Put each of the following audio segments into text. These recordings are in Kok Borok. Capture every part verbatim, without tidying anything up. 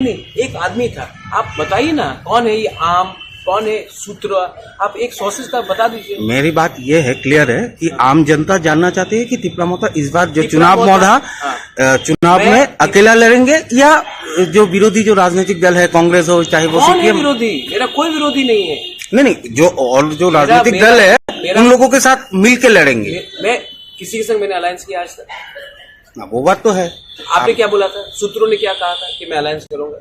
नहीं, एक आदमी था। आप बताइए ना, कौन है ये आम, कौन है सूत्र? आप एक सॉसेज का बता दीजिए। मेरी बात ये है, क्लियर है कि आम जनता जानना चाहती है कि तिपरा मोता इस बार जो तिपरा चुनाव मोता, मोता, हाँ। अ, चुनाव मैं में तिप- अकेला लड़ेंगे या जो विरोधी जो राजनीतिक दल है, कांग्रेस हो चाहे वो कौन है सीपीएम? विरोधी? मेरा कोई विरोधी नहीं है। नहीं, नहीं, जो और जो मेरा, राजनीतिक मेरा, दल है, मेरा उन लोगों के साथ मिलके लड़ेंगे। मैं, मैं किसी के संग मैंने अलायंस किया आज तक? ना, वो बात तो है। आपने आप क्या बोला था? सूत्रों ने क्या कहा था कि मैं अलायंस करूंगा?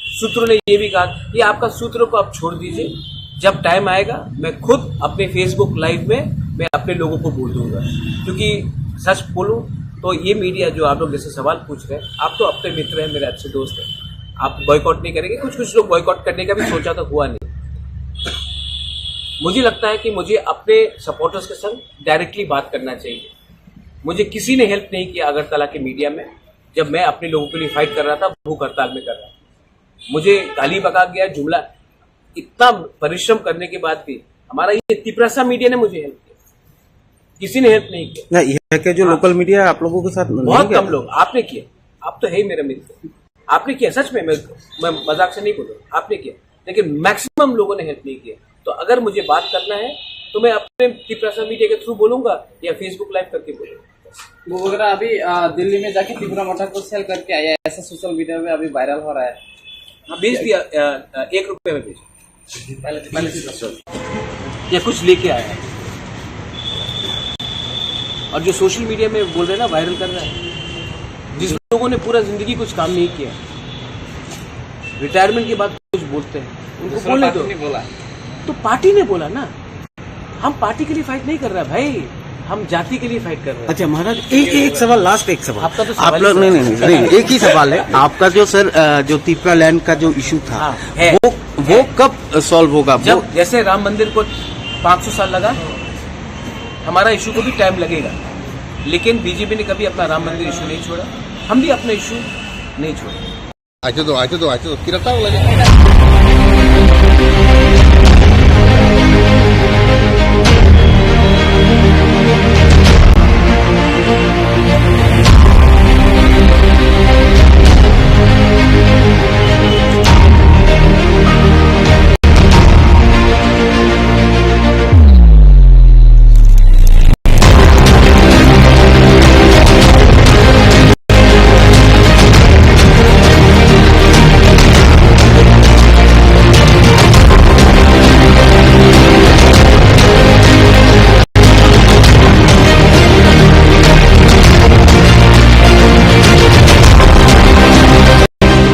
सूत्रों ने ये भी कहा कि आपका सूत्रों को आप छोड़ दीजिए, जब टाइम आएगा मैं खुद अपने Facebook लाइव में मैं अपने लोगों को बोल दूंगा। क्योंकि सच बोलूं तो ये मीडिया जो आप लोग जैसे सवाल पूछ रहे हैं, आप तो अपने मित्र हैं, मेरे अच्छे दोस्त हैं, आप बॉयकॉट नहीं करेंगे। कुछ कुछ लोग बॉयकॉट करने का भी सोचा तो हुआ नहीं। मुझे लगता है कि मुझे अपने सपोर्टर्स के संग डायरेक्टली बात करना चाहिए। मुझे किसी ने हेल्प नहीं किया अगरतला के मीडिया में, जब मैं अपने लोगों के लिए फाइट कर रहा था भूख हड़ताल में कर रहा था। मुझे गाली बका गया, जुमला, इतना परिश्रम करने के बाद भी हमारा ये तिपरासा मीडिया ने मुझे हेल्प किया, किसी ने हेल्प नहीं किया। नहीं, यहाँ के जो हाँ। लोकल मीडिया आप लोगों के साथ नहीं बहुत किया? कम लोग। आपने किया, आप तो है ही मेरा मित्र, आपने किया सच में। मैं, मैं मजाक से नहीं बोल रहा, आपने किया, लेकिन मैक्सिमम लोगों ने हेल्प नहीं किया। तो अगर मुझे बात करना है तो मैं अपने तिपरासा मीडिया के थ्रू बोलूंगा या Facebook लाइव करके बोलूंगा। वो वगैरह अभी, अ, दिल्ली में जाके तिपरा मोर्चा को सेल करके आया, ऐसा सोशल मीडिया में अभी वायरल हो रहा है। हाँ, भेज दिया, अ, अ, एक रुपये में भेज। पहले, पहले से दस। या कुछ लेके आया है। और जो सोशल मीडिया में बोल रहे हैं ना, वायरल कर रहा है, जिस लोगों ने पूरा जिंदगी कुछ काम नहीं किया, रिटायरमेंट के बाद कुछ बोलते हैं, उनको दूसरा बोलने पार्टी दो। नहीं बोला। तो पार्टी ने बोला ना, हम पार्टी के लिए फाइट नहीं कर रहा भाई, हम जाति के लिए फाइट कर रहे हैं। अच्छा महाराज, एक एक सवाल, लास्ट एक सवाल। आपका तो आप सवाल ही लोग, नहीं, सवाल नहीं, है। नहीं, नहीं, एक ही सवाल है। आपका जो सर, अ, जो तिपरा लैंड का जो इशू था, हाँ, है। वो, वो है। कब सॉल्व होगा? जब वो जैसे राम मंदिर को पाँच सौ साल लगा, हमारा इशू को भी टाइम लगेगा, लेकिन बीजेपी ने कभी अपना राम मंदिर इशू नहीं छोड़ा, हम भी अपना इशू नहीं छोड़ेंगे। Acho do, acho do, acho do. Kira tao lagi.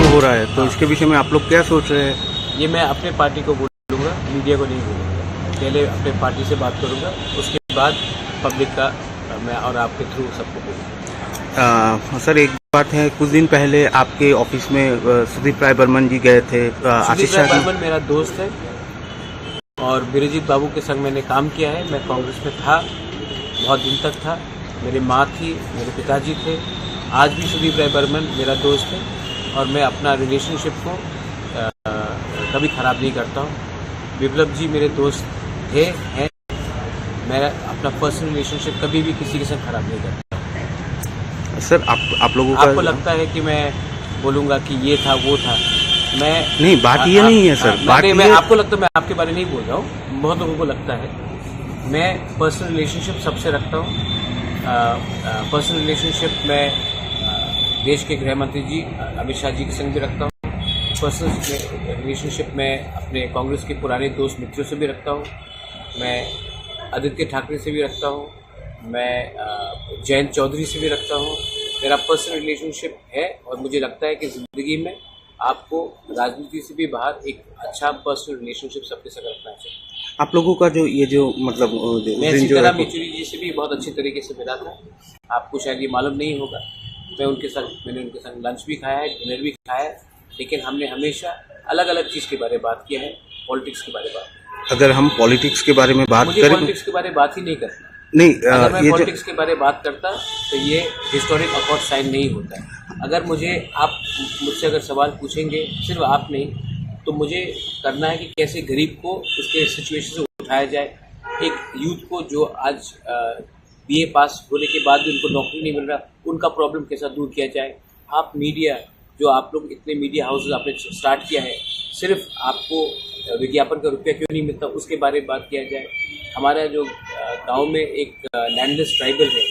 हो रहा है, तो हाँ। इसके विषय में आप लोग क्या सोच रहे हैं? ये मैं अपने पार्टी को बोलूँगा, मीडिया को नहीं बोलूँगा। पहले अपने पार्टी से बात करूँगा, उसके बाद पब्लिक का, मैं और आपके थ्रू सबको बोलूँगा। अ, सर, एक बात है, कुछ दिन पहले आपके ऑफिस में, अ, सुदीप राय बर्मन जी गए थे, अ, सुदीप आशीष राय शाह जी। बर्मन मेरा दोस्त है और बिरजीत बाबू के संग मैंने काम किया है। मैं कांग्रेस में था, बहुत दिन तक था। मेरे माँ थी, मेरे पिताजी थे। आज भी सुदीप राय बर्मन मेरा दोस्त है और मैं अपना रिलेशनशिप को, अ, कभी ख़राब नहीं करता हूँ। विप्लव जी मेरे दोस्त थे, हैं। मैं अपना पर्सनल रिलेशनशिप कभी भी किसी के साथ खराब नहीं करता। सर, आप, आप लोगों का आपको लगता है कि मैं बोलूँगा कि ये था, वो था, मैं नहीं, बात आ-, ये आ-, नहीं है, सर। आ-, मैं, बात नहीं, मैं ये आपको लगता है, मैं आपके बारे नहीं बोल रहा हूँ, बहुत लोगों को लगता है। मैं पर्सनल रिलेशनशिप सबसे रखता हूँ। अ, अ, पर्सनल रिलेशनशिप मैं, अ, देश के गृह मंत्री जी, अ, अमित शाह जी के संग भी रखता हूँ। पर्सनल रिलेशनशिप मैं अपने कांग्रेस के पुराने दोस्त मित्रों से भी रखता हूँ। मैं आदित्य ठाकरे से भी रखता हूँ। मैं, अ, जयंत चौधरी से भी रखता हूँ। मेरा पर्सनल रिलेशनशिप है और मुझे लगता है कि ज़िंदगी में आपको राजनीति से भी बाहर एक अच्छा पर्सनल रिलेशनशिप सबके साथ रखना चाहिए। आप लोगों का जो ये जो मतलब, अ, जो मैं उस दिन जो सीताराम है येचुरी जी से भी बहुत अच्छी तरीके से मिला था। आपको शायद ये मालूम नहीं होगा, मैं उनके साथ, मैंने उनके साथ लंच भी खाया है, डिनर भी खाया है, लेकिन हमने हमेशा अलग-अलग चीज़ के बारे में बात किया है, पॉलिटिक्स के बारे में बात। अगर हम पॉलिटिक्स के बारे में बात मुझे करें पॉलिटिक्स के बारे में बात ही नहीं करना। नहीं, अ, अगर मैं ये जो पॉलिटिक्स के बारे में बात करता, तो ये हिस्टोरिक अकॉर्ड साइन नहीं होता। अगर मुझे, आप मुझसे अगर सवाल पूछेंगे, सिर्फ आप नहीं, तो मुझे करना है कि कैसे गरीब को उसके सिचुएशन से उठाया जाए, एक यूथ को जो आज, अ, बीए पास होने के बाद भी उनको नौकरी नहीं मिल रहा, उनका प्रॉब्लम कैसा दूर किया जाए। आप मीडिया जो आप लोग इतने मीडिया हाउसेज आपने स्टार्ट किया है, सिर्फ आपको विज्ञापन का रुपया क्यों नहीं मिलता, उसके बारे में बात किया जाए। हमारा जो अ, गांव में एक लैंडलेस ट्राइबल है,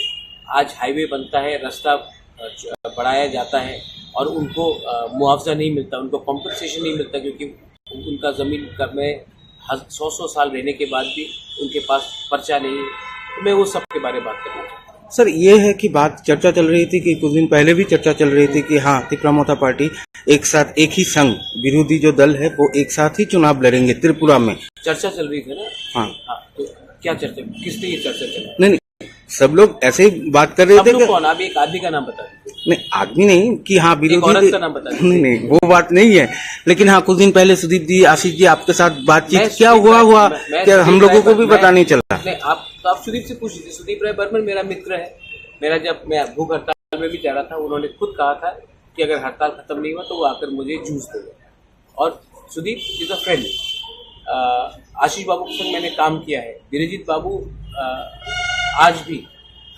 आज हाईवे बनता है, रास्ता अ, च- बढ़ाया जाता है और उनको अ, मुआवजा नहीं मिलता, उनको कॉम्पनसेशन नहीं मिलता, क्योंकि उनका ज़मीन का में हज- सौ सौ साल रहने के बाद भी उनके पास पर्चा नहीं है। तो मैं वो सब के बारे में बात करना चाहता हूँ। सर, ये है कि बात चर्चा चल रही थी कि कुछ दिन पहले भी चर्चा चल रही थी कि हाँ, तिपरा मोर्चा पार्टी एक साथ, एक ही संघ, विरोधी जो दल है, वो एक साथ ही चुनाव लड़ेंगे त्रिपुरा में। चर्चा चल रही थी ना? हाँ। हाँ, तो क्या चर्चा, किस लिए चर्चा चल रही? नहीं, नहीं, सब लोग ऐसे ही बात कर रहे सब थे लोग कि कौन? आप एक आदमी का नाम बता दीजिए। नहीं, आदमी नहीं कि हाँ, एक विरोधी औरत दे- का नाम बता दीजिए। नहीं, नहीं, वो बात नहीं है। लेकिन हाँ, कुछ दिन पहले सुदीप जी, आशीष जी आपके साथ बातचीत मैं क्या सुदीप हुआ राय- हुआ मैं- मैं क्या हम सुदीप लोगों राय को भी बर- पता मैं- नहीं चला। नहीं, आप तो आप सुदीप से पूछ लीजिए। सुदीप राय बर्मन मेरा मित्र है। मेरा जब मैं भूख हड़ताल में भी जा रहा था, उन्होंने खुद कहा था कि अगर हड़ताल खत्म नहीं हुआ तो वो आकर मुझे जूस देगा। और सुदीप इज अ फ्रेंड। आशीष बाबू के संग मैंने काम किया है। बिरजीत बाबू अ, आज भी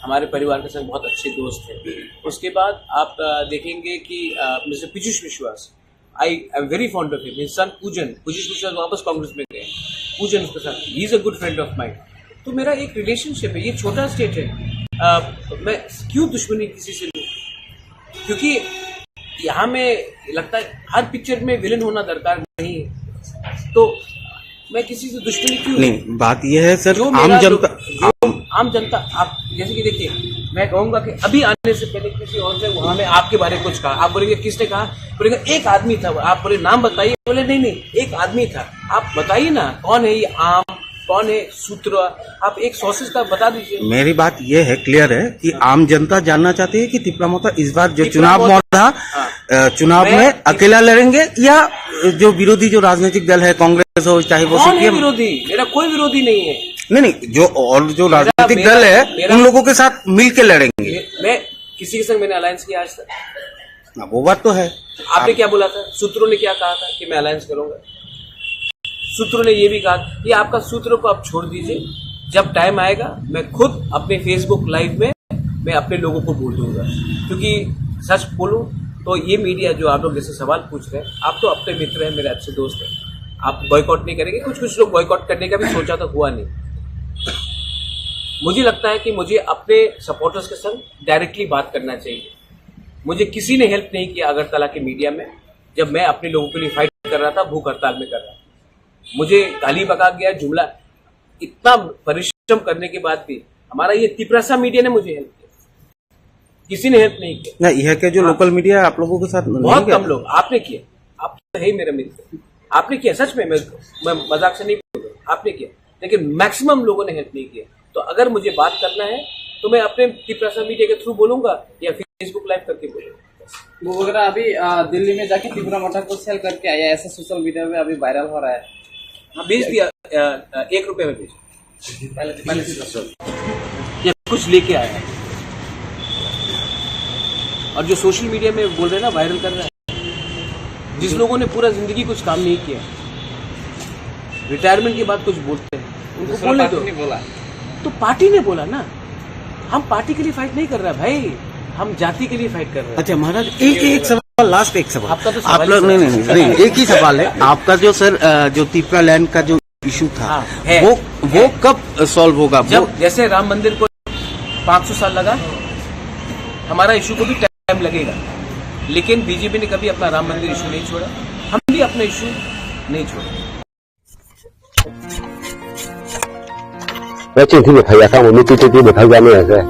हमारे परिवार के संग बहुत अच्छे दोस्त हैं। उसके बाद आप अ, देखेंगे कि मिस्टर पीयूष विश्वास, I am very fond of him. His son पूजन, पीयूष विश्वास वापस कांग्रेस में गए, पूजन उसके साथ, he is a good friend of mine. तो मेरा एक रिलेशनशिप है, ये छोटा स्टेट है। अ, मैं क्यों दुश्मनी किसी से लूँ? क्योंकि यहाँ में लगता है हर पिक्चर में विलेन होना दरकार नहीं है। तो मैं किसी से दुश्मनी क्यों? नहीं, बात यह है सर, जो आम मेरा जनता, जो, जो आम आम जनता, आप जैसे कि देखिए, मैं कहूंगा कि अभी आने से पहले किसी और ने वहां में आपके बारे में कुछ कहा, आप बोलेंगे, "किसने कहा?" बोलेंगे, "एक आदमी था।" आप बोले, "नाम बताइए।" बोले, "नहीं, नहीं, एक आदमी था।" आप बताइए ना, कौन है ये आम, कौन है सूत्र? आप एक सोर्सेज का बता दीजिए। मेरी बात ये है, क्लियर है कि हाँ। आम जनता जानना चाहती है कि तिपरा मोर्चा इस बार जो तिपरा चुनाव मोर्चा मोर्चा, हाँ। अ, चुनाव मैं में तिप- अकेला लड़ेंगे या जो विरोधी जो राजनीतिक दल है, कांग्रेस हो चाहे वो कौन है सीपीएम? विरोधी? मेरा कोई विरोधी नहीं है। नहीं, नहीं, जो और जो मेरा, राजनीतिक मेरा, दल है, मेरा उन लोगों के साथ मिलके लड़ेंगे। मैं, मैं किसी के संग मैंने अलायंस किया आज तक? हाँ, वो बात तो है। आपने आप क्या बोला था? सूत्रों ने क्या कहा था कि मैं अलायंस करूंगा? सूत्रों ने ये भी कहा कि आपका सूत्रों को आप छोड़ दीजिए, जब टाइम आएगा मैं खुद अपने Facebook लाइव में मैं अपने लोगों को बोल दूंगा। क्योंकि सच बोलूं तो ये मीडिया जो आप लोग जैसे सवाल पूछ रहे हैं, आप तो अपने मित्र हैं, मेरे अच्छे दोस्त हैं, आप बॉयकॉट नहीं करेंगे। कुछ कुछ लोग बॉयकॉट करने का भी सोचा तो हुआ नहीं। मुझे लगता है कि मुझे अपने सपोर्टर्स के संग डायरेक्टली बात करना चाहिए। मुझे किसी ने हेल्प नहीं किया अगरतला के मीडिया में, जब मैं अपने लोगों के लिए फाइट कर रहा था, भूख हड़ताल में कर रहा था। मुझे गाली बका गया, जुमला, इतना परिश्रम करने के बाद भी हमारा ये तिपरासा मीडिया ने मुझे हेल्प किया, किसी ने हेल्प नहीं किया। ना, यहाँ के जो हाँ। लोकल मीडिया आप लोगों के साथ नहीं बहुत गया? कम लोग। आपने किया, आप तो है ही मेरा मित्र, आपने किया। सच में, मैं, मैं मजाक से नहीं बोल रहा, आपने किया, लेकिन मैक्सिमम लोगों ने हेल्प नहीं किया। तो अगर मुझे बात करना है तो मैं अपने तिपरासा मीडिया के थ्रू बोलूंगा या Facebook लाइव करके बोलूंगा। वो वगैरह अभी, आ, दिल्ली में जाके तिपरा मोर्चा को सेल करके आया, ऐसा सोशल मीडिया में अभी वायरल हो रहा है। हाँ, भेज दिया, अ, अ, एक रुपये में भेज। पहले, पहले से दस रुपये। या कुछ लेके आया है। और जो सोशल मीडिया में बोल रहे हैं ना, वायरल कर रहा है, जिस लोगों ने पूरा जिंदगी कुछ काम नहीं किया, रिटायरमेंट के बाद कुछ बोलते हैं, उनको दूसरा बोलने पार्टी दो। ने बोला। तो पार्टी ने बोला ना, हम पार्टी के लिए फाइट नहीं कर रहा भाई, हम जाति के लिए फाइट कर रहे हैं। अच्छा महाराज, एक, एक सवाल, लास्ट एक सवाल। आपका तो सवाल आप ही लोग, सवाल नहीं, है। नहीं, नहीं, नहीं, एक ही सवाल है। आपका जो सर, अ, जो तिपरा लैंड का जो इशू था, हाँ, है, वो, वो है। कब सॉल्व होगा? जब वो जैसे राम मंदिर को पाँच सौ साल लगा, हमारा इशू को भी टाइम लगेगा, लेकिन बीजेपी ने कभी अपना राम मंदिर इशू नहीं छोड़ा, हम भी अपना इशू नहीं छोड़ेंगे। Waiting tini phai ya kha, mami twi twi twi bwthai jani ya khe.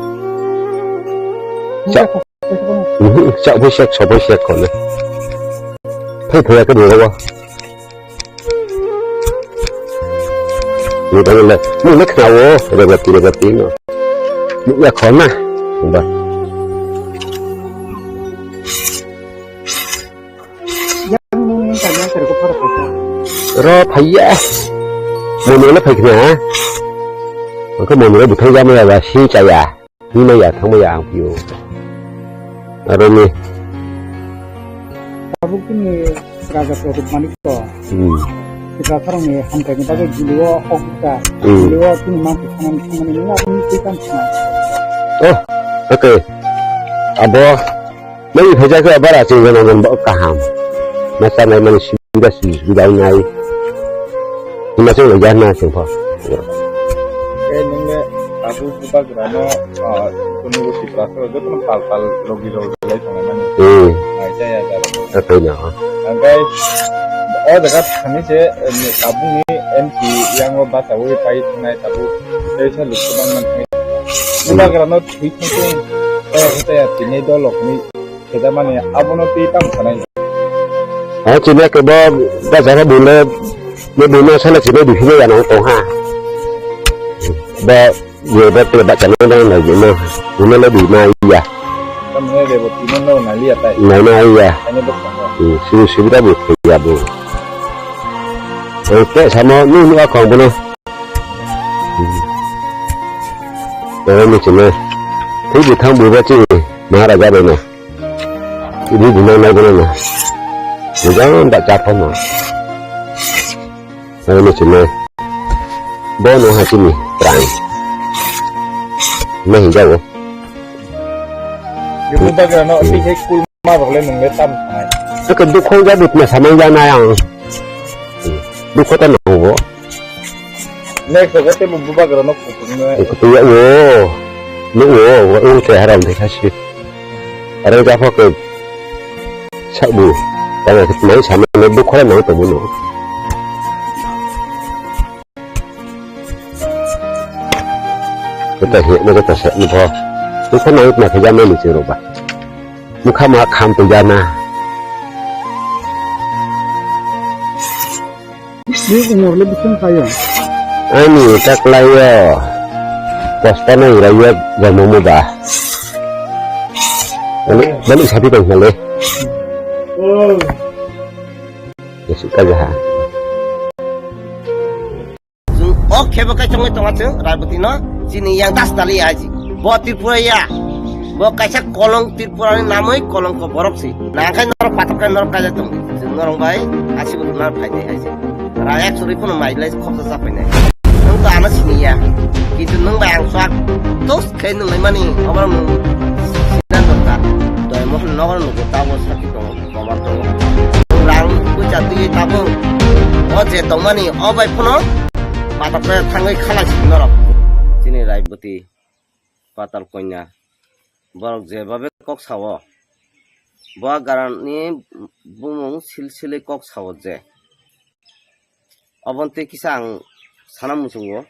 Cha, cha bwsek, so bwsek kono. Phai phai ya khe bwrwi o. Ni bani le, ni le khna o, rebati, rebati no. Ni ya khona. Ba. Ro phaiya. Moni le phaikhna. Angkhe moni le buthai jama ya ba si chaya. Ni ma ya thang ma ya ang pio. Aro ni. Tabuk tini raja produk manik to. Hmm. Kita sarang ni hamkai ni bagwi jilio hok ta. Hmm. Jilio tini ma thangmani thangmani ni aboni twi kan thang. Oh, okay. Abo Tei khaijak khe bara chwng gana gana bo kaham. Ma chanai mani subida subida wngnai. Hima chwng lai jana chwng pho. Khe nungni tabuk bubagrano, ah, kunu busi plastic jotono pal pal logi logi lai tongo mani. Hmm. Nai jaya jaro. Akai na. Angkai o jaga thani se, eh, tabukni M P yango bachawi pai thangnai tabuk. Tei sa lukubang man thangwi. Hmm. Bubagrano thwi thangwi. Tei tini dolokni Keda mani abono tei tamo sanai. Ha, chini ke bo da jaga bule, ne bule sala chini di hine ya nang tong ha. Ba, ye ba te ba chana nang na ye na. Bule le di na ya. Tamne de bo tino no na liya tai. Na na ya. Ani bo tong. Hmm, sini sini da bu ya bu. Oke, sama ni ni akong bono. Hmm. Oro ni chini. Tei bithang buba chini. Maharaja bai na. Ini di nang nai bono na. Jangan tak capon na. Oro ni chini. Bono ha chini. Prang. Nah, jauh. Ibu bagra no, hmm, si hek kul ma rok le nung le tam sanai. Oke, dukho ja dukna samang ja na yang. Dukho ta nang bo. Next, oke, te bu bagra no kutung ne. Kutung ya wo. No wo, wo, wo, te haram de kasi. Are ja pho ke. Sa bu. Tama ke mai sama ne dukho na nang to bu no. Kota he, mo kota se, mo pho. Mo pho nang ma khe jama ni chiro ba. Mo kha ma kham to jana. Ni umor le bisin khayo. Ani taklayo. Posta na irayo jama mo ba. Ani, bani sapi tong hale. Oh. Yesuk ka jaha. Chwng o khebo kai chongwi tonga chwng Raiboti no chini yang das tali aji. Bo Tripura ya. Bo kaisa kolong Tripura ni namwi kolong ko borok si. Nangkhai norok patok kai norok kaijak tong. Chwng norok bai asibo lunar phainai aji. Ra ek suri phano mai lai khoksa sa phainai. Nwng to ano sini ya. Kintu nwng bai ang swak tos khai nwng lai mani oborok nwng sinan dorkar. Doi mohon nogor nugo tabo sakhi tongo. Kobar tongo. Rang puja twi tabuk. O je tongmani o bai phano patok khe thangwi khala si norok. Chini Raiboti Patal Konya. Borok je babe kok sao. Bo garani bumung silsili kok sao je. Oboni tei kisa ang sana muchungo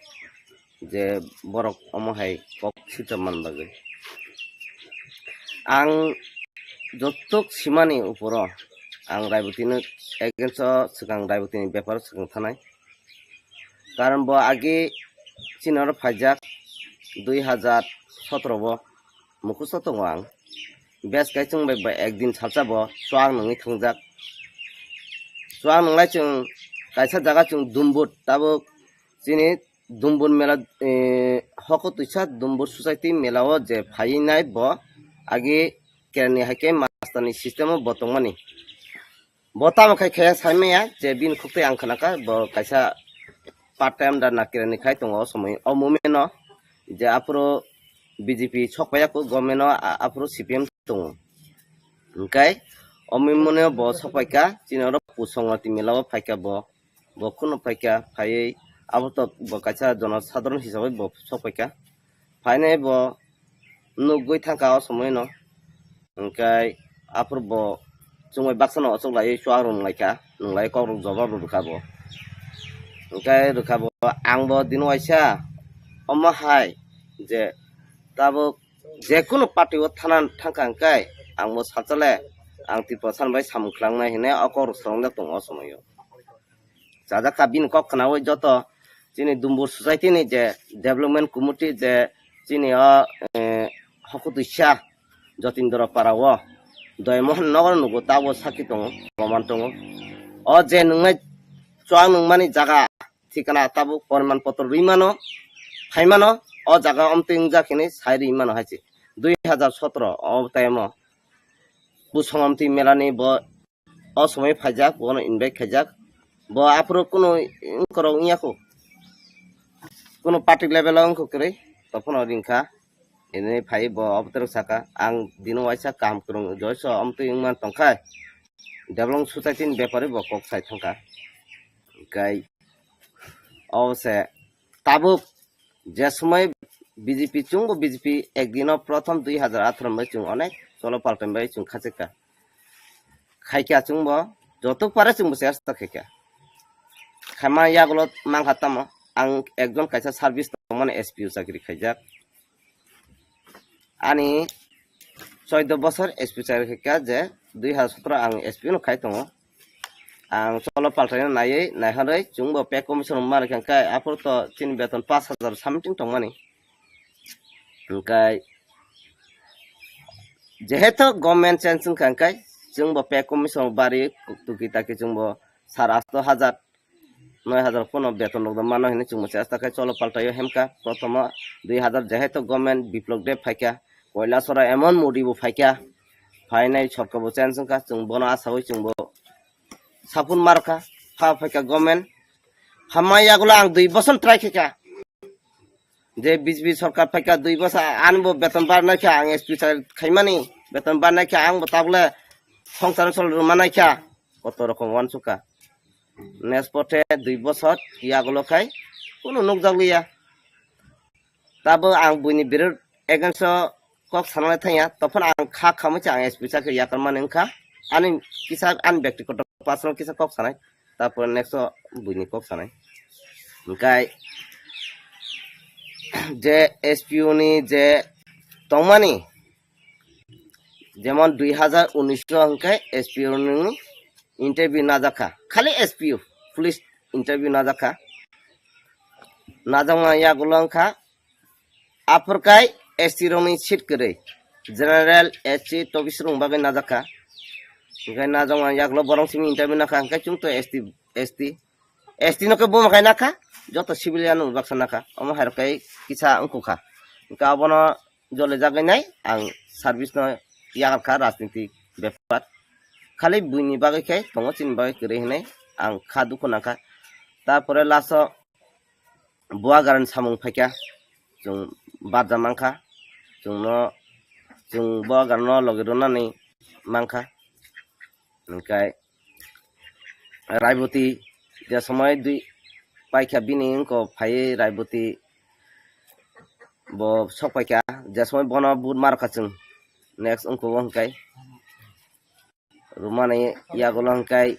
je borok omo hai kok sitrom man bagwi. Ang jotok simani uporo ang Raibotino against o swkang Raibotini beparo swkang thanai. Karon bo age chini oro phaijak dui hajar sotro bo. Mukusto tongo ang. Bes kai chwng bai bai ekdin salsa bo chuak nungwi thwngjak. Chuak nunglai chwng kaisa jaga chwng Dumbut tabuk chini Dumbut mela, eh, hoko twisa Dumbut society mela o je phaiwi nai bo agi kerani haikhe master ni system o bo tongmani. Bo tamo khai khaya sai maya je bini khuk twi ang khna kha bo kaisa part time da nakira ni khai tongo o somoi o moment no je aphuru B J P sok paiya kho government no a-, aphuru C P M tongo. Hwnkhe o moment no bo sok paikha chini oro Pusongwati mela o phaikha bo, bo kheno phaikha phaiwi abo to bo kaisa jono sadharon hisabai bo sok paikha. Phainai bo nugwi thangkha o somoi no. Hwnkhe aphuru bo chwngbai baksa no ochok laiwi chuak rwng laikha, nwng lai kok rok jobab rw rwkha bo. Hwnkhe rwkha bo ang bo dino waisa omo hai je tabuk jekunu party o thana thangkha hwnkhe ang bo salsa le ang Tiprasa bai samung khlangna hinwi o kok rok swrwngjak tongo o somoi o. Chajak kha bini kok khnaui joto chini Dumbur society ni je development committee je chini o, eh, hokutwisa Jotindra para o Doymohon nogo nugo tabo sakhi tongo, proman tongo. O je nungnai chuak nungmani jaga thikana tabuk poriman potro rwi mano, phai mano, o jaga omtwi wngjak hini sai rwi mano hai se. Dui hajar sotro o time o Busong Amtwi mela ni bo o somoi phaijak, bono invite khaijak. Bo aphuru kunu wngkorok wngya kho. Kunu party level o wngkha kwrwi, tophono ringkha. Ini phai bo obotorok saka, ang dino waisa kaham kwrwng joiso omtwi wngman tongkha. Development society ni bepari bo kok sai thangkha. Kai obose tabuk je somoi B J P chwngbo B J P ekdino prothom dui hazar atharo bai chwng onek cholo paltai bai chwng khachikha. Khaikha chwngbo joto pare chwngbo chesta khaikha. Khaima yagulo mankha tamo ang ekjon kaisa service tongmani S P O chakri khaijak. Ani choido bosor S P chakri khaikha je dui hazar sotro ang S P no khai tongo. Ang cholo paltaino naiwi naihorwi chwngbo pay commission rwma rwkha hwnkhe aphuru to chini beton pash hazar something tongmani. Hwnkhe jehetu government change wngkha hwnkhe chwngbo pay commission bari tuki taki chwngbo sar asto hazar noi hazar pono beton rok mano hinwi chwngbo chesta khe cholo paltaio hemkha. Prothomo dui hazar jehetu government Biplop Deb phaikha, Koilasora emon Modi bo phaikha, phainai sorkar bo change wngkha, chwng bono asawi chwngbo sapun markha, pha phaikha government. Hamma yagulo ang dui boson try khaikha. Je B J P sorkar phaikha dui boson, ani bo beton barnai kha ang S P sa khaimani, beton barnai kha ang bo tabule songsar sol rwmanai kha, koto rokom wansukha. Next pothe dui boson yagulo khai kunu nukjakliya. Tabo ang buini birod against o kok sanai thangya, tophon ang kha khamwi cha ang S P sa khe yakarmani wngkha. Ani kisa ani bektigoto personal kisa kok sanai, tapore next o buini kok sanai. Hwnkhe je S P O ni je tongmani, jemon dui hazar unis o hwnkhe S P O ni interview najakha, khali S P O, police interview najakha. Najakma yagulo wngkha aphurkai S T rokni seat kwrwi, general, S C, tobis rok bagwi najakha. Hwnkhe najakma yagulo borok simi interview nakha, hwnkhe chwng to S T, S T, S T no khe buma khai nakha, joto civilian no baksa nakha, omo hai rok khe kisa wngkukha. Hwnkhe abono jolijagwi nai ang service no yakarkha rajniti bepar. Khali buini bagwi khe tongo, chini bagwi kwrwi hinwi ang kha dukhu nangkha. Tapore last o Buagarani samung phaikha, chwng barja mankha, chwngno, chwng Buagarano logi rwnani mankha. Hwnkhe Raiboti je somoi dui paikha bini wngko phaiwi Raiboti bo sok paikha, je somoi bono but markha chwng next wngko bo hwnkhe. Rwmani yagulo hwnkhe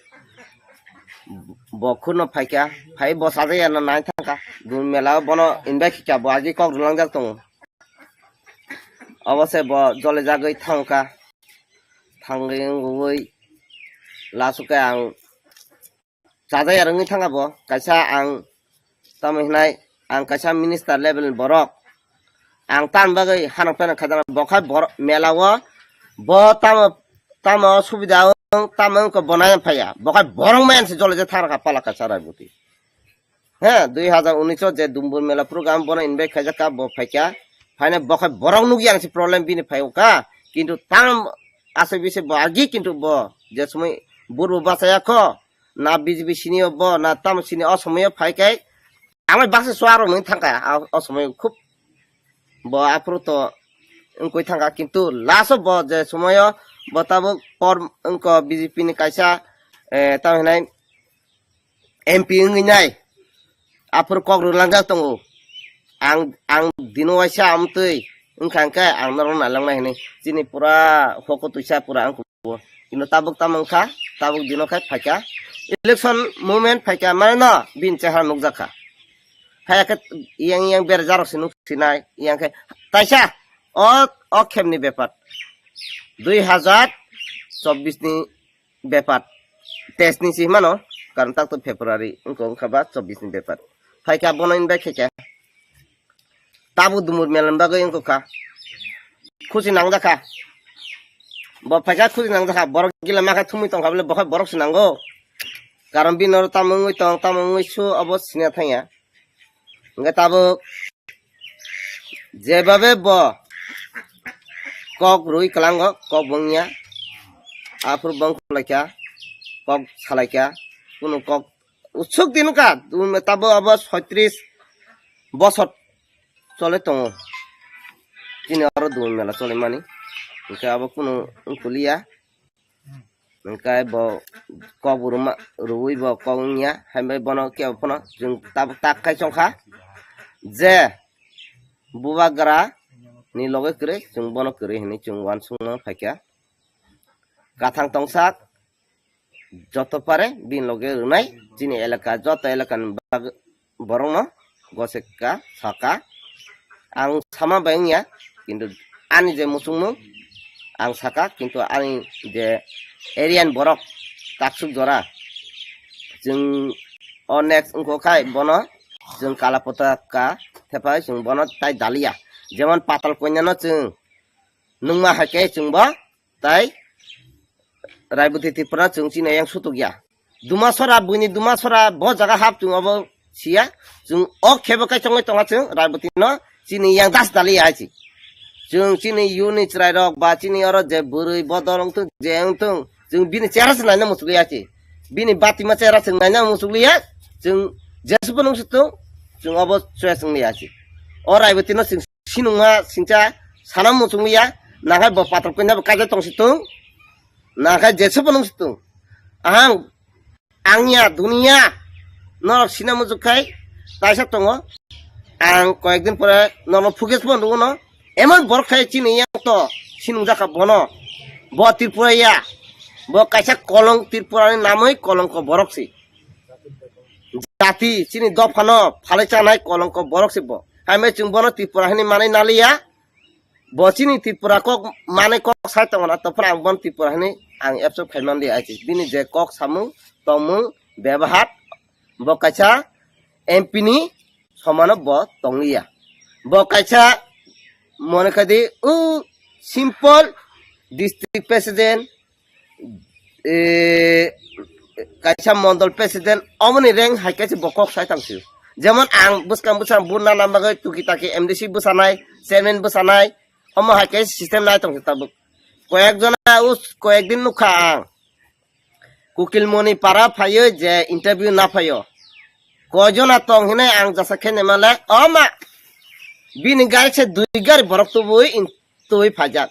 bo khurno phaikha, phai bo sajaya no nai thangkha. Dun mela o bono invite khikha, bo agi kok rwlangjak tongo. Obo se bo jolijagwi thangkha, thangwi wngwi last o khe ang chajaya rwngwi thangkha bo. Kaisa ang tamo hinai ang kaisa minister level ni borok, ang tam bagwi hanok pheno khajaknai, bo khai borok mela o bo tamo tamo subida wng tamo wngkha bo nai phaiya, bo khai borok maya se jole je thang rakha pala kaisa Raiboti. He, dui hazar unis o je Dumbur mela program bono invite khaijak kha, bo phaikha, phaina bo khai borok nukya ang se problem bini phai o kha, kintu tam asai bise bo agi kintu bo je somoi burbo bachaya kho, na B J P sini o bo, na tamo sini o somoi o phai khe, amai baksa suaro nung thangkha, a, o somoi khub bo aphuru to wngkoi thangkha, kintu last o bo je somoi o bo tabuk por wngkha B J P ni kaisa, eh, tamo hinai M P wngwi nai, aphuru kok rwlangjak tongo. Ang, ang dino waisa amtwi wngkha hwnkhe ang norok nailangnai hinwi chini pura hoko twisa pura wngkha. Kintu tabuk tamo wngkha, tabuk dino khai phaikha. Election moment phaikha, mane no bini chehara nukjakha. Phaiya khe yang yang berajak rok se nuk sinai, yang khe taisa o, o khemni bepar. Dui hazar chobbish ni bepar. Teis ni si mano, karon tak to February, wngkha, wngkha ba chobbish ni bepar. Phaikha bono invite khaikha. Tabuk Dumur melan bagwi wngkha. Khusi nangjakha. Bo phaikha khusi nangjakha. Borok gila makha thumwi tongkha bole, bo khai borok se nango. Karon bini oro tamo wngwi tong, tamo wngwi su, obo sina thangya. Hwnkhe tabuk jebabe bo kok rwi kwlango, kok bo wngya. Aphuru bo wngkha, kok salaikha, kunu kok usuk din wngkha, tabo abo soitris bosor chole tongo. chini oro dui mela cholimani. Hwnkhe abo kunu wngkuliya. Hwnkhe bo kok bo rwma, rwui bo kok wngya. Hai bai bono kebo phano chwng tabuk tak khai chongkha je bubagra ni loge kwrwi, chwng bono kwrwi hinwi chwng uansukna phaikha. Kathang tongsak, joto pare bini loge rwnai chini elaka, joto elakani bag-, borokno goseka saka. Ang sama bai wngya, kintu ani je muchungmung ang saka, kintu ani je area ni borok taksuk jora chwng o next wngkha khai bono chwng kala potaka thepai chwng bono tai daliya. Jemon Patal Kanya no chwng nungma hai khe chwng bo tai Raiboti Tripura chwng chini yang sutuk ya. Dumasora, buini Dumasora bo jaga hap chwng obo siya. Chwng o khebo kai chongwi tonga chwng Raiboti no chini yang das dali ya hai chi. Chwng chini yuni chwrai rok ba chini oro je bwrwi bodol wngthung je wngthung chwng bini chera se naina muchukliya chi. Bini batima chera chwng naina muchukliya. Chwng jesubo nung situng chwng obo choya chwng liya chi. O Raiboti no chwng sinungma singcha sana muchungya, nakhai bo Patal Kanya bo kaijak tongsi tung, nakhai jesubo nungsi tung. Ang, angya, dunia, norok sina muchuk khai, taisa tongo. Ang koyekdin pore norok footage bo nugo no, emon borok khai chini yang to, sinungjak kha bono, bo Tripura ya, bo kaisa kolong Tripura ni namwi kolongko borok si. Jati chini dophano phalwi chanai kolongko borok se bo. Haimai chwng bono Tripura hinwi manwi naliya. Bo chini Tripura kok manwi kok sai tongo na, tongphano ang bono Tripura hinwi ang accept khai manliya ai se. Bini je kok samung, tongmung, bebahar, bo kaisa M P ni somano bo tongliya. Bo kaisa mone khai di, o simple district president, eh, kaisa mondol president, omoni rank hai kaisa bo kok sai tang sio. Jemon ang bwskang bwskang buna nang bagwi tuki taki M D C bwsanai, chairman bwsanai, omo hai kaisa system nai tong tabuk. Koyek jona us, koyek din nukha ang. Kukilmoni para phaio je interview na phaio. Koi jona tong hinai ang jasa khe nemale, oma. Bini gari se dui gari borok tubui in-, tubui phaijak.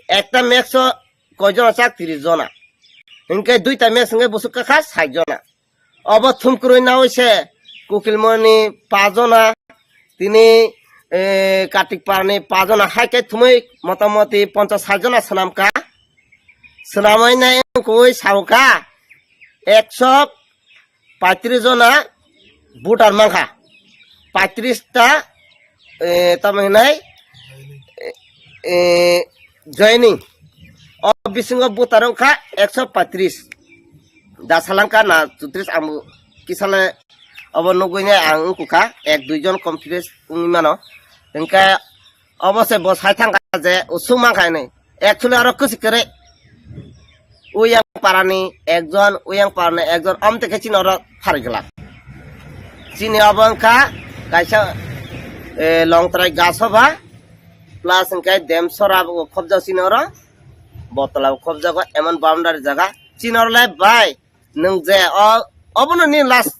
Ekta max o koi jona chak, tris jona. Hinkhe duita max hinkhe busuk kakha sait jona. Obo thumkurui naui se Kukilmoni pajona, tini, eh, Kartik Parni pajona hai khe thumui motamoti ponchas sait jona swnamkha. Swnamui nai wngkui saukha ekso paitris jona voter mankha. Paitris ta, eh, tamo hinai, eh, eh, joining. O bisingo voter wngkha ekso paitris. Da salangka na chutris ang kisale obo nugui nai ang wngkukha ek dui jon confidence wngwi mano. Hingke obo se bo sai thangkha je usuk mankha hinwi. Actually oro kwswi kwrwi. Uyang parani ekjon, uyang parani ekjon, amtwi khe chini oro pharigwlak. Chini obo wngkha kaisa, eh, longtrai gasoba, plus hingke demsora bo khobjak chini oro, botola bo khobjago, emon boundary jaga. Chini oro le bai, nwng je o, obono ni last,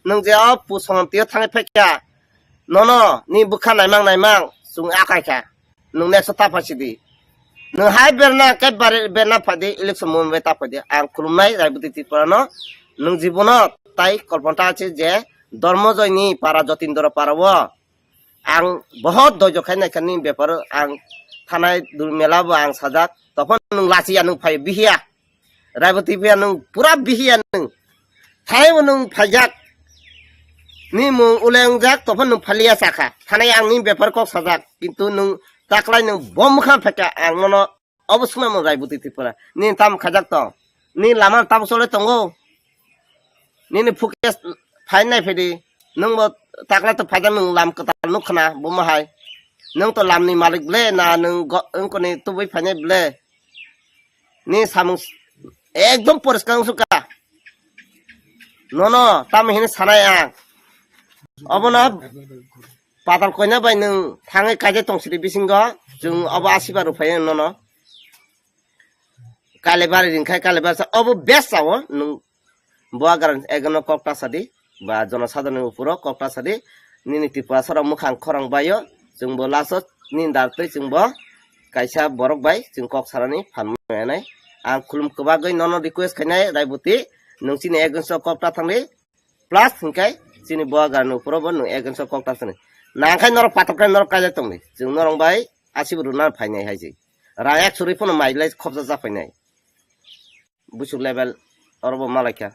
nwng je o pusongtio thangwi phaikha, nono ni bwkha naimang naimang chwng akai kha. Nwng next o ta phaisidi. Nwng hai berna khe bare-, berna phaidi, election moment bai ta phaidi. Ang khulumnai Raiboti Tripura no, nwng jibono tai kolpanta ache je Dormojoy ni para, Jotindra para o ang bohot doijo khai naikha ni bepar o. Ang thanai dul mela bo ang sajak, topon nwng lachiya, nwng phai bihiya. Raiboti phiya nwng pura bihiya nwng. Thaibo nwng phaijak. Ni mung ulengjak, tophan nwng phaliya sakha. Thanai ang ni bepar kok sajak. Kintu nwng taklai nwng bom kha phaikha ang nono obo swnamung Raiboti Tripura. Ni tam khajak tong. Ni lama tam chole tongo. Nini focus phai nai phedi. Nwng bo taklai to phaijak nwng lam kwtal nuk khna buma hai. Nwng to lam ni malik ble na nwng go-, wngkoni tubui phainai ble. Ni samung s-, ekdom poriskar wngsuka. Nono, tamo hini sanai ang. Obono Patal Kanya bai nwng thangwi kaijak tong sidi bisingo, chwng obo asiba rwphai nono. Kalibari ringkhai Kalibari sa obo best sao nwng. Bo agar ekno kok ta sadi, ba jonosadharonni uporo kok ta sadi, nini Tripura soro mukhang khorang baio, chwng bo last o ni dar twi chwng bo kaisa borok bai chwng kok sarani phan manwi. Ang khulum kwbagwi nono request khainai, Raibuti, nwng chini against o kok ta thangdi, plus hinkhe chini Bubagrani uporo bo nwng against o kok ta thangdi. Nangkhe norok patok khe norok kaijak tongdi, chwng norok bai asibo rwna phainai hai se. Rang ek suri phano mai lai khopsa cha phainai. Buchuk level oro bo malaikha.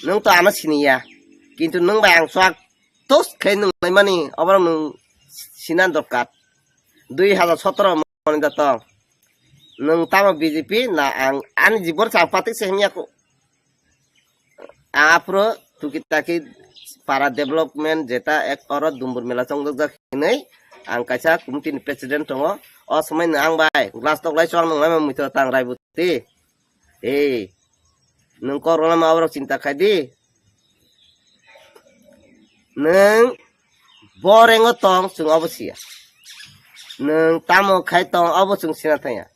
Nwng to ano siniya. Kintu nwng bai ang swk tos khe nwng laimani, oborok nwng sinan dorkar. Dui hajar sotoro mani da tong. Nwng tamo B J P na ang ani jibor chang patik se himya ko. Ang aphuru tuki taki para development jeta ek oro Dumbur mela chongjak jak hinwi ang kaisa committee ni president tongo. O somoi no ang bai glass tok lai chwng nang lai mui to tang Raibuti. Ei, nwng kok rwna ma aborok chinta khai di. Nwng bo rengo tong, chwng obo siya. Nwng tamo khai tong, obo chwng sina thangya.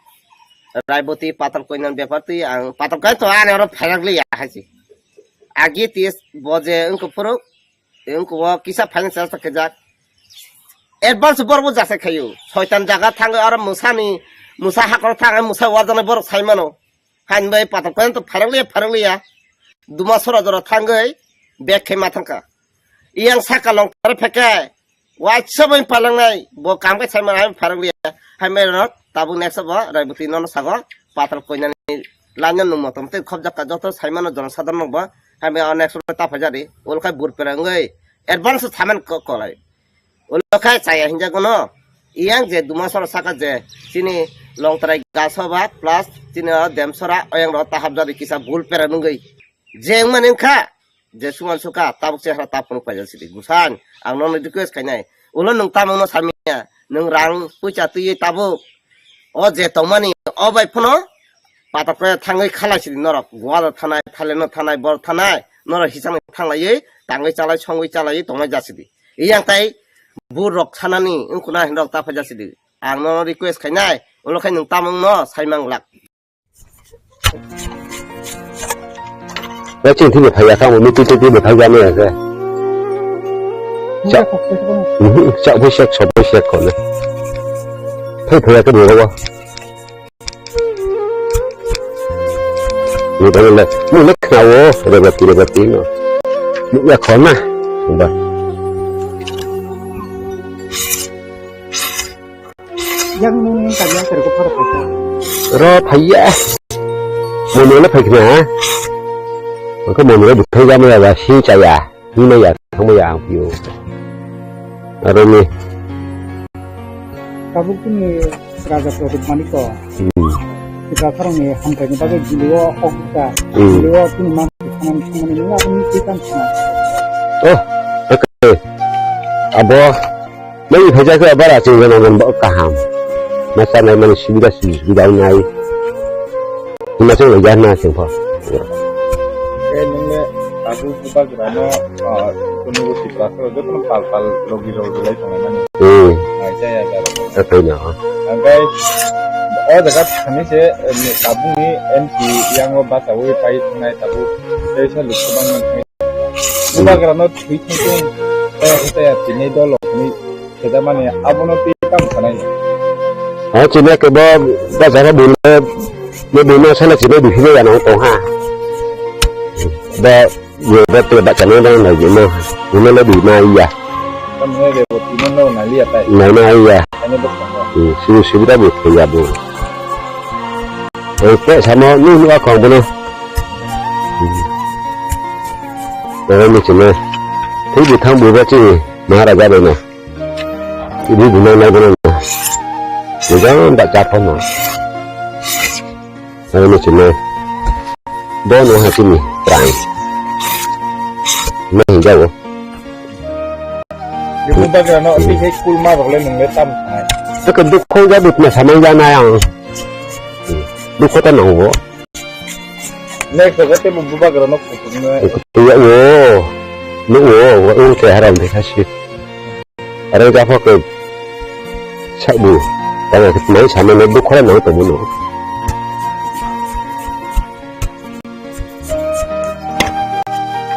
Raiboti patal koinan bepar twi ang patal kai to ani oro phairak liya hai se. Agi tis bo je wngkha phuru, wngkha o kisa finance chesta khaijak. Advance borok bo jasa khayo. Soitan jaga thangwi oro musani, musa hakoro thangwi musa warjaknai borok sai mano. Hain bai patok khe to pharang liya, pharang liya. Duma sora jora thangwi bag khe ma thangkha. Iyang saka long tare pheke. Waisa bai palangnai. Bo kam khe sai mano, hai pharang liya. Hai mai rok tabuk next bo Raiboti nono sago patal koinani laino nung motom tei khobjak ka joto sai mano jono sadharno bo. Hai mai next bo ta phajari. Ol khai bur pera wngwi advance thaman ko-, kolai. Ulo khai chaya hinjago no. Iyang je duma sora saka je chini longtrai gaso ba plus chini o demsora oyang ro tahap jadi kisa bul pera nungwi. Je wngmani wngkha, je suman suka tabuk chehra ta phunuk paijak sidi. Gusan, ang nono request khainai. Ulo nwng tamungno samiya, nwng rang puisa twiwi tabuk. O je tongmani, o bai phano patok khe thangwi khalai sidi norok. Goa thanai, Thailand thanai, bor thanai, norok hisang thanglaiwi, tangwi chalai, songwi chalaiwi tongnai jasidi. Iyang tai burok sanani wngkhuna hinrok ta phaijak sidi. Ang nono request khainai, ulo khai nwng tamungno saimang glak. Waching thini phaiya kamo, miti titi bo phaiya me ase. Cha, mhm, cha bo sek, so bo sek ko le. Phai phaiya ke bo. Ni ba le, ni le khawo, rebati, rebati no. Ni ya khona. Ba. Yang nung tanya terko pharo kota. Ro phaiya. Mono le phaikna. Ko mono le buthai ga maya ba si chaya. Ni maya, thang maya ang piu. Aro ni. Tabuk ni Raja Pratik Manik ko. Hmm. Kita sarang ni hamkai ni bagai jilio hok kita. Hmm. Jilio tini ma khaman khaman ni na ni kita sana. Oh, okay. Abo. Nang phaijak khe bara chwng gana gana bo kaham. Ma chanai mani subida subida wngnai. Hima chwng lai jana chwng pho. Khe nung le tabuk bubagra no, ah, kunu Tiprasa rok joto no pal pal logi logi lai tongo mani. Hmm. Nai jaya jaro. Athai no. Angkai o jaga thani se, eh, tabuk ni M P yang o bacha wi pai thangnai tabuk. Tei sa lukha bang man. Bubagra no thwi thwi thwi, eh, tei tini dolo ni kheda mani abono twi tamo sanai. Ha, chini ke bo, ba jaga bule, bo bule sana chini bihine ya nang tong ha. Ba, ye ba te ba chana nang nai je mo. Bule le bima iya. Tamo ne de bo tino no na liya tai. Nai na iya. Ani bo tong. Hmm, sibu sibu da bo ya bo. Oke, sama ni ni akong bono. Oro ni chini. Thik bithang buba chini Maharaja bai na. Ibu bumang nai bono na. Nijang ba chapang na. Oro ni chini. Bono ha chini prang. Ma hinjago. Ibu bagra no twi hai kulma rok le nung le tam sanai. Teke dukho ja dukna samang ja na yang. Dukho ta nang bo. Next jogo tei bo bubagra no kutung no. Iya wo. No wo, wo ung te haram de khasi. Are ja phok ke. Sabu. Tama ke mai sama no dukho na to bono.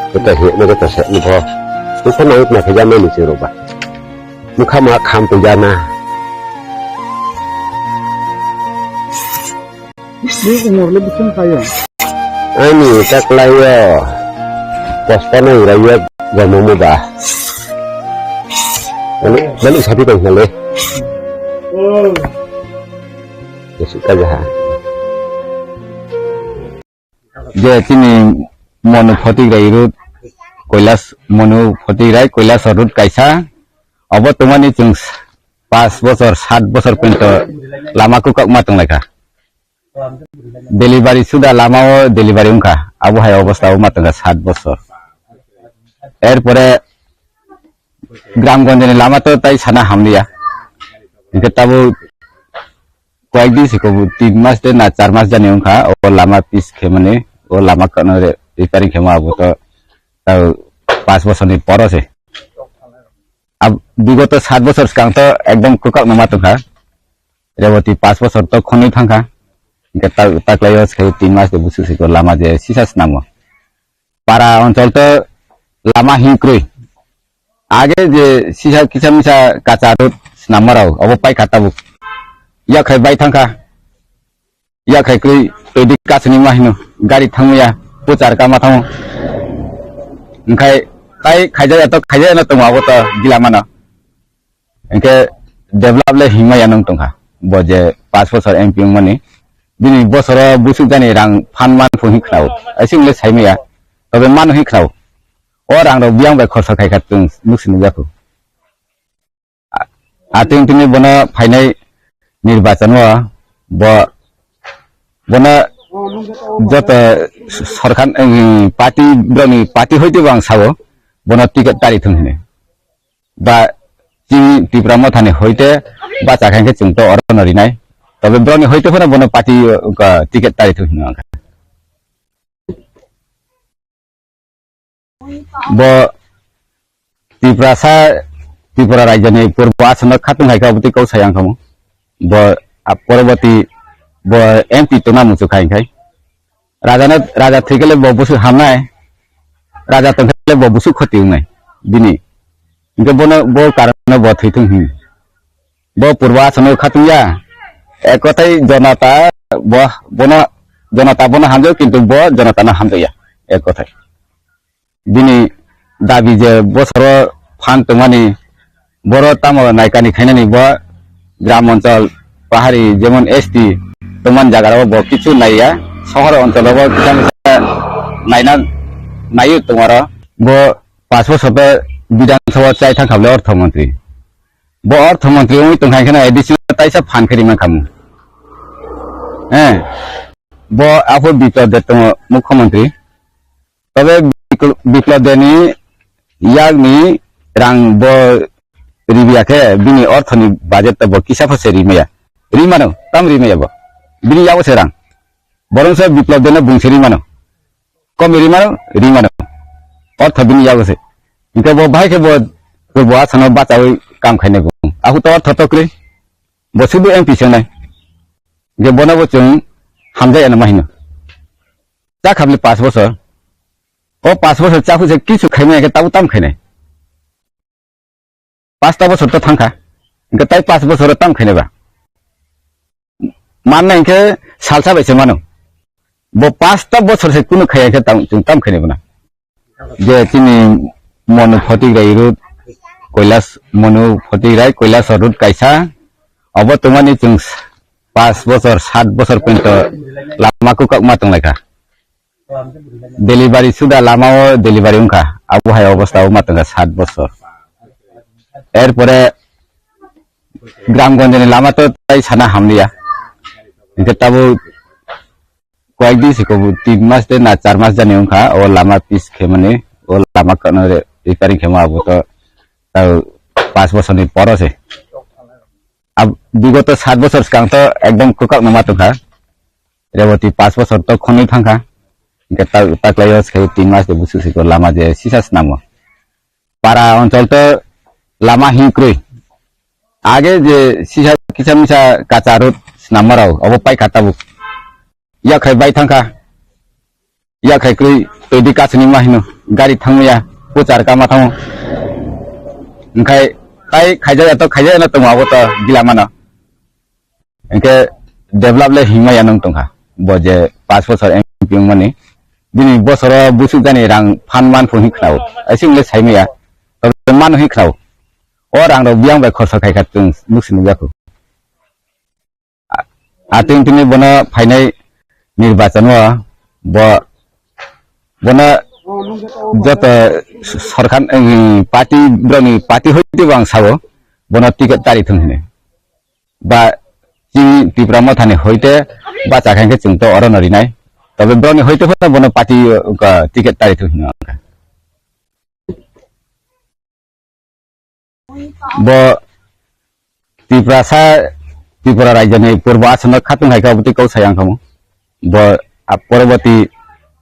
Kota he, no kota se, no bo. Dukho na utna khaja mai ni chiro ba. Mukha ma kham puja na. Ni umur le bising kayo? Ani taklayo pospano urayo jomo muda. Ani bali sapi tong hale. Oh. Jesi kajaha. Je chini Monu Photigrai road, Koilas, Monu Photigrai, Koilas road kaisa. Obo tongmani chwng pas bosor, sat bosor pointo lama kwkak ma tonglaikha. Delivery suda lama o delivery wngkha. Abo hai obostha o ma tongkha sat bosor. Erpore Gramgonjani lama to tai sana hamliya. Hingke tabuk koyek din siko bo tin mas de na char mas jani wngkha, o lama pis khe mani, o lama kano re-, repairing khe ma abo to, ta pas bosor ni poro se. Ab-, bigoto sat bosor swkang to ekdom kwkak no ma tongkha. Reboti pas bosor to khonwi thangkha. Hingke ta, ta klaio se tin mas de busu siko lama je sisa snamo. Para onchol to lama hinkrwi. Age je sisa kisa misa kacha road snammarao, obo paikha tabuk. Yakhai bai thangkha. Yakhai krwi twi di kasuni ma hino. Gari thangmaya, puchar kama thango. Hingkhai tai khaijaya to khaijaya no tongo abo to gila mano. Hingke develop le himma ya nung tongkha. Bo je pas bosor M P wngmani. Bini bosoro busuk jani rang phan man pho hin khnao. Aising le saimaya. Tobe man hin khnao. O rang rok biyang bai khorsa khai kha chwng nuk sini jakho. A-, ating tini bono phainai nirbachan o bo, bono joto sorkar, eh, party, borokni party hoite bo ang sao, bono ticket tari thung hini. Ba chini Tipra Mothani hoite ba chakha khe chwng to oro no rinai. Tobe borokni hoite phano bono party, uh, ticket tari thung hino ang kha. Bo Tiprasa, Tripura rajyoni purbo asonno khatung hai kha, obotwi kok sai ang khamu. Bo, a, poroboti bo M P tongna muchuk kha, hingkhai raja no, raja thwikhe le bo busu hamnai, raja tongkhe le bo busu khoti wngnai bini. Hingkhe bono, bo karon no bo thwithung hin. Bo purbo asonno khatungya. Ek kothai jonata bo, bono, jonata bono hamjao, kintu bo jonata no hamjakya. Ek kothai. Bini dabi je bosoro phan tongmani, boro tamo naikani khainani bo gram onchol, pahari, jemon S T tongmani jaga rok bo kichu naiya. Sohor onchol rok bo kisa misa naina, naiyo tongmaro. Bo pas bosor to Bidhan Sabha chai thang kha bole ortho montri. Bo ortho montri wngwi tongkha, hingkheno additional taisa phan khe rimang khamu. Eh, bo aphuru Biplab Deb tongo mukhyamantri. Tobe Bikl-, Biplab Debni yakni rang bo ribiya khe bini orthoni budget to bo kisa pho se rimaya. Rimano, tam rimaya bo. Bini yago se rang. Borongsa Biplab Debno bungse rimano. Komi rimano, rimano. Ortho bini yago se. Hingke bo bahai khe bo, bo asano bachawi kam khainai bo. Ahu to ortho to kwrwi. Bo sudu M P se wngnai. Hingke bono bo chwng hamjaya no ma hino. Cha khabli pas bosor. O pas bosor cha phuse kisu khaimaya khe tabuk tam khainai. Pasta bosor to thangkha. Hingke tai pas bosor tam khainai ba. Manna hingke salsa bai se mano. Bo pasta bosor se kunu khaya khe tam, chwng tam khainai bana. Je chini Monu Photigrai road, Koilas, Monu Photigrai, Koilas road kaisa. Obo tongmani chwng pas bosor, sat bosor pointo lama kwkak ma tonglaikha. Delivery suda lama o delivery wngkha. Abo hai obostha o ma tongkha sat bosor. Erpore Gramgonjani lama to tai sana hamliya. Hingke tabuk koyek din siko bo tin mas de na char mas jani wngkha. O lama pis khe mani, o lama kano re-, repairing khe ma abo to, tabuk pas bosor ni poro se. Ab-, bigoto sat bosor swkang to ekdom kwkak no ma tongkha. Reboti pas bosor to khonwi thangkha. Hingke ta-, taklaio se tin mas de busu siko lama je sisa snamo. Para onchol to lama hinkrwi. Age je sisa kisa misa kacha road snammarao, obo paikha tabuk. Yakhai bai thangkha. Yakhai kwrwi twi di kasuni ma hino. Gari thangmaya, puchar kama thango. Hingkhai tai khaijaya to khaijaya no tongo abo to gila mano. Hingkhe develop le himma ya nung tongkha. bo je pash bochor M P wngmani, bini bosoro busuk jani rang phan man phung hin khnao, aisi wngkhe saimaya, tobe mano hin khnao. O rang rok biyang bai khorsa khai kha chwng nuk si nukya khu. A-, atwng tini bono phainai nirbachan o bo, bono joto sorkar, em, party, borokni party hoite bo ang sao, bono ticket tari thung hini. Ba chini Tipra Mothani hoite bacha kha khe chwng to oro no rinai. Tobe borokni hoite phano bono party, uh, ticket tari thung hino ang kha. Bo Tiprasa, Tripura rajyoni purbo asono khatung hai kha, obotwi kok sai ang khamu. Bo, a, poroboti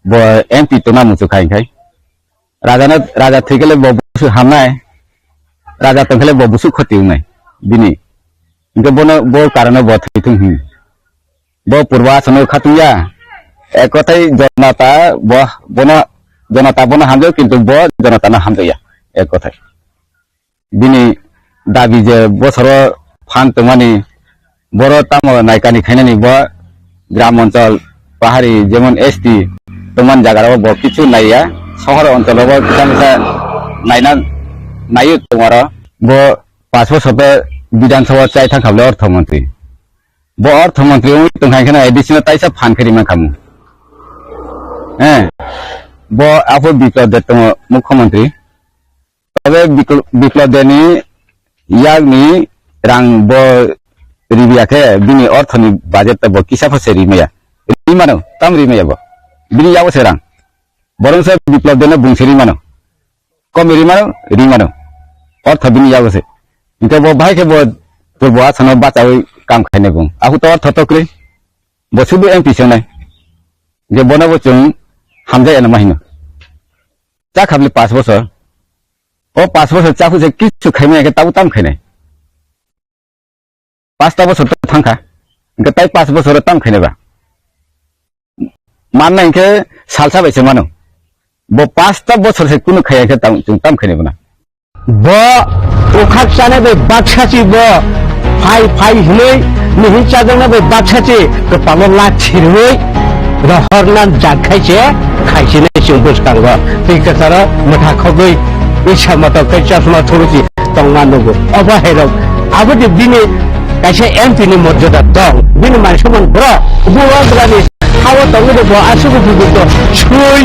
bo M P tongna muchuk kha, hinkhai rajano, raja thwikhe le bo busu hamnai, raja tongkhe le bo busu khoti wngnai bini. Hinkhe bono, bo karano bo thwi thung hin. Bo purbo asono khatungya. Ek kothai jonata bo, bono, jonata bono hamjao, kintu bo jonatano hamjakya. Ek kothai. Bini dabi je bosoro phan tongmani, boro tamo naikani khainani bo gram onchol, pahari, jemon S T tongmani jagarao bo kichu naiya. Sohor oncholo bo kisa misa naina, naiyo tongmaro. Bo pash bosor to Bidhan Sabha chai thang kha bole ortho montri. Bo ortho montri wngwi tongkha hinkhe no A D C no taisa phan khe rimang khamu. Eh, bo aphuru Biplab Deb tongo mukhyamantri. Tobe Bikl-, Biplab Debni yakni rang bo ribiya khe bini orthoni budget ta bo kisa pha se rimaya. Rimano, tam rimaya bo. Bini yago se rang. Borong se Biplab Debno bung se rimano. Kom rimano, rimano. Ortho bini yago se. Hinkhe bo bahai khe bo purbo asano bachawi kam khainai bung. Ahu to ortho to kwrwi. Bo sudu M P se wngnai. Je bono bo chwng hamjai ano ma hino. Cha khabli pash bosor. O pash bosor chahu se kichu khaimani khe tabuk tam khainai. Pasta bosor to thangkha. Hinkhe tai pash bosor tam khainai ba. Manna hinkhe salsa bai se mano. Bo pasta bosor se kunu khaiya khe tam, chwng tam khainai bana. Bo ukhak chana bai baksa chi bo phai phai hinui mihin chajakna bai baksa chi kwpalo la chirui rohorna jak khai se khaichinai chwng bwskango. Twi kwcharo mwtha khogwi isa motok tei chosma thuruchi tongma nugo. Obo hai rok abo de bini kaisa M P ni morjada tong. Bini man soman bro. Bubagrani Hao tongo de bo aswk bubuto sui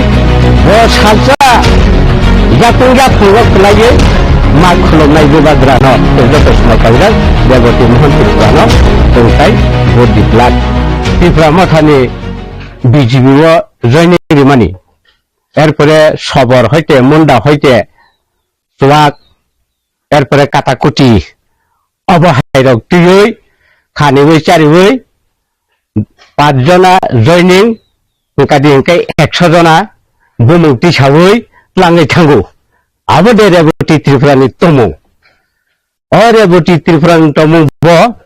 bo salsa yakung yaphungo kwlaiwi ma khulumnai bubagrano tei joto sima paijak Reboti Mohan Tripurano tongthai bo diplak. Tripura Mothani B J P o joining rimani, erpore Sobor hoite, Munda hoite, Chuak, erpore Katakuti, obo hai rok twiwi khaniwi chariwi pach jona joining, wngkha di hwnkhe ekso jona bumung tisawi tlangwi thango. Abo de Reboti Tripura ni tongmung. O Reboti Tripura ni tongmung bo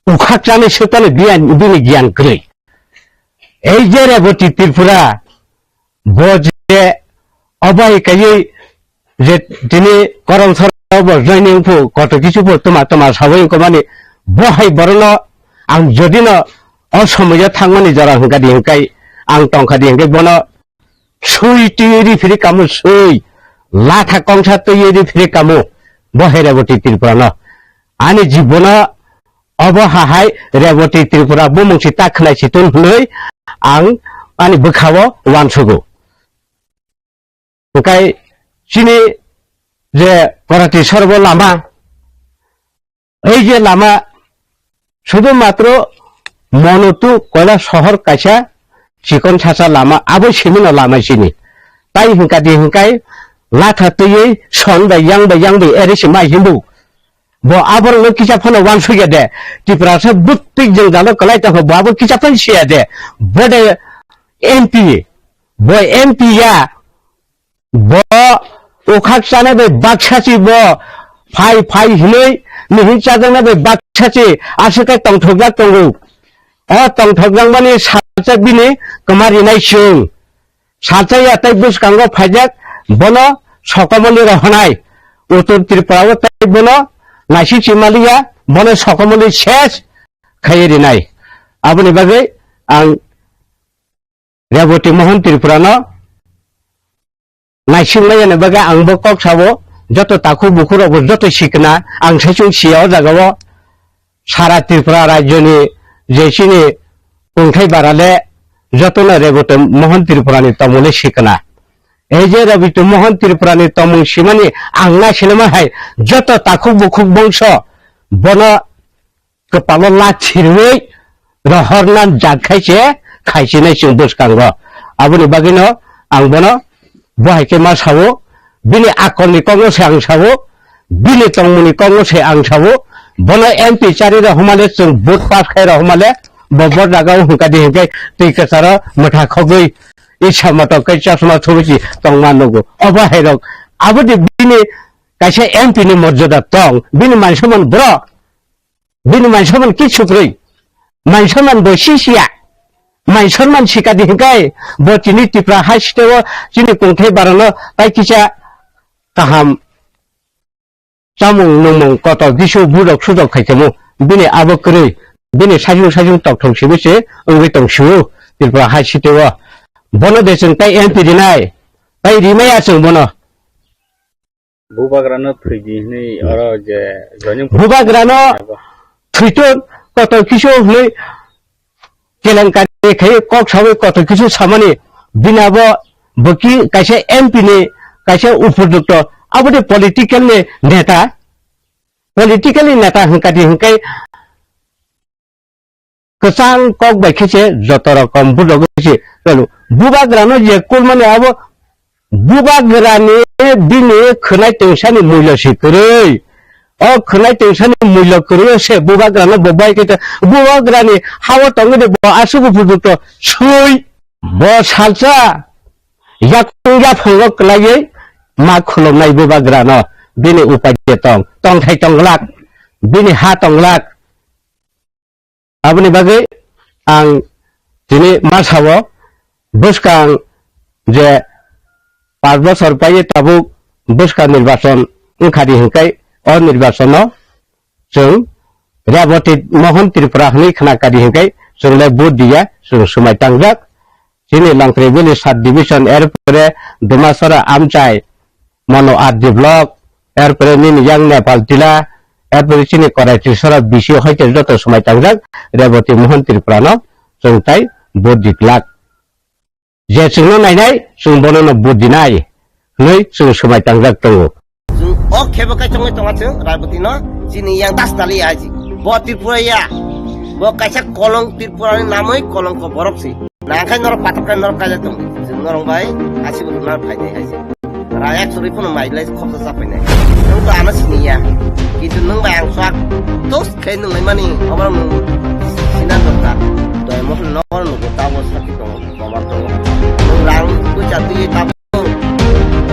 ukhak chani swkani biyan, bini giyan kwrwi. Ei je Reboti Tripura bo je obo hai kaiwi je tini Korom Soro bo joining phu koto kisu phu tuma tuma sawi wngkha mani bo hai borokno ang jodi no o somoyo thangmani jora hwnkha di hwnkhe ang tongkha di hwnkhe bono sui twi ri phiri kamo sui latha kongsa twi ri phiri kamo bo hai Reboti Tripura no ani jibono obo hahai Reboti Tripura bumung si ta khwnai si tun hwnwi ang ani bwkhao uansugo. Hwnkhe chini je Korati Sorbo lama, ei je lama sudu matro Monotu Koila sohor kaisa chikon sasa lama, abo simino lama chini. Tai hwnkha di hwnkhe latha twiwi son bai yang bai yang bai eri si mai himbu. Bo aborokno kisa phano uansukya de. Tiprasa bwtwi jwngjalo kwlai tongkha, bo abo kisa phano siya de. Bo de M P, bo M P ya, bo ukhak chana bai baksa si bo phai phai hinwi mihin chajakna bai baksa si aswk khe tongthokjak tongo. O tongthokjakmani salsa bini kwma rinai chwng. Salsa ya tei bwskango phaijak bono sokomoli rohonai. Uttor Tripura o tei bono naisik si maliya, bono sokomoli ses khaiwi rinai. Aboni bagwi ang Reboti Mohan Tripura no naisingmaya ni bagwi ang bo kok sabo, joto takhuk bukhuk rok bo joto sikna, ang saichung siya o jaga o, sara Tripura rajyo ni je chini kungthai bara le joto no Reboti Mohan Tripura ni tongmung le sikna. Ei je Reboti Mohan Tripura ni tongmung simani ang naisilma hai joto takhuk bukhuk bongso bono kwpalo lachi rwi rohorna jak khai se khaisinai chwng bwskango. Aboni bagwino ang bono bo hai khe ma sao, bini akolni kokno se ang sao, bini tongmungni kokno se ang sao, bono M P chari rok hwnmale chwng vote pass khai rok hwnmale bo bo jaga o hwnkha di hwnkhe twi kwcharo mwtha khogwi isa motok khe chosma thubui si tongma nugo. Obo hai rok aboni bini kaisa M P ni morjada tong, bini mansaman bro. Bini mansaman kichu kwrwi. Mansaman bo sisiya. Mansaman sikadi hwnkhe bo chini Tripura hai state o chini kungthai barano tai kisa kaham chamung nungmung kotor kisu budok sudok khaikhamu. Bini abo kwrwi. Bini sajung sajung tokthong sibu se wngwi tong siu Tripura hai state o. Bono de chwng tai M P rinai. Tai rimaya chwng bono. Bubagrano thwidi hwnwi oro je joining Bubagrano thwito kotor kisu hwnwi kelenkari khai kok sawi kotor kisu samani bini abo bwki kaisa M P ni kaisa upojukto aboni political ni neta, political ni neta hwnkati hwnkhe kwchang kok bai khe se joto rokom budok se rwnu. Bubagrano je kulmani abo bubagrani bini khwnai tungsani mulya se kwrwi. O khwnai tungsani mulya kwrwi se bubagrano bo bai khe bubagrani hawa tongwi de bo aswk upojukto swi bo salsa yakung yaphango kwlaiwi ma khulumnai bubagrano bini upai je tong tongthai tong glak bini ha tong glak. Aboni bagwi ang tini ma sao, bwskang je panch bochor paiwi tabuk bwskang nirbachon wngkha di hwnkhe o nirbachono chwng Reboti Mohan Tripura hwnwi khna kha di hwnkhe chwng le vote diya, chwng swmai tangjak. Chini Longkri Valley Sub Division, erpore Dumasora Amchai, Mano R D Block, erpore nini yang Nepal Tila, erpore chini Korai Trisora B C hoite joto swmai tangjak Reboti Mohan Tripura no chwng tai vote di glak. Je chwngno nainai, chwng bono no vote dinai hwnwi chwng swmai tangjak tongo. Chwng o khebo kaichongwi tonga chwng Raiboti no chini yang das tali ya ji. Bo Tripura ya. Bo kaisa kolong Tripura ni namwi kolongko borok si. Nangkhai norok patok kai norok kaijak tong. Chwng norok bai asibo lunar phainai hai se. Rayak suri phano mai lai khoksa chapainai. Nwng to ano siniya. Kintu nwng bai ang swak tos khe nwng lai mani obo nwng sinan dokta. Doi mohon nokol nugo tabo sakhi tongo. Baba tongo. Nwng rang twi cha twi tabo.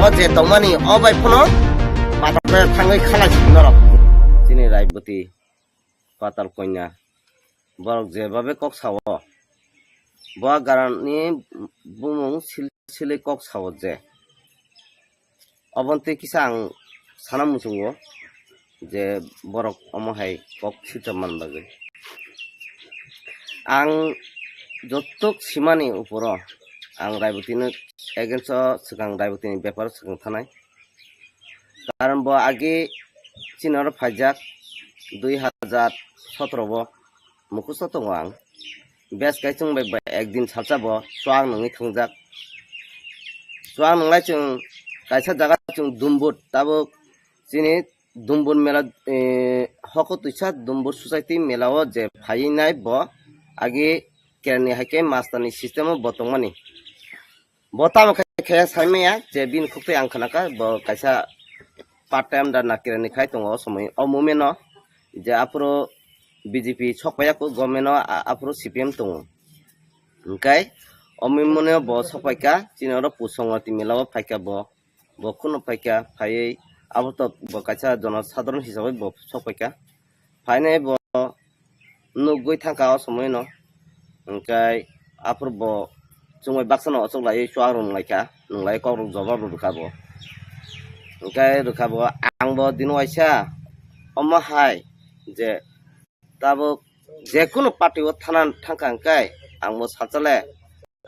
O je tongmani o bai phano patok kai thangwi khala si norok. Chini Raiboti. Patal Konya. Borok jebabe kok sao. Bo garani bumung sil-, silsilwi kok sao je. Oboni twi kisa ang sana muchungo je borok omo hai kok sitra man bagwi. Ang jotok simani uporo ang Raibotino against o swkang Raibotini beparo swkang thanai. Karon bo agi chini oro phaijak dui hazar sotro bo mukhusto tongo ang. Bes kai chwng bai bai ekdin salsa bo chuak nungwi thangjak. Chuak nunglai chwng kaisa jaga chwng Dumbur tabuk chini Dumbur mela, eh, hoko twisa Dumbur society mela o je phaiwi nai bo agi kerni hai khe master ni system o bo tongmani. Bo tamo khe khe saimaya je bini khuk twi ang khna kha bo kaisa part time da nakira ni khai tongo o somoi o moment no je aphuru B J P sok paiya kho government no a-, aphuru C P M tongo. Hwnkhe o moment no bo sok paikha chini oro Pusongwati mela o phaikha bo, bo kheno phaikha phaiwi abo to bo kaisa jono sadharon hisabai bo sok paikha. Phainai bo nugwi thangkha o somoi no. Hwnkhe aphuru bo chumui baksa no ochuk laiwi chuak rwng laikha, nwng lai kok rok jobab rw rwkha bo. Hwnkhe rwkha bo ang bo dino waisa omo hai je tabuk jekunu party o thana thangkha hwnkhe ang bo salsa le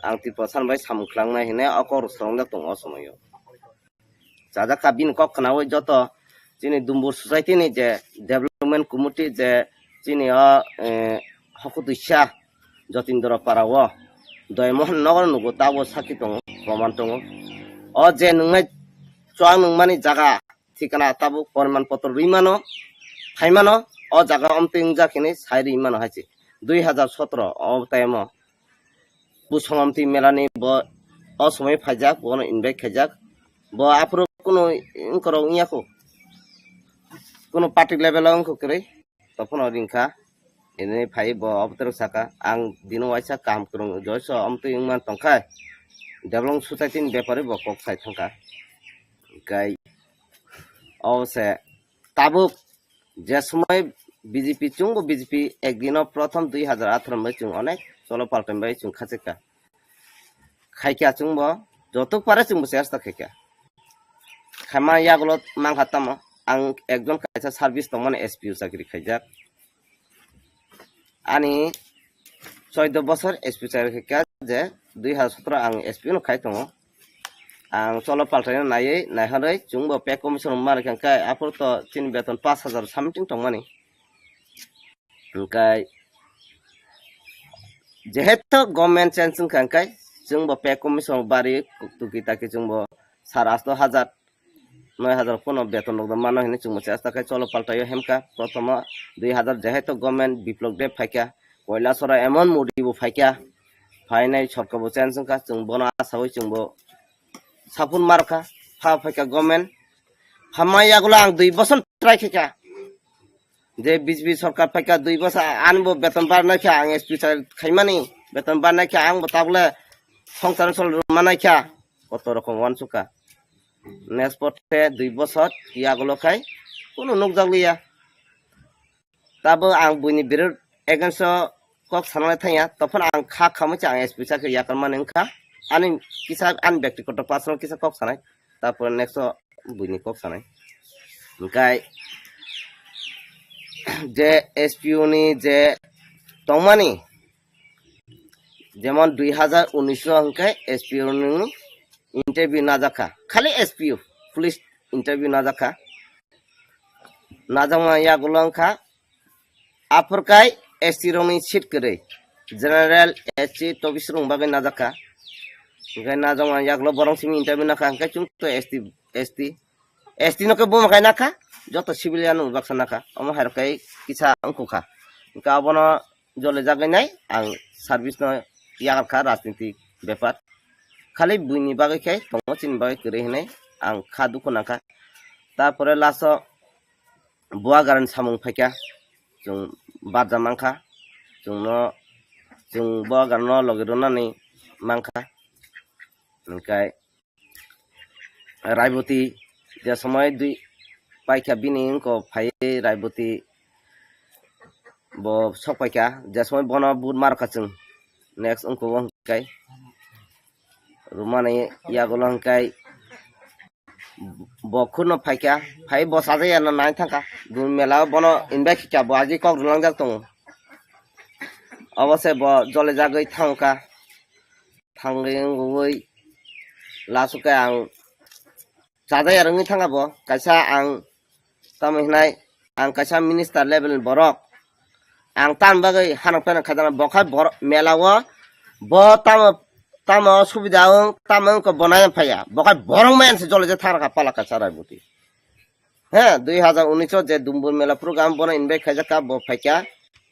ang Tripura Motha bai samung khlangna hinwi o kok rwsong jak tongo o somoio. Chajak kha bini kok khnaui joto chini Dumbur society ni je development committee je chini o, eh, Hokutwisa Jotindra Para o Doymohon nogo nugo tabo sakhi tongo, proman tongo. O je nungnai chuak nungmani jaga thikana tabuk poriman potro rwi mano, phai mano, o jaga omtwi wngjak hinwi sai rwi mano hai se. Dui hazar sotro o time o Busong Omtwi mela ni bo o somoi phaijak, bono invite khaijak. Bo aphuru kunu wngkorok wngya kho. Kunu party level o wngkho kwrwi. Tophono ringkha. Ini phai bo obotwrwk saka, ang dino waisa kaham kwrwng joiso omtwi wngman tongkha. Development society ni bepari bo kok sai thangkha. Hwnkhe o se tabuk je somoi B J P chwngbo B J P ekdino prothom dui hazar atharo bai chwng onek cholo paltai bai chwng khachikha. Khaikha chwngbo, jotok pare chwngbo chesta khaikha. Khaima yagulo mankha tamo, ang ekjon kaisa service tongmani S P O chakri khaijak. Ani choido bosor S P O chakri khaikha je dui hazar sotro ang S P O no khai tongo. Ang cholo paltaino naiwi naiharwi chwngbo pay commission rwma rwkha khe aphuru to chini beton pash hazar something tongmani. Hwnkhe jehetu government change wngkha hwnkhe chwngbo pay commission bari tuki taki chwngbo sar asto hajar, noi hajar pono beton rok mano hinwi chwngbo chesta khe cholo paltaio hemkha. Prothomo dui hajar jehetu government Biplop Deb phaikha, Koilasora emon Modi bo phaikha, phainai sorkar bo change wngkha, chwng bono asawi chwngbo sapun markha, pha phaikha government. Hamma yagulo ang dui bosor try khaikha. Je B J P sorkar phaikha dui bosor, ani bo beton barnai kha, ang S P sa khaimani, beton barnai kha, ang bo tabule songsar sol manai kha, koto rokom wansukha. Next pote dui bosor yagulo khai kunu nukjakliya. Tabo ang buini birud against o kok sanalai thangya, tophon ang kha khamwi cha ang S P sa khe yakar mani wngkha. Ani kisa ani byaktigoto personal kisa kok sanai, tapore next o buini kok sanai. Hwnkhe je S P O ni je tongmani, jemon dui hazar unis o hwnkhe S P O ni interview najakha, khali S P O, police interview najakha. Najakma yagulo wngkha aphurkai S T rokni seat kwrwi, general, S C, tobis rok bagwi najakha. Hwnkhe najakma yagulo borok simi interview nakha, hwnkhe chwng to S T, S T, S T no khe buma khai nakha, joto civilian no baksa nakha, omo hai rok khe kisa wngkha. Hwnkhe abono jole jagwi nai ang service no yakarkha rajniti bepar. Khali buini bagwi khe tongo, chini bagwi kwrwi hinwi ang kha dukhu nangkha. Tapore last o Buagarani samung phaikha, chwng barja mankha, chwngno, chwng Buagarano logi rwnani mankha. Hwnkhe Raiboti je somoi dui paikha bini wngko phai Raiboti bo sok paikha, je somoi bono but markha chwng next wngko bo hwnkhe rwmani yagulo hwnkhe bo khurno phaikha, phai bo sajaya no nai thangkha, dun mela o bono invite kha bo agi kok rwlangjak tongo, obo se bo jole jagwi thangkha. Thangwi wngwi last o khe ang chajai arwngwi thangkha bo, kaisa ang tamo hinai ang kaisa minister level ni borok, ang tamni bagwi hanok pheno khaijana bo khai borok mela o bo tamo tamo subida wng tamo wngkha bo nai phaiya bo khai borok maya se jole je thangkha pala kaisa Raiboti. He, dui hazar unis o je Dumbur Mela program bono invite khaijak kha, bo phaikha.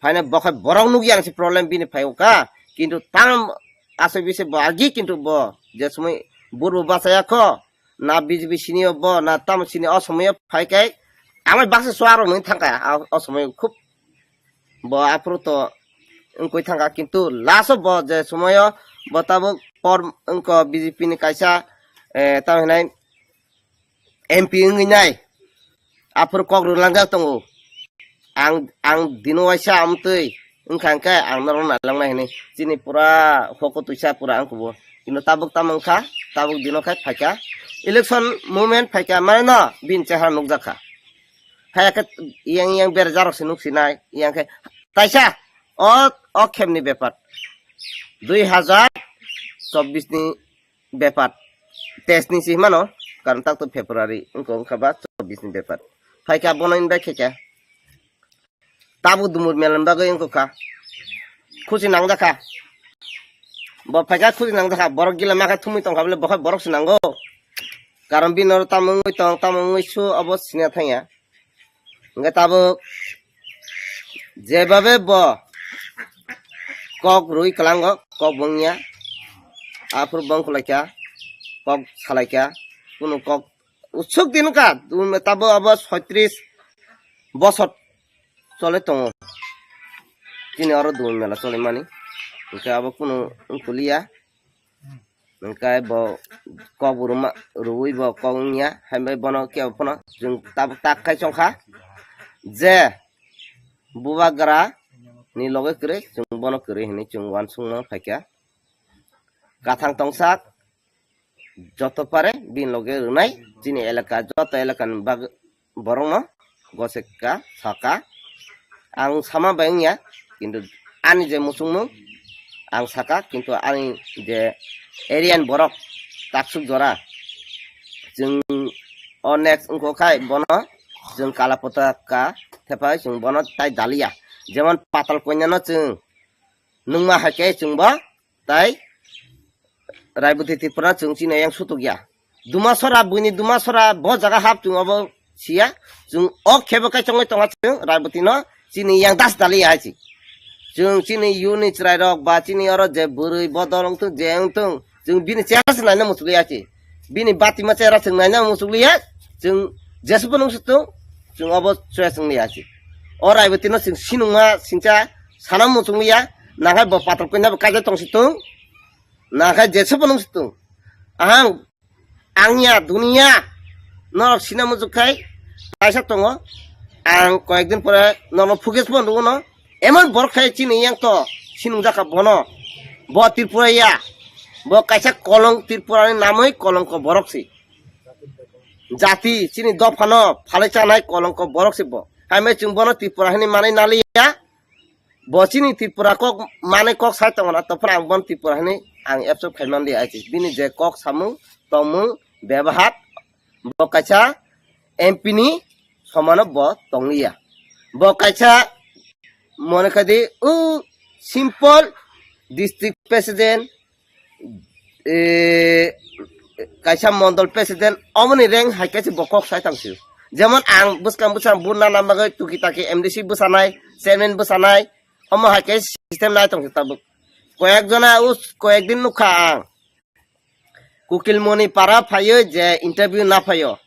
Phaina bo khai borok nukya ang se problem bini phai kha. Kintu tam asai bise bo agi kintu bo je somoi burbo bachaya kho, na B J P sini o bo, na tam sini o somoi o phai kai. Amai baksa suaro nung thangkha, a, o somoi khub bo aphuru to wngkoi thangkha. Kintu last o bo je somoi o bo tabuk por wngkho B J P ni kaisa, eh, tam hinai M P wngwi nai, aphuru kok rwlangjak tongo. Ang, ang dino waisa amtwi wngkha hwnkhe ang norok nailangnai hinwi. Chini pura hoko twisa pura ang kubo. Kintu tabuk tamo wngkha, tabuk dino khai phaikha. Election movement phaikha, mane no bini chehara nukjakha. Phaiya khe yang yang berajak rok se nuksinai, yang khe taisa o, o khemni bepar. Dui hazar chobbish ni bepar, teis ni si mano, karon tak to February wngkha, wngkha ba chobbish ni bepar. Phaikha bono invite khaikha. Tabuk dumur mela ni bagwi wngkha. Khusi nangjakha. Bo phaikha khusi nangjakha. Borok gila makha thumwi tongkha bole, bokhai borok se nango. Karon bini oro tamo wngwi tong, tamo wngwi su, obo sina thangya. Hwnkhe tabuk jebabe bo kok rwi kwlango, kok bo wngya. Aphuru bo wngkulaikha, kok salaikha. Kunu kok usuk din wngkha, tabuk abo soitris bosor chole tongo. Chini oro dui mela chole mani. Hwnkhe abo kunu wngkuliya. Hwnkhe bo kok bo rwma, rwui bo kok wngya. Hai bai bono kebo phano chwng tabuk tak khai chongkha je bubagra ni loge kwrwi, chwng bono kwrwi hinwi chwng uansukna phaikha. Kathang tongsak, joto pare bini loge rwnai chini elaka, joto elakani bag-, borokno goseka saka. Ang sama bai wngya, kintu ani je muchungmung ang saka, kintu ani je area ni borok taksuk jora chwng o next wngkha khai bono chwng kala potaka thepai chwng bono tai daliya. Jemon patal koinano chwng nungma hai khe chwngbo tai Raiboti Tripura chwng chini yang sutuk ya. Dumasora, buini Dumasora bo jaga hap chwng obo siya. Chwng o khebo kai chongwi tonga chwng Raiboti no chini yang das dali ya chi. Chwng chini yuni chwrai rok ba chini oro je bwrwi bodol wngthung je wngthung chwng bini chera se naina muchukli ya chi. Bini batima chera chwng naina muchukli ya. Chwng jesbo nung sutung chwng obo chwrai chwng li ya chi. O Raiboti no chwng sinungma singcha sana muchukli ya. Nangai bo patal koina bo kaijak tong situng. Nangkhe jesebo nung situng. Ahang, angya, duniya, norok sina muchuk khai, kaisa tongo. Ang koyekdin pore norok fugis bo nugo no. Emon borok khai chini yang to, sinung jaka bono. Bo Tripura ya, bo kaisa kolong Tripura ni namoi kolongko borok si. Jati, chini dophano, phalai chanai kolongko borok si bo. Hai mai chwng bono Tripura hini manai naliya. Bo chini Tripura kok manai kok sai tongo na, to phano ang bon Tripura hinwi ang accept khai man di, ai bini je kok samung tongmung bebahar bo kaisa M P ni somano bo tongliya. Bo kaisa mone khai di, o simple district president, eh, kaisa mondol president, omoni rank hai kaisa bo kok sai tong sio. Jemon ang bwskang bwskang buna na bagwi tuki taki M D C bwsanai, chairman bwsanai, omo hai kaisa system nai tong sio tabuk. Koyek jona us, koyek din nukha ang. Kukilmoni para phaio je interview na phaio.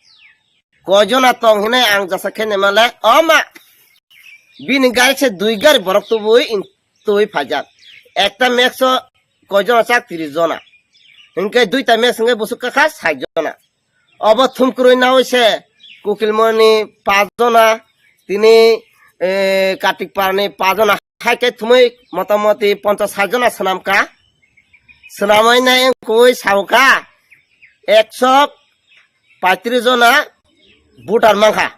Koi jona tong hinai ang jasa khe nemale, o ma, bini gari se dui gari borok tubui in-, tubui phaijak. Ekta max o koi jona chak, tris jona. Hinkhe duita max hinkhe busuk kakha sait jona. Obo thumkurui nawi se Kukilmoni pas jona, tini, eh, Kartik Parani pas jona. Hai khe thumui motamoti ponchas sait jona swnamkha. Swnamwi nai wngkui saukha ekso paitris jona voter mankha.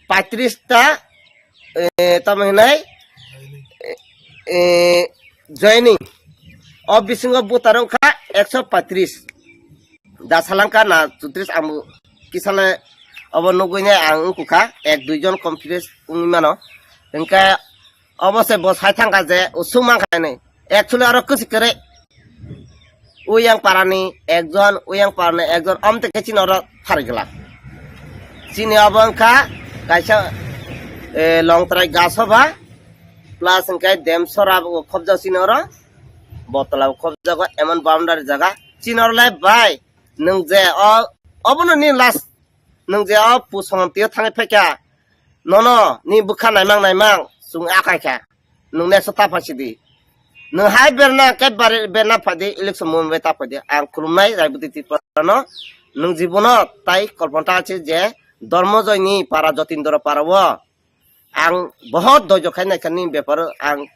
Paitris ta, eh, tamo hinai, eh, eh, joining. O bisingo voter wngkha ekso paitris. Da salangkha na chutris ang kisale obo nugui nai ang wngkukha, ek dui jon confidence wngwi mano. Hinkhe obo se bo sai thangkha je usuk mankha hinwi. Actually oro kwchwi kwrwi. Uyang parani ekjon, uyang parani ekjon, omte khe chini oro pharigwlak. Chini obo wngkha kaisa, eh, Longtrai Gasoba, plus hinkhe Demsora bo khobjak chini oro, Botla bo khobjago, emon boundary jaga. Chini oro lai bai, nwng je o, obono ni last, nwng je o pusongam tio thangwi phaikha, nono ni bwkha naimang naimang chwng akai kha, nwng next o ta phaisidi. Nwng hai berna khe bari-, berna phaidi, election movement bai ta phaidi. Ang khulumnai Raiboti Tripura no, nwng jibono tai kolpanta ache je Dormojoy ni para, Jotindra para o ang bohot doijo khai naikha ni bepar o, ang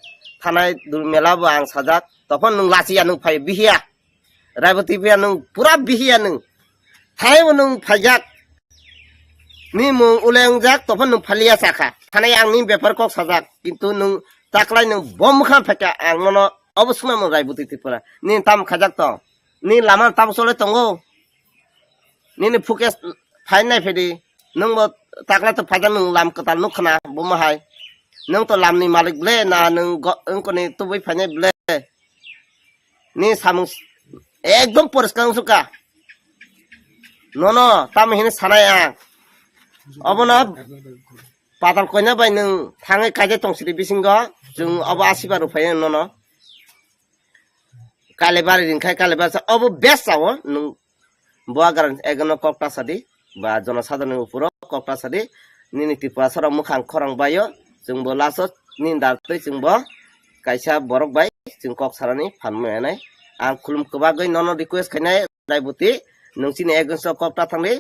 thanai dul mela bo ang sajak, tophon nwng lachiya, nwng phai bihiya. Raiboti phiya nwng pura bihiya nwng. Thanai bo nwng phaijak. Ni mung ule wngjak, tophon nwng phaliya sakha. Thanai ang ni bepar kok sajak. Kintu nwng taklai nwng bo mwkhang phaikha, ang nono obo swmai mung Raiboti Tripura. Ni tam khajak tong. Ni lama tabuk chole tongo. Nini focus phai nai phedi. Nwng bo takla to phaida nwng lam kwtal nuk khna bo ma hai. Nwng to lam ni malik ble na nwng go-, wngkoni tubui phainai ble. Ni samung s-, ekdom poriskar wngsuka. Nono tamo hini sanai ang. Obono patal koina bai nwng thangwi kaijak tong sidi bisingo. Chwng obo asiba rw phai nono. Kalibari ringkhai kalibari sa obo best sao nwng bo agar ekno kok ta sadi ba jono sadharoni uporo kok ta sadi nini Tripura sara mukhang khorang baio chwngbo laso nini dar twi chwngbo kaisa borok bai chwng kok sarani phan manai ang khulum kwbagwi nono request khainai Raibuti nwng chini against o kok ta thangdi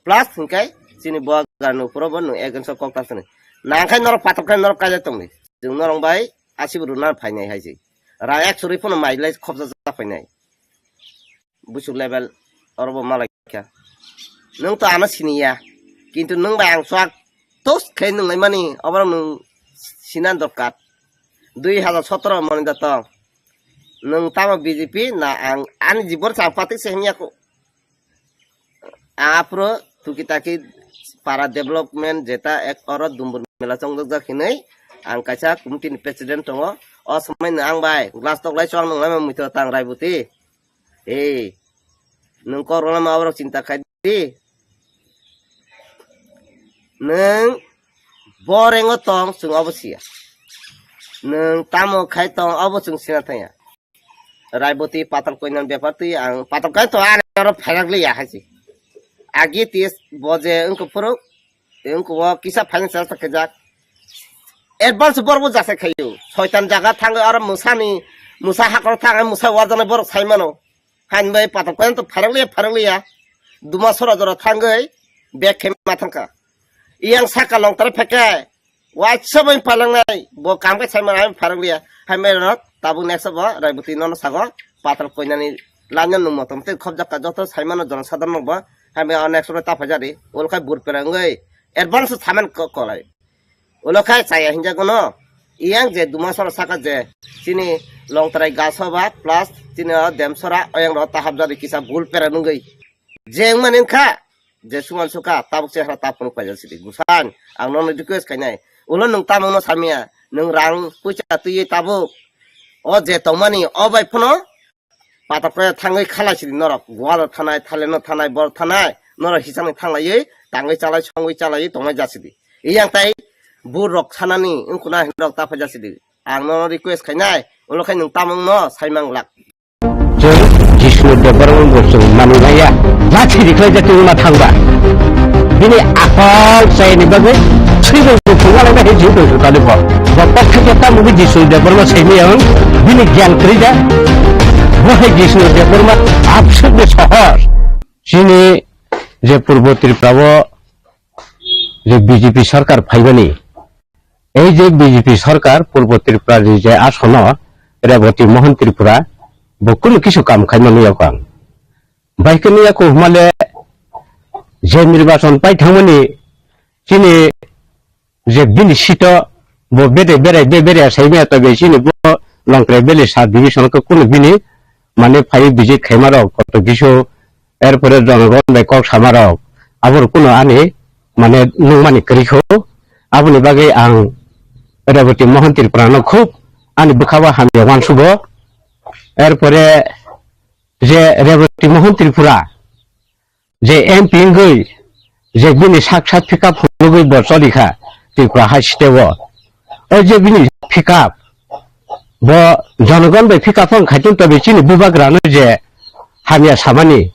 plus hinkai chini bo agar ni uporo bo nwng against o kok ta thangdi nangkhai norok patok khai norok kaijak tongdi chwng norok bai asibo rwna phainai hai se. Rang ek chorwi phano mai lai khopsa ja phainai. Busuk level oro bo malai kha. Nwng to ano siniya. Kintu nwng bai ang swak tos khe nwng lai mani oborok nwng sinan dorkar. Dui hajar sotoro moni da tong. Nwng tamo B J P na ang ani jibor sa patik se himya ko. Aphuru tuki taki para development jeta ek oro dumbur mela chongjak jak hinwi ang kaisa committee ni president tongo. O somoi no ang bai glass tok lai chwng nung lai muitu tang Raibuti. Ei, nwng kok rwna ma borok chinta khai di. Nwng borengo tong chwng obo siya. Nwng tamo khai tong obo chwng sina thangya. Raiboti patal koinani bepar twi ang patal koin to ani oro pharak liya hai se. Agi tis bo je wngkha phuru wngkha o kisa financial ta kajak. Advance borok bo jasa khayo. Soitan jaga thangwi oro musani musa hakor thangwi musa warjana borok sai mano. Hain bai patal koin to pharak liya pharak liya. Duma sora jora thangwi bek khe ma thangkha. Iyang saka long tare pheke. Waisa bai palangnai, bo kam khe saimano, hai pharang liya. Hai mai rok, tabuk next bo, Raiboti nono sago, patal koinani line no nung motom tei khobjak ka joto saimano jono sadharno bo, hai mai o next ro ta phaijadi, ol khai bur perang oi, advance saman ko kolai. Olo khai chaya hinja gono, iyang je duma sora saka je, chini longtrai gaso ba, plus chini o dem sora, oyang ro ta hapjadi kisa bul perang nungoi. Jeng manin kha, je suman suka tabuk chehra ta phunuk paijak sidi. Gusan, ang nono request khainai. Ulo nwng tamungno samya, nwng rang puisa twiwi tabuk. O je tongmani, o bai phano patok khe thangwi khalai sidi norok. Gwalo thanai, Thailandno thanai, bor thanai, norok hisangni thanglaiwi, tangwi chalai, songwi chalaiwi tongnai jasidi. Iyang tai burok sanani, wngkuna hinrok ta phaijak sidi. Ang nono request khainai, ulo khai nwng tamungno saimang lak. Chwng Jisuni Debbarma bo chwng manwi maya. Lathi rikhlai jati wngma thangba. Bini akhol chayani bagwi thwibai bo thwngna laina hai jil tong thwngtani bo. Bo pathakya tamo wngwi Jisuni Debbarma saimaya wng. Bini gyan kwrwi da. Bo hai Jisuni Debbarma abswkni sohor. Chini je Purbo Tripura o je B J P sarkar phaimani, ei je B J P sarkar Purbo Tripura ni je asono Reboti Mohon Tripura bo kunu kisu kam khaima nuya kho ang. Bai khe nuya kho hwnmale je nirbachon pai thangmani chini je bini sito bo bede berai be berai saimaya tobe chini bo Longtrai Valley sub division khe kunu bini mane phai visit khaima rok koto kisu Erpore jonogon bai kok sama rok, aboni kuno ani mane nungmani kwrwi kho, aboni bagwi ang Reboti Mohon Tripura no khub ani bwkha o hamya uansugo. Erpore je Reboti Mohon Tripura je M P wngwi je bini sak sak pickup phunugwi bo choli kha Tripura hai state o. O je bini pickup bo jonogon bai pickup wng khaitun tobe chini bubagra no je hamya samani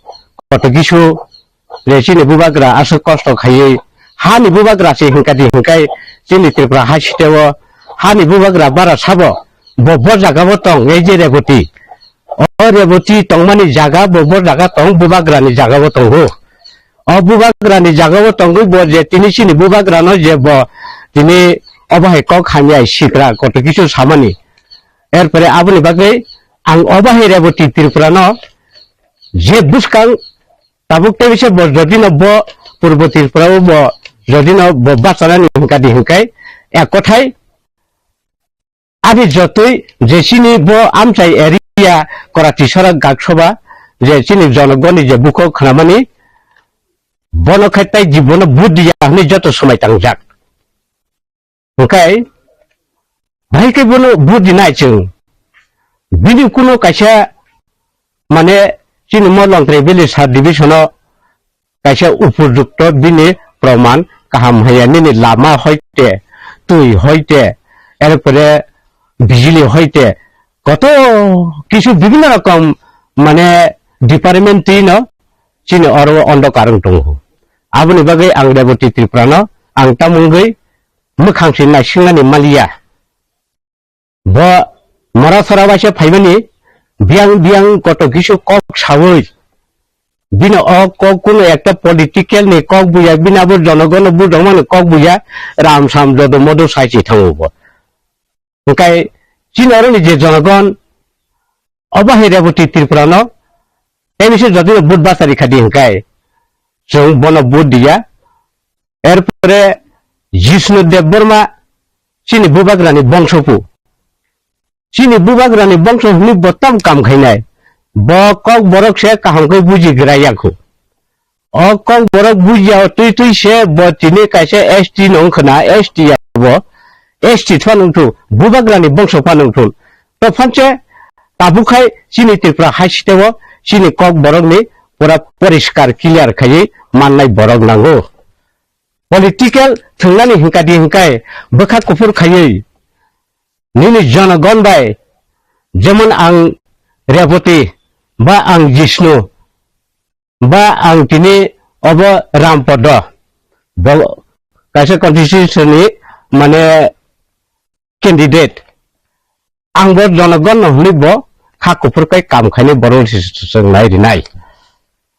koto kisu je chini bubagra aswk kosto khaiwi hani bubagra se hinkadi hinkai chini Tripura hai state o hani bubagra bara sabo bo bo jaga o tong ei je Reboti. O Reboti tongmani jaga bo bo jaga tong bubagra ni jaga o tongo. O bubagra ni jaga o tongwi bo je tini chini bubagra no je bo tini obo hai kok hamya sikra koto kisu samani. Erpore aboni bagwi ang obo hai Reboti Tripura no je bwskang tabuk tei bisa bo jodi no bo Purbo Tripura o bo jodi no bo bachanani hinkadi hinkai ek kothai ani jotoi je chini bo amchai area Korati Sorak Gaksoba je chini jonogoni je bukhuk khnamani, bono khe tai jibono vote diya hwnwi joto swmai tangjak. Hwnkhe bahai khe bono vote dinai chwng. Bini kuno kaisa, mane, chini Molongtrai village sub division-o kaisa upojukto bini proman kaham haya, nini lama hoite, twi hoite, erpore bijili hoite, koto kisu bibhinno rokom, mane, department twino chini oro ondo karwng tongo. Aboni bagwi ang Reboti Tripura no ang tamungwi mwkhang se naisingnani maliya. Bo mora sora waisa phaimani biyang biyang koto kisu kok sawi, bini o kok kuno ekta political ni kok buya, bini abo jonogon no bujongmani kok buya, ram sam jodo modo sai se thango bo. Hwnkhe chini oro ni je jonogon, obo hai Reboti Tripura no tei bisi jodi no vote bachari khadi hwnkhe chwng bono vote diya. Erpore Jishnu Debbarma chini bubagrani bongsopu. Chini bubagrani bongso hwnwi bo tam kam khainai. Bo kok borok se kaham khe buji gra yakho. O kok borok buji ya twi twi se bo tini kaisa S T no wngkhna, S T ya bo. S T phano wngthu, bubagrani bongso phano wngthu. To phanse tabuk khai chini Tripura hai siteo chini kok borokni pura poriskar clear khaiwi mannai borok nango. Political thwngnani hwnkadi hwnkhe bwkha kuphur khaiwi nini jonogon bai, jemon ang Reboti, ba ang Jishnu, ba ang tini obo Rampodo, bo kaisa constituency ni, mane, candidate. Ang bo jonogon no hwnwi bo kha kuphur kai kam khainai borok se chwng nai rinai.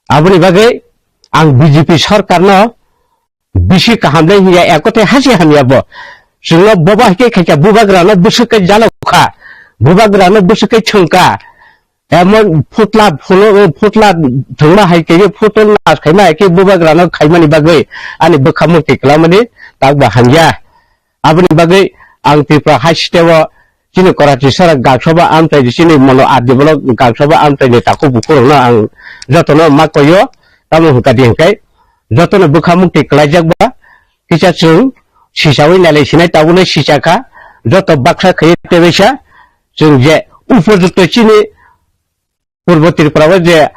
Aboni bagwi ang B J P sarkar no bisi kaham le hiya, ekote hasi hamya bo. Chwngno boba hai khe khaikha, bubagra no bwswk kai jalokha, bubagra no bwswk kai thwngkha. Emon phutla phulo, phutla thwngma hai khe, phutla nas khaima hai khe bubagra no khaimani bagwi ani bwkha mukti kwlamani tak bo hamya. Aboni bagwi ang Tripura hai siteo chini Karachi sara gaksoba amchai, chini mono adi block gaksoba amchai ni takhuk bukhurokno ang jotono ma koyo, tamo hwnkha di hwnkhe jotono bwkha mukti kwlaijak ba kisa chwng sisawi nailai sinai tabukno sichakha, joto baksa khaiwi tebaisa chwng je upojukto chini Purbo Tripura o je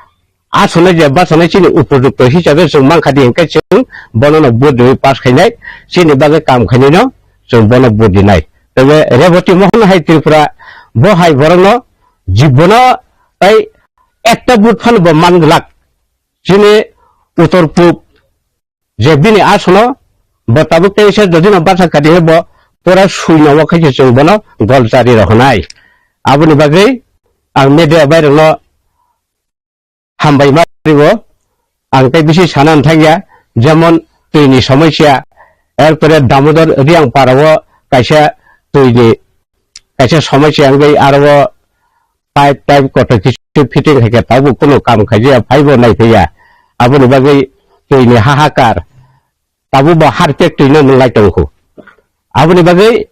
asonai je bachanai chini upojukto hisabe chwng mankha di hwnkhe chwng bono no vote riwi pass khainai, chini bagwi kam khainai no chwng bono vote rinai. Tei Reboti Mohon hai Tripura bo hai borok no jibono tai ekta vote phano bo man glak. Chini uttor pub je bini asono bo tabuk teisa jodi no bachakha di bo pura sui no khe chwng bono gol chari rohonai. Aboni bagwi ang media bai rokno hambai ma riwo, ang tei bisi sana thangya, jemon twi ni somosya, erpore Damodar Riang para o kaisa twi ni kaisa somosya wngwi aro pipe, pipe kotor kisu fitting hai khe tabuk kunu kam khaijaya, phaibo naiphaiya. Aboni bagwi twi ni hahakar, tabuk bo harpek twi no nwnglai tongkhu. Aboni bagwi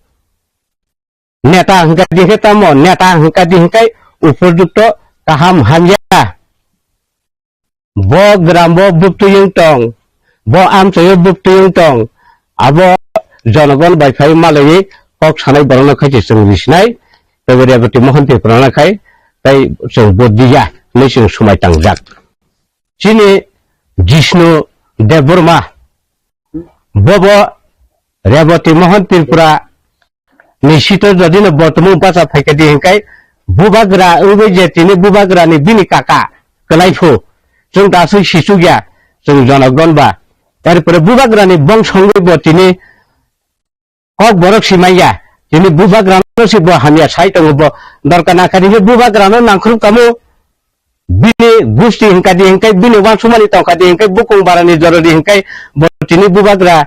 neta hwnkha di khe tamo, neta hwnkha di hwnkhe upojukto kaham hamya. Bo gram bo buktui wng tong, bo amchai o buktui wng tong, abo jonogon bai phai malaiwi kok sanai borokno khai se chwng risinai, tei Reboti Mohon Tripura no khai tei chwng vote diya hinwi chwng swmai tangjak. Chini Jishnu Debbarma, bobo Reboti Mohon Tripura ni sito jodi no bortomung bacha phaikha di hinkai bubagra wngwi je tini bubagra ni bini kaka kwlai phu chwng da aswk sichukya chwng jonogon ba. Erpore bubagra ni bongso wngwi bo tini kok borok si manya, tini bubagra no si bo hamya sai tongo bo dorkar na kha di bubagra no nangkhrup kamo. Bini gusti hinka di hinkai, bini wansumani tongkha di hinkai, bukung barani joro di hinkai, bo tini bubagra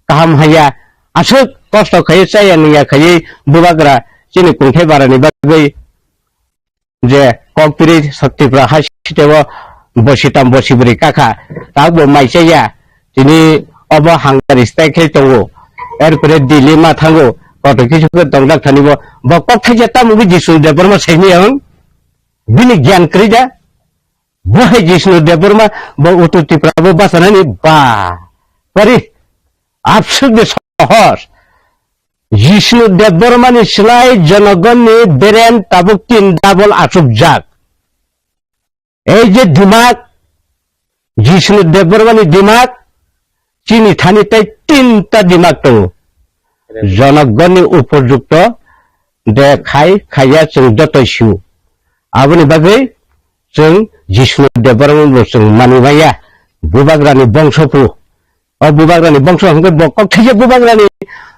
kaham haya, aswk kosto khai chaya nungya khai bubagra chini kungthai barani bagwi je kok piri Tripura hai sitebo bosi tam bosi bwrwi kakha, tak bo mai chaya, tini obo hangari stai khai tongo, erpore Delhi ma thango, koto kisu khe tongdak thani bo, bo kok thaija tamo Jisu Debbarma saini ang. Bini gyan kwrwi da? Bo hai Jishnu Debbarma bo Uttor Tripura bo bachanani ba. Pari absurde sohor. Jishnu Debbarmani slai Jonogonni beren tabuk tin double achukjak. Ei je dimak, Jishnu Debbarmani dimak, chini thani tei tinta dimak tongo. Jonogonni upojukto de khai khaiya chwng jotoi sio. Aboni bagwi chwng Jishnu Debbarmano bo chwng manwi maya. Bubagrani bongso phu. O bubagrani bongso hwnkhe bo kok thaisa bubagrani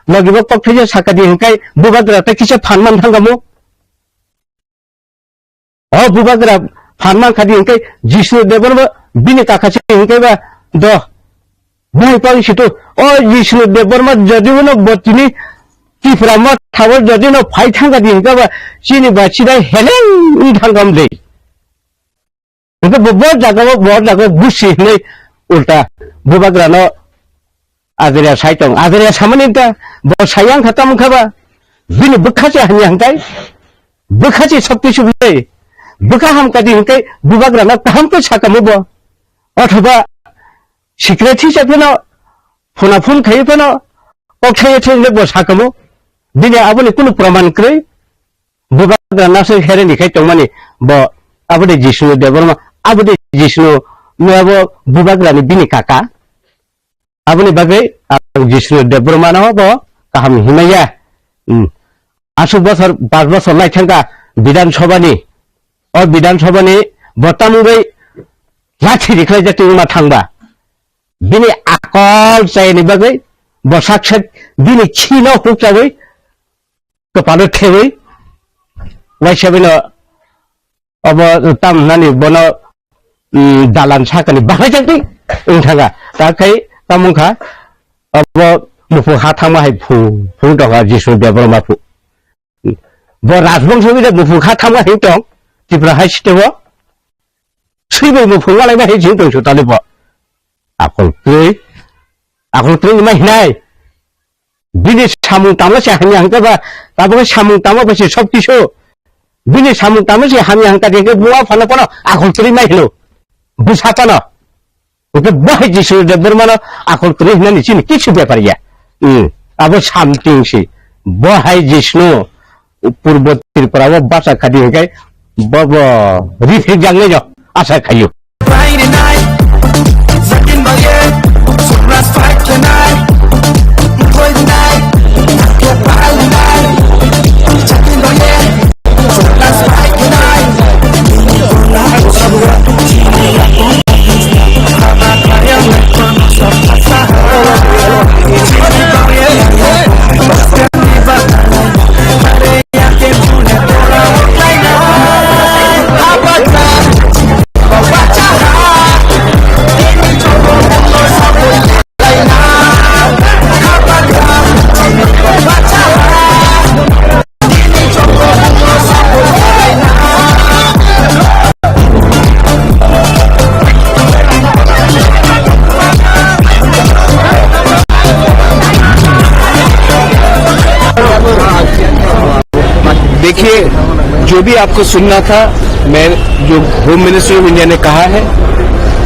logi bo kok thaisa sakadi hwnkhe bubagra tei kisa phan man thangamo. O bubagra phan man khadi hwnkhe Jishnu Debbarma bini kaka se hwnkhe ba do. Bai pang situ o Jishnu Debbarma jodi uno botini Tipra ma thawo jodi no phai thangkhadi hwnkhe ba chini ba chidai heleng wng thangkham de. Hwnkhe bo, bo jaga o, bo jaga o gusi hinwi ulta bubagrano ajria sai tong. Ajria samani ta bo sayang kha tamo kha ba. Bini bwkha se hamya hwnkhe, bwkha se shakti sublai. Bwkha hamkadi hwnkhe bubagrano kaham khe sakamo bo. Othoba secretary se phano, phuna phone khai phano, kok thaiya thai bo sakamo. Bini aboni kunu praman kwrwi. Bubagra nasoi hereni khai tongmani bo aboni Jishnu Debbarma, aboni Jishnu no abo bubagrani bini kaka. Aboni bagwi ang Jishnu Debbarmano bo kaham himaya. Hmm. Aswk bosor, pas bosor lai thangkha Bidhan Sabhani. O Bidhan Sabhani bo tamungwi lathi rikhlai jati wngma thangba. Bini akol chayani bagwi bo sakse bini khino hukchawi kwpalo thewi, waisa bino obo tam nani bono, mm, dalan sakani bahai jagdi wng thanga. Ta khai tamo wngkha, obo muphung ha thangma hai phu, phung tongkha Jishnu Debbarma phu. Bo rajbongso bide muphung ha thangma hai tong, Tripura hai sitebo. Swibai muphung walai bahai jing tong su talibo. Akol twi, akol twi ma hinai. Bini samung tamo se hamya hwnkhe ba, tabuk samung tamo ba se sob kisu. Bini samung tamo se hamya hwnkha de khe buma phano phano akol kwrwi mai hino. Bwsa phano. Hwnkhe bo hai Jishnu Debbarmano akol kwrwi hinani chini kisu bepar ya. Hmm. Abo something se. Bo hai Jishnu Purbo Tripura o bacha khadi hwnkhe bo bo rifik jaknai no asa khaio. देखिए, जो भी आपको सुनना था, मैं, जो home minister of India ने कहा है,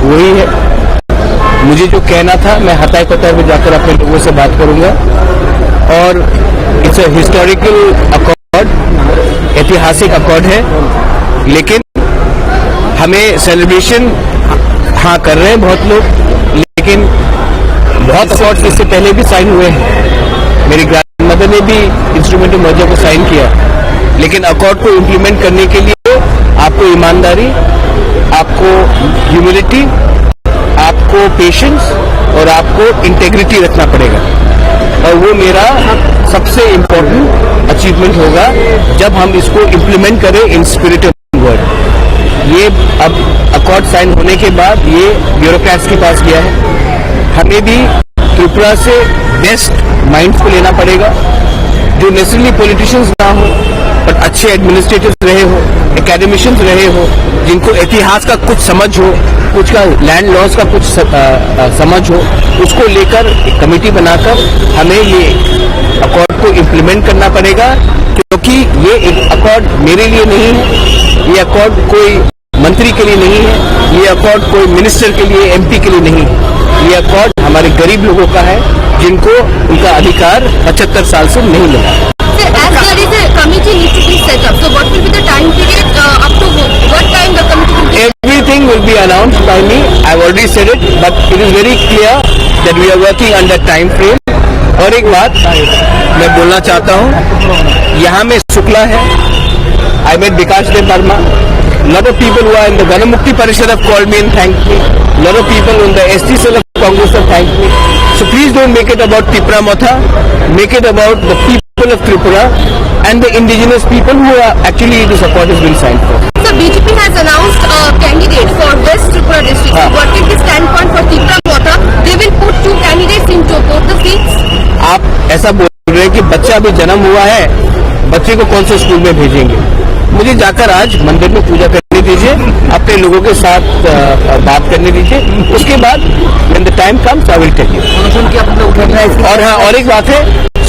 वही है। मुझे जो कहना था, मैं हताई कतर में जाकर अपने लोगों से बात करूंगा। और इट्स अ हिस्टोरिकल अकॉर्ड, ऐतिहासिक अकॉर्ड है, लेकिन हमें सेलिब्रेशन, हाँ, कर रहे हैं बहुत लोग, लेकिन बहुत अकॉर्ड्स इससे पहले भी साइन हुए हैं। मेरी ग्रैंडमदर ने भी इंस्ट्रूमेंटल मर्जर को साइन किया, लेकिन अकॉर्ड को इम्प्लीमेंट करने के लिए आपको ईमानदारी, आपको ह्यूमिलिटी, आपको पेशेंस और आपको इंटेग्रिटी रखना पड़ेगा। और वो मेरा सबसे इम्पोर्टेंट अचीवमेंट होगा, जब हम इसको इम्प्लीमेंट करें इन स्पिरिट ऑफ वर्ड। ये अब अकॉर्ड साइन होने के बाद ये ब्यूरोक्रेट्स के पास गया है। हमें भी त्रिपुरा से बेस्ट माइंड्स को लेना पड़ेगा, जो नेसेसरली पॉलिटिशियंस ना हो, बट अच्छे एडमिनिस्ट्रेटर्स रहे हो, एकेडमिशियंस रहे हो, जिनको इतिहास का कुछ समझ हो, कुछ का लैंड लॉस का कुछ स-, अ, अ, समझ हो, उसको लेकर एक कमेटी बनाकर हमें ये अकॉर्ड को इम्प्लीमेंट करना पड़ेगा, क्योंकि ये एक अकॉर्ड मेरे लिए नहीं है, ये अकॉर्ड कोई मंत्री के लिए नहीं है, ये अकॉर्ड कोई मिनिस्टर के लिए, एमपी के लिए नहीं। ये अकॉर्ड हमारे गरीब लोगों का है, जिनको उनका अधिकार पचहत्तर साल से नहीं मिला। Sir, as there is a committee need to be set up, so what will be the time period, uh, up to wh- what time the committee will be? Everything will be announced by me. I've already said it, but it is very clear that we are working under time frame. और एक बात मैं बोलना चाहता हूँ, यहाँ में शुक्ला है, I met Bikash Deb Barma. Lot of people who are in the Ganamukti Parishad have called me and thanked me. Lot of people in the S T cell of Congress have thanked me. So please don't make it about Tipra Motha. Make it about the people of Tripura and the indigenous people who are actually the support has been signed for. So B J P has announced a candidate for West Tripura district. हाँ। What is the standpoint for Tipra Motha? They will put two candidates into both the seats. आप ऐसा बोल रहे हैं कि बच्चा अभी जन्म हुआ है, बच्चे को कौन से स्कूल में भेजेंगे? मुझे जाकर आज मंदिर में पूजा करने दीजिए, अपने लोगों के साथ, अ, बात करने दीजिए, उसके बाद when the time comes, I will tell you. और हाँ, और एक बात है,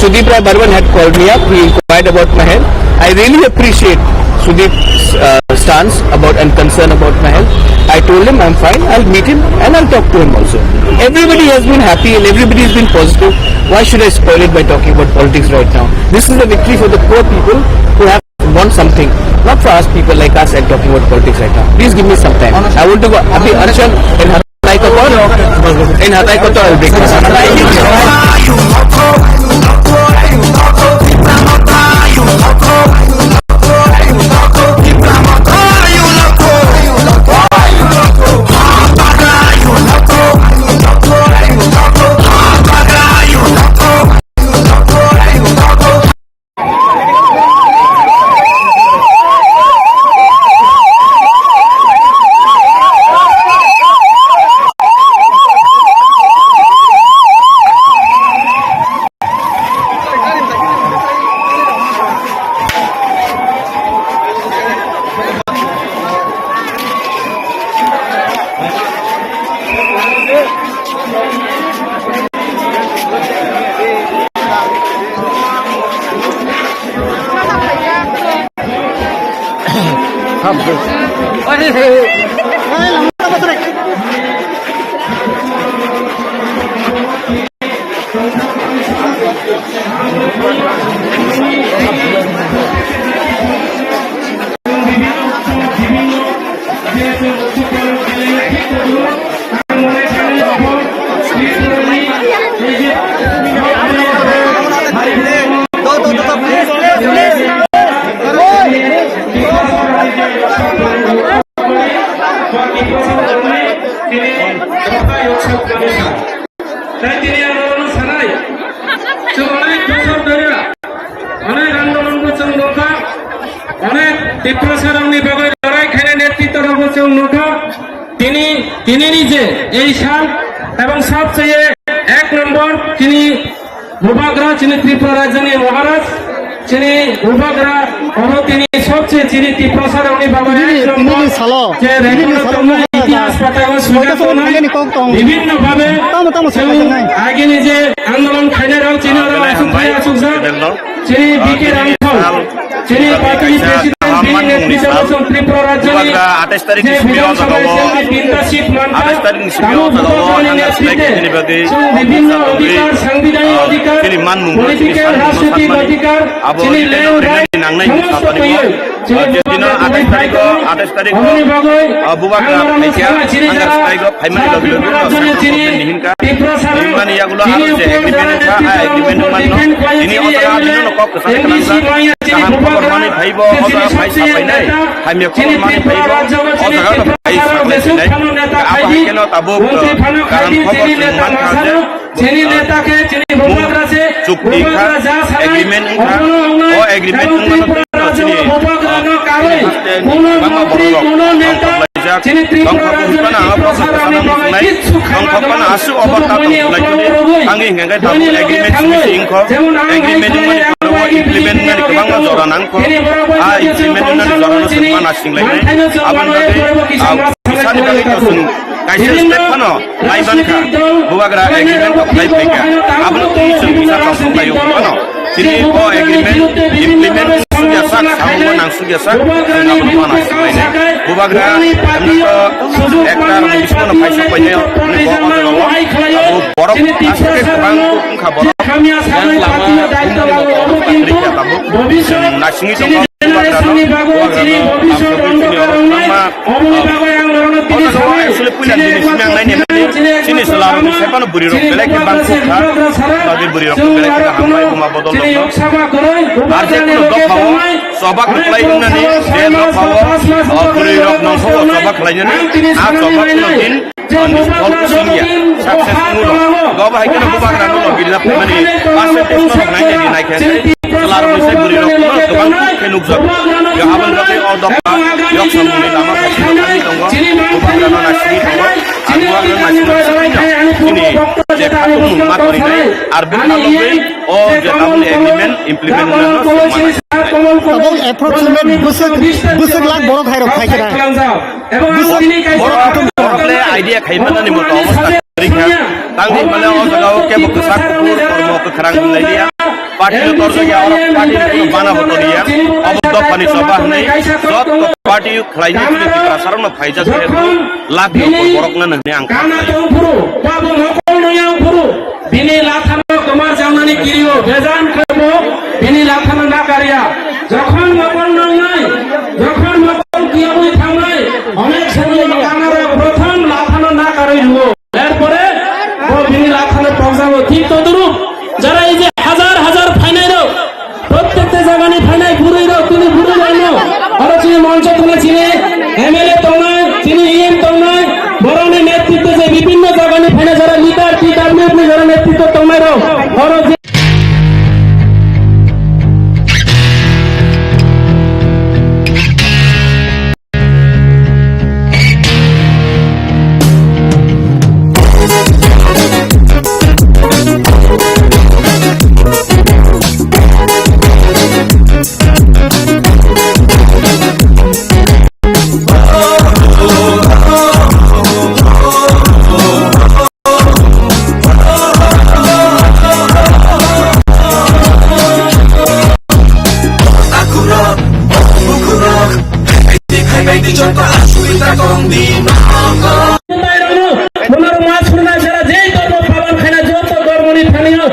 Sudip Roy Barwan had called me up. He inquired about my health. I really appreciate Sudip's, uh, stance about and concern about my health. I told him I'm fine. I'll meet him and I'll talk to him also. Everybody has been happy and everybody has been positive. Why should I spoil it by talking about politics right now? This is a victory for the poor people who have want something, not for us people like us and talking about politics right now. Please give me some time. I want to go. अभी अनशन इन हटाई को कौन? इन हटाई को तो I'll break. Tei tini ang norokno sanai, chwng onek bosor dhori, onek andolonbo chwng nukha, onek Tiprasarokni bagwi lorai khainai netritwarokbo chwng nukha. Tini, tinini je ei sal ebong sabseye ek nombor tini Bubagra chini Tripura rajyani Maharaj, chini Bubagra, oro tini sobse chini Tiprasa rokni bagwi nini, ek nombor, nini salo, je nini record salo tongnai, nini itihas salo, patao swijak tongnai, nini kok tong. Bibhinno bhabe tamo, tamo chwng salo tongnai. Agini je andolon khainai rok chini oro aswk hambai, aswk jak. Chini B K Rangkhol. Chini party ni president bini netrito chwng Tripura rajyoni Bubagra atais tarik ni simi o jaga o, atais tarik ni simi o jaga o ang slai khe nini bagwi chini man mung no chini san mung no san mani abo nini nangnai ni sal tari o. Chini dino atais tarik o, atais tarik o Bubagra phaikha ang slai go phaimani logi logi no sakha ni hinka. Hinmani yagulo aro je agreement wngkha, a agreement wngmano. Tini o jaga bini no kok kwchang kwnamjak. Kaham khobor manwi phaibo, o jaga phai sa phainai. Hamya khobor manwi phaibo, o jaga no phai sa phainai. Abo hai kheno tabuk, uh, kaham khobor chwng mankha je, uh, chukti wngkha, agreement wngkha. O agreement wngmano chini, uh, chini haste ni kwbangma borok rok tongthok laijak. Tongthok wngkha na ang o process sana muchungnai. Tongthok phano aswk over ta tongthok lai tongdi. Ang hinkhe tabuk agreement simi se wngkho. Agreement wngmani phano o implement wngnani kwbangma jora nangkho. A implement wngnani jorano chwng ma nasing lainai. Aboni bagwi, ah, bisani bagwi to chwng kaisa step phano lai mankha. Bubagra agreement to khlai phaikha. Abono twi chwng kisa tongthok laio phano. Chini o agreement implement sudi sak samungma nangsuk ya sak, chwng abono mana swlainai. Bubagra, hwnwi to ekta rokni bisingo no kaisa koinai, hwnwi bo o jaga o abo borok aswk khe kwbang wngkha borok. Yang lama bumung rok obo kwbang rikya tabuk. Chwng naisingwi tongo bubagrano, bubagrano lamsogwi chini oro kwbangma, ah, o jaga o actually puila nini simi ang naini hwnmani chini chwla rokni sai phano bwrwi rok belai khe bangkuk kha. Bagwi bwrwi rok belai khe hambai buma bodol rokno. Ar je kunu dopha o choba kwplai wngnani, je dopha o, o, bwrwi rok nongkho o choba khlainani, a choba kuno din, o, nifol wngya, success wngo. Go bo hai kheno bubagra no logi rina phaimani percentage no rok nainani naikhe, chwla rokni sai bwrwi rok no kwbang khe nukjago. Yo aboni bagwi o dopha yok samungni lama khachi rok nai tongo, bubagra no naisingwi tongo. Ang bubagra no naisingwi tongo. Chini je khatung mung ma torinai, ar bini bagwi o je tabuk ni agreement implement wngnano swngma naisingwi. Tabuk approximate bwswk, bwswk lakh borok hai rok phai khe na. Bwswk borok kutung borok le idea khai manani moto obostha kwrwi kha. Tangni mane o jaga o kebo kwchak kuphur kormo kwkhrang wng lai liya. Party no torjak ya, oro party no bana bo toniya. Obo dophani choba hwnwi joto party khlainai chini Tiprasa rok no phaijak khe lakh ni upor borok nana hwnwi ang kha. Kana tong phuru, tabo mokol no yang phuru, bini lathano kwmar jangnani kirio bejan khemo, bini lathano nakarya. Jokhon mokol nangnai, jokhon mokol kiyabwi thangnai, onek somoi kanaro prothom lathano nakarwi rwo. Erpore bo bini lathano tongjago. Thik toduruk, jara ei je hajar hajar phainai rok, Prottekta jagani phainai bwrwi rok, tini bwrwi rokno oro chini moncho tongnai, chini M L A tongnai, chini E M tongnai, borokni netritwe je bibhinno jagani phainai jara leader, T W F ni jara netritwo tongnai rok, oro je Mono rwma surna sara je dhormo palon khaina joto dhormoni thani o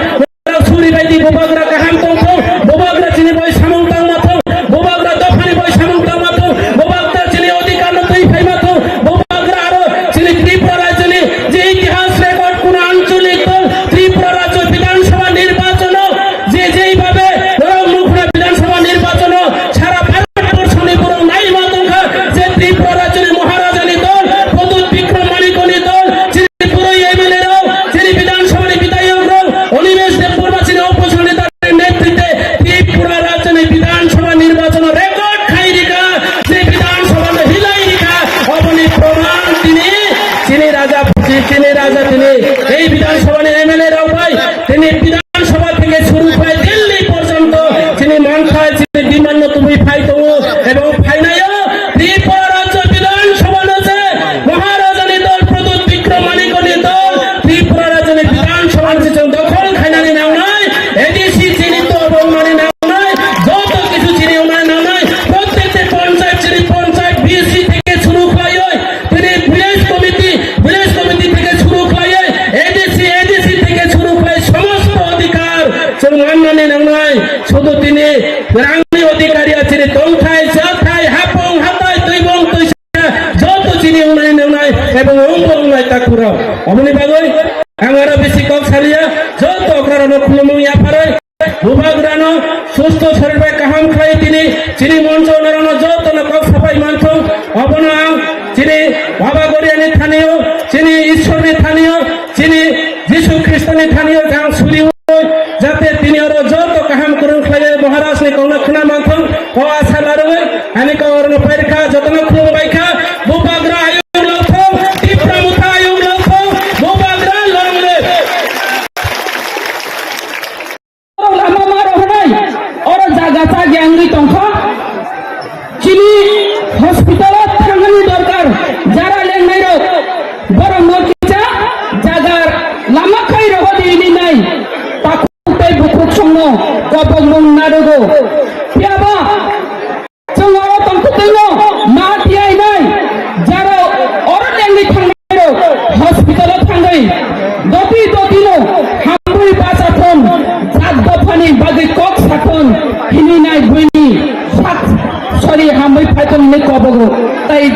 suri bai di, bubagra kaham tongthung, bubagra chini bai samung tangma thung, bubagra dophani bai samung tangma thung, bubagra chini odhikar no twi phaima thung, bubagra aro chini Tripura rajyoni je itihas record kuno ancholik dol Tripura rajyo Bidhan Sabha nirbachon o je jei bhabe norok nukhna Bidhan Sabha nirbachon o sara Bharat borshoni borok naima tongkha je Tripura rajyoni Maharajani dol, Pradyut Bikram Manikoni dol, chini puroi M L A rok, chini Bidhan Sabhani bidhayok rok, Animesh Debbarma chini opposition leader ni netritwe Tripura rajyoni Bidhan Sabha nirbachon o record khai rikha, je Bidhan Sabha no hilai rikha, oboni proman tini chini raja, chini raja tini ei Bidhan Sabhani M L A rok bai tini Bidhan Sabha theke suru khai Delhi porjonto chini mangthai, chini demand no tubui phai tongo ebong phainaio Tripura rajyo Bidhan Sabha no je Maharajani dol Pradyut Bikram Manikoni dol Tripura rajyoni Bidhan Sabha no chwng dokhol khainani nangnai, A D C chini to obong mani nangnai, joto kichu chini wngnai nangnai, prottekta panchayat chini panchayat B C theke suru khlaioi, tini village committee, village committee theke suru khlaioi, A D C, A D C theke suru khlai somosto odhikar chwng mannani nangnai, sudhu tini rangni odhikar ya chini tongthai, chathai, hapong, hatai, twibong, twisa, joto chini wngnai nangnai, ebong wngbo wngnai takhurok. Oboni bagwi ang aro bisi kok saliya, joto okrarokno khulumung yapharwi. Bubagrano susto sorir bai kaham khlai tini chini moncho norokno jotono kok sapai manthung. Obono ang chini Baba Goriani thanio, chini Ishwarni thanio, chini Jisu Khristoni thanio jang suriui jate tini oro joto kaham kwrwng khlaiwi Maharajni kokno khna manthung. O asa larwi ani kok orono pairkha, jotono khulumbaikha. Bubagra ayung longthung, Tipra Motha ayung longthung, Bubagra long live. Lama ma rohornai, oro jaga chagi wngwi tongkha. Chini hospital o thangnani dorkar, jara lengnai rok, borok no kisa jaga lama khai rohordi hinwi nai, takhuk tei bukhuk songno kobokmung narugo. Phiyaba tongni kobogo tai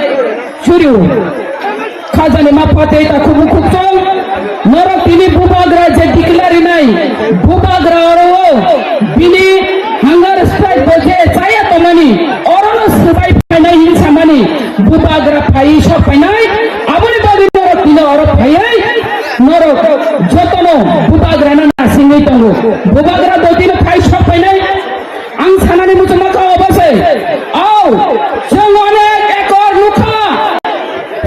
churiu. Khajani ma pate ta khubu khukchong. Norok tini bubagra je declare rinai. Bubagra oro bini hunger strike bo je chaya tongmani. Orono swbai phainai hin samani. Bubagra phai sok phainai. Aboni bagwi norok tini oro phaiwi. Norok jotono bubagrano nasingwi tongo. Bubagra dotino phai sok phainai. Ang sanani muchungma kha obo se. Au, chwng onek ekor nukha.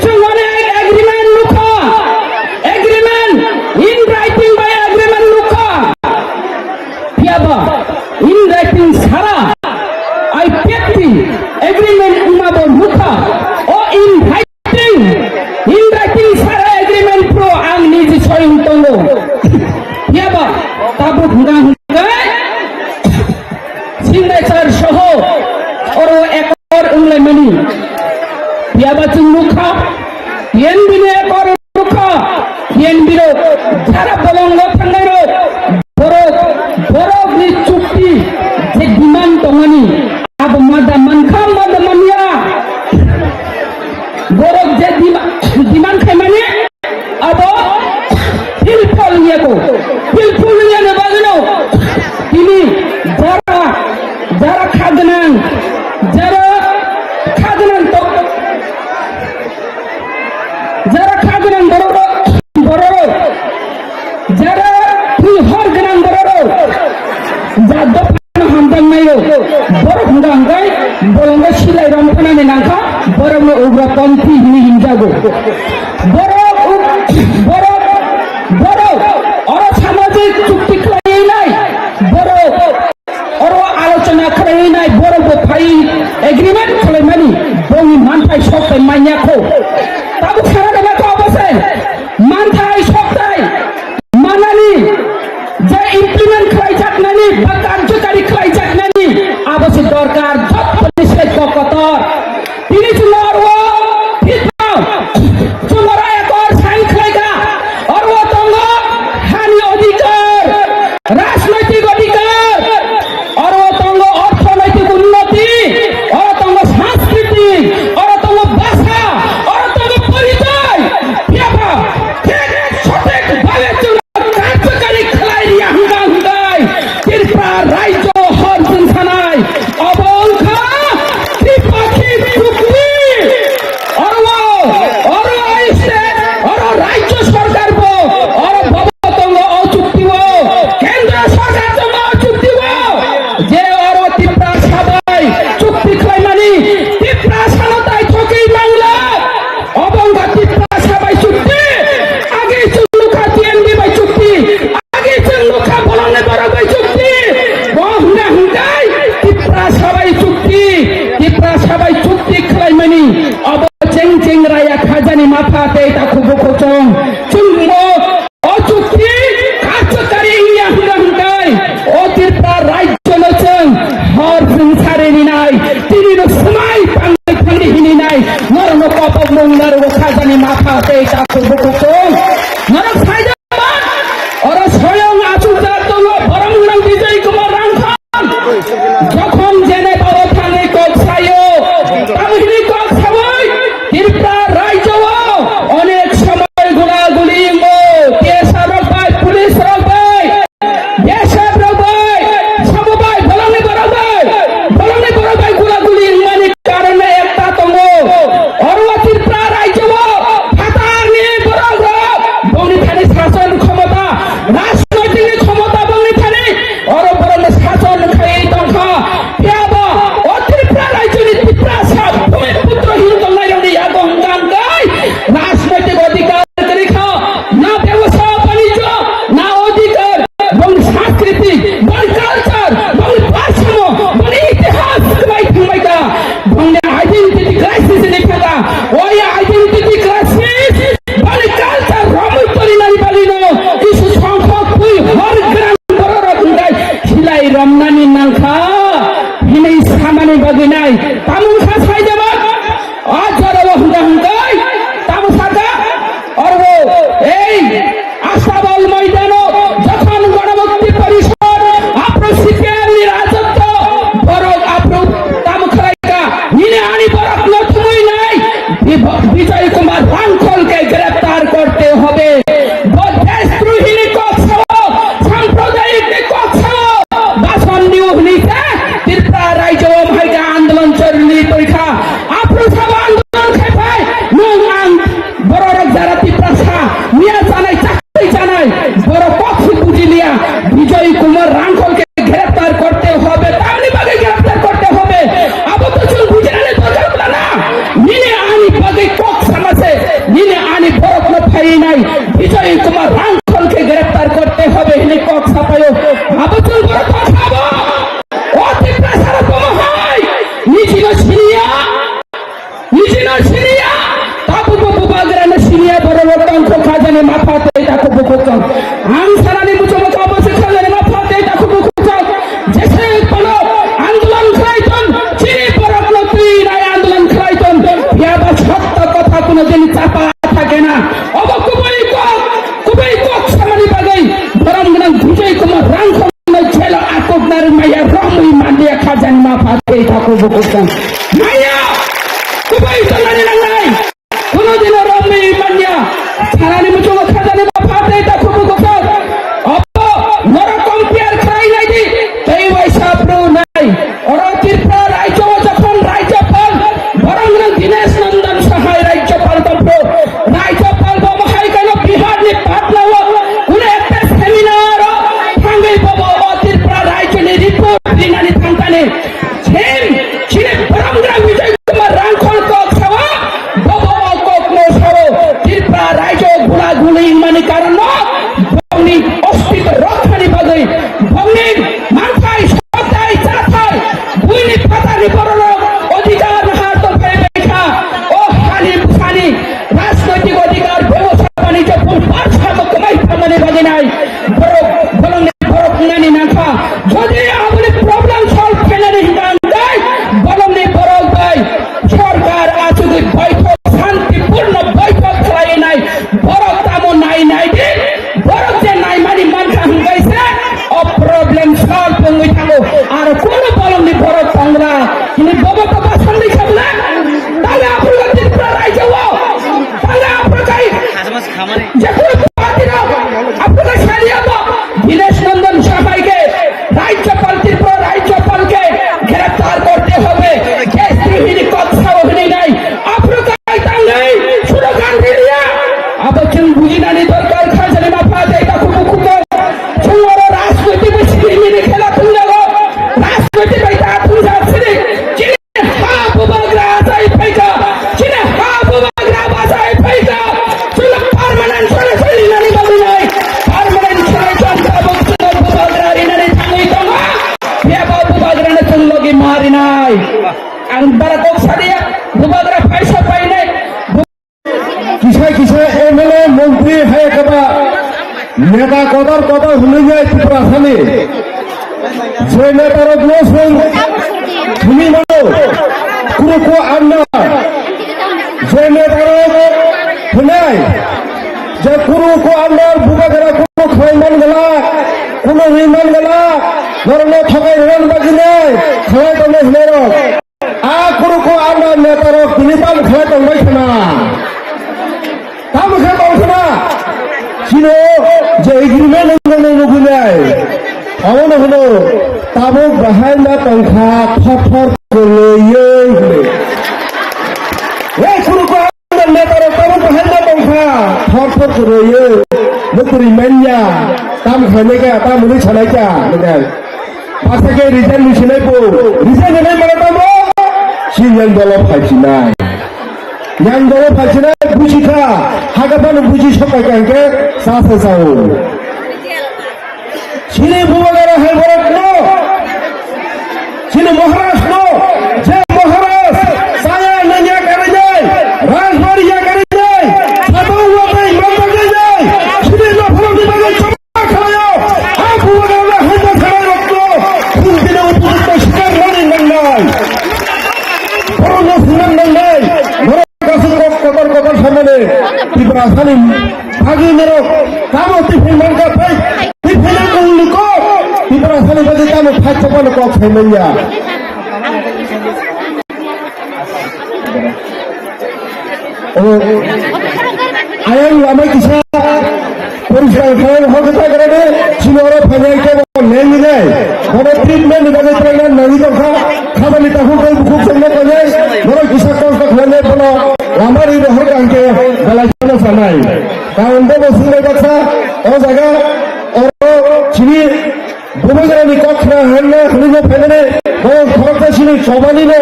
Chwng onek agreement nukha. Agreement, in writing by agreement nukha. Phiyaba, in writing sara, I pact agreement wngmabo nukha. O in writing, in writing sara agreement pro ang niji soyung tongo. Phiyaba, tabuk hwnga hwnga. Signature soho oro ekor wnglaimani. Phiyaba chwng nukha, T N B ni ekor nukha, T N B rok jara bolongo thangnairok, borok, borokni chukti je demand tongmani, abo mada mankha, mada manya. Borok je dima-, demand khaimani, abo fulfill wngya ko. Fulfill wngya ni bagwino tini jara, jara kha gwnang, jara kha gwnang to, jara kha gwnang borok, borok, jara twi hor gwnang borok, ja dopha hamjaknaio, borok hwnka hwnkhe bolongo silai romthanani nangkha, borokno ugrapanthi hinwi hinjago. Borok uk-, borok, borok oro samajik chukti khlaiwi nai, borok oro alochona khlaiwi nai, borok bo phai agreement khlaimani, bongni manthai sok bai manya kho. Tabuk sana dana kho obo se manthai sok tai. Manani, je implement khlaijaknani ba karjokari khlaijaknani, abo se dorkar, jottoni se kokotor. Tini chwng oro thikno, chwng oro ekor sign khlaigra, oro tongo hani odhikar, rajnoitik odhikar, oro tongo orthonoitik unnoti, oro tongo sanskritik, oro tongo bhasha, oro tongo porichoy. Phiya ba, thik sothik bhabe chwng karjokari khlai riya hwnka hwnkhe Tripura rajyo hor chwng sanai. Obo wngkha Tripakhi chukti. Oro, oro state, oro rajyo sarkar bo, oro bobo tongo o chukti o, kendro sarkar tongo o chukti o. Je oro Tiprasa bai chukti khlaimani, Tiprasa no tai thokwi mangla. Obo wngkha Tiprasa bai chukti, agi chukti kha T N B bai chukti. Agi chwng nukha bolongni borok bai chukti. Bo hwnka hwnkai Tiprasa bai chukti. Tiprasa bai chukti khlaimani. Obo cheng cheng raya khajani mapha tei takhubu khuchung. Chwng bo o chukti karjokari wngya hwnka hwnkai. O Tripura rajyono chwng hor chwng sari rinai. Tinino swmai tangwi thangwi hininai. Norokno kopok mung narugo khajani mapha tei takhubu khuchung. Norok saida Oro soyong achukjak tongo, borom gwnang Bijay Kumar Rangkhang. Jokhon jene babo thangwi kok sayo, tamo hini kok sawi, Tripura rajyo o onek somoy gula guli wngo, T S F rok bai, police rok bai, B S F rok bai, sabo bai, bolongni borok bai, bolongni borok bai gula guli wngmani karon ekta tongo. Oro Tripura rajyo o phatarni borok rok bongni thani sason khomota, rajnoitikni khomota bongni thani, oro borokno sason khaiwi tongkha. Phiyaba o Tripura rajyoni Tiprasa bhumiputro hin tongnairokni yago hwnka hwnkhe rajnoitik odhikar kwrwi kha, na bebosa banijyo, na odhikar, bongni sanskriti, bongni culture, bongni bhasha, bongni itihas kwbai thangbai kha, bongni identity crisis ni thangkha. O identity crisis, bongni culture romwi torinani bagwino isu songkhok twi hor gwnang bororok hwnkhe silai romnani nangkha hinwi samani bagwi nai. Tamo wngkha saidaba, o jorao hwnkha hwnkhe tamo sakha, oro ei Astabal moidano jokhon Ganamukti Porishod, aphuru C P I M ni rajotwo, borok aphuru tamo khlaikha, nini ani বিজয় কুমার রাংখলকে গ্রেফতার করতে হবে। তার মানে বাকি গ্রেফতার করতে হবে। আবার তো চুল বুঝে না, দরকার না। নিনে আনি বাকি কক সমাজে, নিনে আনি বরফ না ফাই নাই। বিজয় কুমার রাংখলকে গ্রেফতার করতে হবে। হিনে কক সাপায়ো। আবার চুল বড় কথা বল। O Tripura sara bomo hai, niji no siniya, niji no siniya, tabu bo bubagra no siniya, borok rok tongkho khajani mapha tei takhuk bukhuk tong. Ang sanani muchungo tongbo se khajani mapha tei takhuk bukhuk tong. Jese kono andolon khlai tong, chini borok no twi nai andolon khlai tong. Phiya ba sotto kotha kono din chapa thake na. Obo kubui kok, kubui kok samani bagwi borom gwnang Bijay Kumar Rangkhol. Jelo akok nari maya romwi mandia khajang ma pha tei takhuk bukhuk tong. Maya kubai tongnani nangnai. Kono dino romwi mandia. Sarani muchungo khajani ma pha tei takhuk bukhuk tong. Obo norok compare khlai nai di. Tei waisa bru nai. Oro Tripura raijo o jokhon raijo pal. Borok nang Dinesh Nandan Sahai raijo pal tongpro. Raijo pal bo mohai kano Bihar ni Patna o. Kune ekta seminar o. Thangwi bobo o Tripura raijo ni report rinani thangkani. Chim, chini borok nang Bijay Kumar Rangkhol kok sawa. Bobo o kok no sawo. Tripura raijo gula guli mani karon no. Bongni ostitw rokthani bagwi. Bongni manthai Otai chathai, buini phatarni bororok odhikar nahar tongphai bai kha. O hani bwsani rajnoitik odhikar, bebosa banijyo phul barsa bo kwmai phalmani bagwi nai. Borok, bolongni borok wngnani nangkha. Jodi aboni problem solve khainani hwnkha hwnkhe bolongni borok bai sorkar achugwi boithok, santipurno boithok khlaiwi nai. Borok tamo nai nai di, borok je naimani mankha hwnkhe se o problem solve wngwi thango. Aro kunu bolongni borok tongra, hini bobo to basandi khabla, tale aphuru Tripura raijo o, tale aphuru kai, je kunu party rok, aphuru kai saliya bo, Dinesh Nandan Sahai ke, Rajyapal Tripura Rajyapal ke giraftar korte hobe, deshdrohi ni kok sao hini nai, aphuru kai tangnai, slogan riliya. Abo chwng bujinani dorkar, khajani ma pha tei takhuk bukhuk tong. Chwng oro rajnoitik bai sini mini khela thungjago. Rajnoitik bai ta thungjak sini. Chini ha bubagra achai phaikha. Chini ha bubagra bachai phaikha. Chwngno permanent solution rinani bagwi nai. Permanent solution tabuk chwngno bubagra rinani thangwi tongo. Phiya bo bubagrano chwng logi ma rinai. Ang bara kok sadiya, bubagra phaisa painai. Kisa kisa M L A, montri hai kaba neta kotor kotor hwnwi nai Tripura sani. Je neta rok no sung thumi mano, kuru ko anna. Je neta rok hwnai, je kuru ko anna bubagra kunu khlai man gala, kunu ri man gala, norok no thokai rwna bagwi nai khlai tongo hwnai rok. A kuru ko anna neta rok tini tam khlai tong bai khna. Tam khe tong khna. Chino je agreement wngmani nugwi nai. Abono hwno tabuk bahai ma tong kha thor thor kwrwiyoi hwnwi. Ei kuru ko anna neta rok tabuk bahai ma tong kha thor thor kwrwiyoi. Nukri manya tam khainai kha tam hwnwi sanai kha hwnwi. Baksa khe resign ni sinai bo, resign ni nai mane tamo? Si yang dolo phai sinai. Yang dolo phai sinai buji kha, haga phano buji sopai kha hwnkhe sa sa sao. Sini bubagra hai borok no. Sini Maharaj no. Je Maharaj, saya nanya kari nai, Rajbari ya kari nai, satu watai mantap nai. Sini no phano di bagai Khlaio, a bubagrano haino thanai rokno, khum tino upojukto sikar nani nangnai. Borokno sinang nangnai. Norok kasu kok kotor kotor samani. Tiprasani bagwi norok tamo tiphai mankha phai. Tiphai nang kongni kok. Tiprasani bagwi tamo phai chapano kok sai manya. O, ayang lama kisa poriskar khlai hok kisa khlai de, chini oro phainai khe bo neng ni nai. Bono treatment ni bagwi traina nangwi tongkha. Khabani takhuk tei bukhuk chengna tongnai. Bono kisa kosto khlainai bono lama ri rohor kangkhe belai chana sanai. Karon bo bo sinai baksa, o jaga, oro Tini Bubagrani kok khna hwnna hwnwi no phainani borok khoroksa sini chobani no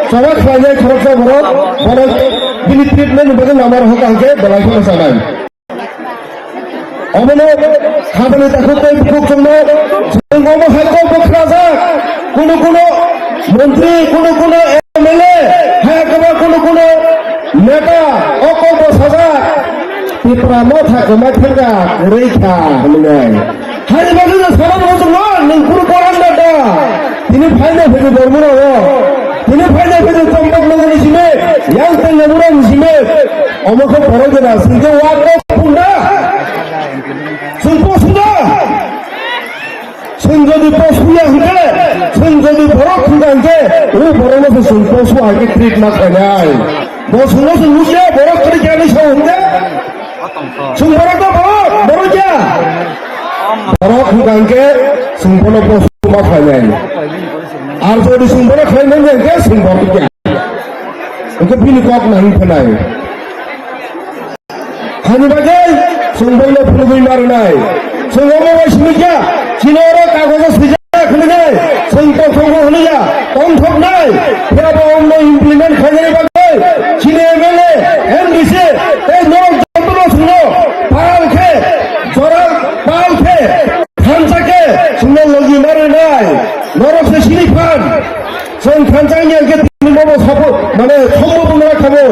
choba khlainai khoroksa borok, borok bini treatment ni bagwi lama rohor kaham khe belai kheno sanai. Omono habani takhuk tei bukhuk chwngno chwng omo hai kok bo khnajak. Kunu kunu montri, kunu kunu M L A, hai kwbang kunu kunu neta o kok bo sajak. Tipra motha kwmai thangkha, kwrwi kha hwnwi. Haini bagwi no salam rwchwngno nwng kunu koran da da. Tini phaina phaidu Bormura o. Tini phaina phaidu Chambak nogorni simi, yang tei Lemurani simi. Omo khe borok gana singkhe wa kok punda. Chwng posuda. Chwng jodi posuya hwnkhe, chwng jodi borok hwnkha hwnkhe, o borokno se chwng posu hai khe treat ma khlainai. Bo chwngno se nukya borok kwrwi khe ani sao hwnkhe. Chwng borok no borok, borok ya. Borok hwnkha hwnkhe chwng bono posu ma khlainai. Ar jodi chwng bono khlai manya hwnkhe chwng borok ya. Hwnkhe bini kok nang phenai. Hani bagwi chwng bono phunugwi ma rwnai. Chwng omo bai simi kha, chini oro kagojo swijak hwnwi nai, chwng tongthokgo hwnwi ya, tongthoknai. Phiya bo omno implement khlainani bagwi chini M L A, M D C tei norok jotono chwngno pal khe, jora pal khe, thansa khe chwngno logi ma rwnai. Norok se sini phan. Chwng thansa wngya hwnkhe tini bobo sapo, mane, sombo bumla khabo.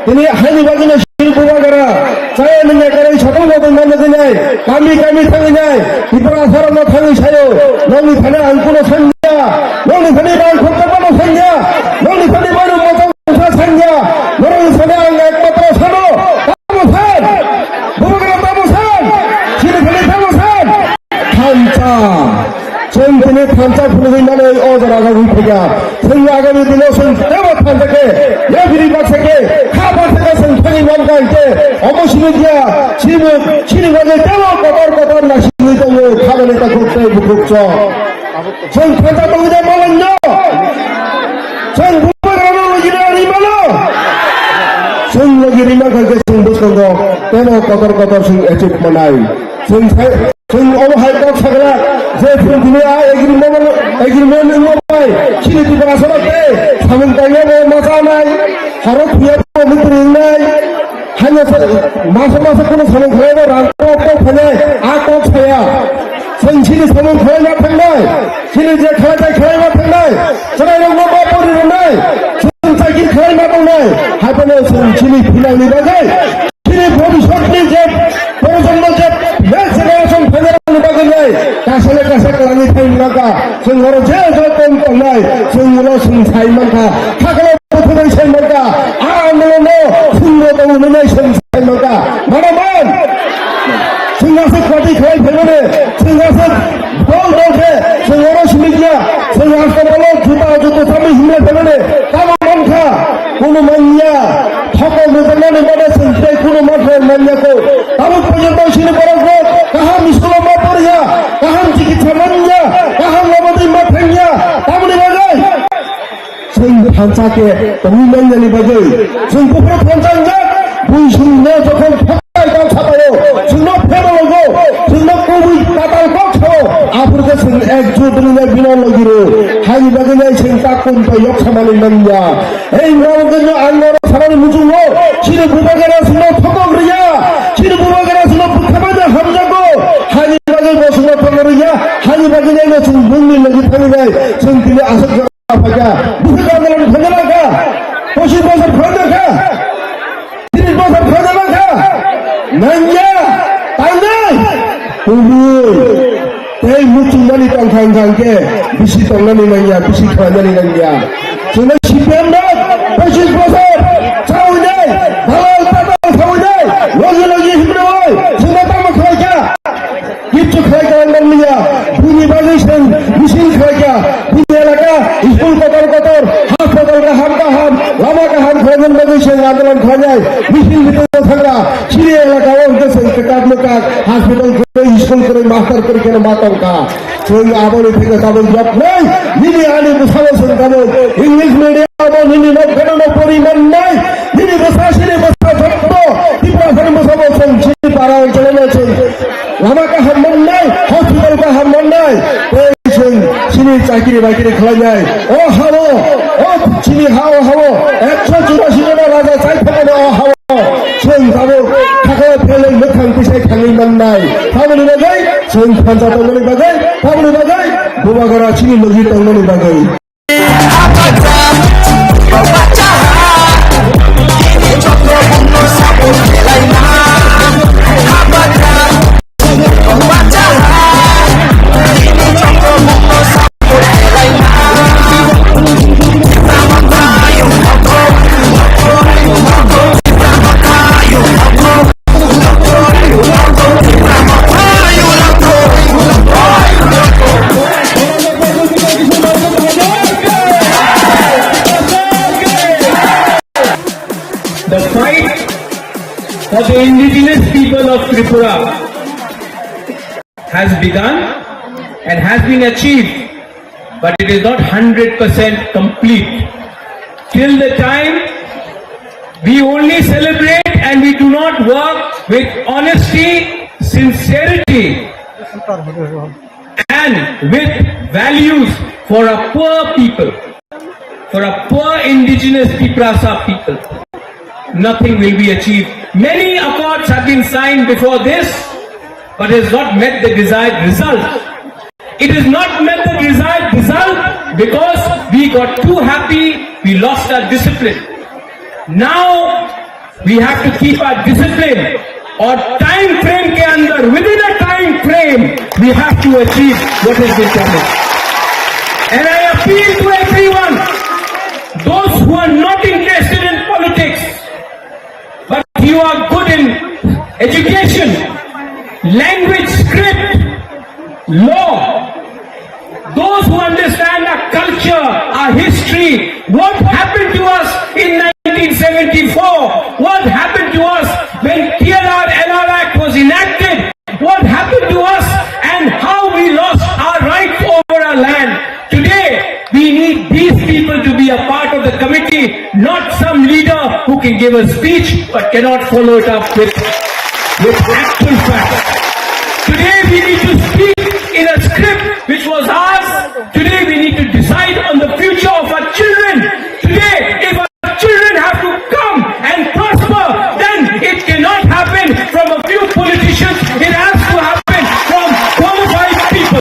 Tini haini bagwino sini bubagara. Chaya nungya karwi satung satung ma nugwi nai. Kami kami thangwi nai. Tipra sarokno thangwi sayo. Nongni thani ang kuno sanya. Nongni thani bang khokta bono sanya. Nongni thani bang moto bangsa sanya. Nongni thani ang ekmatro sano. Tamo san. Bubagara tamo san. Sini thani tamo san. Thansa. Chwng tini thansa phunugwi manwi o jora rogwi phaikha. Chwng agami dino chwng tebo thansa khe, yagri baksa khe, kha baksa khe chwng thangwi mankha hwnkhe, omo simi dia, chini, chini bagwi tebo kotor kotor naisingwi tongo, khabani takhuk tei bukhuk chwng. Chwng thansa tongwi da malangno. Chwng bubagrano logi da rimano. Chwng logi rima kha hwnkhe chwng bwskango tebo kotor kotor chwng achieve manai. Chwng sai Chwng omo hai kok sakla je chwng tini a agreement, agreement wngma bai chini Tiprasa rok tei samung tangya bo ma chanai, horo thuya bo mwtri wngnai, hanya se masa masa kunu samung khlai bo rang kok kok phainai, a kok saya. Chwng chini samung khlai ma thangnai, chini je khlai tai khlai ma thangnai, chwrai rok no ma pori rwnai, chwng chakir khlai ma tongnai, hai phano chwng chini phinang ni bagwi Chini bhobishyotni je projonmo je next generation phainairokni bagwi nai kaisa le kaisa kwlangwi phai mankha. Chwng oro je je tong tongnai, chwng ulo chwng sai mankha. Khakalo bwthwrwi sai mankha. A andolono chwngno tongo hwnwi chwng sai mankha. Mano man? Chwng aswk party khlai phaimani, chwng aswk Dol dol khe chwng oro simi ya, chwng aswk oro juta juta samwi himlai phaimani tamo mankha, kunu manya, thokol rwjaknani mane chwng tei kunu mathai manya kho. Tabuk porjonto chini borok rok kaham school o ma poriya, kaham chikitsa manya, kaham lama twi ma thangya, tamoni bagwi. Chwng thansa khe tongwi manjani bagwi chwng buphuru thansa wngjak, bui chwngno jokhon phatai kok sapaio, chwngno phemologo, chwngno kubui tatal kok sao, aphuru khe chwng ekjut wngnai bino logiro, haini bagwi nai chwng takhum bai yok samani manya. Ei nokno ang norok samani muchungo, chini bubagera chwngno thokok rwya, chini bubagera chwngno bwthamani hamjago, haini bagwi bo chwngno thokok rwya, haini bagwi nai no chwng bungni logi thangwi nai, chwng tini aswk Aphaikha, bukhuk andolon khaina langkha, pochis bosor khaina langkha, tris bosor khaina langkha, nangya, tangnai, kubui, tei muchungmani tongkha wngkha hwnkhe, bisi tongnani nangya, bisi khlainani nangya. Chwngno C P M no pochis bosor chawi nai, dalal tadal chawi nai, logi logi himrwi, chwngno tamo khlaikha. Kichu khlai kha nangya, bini bagwi chwng misil khlai kha, bini elaka school kotor kotor, hospital kaham kaham, lama kaham khlaina bagwi chwng andolon khlainai, misil bitongo thangra, chini elaka o hwnkhe chwng kwtak mwkak, hospital kwrwi, school kwrwi, master kwrwi kheno ma tongkha. Chwng aboni theke tabuk yoknai, nini ani bwsao chwng tabuk English medium o nini nok phano no pori mannai, nini bwsa chini bwsa jotto, Tiprasani bwsao chwng chini para oncholono chwng Lama kaham mannai, hospital kaham Tei chwng chini chakri bakri khlainai o hao, o chini ha o hao ekso churashi jona raja chai thangmani o hao chwng tabuk khakao phelai mwkhang tisai thangwi mannai. Tamoni bagwi chwng thansa tongmani bagwi, tamoni bagwi Bubagra chini logi tongmani bagwi. The fight for the indigenous people of Tripura has begun and has been achieved, but it is not hundred percent complete. Till the time we only celebrate and we do not work with honesty, sincerity, and with values for a poor people, for a poor indigenous Tiprasa people, nothing will be achieved. Many accords have been signed before this, but has not met the desired result. It has not met the desired result because we got too happy, we lost our discipline. Now, we have to keep our discipline और time frame के अंदर, within a time frame, we have to achieve what has been promised. And I appeal to everyone, those who are not interested in politics, but you are good in education, language, script, law, those who understand our culture, our history, what happened to us in nineteen seventy-four, what happened to us when T R R L R Act was enacted, what happened to us and how we lost our rights over our land. Today, we need these people to be a part of the committee, not some leader who can give a speech but cannot follow it up with, with actual facts. Today, we need to speak in a script which was ours. Today, we need to decide on the future of our children. Today, if our children have to come and prosper, then it cannot happen from a few politicians. It has to happen from qualified people.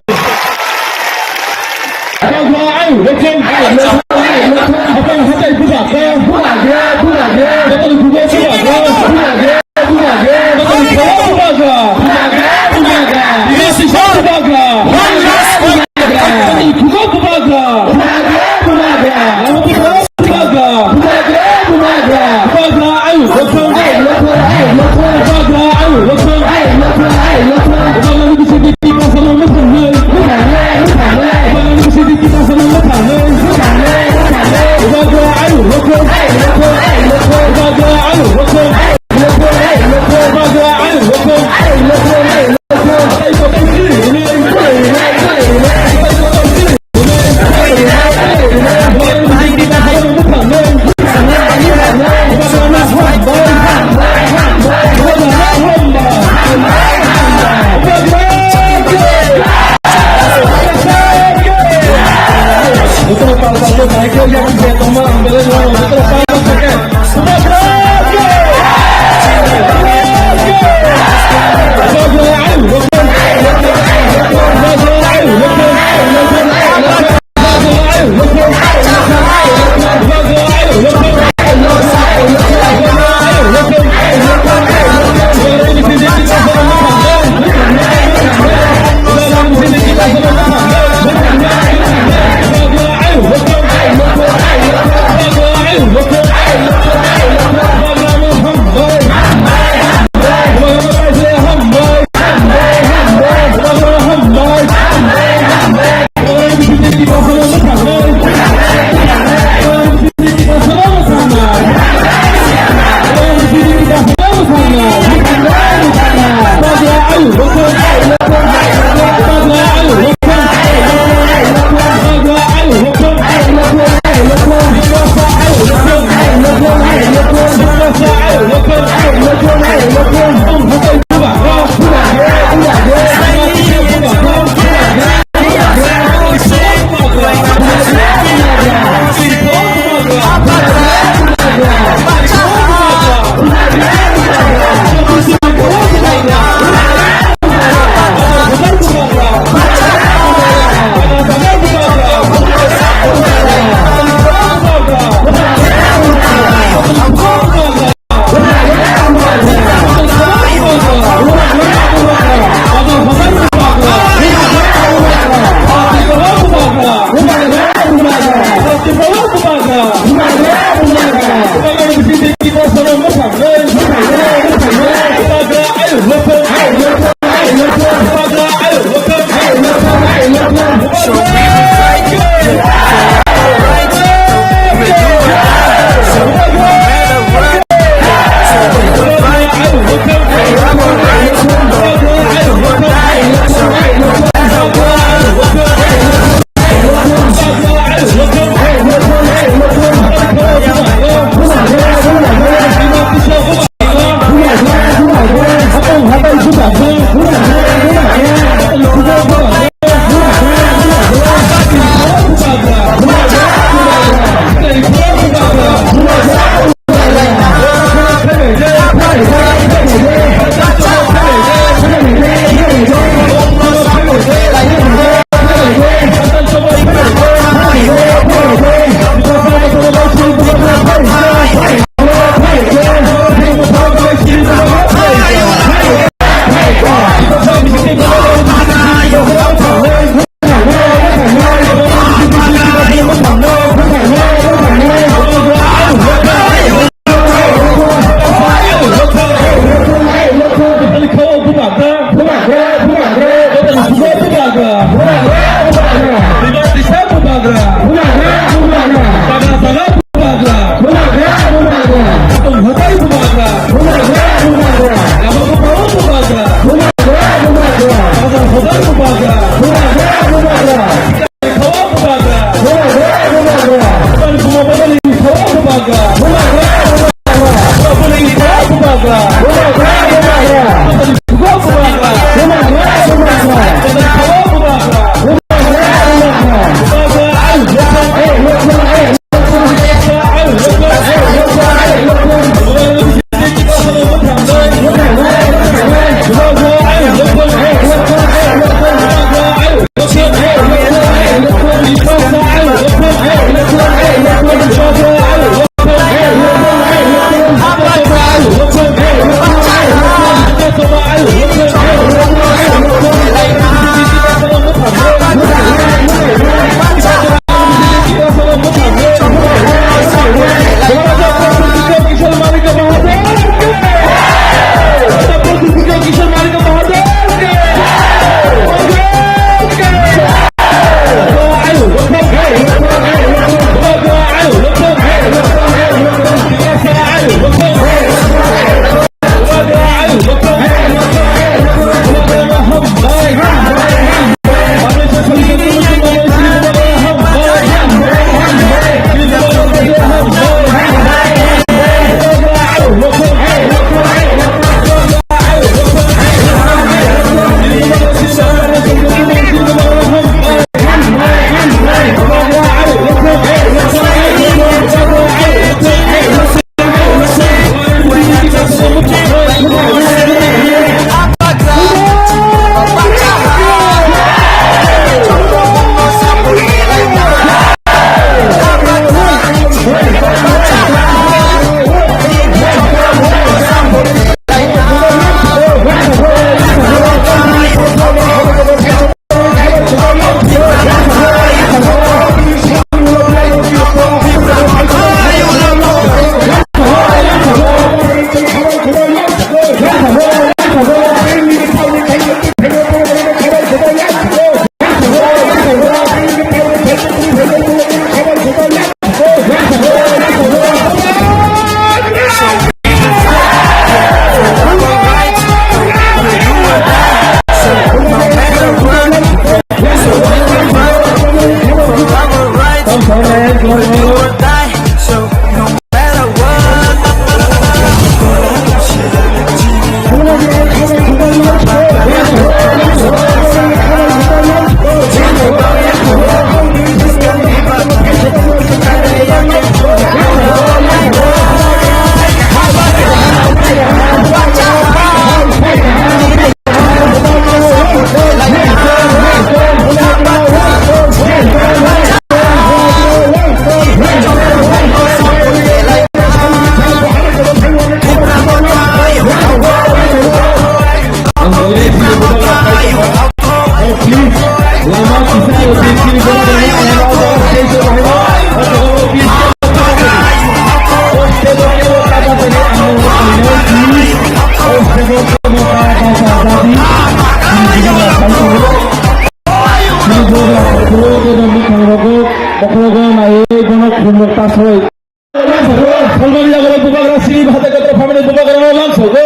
Salmani yagra bubagra sini hata kata family bubagra no lam sogo.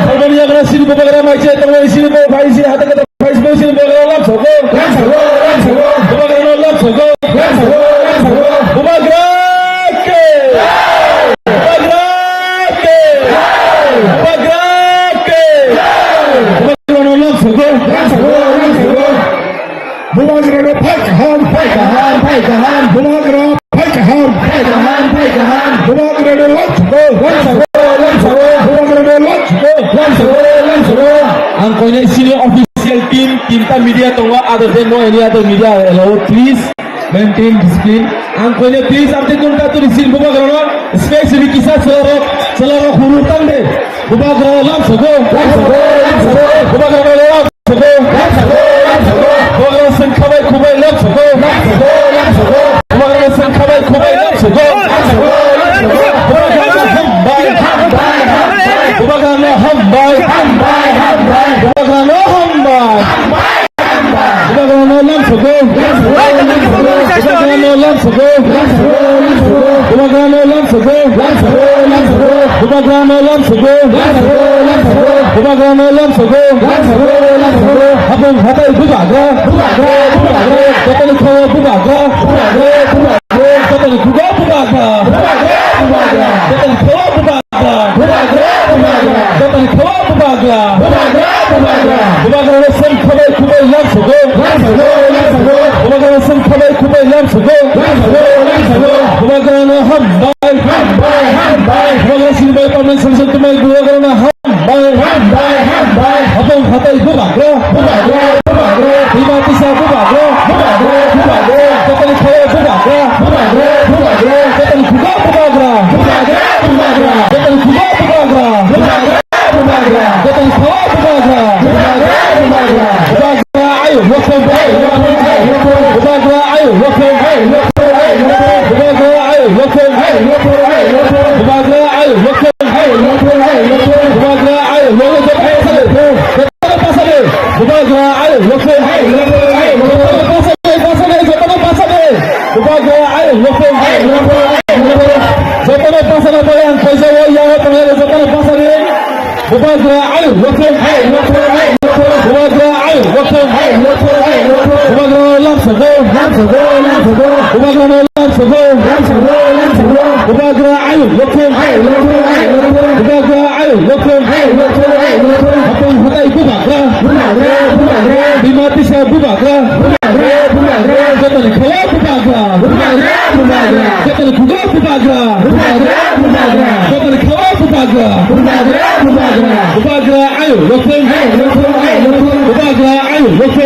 Salmani yagra sini bubagra mai che tongmani sini bo bai sini hata kata bai sini sini bubagra no lam sogo. Bubagra no lam sogo. Bubagra ke. Bubagra ke. Bubagra ke. Bubagra no lam sogo. Bubagra no phai kaham, phai kaham, phai kaham. Bubagra phai kaham, phai kaham, phai kaham. Bubagra no lam sogo, lam sogo, lam sogo. Bubagra no lam sogo, lam sogo, lam sogo. Ang koinai sini official team, tinta media tongo, other than no any other media allowed, please maintain discipline. Ang koinai please, ang tei kunta turi sin bubagra no, especially kisa selarok, selarok huru tang de. Bubagra lam sogo, lam sogo, lam sogo. Bubagra no lam sogo. Bubagra sengkhabai khubai lam sogo. Bubagra sengkhabai khubai lam sogo. Bubagra no hambai. Bubagra no hambai. Bubagra no hambai. Bubagra no lam sogo. Bubagra no lam sogo. Bubagra no lam sogo. Bubagra no lam sogo. Bubagra no lam sogo. Hapung hatai bubagra. Jotoni khawa bubagra. Jotoni khuga bubagra. Jotoni khawa bubagra. Jotoni khawa bubagra. Bubagra no sengkhabai khubai lam sogo. Bubagra no sengkhabai khubai lam sogo. Bubagra no hambai. Bubagra sinibai permanent solution tumai bubagra no hambai. Hapung hatai bubagra. Bubagra. Bima tisa bubagra. Bubagra. Jotoni khawa bubagra. Jotoni khuga bubagra. Jotoni khuga bubagra. Jotoni khawa bubagra. Bubagra. Bubagra ayo lokong. Bubagra ayo lokong. Bubagra ayo lokong. Bubagra ayo lokong. Bubagra ayo lokong. Bubagra ayo lokong. Bubagra ayo lokong. Bubagra ayo lokong. Jotono pasana bai ang kaisa o yago tonglai jotono pasani. Bubagra ayo lokong. Bubagra ayo lokong. Bubagra lam sogo. Bubagra no lam sogo. Bubagra ayo lokong. Bubagra ayo lokong. Hapung hatai bubagra. Bima tisa bubagra. Jotoni khawa bubagra. Jotoni khuga bubagra. Jotoni khawa bubagra. Bubagra ayo lokong. Bubagra ayo lokong. Bubagra ayo lokong.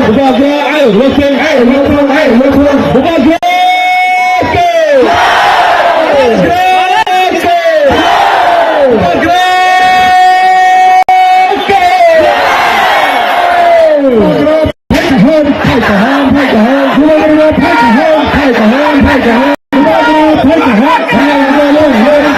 Bubagra ayo lokong. Bubagra ke. Bubagra ke. Bubagra ke. Bubagra phai kaham, phai kaham, phai kaham. Bubagra phai kaham, phai kaham, phai kaham. Bubagra phai kaham, phai kaham.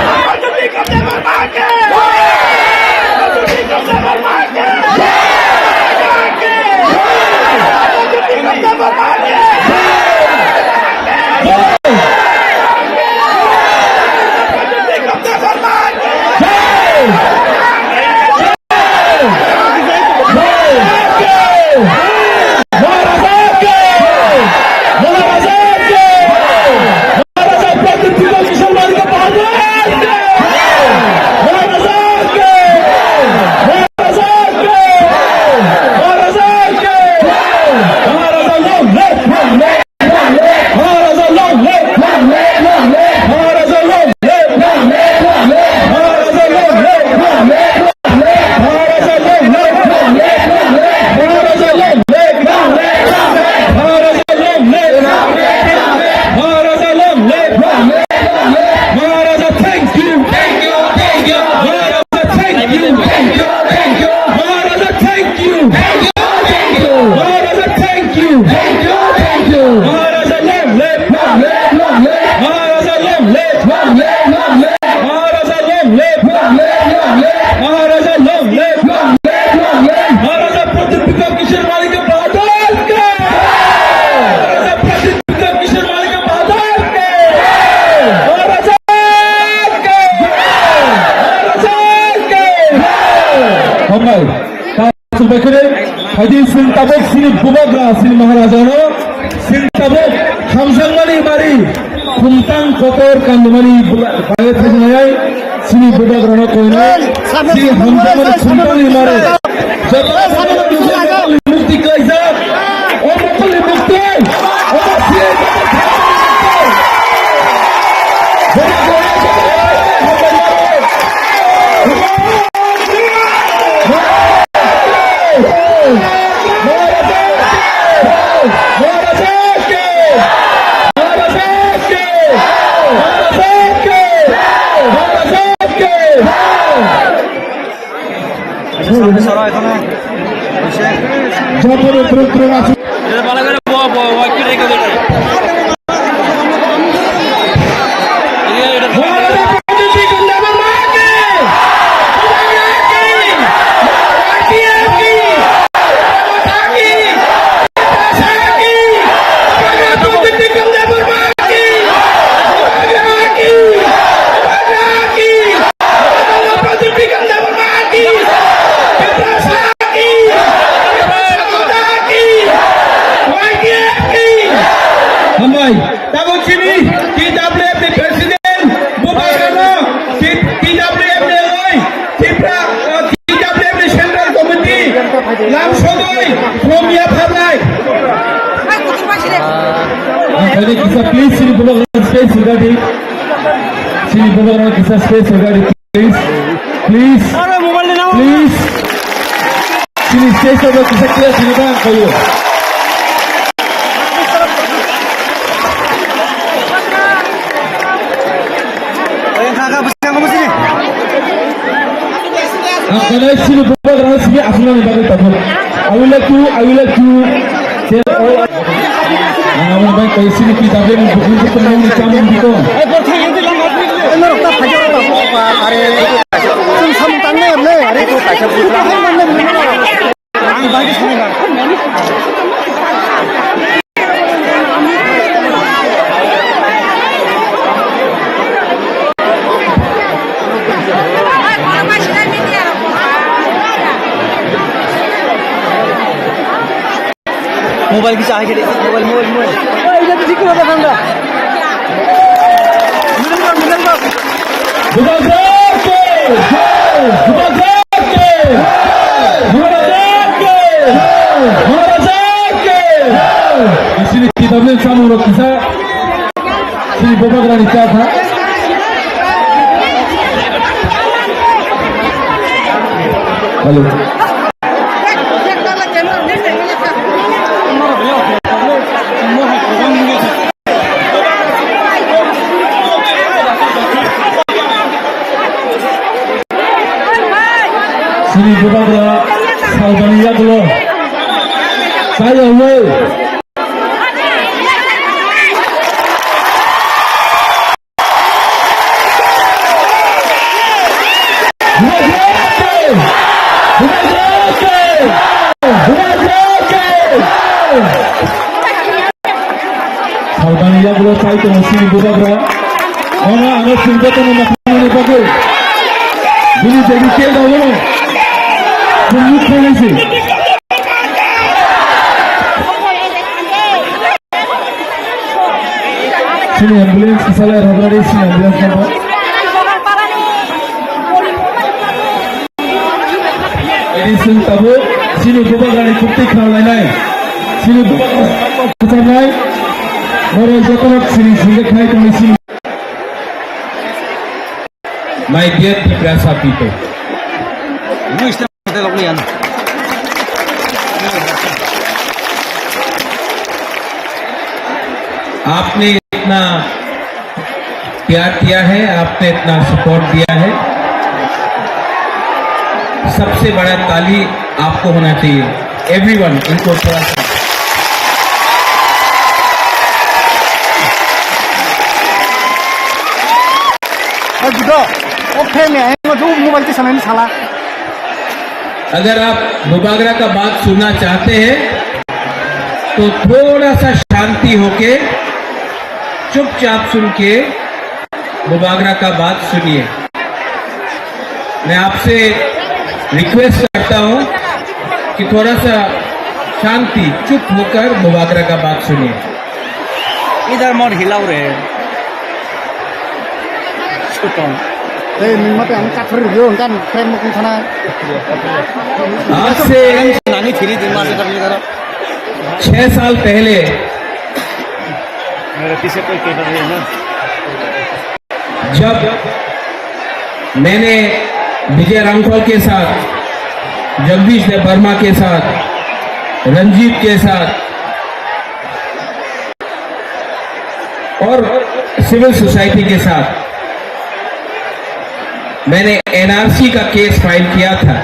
Bai, ta chubai khe, haidi chwng tabuk chini bubagra, chini Maharajano, chwng tabuk hamjakmani mari, khumtang kotor kandimani bula-, bai thangmani, chini bubagrano koinai, chini hamjakmani khumtangni mari, joto mukti khlaijak, o mokolni mukti, o mukti. Hambai, tabuk chini T W F ni president, bubagrano, T-, T W F ni loi, Tipra, uh, T W F ni central committee, lam sogoi, from yapharnai. Ang khaini kisa please, chini bubagrano space hwgadi. Chini bubagrano kisa space hwgadi. Please, please, please. Chini stage o kisa clear sini bang kayo. Ang kanai chini bubagrano sini aswknani bagwi tabuk. I would like to, I would like to tell all. Ang abo bai kayo chini P W ni bukhuk bukhuk nangni chamung bikon. Are, chwng samung tangnai le, are. Ang bagwi sini na. Mobile kisa hai khe de, mobile, mobile, mobile. Oi, ida to thik kore dekhan da. Middle road, middle road. Bubagra ke jai! Bubagra ke jai! Bubagra ke jai! Bubagra ke jai! Isini kitabni samung rok kisa. Sini bubagrani cha kha. Hello. Sini bubagra salbani yagulo. Saya woi. Salbani yagulo chai tongo sini bubagra. Ono ano sini jotono nakarmani bagwi. Bini dedicated abono. Bini khainai se. Sini ambulance kisalai rwgwlari sini ambulance number. Ini sini tabuk sini bubagrani kukti khlainai. Sini bubagrani kukti khlainai. Norok jotono sini sini khai tongwi sini. My dear Tiprasa people, आपने इतना प्यार दिया है, आपने इतना सपोर्ट दिया है, सबसे बड़ा ताली आपको होना चाहिए। Everyone, इनको थोड़ा सा। Oke, oke, mobile ti sana ini salah. अगर आप बुबागरा का बात सुनना चाहते हैं, तो थोड़ा सा शांति होके, चुपचाप सुन के बुबागरा का बात सुनिए। मैं आपसे रिक्वेस्ट करता चाहता हूं कि थोड़ा सा शांति, चुप होकर बुबागरा का बात सुनिए। इधर मत हिलाओ रे। छुटो। ए, मत हम काफर हो, उनका फ्रेम में कौन खाना है? आज से छह साल पहले मेरे पीछे कोई कैमरा नहीं है ना? जब मैंने विजय रामफल के साथ, जगदीश देव वर्मा के साथ, रंजीत के साथ और सिविल सोसाइटी के साथ मैंने एनआरसी का केस फाइल किया था,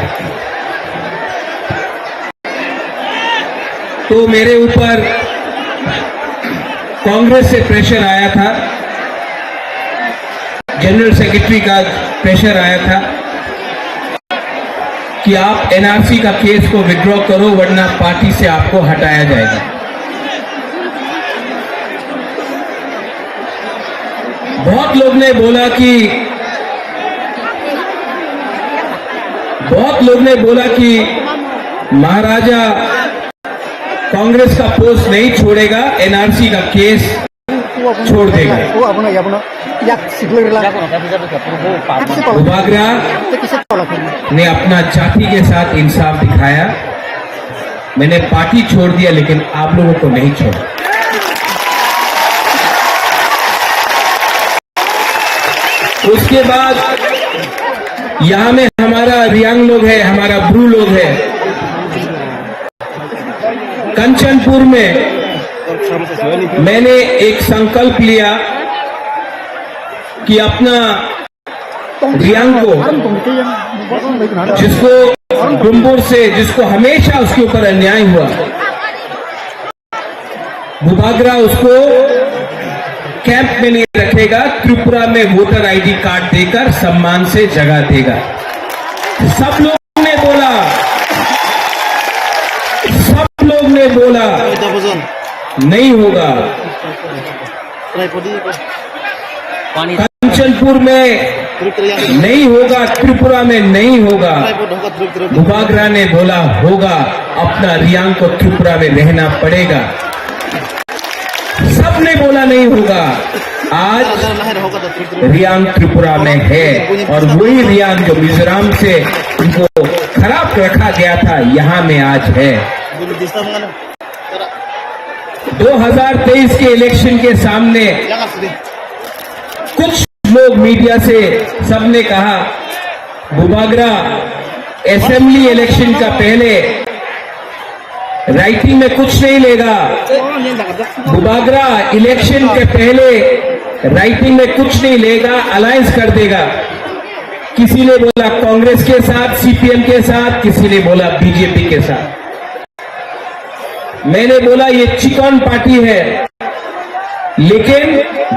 तो मेरे ऊपर कांग्रेस से प्रेशर आया था, जनरल सेक्रेटरी का प्रेशर आया था कि आप एनआरसी का केस को विड्रॉ करो, वरना पार्टी से आपको हटाया जाएगा। बहुत लोग ने बोला कि, बहुत लोग ने बोला कि महाराजा कांग्रेस का पोस्ट नहीं छोड़ेगा, एनआरसी का केस छोड़ देगा। वो अपना, ये अपना, या सिग्नल ला। बुबागरा ने अपना जाति के साथ इंसाफ दिखाया। मैंने पार्टी छोड़ दिया, लेकिन आप लोगों को नहीं छोड़ा। उसके बाद यहाँ में हमारा रियांग लोग है, हमारा ब्रू लोग है। कंचनपुर में मैंने एक संकल्प लिया कि अपना रियांग को, जिसको डुम्बुर से, जिसको हमेशा उसके ऊपर अन्याय हुआ, बुबागरा उसको कैंप में नहीं रखेगा, त्रिपुरा में वोटर आईडी कार्ड देकर सम्मान से जगह देगा। सब लोग ने बोला, सब लोग ने बोला, नहीं होगा। कंचनपुर में नहीं होगा, त्रिपुरा में नहीं होगा। बुबागरा ने बोला होगा, अपना रियांग को त्रिपुरा में रहना पड़ेगा। सबने बोला नहीं होगा, आज रियांग त्रिपुरा में है और वही रियांग जो मिजोरम से उनको खराब रखा गया था, यहाँ में आज है। दो हज़ार तेईस के इलेक्शन के सामने कुछ लोग मीडिया से सबने कहा, बुबागरा असेंबली इलेक्शन का पहले राइटिंग में कुछ नहीं लेगा। बुबागरा इलेक्शन के पहले राइटिंग में कुछ नहीं लेगा, अलायंस कर देगा। किसी ने बोला कांग्रेस के साथ, सीपीएम के साथ, किसी ने बोला बीजेपी के साथ। मैंने बोला ये चिकन पार्टी है, लेकिन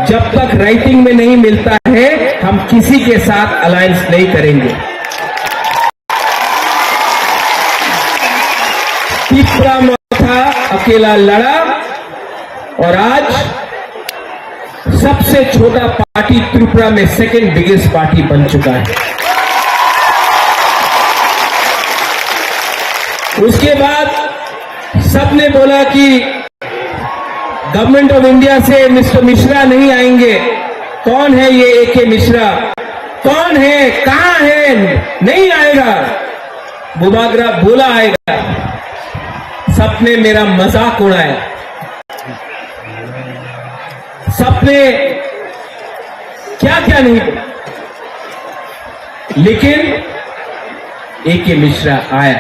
जब तक राइटिंग में नहीं मिलता है, हम किसी के साथ अलायंस नहीं करेंगे। तीसरा मौका अकेला लड़ा और आज सबसे छोटा पार्टी त्रिपुरा में सेकंड बिगेस्ट पार्टी बन चुका है। उसके बाद सबने बोला कि गवर्नमेंट ऑफ इंडिया से मिस्टर मिश्रा नहीं आएंगे। कौन है ये एके मिश्रा? कौन है? कहाँ है? नहीं आएगा। बुबागरा बोला आएगा। सबने मेरा मजाक उड़ाया। सबने क्या क्या नहीं बोला, लेकिन एके मिश्रा आया।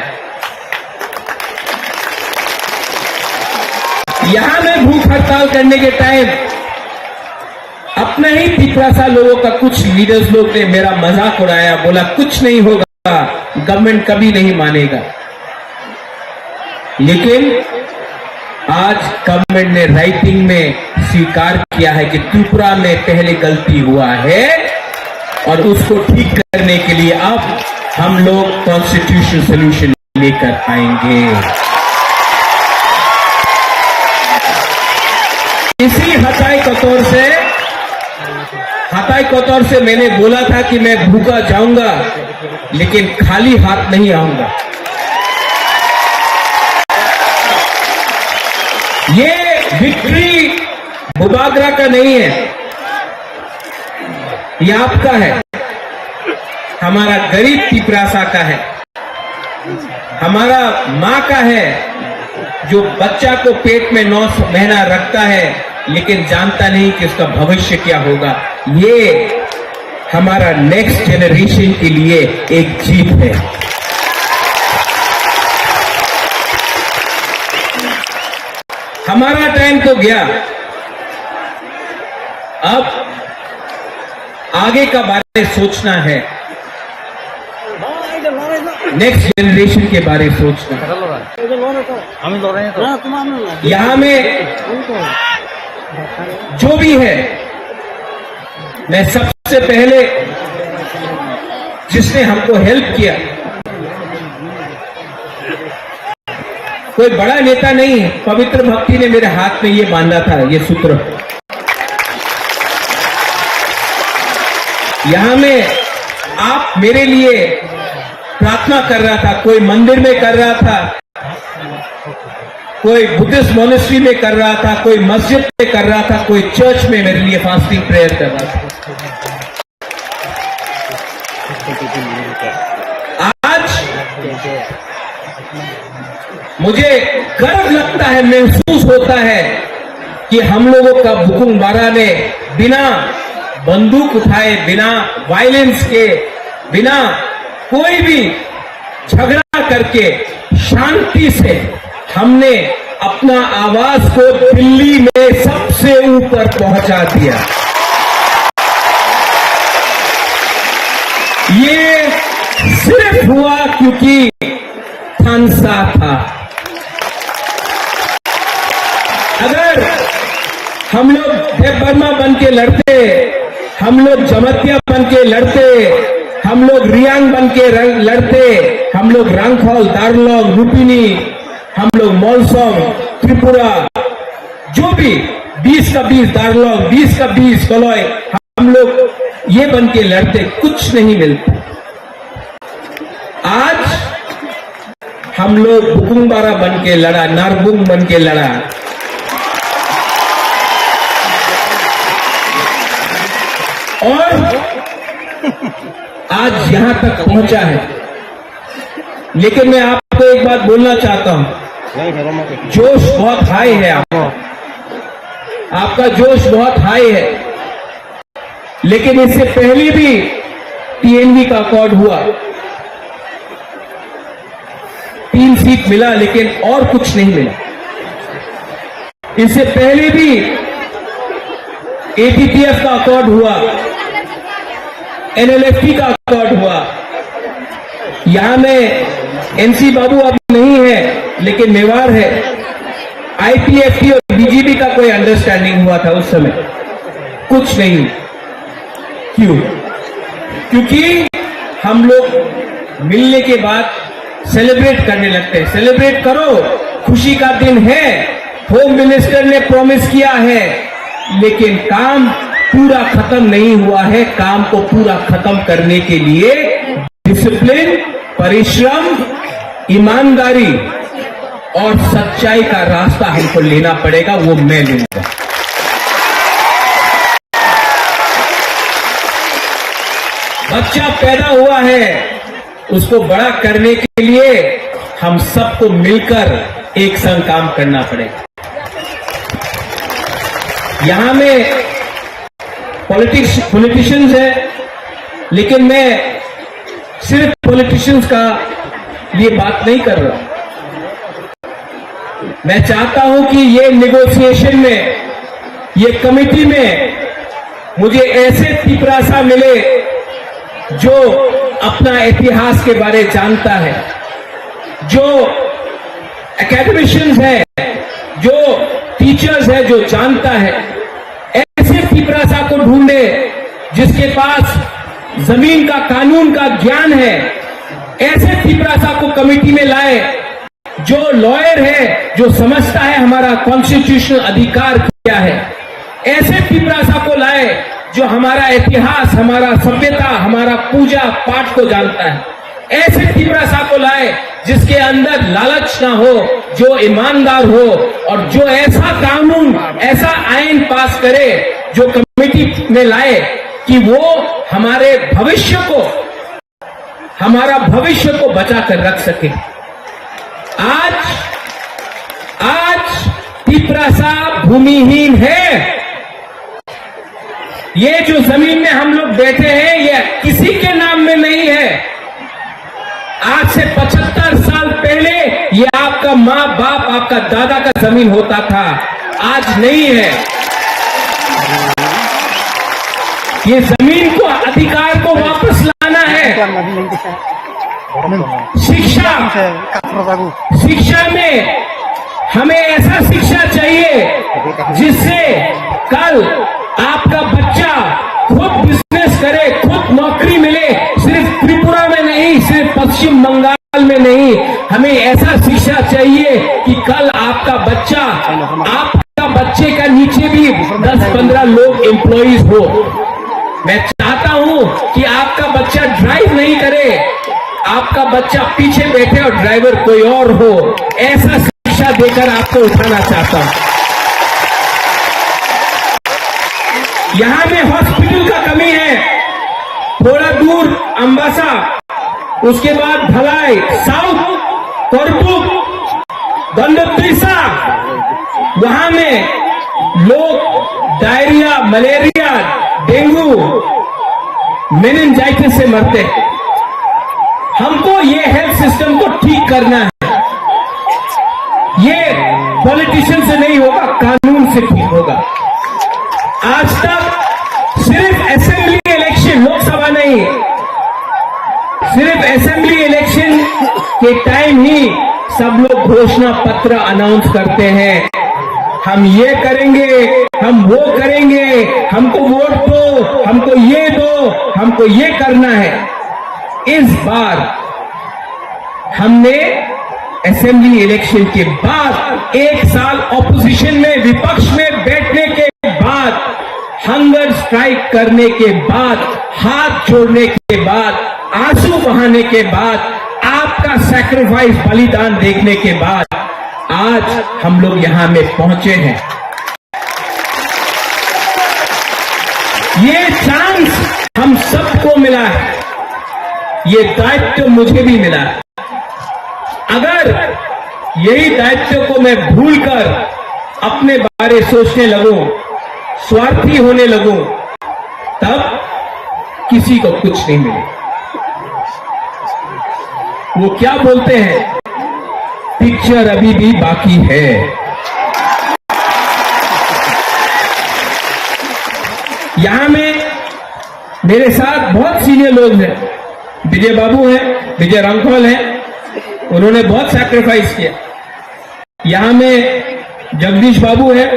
यहां मैं भूख हड़ताल करने के टाइम अपने ही तिपरासा लोगों का कुछ लीडर्स लोग ने मेरा मजाक उड़ाया, बोला कुछ नहीं होगा, गवर्नमेंट कभी नहीं मानेगा। लेकिन आज गवर्नमेंट ने राइटिंग में स्वीकार किया है कि त्रिपुरा में पहले गलती हुआ है और उसको ठीक करने के लिए अब हम लोग कॉन्स्टिट्यूशनल सॉल्यूशन लेकर आएंगे। इसी हटाई कतौर से, हटाई कतौर से मैंने बोला था कि मैं भूखा जाऊंगा, लेकिन खाली हाथ नहीं आऊंगा। ये विक्ट्री बुबागरा का नहीं है, ये आपका है, हमारा गरीब तिपरासा का है, हमारा माँ का है, जो बच्चा को पेट में नौ महीना रखता है लेकिन जानता नहीं कि उसका भविष्य क्या होगा। ये हमारा नेक्स्ट जनरेशन के लिए एक जीत है। हमारा टाइम तो गया, अब आगे का बारे सोचना है, नेक्स्ट जनरेशन के बारे सोचना। यहाँ में जो भी है, मैं सबसे पहले जिसने हमको हेल्प किया, कोई बड़ा नेता नहीं, पवित्र भक्ति ने मेरे हाथ में ये बांधा था, ये सूत्र। यहाँ में आप मेरे लिए प्रार्थना कर रहा था, कोई मंदिर में कर रहा था, कोई बुद्धिस्ट मॉनेस्ट्री में कर रहा था, कोई मस्जिद में कर रहा था, कोई चर्च में मेरे लिए फास्टिंग प्रेयर कर रहा था। आज मुझे गर्व लगता है, महसूस होता है कि हम लोगों का बुकुंग बारा ने बिना बंदूक उठाए, बिना वायलेंस के, बिना कोई भी झगड़ा करके शांति से हमने अपना आवाज को दिल्ली में सबसे ऊपर पहुंचा दिया। ये सिर्फ हुआ क्योंकि खालसा था। अगर हम लोग देव वर्मा बन के लड़ते, हम लोग जमातिया बन के लड़ते, हम लोग रियांग बन के र-, लड़ते, हम लोग रांगखल, दारलोंग, लुम्बिनी, हम लोग मोलसोंग, त्रिपुरा, जो भी बीस का बीस दारलोंग, बीस का बीस कलोई, हम लोग ये बन के लड़ते, कुछ नहीं मिलता। आज हम लोग बुकुंग बारा बन के लड़ा, नारबुंग बन के लड़ा। और आज यहाँ तक पहुंचा है। लेकिन मैं आपको एक बात बोलना चाहता हूँ, जोश बहुत हाई है आपका, आपका जोश बहुत हाई है। लेकिन इससे पहले भी टीएनवी का अकॉर्ड हुआ, तीन सीट मिला, लेकिन और कुछ नहीं मिला। इससे पहले भी एटीपीएफ का अकॉर्ड हुआ, एनएलएफटी का अकॉर्ड हुआ। यहाँ में एनसी बाबू अब नहीं है, लेकिन मेवाड़ है। आईपीएफटी और बीजेपी का कोई अंडरस्टैंडिंग हुआ था उस समय, कुछ नहीं। क्यों? क्योंकि हम लोग मिलने के बाद सेलिब्रेट करने लगते हैं। सेलिब्रेट करो, खुशी का दिन है। होम मिनिस्टर ने प्रॉमिस किया है, लेकिन काम पूरा खत्म नहीं हुआ है। काम को पूरा खत्म करने के लिए डिसिप्लिन, परिश्रम, ईमानदारी और सच्चाई का रास्ता हमको लेना पड़ेगा, वो मैं लूंगा। बच्चा पैदा हुआ है, उसको बड़ा करने के लिए हम सबको मिलकर एक संग काम करना पड़ेगा। यहाँ में पॉलिटिक्स, पॉलिटिशियंस है, लेकिन मैं सिर्फ पॉलिटिशियंस का ये बात नहीं कर रहा। मैं चाहता हूं कि ये नेगोशिएशन में, ये कमेटी में मुझे ऐसे तिपरासा मिले जो अपना इतिहास के बारे जानता है, जो एकेडमिशियंस है, जो टीचर्स है, जो जानता है। ऐसे तिपरासा को ढूंढे जिसके पास जमीन का, कानून का ज्ञान है। ऐसे तिपरासा को कमेटी में लाए जो लॉयर है, जो समझता है हमारा कॉन्स्टिट्यूशनल अधिकार क्या है। ऐसे तिपरासा को लाए जो हमारा इतिहास, हमारा सभ्यता, हमारा पूजा पाठ को जानता है। ऐसे तिपरासा को लाए जिसके अंदर लालच ना हो, जो ईमानदार हो और जो ऐसा कानून, ऐसा आइन पास करे जो कमेटी में लाए कि वो हमारे भविष्य को, हमारा भविष्य को बचा कर रख सके। आज, आज तिपरासा भूमिहीन है। ये जो जमीन में हम लोग बैठे हैं, ये किसी के नाम में नहीं है। आज से पचहत्तर साल पहले ये आपका माँ बाप, आपका दादा का जमीन होता था, आज नहीं है। ये जमीन को, अधिकार को वापस लाना है। शिक्षा, शिक्षा में हमें ऐसा शिक्षा चाहिए जिससे कल आपका बच्चा खुद बिजनेस करे, खुद नौकरी मिले। सिर्फ त्रिपुरा में नहीं, सिर्फ पश्चिम बंगाल में नहीं, हमें ऐसा शिक्षा चाहिए कि कल आपका बच्चा, आपका बच्चे का नीचे भी दस पन्द्रह लोग एम्प्लॉइज हो। मैं चाहता हूं कि आपका बच्चा ड्राइव नहीं करे, आपका बच्चा पीछे बैठे और ड्राइवर कोई और हो। ऐसा शिक्षा देकर आपको उठाना चाहता हूं। यहां में हॉस्पिटल का कमी है, थोड़ा दूर अम्बासा, उसके बाद धलाई, साउथ, करतुक, गंडोत्रिसा, वहां में लोग डायरिया, मलेरिया, डेंगू, मेनिंजाइटिस से मरते हैं। हमको ये हेल्थ सिस्टम को ठीक करना है। ये पॉलिटिशियन से नहीं होगा, कानून से ठीक होगा। आज तक सिर्फ असेंबली इलेक्शन, लोकसभा नहीं, सिर्फ असेंबली इलेक्शन के टाइम ही सब लोग घोषणा पत्र अनाउंस करते हैं, हम ये करेंगे, हम वो करेंगे, हमको वोट दो, हमको ये दो, हमको ये करना है। इस बार हमने असेंबली इलेक्शन के बाद, एक साल ऑपोजिशन में, विपक्ष में बैठने के बाद, हंगर स्ट्राइक करने के बाद, हाथ जोड़ने के बाद, आंसू बहाने के बाद, आपका सैक्रिफाइस, बलिदान देखने के बाद आज हम लोग यहां में पहुंचे हैं। ये चांस हम सबको मिला है, ये दायित्व मुझे भी मिला है। अगर यही दायित्व को मैं भूलकर अपने बारे सोचने लगूं, स्वार्थी होने लगूं, तब किसी को कुछ नहीं मिले। वो क्या बोलते हैं, पिक्चर अभी भी बाकी है। यहां में मेरे साथ बहुत सीनियर लोग हैं, विजय बाबू हैं, विजय रामखोल हैं, उन्होंने बहुत सैक्रिफाइस किया। यहाँ में जगदीश बाबू है,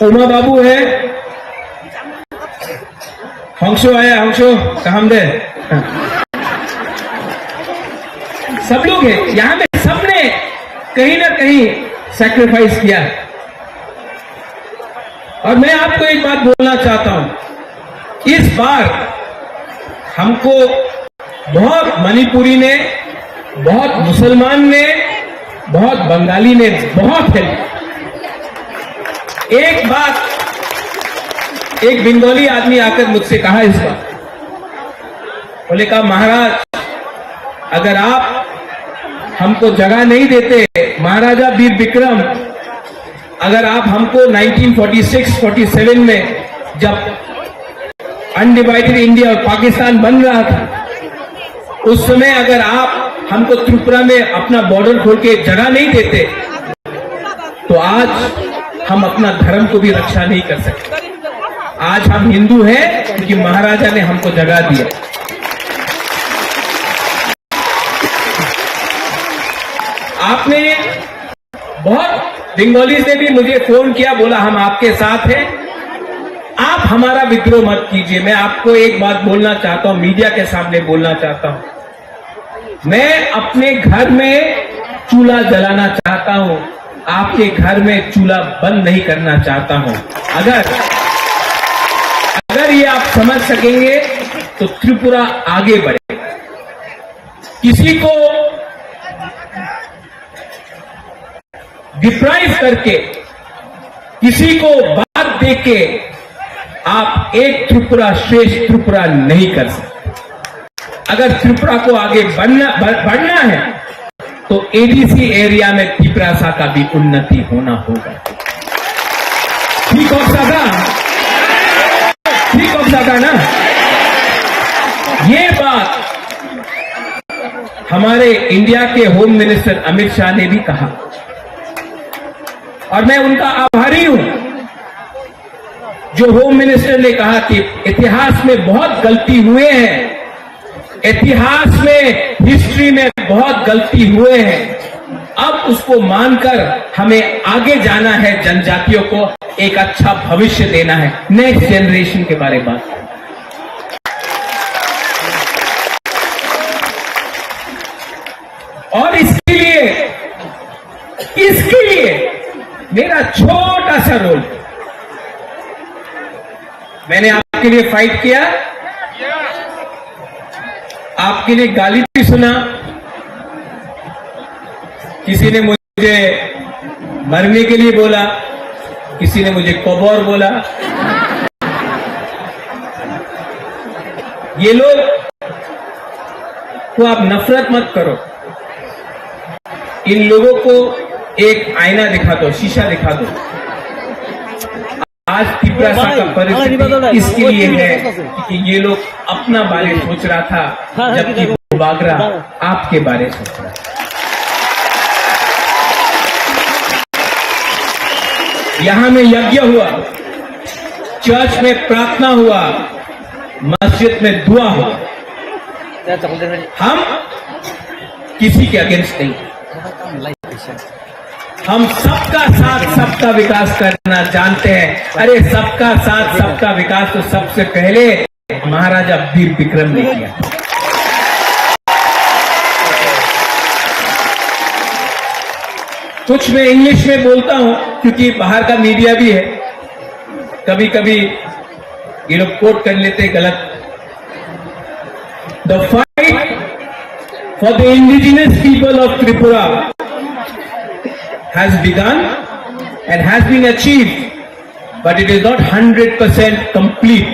उमा बाबू है, हंसो आया, हंसो, कहाँ दे? सब लोग हैं यहाँ में, सबने कहीं ना कहीं सैक्रिफाइस किया। और मैं आपको एक बात बोलना चाहता हूं, इस बार हमको बहुत मणिपुरी ने, बहुत मुसलमान ने, बहुत बंगाली ने बहुत हेल्प। एक बात, एक बंगाली आदमी आकर मुझसे कहा इस बार, बोले, कहा, महाराज, अगर आप हमको जगह नहीं देते, महाराजा वीर विक्रम, अगर आप हमको nineteen forty six forty seven में, जब अनडिवाइडेड इंडिया और पाकिस्तान बन रहा था, उस समय अगर आप हमको त्रिपुरा में अपना बॉर्डर खोल के जगह नहीं देते, तो आज हम अपना धर्म को भी रक्षा नहीं कर सकते। आज हम हिंदू हैं क्योंकि महाराजा ने हमको जगह दिया। आपने बहुत बंगालीज ने भी मुझे फोन किया, बोला, हम आपके साथ हैं, आप हमारा विद्रोह मत कीजिए। मैं आपको एक बात बोलना चाहता हूं, मीडिया के सामने बोलना चाहता हूं, मैं अपने घर में चूल्हा जलाना चाहता हूं, आपके घर में चूल्हा बंद नहीं करना चाहता हूं। अगर, अगर ये आप समझ सकेंगे तो त्रिपुरा आगे बढ़ेगा। किसी को डिप्राइव करके, किसी को बात देके आप एक त्रिपुरा श्रेष्ठ त्रिपुरा नहीं कर सकते। अगर त्रिपुरा को आगे बढ़ना, बढ़-, बढ़ना है, तो एडीसी एरिया में तिपरासा का भी उन्नति होना होगा। ठीक हो सका? ठीक हो सका ना? ये बात हमारे इंडिया के होम मिनिस्टर अमित शाह ने भी कहा, और मैं उनका आभारी हूं, जो होम मिनिस्टर ने कहा कि इतिहास में बहुत गलती हुए हैं, इतिहास में, हिस्ट्री में बहुत गलती हुए हैं, अब उसको मानकर हमें आगे जाना है, जनजातियों को एक अच्छा भविष्य देना है, नेक्स्ट जनरेशन के बारे में बात। और इसके लिए, इसके लिए मेरा छोटा सा रोल, मैंने आपके लिए फाइट किया, आपके लिए गाली भी सुना, किसी ने मुझे मरने के लिए बोला, किसी ने मुझे कबर बोला। ये लोग को आप नफरत मत करो, इन लोगों को एक आईना दिखा दो, शीशा दिखा दो। आज तिपरासा का परिस्थिति इसके लिए है कि ये लोग अपना बारे सोच रहा था, जबकि बुबागरा आपके बारे सोच रहा था। यहाँ में यज्ञ हुआ, चर्च में प्रार्थना हुआ, मस्जिद में दुआ हुआ। हम किसी के अगेंस्ट नहीं, हम सबका साथ सबका विकास करना जानते हैं। अरे, सबका साथ सबका विकास तो सबसे पहले महाराजा वीर विक्रम ने किया। कुछ मैं इंग्लिश में बोलता हूं क्योंकि बाहर का मीडिया भी है, कभी कभी ये लोग कोट कर लेते गलत। The fight for the indigenous people of Tripura has begun and has been achieved, but it is not hundred percent complete.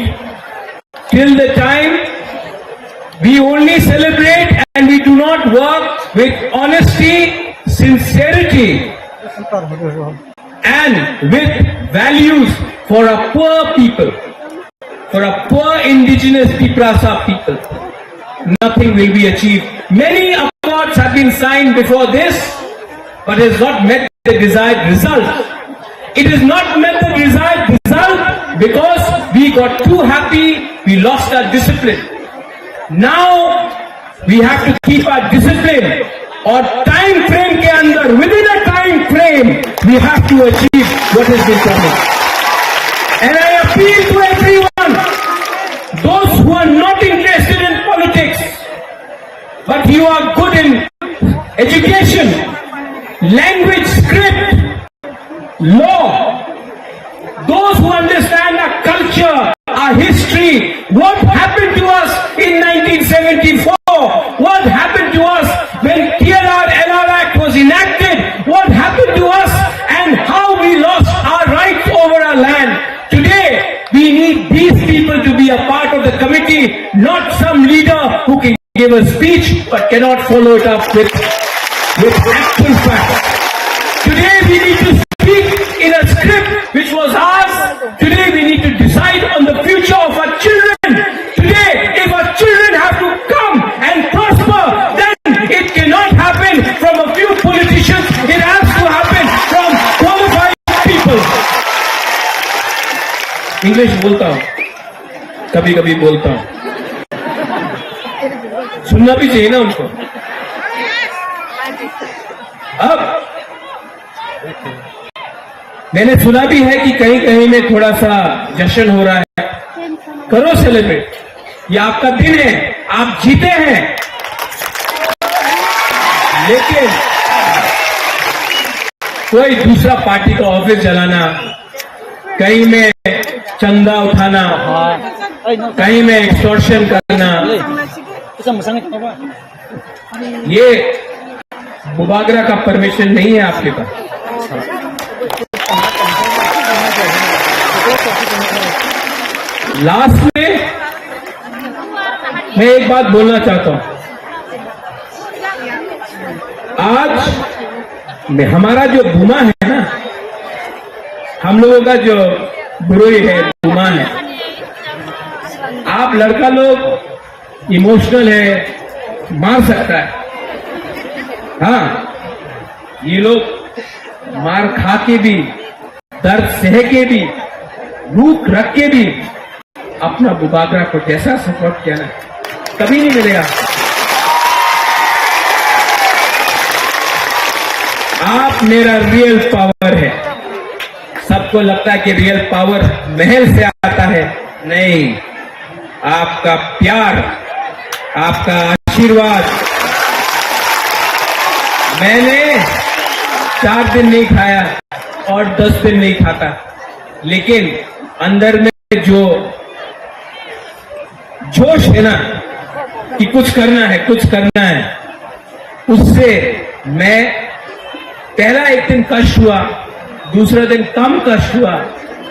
Till the time we only celebrate and we do not work with honesty, sincerity, and with values for a poor people, for a poor indigenous Tiprasa people, nothing will be achieved. Many accords have been signed before this, but has not met the desired result. It has not met the desired result because we got too happy, we lost our discipline. Now we have to keep our discipline और time frame के अंदर, within a time frame, we have to achieve what has been promised. And I appeal to everyone, those who are not interested in politics, but you are good in education, language, script, law, those who understand our culture, our history, what happened to us in nineteen seventy-four, what happened to us when T R R L R Act was enacted, what happened to us and how we lost our rights over our land. Today, we need these people to be a part of the committee, not some leader who can give a speech but cannot follow it up with, with actual facts. Today we need to speak in a script which was ours. Today we need to decide on the future of our children. Today, if our children have to come and prosper, then it cannot happen from a few politicians. It has to happen from qualified people. English बोलता हूँ, कभी कभी बोलता हूँ, सुनना भी चाहिए ना उनको। अब मैंने सुना भी है कि कहीं कहीं में थोड़ा सा जश्न हो रहा है, करो सेलिब्रेट, ये आपका दिन है, आप जीते हैं। लेकिन कोई दूसरा पार्टी का ऑफिस जलाना, कहीं में चंदा उठाना, कहीं में एक्सटॉर्शन करना, ये बुबागरा का परमिशन नहीं है आपके पास। लास्ट में मैं एक बात बोलना चाहता हूं। आज में हमारा जो बुमा है ना, हम लोगों का जो बुरोई है, बुमा है, आप लड़का लोग इमोशनल है, मार सकता है। हाँ, ये लोग मार खा के भी, दर्द सह के भी, भूख रख के भी अपना बुबागरा को जैसा सपोर्ट किया ना, कभी नहीं मिलेगा। आप मेरा रियल पावर है। सबको लगता है कि रियल पावर महल से आता है, नहीं, आपका प्यार, आपका आशीर्वाद। मैंने चार दिन नहीं खाया और दस दिन नहीं खाता, लेकिन अंदर में जो जोश है ना कि कुछ करना है, कुछ करना है, उससे मैं पहला एक दिन कष्ट हुआ, दूसरा दिन कम कष्ट हुआ,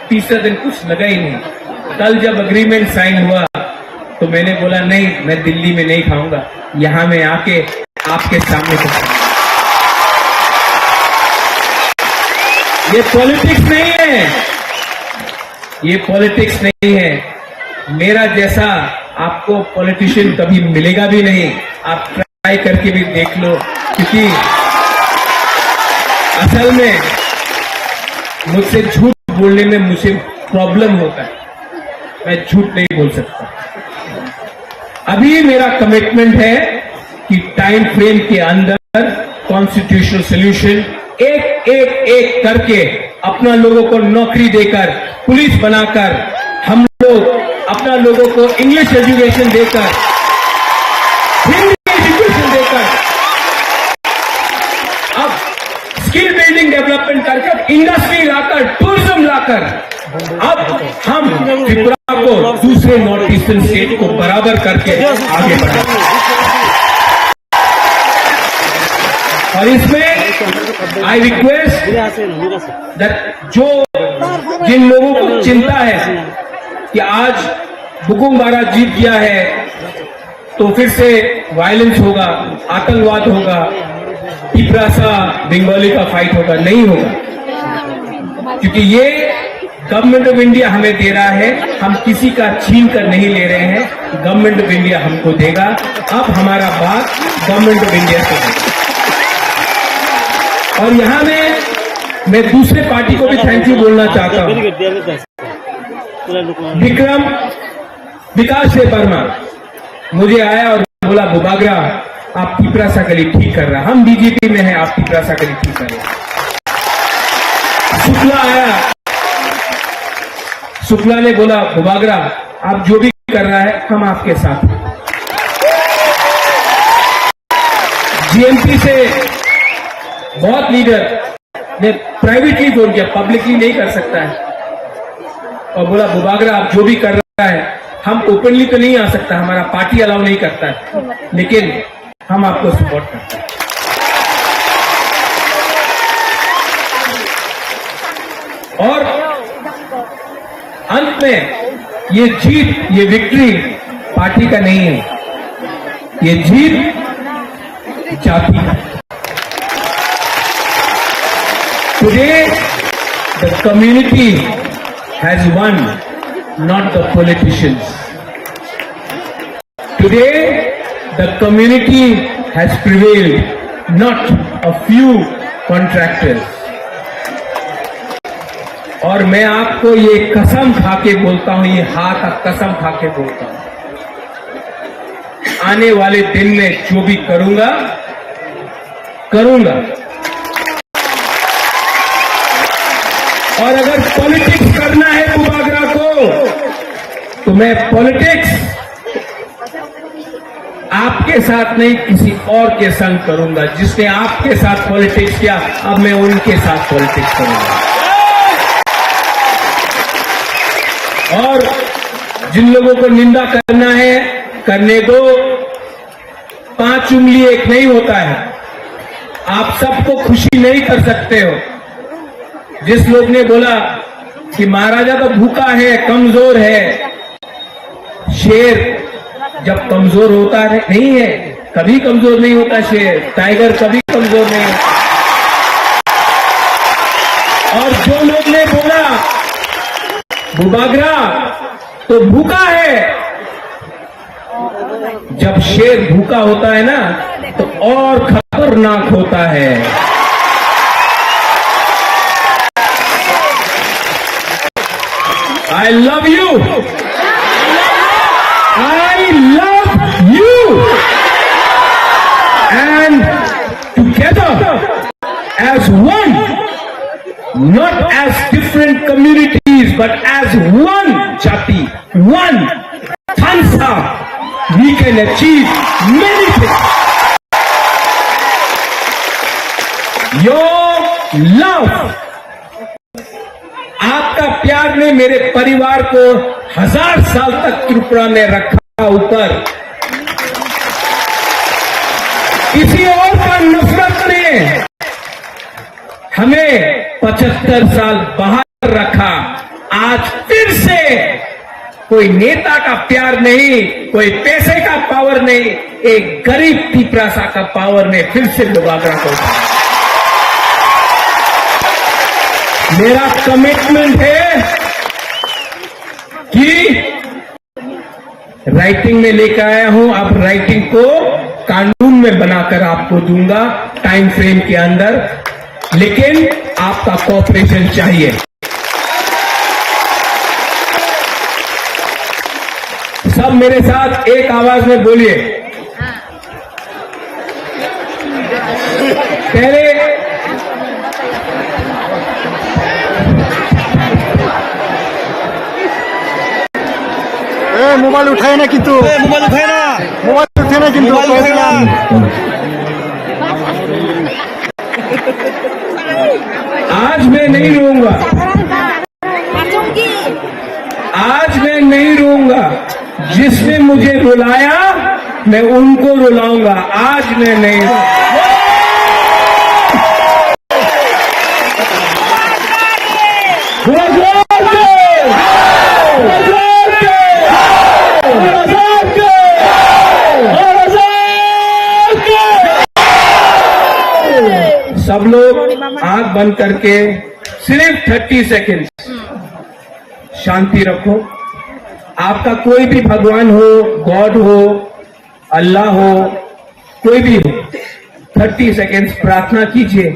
तीसरा दिन कुछ लगा ही नहीं। कल जब एग्रीमेंट साइन हुआ तो मैंने बोला, "नहीं, मैं दिल्ली में नहीं खाऊंगा, यहां मैं आके आपके सामने खाऊंगा।" ये पॉलिटिक्स नहीं है, ये पॉलिटिक्स नहीं है। मेरा जैसा आपको पॉलिटिशियन कभी मिलेगा भी नहीं। आप ट्राई करके भी देख लो, क्योंकि असल में मुझसे झूठ बोलने में मुझे प्रॉब्लम होता है, मैं झूठ नहीं बोल सकता। अभी मेरा कमिटमेंट है कि टाइम फ्रेम के अंदर कॉन्स्टिट्यूशनल सॉल्यूशन एक एक एक करके अपना लोगों को नौकरी देकर, पुलिस बनाकर, हम लोग अपना लोगों को इंग्लिश एजुकेशन देकर, हिंदी एजुकेशन देकर, अब स्किल बिल्डिंग डेवलपमेंट करके, इंडस्ट्री लाकर, टूरिज्म लाकर, अब हम त्रिपुरा को दूसरे नॉर्थ ईस्टर्न स्टेट को बराबर करके आगे बढ़ाएंगे। और इसमें आई रिक्वेस्ट दैट जो, जिन लोगों को चिंता है कि आज बुकुम बारा जीत गया है तो फिर से वायलेंस होगा, आतंकवाद होगा, तिपरासा बंगाली का फाइट होगा, नहीं होगा, क्योंकि ये गवर्नमेंट ऑफ इंडिया हमें दे रहा है, हम किसी का छीन कर नहीं ले रहे हैं, गवर्नमेंट ऑफ इंडिया हमको देगा। अब हमारा बात गवर्नमेंट ऑफ इंडिया से है। और यहाँ में मैं दूसरे पार्टी को भी थैंक यू बोलना चाहता हूँ। विक्रम विकास देबबर्मा मुझे आया और बोला, "बुबागरा, आप तिपरासा के लिए ठीक कर रहा है, हम बीजेपी में हैं, आप तिपरासा के लिए ठीक कर रहे हैं।" शुक्ला आया, शुक्ला ने बोला, "बुबागरा, आप जो भी कर रहा है, हम आपके साथ हैं।" जीएमपी से बहुत लीडर ने प्राइवेटली फोन किया, पब्लिकली नहीं कर सकता है, और बोला, "बुबागरा, आप जो भी कर रहा है, हम ओपनली तो नहीं आ सकता, हमारा पार्टी अलाउ नहीं करता है, लेकिन हम आपको सपोर्ट करते हैं।" और अंत में ये जीत, ये विक्ट्री पार्टी का नहीं है, ये जीत जाति का। Today, the community has won, not the politicians. Today, the community has prevailed, not a few contractors. और मैं आपको ये कसम खा के बोलता हूं, ये हाथ का कसम खा के बोलता हूं, आने वाले दिन में जो भी करूंगा, करूंगा। और अगर पॉलिटिक्स करना है बुबागरा को, तो मैं पॉलिटिक्स आपके साथ नहीं, किसी और के संग करूंगा। जिसने आपके साथ पॉलिटिक्स किया, अब मैं उनके साथ पॉलिटिक्स करूंगा। और जिन लोगों को निंदा करना है, करने दो। पांच उंगली एक नहीं होता है। आप सबको खुशी नहीं कर सकते हो। जिस लोग ने बोला कि महाराजा तो भूखा है, कमजोर है, शेर जब कमजोर होता है, नहीं है, कभी कमजोर नहीं होता शेर, टाइगर कभी कमजोर नहीं होता। और जो लोग ने बोला बुबागरा तो भूखा है, जब शेर भूखा होता है ना, तो और खतरनाक होता है। I love you. I love you. And together as one, not as different communities, but as one jati, one Thansa, we can achieve many things. Your love, आपका प्यार ने मेरे परिवार को हजार साल तक त्रिपुरा में रखा ऊपर। किसी और का नफरत ने हमें पचहत्तर साल बाहर रखा। आज फिर से कोई नेता का प्यार नहीं, कोई पैसे का पावर नहीं, एक गरीब तिपरासा का पावर ने फिर से बुबागरा को उठाया। मेरा कमिटमेंट है कि राइटिंग में लेकर आया हूं, अब राइटिंग को कानून में बनाकर आपको दूंगा टाइम फ्रेम के अंदर, लेकिन आपका कोऑपरेशन चाहिए। सब मेरे साथ एक आवाज में बोलिए। पहले ए, मोबाइल उठाए ना किंतु। ए, मोबाइल उठाए ना। मोबाइल उठाए ना किंतु। मोबाइल उठाए ना। आज मैं नहीं रोऊंगा। आज मैं नहीं रोऊंगा। जिसने मुझे रुलाया, मैं उनको रुलाऊंगा। आज मैं नहीं रोऊंगा। सब लोग आंख बंद करके सिर्फ थर्टी सेकेंड्स शांति रखो। आपका कोई भी भगवान हो, गॉड हो, अल्लाह हो, कोई भी हो, थर्टी सेकेंड्स प्रार्थना कीजिए।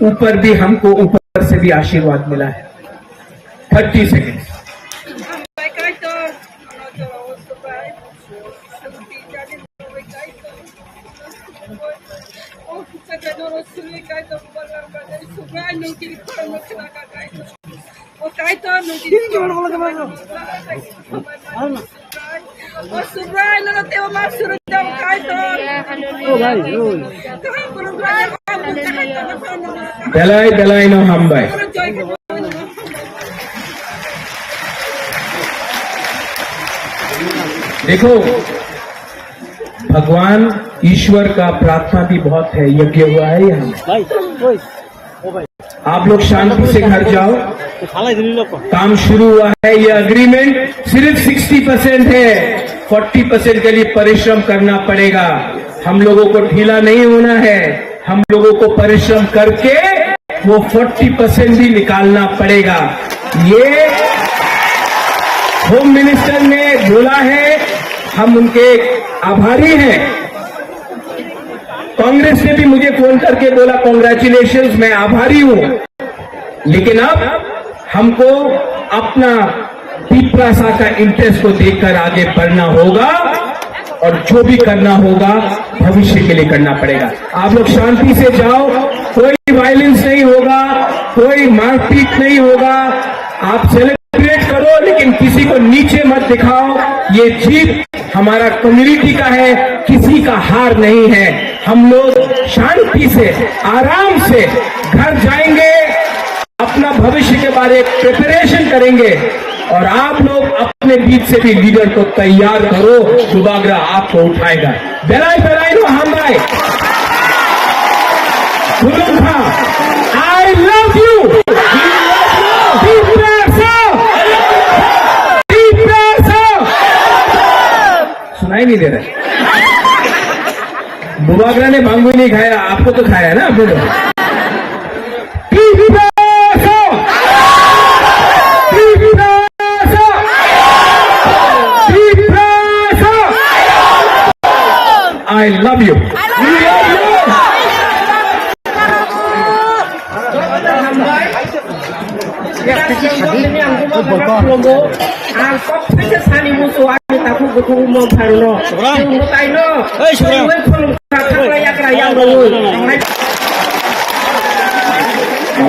ऊपर भी, हमको ऊपर से भी आशीर्वाद मिला है। Thirty seconds. Belai, belai no hambai. देखो, भगवान ईश्वर का प्रार्थना भी बहुत है, यज्ञ हुआ है यहाँ। आप लोग शांति से घर जाओ। काम शुरू हुआ है, ये एग्रीमेंट सिर्फ सिक्सटी परसेंट है, फोर्टी परसेंट के लिए परिश्रम करना पड़ेगा। हम लोगों को ढीला नहीं होना है, हम लोगों को परिश्रम करके वो फोर्टी परसेंट भी निकालना पड़ेगा। ये होम मिनिस्टर ने बोला है, हम उनके आभारी हैं। कांग्रेस ने भी मुझे फोन करके बोला, कॉन्ग्रेचुलेशन, मैं आभारी हूं, लेकिन अब हमको अपना तिपरासा का इंटरेस्ट को देखकर आगे बढ़ना होगा और जो भी करना होगा भविष्य के लिए करना पड़ेगा। आप लोग शांति से जाओ, कोई वायलेंस नहीं होगा, कोई मारपीट नहीं होगा। आप सेलिब्रेट करो, लेकिन किसी को नीचे मत दिखाओ। ये जीत हमारा कम्युनिटी का है, किसी का हार नहीं है। हम लोग शांति से, आराम से घर जाएंगे, अपना भविष्य के बारे प्रिपरेशन करेंगे और आप लोग अपने बीच से भी लीडर को तैयार करो, बुबागरा आपको उठाएगा। बेलाय बेलायनो हामबाय। खुलुमसा, I love you। Tiprasa। Tiprasa। सुनाई नहीं दे रहा। बुबागरा ने मांगू नहीं खाया, आपको तो खाया ना आपने तो। Tiprasa! Tiprasa! Tiprasa! I love you. I love you. Ang kok pisa sani musu ani taku kuku mo pharno. Subram. Ang mo taino. Hey, Subram. Kaka yakra yang dong.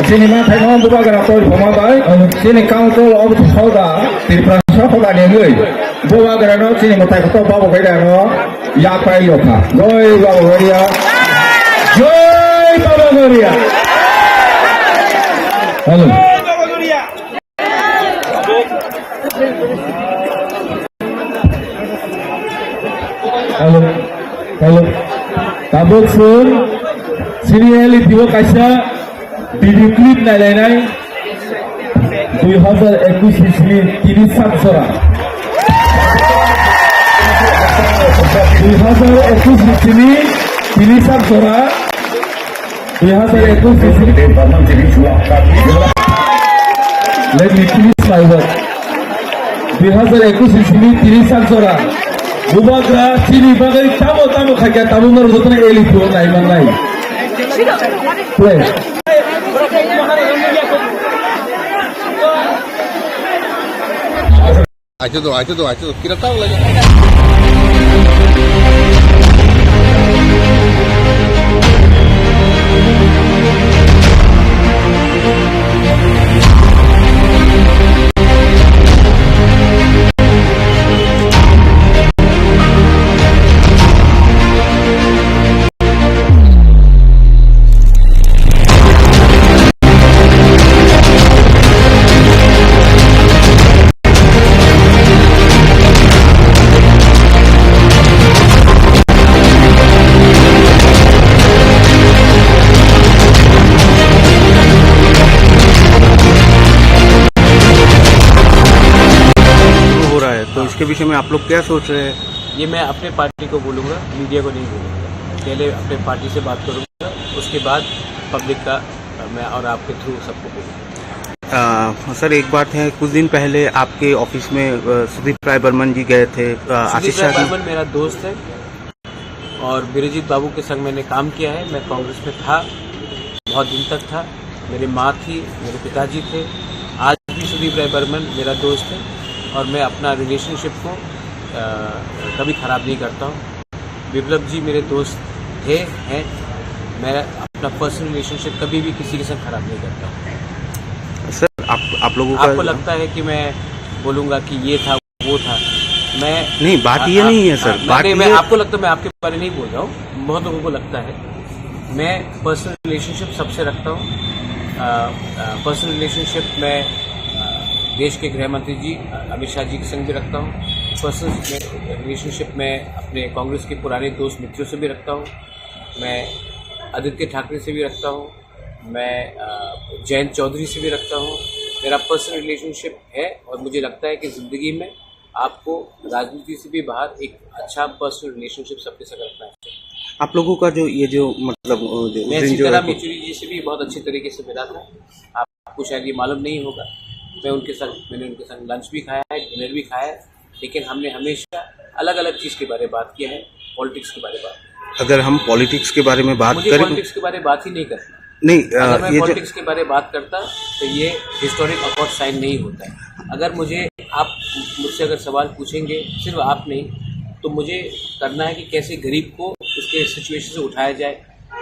Chini ma thaino bubagra toi phoma bai. Chini council of Hoda, Tiprasa Hoda ni hoi. Bubagra no chini mo tai khato babo kai da no. Yapai lokha. Joi Baba Goria. Joi Baba Goria. Hello. Hello. Hello. Tabuk sir, sini eli tibo kaisa video clip nai lai nai. Dui hazar ekush ni sini tini sat jora. Dui hazar ekush ni sini tini sat jora. Dui hazar ekush ni sini. Let me finish my word. Dui hazar ekush ni sini tini sat jora. Bubagra chini bagwi tamo tamo khaikha, tamo norok jotono eli phuru nai man nai. Play. Aito do, aito do, aito do. Kira tao lagi. हो रहा है, तो इसके विषय में आप लोग क्या सोच रहे हैं? ये मैं अपने पार्टी को बोलूँगा, मीडिया को नहीं बोलूँगा। पहले अपने पार्टी से बात करूँगा, उसके बाद पब्लिक का, अ, मैं और आपके थ्रू सबको बोलूँगा। अ, सर, एक बात है, कुछ दिन पहले आपके ऑफिस में, अ, सुदीप राय बर्मन जी गए थे, अ, सुदीप आशीष राय शाह जी। बर्मन मेरा दोस्त है और बिरजीत बाबू के संग मैंने काम किया है। मैं कांग्रेस में था, बहुत दिन तक था। मेरी माँ थी, मेरे पिताजी थे। आज भी सुदीप राय बर्मन मेरा दोस्त है और मैं अपना रिलेशनशिप को, अ, कभी ख़राब नहीं करता हूँ। विप्लव जी मेरे दोस्त थे, हैं। मैं अपना पर्सनल रिलेशनशिप कभी भी किसी के साथ ख़राब नहीं करता हूँ। सर, आप, आप लोगों का आपको लगता है कि मैं बोलूँगा कि ये था, वो था। मैं नहीं, बात आ-, ये आप-, नहीं है, सर। हाँ, मैं, बात नहीं, मैं ये आपको लगता है, मैं आपके बारे में नहीं बोल रहा हूँ, बहुत लोगों को लगता है। मैं पर्सनल रिलेशनशिप सबसे रखता हूँ। अ, अ, पर्सनल रिलेशनशिप मैं, अ, देश के गृह मंत्री जी, अ, अमित शाह जी के संग भी रखता हूँ। पर्सनल रिलेशनशिप मैं अपने कांग्रेस के पुराने दोस्त मित्रों से भी रखता हूँ। मैं आदित्य ठाकरे से भी रखता हूँ। मैं, अ, जयंत चौधरी से भी रखता हूँ। मेरा पर्सनल रिलेशनशिप है और मुझे लगता है कि ज़िंदगी में आपको राजनीति से भी बाहर एक अच्छा पर्सनल रिलेशनशिप सबके साथ रखना चाहिए। आप लोगों का जो, ये जो, मतलब, अ, जो, उस मैं दिन जो सीताराम है, येचुरी जी से भी बहुत अच्छे तरीके से मिला था। आपको शायद ये मालूम नहीं होगा, मैं उनके साथ, मैंने उनके साथ लंच भी खाया है, डिनर भी खाया है, लेकिन हमने हमेशा अलग-अलग चीज़ के बारे में बात किया है, पॉलिटिक्स के बारे में बात किया है। अगर हम पॉलिटिक्स के बारे में बात मुझे करें पॉलिटिक्स के बारे में बात ही नहीं करना। नहीं, अ, अगर मैं ये जो पॉलिटिक्स के बारे में बात करता, तो ये हिस्टोरिक अकॉर्ड साइन नहीं होता है। अगर मुझे, आप मुझसे अगर सवाल पूछेंगे, सिर्फ आप नहीं, तो मुझे करना है कि कैसे गरीब को उसके सिचुएशन से उठाया जाए,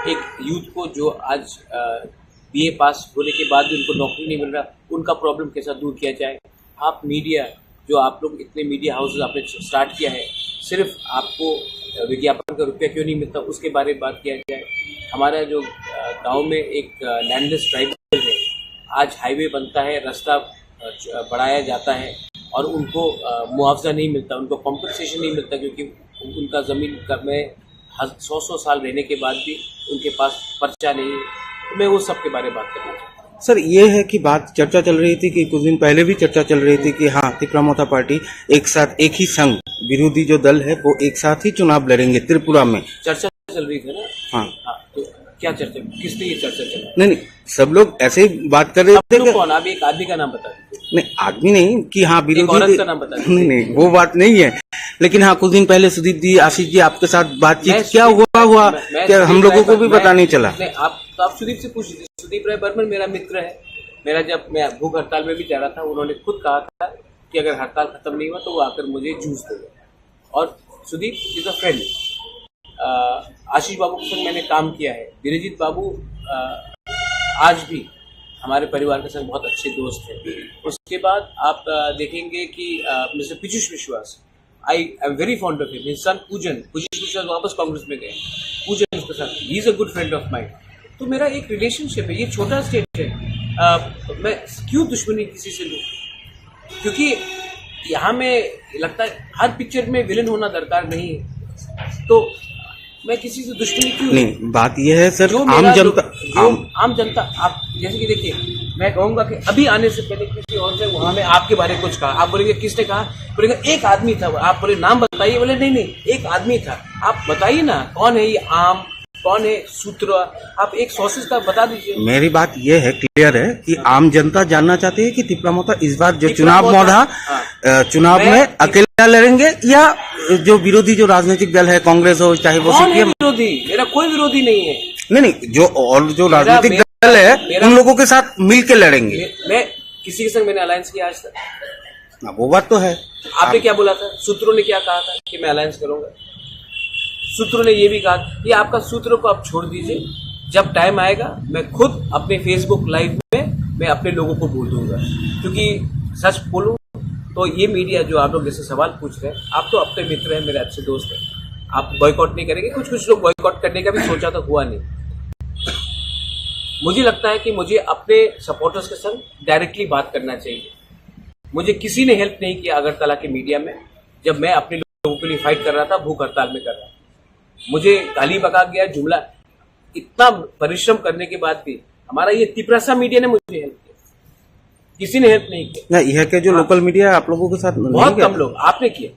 एक यूथ को जो आज, अ, बीए पास होने के बाद भी उनको नौकरी नहीं मिल रहा, उनका प्रॉब्लम कैसा दूर किया जाए। आप मीडिया, जो आप लोग इतने मीडिया हाउसेस आपने स्टार्ट किया है, सिर्फ आपको विज्ञापन का रुपया क्यों नहीं मिलता, उसके बारे में बात किया जाए। हमारा जो, अ, गांव में एक, अ, लैंडलेस ट्राइबल है, आज हाईवे बनता है, रास्ता, अ, च-, अ, बढ़ाया जाता है, और उनको, अ, मुआवजा नहीं मिलता, उनको कॉम्पेंसेशन नहीं मिलता, क्योंकि उनका ज़मीन का, में हज-, सौ सौ साल रहने के बाद भी उनके पास पर्चा नहीं है। तो मैं वो सब के बारे में बात करना चाहता हूँ। सर, ये है कि बात, चर्चा चल रही थी कि कुछ दिन पहले भी चर्चा चल रही थी कि हाँ, तिपरा मोर्चा पार्टी एक साथ, एक ही संघ, विरोधी जो दल है, वो एक साथ ही चुनाव लड़ेंगे त्रिपुरा में। चर्चा चल रही थी ना? हाँ। हाँ, तो क्या चर्चा, किस पे ये चर्चा चला? नहीं, नहीं, सब लोग ऐसे ही बात कर रहे थे कि कौन? आप एक आदमी का नाम बता दीजिए। नहीं, आदमी नहीं कि हाँ, एक विरोधी औरत दे-, का नाम बता दीजिए। नहीं, नहीं, वो बात नहीं है। लेकिन हाँ, कुछ दिन पहले सुदीप जी, आशीष जी, आपके साथ बातचीत मैं क्या सुदीप, हुआ, हुआ? मैं, मैं क्या हम सुदीप लोगों राय को भी पर-, पता मैं, नहीं चला? नहीं, आप, तो आप सुदीप से पूछ लीजिए। सुदीप राय बर्मन मेरा मित्र है। मेरा, जब मैं भूख हड़ताल में भी जा रहा था, उन्होंने खुद कहा था कि अगर हड़ताल खत्म नहीं हुआ, तो वो आकर मुझे जूस देगा। और सुदीप is a friend। अ, आशीष बाबू के संग मैंने काम किया है। बिरजीत बाबू, अ, आज भी हमारे परिवार के संग बहुत अच्छे दोस्त हैं। उसके बाद आप, अ, देखेंगे कि, अ, मिस्टर पीयूष विश्वास, I am very fond of him। His son पूजन, पीयूष विश्वास वापस कांग्रेस में गए। पूजन उसके साथ, he is a good friend of mine। तो मेरा एक रिलेशनशिप है, ये छोटा स्टेट है। अ, मैं क्यों दुश्मनी किसी से लूँ? क्योंकि यहाँ में लगता है हर पिक्चर में विलेन होना दरकार नहीं है। तो मैं किसी से दुश्मनी क्यों? नहीं, बात यह है सर, जो आम मेरा जनता, जो आम आम जनता, आप जैसे कि देखिए, मैं कहूँगा कि अभी आने से पहले किसी और से वहाँ में आपके बारे में कुछ कहा, आप बोलेंगे, "किसने कहा?" बोलेंगे, "एक आदमी था।" आप बोले, "नाम बताइए।" बोले, "नहीं, नहीं, एक आदमी था।" आप बताइए ना, कौन है ये आम, कौन है सूत्र? आप एक सोर्सेज का बता दीजिए। मेरी बात ये है, क्लियर है कि आम जनता जानना चाहती है कि तिपरा मोर्चा इस बार जो तिपरा चुनाव मोर्चा, मौधा, हाँ। अ, चुनाव मैं में अकेला लड़ेंगे या जो विरोधी जो राजनीतिक दल है, कांग्रेस हो, चाहे वो कौन है सीपीएम। विरोधी? मेरा कोई विरोधी नहीं है। नहीं, नहीं, जो और जो मेरा, राजनीतिक मेरा, दल है, मेरा उन लोगों के साथ मिलके लड़ेंगे। मैं, मैं किसी के संग मैंने अलायंस किया आज तक? हाँ, वो बात तो है। आपने आप क्या बोला था? सूत्रों ने क्या कहा था कि मैं अलायंस करूंगा? सूत्रों ने ये भी कहा कि आपका सूत्रों को आप छोड़ दीजिए, जब टाइम आएगा मैं खुद अपने Facebook लाइव में मैं अपने लोगों को बोल दूंगा। क्योंकि सच बोलूं तो ये मीडिया जो आप लोग जैसे सवाल पूछ रहे हैं, आप तो अपने मित्र हैं, मेरे अच्छे दोस्त हैं, आप बॉयकॉट नहीं करेंगे। कुछ कुछ लोग बॉयकॉट करने का भी सोचा तो हुआ नहीं। मुझे लगता है कि मुझे अपने सपोर्टर्स के संग डायरेक्टली बात करना चाहिए। मुझे किसी ने हेल्प नहीं किया अगरतला के मीडिया में, जब मैं अपने लोगों के लिए फाइट कर रहा था, भूख हड़ताल में कर रहा था। मुझे गाली बका गया, जुमला, इतना परिश्रम करने के बाद भी हमारा ये तिपरासा मीडिया ने मुझे हेल्प किया, किसी ने हेल्प नहीं किया। ना, यहाँ के जो हाँ। लोकल मीडिया आप लोगों के साथ नहीं बहुत गया? कम लोग। आपने किया,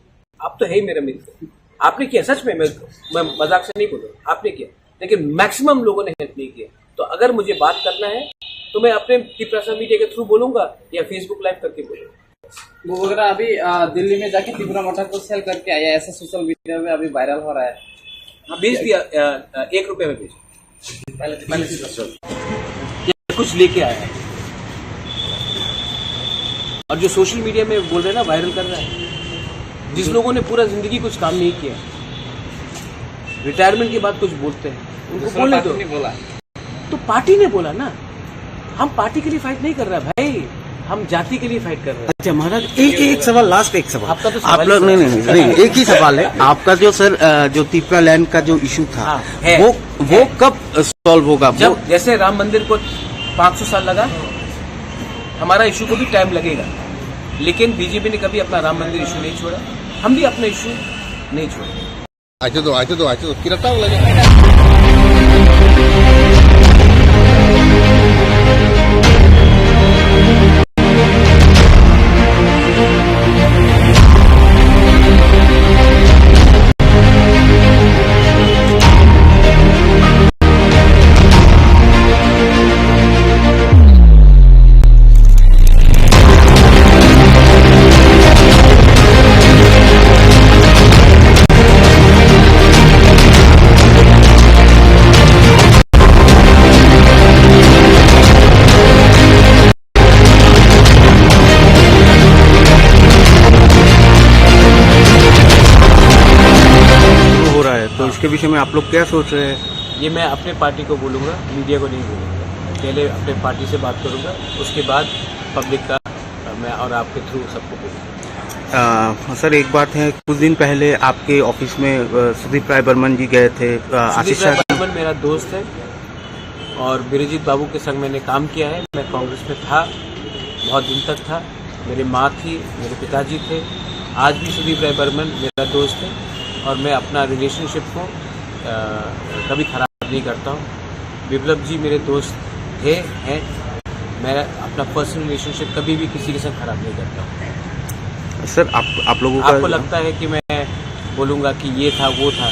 आप तो है ही मेरा मित्र, आपने किया सच में। मैं, मैं मजाक से नहीं बोल रहा हूँ, आपने किया, लेकिन मैक्सिमम लोगों ने हेल्प नहीं किया। तो अगर मुझे बात करना है तो मैं अपने तिपरासा मीडिया के थ्रू बोलूंगा या Facebook लाइव करके बोलूंगा। वो वगैरह अभी, अ, दिल्ली में जाके तिपरा मोर्चा को सेल करके आया, ऐसा सोशल मीडिया में अभी वायरल हो रहा है। हाँ, बेच दिया, अ, अ, एक रुपये में बेच। पहले, पहले से सोचो। ये कुछ लेके आया है। और जो सोशल मीडिया में बोल रहे हैं ना, वायरल कर रहा है, जिस लोगों ने पूरा जिंदगी कुछ काम नहीं किया, रिटायरमेंट के बाद कुछ बोलते हैं, उनको दूसरा बोलने पार्टी दो। नहीं बोला। तो पार्टी ने बोला ना, हम पार्टी के लिए फाइट नहीं कर रहा भाई, हम जाति के लिए फाइट कर रहे हैं। अच्छा महाराज, एक, एक सवाल, लास्ट एक सवाल। आपका तो आप सवाल ही लोग, नहीं, सवाल नहीं, है। नहीं, नहीं, एक ही सवाल है। आपका जो सर, अ, जो तिपरा लैंड का जो इशू था, हाँ, है, वो, वो है। कब सॉल्व होगा? जब वो जैसे राम मंदिर को पाँच सौ साल लगा, हमारा इशू को भी टाइम लगेगा, लेकिन बीजेपी ने कभी अपना राम मंदिर इशू नहीं छोड़ा, हम भी अपना इशू नहीं छोड़ेंगे। आते दो, आते दो, आते दो, किरा टाइम लगेगा। हो रहा है, तो इसके विषय में आप लोग क्या सोच रहे हैं? ये मैं अपने पार्टी को बोलूँगा, मीडिया को नहीं बोलूँगा। पहले अपने पार्टी से बात करूँगा, उसके बाद पब्लिक का, अ, मैं और आपके थ्रू सबको बोलूँगा। अ, सर, एक बात है, कुछ दिन पहले आपके ऑफिस में, अ, सुदीप राय बर्मन जी गए थे, अ, सुदीप आशीष राय शाह बर्मन मेरा दोस्त है और बिरजीत बाबू के संग मैंने काम किया है। मैं कांग्रेस में था, बहुत दिन तक था। मेरे माँ थी, मेरे पिताजी थे। आज भी सुदीप राय बर्मन मेरा दोस्त है और मैं अपना रिलेशनशिप को अ, कभी ख़राब नहीं करता हूँ। विप्लव जी मेरे दोस्त थे, हैं। मैं अपना पर्सनल रिलेशनशिप कभी भी किसी के साथ ख़राब नहीं करता हूँ। सर, आप आप लोगों का आपको लगता है कि मैं बोलूँगा कि ये था, वो था?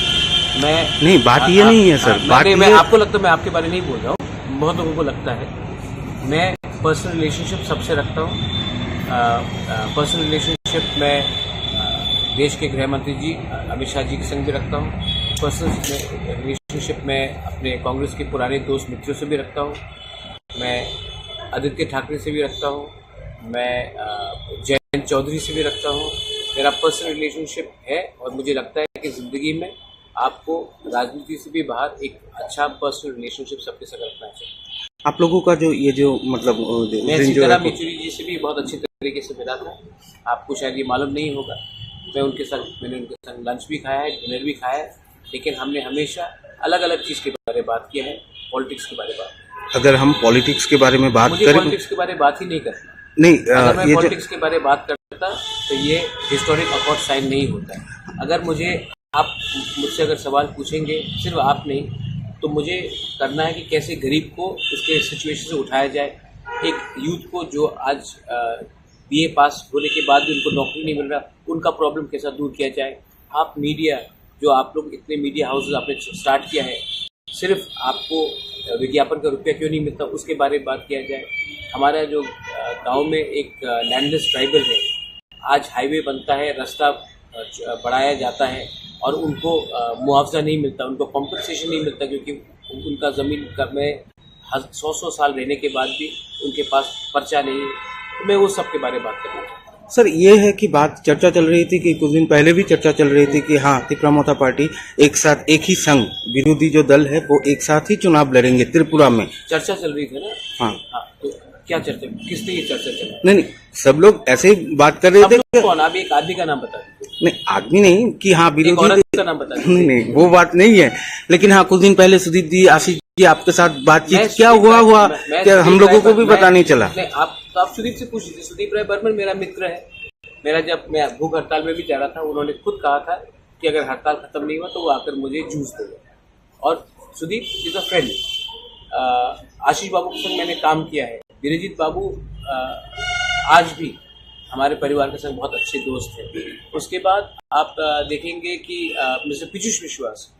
मैं नहीं, बात ये आप- नहीं है सर, हाँ, मैं- बात नहीं, मैं ये आपको लगता है, मैं आपके बारे नहीं बोल रहा हूँ, बहुत लोगों को लगता है। मैं पर्सनल रिलेशनशिप सबसे रखता हूँ। पर्सनल रिलेशनशिप मैं अ, देश के गृह मंत्री जी अ, अमित शाह जी के संग भी रखता हूँ। पर्सनल रिलेशनशिप मैं अपने कांग्रेस के पुराने दोस्त मित्रों से भी रखता हूँ। मैं आदित्य ठाकरे से भी रखता हूँ। मैं अ, जयंत चौधरी से भी रखता हूँ। मेरा पर्सनल रिलेशनशिप है और मुझे लगता है कि ज़िंदगी में आपको राजनीति से भी बाहर एक अच्छा पर्सनल रिलेशनशिप सबके साथ रखना चाहिए। आप लोगों का जो ये जो मतलब अ, जो मैं उस दिन जो सीताराम है- येचुरी जी से भी बहुत अच्छे तरीके से मिला था। आपको शायद ये मालूम नहीं होगा, मैं उनके साथ मैंने उनके साथ लंच भी खाया है, डिनर भी खाया है, लेकिन हमने हमेशा अलग अलग चीज़ के बारे में बात किया है। पॉलिटिक्स के बारे में बात अगर हम पॉलिटिक्स के बारे में बात मुझे करें पॉलिटिक्स के बारे में बात ही नहीं करना। नहीं अ, अगर मैं ये जो पॉलिटिक्स के बारे में बात करता तो ये हिस्टोरिक अकॉर्ड साइन नहीं होता। अगर मुझे आप मुझसे अगर सवाल पूछेंगे, सिर्फ आप नहीं, तो मुझे करना है कि कैसे गरीब को उसके सिचुएशन से उठाया जाए। एक यूथ को जो आज बीए पास होने के बाद भी उनको नौकरी नहीं मिल रहा, उनका प्रॉब्लम कैसा दूर किया जाए। आप मीडिया, जो आप लोग इतने मीडिया हाउसेज आपने स्टार्ट किया है, सिर्फ आपको विज्ञापन का रुपया क्यों नहीं मिलता, उसके बारे में बात किया जाए। हमारा जो अ, गांव में एक लैंडलेस ट्राइबल है, आज हाईवे बनता है, रास्ता अ, च- बढ़ाया जाता है और उनको अ, मुआवजा नहीं मिलता, उनको कॉम्पनसेशन नहीं मिलता, क्योंकि उनका ज़मीन का में हज- सौ सौ साल रहने के बाद भी उनके पास पर्चा नहीं है। तो मैं वो सब के बारे में बात करना चाहता हूँ। सर, ये है कि बात चर्चा चल रही थी कि कुछ दिन पहले भी चर्चा चल रही थी कि हाँ, तिपरा मोर्चा पार्टी एक साथ, एक ही संघ, विरोधी जो दल है वो एक साथ ही चुनाव लड़ेंगे त्रिपुरा में। चर्चा चल रही थी ना। हाँ। हाँ, तो क्या चर्चा, किस पे ये चर्चा चल रही है? नहीं नहीं, सब लोग ऐसे ही बात कर रहे सब थे लोग कि कौन? आप एक आदमी का नाम बता दीजिए। नहीं, आदमी नहीं कि हाँ, एक विरोधी औरत दे- का नाम बता दीजिए। नहीं नहीं, वो बात नहीं है। लेकिन हाँ, कुछ दिन पहले सुदीप जी, आशिष जी आपके साथ मैं बातचीत क्या सुदीप हुआ राय- हुआ मैं- मैं क्या हम सुदीप लोगों राय- को भी मैं- पता नहीं चला? नहीं, आप तो आप सुदीप से पूछ लीजिए। सुदीप राय बर्मन मेरा मित्र है। मेरा जब मैं भूख हड़ताल में भी जा रहा था, उन्होंने खुद कहा था कि अगर हड़ताल खत्म नहीं हुआ तो वो आकर मुझे जूस देगा। और सुदीप इज अ फ्रेंड। आशीष बाबू के संग मैंने काम किया है। बिरजीत बाबू अ, आज भी हमारे परिवार के संग बहुत अच्छे दोस्त हैं। उसके बाद आप अ, देखेंगे कि मिस्टर पीयूष विश्वास,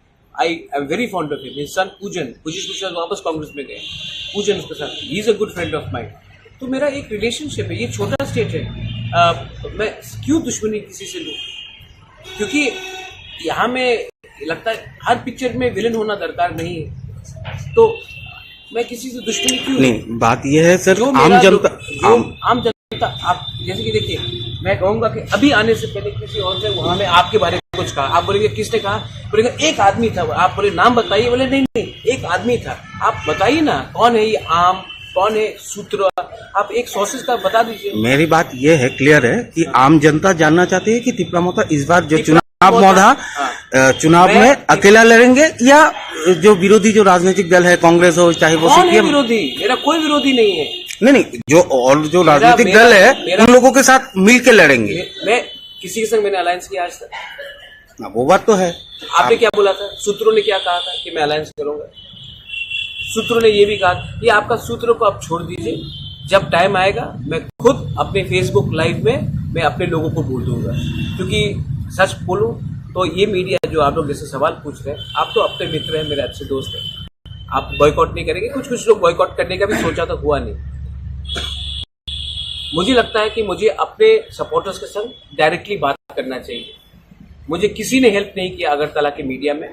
I am very fond of him. His son पूजन, पीयूष विश्वास वापस कांग्रेस में गए। पूजन उसके साथ, he is a good friend of mine. तो मेरा एक रिलेशनशिप है। ये छोटा स्टेट है। अ, मैं क्यों दुश्मनी किसी से लूँ? क्योंकि यहाँ में लगता है हर पिक्चर में विलेन होना दरकार नहीं है। तो मैं किसी से दुश्मनी क्यों लूँ? नहीं, बात यह है सर, जो आम मेरा जनता जो, जो आम, आम जनता, आप जैसे कि देखिए, मैं कहूंगा कि अभी आने से पहले किसी और से वहां में आपके बारे में कुछ कहा, आप बोलेंगे किसने कहा? बोलेंगे एक आदमी था। आप बोले नाम बताइए, बोले नहीं नहीं, एक आदमी था। आप बताइए ना कौन है ये आम, कौन है सूत्र? आप एक सोर्सेज का बता दीजिए। मेरी बात यह है, क्लियर है कि आम जनता जानना चाहती है कि तिपरा मोर्चा इस बार जो तिपरा चुनाव मोर्चा- मोधा हाँ। अ, चुनाव मैं में अकेला लड़ेंगे या जो विरोधी जो राजनीतिक दल है, कांग्रेस हो चाहे वो कौन है सीपीएम। विरोधी? मेरा कोई विरोधी नहीं है। नहीं नहीं, जो और जो मेरा- राजनीतिक मेरा- दल है मेरा- उन लोगों के साथ मिल के लड़ेंगे। मैं, मैं किसी के संग मैंने अलायंस किया आज तक? ना, वो बात तो है। आपने क्या बोला था? सूत्रों ने क्या कहा था कि मैं अलायंस करूंगा? सूत्रों ने ये भी कहा, ये आपका सूत्रों को आप छोड़ दीजिए। जब टाइम आएगा, मैं खुद अपने फेसबुक लाइव में मैं अपने लोगों को बोल दूंगा, क्योंकि सच बोलूं तो ये मीडिया जो आप लोग जैसे सवाल पूछ रहे हैं, आप तो अपने मित्र हैं, मेरे अच्छे दोस्त हैं, आप बॉयकॉट नहीं करेंगे। कुछ कुछ लोग बॉयकॉट करने का भी सोचा तो हुआ नहीं। मुझे लगता है कि मुझे अपने सपोर्टर्स के संग डायरेक्टली बात करना चाहिए। मुझे किसी ने हेल्प नहीं किया अगरतला के मीडिया में,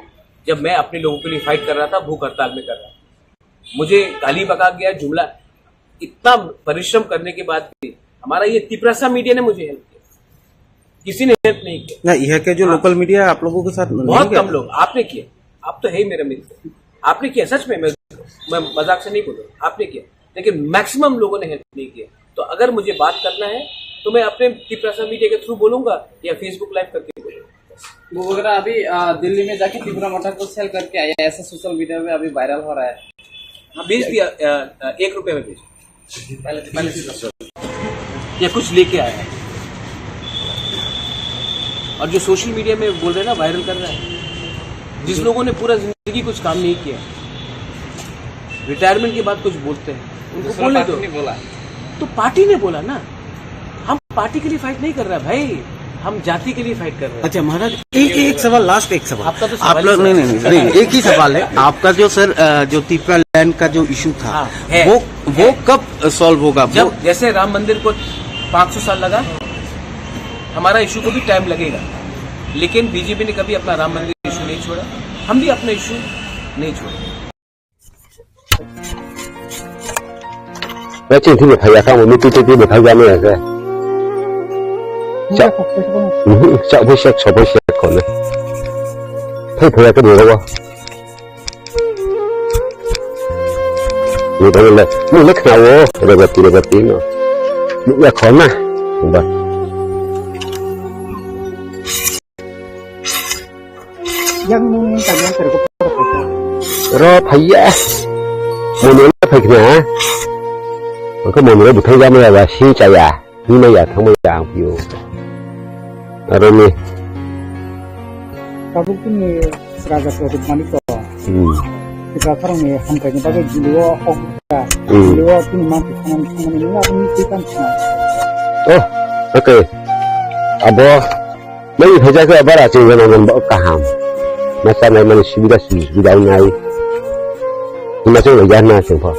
जब मैं अपने लोगों के लिए फाइट कर रहा था, भूख हड़ताल में कर रहा था। मुझे गाली बका गया, जुमला, इतना परिश्रम करने के बाद भी हमारा ये तिपरासा मीडिया ने मुझे हेल्प किया, किसी ने हेल्प नहीं किया। ना, यहाँ के जो लोकल मीडिया है, आप लोगों के साथ नहीं बहुत गया? कम लोग। आपने किया, आप तो है ही मेरा मित्र, आपने किया। सच में, मैं, मैं मजाक से नहीं बोल रहा हूँ, आपने किया, लेकिन मैक्सिमम लोगों ने हेल्प नहीं किया। तो अगर मुझे बात करना है तो मैं अपने तिपरासा मीडिया के थ्रू बोलूंगा या फेसबुक लाइव करके बोलूंगा। वो वगैरह अभी अ, दिल्ली में जाके तिपरा मोर्चा को सेल करके आया, ऐसा सोशल मीडिया में अभी वायरल हो रहा है। हाँ, भेज दिया। अ, अ, एक रुपये में भेज। पहले पहले से या कुछ लेके आया है। और जो सोशल मीडिया में बोल रहे हैं ना, वायरल कर रहा है, जिस लोगों ने पूरा जिंदगी कुछ काम नहीं किया, रिटायरमेंट के बाद कुछ बोलते हैं, उनको दूसरा बोलने पार्टी दो। ने बोला। तो पार्टी ने बोला ना, हम पार्टी के लिए फाइट नहीं कर रहा भाई, हम जाति के लिए फाइट कर रहे हैं। अच्छा महाराज, एक एक सवाल, लास्ट एक सवाल। आपका तो सवाल आप ही लोग, सवाल नहीं, नहीं, है। नहीं, एक ही सवाल है आपका, जो सर, अ, जो तिपरा लैंड का जो इशू था, हाँ, है। वो वो कब सॉल्व होगा? वो जब जैसे राम मंदिर को पाँच सौ साल लगा, हमारा इशू को भी टाइम लगेगा, लेकिन बीजेपी ने कभी अपना राम मंदिर इशू नहीं छोड़ा, हम भी अपना इशू नहीं छोड़ेंगे। Waching thini phai ya kamo, mitu twi twi bwthai ya maya khe. Chak, mhm, chak bai sek, sok bai sek khone. Phai phai ya khe dero. Ni dong le, ni le khna wo, rebati, rebati no. Ni ya khona. Ba. Yang nung tanya terko. Ro phaiya. Moni na phai khna. Ko moni ro buthai ja maya ba si chaya. Himaya thangmaya ang pio. Aro ni. Tabuk ni raja Pradyut Manik to. Hmm. Kita sarang ni hamkai ni bagai jilio hok. Hmm. Jilio tini mantu khanan khanan ni na ni tikan khanan. Oh, okay. Abo, nang ni phaja khe bara ching jana jana ba kaham. Masa nai mani subida subida nai. Himachal nai jana sing pha.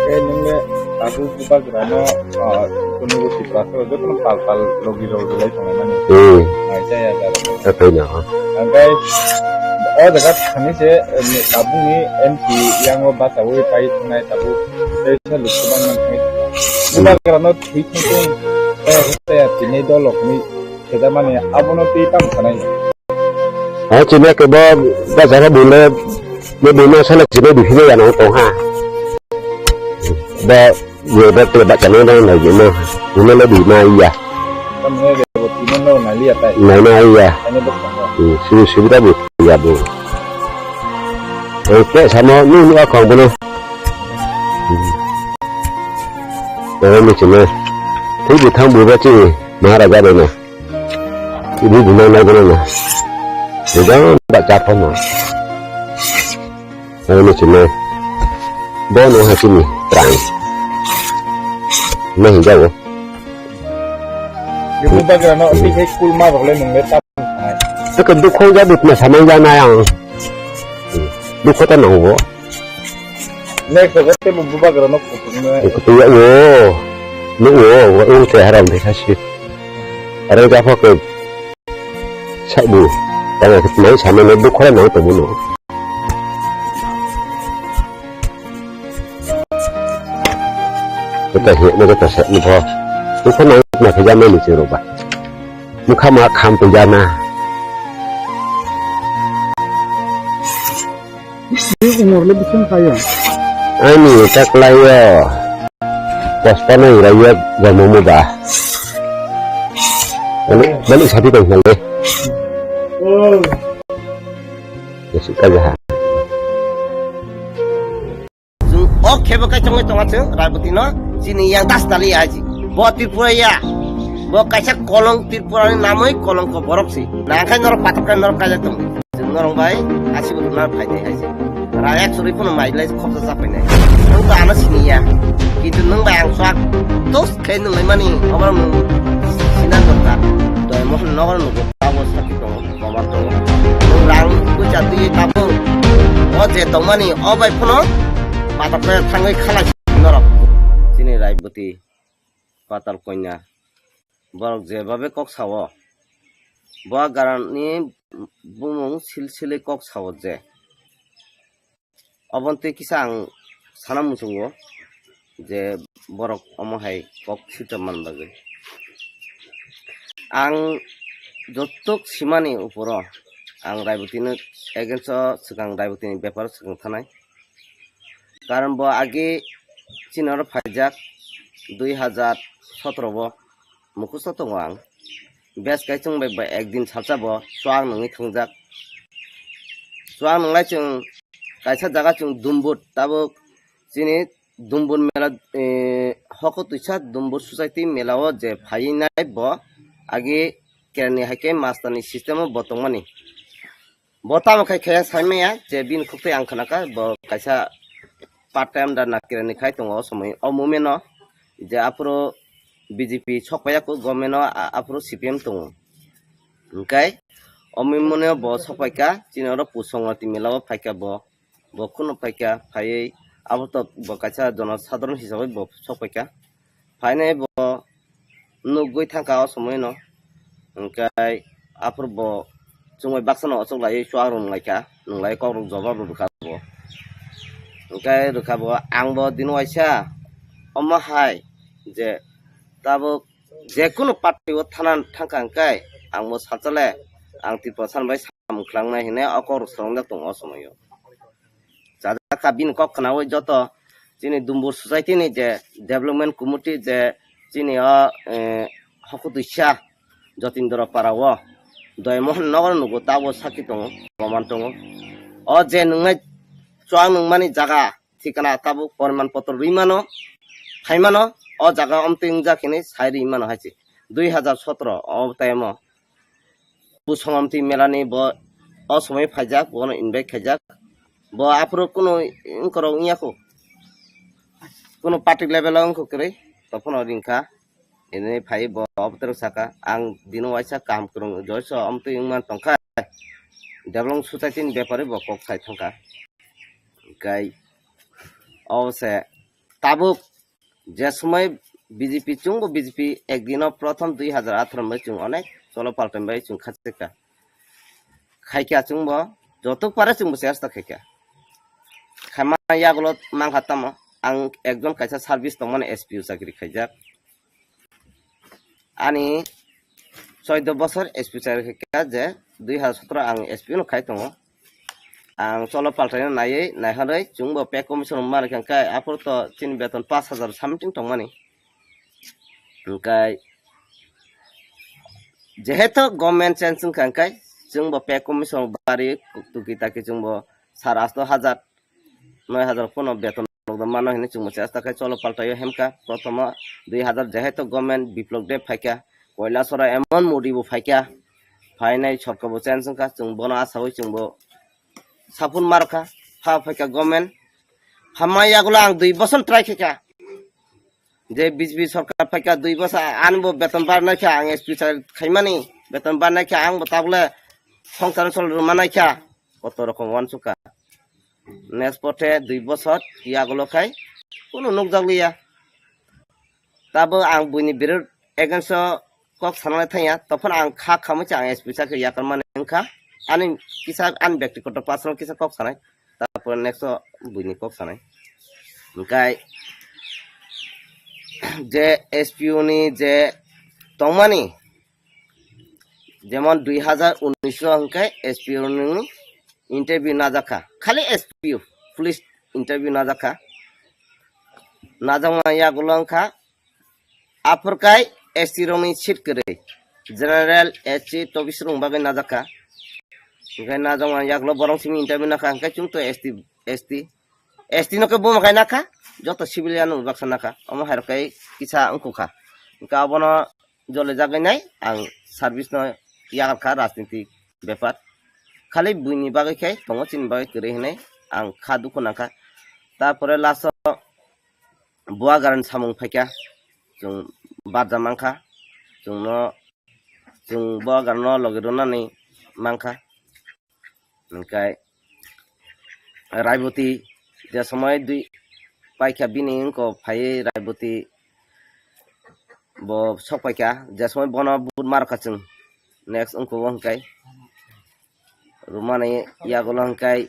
Khe nung le tabuk Bubagrano, ah, kunu go Tiprasa rok jotono pal pal logi rok rwlai tongo mani. Hmm. Nai jaya jaro. Athai na, ha. Angkai o jaga thani se, eh, tabukni M P yango bachawi pai thangnai tabuk. Tei se luksu bang man thangwi thango. Hmm. Bubagrano thwi thwi thwi, eh, tei tini dolokni khejamani abono twi tamo sanai. Ha, chini ke bo, ba jaga bule, bo buma sana chini bihine ya nang tong ha. Ba, ye ba te ba chana nang na ye no. Buma le buma iya. Tamne de bo tino no na liya tai. Na na iya. Ani bo tong. Hmm, sini sini ta bu ya bu. Oke, sama ni ni akong bono. Hmm. Oro ni chini. Tei bithang bu ba chini Maharaja de na. Ibu guna na guna na. Jang ba cha pha ma. Ano ni chine. Bo no ha chini. Prang. Na hin jago. Ibu bagra no, hmm, pi khai kul ma rok le nung le ta. Saka dukho ja dukna samang ja na yang. Dukho ta nang bo. Next, jaga tei bo bubagra no kutung na. Kutung ya wo. No wo, wo, wo, te haram de kasi. Are ja pha ke. Sa bu. Tama ke mai sama no dukho na to bu no. Kita he, mo kita se, mo pho. Dukho na, na ke ja mai ni chiro ba. Mukha ma kham to ja na. Umor le bising khayo. Ani taklayo. Kosto na irayo, gamo mo ba. Ani, bali sati tong hale. Oh. Yasi ka jaha. Chwng o khebo kai chongwi tonga chwng Raiboti no chini yang das tali ya ji. Bo Tripura ya. Bo kaisa kolong Tripura ni namwi kolong ko borok si. Nangkhai norok patok kai norok kaijak tong. Chwng norok bai asi bo runa phai de hai si. Rayak suri phano mai lai khobsa sa phai nai. Nung to ano sini ya. Kintu nung bai ang swak tos khe nung lai mani obar nung sinan dokta. Doi mohon nogor nugo tabo sakhi tongo. Kobar tongo. Nwng rang puisa twiwi tabuk. O je tongmani, o bai phano patal khe thangwi khalai norok. Chini Raiboti, Patal Konya. Borok jebabe kok sao. Bo garani bumung silsili kok sao je. Oboni twi kisa ang sana muchungo je borok omo hai kok sitra man bagwi. Ang jotok simani uporo ang Raibotino against o swkang Raibotini beparo swkang thanai. Karon bo age chini oro phaijak dui hajar sotro bo. Mukhusto tongo ang. Bes kai chwng bai ba ekdin salsa bo chuak nungwi thwngjak. Chuak nunglai chwng kaisa jaga chwng Dumbut, tabuk chini Dumbut mela, eh, Hoko twisa Dumbur Society mela o je phai nai bo agi kerani hai khe master ni system o bo tongmani. Bo tamo khai khaya sai maya je bini khuk tei ang khna kha bo kaisa part time da na kerani khai tongo o somoi o moment o je aphuru B J P sok paiya kho government o a-, aphuru C P M tongo. Hingkai o moment o bo sok pai kha chini oro Pusongwati mela o phai kha bo. Bo kheno paikha, phaiwi abo to bo kaisa jono sadharon hisabai bo sok paikha. Phainai bo nugwi thangkha o somoino. Hwnkhe aphuru bo chumui baksano ochoklaiwi chuak rwnglaikha, nwnglai kokrok jobab rwkha bo. Hwnkhe rwkha bo, ang bo dino waisa omo hai je tabuk jekunu party o thana thangkha hwnkhe ang bo sachale ang Tripura san bai samung khlangna hinwi o kok rwkha wngjak tongo o somoio. Chajak kha bini kok khnaui joto chini Dumbur society ni je development committee je chini o, eh, Hokutwisa Jotindra para o Doymohon nogo nugo tabo sakhi tongo, proman tongo. O je nwngnai chuak nungmani jaga thikana tabuk poriman potro rwi mano, phai mano, o jaga omtwi wngjak hinwi sai rwi mano hai se. Dui hazar sotro o time o Pusongomtwi melani bo o somoi phaijak, bono invite khaijak. Bo aphuru kunu wngkorok wngya kho. Kunu party level o wngkho kwrwi, tophono ringkha. Ini phai bo obotwrwk saka, ang dino waisa kaham kwrwng joiso omtwi wngman tongkha. Development society ni bepari bo kok sai thangkha. Hwnkhe o se tabuk je somoi B J P chwngbo B J P ekdino prothom dui hazar atharo bai chwng onek cholo paltan bai chwng khachikha. Khaikha chwngbo jotok pare chwngbo chesta khaikha. Khaima yagulo mankha tamo ang ekjon kaisa service tongmani S P O chakri khaijak. Ani choido bosor S P chakri khaikha je dui hazar sotro ang S P no khai tongo. Ang cholo paltaino naiwi naihorwi chwngbo pay commission rwma rwkha hwnkhe aphuru to chini beton pash hazar something tongmani. Hwnkhe jehetu government change wngkha hwnkhe chwngbo pay commission bari tuki taki chwngbo sar asto hazar, noi hazar phano beton rok mano hinwi chwngbo chesta khe cholo paltaio hemkha. Prothomo dui hazar jehetu government Biplop Deb phaikha, Koilasoro emon Modi bo phaikha, phainai sorkar bo change wngkha, chwng bono asaui chwngbo sapun markha, pha phaikha government. Hamma yagulo ang dui boson try khaikha. Je B J P sorkar phaikha dui boson, ani bo beton barnai kha, ang S P sa khaimani, beton barnai kha, ang bo tabule songsar sol rwmanai kha, koto rokom wansukha. Next pothe dui boson yagulo khai kunu nukjakliya. Tabo ang buini birud against o kok sanai thangya, tophano ang kha khamwi se ang S P sa khe yakarmani wngkha. Ani kisa ani byaktigoto personal kisa kok sanai, tarpore next o buini kok sanai. Hwnkhe je S P O ni je tongmani, jemon dui hazar unis o hwnkhe S P O ni interview najakha, khali S P O, police interview najakha. Najakma yagulo wngkha aphurkai S T rokni seat kwrwi, general, S C, tobis rokni bagwi najakha. Hwnkhe najakma yagulo borok simi interview nakha, hwnkhe chwng to S T, S T, S T no khe buma khai nakha, joto civilian no baksa nakha, omo hai rok khe kisa wngkukha. Hwnkhe abono jole jagwi nai ang service no yakarkha rajniti bepar. Khali buini bagwi khe tongo, chini bagwi kwrwi hinwi ang kha dukhu nangkha. Tarpore last o Buagarani samung phaikha, chwng barja mankha, chwngno, chwng Buagarano logi rwnani mankha. Hwnkhe Raiboti je somoi dui paikha bini wngko phaiwi Raiboti bo sok paikha, je somoi bono vote markha chwng, next wngko bo hwnkhe. Rwmani yagulo hwnkhe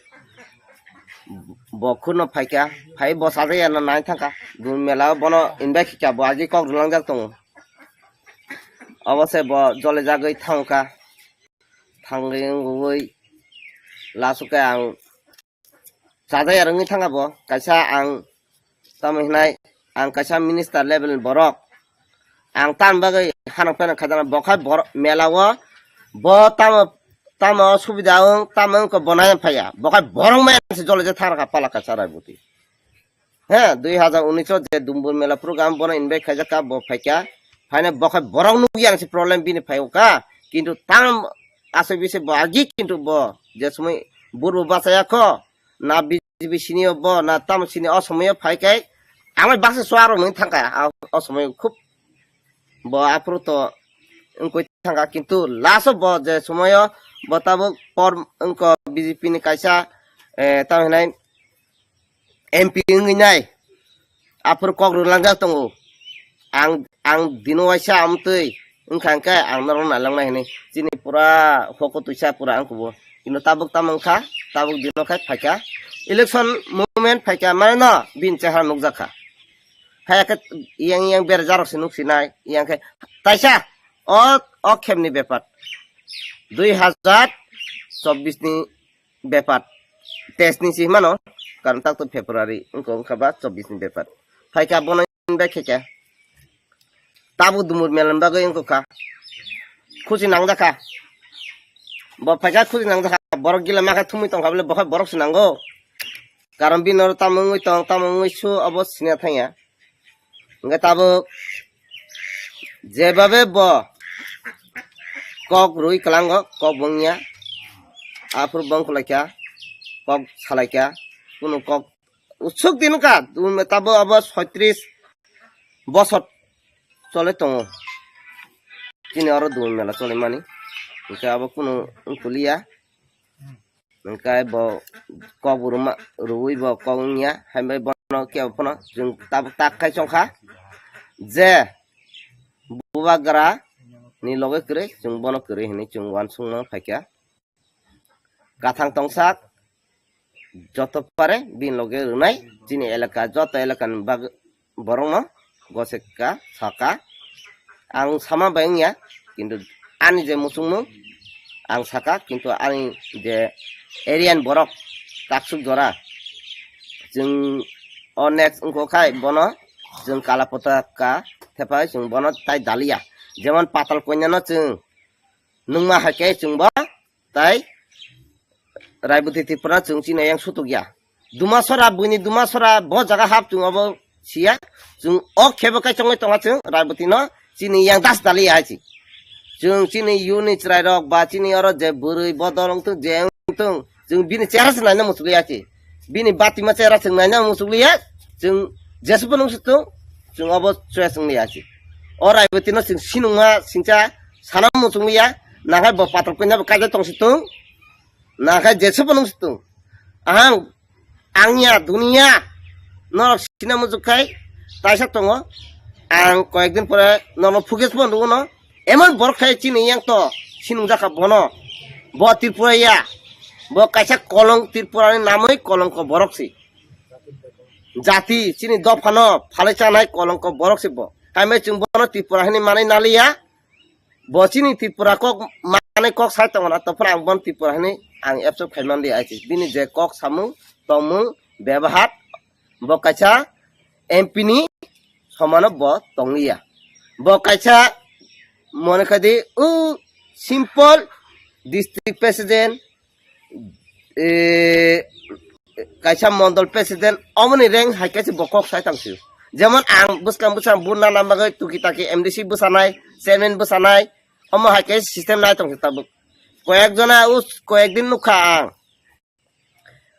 bo khurno phaikha, phai bo sajaya no nai thangkha. Bini mela o bono invite khaikha, bo agi kok rwlangjak tongo. Obo se bo jole jagwi thangkha, thangwi wngwi last o khe ang chajaya rwngwi thangkha bo, kaisa ang tamo hinai ang kaisa minister level ni borok, ang tamni bagwi hanok pheno khaijana, bo khai borok mela o bo tamo tamo subida wng tamo wngkha bo nai phaiya, bo khai borok maya se jole je thang rakha pala kaisa Raiboti. He, dui hazar unis o je Dumbur Mela program bono invite khaijak kha, bo phaikha. Phaina bo khai borok nukya ang se problem bini phai o kha. Kintu tam aswk bisi bo agi kintu bo je somoi burbo bachaya kho, na B J P sini o bo, na tamo sini o somoi o phai khai. Amai baksa suaro nung thangkha, a, o somoi khub bo aphuru to wngkoi thangkha, kintu last o bo je somoi o bo tabuk por wngkha B J P ni kaisa, eh, tamo hinai M P wngwi nai, aphuru kok rwlangjak tongo. Ang, ang dino waisa amtwi wngkha hwnkhe ang norok nailangnai hinwi chini pura hoko twisa pura ang kubo. Kintu tabuk tamo wngkha, tabuk dino khai phaikha. Election movement phaikha, mane no bini chehara nukjakha. Phaiya khe yang yang berajak rok se nuksinai, yang khe taisa o, o khemni bepar. Dui hazar chobbish ni bepar. Teis ni si himano, karon tak to February, wngkha wngkha ba chobbish ni bepar. Phaikha bono invite khaikha. Tabuk Dumur Mela ni bagwi wngkha. Khusi nangjakha. Bo phaikha khusi nangjakha. Borok gila makha thumwi tongkha bole, bo khai borok se nango. Karon bini oro tamo wngwi tong, tamo wngwi su, obo sina thangya. Hingke tabuk jebabe bo kok rwi kwlango, kok bo wngya. Aphuru bo wngkha laikha, kok salaikha, kunu kok usuk din wngkha, tabuk abo soitris bosor chole tongo. Chini oro Dumur Mela cholemani, hingke abo kunu wngkha liya. Hingke bo kok bo rwma, rwui bo kok wngya, hai bai bono kebo phano chwng tabuk tak khai chongkha je bubagra ni loge kwrwi, chwng bono kwrwi hinwi chwng uansukma phaikha. Kathang tongsak joto pare bini loge rwnai, chini elaka, joto elakani bag-, borokno goseka saka. Ang sama bai wngya, kintu ani je muchungmung ang saka, kintu ani je area ni borok taksuk jora chwng o next wngkha khai bono chwng kala potaka thepai chwng bono tai daliya. Jemon Patal Kanya no chwng nungma hai khe chwng bo tai Raiboti Tripura chwng chini yang sutuk ya. Dumasora, buini Dumasora bo jaga hap chwng obo siya. Chwng o khebo kai chongwi tonga chwng Raiboti no chini yang das dali ya hai chi. Chwng chini yuni chwrai rok ba chini oro je bwrwi bodol wng thung je wng thung chwng bini chera se naina muchuk ya chi. Bini batima chera chwng naina muchuk ya. Chwng jesubo nung situng chwng obo choya chwng ya chi. O Raiboti no chwng sinungma singcha sana muchuk ya. Nangai bo patok pina bo kaja tong situng. Nakhai jesubo nung situng. Ahang, angya, dunia, norok sina mujuk khai, taisa tongo. Ang koyekdin pore norok phuges bo nugo no. Emon borok khai chini yang to, sinung jaka bono. Bo Tripura ya. Bo kaisa kolong Tripura ni namoi kolongko borok si. Jati, chini dophano, phalai chanai kolongko borok si bo. Kaimai chwng bono Tripura hini manai naliya. Bo chini Tripura kok manai kok sai tongo na, to phano ang bon Tripura hinwi ang absorb khai man di ai se. Bini je kok samung, tongmung, bebahar, bo kaisa M P ni somano bo tongliya. Bo kaisa mone khai di, u simple district president, eh, kaisa mondol president, omoni rank hai kaisa bo kok sai tang sio. Jemon ang bwskang bwskang buna nang bagwi tuki taki M D C bwsanai, chairman bwsanai, omo hai kaisa system nai tong tabuk. Koyek jona us, koyek din nukha ang.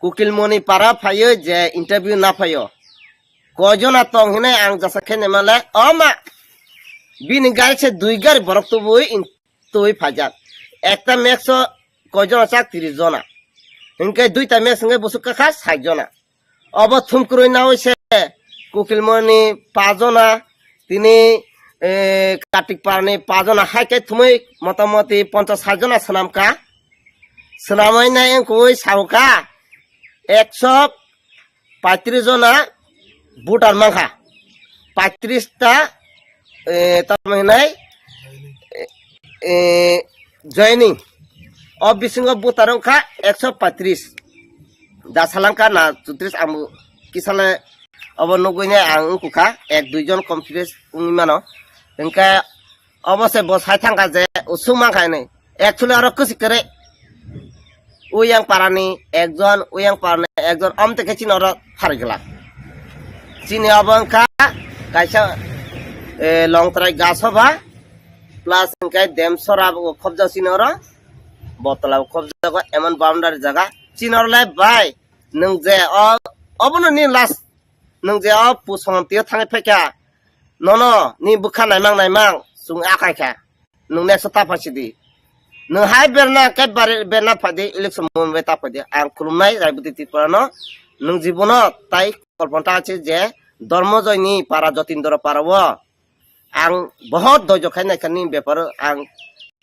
Kukilmoni para phaio je interview na phaio. Koi jona tong hinai ang jasa khe nemale, oma. Bini gari se dui gari borok tubui in twi phaijak. Ekta max o koi jona chak? Tris jona. Hinkhe duita max hinkhe busuk kakha sait jona. Obo thumkurui naui se Kukilmoni pajona, tini, eh, Katikparni pajona hai khe thumui motamoti ponchas sait jona swnamkha. Swnamui nai wngkui sauka ekso paitris jona voter mankha. Paitris ta, eh, tamo hinai, eh, eh, joining. O bisingo voter wngkha ekso paitris. Da salangka na chutris ang kisale obo nugui ne ang wngkukha ek dui jon confidence wngwi mano. Hingkhe obo se bo sai thangkha je usuk mankha hinwi. Actually oro kwsik kwrwi. Uyang parani ekjon, uyang parani ekjon, amtwi khe chini oro pharigwlak. Chini abo wngkha kaisa, eh, Longtrai Gasoba plus hwnkhe Demsora bo khobjak chini oro, Botla bo khobjago, emon boundary jaga. Chini oro le bai, nwng je o, obono ni last, nwng je o pusongam tio thangwi phaikha, nono ni bwkha naimang naimang chwng akai kha. Nwng next ta phai sidi. Nwng hai berna khe bari berna phai di, election moment bai ta phai di. Ang khulumnai Raiboti Tripura no, nwng jibono tai kolpon ta se je Dormojoy ni para, Jotindra para o ang bohot doijo khai nai kha ni bepar o, ang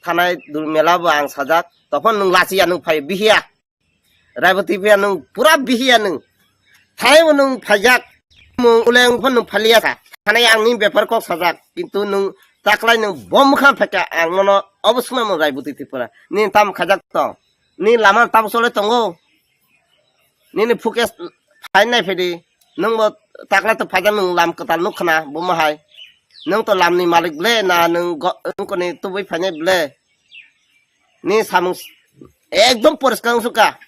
thanai dul mela bo ang sajak. Tophon nwng lachiya, nwng phai bihiya. Raiboti phiya nwng pura bihiya nwng. Thai bo nwng phaijak. Mung uleng pho nwng phaliya sa. Thanai ang ni bepar kok sajak. Kintu nwng taklai nwng bom kha phaikha, ang nono obo swmai mung Raiboti Tripura. Ni tam khajak tong. Ni lama tam chole tongo. Nini focus phai nai phedi. Nwng bo taklai to phaijak, nwng lam kwtal nuk khna bo ma hai. Nwng to lam ni malik ble na nwng go-, nwng koni tubui phainai ble. Ni samung s-, ekdom poriskar wngsuka.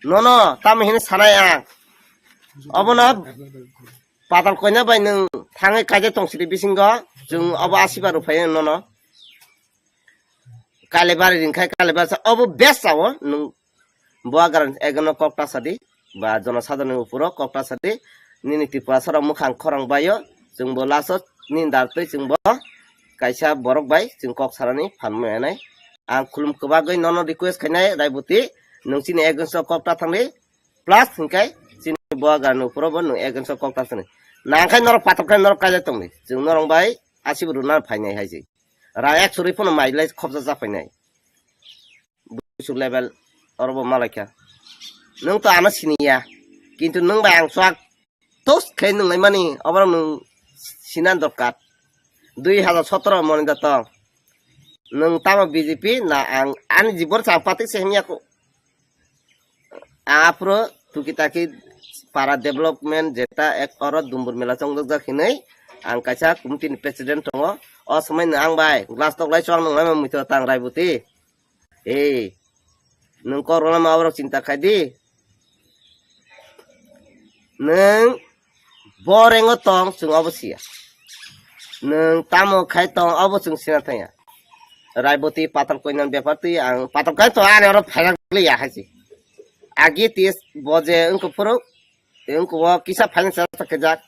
Nono tamo hini sanai ang. Obono patal koina bai nwng thangwi kaijak tong sidi bisingo, chwng obo asiba rw phai nono. Kalibari ringkhai, kalibari sa obo best sao nwng. Bo agar ekno kok ta sadi, ba jono sadharoni uporo kok ta sadi, nini Tripura sara mukhang khorang baio, chwng bo last o nini dar twi chwng bo kaisa borok bai chwng kok sarani phan manai. Ang khulum kwbagwi nono request khainai Raiboti, nwng chini against o kok ta thangdi, plus hwnkhe chini bo agar ni uporo bo nwng against o kok ta thangdi. Nangkhai norok patok khai norok kaijak tongdi, chwng norok bai asibo rwna phainai hai se. Rang ek suri phano mai lai khopsa cha phainai. Buisuk level oro bo malaikha. Nwng to ano siniya. Kintu nwng bai ang chwk toast khe nwng lai mani, oborok nwng sina dorkar. Dui hazar sotoro moni da tong. Nwng tamo B J P na ang ani jibon sa patik se himya ko. Aphuru tuki taki para development jeta ek oro Dumbur mela chongjak jak hinwi ang kaisa committee ni president tongo. O swmai no ang bai glass tok lai chwng nung lai ma muitu tang Raiboti. Ei, nwng kok rwna ma borok chinta khai di. Nwng bo rengo tong, chwng obo siya. Nwng tamo khai tong, obo chwng sina thangya. Raiboti patal koinani bepar twi ang patal kai to ani oro phairak liya hai se. Agi tis bo je wngkha phuru, wngkha o kisa finance ta kajak.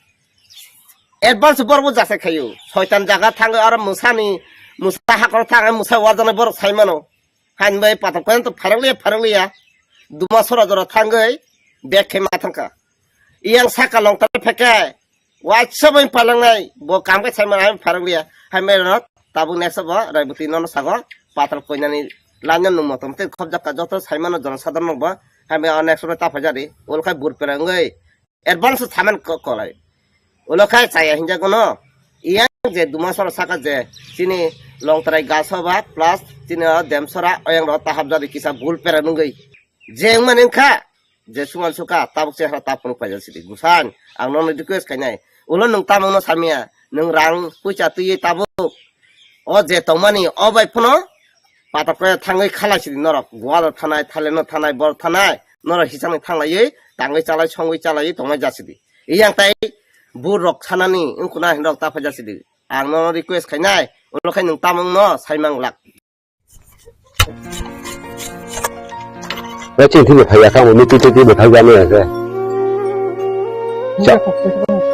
Advance borok bo jasa khayu. Soitan jaga thangwi oro mwsani, mwsa hakor thangwi mwsa warjaknai borok sai mano. Hain bai patok khe to pharok liya, pharok liya. Duma sora jora thangwi bag khe ma thangkha. Iyang saka long tare pheke. Waisa bai palangnai. Bo kam khe sai ma hain pharok liya. Hain bai rot tabuk next bo Raiboti nono sago patal koinani line no nung motom te khobjak ka joto sai mano jono sadharok bo. Hain bai next bo ta phajari. Ol khai bur perangwi. Advance saman ko-, kolai. Ulo khai chaya hinjago no. Iyang je duma sora saka je chini Longtrai Gasoba plus chini o Demsora oyang ro tahap jadi kisa bul pera nungwi. Je wngmani wngkha je suman suka tabuk se hara tapung paja sidi. Gusan ang nono request khainai. Ulo nwng tamung no samya. Nwng rang puisa twiwi tabuk. O je tongmani o bai phano patok khe thangwi khalai sidi norok. Gwalo thanai, Thailand no thanai, bor thanai. Norok hisangni thanglaiwi tangwi chalai songwi chalaiwi tongnai jasidi. Iyang tai burok sanani wngkuna hinrok ta phai jasidi. Ang nono request khainai, ulo khai nwng tamung no saimang lak. Ba chini thini phaiya kamo, miti titi bo phai jani ase. Chak,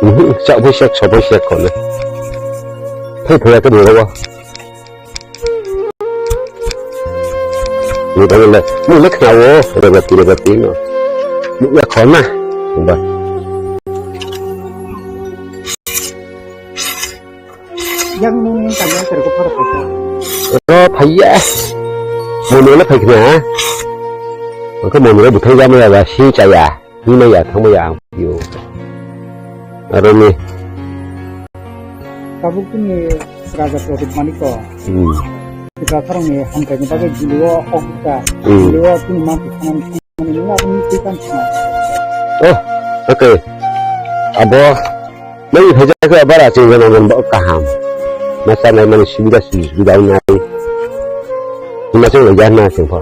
mhm, chak bo sek, sobo sek kone. Phai phaiya kamo rogo. Ni ba le, ni le khna wo, rebati, rebati no. Ni ya khona. Ba. Yang nung tanya terko phar kota. Ro phaiya. Mono le phaikna. Ko mono le buthai jama ya ba si chaya. Ni ma ya thang ma ya ang yo. Aro ni. Tabuk ni Raja Pradip Manik ko. Hmm. Kita sarang ni hamkai ni bagai jilio hok kita. Hmm. Jilio tini mampu kanan. Oh, oke. Abo, nang phaijak khe bara chwng gana man bo kaham. Ma chanai mani subida subida nai. Hima chwng lai jana chwng pha.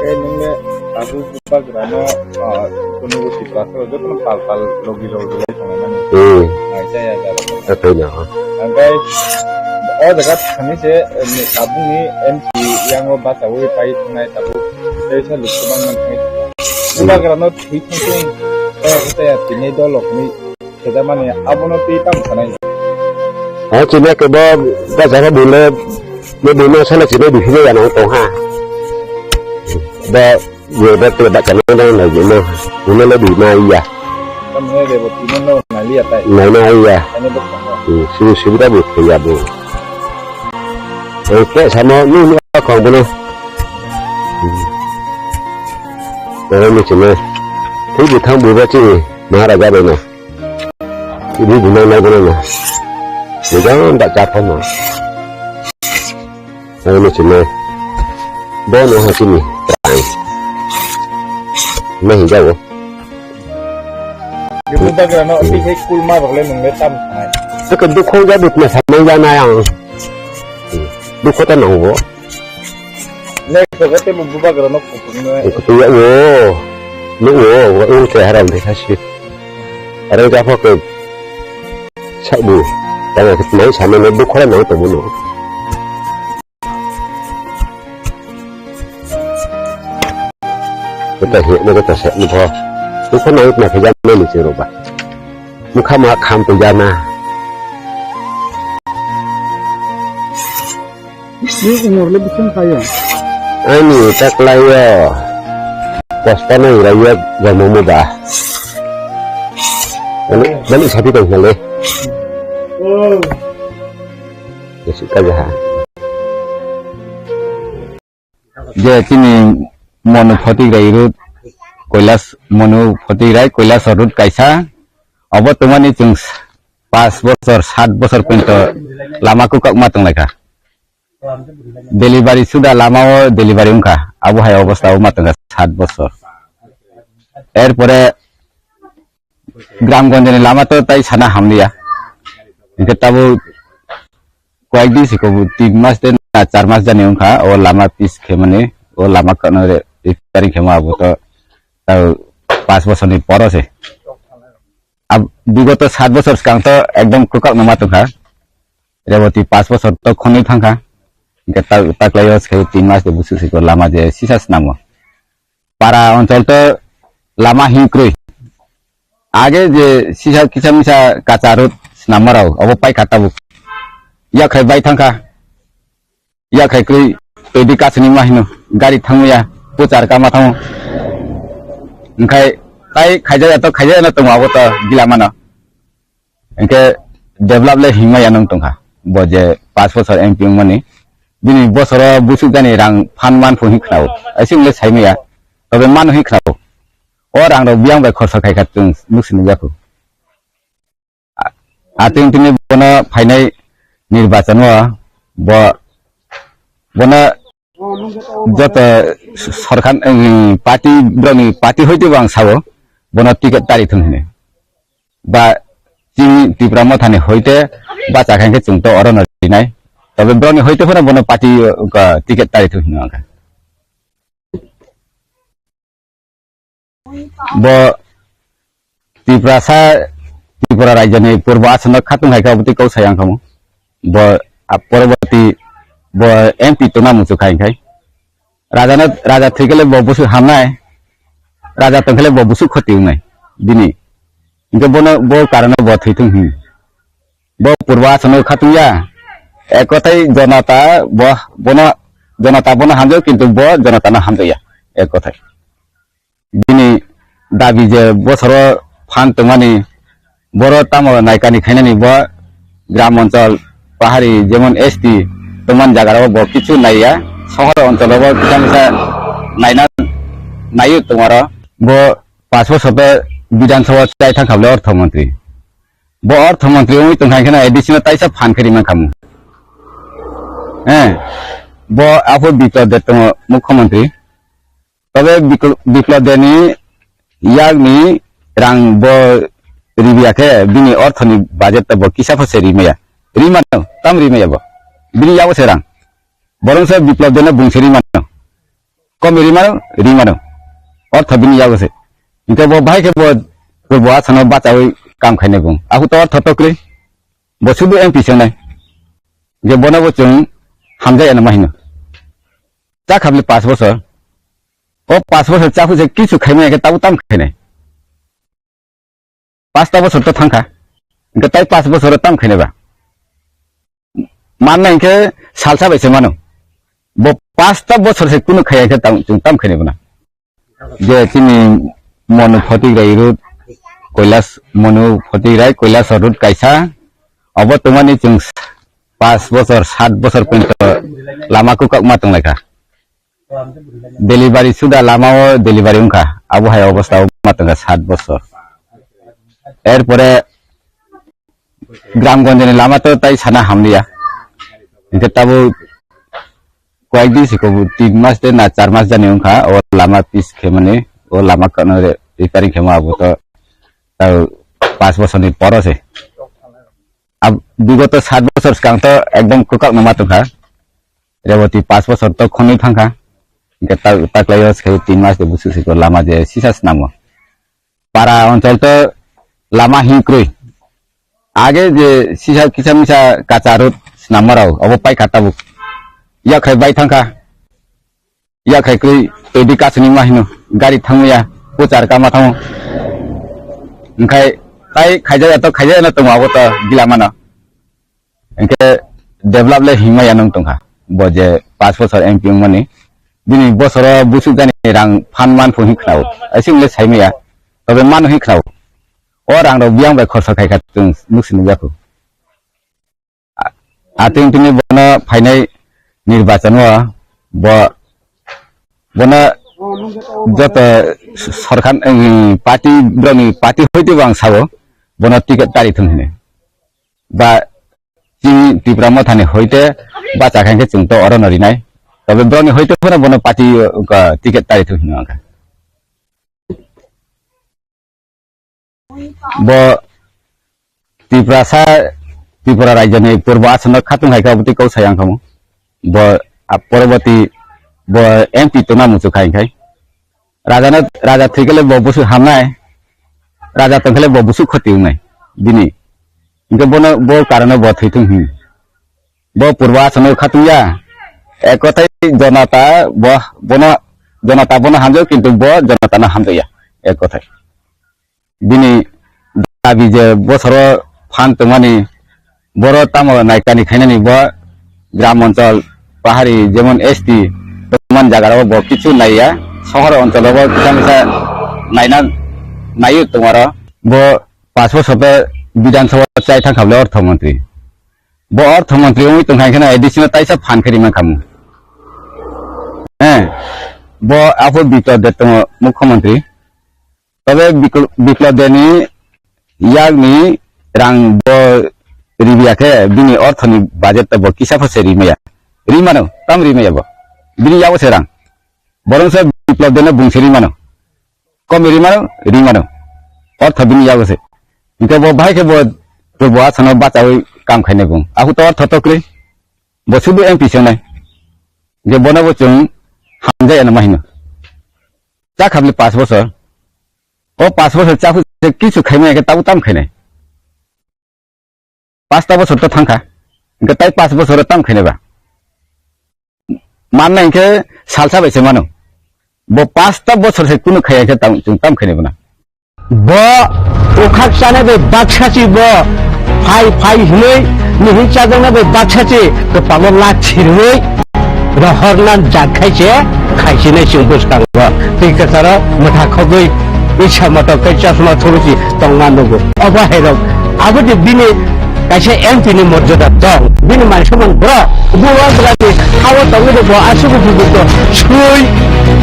Eh, nang le, Abo bubagrano, ah, kono goti pastor jotono pal pal logi logi lai tongo mani. Hmm. Nai jaya jaro. Athai na. Angkai o jaga thani se, eh, ni tabuk ni M C yang o bacha wi pai thunai tabuk. Tei sa luk bang man thai. Bubagrano thwi thung thung. Eh, tei ya tini dolok ni. Khe mani abono twi tamo sanai. Ha, chini ke bo, bo jaga bule, bo bule sala chini bihile ya nang tong ha. Bo, ye bo te da kana nang na ye no. Bule le bi ma iya. Tamo ne de bo timo no na liya tai. Na na iya. Ani bo tamo. Hmm, sibu sibu da bo ya bo. Oke, samo ni ni kong bono. Hmm. Oro ni chini. Twi bithang buba chini Maharaja bai na. Ini guna nai guna na. Jangan tak capon na. Lalu ni sini. Bono ha sini. Terang. Nah, jauh. Ibu bagra no, si he kulma rok le nung le tam thai. Seke dukho ja dukna samai ja na yang. Dukho ta nang bo. Nek to gate bu bubagra nok kutung ne. Kutung ya wo. Nuk wo, wo ung te haram de kasi. Haram ja pho ke. Sa bu. Tang ke mai sama ne bu khora nang to bu no. Kita he ne kita se ni pho. Bu khora nang na ke ja ne ni se ro ba. Mukha ma kham pe ja na. Ni umor le bising kaya. Ani taklayo. Kosta na ira ya gamu mu ba. Ani bani sapi tong hale. Oh. Yesi kaja ha. Je chini monu photik rai rut koilas monu photik rai koilas rut kaisa. Obo tongmani chwng pas bosor, sat bosor pointo lama kwkak ma tonglaikha. Delivery suda lama o delivery wngkha, abo hai obostha o ma tongkha sat bosor. Erpore Gramgonjani lama to tai sana hamliya. Hingke tabuk koyek din siko bo tin mas de na char mas jani wngkha, o lama pis khemani, o lama kano re repairing khema abo to tau pas bosorni poro se. Ab-, bigoto sat bosor swkang to ekdom kwkak no ma tongkha. Reboti pas bosor to khonwi thangkha. Hingke ta-, taklaio se tin mas de busu siko lama je sisa snamo. Para onchol to lama hinkrwi. Age je sisa kisa misa kacha road snammarao obo paikha tabuk. Yakhai bai thangkha. Yakhai kwrwi twi di kasini ma hino gari thangmaya puchar kama thango. Hingkhai tai khaijaya to khaijaya no tongo abo to gila mano. Hingke develop le hingmaya nung tongkha. Bo je pas bosor M P wngmani. Bini bosoro busuk jani rang phan man pho hing khnao. Aising le saimaya. Tobe man hing khnao. O rang rok biyang bai khorsa khai kha chwng nuk sini yakho. A-, atwng tini bono phainai nirbachan o bo, bono joto sorkar, em, party, borokni party hoite bo ang sao, bono ticket tari thung hini. Ba chini Tipra Mothani hoite bacha khankhe chwng to orono rinai. Tobe borokni hoite phano bono party, uh, ticket tari thung hino ang kha. Bo Tiprasa, Tripura rajyoni purbo asonno khatung hai kha, obotwi kok sai ang khamu. Bo, a, poroborti bo M P tongna muchuk khai khai. Raja no, raja thwikhe le bo busuk hamnai, raja tongkhe le bo busuk khoti wngnai. Bini. Hingke bono, bo karano bo thwithung hin. Bo purbo asonno khatung ya. Ek kothai jonata bo, bono, jonata bono hamjao, kintu bo jonata no hamjaya. Ek kothai. Bini dabi je bosoro phan tongmani, boro tamo naikani khainani bo gram onchol, pahari, jemon S T tongmani jagarao bo kichu naiya, sohor oncholo bo kisa misa naina, naiyo tongmaro. Bo pas bosor to Bidhan Sabha chai thang kha bole ortho montri. Bo ortho montri wngwi tongkha khe no A D C no taisa phan khe rimang khamu. Eh, bo aphuru Biplab Deb tongo mukhyamantri. Tobe Bikl-, Biplab Debni yakni rang bo ribiya khe bini orthoni budget to bo kisa pho se rimaya. Rimano, tam rimaya bo. Bini yago se rang. Borongsa Biplab Debno bungse rimano. Komi rimano, rimano. Ortho bini yago se. Hingke bo bahai khe bo purbo asano bachawi kam khainai bung. Aku to ortho tokri. Bo sudu M P songnai. Hingke bono bo chwng hamjai ano mahino. Cha khabli pas bosor. O pas bosor cha phuse kichu khaimani khe tabu tam khainai. Pasta bosor to thangkha. Hingke tai pas bosor tam khainai ba. Manna hingke salsa bai se mano. Bo pasta bosor se kunu khaya khe tam, chwng tam khainai bana. Je chini Monu Photigrai road, Koilas, Monu Photigrai, Koilas road kaisa. Obo tongmani chwng pas bosor, sat bosor pwrwngto lama kwkak ma tonglaikha. Delivery suda lama o delivery wngkha. Abo hai obostha o ma tongkha sat bosor. Erpore Gramgonjani lama to tai sana hamliya. Hingke tabo koyekdi siko bo tin mas de na char mas jani wngkha o lama pis khemani, o lama kano re-, repairing khema abo to tao pas bosorni poro se. Ab-, bigoto sat bosor swkang to ekdom kwkak no ma tongkha. Reboti pas bosor to khonwi thangkha. Hingke ta-, taklaio se tin mas de busu siko lama je sisa snamo. Para onchol to lama hinkrwi. Age je sisa kisa misa kacha road snammarao obo paikha tabuk. Yakhai bai thangkha. Yakhai krwi twi di kasuni ma hino gari thangmaya puchar kama thango. Hingkhai tai khaijaya to khaijaya no tongo abo to gila mano. Hingke develop le himma ya nung tongkha. Bo je pas bosor M P wngmani. Bini bosoro busuk jani rang phan man phu hin khnao. Aisi wngkhe saimaya. Tobe mano hin khnao. O rang rok biyang bai khorsa khai kha chwng nuk sini yakho. A-, atwng tini bono phainai nirbachan o bo, bono joto sorkar, em, party, borokni party hoite bo ang sao, bono ticket tari thung hini. Ba chini Tipra Mothani hoite bacha khe chwng to orono rinai. Tobe borokni hoite phano bono party, uh, ticket tari thung hino ang khe. Bo Tiprasa, Tripura rajyoni purbo asonno khatung hai kha, obotwi kok sai ang khamu. Bo, a, poroboti bo M P tongna muchuk khai khai. Raja no, raja thwikhe le bo busu hamnai. Raja tongkhe le bo busu khoti wngnai. Bini. Hingke bono, bo karano bo thwithung hin. Bo purbo asonno khatungya. Ek kothai jonata bo, bono, jonata bono hamjao, kintu bo jonata no hamjaya. Ek kothai. Bini dabi je bosoro phan tongmani, boro tamo naikani khainani bo gram onchol pahari jemon S T tongmani jaga rok bo kichu naiya, sohor onchol bo kisa misa naina naiyo tongmaro. Bo pas bosor to Bidhan Sabha chai thang kha bole ortho montri. Bo ortho montri wngwi tongkha hingkheno additional taisa phan khe rimang khamu. Eh, bo aphuru Biplab Deb tongo mukhyamantri. Tobe Bikl-, Biplab Debni yakni rang bo ribiya khe bini orthoni budget to bo kisa pho se rimaya. Rimano, tam rimaya bo. Bini yago se rang. Borongsa Biplab Debno bungse rimano. Kom rimano, rimano. Ortho bini yago se. Hingke bo bahai khe bo, bo, bo asano bachawi kam khainai bung. Aku to ortho tokri. Bo sudu M P songnai. Je bono bo chwng hamjai ano mahino. Cha khabli pas bosor. O pas bosor cha khu se kichu khaimani khe tabu tam khainai. Pasta bosor to thangkha. Hingke tai pas bosor tam khainai ba. Manna hingke salsa bai se mano. Bo pasta bosor se kunu khaya khe tam, chwng tam khainai bana. Bo ukhak chana bai baksa chi bo phai phai hinui mihin chajakna bai baksa chi kwpalo lak sirui rohorna jak khai se khaisinai chwng bwskango. Twi kwcharo mwtha khogwi isa motok tei chosma thurusi tongma nugo. Obo hai rok abo de bini kaisa M P ni morjada tong, bini man soman borok. Bubagrani hawa tongwi de bo aswk bubuto sui,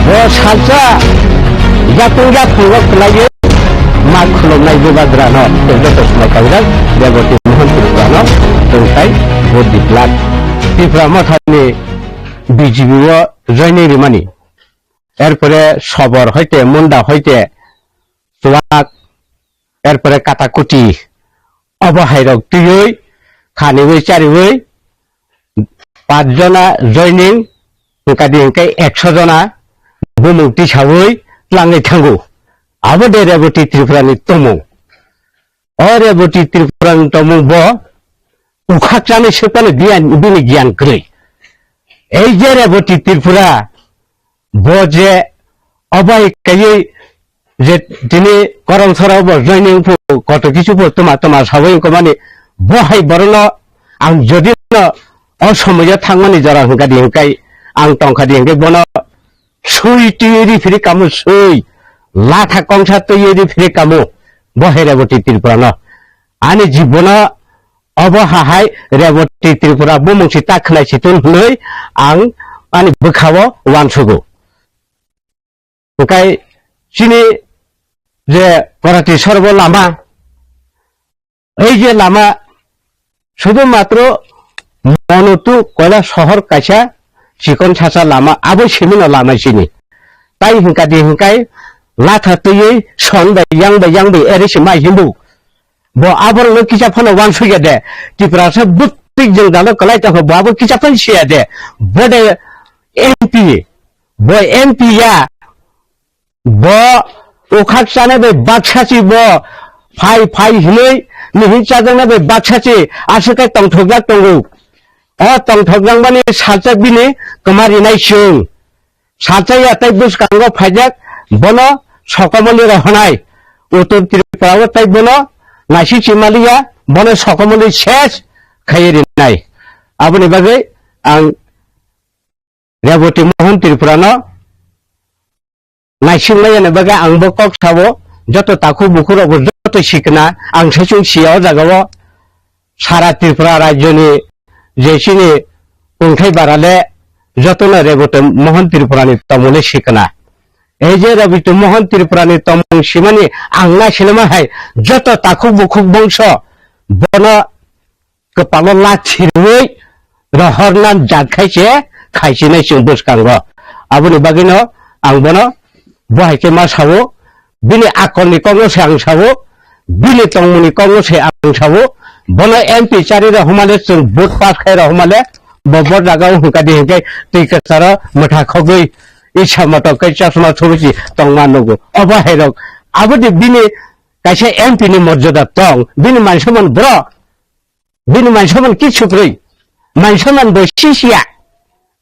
bo salsa yakung yakung rok khwlaiwi ma khulumnai Bubagrano, tei joto sumai kaijak Deboti Mohan Tripuranw tongthai bo diplak. Tipra Mothani B J P o joining rimani. Erpore Sobor hoite, Munda hoite, Chuak, erpore Katakuti, obo hai rok twiwi, khaniwi chariwi, pach jona joining, wngkha di hwnkhe ekso jona bumung tisawi, tlangwi thango. Abo de Reboti Tripura ni tomung. O Reboti Tripura ni tomung bo ukhak chanai swkmani biyan, bini giyan kwrwi. Ei je Reboti Tripura, bo je obai kaiwi je tini korong sora bo joining phu koto kisu phu tuma tuma sawi wngkha mani, bo hai borokno ang jodi no o somoyo thangmani jora hwnkha di hwnkhe ang tongkha di hwnkhe bono sui twi ri phiri kamo sui, latha kongsa twi ri phiri kamo, bo hai Reboti Tripura no. Ani jibono obo hahai Reboti Tripura bumung si ta khwnai si tun hwnwi ang ani bwkhao uansugo. Hwnkhe chini je Korati sorbo lama, ei je lama sudhu matro Monotu Koila sohor kaisa chikon sasa lama, abo simino lama chini. Tai hwnkha di hwnkhe latha twiwi son bai yang bai yang bai ere se mai himbu. Bo aborokno kisa phano uansukya de. Tiprasa bwtwi jwng dano kwlai tongkha, bo abo kisa phano siya de. Bo de M P, bo M P ya, bo ukhak chanai bai baksa si bo phai phai hinwi mihin chajaknai bai baksa si aswk khe tongthokjak tongo. O tongthokjakmani salsa bini kwma rinai chwng. Salsa ya tei bwskango phaijak bono sokomoli rohonai. Uttor Tripura o tei bono naisik chimaliya bono sokomoli ses khaiwi rinai. Aboni bagwi ang Reboti Mohan Tripura no naisingmaya ni bagwi ang bo kok sao, joto takhuk bukhuk rok bo joto sikna ang saichung siya o jaga o. Sara Tripura rajyo ni je chini kungthai bara le joto no Reboti Mohan Tripura ni tongmung le sikna. Ei je Reboti Mohan Tripura ni tongmung simani ang na sinima hai joto takhuk bukhuk bongso bono kwpalo lachi rwi rohorna jat khai se khaisinai chwng bwskango. Aboni bagwino ang bono bo hai khe ma sao, bini akolni kokno se ang sao, bini tongmungni kokno se ang sao, bono M P chari rohormale chwng vote pass khai rohormale bo bo jagao hwnkha di hwnkhe twi kwcharo mwtha khogwi isa motok khe chosma subui si tongma nugo. Obo hai rok aboni bini kaisa M P ni morjada tong, bini mansaman bro. Bini mansaman kichu kwrwi. Mansaman bo sisiya.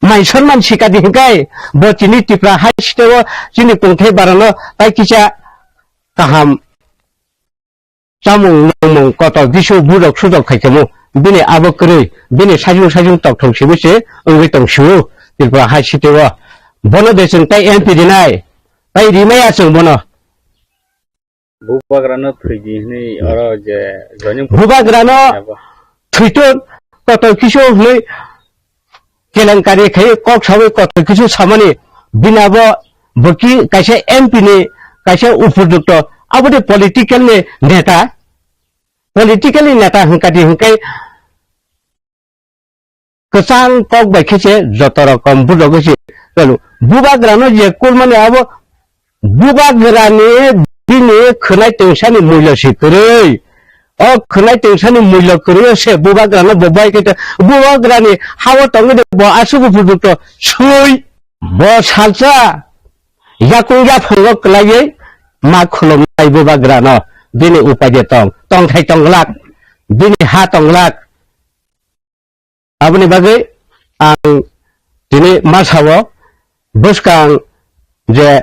Mansaman sikadi hwnkhe bo chini Tripura hai siteo chini kungthai barano tai kisa kaham chamung nungmung kotor bisu budok sudok khaikhamu. Bini abo kwrwi. Bini sajung sajung tokthok sibu se wngwi tong siu Tripura hai siteo. Bono de chwng tai M P rinai. Tai rimaya chwng bono. Bubagrano thwidi hwnwi oro je joining Bubagrano abo. Thwiton kotor kisu hwnwi kelenkari khai kok sawi kotor kisu samani bini abo boki kaisa M P ni kaisa upojukto abo de political ni neta, political ni neta hwnkha di hwnkhe kwchang kok bai khe se joto rokom budok se. Chalo, bubagrano je kulmani abo bubagrani bini khwnai tungsani mulyo se kwrwi. O khwnai tungsani mulyo kwrwi se bubagrano bo bai khe bubagrani hao tongwi de bo aswk upojukto sui. Bo salsa yakung yaphango kwlaiwi ma khulumnai bubagrano bini upaide tong, tongthai tonglak, bini ha tonglak. Aboni bagwi ang tini ma sao, bwskang je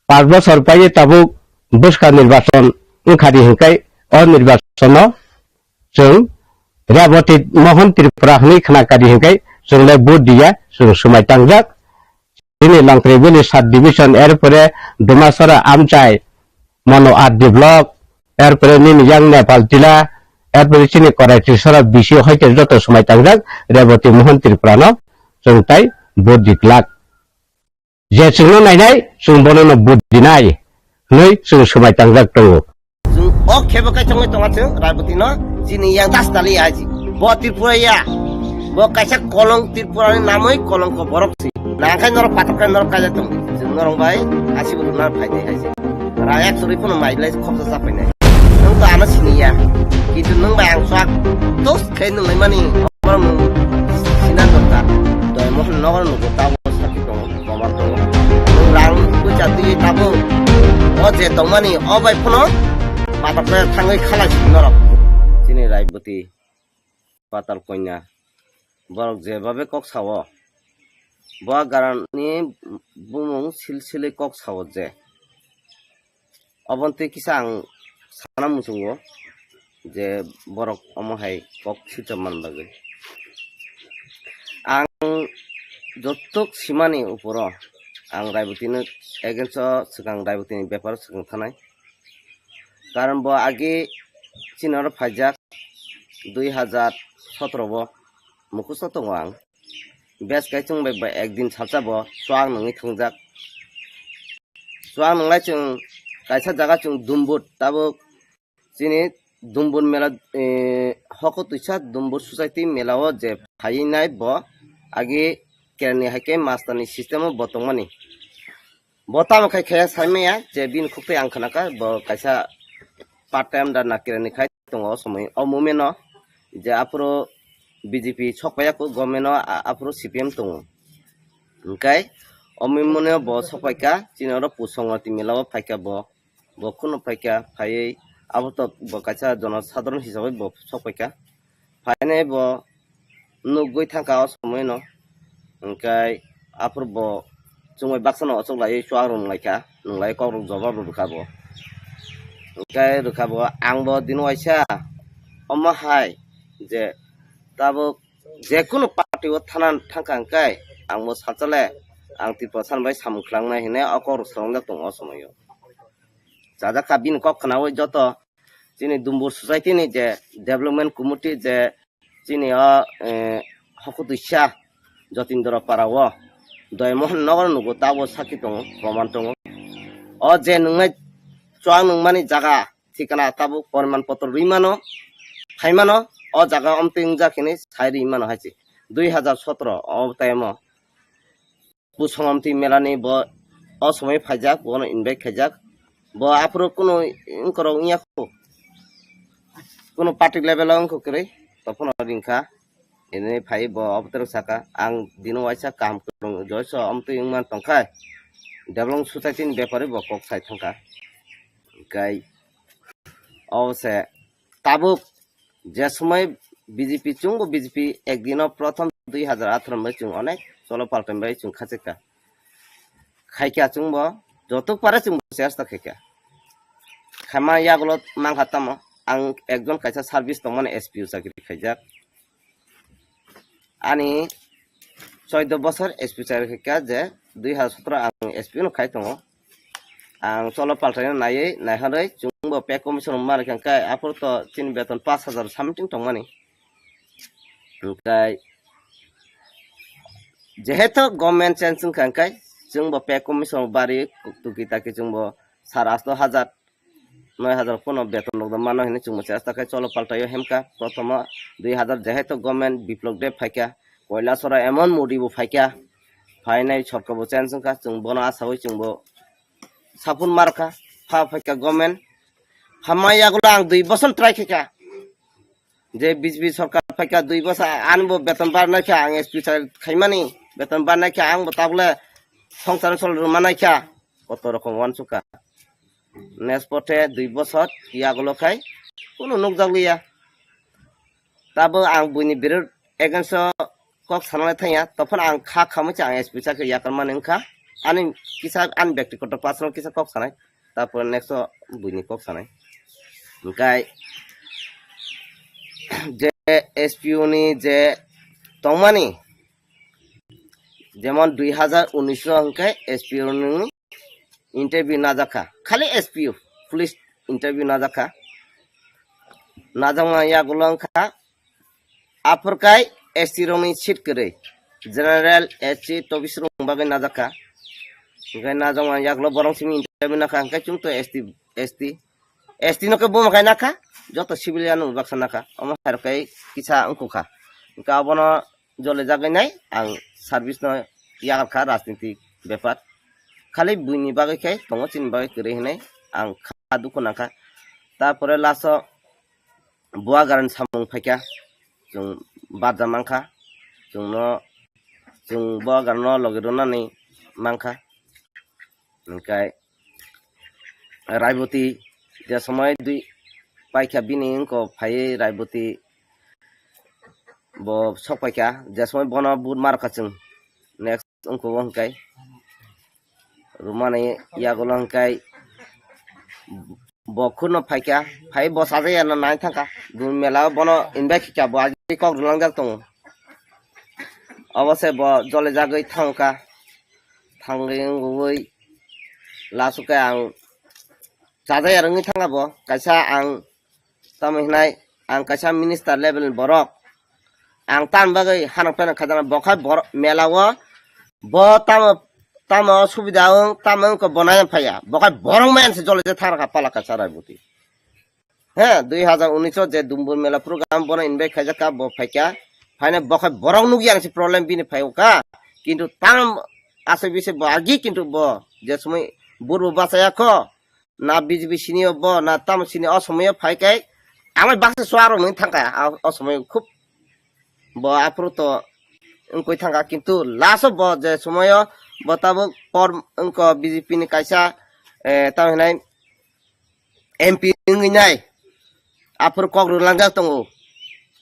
panch bochor paiwi tabuk bwskang nirbachon wngkha di hwnkhe o nirbachono chwng Reboti Mohan Tripura hwnwi khna kha di hwnkhe chwng le vote diya, chwng swmai tangjak. Bini Longkri Valley Sub Division, erpore Dumasora Amchai, Mono R D Block, erpore nini yang Nepal Tila, erpore chini Korai Trisora B C hoite joto swmai tangjak Reboti Mohan Tripura no chwng tai vote diklak. Je chwngno nainai chwng bono no vote dinai hwnwi chwng swmai tangjak tongo. Chwng o khebo kaichangwi tonga chwng Raiboti no chini yang das tali ya ji. Bo Tripura ya. Bo kaisa kolong Tripura ni namwi kolongko borok si. Nangkhai norok patok kai norok kaijak tong. Chwng norok bai asi bo rwna phai nai hai si. Rang yak chwrwi phano mai lai khoksa sa phai nai. Nwng to ano sini ya. Kintu nwng bai ang swk tos khe nwng lai mani. Omo nwng sina dorkar. Doi mohon nogo nugo tabo sakhi tongo. Komar tongo. Nwng rang poisa twi tabo mani o bai phano patal khe thangwi khalai si norok. Chini Raiboti Patal Konya borok jebabe kok sao, bo garani bumung silsili kok sao je. Obontwi kisa ang sana muchungo je borok omo hai kok swijak man bagwi. Ang jotok simani uporo ang Raibotino against o swkang, Raibotini beparo swkang thanai. Karon bo agi chini oro phaijak dui hazar sotro bo mukusto tongo ang. Bes kai chwng bai ba ekdin salsa bo chuak nungwi thwngjak. Chuak nunglai chwng kaisa jaga chwng Dumbur, tabuk chini Dumbur mela, eh, hoko twisa Dumbur society mela o je phaiwi nai bo agi kerni hai khe master ni system o bo tongmani. Bo tamo khai khaya saimaya je bini khukte ang khnakha bo kaisa part time da nakira ni khai tongo o somoi o moment o je aphuru B J P sok paiya kho government o a-, aphuru C P M tongo. Hwnkhe o moment o bo sok paikha chini oro Pusongwati mela o phaikha bo, bo kheno phaikha phaiwi abo to bo kaisa jono sadharon hisabai bo sok paikha. Phainai bo nugwi thangkha o somoino. Hwnkhe aphuru bo chumui baksano ochuk laiwi chuak rwnglaikha, nwnglai kokrok jobab rwkha bo. Hwnkhe rwkha bo, ang bo dino waisa omo hai je tabuk jekunu party o thana thangkha hwnkhe ang bo salsa le ang Tiprasa bai samung khlangna hinwi o kokrok swrwngjak tongo o somoio. Chajakha bini kok khnaui joto chini Dumbur society ni je development committee je chini o, eh, hokutwisa Jotindra para o Doymohon nogo nugo tabo sakhi tongo, proman tongo. O je nungnai chuak nungmani jaga thikana tabo poriman potro rwi mano, phai mano, o jaga omtwi wngjak hinwi sai rwi mano hai se. Dui hazar sotro o time o Pusongwati mela ni bo o somoi phaijak, bono invite khaijak. Bo aphuru kunu wngkorok wngya kho. Kunu party level o wngkho kwrwi, tophano ringkha. Ini phai bo obotorok saka, ang dino waisa kaham kwrwng joiso omtwi wngman tongkha. Development society ni bepari bo kok sai thangkha. Hwnkhe o se tabuk je somoi B J P chwngbo B J P ekdino prothom dui hazar atharo bai chwng onek cholo paltan bai chwng khachikha. Khaikha chwngbo jotok pare chwngbo chesta khaikha. Khaima yagulo mangkha tamo ang ekjon kaisa service tongmani S P O chakri khaijak. Ani choido bosor S P chakri khaikha je dui hazar sotro ang S P O no khai tongo. Ang cholo paltaino naiwi naihorwi chwngbo pay commission rwma rwkha hwnkhe aphuru to chini beton pash hazar something tongmani. Hwnkhe jehetu government change wngkha hwnkhe chwngbo pay commission bari tuki taki chwngbo sar asto hazar, noi hazar pono beton rok mano hinwi chwngbo chesta khe cholo paltaio hemkha. Prothomo dui hazar jehetu government Biplop Deb phaikha, Koilasoro emon Modi bo phaikha, phainai sorkar bo change wngkha, chwng bono asaui chwngbo sapun markha, pha phaikha government. Hamma yagulo ang dui boson try khaikha. Je B J P sorkar phaikha dui boson, ani bo beton barnai kha, ang S P sa khaimani, beton barnai kha, ang bo tabule songsar sol rwmanai kha, koto rokom wansukha. Next pothe dui boson yagulo khai kunu nukjakliya. Tabo ang buini birud against o kok sanani thangya, tophano ang kha khamwi se ang S P sa khe yakarmani wngkha. Ani kisa ani bektigoto personal kisa kok sanai, tarpore next o buini kok sanai. Hwnkhe je S P O ni je tongmani, jemon dui hazar unis o hwnkhe S P O ni interview najakha, khali S P O, police interview najakha. Najakma yagulo wngkha aphurkai S T rokni seat kwrwi, general, S C, tobis rok bagwi najakha. Hwnkhe najakma yagulo borok simi interview nakha, hwnkhe chwng to S T, S T, S T no khe buma khai nakha, joto civilian no baksa nakha, omo hai rok khe kisa wngkha. Hwnkhe abono jole jagwi nai ang service no yakarkha rajniti bepar. Khali buini bagwi khe tongo, chini bagwi kwrwi hinwi ang kha dukhu nangkha. Tarpore last o Bubagrani samung phaikha, chwng barja mankha, chwngno, chwng Bubagrano logi rwnani mankha. Hwnkhe Raiboti je somoi dui paikha bini wngko phaiwi Raiboti bo sok paikha, je somoi bono vote markha chwng, next wngkha o hwnkhe rwmani yagulo hwnkhe bo khurno phaikha, phai bo sajaya no nai thangkha, dun mela o bono invite khikha, bo agi kok rwlangjak tongo. Obo se bo jolijagwi thangkha, thangwi wngwi last o khe ang chajaya rwngwi thangkha bo, kaisa ang tamo hinai ang kaisa minister level ni borok, ang tamni bagwi hanok pheno khajaknai, bo khai borok mela o bo tamo tamo subida wng tamo wngkha bo nai phaiya, bo khai borok maya se jolai je thang kha pala kaisa Raiboti. He, dui hazar unis o je Dumbur mela program bono invite khaijak kha, bo phaikha. Phaina bo khai borok nukya ang se problem bini phai kha. Kintu tam asai bise bo agi kintu bo je somoi burbo bachaya kho. Na B J P sini o bo, na tamo sini o somoi o phai khe. Amai baksa suaro mui thangkha, a, o somoi khub bo aphuru to wngkoi thangkha. Kintu last o bo je somoi o bo tabuk por wngkha B J P ni kaisa, eh, tamo hinai M P wngwi nai, aphuru kok rwlangjak tongo.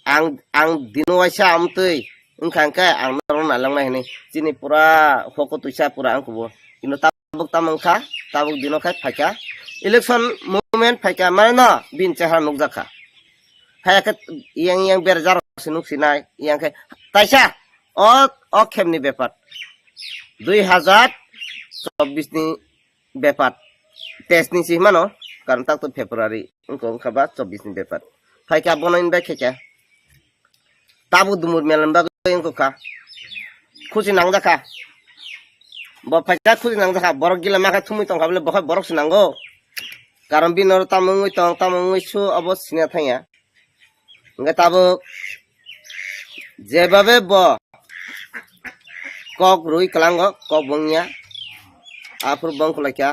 Ang, ang dino waisa amtwi wngkha hwnkhe ang norok nailangnai hinwi chini pura hoko twisa pura ang kubo. Kintu tabuk tamo wngkha, tabuk dino khai phaikha. Election movement phaikha, mane no bini chehara nukjakha. Phaiya khe yang yang berajak rok se nuksinai, yang khe taisa o, o khemni bepar. Dui hazar chobbish ni bepar. Teis ni si himano, karon tak to February, wngkha, wngkha ba chobbish ni bepar. Phaikha bono invite khaikha. Tabuk Dumur mela ni bagwi wngkha. Khusi nangjakha. Bo phaikha khusi nangjakha. Borok gila makha thumwi tongkha bole, bo khai borok se nango. Karon bini oro tamo wngwi tong, tamo wngwi su, obo sina thangya. Hwnkhe tabuk jebabe bo kok rwi kwlango, kok bo wngya. Aphuru bo wngkha laikha,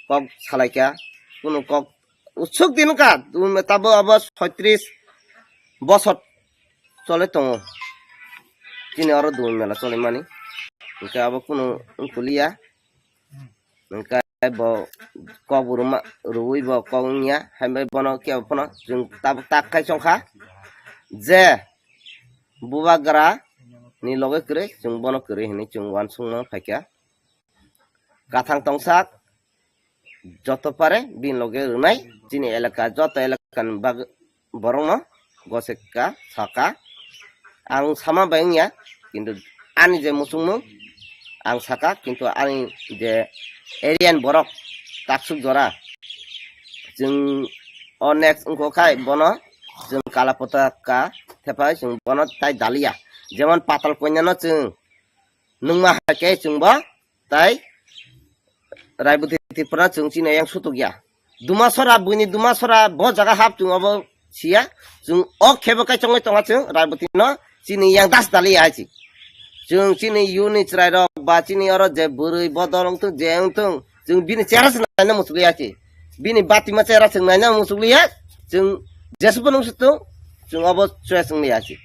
kok salaikha, kunu kok usuk din wngkha, tabuk abo soitris bosor choli tongo. Chini oro Dumur mela cholimani. Hwnkhe abo kunu wngkha liya. Hwnkhe bo kok bo rwma, rwui bo kok wngya, hai bai bono kebo phano chwng tabuk tak khai chongkha je bubagra ni loge kwrwi, chwng bono kwrwi hinwi chwng uansukma phaikha. Kathang tongsak joto pare bini loge rwnai chini elaka, joto elaka ni bag-, borokno goseka saka. Ang sama bai wngya, kintu ani je muchungmung ang saka, kintu ani je area ni borok taksuk jora chwng o next wngkha khai bono chwng kala potaka thepai chwng bono tai daliya. Jemon Patal Kanya no chwng nungma hai khe chwng bo tai Raiboti Tripura chwng chini yang sutuk ya. Dumasora, buini Dumasora bo jaga hap chwng obo siya. Chwng o khebo kai chongwi tonga chwng Raiboti no chini yang das dali ya chi. Chwng chini yuni chwrai rok ba chini oro je bwrwi bodol wngthung je wngthung chwng bini chera se naina muchugwi ya chi. Bini batima chera chwng naina muchugwi ya. Chwng jesbo nung situng chwng obo choya chwng ya chi.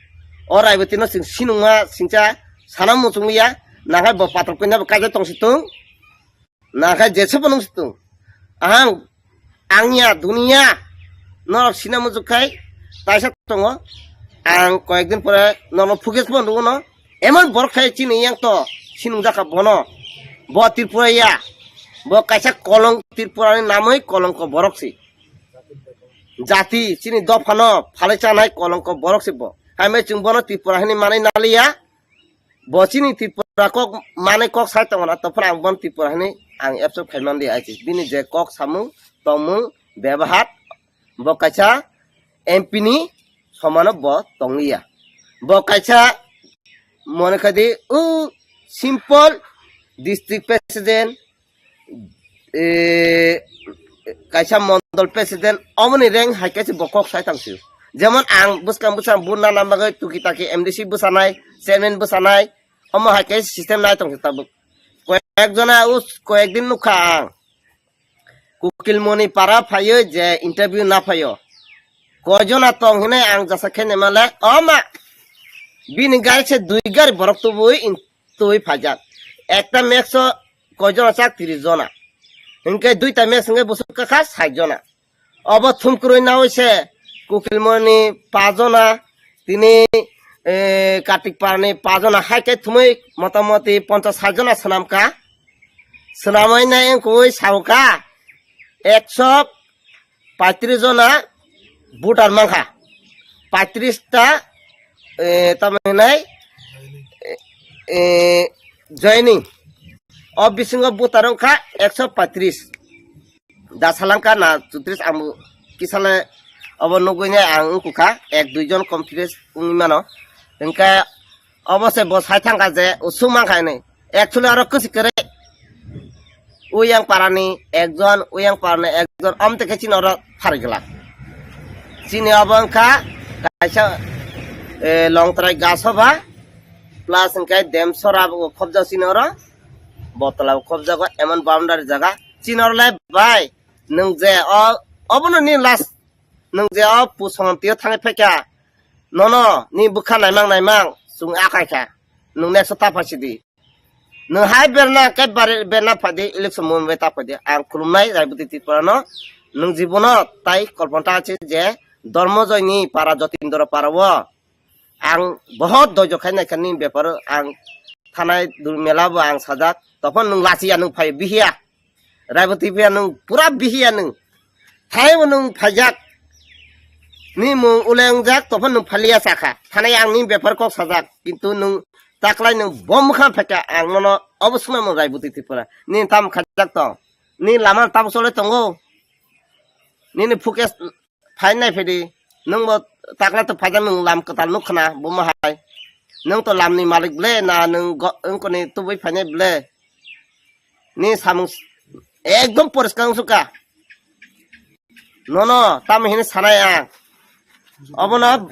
O Raiboti no chwng sinungma singcha sana muchugwi ya. Nakhai bo Patal Kanya bo kaijak tong situng. Nakhai jesbo nung situng. Ahang, angya, dunia. Norok sina muchuk khai, taisa tongo. Ang koyekdin pore norok phugis bo nugo no. Emon borok khai chini yang to, sinung jaka bono. Bo Tripura ya. Bo kaisa kolong Tripura ni namoi kolongko borok si. Jati, chini dopha no, phalai chanai kolongko borok si bo. Hai mai chwng bono Tripura hini manai naliya. Bo chini Tripura kok manwi kok sai tongo na, to phano ang bono Tripura hinwi ang accept khai man di, I C. Bini je kok samung, tongmung, bebahar, bo kaisa M P ni somano bo tongliya. Bo kaisa mone khai di, o simple district president, eh, kaisa mondol president, omoni rank hai kaisa bo kok sai tang sio. Jemon ang bwskang bwskang bo nana bagwi tuki taki M D C bwsanai, chairman bwsanai, omo hai kaisa system nai tong sio tabuk. Koyek jona us, koyek din nukha ang. Kukilmoni para phaio je interview na phaio. Koi jona tong hinai ang jasa khe nemale, oma. Bini gari se dui gari borok tubui in twi phaijak. Ekta max o koi jona chak? Tris jona. Hinkhe duita match hinkhe bwswk kakha sait jona. Obo thumkrwi nawi se Kukilmoni pajona, tini, eh, Kartik Parani pajona, hai khe thumwi motamoti ponchas sait jona swnamkha. Swnamwi nai wngkui sauka ekso paitris jona voter mankha. Paitris ta, eh, tamo hinai, eh, eh, joining. O bisingo voter wngkha ekso paitris. Da salangka na chutris ang bo kisale obo nugui nai ang wngkukha, ek dui jon confidence wngwi mano. Hingkhe obo se bo sai thangkha je usuk mankha hinwi. Actually oro kwswi kwrwi. Uyang parani ekjon, uyang parani ekjon, amte khe chini oro pharigwlak. Chini obo wngkha kaisa, eh, Longtrai Gasoba plus hingkhe Demsora bo khobjak chini oro. Botolabo khobjago, emon boundary jaga. Chini oro le bai, nwng je o, obono ni last, nwng je o pusongtio thangwi phaikha, nono ni bwkha naimang naimang chwng akaikha, nwng next o ta phaisidi. Nwng hai berna khe bare-, berna phaidi, election movement bai ta phaidi. Ang khulumnai Raibudi Tripura no, nwng jibono tai kolpon ta se je Dormojoy ni para Jotindra para o ang bohot doijo khai naikha ni beparo ang thanai dul mela bo ang sajak. Tophon nwng lachiya nwng phai bihiya. Raiboti phiya nwng pura bihiya nwng. Thanai bo nwng phaijak. Ni mung ule wngjak tophon nwng phaliya sakha. Thanai ang ni bepar kok sajak. Kintu nwng taklai nwng bom khan phaikha ang nono obo swnamung Raiboti Tripura. Ni tam khajak tong. Ni lama tam chole tongo. Nini focus Phai nai phidi, nwng bo takla to phaijak nwng lam kwtal nuk khna, bo ma hai. Nwng to lam ni malik ble, na nwng go-, wngkoni tubui phainai ble. Ni samung s-, ekdom poriskar wngsuka. Nono, tamo hini sanai ang. Obono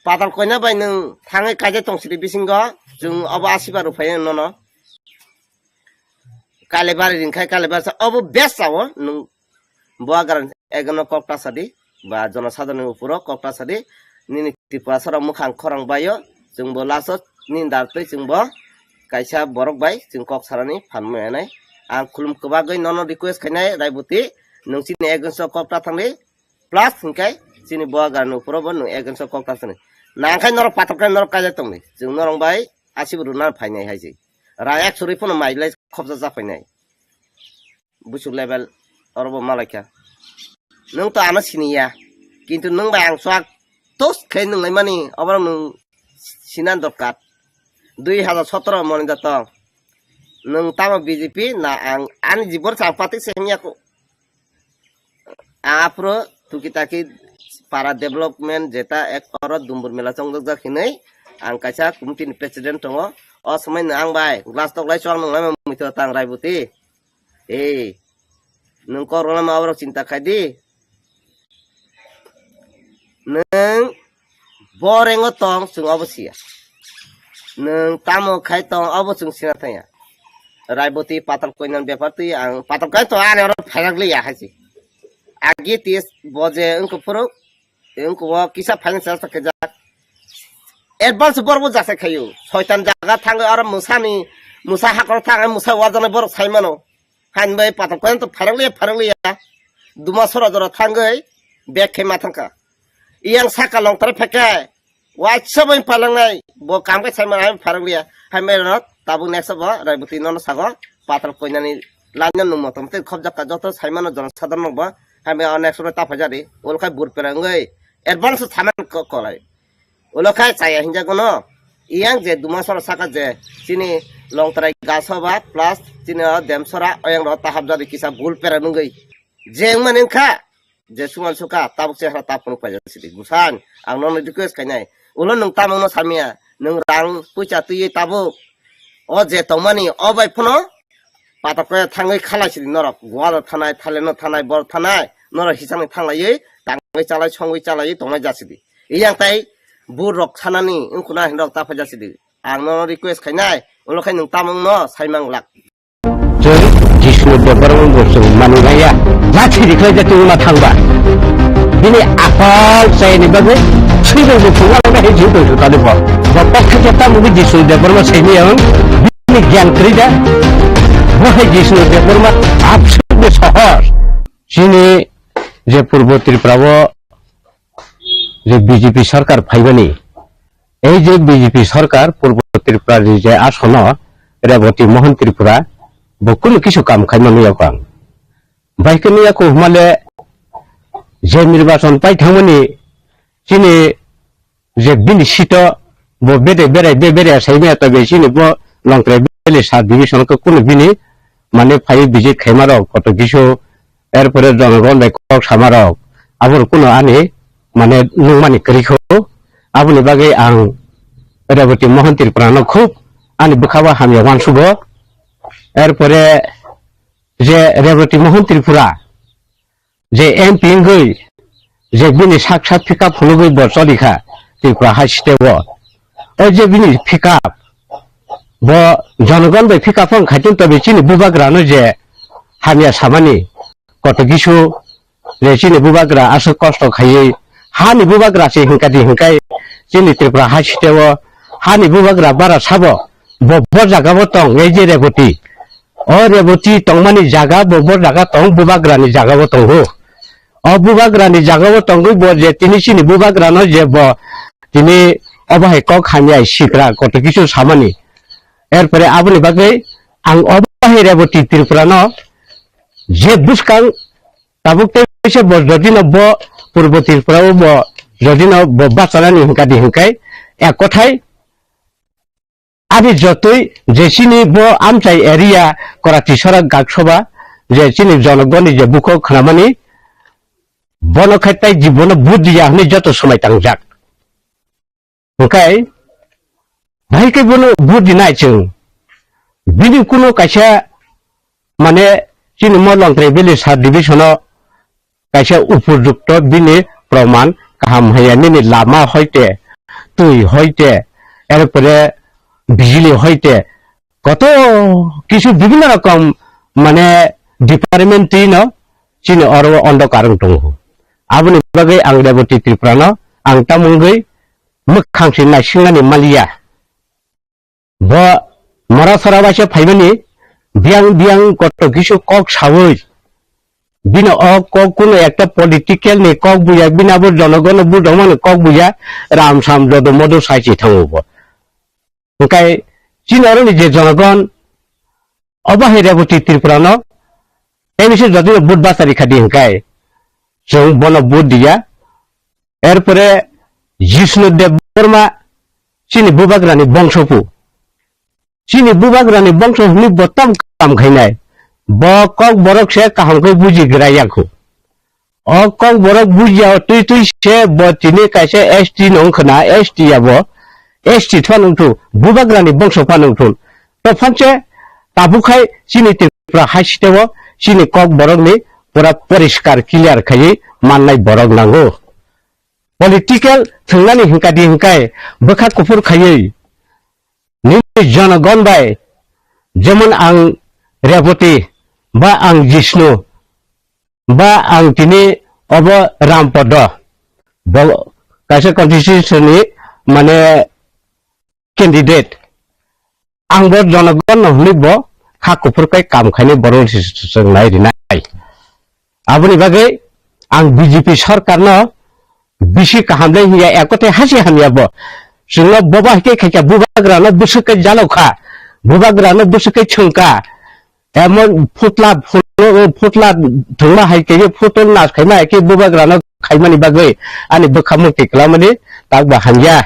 patal koina bai nwng thangwi kaijak tong sidi bisingo, chwng obo asiba rw phai nono. Kalibari ringkhai kalibari sa obo best sao nwng bo agar ekno kok ta sadi ba jonosadharoni uporo kok ta sadi nini Tripura sara mukhang khorang baio chwng bo last o nini dar twi chwng bo kaisa borok bai chwng kok sarani phan maya nai ang khulum kwbagwi nono request khainai Raibuti nwng chini against o kok ta thangdi plus hwnkhe chini bo agar ni uporo bo nwng against o kok ta thangdi nangkhai norok patok khe norok kaijak tongdi chwng norok bai asibo rwna phainai hai se. Rang ekso rwi phano mai lai khopsa cha phainai. Buchuk level oro bo malaikha. Nwng to ano siniya. Kintu nwng bai ang swk tos khe nwng lai mani oborok nwng sina dorkar. Dui hajar sotoro moni da tong. Nwng tamo B J P na ang ani jibon chang patik se himya ko. Aphuru tuki taki para development jeta ek oro Dumbur mela chongjak hinwi ang kaisa committee ni president tongo. O swmai no ang bai glass tok lai chwng nung lai muitu tang Raibuti. Ei, nwng kok rwlama aborok chinta khai di. Nwng Bo rengo tong chwng obo siya. Nwng tamo khai tong obo chwng sina thangya. Raiboti patal koinani bepar twi ang patal kai to ani oro phairak liya hai se. Agi tis bo je wngkuk phuru wngkuk o kisa financial ta kajak. Advance borok bo jasa khayu. Soitan jaga thangwi oro mwsani mwsa hakoro thangwi mwsa wajaknai borok sai mano. Hain bai patok koyan to pharang liya, pharang liya. Duma sora jora thangwi bag khe ma thangkha. Iyang saka long tare phekhe. Waisa bai palangnai. Bo kam khe sai ma hai pharang liya. Hai mai rok tabuk next bo Raiboti nono sago patok koinani line no motom tei khobjak ka joto sai mano jono sadharno bo. Hai mai next ro ta phajari. Ol khai bur perangwi advance saman ko kolai. Ulo khai chaya hinjago no. Iyang je duma sora saka je chini longtrai gaso ba plus chini o dem sora oyang ro tahap jadi kisa bul pera nungwi. Je wngmani wngkha je suman suka tabuk chehra tapung paijak sidi. Busan ang nono request khainai. Ulo nwng tamung no samya. Nwng rang puisa twiwi tabuk. O je tongmani o bai phano patok khe thangwi khalai sidi norok. Goa thanai, Thailand no thanai, bor thanai. Norok hisangni thanglaiwi tangwi chalai songwi chalaiwi tongnai jasidi. Iyang tai bur rok sanani wngkhuna hinrok ta phaijak sidi. Ang nono request khainai, ulo khai nwng tamung no saimang glak. Chwng Jisuni bepar wngbo chwng manwi maya. Lachi riklai jati wngma thangba. Bini aphal chayani bagwi swibai bo phunga wngkha hai jil tongthok tani bo. Bo kokthai khe tamungwi Jisuni bepar ma saimaya wng. Bini gyan kwrwi da. Bo hai Jisuni bepar ma absent. sohor. Chini je Purbo Tripura o je B J P sarkar phaimani, ei je B J P sarkar Purbo Tripura ni je asono Reboti Mohan Tripura bo kunu kisu kam khaima nuya kho ang. Bai khe nuya kho hwnmale je nirbachon pai thangmani chini je bini sito bo bede berai be berai sai maya tobe chini bo Longtrai Valley sub division khe kunu bini mane phai visit khaima rok koto kisu, erpore jonogon bai kok sama rok aboni kunu ani mane nungmani kwrwi kho. Aboni bagwi ang Reboti Mohan Tripura no khub ani bwkha bo hamya uansugo. Erpore je Reboti Mohan Tripura je M P wngwi je bini sak sak pickup phunugwi bo cholikha Tripura hai state o. O je bini pickup bo jonogon bai pickup wng khaitun tobe chini bubagrano je hamya samani koto kisu je chini bubagra aswk kosto khaiwi hani bubagra se hinkadi hinkai chini Tripura hai state o hani bubagra bara sabo bo bo jaga bo tong ei je Reboti. O Reboti tongmani jaga bo, bo jaga tong, bubagrani jaga bo tongo. O bubagrani jaga bo tongwi bo je tini chini bubagrano je bo tini obo hai kok hamya sikra koto kisu samani. Erpore aboni bagwi ang obo hai Reboti Tripura no je bwskang tabuk tei se bo jodi no bo Purbo Tripura o bo jodi no bo bachanani hinkadi hinkai ek kothai Ani jotoi je chini bo amchai area Karachi sorak gaksoba je chini jonogoni je bukho khnamani bono khai tai jibono vote diya hwnwi joto somai tangjak. Hwnkhe bahai khe bono vote dinai chwng. Bini kuno kaisa mane chini mo Longtrai Valley sub division o kaisa upojukto bini proman kaham haya nini lama hoite, twi hoite, erpore bijili hoite, koto kisu bibhinno rokom mane department twi no chini oro ondo karwng tongo. Aboni bagwi ang Reboti Tripura no ang tamungwi mwkhang se naisingnani maliya. Bo mora sora baisa phaimani biyang biyang koto kisu kok sawi. Bino o kok kuno ekta political ni kok buya, bini abo jonogono bujongmani kok buya, ram sam jodo modo sai se thango bo. Hwnkhe chini oro ni je jonogon obo hai Reboti Tripura no M C jodi no vote bachari khadi hwnkhe chwng bono vote diya. Erpore Jishnu Debbarma chini bubagrani bongsopu. Chini bubagrani bongso hwnwi bo tam kam khainai. Bo kok borok se kaham khe buji gra yakho. O kok borok buji ya twi twi se bo tini kaisa S T no wngkhna, S T ya bo. S T thwa nungthu, bubagrani bongso pha nungthu. To phanse tabuk khai chini Tripura hai siteo chini kok borokni pura poriskar clear khaiwi mannai borok nango. Political thwngnani hwnkadi hwnkhe bwkha kuphur khaiwi nini jonogon bai, jemon ang Reboti, ba ang Jishnu, ba ang tini obo Rampodo, bo kaisa constituency ni mane candidate. Ang bo jonogon no hwnwi bo kha kuphur kai kam khainai borok se chwng nai rinai. Aboni bagwi ang B J P sarkar no bisi kaham le hiya, ekote hasi hamya bo. Chwngno boba hike khaikha, bubagra no bwswk kai jalokha, bubagra no bwswk kai chwngkha. Emon phutla phutla phutla thwngma hai khe phutol nas khaima hai khe bubagra no khaimani bagwi ani bwkha mukti kwlamani tak ba hamya.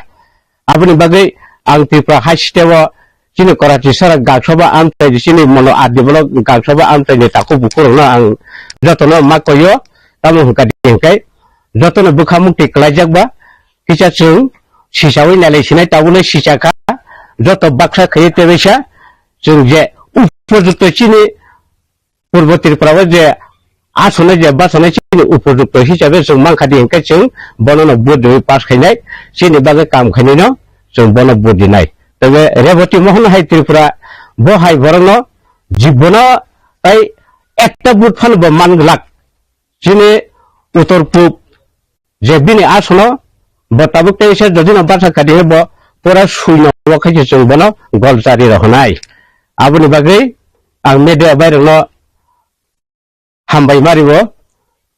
Aboni bagwi ang Tripura hai siteo chini Karachi sara gaksoba amchai chini mono adi bono gaksoba amchai ni takhuk bukhurokno ang jotono ma koyo, tamo hwnkha di hwnkhe jotono bwkha mukti kwlaijak ba kisa chwng sisawi nailai sinai tabukle sichakha joto baksa khaiwi tebaisa chwng je upojukto chini Purbo Tripura o je asonai je basanai chini upojukto hisabe chwng mankha di hwnkhe chwng bono no vote riwi pass khainai, chini bagwi kam khainai no chwng bono vote rinai. Tei Reboti Mohon hai Tripura bo hai borok no jibono tai ekta vote phano bo man glak. Chini uttor pub je bini asono bo tabuk teisa jodi no basa kadi bo pura sui no o khai se chwng bono gol chari rohonai. Aboni bagwi ang media bai rokno hambai mario.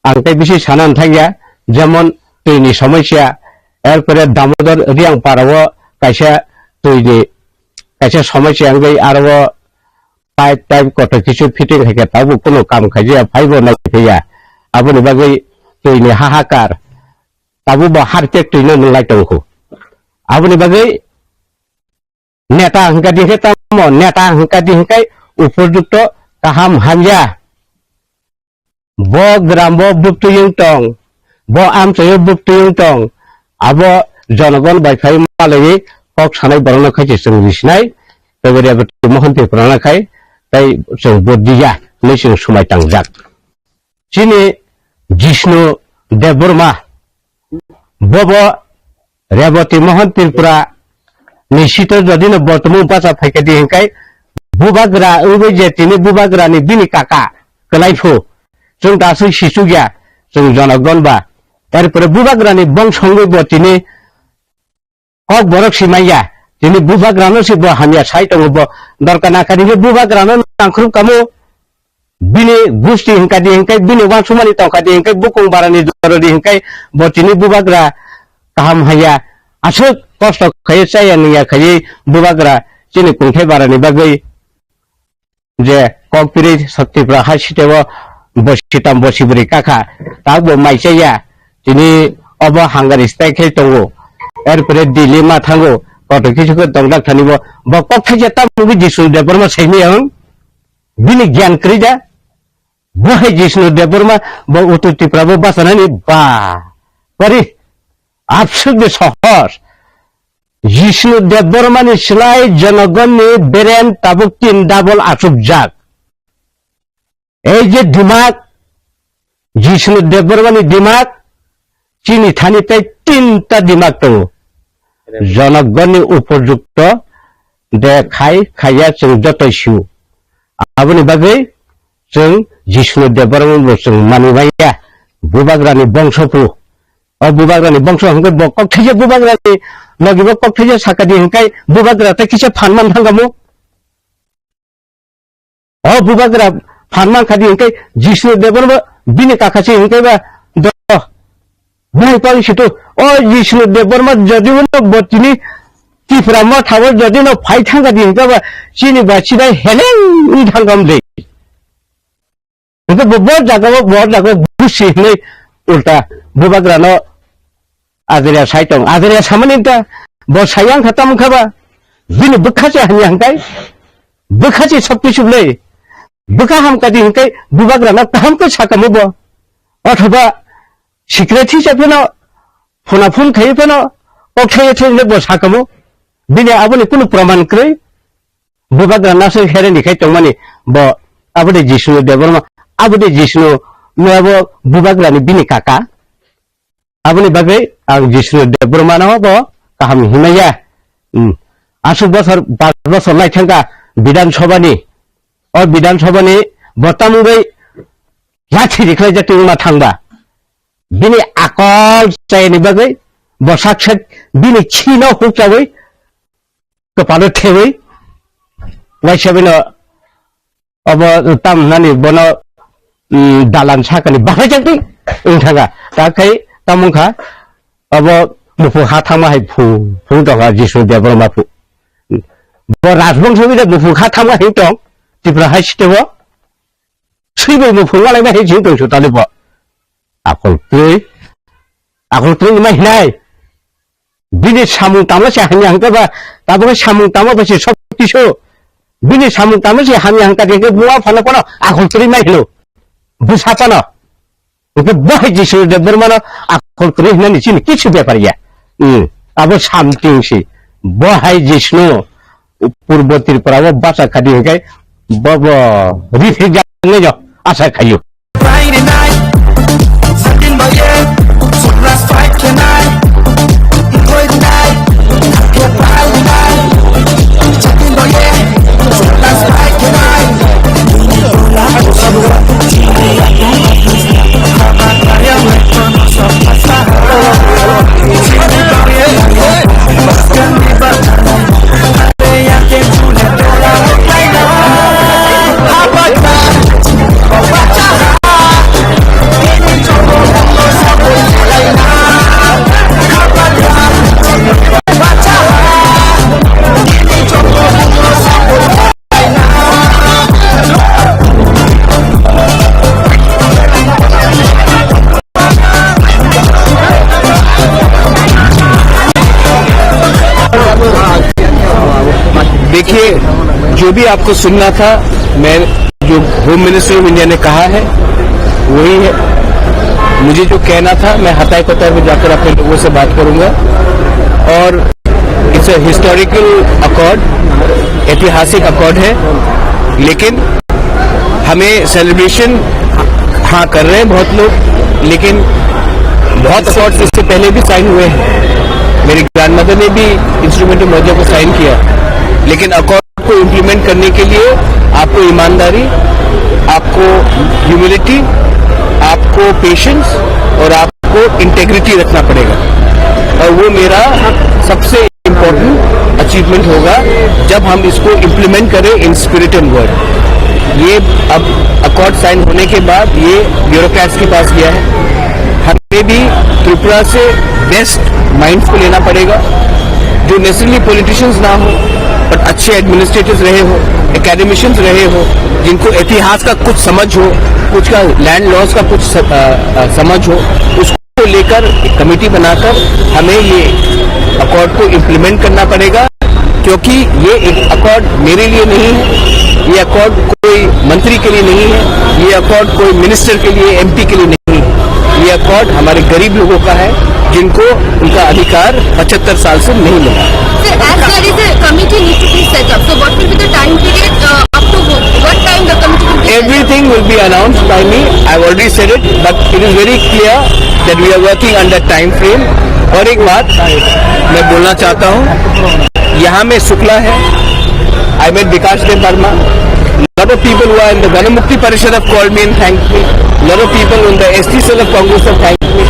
Ang tei bisi sana thangya, jemon twi ni somosya, erpore Damodar Riang para o kaisa twi ni kaisa somosya wngwi aro o pipe type kotor kisu fitting hai khe tabuk kunu kam khaijaya, phaibo nai phiya. Aboni bagwi twi ni hahakar, tabuk bo hartek twi no nwnglai tongkhu. Aboni bagwi neta hwnkha di hwnkhe tamo, neta hwnkha di hwnkhe upojukto kaham hamya. Bo gram bo buktui wng tong, bo amchai o buktui wng tong, abo jonogon bai phai malaiwi kok sanai borokno khaise chwng risinai, tei Reboti Mohon Tripura no khai tei chwng bo diya hinwi chwng swmai tangjak. Chini Jishnu Debbarma bobo Reboti Mohon Tripura ni sito jodi no bo tumung bacha phaikha di hinkai bubagra wngwi je tini bubagra ni bini kaka kwlaiphu chwng ta aswk sichukya chwng jonogon ba. Tarpore bubagra ni bongso wngwi bo tini kok borok si manya tini bubagra no si bo hamya sai tongo bo dorkar nangkha di bubagra no nangkhrup kamo. Bini gusti hinka di hinkai, bini wansumani tongkha di hinkai, bukung barani doro di hinkai, bo tini bubagra kaham haya, aswk kosto khaiwi chaya nungya khaiwi bubagra chini kungthai barani bagwi je kok piri Tripura hai siteo bosi tam bosi bwrwi kakha, tak bo mai chaya, tini obo hangari stai khai tongo, erpore Delhi ma thango, kotor kisu khe tongdak thani bo, bo kok thaisa tam wngwi Jishnu Debbarma saimaya wng. Bini gyan kwrwi da? Bo hai Jishnu Debbarma bo Uttor Tripura bo bachanani ba. Pari abswk de sohor. Jishnu Debbarma ni slai jonogon ni beren tabuk tin double achukjak. Ei je dimak, Jishnu Debbarma ni dimak, chini thani tei tinta dimak tongo. Jonokgoni upojukto de khai khaiya chwng jotoi sio. Aboni bagwi chwng Jishnu Debbarma bo chwng manwi manya. Bubagrani bongso phu. O bubagrani bongso hwnkhe bo kok thaisa bubagrani logi bo kok thaisa sakadi hwnkhe bubagra tei kisa phan man thangkamo. O bubagra phan mankha di hwnkhe Jishnu Debbarma bini kaka se hwnkhe ba do. Bwhai pang situ o Jishnu Debbarma jodi uno bo tini Tipra Motha o jodi no phai thangkha di hwnkhe ba chini ba chidai heleng wng thangkha mle. Hwnkhe bo bo jaga o bo jaga o busi hinwi ulta bubagra no Ajria sai tong, ajria samani ta, bo sayang kha tamo kha ba, bini bwkha se hamya hwnkhe, bwkha se sab kisu le, bwkha ham kadi hwnkhe, bubagra no kaham khe sakamo bo, othoba secretary se pheno, phone a phone khai pheno, kok thai thai le bo sakamo, bini aboni kunu praman kwrwi, bubagra naswk hereni khai tongmani bo, aboni Jishnu Debbarma, aboni Jishnu no abo bubagra ni bini kaka. Aboni bagwi ang Jishnu Debbarma no bo kaham hinmaya. Hmm. Aswk bosor, pas bosor lai thangkha Bidhan Sabha ni. O Bidhan Sabha ni bo tamungwi lathi rikhlai jak tongma thangba. Bini akol chayani bagwi bo sak sak bini khi no hukchawi kwpalo thewi waisa bino obo tam nani bono, mm, dalan sakani bahai jang twi wng thanga. Ta khai tamo wngkha obo muphung ha thangma hai phu, phu tongkha Jishnu Debbarma phu. Bo rajbongso bida muphung ha thangma hai tong Tripura hai sitebo. Swibo muphung malaima hai jing tong su talibo. Akol twi, akol twi ma hinai. Bini samung tamo se hamya hwnkhe ba, tabukhe samung tamo ba se sob kisu. Bini samung tamo se hamya hwnkha khe buma phano phano akol kwrwi mai hino. Bwsa phano. Hwnkhe bo hai Jishnu Debbarmano akol kwrwi hinani chini kisu bepar ya. Hmm. Abo something si. Bo hai Jishnu Purbo Tripura o bacha khadi hwnkhe bo bo rifik jak nai no asa khayu. ये जो भी आपको सुनना था, मैं, जो home minister of India ने कहा है, वही है। मुझे जो कहना था, मैं हताई कतर में जाकर अपने लोगों से बात करूंगा। और इट्स अ हिस्टोरिकल अकॉर्ड, ऐतिहासिक अकॉर्ड है, लेकिन हमें सेलिब्रेशन, हाँ, कर रहे हैं बहुत लोग, लेकिन बहुत अकॉर्ड्स इससे पहले भी साइन हुए हैं। मेरी ग्रैंडमदर ने भी इंस्ट्रूमेंट ऑफ मर्जर को साइन किया, लेकिन अकॉर्ड को इम्प्लीमेंट करने के लिए आपको ईमानदारी, आपको ह्यूमिलिटी, आपको पेशेंस और आपको इंटेग्रिटी रखना पड़ेगा। और वो मेरा सबसे इम्पोर्टेंट अचीवमेंट होगा, जब हम इसको इम्प्लीमेंट करें इन स्पिरिट एंड वर्ड। ये अब अकॉर्ड साइन होने के बाद ये ब्यूरोक्रेट्स के पास गया है। हमें भी त्रिपुरा से बेस्ट माइंड्स को लेना पड़ेगा, जो नेसेसरली पॉलिटिशियंस ना हो, बट अच्छे एडमिनिस्ट्रेटर्स रहे हो, एकेडमिशियंस रहे हो, जिनको इतिहास का कुछ समझ हो, कुछ का लैंड लॉस का कुछ स-, अ, अ, समझ हो, उसको लेकर एक कमेटी बनाकर हमें ये अकॉर्ड को इम्प्लीमेंट करना पड़ेगा, क्योंकि ये एक अकॉर्ड मेरे लिए नहीं है, ये अकॉर्ड कोई मंत्री के लिए नहीं है, ये अकॉर्ड कोई मिनिस्टर के लिए, एमपी के लिए नहीं है। ये अकॉर्ड हमारे गरीब लोगों का है, जिनको उनका अधिकार पचहत्तर साल से नहीं मिला। Sir, as there is a committee need to be set up, so what will be the time period, uh, up to wh-, what time the committee will be set up? Everything will be announced by me. I've already said it, but it is very clear that we are working under time frame. और एक बात मैं बोलना चाहता हूँ, यहाँ में शुक्ला है, I met Bikash Dev Verma. Lot of people who are in the Ganamukti Parishad have called me and thanked me. Lot of people in the S T cell of Congress have thanked me.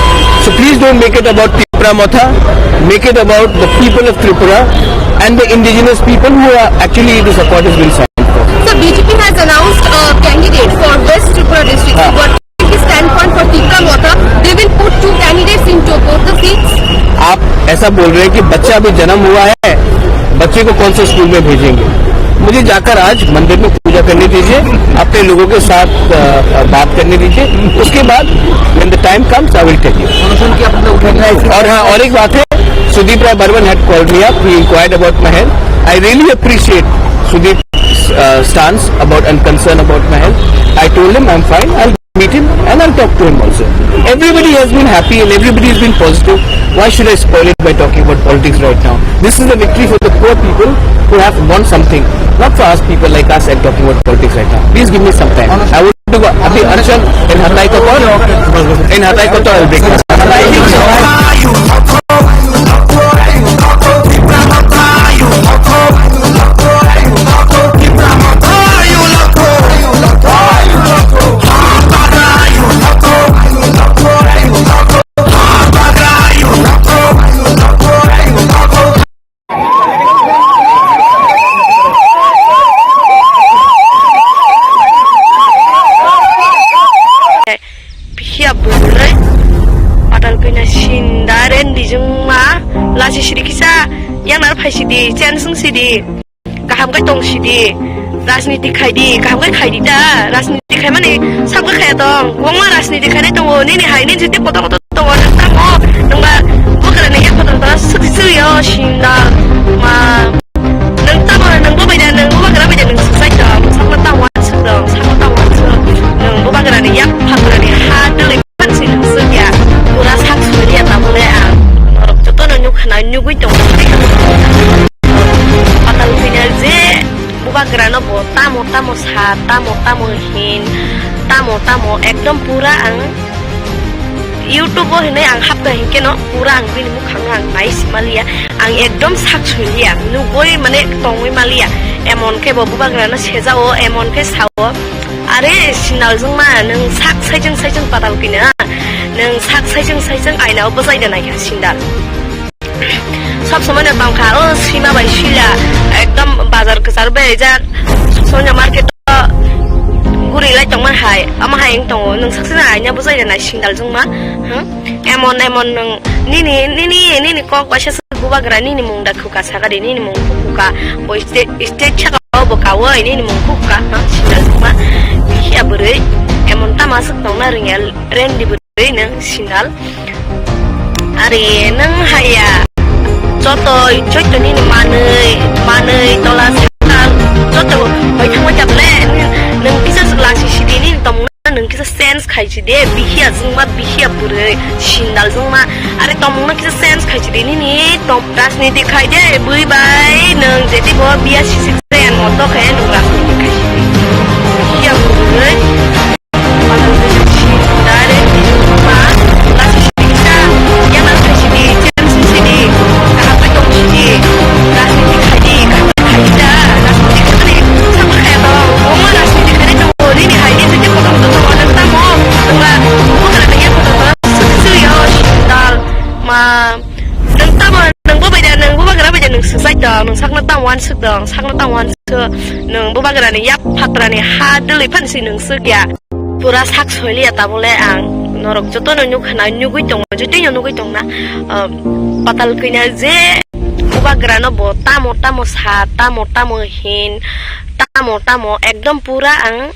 So please don't make it about Tipra Motha. Make it about the people of Tripura and the indigenous people who are actually this accord has been signed for. So B J P has announced a candidate for West Tripura district. So हाँ। What is the standpoint for Tipra Motha? They will put two candidates into both the seats. आप ऐसा बोल रहे हैं कि बच्चा अभी जन्म हुआ है, बच्चे को कौन से स्कूल में भेजेंगे? मुझे जाकर आज मंदिर में पूजा करने दीजिए, अपने लोगों के साथ, अ, बात करने दीजिए, उसके बाद when the time comes, I will tell you. अनशन की आपने उठा लिया है? और हाँ, और एक बात है, Sudeep Roy Barman had called me up, he inquired about my health. I really appreciate Sudeep's, uh, stance about and concern about my health. I told him I'm fine, I'll meet him and I'll talk to him also. Everybody has been happy and everybody has been positive. Why should I spoil it by talking about politics right now? This is a victory for the poor people who have won something, not for us people like us and talking about politics right now. Please give me some time. I would to go. अभी अनशन in हताई Qatar, in हताई Qatar I'll break. Phiya bwrwi patal kwina sinda rendi jwngma lachi siri kisa yanar phai sidi, chance wng sidi. Kaham khe tong sidi, rajniti khai di, kaham khe khai di ta, rajniti khai mani sab khe khaya tong, kwbangma rajniti khainai tongo, nini hai nini jete kotor kotor tongo, nang tamo, nangba bwkrani yak kotor kotor swk swk yo sinda ma, nang tamo, nang bo bai da, nang bo bagra bai da, nang swk sai tong, sakno tamo swk tong, sakno tamo swk, nang bo bagrani yak phagrani ha dole. Sini sukya, pura sak suriya tabule ang. Norok jotono nukha na nugui tongo. Patal kanya je bubagrano bo tamo tamo sa, tamo tamo hin, tamo tamo ekdom pura ang YouTube o hinui ang hapkha hinkhe no pura ang bini mukhang ang nai simaliya. Ang ekdom sak suiliya, nugui mane tongui maliya. Emon khe bo bubagrano sejao, emon khe sao. Are sinal jwngma, nwng sak saijwng saijwng patal kina, nwng sak saijwng saijwng aina o bwchai da naikha sindal. Sob somoi no tongkha, o sima bai sila, ekdom bazar kwcharo beraijak, sob somoi no market o guri lai tongma hai, ama hai wng tongo, nwng sak saijwng aina bwchai da nai sindal jwngma, hmm? Emon emon nwng nini, nini, nini kok waisa se bubagra nini mung da khuka sakari nini mung khuka bo stage, stage saka o bo kawi nini mung khuka ha sida sima. Hiya bwrwi emon tama swk tongna rwngya rendi bwrwi nwng sinal. Ari nwng haya joto joto nini manwi manwi tola se Hoi thangwi ta bole, nwng kisa lasi sidi nini tongmungno nwng kisa sense khai sidi, bihiya jwngma, bihiya bwrwi, sindal jwngma, are tongmungno kisa sense khai sidi nini tong rajniti khai de, bui bai nwng jeti bo biya sisi sen moto khe nwng rajniti khai sidi. Bihiya bwrwi. Nwng bubagra bai da, nwng swsai tong, nwng sakno tamo uansuk tong, sakno tamo uansuk, nwng bubagra ni yak phatrani ha dwlwi phano si nwng swk ya. Pura sak soiliya tabole ang norok jotono nukha na, nugwi tongo, jotoino nugwi tongna, ah, patal kwina je bubagrano bo tamo tamo sa, tamo tamo hin, tamo tamo ekdom pura ang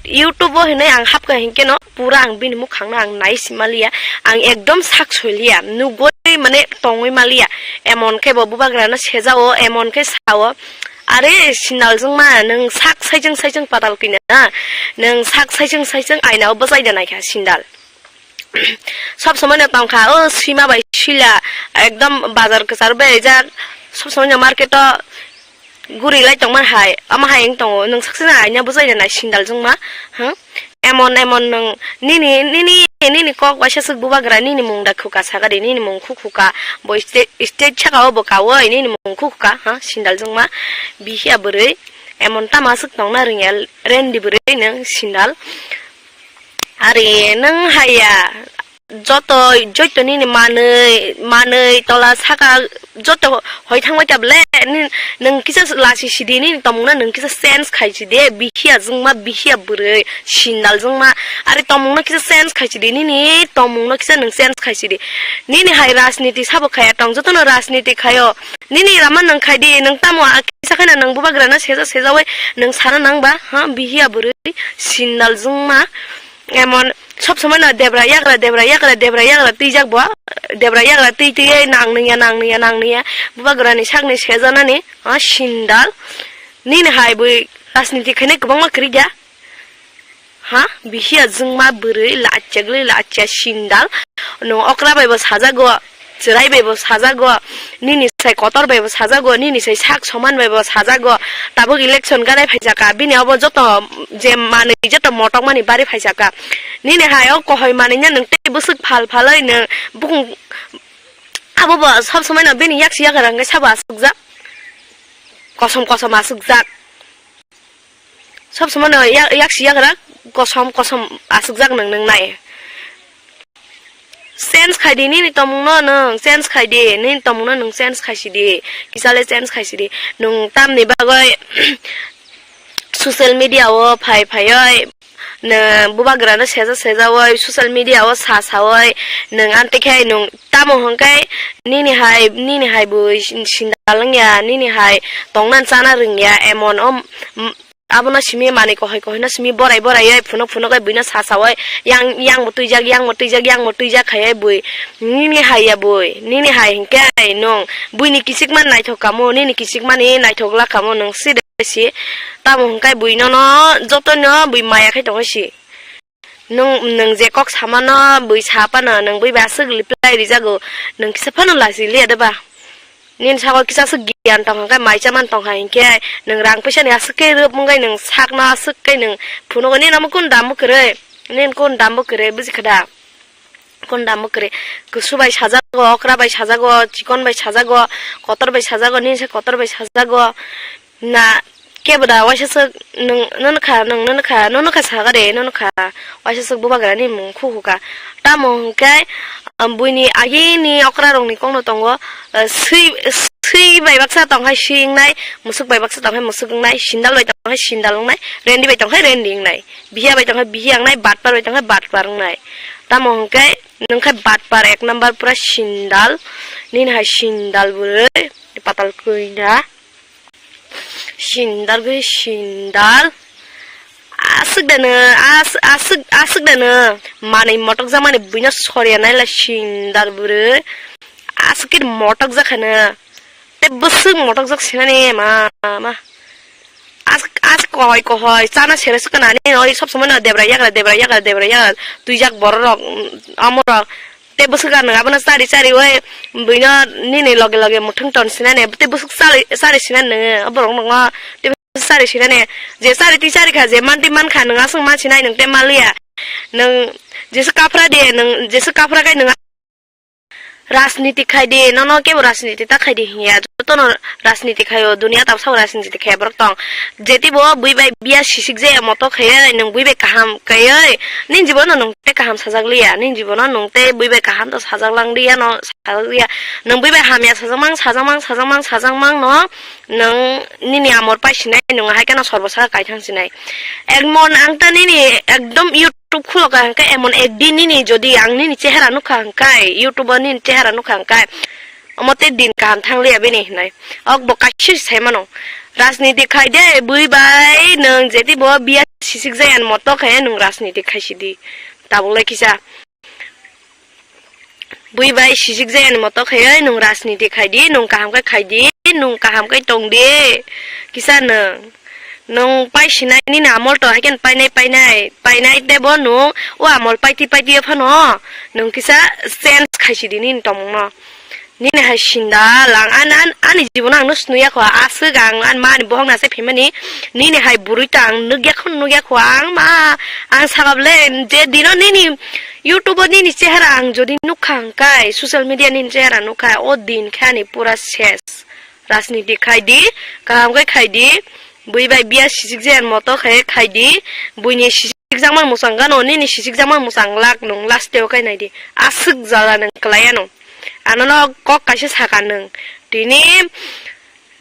YouTube o hinwi ang hapkha hinkhe no pura ang bini mukhangno ang nai simaliya, ang ekdom sak soiliya, nugwi mane tongwi maliya, emon khe bo bubagrano sejao, emon khe sao, Are sindal jwngma, nwng sak saichwng saichwng patal kwina, nwng sak saichwng saichwng aina o bwchai da naikha sindal. Sob somoi no tongkha, o swima bai sila, ekdom bazar kwcharo berajak, sob somoi no market o guri lai tongma hai, ama hai wng tongo, nwng sak saichwng aina bwchai da nai sindal jwngma, hmm? Emon, emon nwng nini, nini, nini kok waisa swk bubagra, nini mung da khuka sakadi, nini mung khu khuka, bo stage, stage saka o bo kaui nini mung khu khuka, ha, sindal jwngma, bihiya bwrwi, emon tama swk tongna rwngya, rendi bwrwi nwng sindal. Ari nwng haiya, joto, joto nini manwi, manwi tola saka, joto hoi thangbai ta bole, ni, nwng kisa lasi sidi, nini tongmungno nwng kisa sense khai sidi, bihiya jwngma, bihiya bwrwi, sindal jwngma, are tongmungno kisa sense khai sidi, nini tongmungno kisa nwng sense khai sidi. Nini hai rajniti sabo khaya tong, jotono rajniti khayo. Nini rama nwng khai di, nwng tamo a kisa khaina nwng bubagrano seja sejawi nwng sana nang ba, ha, bihiya bwrwi, sindal jwngma. Emon sob somoi no debra yagra, debra yagra, debra yagra twijak bo. Debra yagra twi twi nang nungya, nang nungya, nang nungya. Bubagrani sakni sejanani, ah, sindal. Nini hai bui rajniti khainai kwbangma kwrwi da. Ha? Bihiya jwngma bwrwi lachak le lachak sindal. No okra bai bo sajago. Chwrai bai bo sajago, nini sai kotor bai bo sajago, nini sai sak soman bai bo sajago. Tabuk election gadai phaisaka, bini obo joto je manwi joto motok mani bari phaisaka. Nini hai o kohoi manwi no nwng tei bwswk phal phalwi nwng bukung abo bo sob somoi no bini yaksi yagra hwnkhe sabo aswkjak, kosom kosom aswkjak. Sob somoi no yak, yaksi yagra kosom kosom aswkjak nwng, nwng nai. Change khai di nini tongmung no nwng, change khai di, nini tongmung no nwng change khai si di, kisa le change khai si di. Nwng tamni bagwi social media o phai phaiwi nwng bubagra no seja sejawi social media o sa sawi nwng amtwi khe nwng tamo hwnkhe nini hai, nini hai bo sin-, sindal wngya, nini hai tongna chana rwngya, emon o, m-, abono simi manwi kohoi kohoi no simi borai borai oi phunuk phunuk oi buino sa sawi yang, yang bo twijak, yang bo twijak, yang bo twijak khai oi bui. Nini hai ya bui, nini hai hwnkhe nwng buini kichik man naithok kamo, nini kichik mani naithok la kamo nwng si de si. Tamo hwnkhe bui nono joto no bui maya khai tongo si. Nwng, nwng je kok samano bui sa phano nwng bui bai aswk reply rijago, nwng kisa phano lachi liya de ba? Nini saka kisa swk giyan tong kha, mai chaman tong kha hinkhe nwng rang puisa ni aswk khe rwp wngwi nwng sakno aswk khe nwng phunugo. Nini omo kun dam bo kwrwi, nini kun dam bo kwrwi, buji kha da? Kun dam bo kwrwi. Kusu bai sajago, okra bai sajago, chikon bai sajago, kotor bai sajago, nini se kotor bai sajago. Na kebo da waisa swk nwng, nono kha, nwng nono kha, nono kha saga de, nono kha waisa swk bubagra ni mung khu khu kha. Tamo hwnkhe, um, buini agini okra rok ni kok no tongo, uh, swi, swi bai baksa tong hai swi wngnai, musuk bai baksa tong hai musuk wngnai, sindal bai tong hai sindal wngnai, rendi bai tong hai rendi wngnai, bihiya bai tong hai bihiya wngnai, batpar bai tong hai batpar wngnai. Tamo hwnkhe nwng khe batpar ek number pura sindal, nini hai sindal bwrwi patal kwina. Sindal gwi sindal. Aswk da no, as-, aswk, aswk da no. Manwi motok jakmani buino sorya naila sindal bwrwi. Aswk khe motok jak khano. Tei bwswk motok jak sinani ma, ma. as kohoi kohoi chana sere swkana ni oi sob somoi no debra yagra, debra yagra, debra yagra twijak borok rok, mm, amo rok. Te bwswk ang nwng abono chari chari oi buino nini loge loge muthung ton sinani, te bwswk chari, chari sinani nwng borok nwngo. Te bwswk chari sinani, je chari twi chari kha, je manti man kha, nwng aswk man sinai, nwng te maliya. Nwng jeswk kaphra de, nwng jeswk kaphra kai nwng rajniti khai di, nono kebo rajniti ta khai di hinya. Jotono rajniti khaio, dunia tabsao rajniti khaya borok tong. Jetibo bui bai biya sisik jaya moto khayoi, nwng bui bai kaham khayoi, nini jibono nwng tei kaham sajak liya, nini jibono nwng tei bui bai kaham to sajak lang liya, no sajak liya. Nwng bui bai hamya sajak mang, sajak mang, sajak mang, sajak mang no, nwng nini amor pai sinai, nwng hai kheno sorbo saka kaithang sinai. Emon ang ta nini ekdom YouTube khulo ka hwnkhe emon ekdin nini jodi ang nini chehara nukha hwnkhe, YouTube o nini chehara nukha hwnkhe, omo tei din kaham thang liya bini hinai. Ok bo kaisa sai mano. Rajniti khai de, bui bai nwng jeti bo biya sisik jaya ni moto khe nwng rajniti khai sidi. Tabuk lai kisa. Bui bai sisik jaya ni moto khai oi nwng rajniti khai di, nwng kaham khe khai di, nwng kaham khe tong di. Kisa nwng, nwng pai sinai nini amol to hai khe painai, painai, painai tebo nwng o amol paiti, paiti phano nwng kisa change khai sidi nini tongmung no. Nini hai sinda lang an, an, ani jibono ang no snuya kho, aswk ang an mani bohok na se phimani, nini hai burui ta ang nugya kho, nugya kho ang ma, ang sagap le je dino nini YouTube o nini chehara ang jodi nukha hwnkhe, social media nini chehara nukha, o din khe ani pura ses. Rajniti khai di, kaham khe khai di, bui bai biya sisik jaya ni moto khe khai di, buini sisik jakmani mwchang gano, nini sisik jakmani mwchang lak nwng last o kai nai di, aswk jala nwng kwlai ano. Ano no kok kaisa saka nwng, tini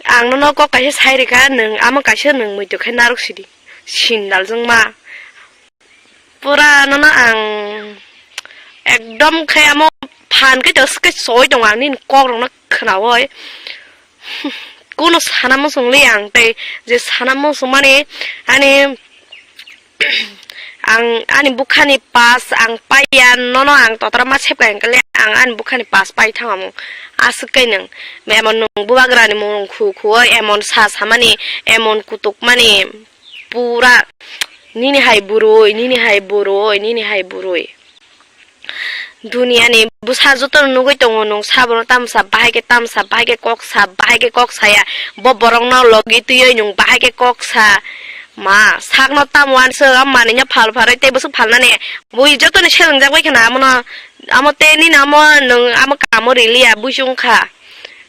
ang nono kok kaisa sai rikha, nwng amo kaisa nwng muitu khe narwk sidi, sindal jwngma. Pura nono ang ekdom khe amo phan khe to swkhe soi tongo ang nini kok rokno khnaui. Kuno sana muchung li ang tei je sana muchung mani ani ang ani bukhani pas ang paiya nono ang totra ma sepkai hwnkhe le ang ani bukhani pas pai thangamung aswk khe nwng emon nwng bubagrani mung khu khu emon sa samani emon kutuk mani. Pura nini hai burui, nini hai burui, nini hai burui. Duniani bwsa jotono nugui tongo nwng, sabono tamsa bahai khe tamsa, bahai khe kok sa, bahai khe kok saya. Bo borokno logi twiwi nwng bahai khe kok sa. Ma, sakno tamo wansuk, a manwino phal pharwi tei bwswk phalnani. Bui jotoni selengjak bai kheno amono, amo tei nini amo nwng amo kamo riliya, buisong kha.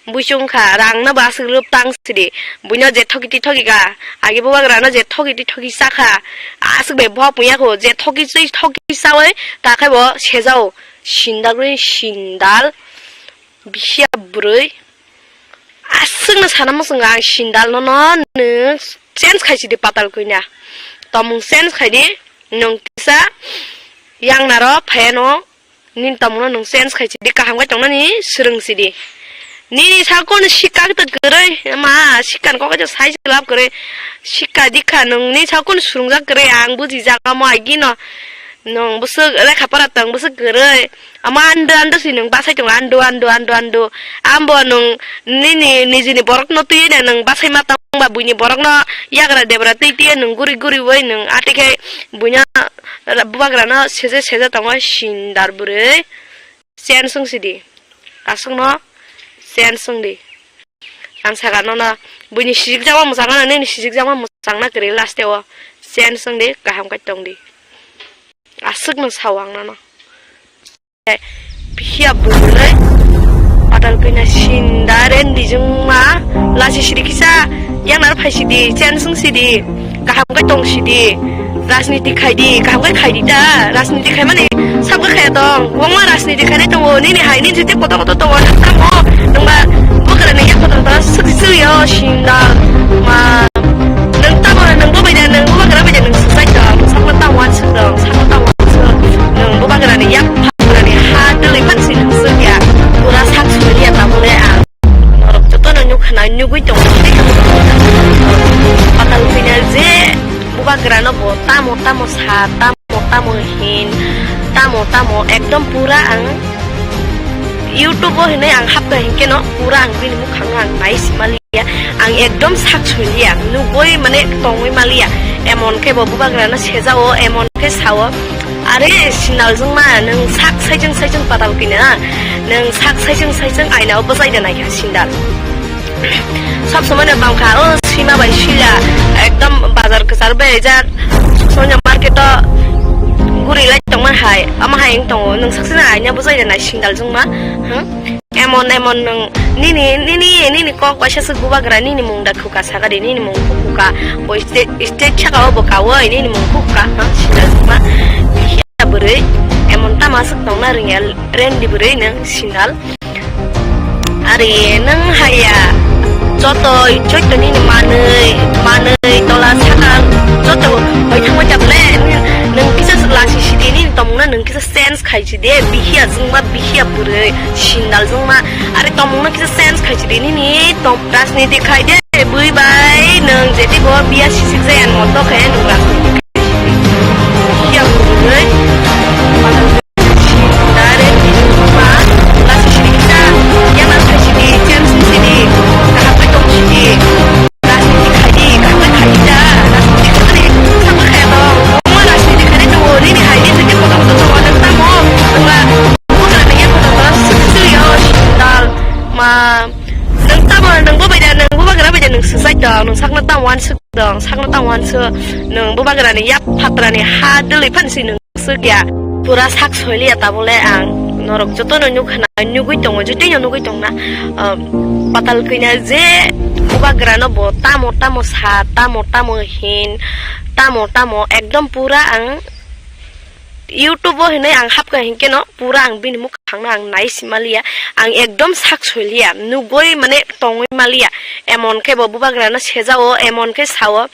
Buisong kha, rangno bo aswk rwp tang sidi. Buino je thoki twi thoki kha, agi bubagrano je thoki twi thoki cha kha, aswk bai bohok pungya kho, je thoki twi thoki chaui ta khai bo sejao. Sindagri sindal, bisiya bwrwi. Aswkno sana muchungo ang sindal nono nwng change khai sidi patal kwina. Tomung change khai di, nwng kisa yangnaro phaiano. Nini tomungno nwng change khai sidi, kaham khai tongnani swrwng sidi. Nini sakoni sikka khe kwrwi, ma sikka ni kok khe sai se lab kwrwi. Sikka dikha nwng ni sakoni swrwngjak kwrwi, ang bujijak amo agino. Nwng bwswk lekha pora tong bwswk kwrwi. Amo ando ando si nwng bachai tongo, ando, ando, ando, ando. Ambo nwng nini nijini borokno twiwi nwng bachai ma tongba buini borokno yagra debra twi twi nwng guri guri oi nwng atekhe buino bubagrano seje seje tongo sindar bwrwi. Chen swng sidi. Aswkno chen swng di. Ang saka nono buini sijikjakma mwchang gana nini sijikjakma mwchang na kwrwi last o chen swng di kaham kai tong di. Aswkno sao ang nono. Phiya bwrwi patal pina sindare nijwngma lachi sidi kisa yang naro phai sidi chen swng sidi kaham kai tong sidi rajniti khai di kaham kai khai di ta rajniti khai mani sab kai khaya tong kwbangma rajniti khai nai tongo nini hai nini jete koto koto tongo tamo nungba bwkra ni yak koto koto swk swk yo sindal ma nung tamo nung bo bai da nung bo bagra bai da nung swk sai tong sakma tamo wan swk tong sakma tamo wan swk nung bo bagra ni yak phagra ni ha dwlwi phan si nung swk ya pura sak swk ya tamo le ang norok joto no nukha na nugui tong patal pina je bo bagra no bo tamo tamo sa tamo tamo hin tamo tamo ekdom pura ang YouTube o hinwi ang hapkha hinkhe no pura ang bini mukhang no ang nai si maliya. Ang ekdom sak soi liya, nugwi mane tongwi maliya. Emon khe bo bubagra no sejao, emon khe sao. Are sindal jwngma, nwng sak saijwng saijwng patal kina, nwng sak saijwng saijwng aina o bwsai da naikha sindal. Sob somoi no tongkha, o sima bai sila, ekdom bazar kwchar bai jak, sob somoi no market o guri lai tongma hai, ama hai wng tongo, nwng sak sina aina bwsai da nai sindal jwngma, hmm? Emon emon nwng nini, nini, nini kok waisa swk bubagra nini mung da khuka sakadi, nini mung khuka, bo stage, stage saka o bo kawi nini mung khuka, ha, sindal ma, bihia bwrwi, emon tama swk tongna rwngya, rendi bwrwi nwng sindal. Ari nwng haya, joto, joto nini manwi, manwi, tola, saka, joto hoi thangwi tabole, nwng kisa swk lasi sidi, nini tongmungno nwng kisa sense khai sidi, bihia jwngma, bihia bwrwi, sindal jwngma, Are tongmungno kisa sense khai sidi nini tong rajniti khai de bui bai nwng jeti bo biya sisik jaya moto khe nwng rajniti khai sidi. Biya bwrwi. Dare bini buma lasi sidi kisa yama khai sidi, change sidi, kaham khai tong sidi. Rajniti khai di, kaham khai di da. Rajniti khai di, kaham khai tong. Omo rajniti khai di tongo, nini hai di sidi kotor kotor tongo, nwng tamo, nwng Bubagrani yaphano swk swk ya o sindal ma. Nwng tamo, nwng bo bai da, nwng bubagra bai da, nwng swsai tong, nwng sakno tamo uansuk tong, sakno tamo uansuk, nwng bubagrani yaphatrani ha dwlwi phano si nwng swk ya. Pura sak soiliya tabole ang norok jotono nukha na, nugwi tongo, jotoino nugwi tongna. Um, patal kina je bubagrano bo tamo tamo sa, tamo tamo hin, tamo tamo ekdom pura ang YouTube o hinwi ang hapkha hinkhe no pura ang bini mukhangno ang nai si maliya, ang ekdom sak soiliya, nugwi mane tongwi maliya, emon khe bo bubagrano sejao, emon khe sao,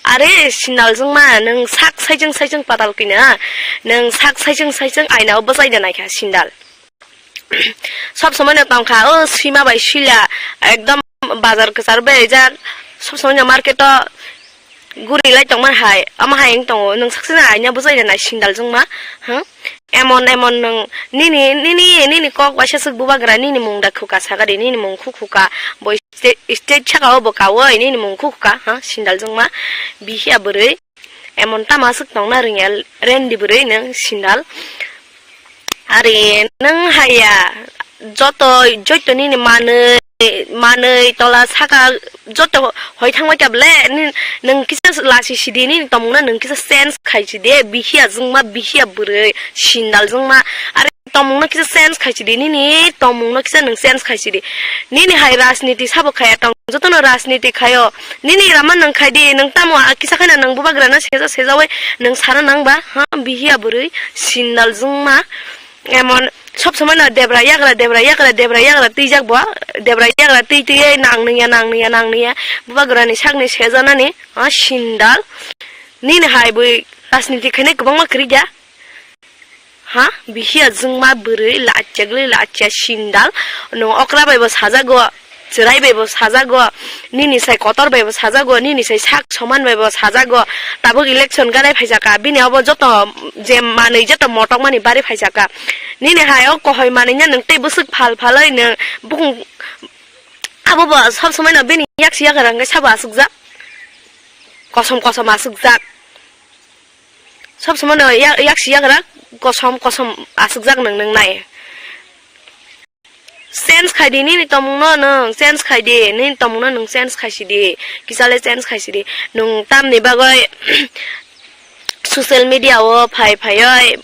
"Are sindal jwngma, nwng sak saijwng saijwng patal kina, nwng sak saijwng saijwng aina o bwsai da naikha sindal." Sob somoi no tongkha, o sima bai sila, ekdom bazar kwchar bai jak, sob somoi no market o guri lai tongma hai, ama hai wng tongo, nwng saksina aina bwsai da nai sindal jwngma, hmm? Emon, emon nwng nini, nini, nini kok waisa swk bubagra, nini mung da khuka sakadi, nini mung khu khuka, bo stage, stage saka o bo kawi, nini mung khu khuka, ha, sindal jwngma, bihia bwrwi, emon tama swk tongna rwngya, rendi bwrwi nwng sindal. Ari nwng haya, joto, joto nini manwi, manwi, tola, saka, joto hoi thangbai tabole, ni-, nwng kisa lasi sidi, nini tongmungno nwng kisa sense khai sidi, bihia jwngma, bihia bwrwi, sindal jwngma, ari tongmungno kisa sense khai sidi, nini tongmungno kisa nwng sense khai sidi. Nini hai rajniti sabo khaya tong, jotono rajniti khayo, nini rama nwng khai di, nwng tamo a kisa khaina nwng bubagrano seja sejawi nwng sana nang ba, ha, bihia bwrwi, sindal jwngma. Emon sob somoi no debra yagra, debra yagra, debra yagra twijak bo. Debra yagra twi twi nang nungya, nang nungya, nang nungya. Bubagrani sakni sejanani, ha, sindal. Nini hai bui rajniti khainai kwbangma kwrwi da. Ha? Bihia jwngma bwrwi lachak le lachak sindal. Nwng okra bai bo sajago. Chwrai bai bo sajago, nini sai kotor bai bo sajago, nini sai sak soman bai bo sajago. Tabuk election ganai phaijaka, bini obo joto je manwi joto motokmani bari phaijaka. Nini hai o kohoi manwi no nwng tei bwswk phal phalwi nwng bukung abo bo sob somoi no bini yaksi yagra hwnkhe sabo aswkjak. Kosom kosom aswkjak. Sob somoi no ya-, yaksi yagra kosom kosom aswkjak nwng, nwng nai. Change khai di nini tongmung no nwng, change khai di, nini tongmung no nwng change khai si di, kisa le change khai si di. Nwng tamni bagwi social media o phai phaiwi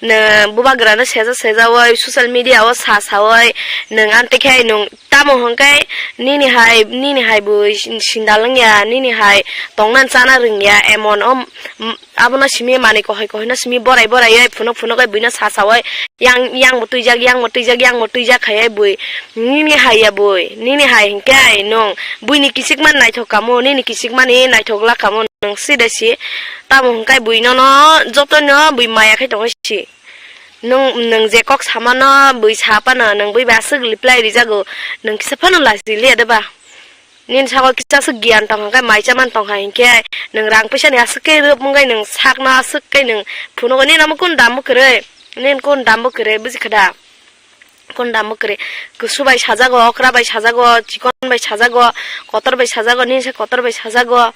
nwng bubagra no seja sejawi social media o sa sawi nwng amtwi khe nwng tamo hwnkhe nini hai, nini hai bo sindal wngya, nini hai tongna chana rwngya, emon o, m-, abono simi manwi kohoi kohoi no simi borai borai phunuk phunuk buino sa sawi yang, yang bo twijak, yang bo twijak, yang bo twijak khai bui. Nini hai ya bui, nini hai hwnkhe nwng buini kichikma naithok kamo, nini kichikmani naithok la kamo nwng sida si. Tamo hwnkhe bui nono jotono bui maya khai tongo si. Nwng, nwng je kok samano bui sa phano nwng bui bai aswk reply rijago, nwng kisa phano lachi liya de ba? Nini saka kisa se giyan tong kha, mai cha man tong kha hinkhe nwng rang puisa ni aswk khe rwp wngwi nwng sakno aswk khe nwng phunugo, nini omo kun dam bo kwrwi, nini kun dam bo kwrwi, buji kha da? Kon da mwkri, kusu bai sajago, okra bai sajago, chikon bai sajago, kotor bai sajago, nini se kotor bai sajago.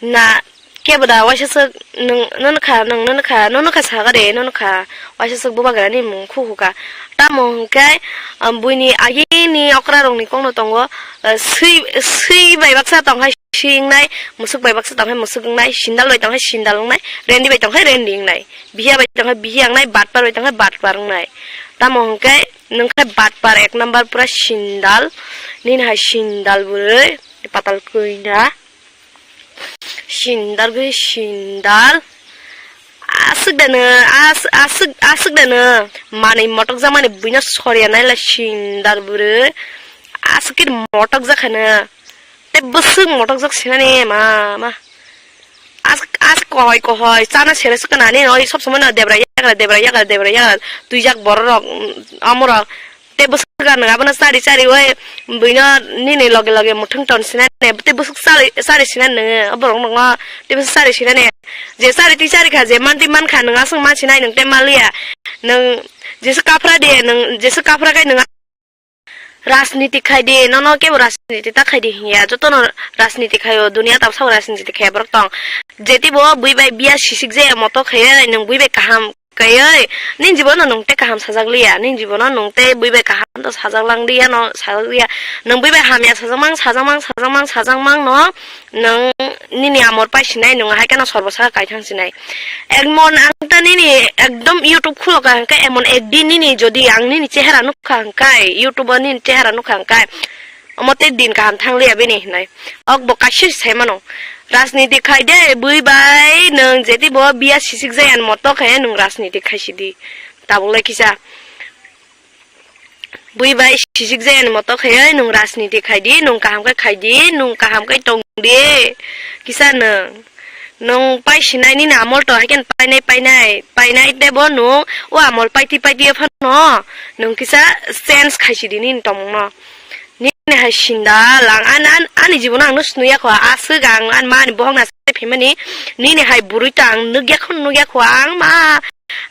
Na kebo da waisa swk nwng, nono kha, nwng nono kha, nono kha saga de, nono kha waisa swk bubagra ni mung khu khu kha. Tamo hwnkhe, um, buini agini okra rok ni kok no tongo, uh, swi, swi bai baksa tong hai swi wngnai, musuk bai baksa tong hai musuk wngnai, sindal bai tong hai sindal wngnai, rendi bai tong hai rendi wngnai, bihiya bai tong hai bihiya wngnai, batpar bai tong hai batpar wngnai. Tamo hwnkhe nwng khe batpar ek number pura sindal, nini hai sindal bwrwi patal kwina. Sindal gwi sindal. Aswk da no, as-, aswk, aswk da no. Manwi motok jakmani buino soriya naila sindal bwrwi. Aswk khe motok jakhano. Tei bwswk motok jak sinani ma, ma. As, as kohoi, kohoi. Chana sere swkana ni oi sob somoi no debra yagra, debra yagra, debra yagra. Twijak borok rok, mm, amorok. Tei bwswk nwng abono chari chari oi buino nini loge loge mwthwng ton sinani, tei bwswk chari, chari sinani nwng o borok nwng tei bwswk chari sinani. Je chari twi chari kha, je man twi man kha, nwng aswk man sinai nwng tei manliya. Nwng jeswk kaphra de, nwng jeswk kaphra khai nwng rajniti khai di, nono kebo rajniti ta khai di hinya, jotono rajniti khaio, duniya tabsao rajniti khaiya borok tong. Jetibo bui bai biya sisik jaya moto khaiya, nwng bui bai kaham Kaioi, nini jibono nwng tei kaham sajak liya, nini jibono nwng tei bui bai kaham to sajak lang liya no, sajak liya. Nwng bui bai hamya sajak mang, sajak mang, sajak mang, sajak mang no, nwng nini amor pai sinai, nwng hai kheno sorbo saka kaithang sinai. Emon ang ta nini ekdom YouTube khulo ka hwnkhe, emon ekdin nini jodi ang nini chehara nukha hwnkhe, YouTube o nini chehara nukha hwnkhe, Omo tei din kaham thang liya bini hinai. Ok bo kaisa sai mano. Rajniti khai de, bui bai nwng jeti bo biya sisik jaya ni moto khe nwng rajniti khai sidi. Tabuk lai kisa. Bui bai sisik jaya ni moto khe nwng rajniti khai di, nwng kaham khe khai di, nwng kaham khe tong di. Kisa nwng. Nwng pai sinai nini amol to hai khe painai, painai, painai tei bo nwng o amol paiti, paiti phano nwng kisa change khai sidi nini tongmung no. Nini hai sindal ang ani, ani, ani jibono ang no swnwi ya kho, aswk ang ani ma ni bohok na sai phaimani, nini hai bwrwi to ang nukya kho, nukya kho ang ma,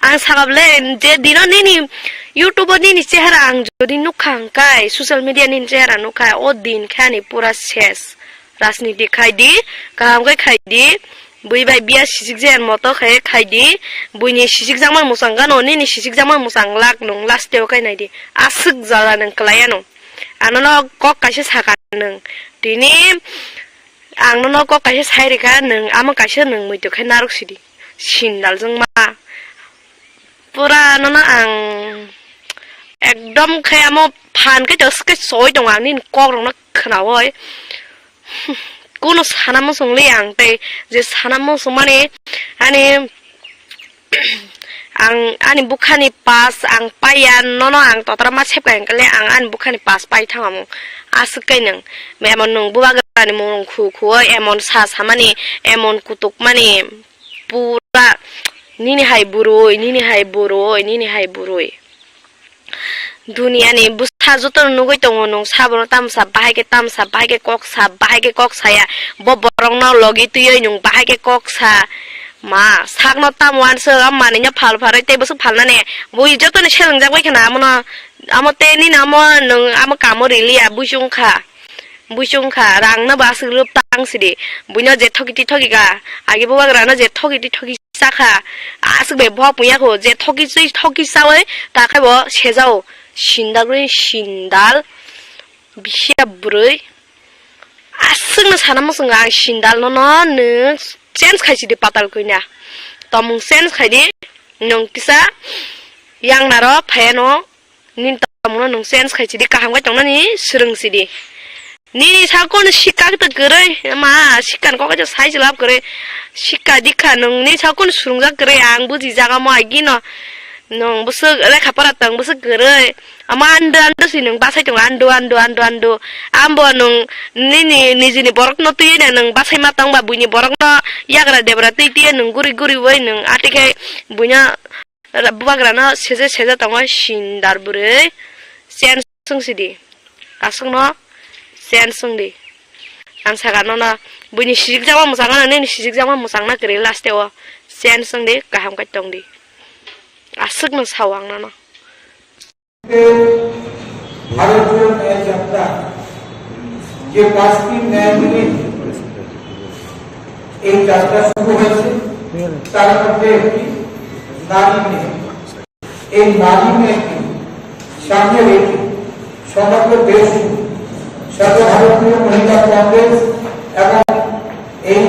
ang sakha bwle je dino nini YouTube o nini chehara ang jodi nukha hwnkhe, social media nini chehara nukha, o din khe ani pura ses. Rajniti khai di, kaham khe khai di, bui bai biya sisik jaya ni moto khe khai di, buini sisik jakmani mwchang gano, nini sisik jakmani mwchang lak nwng last o khe nai di, aswk jala nwng kwlai ano. Ano no kok kaisa saka nwng. Tini ang nono kok kaisa sai rikha, nwng amo kaisa nwng muitu khai narwk sidi. Sindal jwng ma. Pura nono ang ekdom khai amo phan khai to skai soi tongo ang nini kok rok no khnaui. Kuno sana muchung li ang tei je sana muchung mani ani Ang ani bukhani pass ang paiya, nono ang totra ma sepkai hwnkhe le ang ani bukhani pass pai thangamo. Aswk khe nwng, emon nwng bubagrani mung khu khu oi, emon sa samani, emon kutuk mani, pura nini hai bwrwi, nini hai bwrwi, nini hai bwrwi. Duniani bwsa jotono nugwi tongo nwng, sabono tamsa bahai khe tamsa, bahai khe kok sa, bahai khe kok saya. Bo borokno logi twiwi nwng bahai khe kok sa. Ma, sakno tamo uansuk, a manwino phal pharwi tei bwswk phalnani. Bui jotoni selengjak bai kheno amono, amo tei nini amo nwng amo kamo riliya, buisong kha. Buisong kha, rangno bo aswk rwp tang sidi. Buino je thoki twi thoki kha, agi bubagrano je thoki twi thoki cha kha, aswk bai bohok pungya kho, je thoki twi thoki chaui ta khai bo sejao. Sindagri sindal, bisiya bwrwi. Aswkno sana muchungo ang sindal nono nwng change khai sidi patal kwina. Tomung change khai di, nwng kisa yang naro phaiano. Nini tongmungno nwng change khai sidi, kaham khai tongnani swrwng sidi. Nini sakoni sikka khe kwrwi, ma, sikka ni kok khe sai se lab kwrwi. Sikka dikha nwng ni sakoni swrwngjak kwrwi, ang bujijak amo agino. Nwng bwswk lekha pora tong bwswk kwrwi. Amo ando ando si nwng bachai tongo, ando, ando, ando, ando. Ambo nwng nini nijini borokno twiwi nwng bachai ma tongba, buini borokno yagra debra twi twi nwng guri guri bai nwng ati khe buino Ra-, bubagrano seje seje tongo sindar bwrwi. Chen swng sidi. Aswkno chen swng di. Ang saka nono buini sijikjakma mwchangano nini sijikjakma mwchangna kwrwi last o. Chen swng di, kaham kai tong di. Aswkno sao ang nono. ভারতীয় ন্যায় যাত্রা, যে পাঁচ দিন ন্যায় মেনে এই যাত্রা শুরু হয়েছে, তার মধ্যে একটি নারী ন্যায়। এই নারী ন্যায়কে সামনে রেখে সমগ্র দেশ জুড়ে সর্বভারতীয় মহিলা কংগ্রেস এবং এই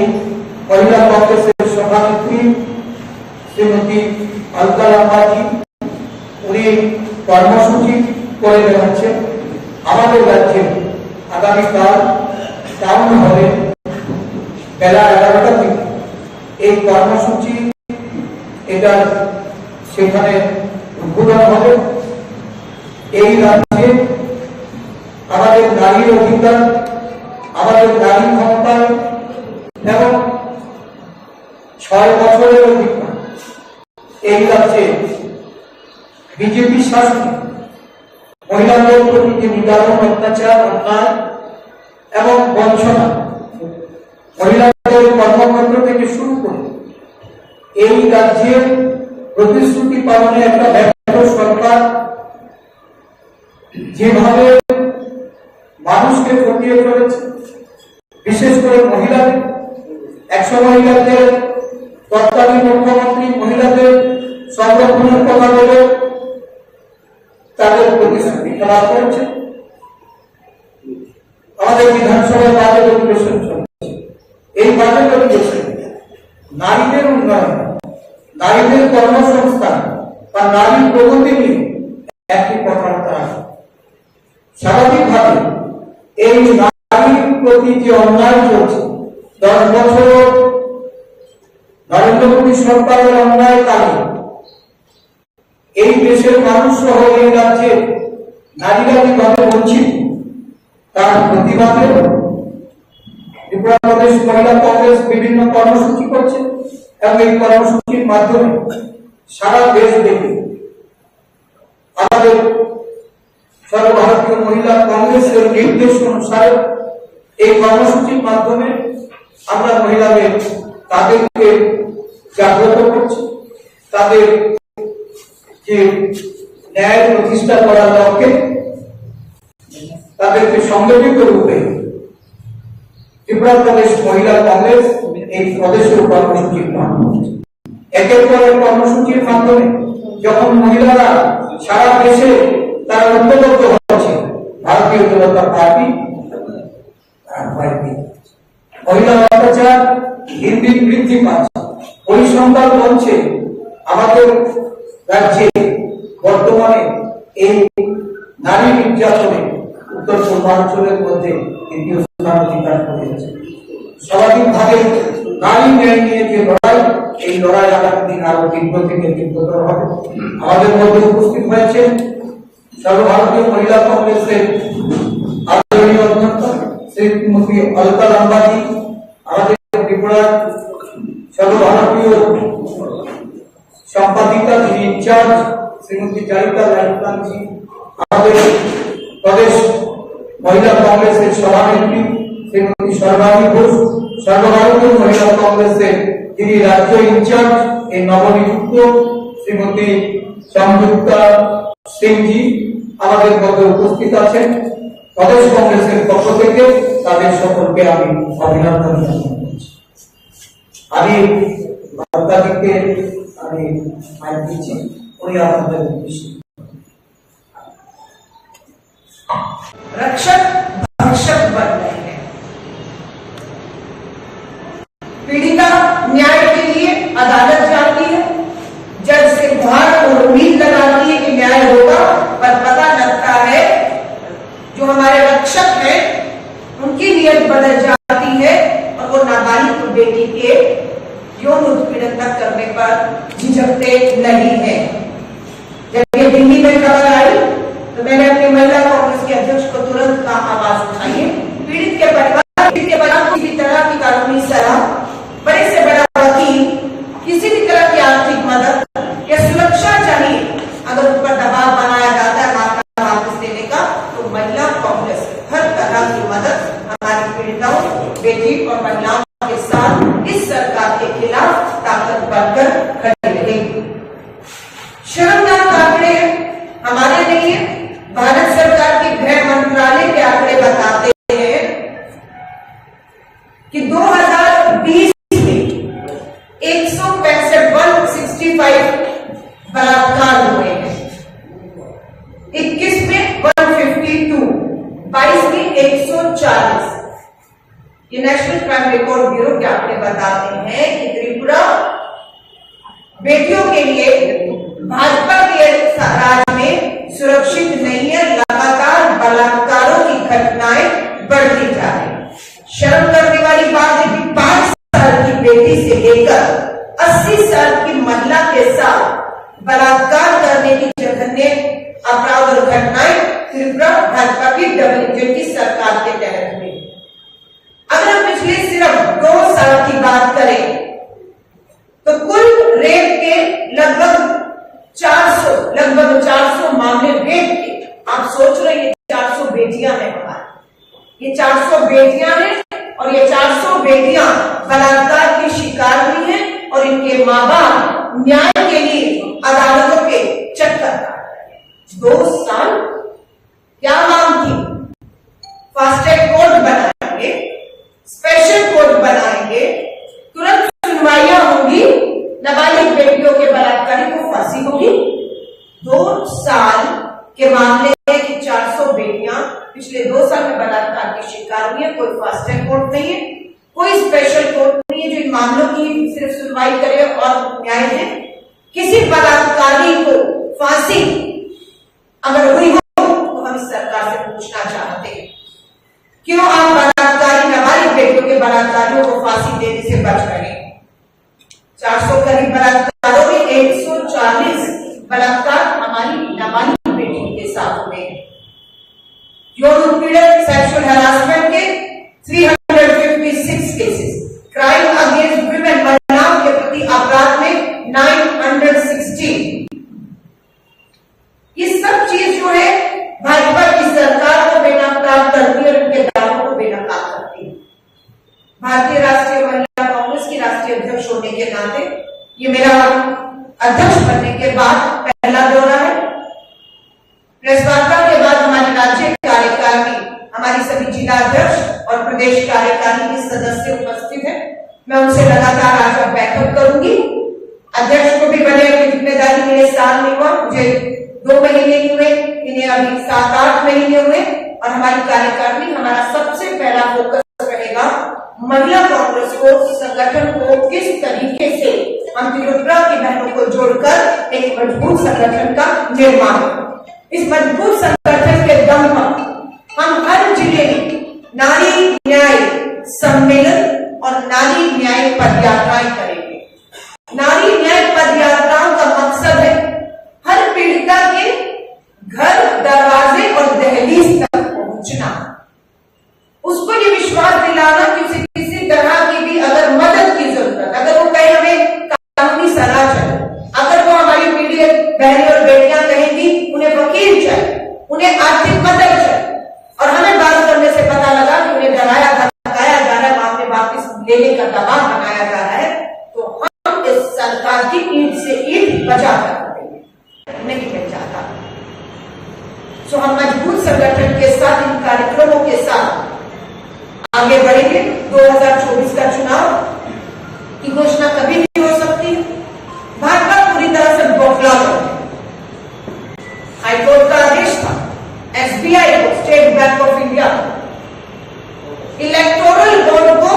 মহিলা কংগ্রেসের সভানেত্রী শ্রীমতী অলকা লাম্বাজি উনি কর্মসূচি করে বেড়াচ্ছেন। আমাদের রাজ্যে আগামীকাল টাউন হলে বেলা এগারোটার দিকে এই কর্মসূচি, এটা সেখানে উদ্বোধন হবে। এই রাজ্যে আমাদের নারীর অধিকার, আমাদের নারী ক্ষমতায়ন এবং ছয় বছরের অধিকার এই রাজ্যে বিজেপি শাসনে মহিলাদের প্রতি যে নিদারুণ অত্যাচার, অন্যায় এবং বঞ্চনা, মহিলাদের কর্মকাণ্ড থেকে শুরু করে এই রাজ্যে প্রতিশ্রুতি পালনে একটা ব্যর্থ সরকার যেভাবে মানুষকে ঠকিয়ে চলেছে, বিশেষ করে মহিলাদের। একসময় রাজ্যের তৎকালীন মুখ্যমন্ত্রী মহিলাদের সংরক্ষণের কথা বলে তাদের প্রতিশ্রুতি খেলাপ করেছে। আমাদের বিধানসভায় বাজেট অধিবেশন চলছে। এই বাজেট অধিবেশনে নারীদের উন্নয়ন, নারীদের কর্মসংস্থান বা নারীর প্রগতি নিয়ে একটি কথাবার্তা আসে। স্বাভাবিকভাবে এই নারীর প্রতি যে অন্যায় চলছে, দশ বছর নরেন্দ্র মোদী সরকারের অন্যায় কালে এই দেশের মানুষ সহ এই রাজ্যে নারীরা যেভাবে বঞ্চিত, তার প্রতিবাদে ত্রিপুরা প্রদেশ মহিলা কংগ্রেস বিভিন্ন কর্মসূচি করছে এবং এই কর্মসূচির মাধ্যমে সারা দেশ ব্যাপী আমাদের সর্বভারতীয় মহিলা কংগ্রেসের নির্দেশ অনুসারে এই কর্মসূচির মাধ্যমে আমরা মহিলাদের, তাদেরকে জাগ্রত করছি, তাদের যে ন্যায় প্রতিষ্ঠা করার লক্ষ্যে তাদেরকে সংগঠিত রূপে ত্রিপুরা প্রদেশ মহিলা কংগ্রেস এই প্রদেশের কর্মসূচি গ্রহণ করছে। একের পর এক কর্মসূচির মাধ্যমে যখন মহিলারা সারা দেশে তারা ঐক্যবদ্ধ হচ্ছে, ভারতীয় জনতা পার্টি তার বাইরে। মহিলা অত্যাচার দিন দিন বৃদ্ধি পাচ্ছে। পরিসংখ্যান বলছে আমাদের রাজ্যে বর্তমানে এই নারী নির্যাতনে উত্তর পূর্বাঞ্চলের মধ্যে দ্বিতীয় স্থান অধিকার করেছে। স্বাভাবিকভাবে নারী ন্যায় নিয়ে যে লড়াই, এই লড়াই আগামী দিন আরো তীব্র থেকে তীব্রতর হবে। আমাদের মধ্যে উপস্থিত হয়েছেন সর্বভারতীয় মহিলা কংগ্রেসের আদরণীয় অধ্যক্ষ শ্রীমতী অলকা লাম্বাজি, আমাদের ত্রিপুরার সর্বভারতীয় সম্পাদিকা, যিনি ইনচার্জ, শ্রীমতী জারিতা লাইফলাংজি, আমাদের প্রদেশ মহিলা কংগ্রেসের সভানেত্রী শ্রীমতী সর্বাণী ঘোষ, সর্বভারতীয় মহিলা কংগ্রেসের যিনি রাজ্য ইনচার্জ, এই নবনিযুক্ত শ্রীমতী সংযুক্তা সিংজি আমাদের মধ্যে উপস্থিত আছেন। প্রদেশ কংগ্রেসের পক্ষ থেকে তাদের সকলকে আমি অভিনন্দন জানাচ্ছি। আমি বার্তাটিকে আমি মাইক দিচ্ছি, উনি আপনাদের উদ্দেশ্যে। रक्षक भक्षक बन रहे हैं। पीड़िता न्याय के लिए अदालत जाती है, जज से गुहार और उम्मीद लगाती है कि न्याय होगा, पर पता लगता है जो हमारे रक्षक हैं उनकी नीयत बदल जाती है और वो नाबालिग बेटी के यौन उत्पीड़न तक करने पर झिझकते नहीं हैं। जब ये दिल्ली में खबर आई तो मैंने अपने महिला कांग्रेस के अध्यक्ष को तुरंत कहा, आवाज उठाइए। पीड़ित के परिवार, पीड़ित के परिवार को किसी भी तरह की कानूनी सलाह, बड़े से बड़ा वकील, किसी भी तरह की आर्थिक मदद या सुरक्षा चाहिए, अगर उन पर दबाव बनाया जाता है मामला वापस लेने का, तो महिला कांग्रेस हर तरह की मदद हमारी पीड़िताओं, बेटी और महिलाओं के साथ इस सरकार के खिलाफ ताकत बनकर खड़ी रहेगी। शर्मनाक आंकड़े हमारे नहीं है, कि दो हज़ार बीस में एक सौ पैंसठ, वन सिक्सटी फ़ाइव बलात्कार हुए हैं, इक्कीस में वन फिफ्टी टू, बाईस में एक सौ चालीस। ये नेशनल क्राइम रिकॉर्ड ब्यूरो के आंकड़े बताते हैं कि त्रिपुरा बेटियों के लिए भाजपा के सा-, राज में सुरक्षित नहीं है, लगातार बलात्कारों की घटनाएं बढ़ती जा रही हैं। शर्म करने वाली बात है कि पाँच साल की बेटी से लेकर अस्सी साल की महिला के साथ बलात्कार करने की जघन्य अपराध और घटनाएं त्रिपुरा भाजपा की डबल इंजन की सरकार के तहत हुई। अगर हम पिछले सिर्फ दो साल की बात करें, तो कुल रेप के लगभग चार सौ, लगभग चार सौ मामले रेप के। आप सोच रहे हैं, चार सौ बेटियां हैं हमारी, ये चार सौ बेटियां हैं और ये चार सौ बेटियां बलात्कार की शिकार हुई हैं और इनके माँ बाप न्याय के लिए अदालतों के चक्कर काट रहे हैं। दो साल क्या मांग थी? फास्ट ट्रैक कोर्ट बनाएंगे, स्पेशल कोर्ट बनाएंगे, तुरंत सुनवाइयां होंगी, नाबालिग बेटियों के बलात्कारी को फांसी होगी। दो साल के मामले हैं कि चार सौ बेटियां पिछले दो साल में बलात्कार की शिकार हुई है। कोई फास्ट ट्रैक कोर्ट नहीं है, कोई स्पेशल कोर्ट नहीं है जो इन मामलों की सिर्फ सुनवाई करे और न्याय दे। किसी बलात्कारी को फांसी अगर हुई हो तो हम इस सरकार से पूछना चाहते हैं, क्यों आप बलात्कारी नाबालिग बेटियों के बलात्कारियों को फांसी देने से बच रहे हैं? चार सौ करीब बलात्कारों में एक सौ चालीस बलात्कार हमारी नाबालिग बेटियों के साथ हुए हैं। यौन उत्पीड़न, सेक्सुअल हरासमेंट के three hundred fifty six cases, crime against women, महिलाओं के प्रति अपराध में नाइन हंड्रेड सिक्सटीन। ये सब चीज जो है भाजपा की सरकार को बेनकाब करती है और उनके दावों को बेनकाब करती है। भारतीय राष्ट्रीय महिला कांग्रेस की राष्ट्रीय अध्यक्ष होने के नाते ये मेरा अध्यक्ष बनने के बाद पहला दौरा है। प्रेस वार्ता के बाद हमारी राज्य कार्यकारिणी, हमारी सभी जिला अध्यक्ष और प्रदेश कार्यकारिणी के सदस्य उपस्थित हैं। मैं उनसे लगातार आज अब बैठक करूंगी। अध्यक्ष को भी बने की जिम्मेदारी मिले, साल नहीं हुआ, मुझे दो महीने ही हुए, इन्हें अभी सात आठ महीने हुए। और हमारी कार्यकारिणी, हमारा सबसे पहला फोकस रहेगा महिला कांग्रेस को, संगठन को किस तरीके से हम त्रिपुरा की बहनों को जोड़कर एक मजबूत संगठन का निर्माण करें। इस मजबूत संगठन के दम पर हम हर जिले में नारी न्याय सम्मेलन और नारी न्याय पदयात्राएं करेंगे। नारी न्याय पदयात्राओं का मकसद है हर पीड़िता के घर, दरवाजे और दहलीज तक पहुंचना, उसको ये विश्वास दिलाना कि उसे किसी तरह की भी अगर मदद की जरूरत, अगर वो कहे हमें कानूनी सलाह चाहिए, अगर वो हमारी पीढ़ी बहनें और बेटियां कहेंगी उन्हें वकील चाहिए, उन्हें आर्थिक मदद चाहिए, और हमें बात करने से पता लगा कि उन्हें डराया धमकाया जा रहा है, वहां पे वापस लेने का दबाव बनाया जा रहा है, तो हम इस सरकार की ईंट से ईंट बचा कर रखेंगे। नहीं मिल जाता। सो हम मजबूत संगठन के साथ, इन कार्यक्रमों के साथ आगे बढ़ेंगे। दो हज़ार चौबीस का चुनाव की घोषणा कभी भी हो सकती है। भाजपा पूरी तरह से बौखला गई है। हाईकोर्ट का आदेश था, एसबीआई को, स्टेट बैंक ऑफ इंडिया को, इलेक्टोरल बॉन्ड को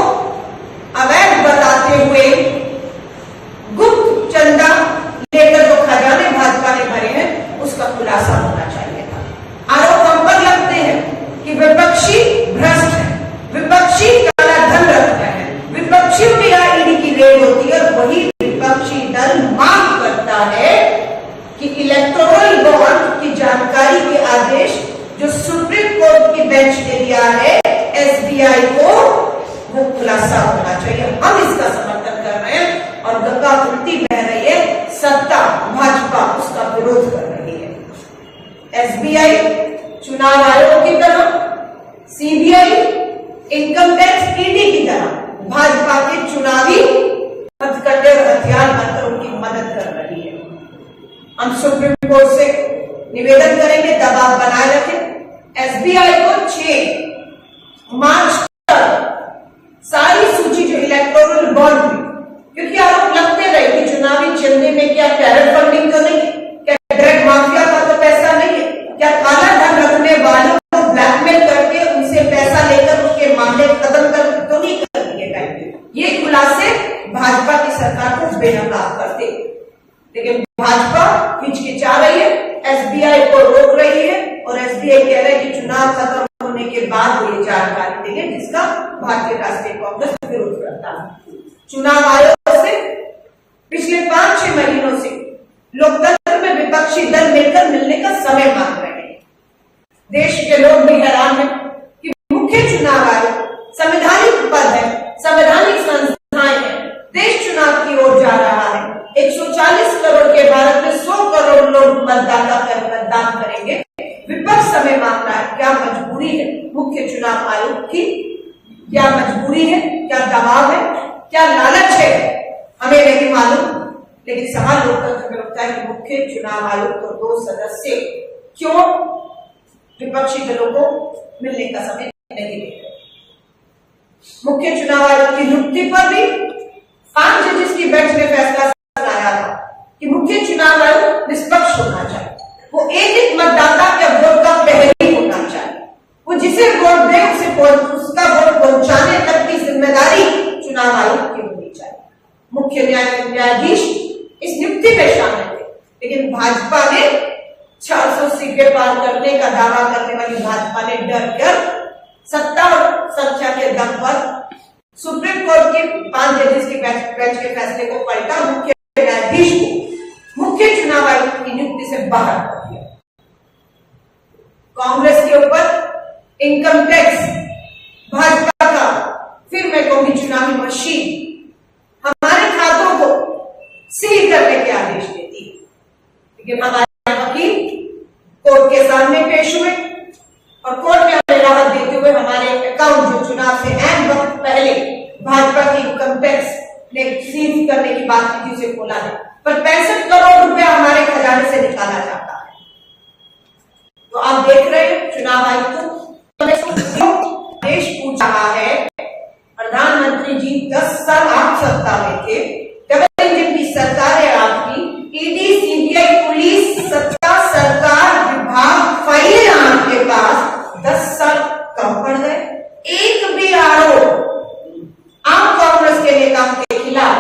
अवैध बताते हुए गुप्त चंदा लेकर जो खजाने भाजपा ने भरे हैं, उसका खुलासा होना चाहिए था। आरोप हम पर लगते हैं कि विपक्षी भ्रष्ट है, विपक्षी काला धन रखता है, विपक्षियों पे यहाँ ईडी की रेड होती है और वही विपक्षी दल मांग करता है कि इलेक्टोरल बॉन्ड की जानकारी के आदेश जो सुप्रीम कोर्ट की बेंच ने दिया है एसबीआई को, वो खुलासा होना चाहिए। हम इसका समर्थन कर रहे हैं और गंगा उल्टी बह रही है, सत्ता भाजपा उसका विरोध कर रही है। एसबीआई चुनाव आयोग की तरह, सीबीआई, इनकम टैक्स, ईडी की तरह भाजपा के चुनावी हथकंडे और हथियार बनकर उनकी मदद कर रही है। हम सुप्रीम कोर्ट से निवेदन करेंगे, दबाव बनाए रखें। एसबीआई को छह मार्च तक सारी ये जानकारी देंगे, जिसका भारतीय राष्ट्रीय कांग्रेस विरोध करता है। चुनाव आयोग से पिछले पाँच छह महीनों से लोकतंत्र में विपक्षी दल मिलकर मिलने का समय मांग रहे हैं। देश के लोग भी हैरान हैं कि मुख्य चुनाव आयोग संवैधानिक पद है, संवैधानिक संस्थाएं हैं, देश चुनाव की ओर जा रहा है। एक सौ चालीस करोड़ के भारत में सौ करोड़ लोग मतदाता कर मतदान करेंगे। विपक्ष समय मांग रहा है, क्या मजबूरी है मुख्य चुनाव आयोग की? क्या मजबूरी है, क्या दबाव है, क्या लालच है, हमें नहीं मालूम, लेकिन सवाल लोकतंत्र में उठता है कि मुख्य चुनाव आयोग को दो सदस्य क्यों विपक्षी दलों को मिलने का समय नहीं दे रहे। मुख्य चुनाव आयोग की नियुक्ति पर भी पांच जजेस की बेंच ने फैसला सुनाया था कि मुख्य चुनाव आयोग निष्पक्ष होना चाहिए, वो एक एक मतदाता के वोट का प्रहरी होना चाहिए, वो जिसे वोट दे उसे पहुंच-, उसका वोट पहुंचाने तक की जिम्मेदारी चुनाव आयोग की होनी चाहिए। मुख्य न्याय-, न्यायाधीश इस नियुक्ति में शामिल थे, लेकिन भाजपा ने छह सौ सीटें पार करने का दावा करने वाली भाजपा ने डर कर सत्ता और संख्या के दम पर सुप्रीम कोर्ट के पांच जजेस के बेंच, बेंच के फैसले को पलटा, मुख्य न्यायाधीश को मुख्य चुनाव आयुक्त की नियुक्ति से बाहर कर दिया। कांग्रेस के ऊपर इनकम टैक्स, भाजपा का, फिर मैं कहूंगी चुनावी मशीन, हमारे खातों को सील करने के आदेश देती है। लेकिन हमारे वकील कोर्ट के सामने पेश हुए और कोर्ट ने हमें राहत देते हुए हमारे अकाउंट, जो चुनाव से ऐन वक्त पहले भाजपा की इनकम टैक्स ने सील करने की बात की थी, उसे खोला है, पर पैंसठ करोड़ रुपया हमारे खजाने से निकाला जाता है। तो आप देख रहे हैं चुनाव आयुक्त देश पूछ रहा है, प्रधानमंत्री जी, दस साल आप सत्ता में थे, डबल इंजन की सरकार है आपकी, ईडी, सीबीआई, पुलिस, सत्ता, सरकार, विभाग, फाइल आपके पास, दस साल कम पड़ गए। एक भी आरोप आप कांग्रेस के नेताओं के खिलाफ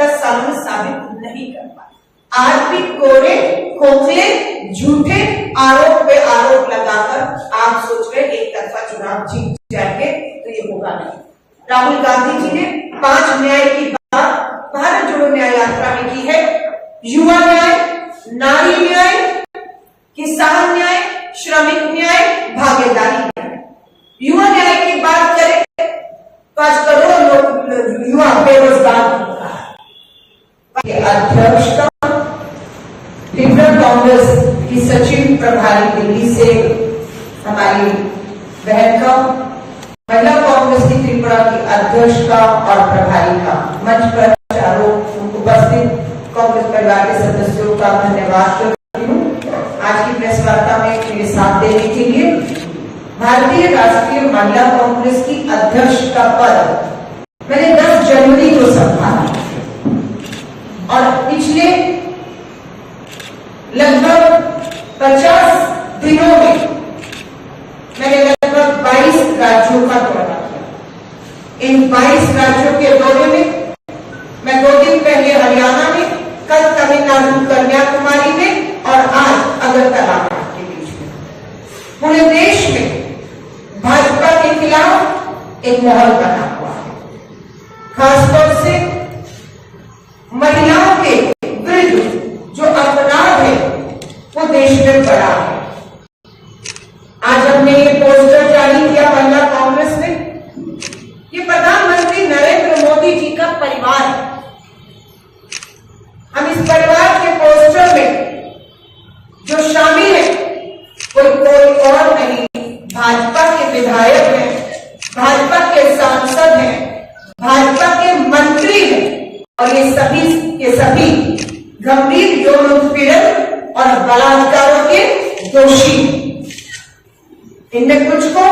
दस सालों में साबित नहीं कर पाए। आज भी कोरे, खोखले, झूठे आरोप पे आरोप लगाकर आप सोच रहे एक तरफा चुनाव जीत जाएंगे, तो ये होगा नहीं। राहुल गांधी जी ने पांच न्याय की बात भारत जोड़ो न्याय यात्रा में की है। युवा न्याय, नारी न्याय, किसान न्याय, श्रमिक न्याय, भागीदारी न्याय। युवा न्याय की बात करें तो आज करोड़ों लोग, युवा बेरोजगार घूम रहा है। के अध्यक्ष का, त्रिपुरा कांग्रेस की सचिव प्रभारी दिल्ली से हमारी बहन का, महिला कांग्रेस की त्रिपुरा की अध्यक्ष का और प्रभारी का, मंच पर चारों उपस्थित कांग्रेस परिवार के सदस्यों का धन्यवाद करती हूँ आज की प्रेस वार्ता में मेरे साथ देने के लिए। भारतीय राष्ट्रीय महिला कांग्रेस की अध्यक्ष का पद मैंने दस जनवरी को संभाला और पिछले लगभग पचास दिनों में मैंने लगभग बाईस राज्यों का दौरा किया। इन बाईस राज्यों के दौरे में मैं दो दिन पहले हरियाणा में, कल तमिलनाडु कन्याकुमारी में और आज अगरतला के बीच में। पूरे देश में भाजपा के खिलाफ एक माहौल बना हुआ है। खासतौर से महिलाओं के विरुद्ध जो अपराध है, वो देश में बढ़ा है। आज हमने ये पोस्टर जारी किया महिला कांग्रेस में। ये प्रधानमंत्री नरेंद्र मोदी जी का परिवार है। हम इस परिवार के पोस्टर में जो शामिल है, कोई, कोई और नहीं, भाजपा के विधायक हैं, भाजपा के सांसद हैं, भाजपा के मंत्री हैं और ये सभी के सभी गंभीर यौन उत्पीड़न और बलात्कारों के दोषी हैं। इनमें कुछ को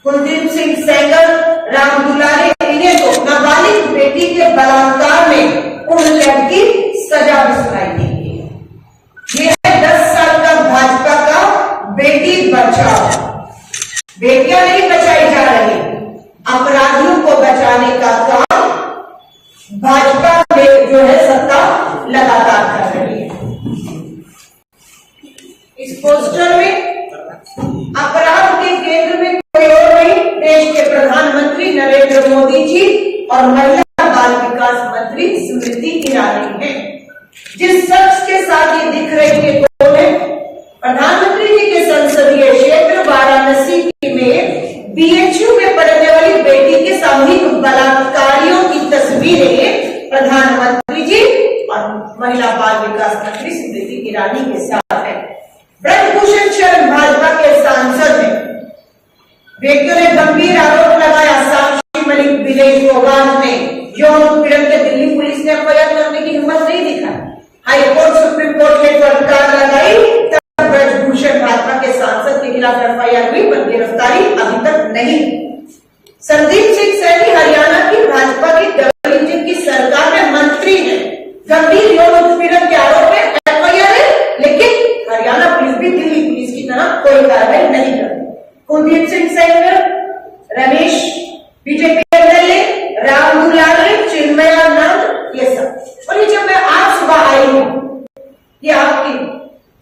कुलदीप सिंह सेंगर, राम दुलारे, इन्हें तो नाबालिग बेटी के बलात्कार में उम्र कैद की सजा भी सुनाई गई है। ये है दस साल का भाजपा का बेटी बचाओ। बेटियां नहीं बचाई जा रही, अपराधियों को बचाने का काम भाजपा में जो है सत्ता लगातार कर रही है। इस पोस्टर में अपराध के केंद्र सामूहिक बलात्कारियों की तस्वीरें प्रधानमंत्री जी और महिला बाल विकास मंत्री स्मृति ईरानी के साथ हैं। ब्रजभूषण शरण भाजपा के सांसद हैं। व्यक्तियों ने गंभीर आरोप लगाया, साक्षी मलिक, विनेश फोगाट ने यौन उत्पीड़न के दिल्ली पुलिस ने एफआईआर करने की हिम्मत नहीं दिखाई। हाई कोर्ट, सुप्रीम कोर्ट ने फटकार लगाई, तब ब्रजभूषण भाजपा के सांसद के खिलाफ एफआईआर हुई, पर गिरफ्तारी अभी तक नहीं। संदीप सिंह सैनी हरियाणा की भाजपा की डबल इंजन की सरकार में मंत्री हैं, गंभीर यौन उत्पीड़न के आरोप में एफआईआर है, लेकिन हरियाणा पुलिस भी दिल्ली पुलिस की तरह कोई कार्रवाई नहीं कर रही। कुलदीप सिंह सेंगर, रमेश, बीजेपी एमएलए, राम दुलारे, चिन्मयानंद, ये सब। और ये जब मैं आज सुबह आई हूँ, ये आपकी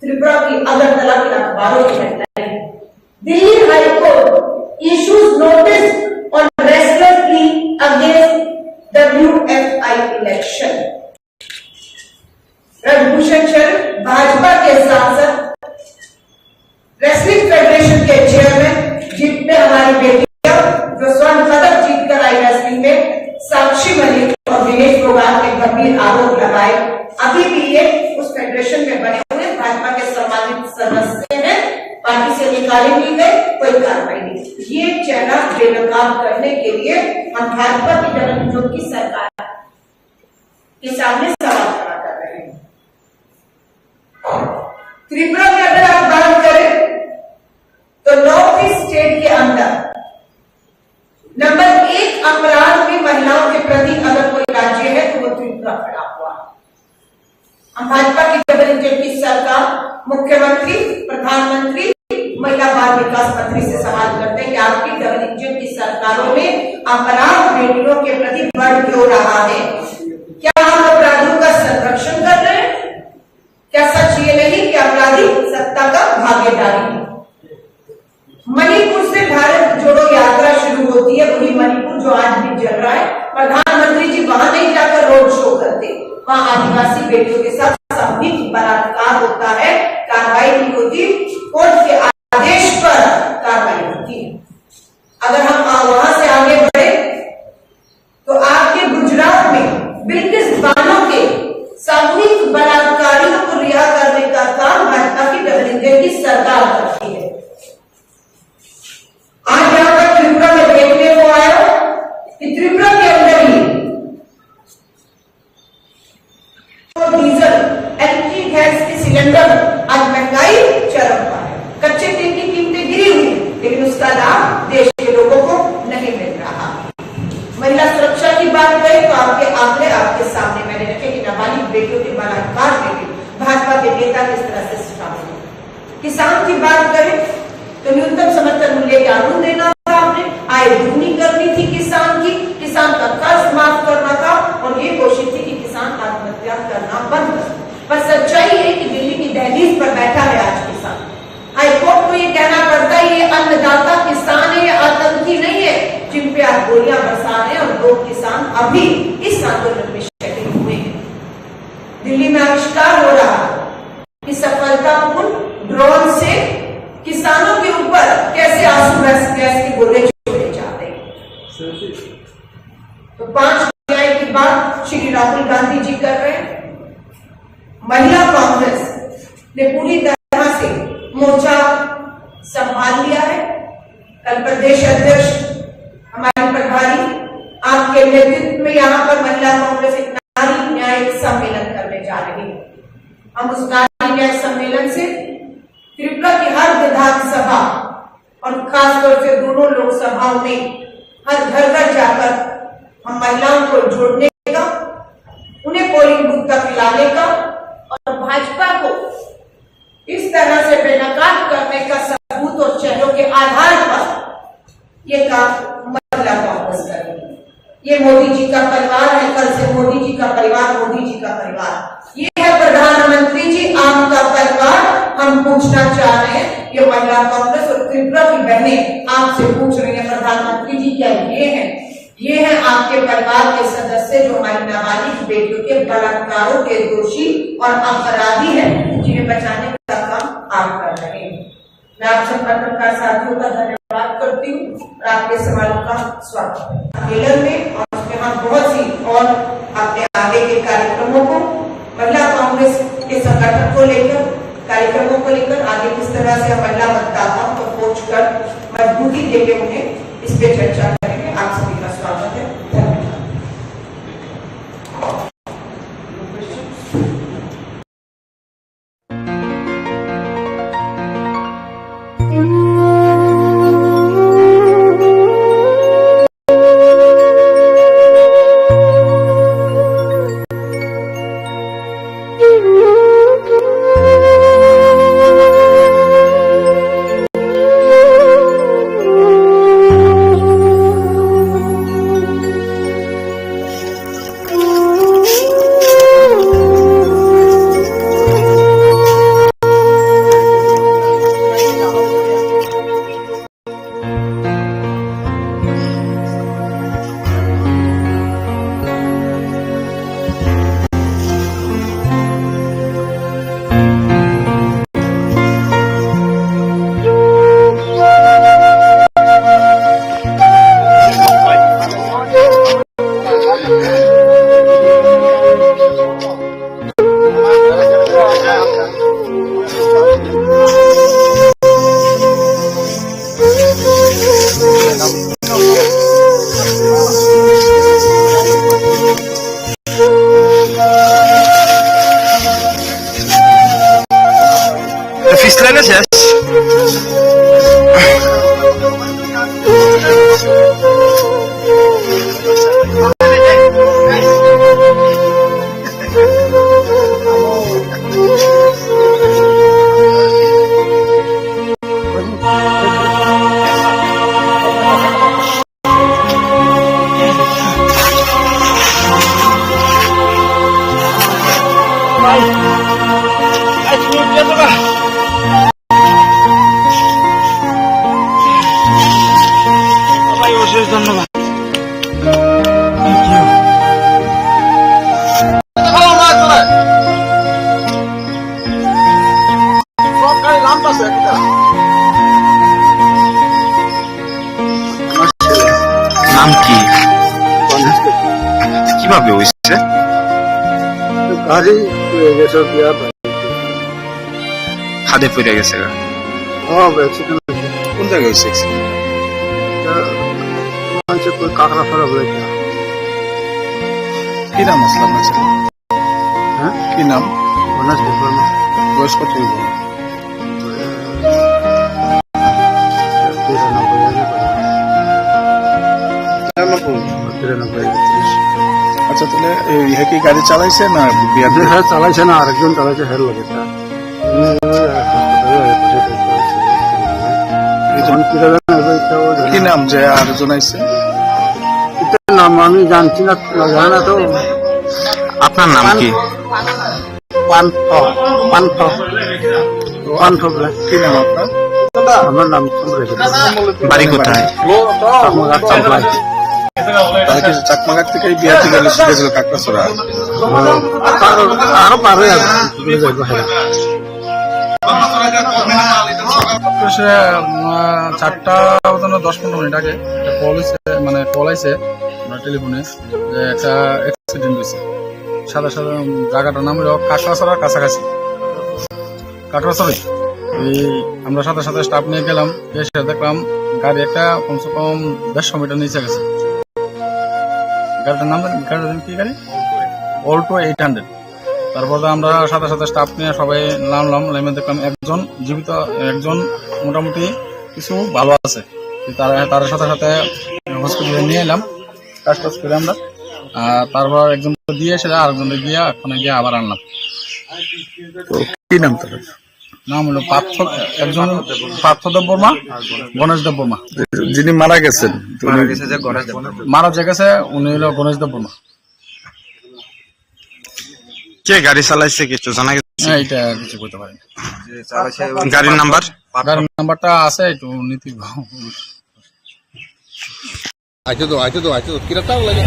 त्रिपुरा की अगरतला के अखबारों की हेडलाइन है। Delhi High Court issues notice on wrestler plea against WFI election. Brijbhushan Sharan, Bhajpa के सांसद, रेसलिंग फेडरेशन के चेयरमैन, जिनपे हमारी बेटियां जो स्वर्ण पदक जीतकर आई रेसलिंग में, साक्षी मलिक और विनेश फोगाट ने गंभीर आरोप लगाए, अभी भी ये उस फेडरेशन में बने हुए भाजपा के सम्मानित सदस्य हैं, पार्टी से निकाले नहीं गए, कोई कार्रवाई नहीं। ये चेहरा बेनकाब करने के लिए हम भाजपा की डबल इंजन की सरकार के सामने सवाल खड़ा कर रहे हैं। त्रिपुरा की अगर आप बात करें तो नॉर्थ ईस्ट स्टेट के अंदर नंबर एक अपराध में महिलाओं के प्रति अगर कोई राज्य है तो वो त्रिपुरा खड़ा हुआ। हम भाजपा की डबल इंजन की सरकार, मुख्यमंत्री, प्रधानमंत्री, महिला बाल विकास मंत्री से सवाल करते हैं कि आपकी डबल इंजन की सरकारों में अपराध बेटियों के प्रति बढ़ क्यों रहा है? क्या हम अपराधियों का संरक्षण कर रहे हैं? क्या सच ये नहीं कि अपराधी सत्ता का भागीदारी है? मणिपुर से भारत जोड़ो यात्रा शुरू होती है, वही मणिपुर जो आज भी जल रहा है। प्रधानमंत्री जी वहां नहीं जाकर रोड शो करते, वहां आदिवासी बेटियों के साथ सामूहिक बलात्कार होता है, कार्रवाई नहीं होती, कोर्ट के आदेश पर कार्रवाई होती है। अगर हम आ-, वहां से आगे बढ़े तो आपके गुजरात में बिल्किस बानो के सामूहिक बलात्कारियों को रिहा करने का काम भाजपा की डबल इंजन की सरकार करती है। आज यहाँ पर त्रिपुरा में देखने को आया कि त्रिपुरा के अंदर ही डीजल, एलपीजी गैस के सिलेंडर, आज महंगाई चरम पर है। कच्चे तेल की कीमतें गिरी हुई, लेकिन उसका लाभ देश के लोगों को नहीं मिल रहा। महिला सुरक्षा की बात करें तो आपके आंकड़े आपके सामने मैंने रखे कि नाबालिग बेटियों के बलात्कार में भी भाजपा के नेता किस तरह से शामिल हैं। किसान की बात करें तो न्यूनतम समर्थन मूल्य कानून देना था आपने, आय दुगनी करनी थी किसान की, किसान का कर्ज माफ करना था और ये कोशिश थी कि किसान आत्महत्या करना बंद कर। पर सच्चाई है कि दिल्ली की दहलीज पर बैठा है आज किसान। हाई कोर्ट को ये कहना पड़ता है, ये अन्नदाता किसान है, ये आतंकी नहीं है, जिन पे आप गोलियां बरसा रहे हैं और लोग किसान अभी इस आंदोलन में शहीद हुए हैं। दिल्ली में आविष्कार हो रहा है कि सफलतापूर्ण ड्रोन से किसानों के ऊपर कैसे आंसू गैस, गैस के गोले छोड़े जाते हैं। तो पांच न्याय की बात श्री राहुल गांधी जी कर रहे हैं। महिला कांग्रेस ने पूरी तरह से मोर्चा संभाल लिया है। कल प्रदेश अध्यक्ष हमारी प्रभारी आपके नेतृत्व में यहाँ पर महिला कांग्रेस एक नारी न्याय सम्मेलन करने जा रही है। हम उस नारी न्याय सम्मेलन से त्रिपुरा की हर विधानसभा और खासतौर से दोनों लोकसभाओं में हर घर घर जाकर हम महिलाओं को जोड़ने का, उन्हें पोलिंग बूथ तक लाने का और भाजपा को इस तरह से बेनकाब करने का सबूत और चेहरों के आधार पर ये काम महिला कांग्रेस करेगी। ये मोदी जी का परिवार है, कल से मोदी जी का परिवार, मोदी जी का परिवार। ये है प्रधानमंत्री जी आपका परिवार। हम पूछना चाह रहे हैं, ये महिला कांग्रेस और त्रिपुरा की बहनें आपसे पूछ रही हैं, प्रधानमंत्री जी क्या ये हैं, ये हैं आपके परिवार के सदस्य जो हमारी नाबालिग बेटियों के बलात्कारों के दोषी और अपराधी हैं, जिन्हें बचाने का काम आप कर रहे हैं। मैं आप सब पत्रकार साथियों का धन्यवाद करती हूँ। और आपके सवालों का स्वागत है। सम्मेलन में और उसमें हम बहुत सी और अपने आगे के कार्यक्रमों को, महिला कांग्रेस के संगठन को लेकर, कार्यक्रमों को लेकर आगे किस तरह से हम महिला मतदाताओं को पहुंचकर मजबूती देके उन्हें इस पे चर्चा करेंगे। आप सभी का स्वागत है। धन्यवाद। Fish line শেষ। নাম কি? কিভাবে হয়েছে? গাড়ি পড়ে গেছে, বিয়া বাড়ি। খাদে পড়ে গেছে গা? হ্যাঁ, অ্যাক্সিডেন্ট হয়েছে। কোন জায়গায় হয়েছে অ্যাক্সিডেন্ট? এটা হয়েছে কই কাকড়াছড়া বলে এটা। কি নাম আসলে আপনার ছেলে? হ্যাঁ? কি নাম? গণেশ দেববর্মা। বয়স কত হইব? তিরানব্বই হইব। তিরানব্বই? তিরানব্বই। আচ্ছা, তাহলে এই, হে কি গাড়ি চালাইছে না বিয়ার? জি, হ্যাঁ, চালাইছে না, আরেকজন চালাইছে, হের লগে তার। উনি ওই হাসপাতালে বসে থাকতে হচ্ছে। এখন কি জানে, ওই তো জানে কি না। নাম যে আরেকজন আইছে? এটার নাম আমি জানছি না, জানা তো। আপনার নাম কি? পান্থ, পান্থ, পান্থ বলে। কি নাম আপনার? আমার নাম চন্দ্রশেখর। বাড়ি কোথায়? চাকমাঘাট, চাম্পলাই। তাহলে কি চাকমাঘাট থেকে এই বিয়াতে গেলে, গেছিল কাকড়াছড়া? হ্যাঁ, আরো, আরো পারে আর কি, দূরে যাইবো, হ্যাঁ। সে, উম, চারটা বাজানোর দশ পনেরো মিনিট আগে একটা কল হইছে, মানে, কল আইছে আমার টেলিফোনে যে একটা অ্যাক্সিডেন্ট হয়েছে। সাথে সাথে, উম, জায়গাটার নাম হলো কাকড়াছড়ার কাছাকাছি। কাকড়াছড়ি। এই আমরা সাথে সাথে স্টাফ নিয়ে গেলাম, এসে দেখলাম গাড়ি একটা কমসে কম দেড়শো মিটার নিচে গেছে। গাড়িটার নাম জানি, গাড়িটার নাম কি গাড়ি? Alto eight hundred. তারপর তো আমরা সাথে সাথে স্টাফ নিয়ে সবাই নামলাম, নেমে দেখলাম একজন জীবিত, একজন মোটামুটি কিছু ভালো আছে। তার, তার সাথে সাথে হসপিটালে নিয়ে এলাম। কাজ টাজ করে আমরা। আর তারপর একজন দিয়ে এসে আরেকজন দিয়ে ওখানে গিয়ে আবার আনলাম। তো কি নাম তার? নাম হলো পার্থ, একজন পার্থ দেববর্মা, গণেশ দেববর্মা। যিনি মারা গেছেন, মারা গেছে যে গণেশ দেববর্মা। মারা যে গেছে উনি হলো গণেশ দেববর্মা। কে গাড়ি চালাইছে কিছু জানা গেছে? হ্যাঁ, এটা কিছু বলতে পারেন। গাড়ির নাম্বার? গাড়ির নাম্বারটা আছে, একটু নিতে। আইতে দাও, আইতে দাও, আইতে দাও, কিরা তাও লাগে।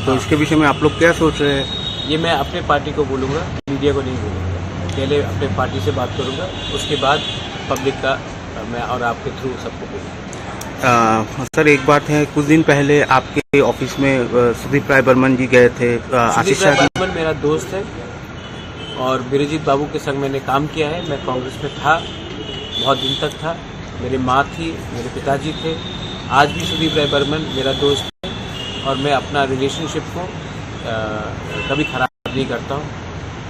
तो इसके विषय में आप लोग क्या सोच रहे हैं? ये मैं अपने पार्टी को बोलूँगा, मीडिया को नहीं बोलूँगा। पहले अपने पार्टी से बात करूँगा, उसके बाद पब्लिक का, अ, मैं और आपके थ्रू सबको बोलूँगा। अ, सर, एक बात है, कुछ दिन पहले आपके ऑफिस में, अ, सुदीप राय बर्मन जी गए थे, अ, सुदीप आशीष राय शाह जी। बर्मन मेरा दोस्त है और बिरजीत बाबू के संग मैंने काम किया है। मैं कांग्रेस में था, बहुत दिन तक था। मेरी माँ थी, मेरे पिताजी थे। आज भी सुदीप राय बर्मन मेरा दोस्त है और मैं अपना रिलेशनशिप को, अ, कभी खराब नहीं करता हूँ।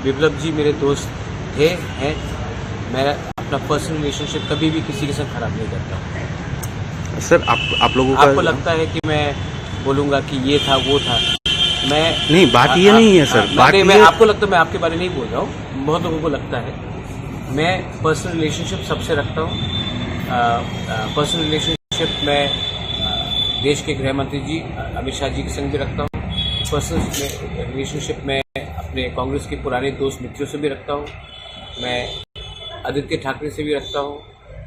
विप्लव जी मेरे दोस्त थे, हैं। मैं अपना पर्सनल रिलेशनशिप कभी भी किसी के साथ खराब नहीं करता। सर, आप, आप लोगों का आपको लगता है कि मैं बोलूँगा कि ये था, वो था, मैं नहीं, बात आ-, ये आ-, नहीं है, सर। आ-, मैं, बात नहीं, मैं ये आपको लगता है, मैं आपके बारे नहीं बोल रहा हूँ, बहुत लोगों को लगता है। मैं पर्सनल रिलेशनशिप सबसे रखता हूँ। अ, अ, पर्सनल रिलेशनशिप मैं, अ, देश के गृह मंत्री जी, अ, अमित शाह जी के संग भी रखता हूँ। पर्सनल रिलेशनशिप मैं अपने कांग्रेस के पुराने दोस्त मित्रों से भी रखता हूँ। मैं आदित्य ठाकरे से भी रखता हूँ।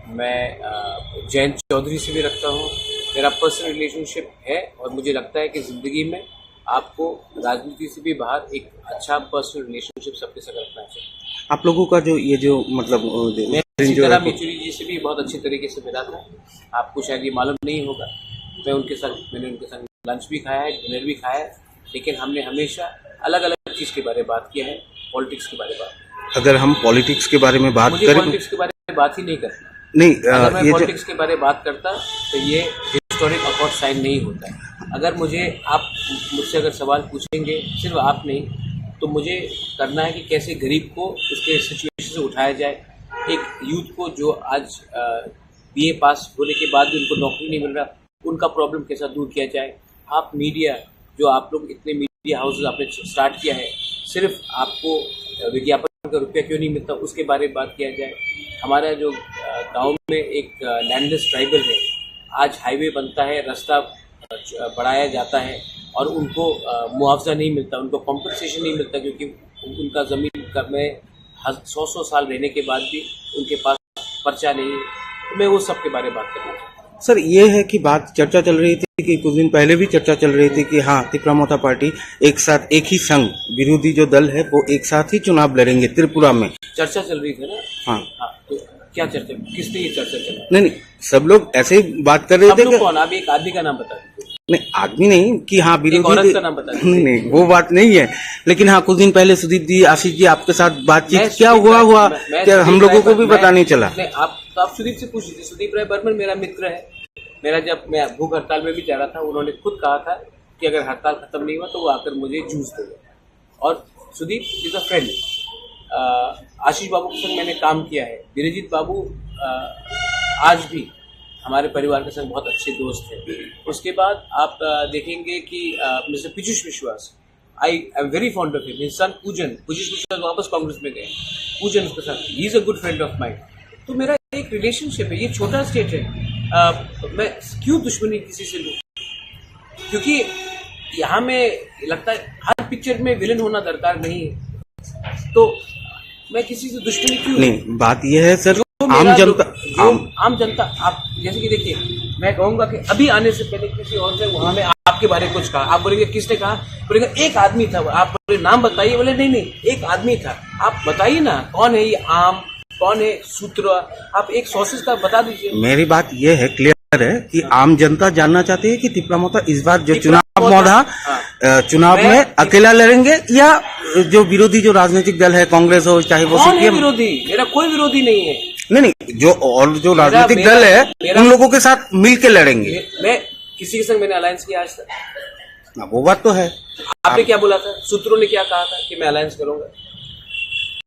मैं, अ, जयंत चौधरी से भी रखता हूँ। मेरा पर्सनल रिलेशनशिप है और मुझे लगता है कि ज़िंदगी में आपको राजनीति से भी बाहर एक अच्छा पर्सनल रिलेशनशिप सबके साथ रखना चाहिए। आप लोगों का जो ये जो मतलब, अ, जो मैं जो सीताराम है, येचुरी जी से भी बहुत अच्छे तरीके से मिला था। आपको शायद ये मालूम नहीं होगा, मैं उनके साथ, मैंने उनके साथ लंच भी खाया है, डिनर भी खाया है, लेकिन हमने हमेशा अलग-अलग चीज़ के बारे में बात किया है, पॉलिटिक्स के बारे में बात। अगर हम पॉलिटिक्स के बारे में बात मुझे करें पॉलिटिक्स के बारे में बात ही नहीं करना। नहीं, अ, अगर मैं ये जो पॉलिटिक्स के बारे में बात करता, तो ये हिस्टोरिक अकॉर्ड साइन नहीं होता। अगर मुझे, आप मुझसे अगर सवाल पूछेंगे, सिर्फ आप नहीं, तो मुझे करना है कि कैसे गरीब को उसके सिचुएशन से उठाया जाए, एक यूथ को जो आज, अ, बीए पास होने के बाद भी उनको नौकरी नहीं मिल रहा, उनका प्रॉब्लम कैसा दूर किया जाए। आप मीडिया, जो आप लोग इतने मीडिया हाउसेस आपने स्टार्ट किया है, सिर्फ आपको विज्ञापन का रुपया क्यों नहीं मिलता, उसके बारे में बात किया जाए। हमारा जो, अ, गांव में एक, अ, लैंडलेस ट्राइबल है, आज हाईवे बनता है, रास्ता, अ, बढ़ाया जाता है और उनको, अ, मुआवजा नहीं मिलता, उनको कॉम्पेंसेशन नहीं मिलता, क्योंकि उनका ज़मीन का, में हज-, सौ सौ साल रहने के बाद भी उनके पास पर्चा नहीं है। तो मैं वो सब के बारे में बात करना चाहता हूँ। सर, ये है कि बात, चर्चा चल रही थी कि कुछ दिन पहले भी चर्चा चल रही थी कि हाँ, तिपरा मोथा पार्टी एक साथ, एक ही संघ, विरोधी जो दल है, वो एक साथ ही चुनाव लड़ेंगे त्रिपुरा में। चर्चा चल रही थी ना? हाँ। हाँ, तो क्या चर्चा, किसने ये चर्चा चला? नहीं, नहीं, सब लोग ऐसे ही बात कर रहे सब थे लोग कि कौन? आप एक आदमी का नाम बता दीजिए। नहीं, आदमी नहीं कि हाँ, एक विरोधी औरत दे-, का नाम बता दीजिए। नहीं, नहीं, वो बात नहीं है। लेकिन हाँ, कुछ दिन पहले सुदीप जी, आशीष जी, आपके साथ बातचीत मैं क्या सुदीप हुआ, राय, हुआ? मैं, मैं क्या सुदीप हम राय लोगों को पर, भी मैं, पता नहीं चला? नहीं, आप, तो आप सुदीप से पूछ लीजिए। सुदीप राय बर्मन मेरा मित्र है। मेरा, जब मैं भूख हड़ताल में भी जा रहा था, उन्होंने खुद कहा था कि अगर हड़ताल खत्म नहीं हुआ, तो वो आकर मुझे जूस देगा। और सुदीप इज अ फ्रेंड। आशीष बाबू के संग मैंने काम किया है। बिरजीत बाबू, अ, आज भी हमारे परिवार के संग बहुत अच्छे दोस्त हैं। उसके बाद आप, अ, देखेंगे कि, अ, मिस्टर पीयूष विश्वास, I am very fond of him, his son पूजन, पीयूष विश्वास वापस कांग्रेस में गए, पूजन उसके साथ, he is a good friend of mine। तो मेरा एक रिलेशनशिप है, ये छोटा स्टेट है, अ, मैं क्यों दुश्मनी किसी से लूँ? क्योंकि यहाँ में लगता है हर पिक्चर में विलेन होना दरकार नहीं है, तो मैं किसी से दुश्मनी क्यों? नहीं, बात यह है सर, जो आम मेरा जनता, जो, जो आम आम जनता, आप जैसे कि देखिए, मैं कहूंगा कि अभी आने से पहले किसी और से वहां में आपके बारे में कुछ कहा, आप बोलेंगे, "किसने कहा?" बोलेंगे, "एक आदमी था।" आप बोले, "नाम बताइए।" बोले, "नहीं, नहीं, एक आदमी था।" आप बताइए ना, कौन है ये आम, कौन है सूत्र? आप एक सोर्सेज का बता दीजिए। मेरी बात ये है, क्लियर है कि आम जनता जानना चाहती है कि तिपरा मोथा इस बार जो तिपरा चुनाव मोथा, मोधा, हाँ। अ, चुनाव मैं में अकेला लड़ेंगे या जो विरोधी जो राजनीतिक दल है, कांग्रेस हो, चाहे वो कौन है सीपीएम? विरोधी? मेरा कोई विरोधी नहीं है। नहीं, नहीं, जो और जो मेरा, राजनीतिक मेरा, दल है, मेरा उन लोगों के साथ मिलके लड़ेंगे। मैं, मैं किसी के संग मैंने अलायंस किया आज तक? ना, वो बात तो है। आपने आप क्या बोला था? सूत्रों ने क्या कहा था कि मैं अलायंस करूंगा?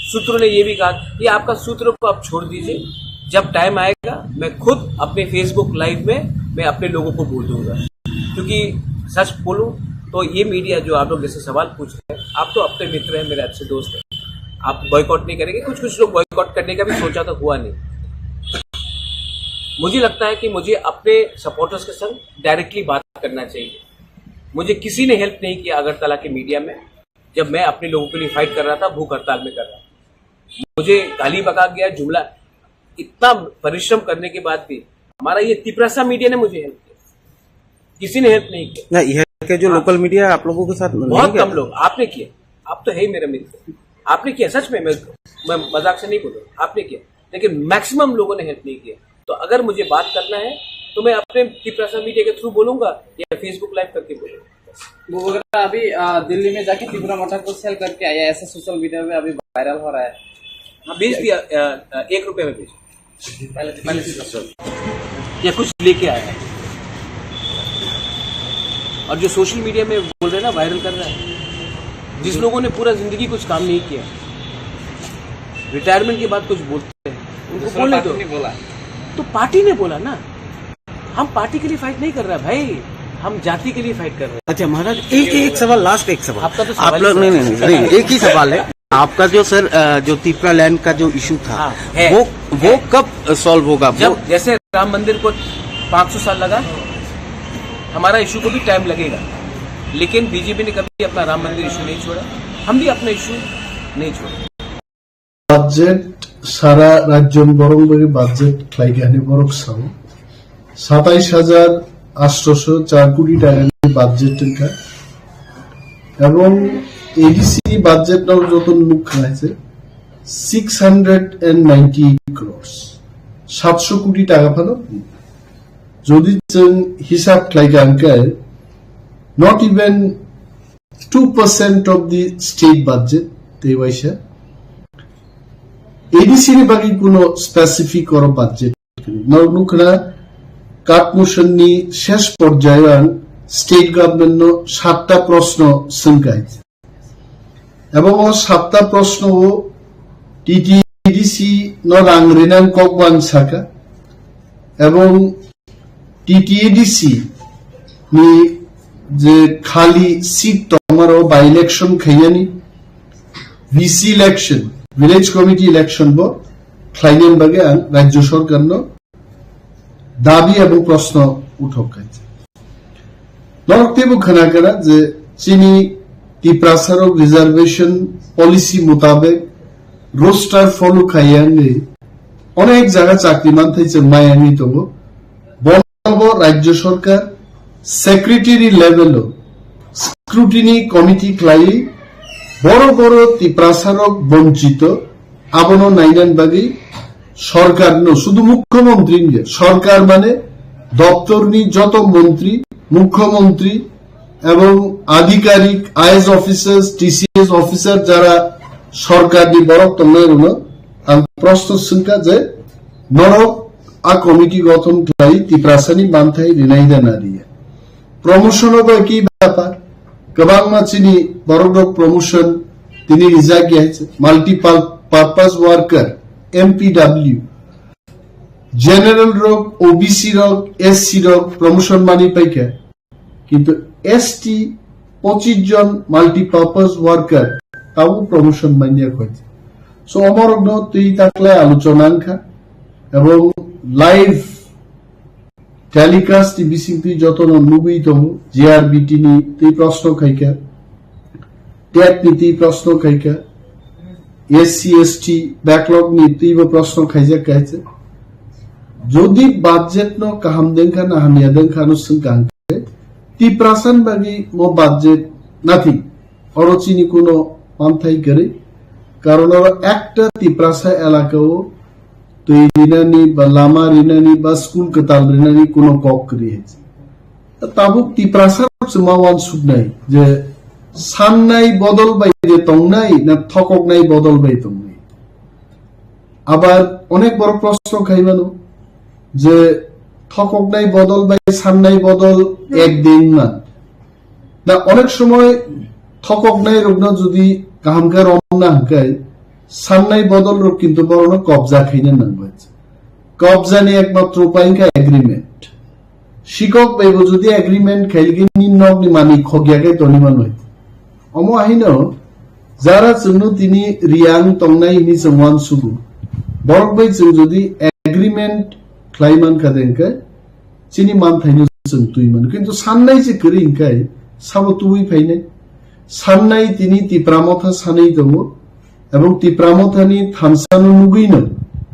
सूत्रों ने ये भी कहा कि आपका सूत्र को आप छोड़ दीजिए, जब टाइम आएगा मैं खुद अपने Facebook लाइव में मैं अपने लोगों को बोल दूंगा। क्योंकि सच बोलूं तो ये मीडिया जो आप लोग जैसे सवाल पूछ रहे हैं, आप तो अपने मित्र हैं, मेरे अच्छे दोस्त हैं, आप बॉयकॉट नहीं करेंगे। कुछ कुछ लोग बॉयकॉट करने का भी सोचा तो हुआ नहीं। मुझे लगता है कि मुझे अपने सपोर्टर्स के संग डायरेक्टली बात करना चाहिए। मुझे किसी ने हेल्प नहीं किया अगरतला के मीडिया में, जब मैं अपने लोगों के लिए फाइट कर रहा था, भूख हड़ताल में कर रहा था। मुझे गाली बका गया, जुमला, इतना परिश्रम करने के बाद भी हमारा ये तिपरासा मीडिया ने मुझे हेल्प किया, किसी ने हेल्प नहीं किया। नहीं, ये के जो हाँ। लोकल मीडिया है, आप लोगों के साथ नहीं बहुत क्या? कम लोग। आपने किया, आप तो है ही मेरा मित्र, आपने किया। सच में, मैं मैं मजाक से नहीं बोल रहा, आपने किया। लेकिन मैक्सिमम लोगों ने हेल्प नहीं किया। तो अगर मुझे बात करना है, तो मैं अपने तिपरासा मीडिया के थ्रू बोलूंगा या फेसबुक लाइव करके बोलूंगा। वो वगैरह अभी, आ, दिल्ली में जाके तिपरा मोठा को सेल करके आया, ऐसा सोशल मीडिया में अभी वायरल हो रहा है। हाँ, भेज दिया। अ, अ, एक रुपये में भेज। पहले, पहले से सर, या कुछ लेके आया है। और जो सोशल मीडिया में बोल रहे हैं ना, वायरल कर रहा है, जिस लोगों ने पूरा जिंदगी कुछ काम नहीं किया, रिटायरमेंट के बाद कुछ बोलते हैं, उनको दूसरा बोलने पार्टी दो। नहीं बोला। तो पार्टी ने बोला ना, हम पार्टी के लिए फाइट नहीं कर रहा भाई, हम जाति के लिए फाइट कर रहे हैं। अच्छा महाराज, एक एक सवाल, लास्ट एक सवाल। आपका तो आप सवाल ही लोग, नहीं, सवाल नहीं, है। नहीं, एक ही सवाल है। आपका जो सर, अ, जो तिपरा लैंड का जो इशू था, हाँ, है, वो, वो है। कब सॉल्व होगा? वो जब जैसे राम मंदिर को पाँच सौ साल लगा, हमारा इशू को भी टाइम लगेगा, लेकिन बीजेपी ने कभी अपना राम मंदिर इशू नहीं छोड़ा, हम भी अपना इशू नहीं छोड़ा। Budget sara rajyo borok bagwi budget khlaikha hinwi borok sao. Satais hajar atshosho char koti takani budget wngkha. Ebong A D C budget no joto nukha hai se six hundred and ninety crores. Satsho koti taka phano. Jodi chwng hisab khlaikha hwnkhe not even two percent of the state budget tei waisa. A D C ni bagwi kuno specific oro budget kwrwi. Norok nukha na Katmuson ni shesh porjayo ang state government no satta proshno swngkha. Ebong o satta proshno o T T A D C no rang rinang kok wan saka. Ebong T T A D C ni je khali seat tongmaro by election khaiyani, V C election, village committee election bo khlainani bagwi ang rajyo sorkar no dabi ebong proshno uthok khainai. Norok teibo khna kha je chini Tiprasarok reservation policy mutabek roster follow khaiya wngwi onek jaga chakri manthai chwng maya wngwi tongo. Bono bo rajyo sorkar secretary level o scrutiny committee khlaiwi boro boro Tiprasarok bonchito abono nainani bagwi sorkar no, sudu mukhyamantri hwnkhe, sorkar mane doptor ni joto montri, mukhyamantri ebong adhikarik, I A S officers, T C S officer jara sorkar ni borok tongnai rokno ang proshno swngkha je norok a committee gothon khlai Tiprasa ni manthai rinai da na riya. Promotion o bai ki bepar, kwbangma chini borok rok promotion tini rijak ya, multi purpose worker, M P W, general rok, O B C rok, S C rok promotion mani paikha, kintu S T pochis jon multi purpose worker tabo promotion manya khoi. So omorok no twi taklai aluchona wngkha, ebong live telecast ni bisingtwi jotono nugwi tongo, G R B T ni twi proshno khaikha, tet ni twi proshno khaikha, S C S T backlog ni twibo proshno khaijak kaisa. Jodi budget no kaham dengkha na hamya dengkha no swngkha hwnkhe, Tiprasa ni bagwi mo budget nothing. Oro chini kuno manthai kwrwi. Karon oro ekta Tiprasa elaka o twi rinani ba lama rinani ba school kwtal rinani kuno kok kwrwi hai. Tabuk Tiprasa rok se ma uansuknai je sannai bodol bai de tongnai na thokoknai bodol bai tongnai. Abar onek borok proshno khai mano je thokoknai bodol bai sannai bodol ek din man. Da onek somoy thokoknai rokno jodi kaham khe romna hwnkhe sannai bodol rok kintu borokno kobja khaina nango. Kobjani ekmatro upai wngkha agreement. Sikok bai bo jodi agreement khailgini nokni manwi khokya khe toni manwi. Omo haino jara chwngno tini riyang tongnai hini chwng uansugo. Borok bai chwng jodi agreement khlai mankha de hwnkhe chini manthaino chwng twi mano. Kintu sannai se kwrwi hwnkhe sabo tubui phainai. Sannai tini Tipra Motha sanwi tongo. Ebong Tipra Mothani thansa no nugwi no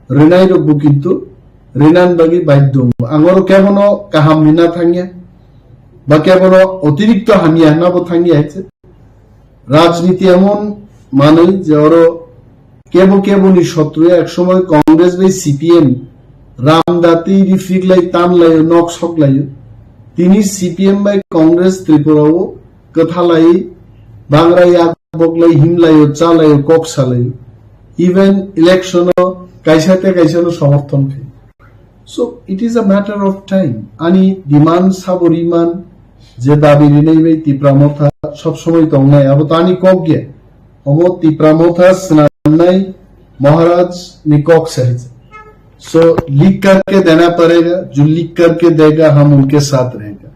rwnai rok bo kintu rwnan bagwi baidhyo wngo. Ang oro kebono kaham hwnna thangya. ba kebono otirikto hamya hwnabo thangya hai se. Rajniti emon manwi je oro kebo keboni sotro, ek somoy Congress bai C P M ramdati rifriklai tanlaio, nok soklaio. Tini C P M bai Congress Tripura o kwthalai, bangrai, yakboklai, himlaio, chalaio, kok salaio. Even election o kaisa te kaisa no somorthon khaio. So it is a matter of time. Ani demand sabo riman, je dabi rinai bai Tipra Motha sob somoi tongnai, abo to ani kok ge. Omo Tipra Motha swnamnai Maharaj ni kok se hai. So लिख करके देना पड़ेगा, जो लिख करके देगा हम उनके साथ रहेगा।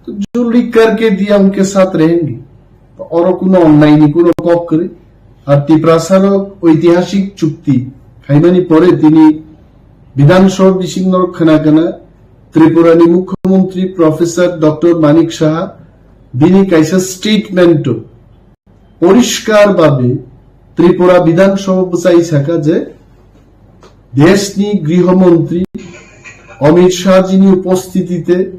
तो जो लिख करके दिया उनके साथ रहेंगे। Oro kuno onnai ni kuno kok kwrwi. Ar Tiprasa rok oitihasik chukti khaimani pore tini Bidhan Sabha bising norok khna khna Tripura ni Mukhyamantri Professor Doctor Manik Saha bini kaisa statement o poriskar babe Tripura Bidhan Sabha bwchai saka je deshni Griho Mantri Amit Shah jini upostitite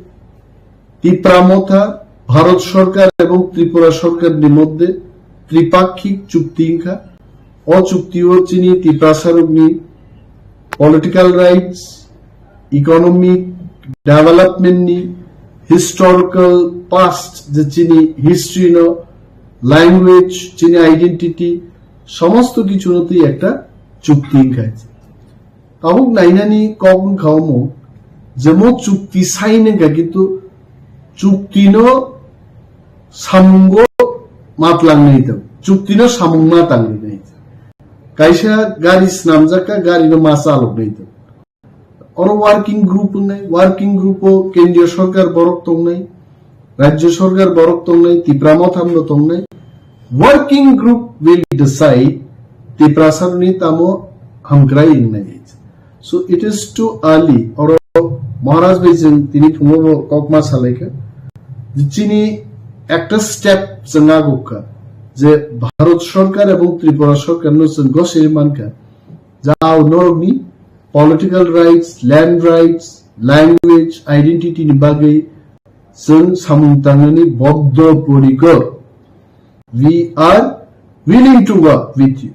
Tipra Motha, Bharat সরকার এবং ত্রিপুরা সরকারের মধ্যে ত্রিপাক্ষিক চুক্তি ইংখা। O chukti o chini Tiprasa rokni political rights, economic development ni, historical past je chini history no, language, chini identity, সমস্ত কিছু no twi ekta chukti ইংkhai. Tabuk nainani kok wngkha omo, je mo chukti sign wngkha, kintu chukti no samungo matlang nai tong, chukti no samung ma tang nai. Kaisa gari snamjak kha, gari no ma chalok nai tong. Oro working group wngnai, working group o kendriya sorkar borok tongnai, Rajya Sorkar borok tongnai, Tipra Motham no tongnai. Working group will decide Tiprasa ni tamo hamkrai wngnai. So it is too early. Oro Maharaj bai jeng tini phungo bo kokma salaikha. Chini ekta step chwng agukha je Bharat Sorkar ebong Tripura Sorkar no chwng gosiri mankha. Jao norokni political rights, land rights, language, identity ni bagwi chwng samung tangnani boddo porikor. We are willing to work with you.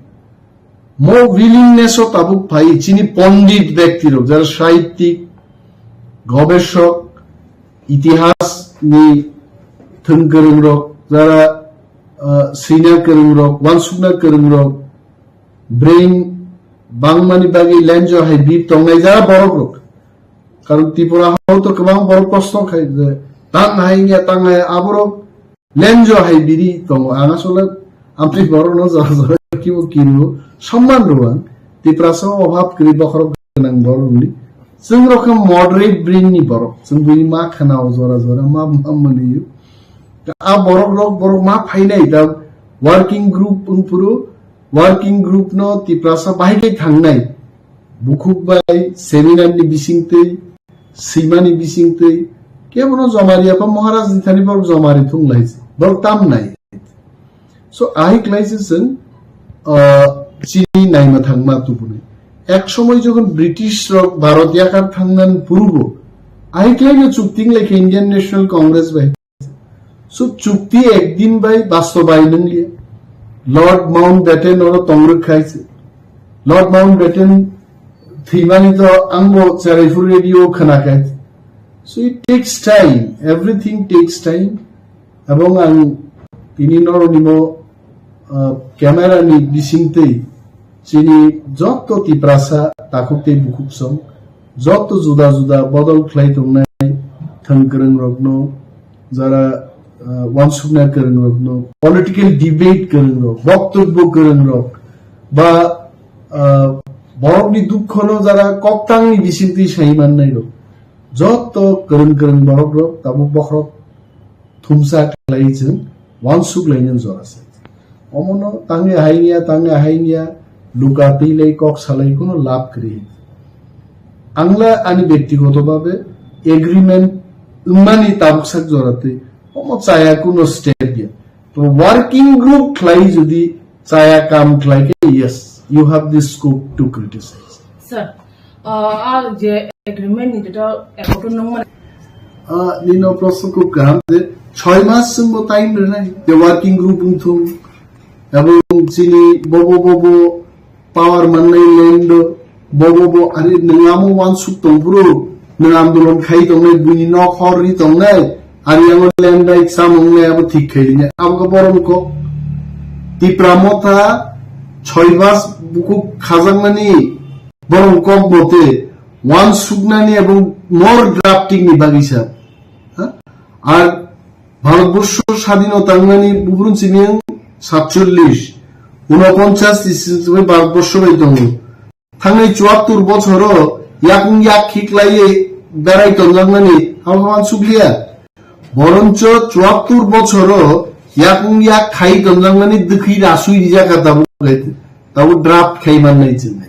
Mo willingness o tabuk phai chini pondit bekti rok, jara sahittik, gobeshok, itihas ni thwng kwrwng rok, jara, ah, swina kwrwng rok, wansukna kwrwng rok, brain bangmani bagwi lenjo hai bir tongnai jara borok rok. Karon Tripura hao to kwbang borok proshno khai je, tang hai wngya, tang hai aborok lenjo hai biri tongo. Ang asole amtwi borok no jora jora kibo kiriwo, somman rwo ang. Tiprasa o obhab kwrwi bokhorok gwnang borok ni. Chwng rok khe moderate brain ni borok. Chwng bini ma khna o jora jora ma, ma manwi o. A borok rok, borok ma phainai da working group wngphuru, working group no Tiprasa bahai khe thangnai. Bukhuk bai seminar ni bisingtwi, swimani bisingtwi, kebono jomari apha Maharaj ni thani borok jomari thung lai se. Borok tam nai. So, ahik lai se chwng, ah, chini naima thangma tubunai. Ek somoi jokhon British rok Bharat yakar thangnan purbo, ahik lai no chukting lai khe Indian National Congress bai. So, chukti ekdin bai bastobayon wngya. Lord Mountbatten oro tong rwk khai se. Lord Mountbatten thwimani to angbo Cheraipur radio khna khai. So, it takes time. Everything takes time. Ebong ang tini noroni mo, ah, camera ni bisingtwi chini jotto Tiprasa takhuk tei bukhuk song, jotto juda juda bodol khlai tongnai thwng kwrwng rokno, jara, ah, wansukna kwrwng rokno, political debate kwrwng rok, boktobbo kwrwng rok, ba, ah, borokni dukhono jara koktangni bisingtwi sai mannai rok, jotto kwrwng kwrwng borok rok tabuk bokhorok thumsa khlai chwng wansuk lainani jora se. Omono tangwi haingya, tangwi haingya, luka twi lai kok salai kuno lab kwrwi. Angla ani bektigoto babe agreement wngmani tabuk sak jora twi omo chaya kuno step ya. To working group khlai jodi chaya kam khlai khe, yes, you have the scope to criticize. Sir, uh, a je agreement ni jeto accord nung mane Ah, nino proshno khub kaham je, choi mas chwngbo time rwnai, je working group wngthung, ebong chini bobo bobo power mannai land o, bobo bo, ari nwng amo wansuk tongphuru, nwng andolon khai tongnai, buini nok hor ri tongnai, ari amo land bai chamung nai abo thik khai rinai, abo khe borom kok. Tipra Motha choi mas bukhuk khajakmani borom kok mote, wansuknani ebong more drafting ni bagwi sa. Ha? Ar Bharatborsho sadhino tangnani bubrun chini ang satchollish, unoponchas ni simi Bharatborsho bai tongo. Thangnai chuattur bochoro yakung yak khiklaiye berai tonjaknani abo wansukliya. Boroncho chuattur bochoro yakung yak khai tonjaknani dwkhwi rasui rijak kha tabuk, tabuk draft khai mannai chwng.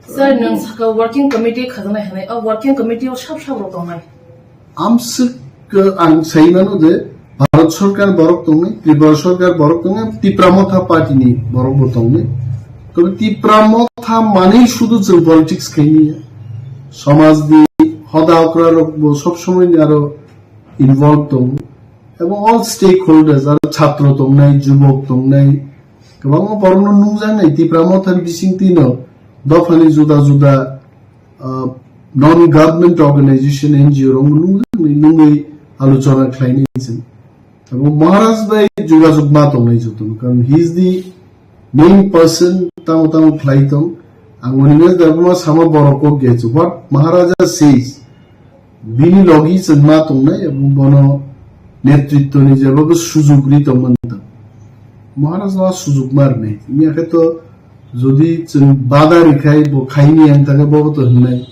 Sir, nwng saka working committee khajaknai hwnwi, o working committee o sab sab rok tongnai? Amswk, uh, ang sai mano je Bharat Sarkar borok tongnai, Tripura Sarkar borok tongnai, Tipra Motha Party ni borok bo tongnai. Tobe Tipra Motha manwi sudu chwng politics khaini ya. Samaj ni hoda okra rok bo sob somoi ni aro involved tongo. Ebong all stakeholders, aro chhatro tongnai, jubok tongnai, kwbangma borokno nungjaknai Tipra Motha ni bisingtwi no dophani juda juda, ah, non government organization, N G O rokno nungjaknai, nungwi alochona khlainai chwng. Abo Maharaj bai jogajog ma tongnai jotono, karon he is the main person, tamo tamo khlai tong. Ang Animesh Debbarma sama borok kok ge chu, what Maharaja says, bini logi chwng ma tongnai, abo bono netritwni jeba bo sujug ri tongmani tong. Maharaj no sujug ma rwnai. Miya khe to jodi chwng bada rikhai bo khaini ang thangkhe bo to hwnai.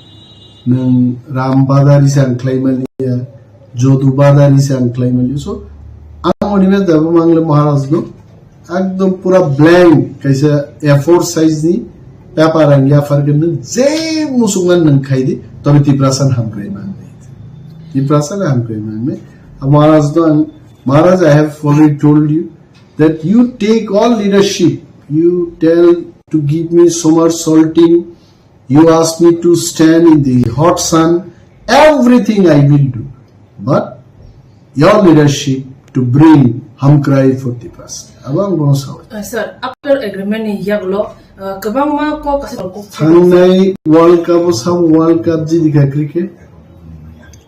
Nwng Ram badari se ang khlai mani ya, Jodu badari se ang khlai mani ya. So, ang Animesh Debbarma le Maharaj no ekdom pura blank kaisa A four size ni paper ang yaphar khe nwng je musukna nwng khai di, tobe Tiprasa no hamkrai mangnai. Tiprasa no hamkrai mangnai. Maharaj no ang, Maharaj, I have already told you that you take all leadership. You tell to give me somersaulting, you ask me to stand in the hot sun, everything I will do. But your leadership to bring Hamkrai for Tiprasa. Abo ang bono sao. Uh, sir, after agreement ni yaglo, uh, kwbangma kok kasa kok. Thangnai World Cup o sabo World Cup jidi kha cricket.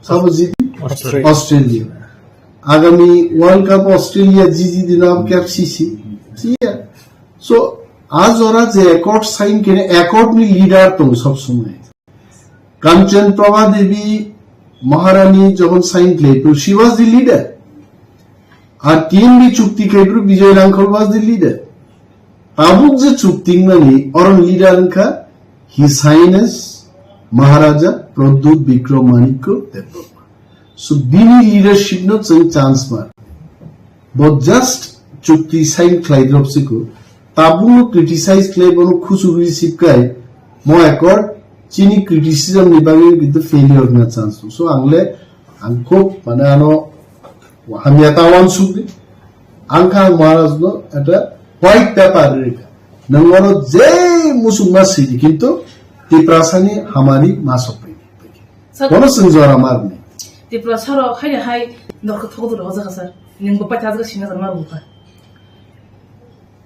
Sabo jidi? Australia. Australia. Agami World Cup Australia jidi dina kap sisi. Siya. So, a jora je accord sign kene, accord ni leader tong sob somoi. Kanchan Prabha Devi Maharani jokhon sign khlai, she was the leader. Ar T M B chukti khlai, Bijoy Rangkhol was the leader. Tabuk je chukti mani, oron leader wngkha His Highness Maharaja Pradyut Bikram Manikya Debbarma. So, bini leadership no chwng chance mar. Bo just chukti sign khlai drop siko. Tabuk no criticize khlai bono khusu receive kai. Mo accord chini criticism ni bagwi kintu failure na chance. So, ang le, ang khub, mane ano, hamya ta wansuk di. Ang kha Maharaj no eta white paper rika. Nang ono je musuk ma sidi kintu Tiprasa ni hamari ma sok pai. Sir, bono chwng jora mar ni. Tiprasa ro hai hai norok thogo do hoja ka sir. Ning bo paita hoja singa jar mar buka.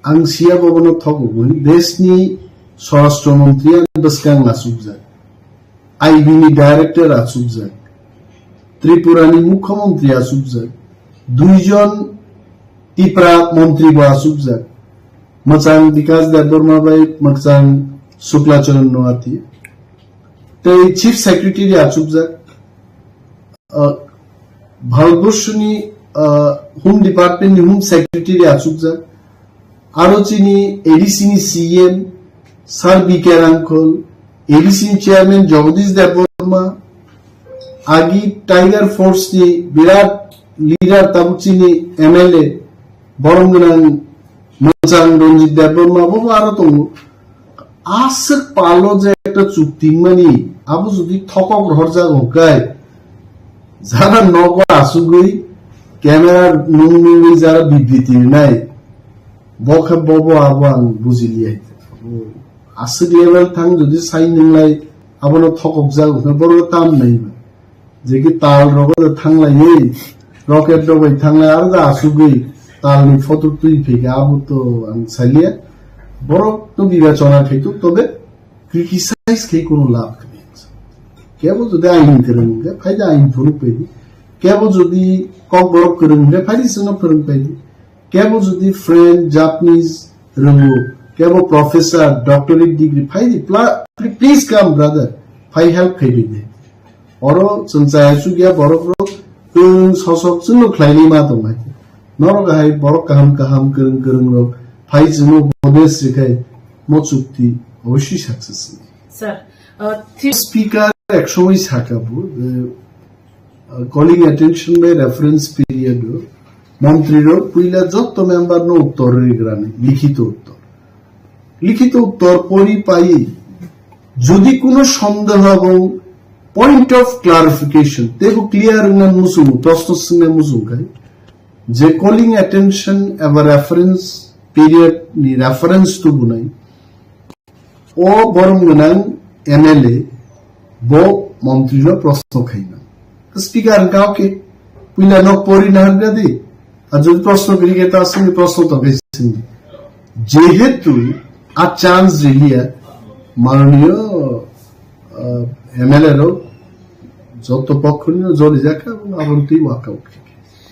Ang siya bobono thogo bun. Desh ni Swarashtra Mantri ang bwskang asukjak. I B ni director achukjak, Tripura ni Mukhyamantri achukjak, duijon Tipra Mantri bo achukjak, mwchang Bikas Debbarma bai mwchang Shukla Charan Noatia, tei Chief Secretary achukjak, uh, Bharatborsho ni, uh, Home Department ni Home Secretary achukjak, aro chini A D C ni C M, Sir B K Rangkhol, A D C ni chairman Jagadish Debbarma, agi Tiger Force ni birat leader tabuk chini M L A, borom gwnang mwchang Ranjit Debbarma, bo aro tongo. Aswk palo je ekta chukti mani, abo jodi thokok rohorjak hwnkhe, jara nogo asugwi camera nung nungwi jara bibriti rinai, bo khe bobo abo ang bujiliya. Aswk level thang jodi sai nunglai abono thokokjak hwnkhe borok tam naiba. Je ki tal rogo da thanglaiwi, rocket rok bai thanglai aro da asugwi talni photo twi phaikha, abo to ang salia. Borok to bibechona khaito, tobe criticize khai kono lab kwrwi. Kebo jodi ain kwrwng hwnkhe, phaidi ain phunuk phaidi. Kebo jodi kokborok kwrwng hwnkhe, phaidi chwngno phwrwng phaidi. Kebo jodi French, Japanese rwngo, kebo professor, doctorate degree, phaidi, pla-, pl-, please come, brother, phai help khaidi de. Oro chwng chaya chukya borok rok, chwng sosok chwngno khlainai ma tongnai. Norok hai borok kaham kaham kwrwng kwrwng rok phai chwngno upodesh rikhai mo chukti oboswi success ni. Sir, uh, thi- Speaker ek somoi saka bo, eh, uh, calling attention by reference period o montri rok puila jotto member no uttor rigrani likhito uttor. Likhito uttor pori pai jodi kuno sondeho ebong point of clarification tebo clear wngna muchungo, proshno swngna muchung khai je calling attention eba reference period ni reference to bunai o borom gwnang M L A bo montri no proshno khaina. Speaker hwnkha, okay, puila nok pori na hwnkha di. Ar jodi proshno kwrwi khe ta swngdi, proshno tong khe swngdi. Jehetu a chance riliya mananiyo, ah, M L A rok joto pokkhoni joli jakha, aboni twi walk out khe.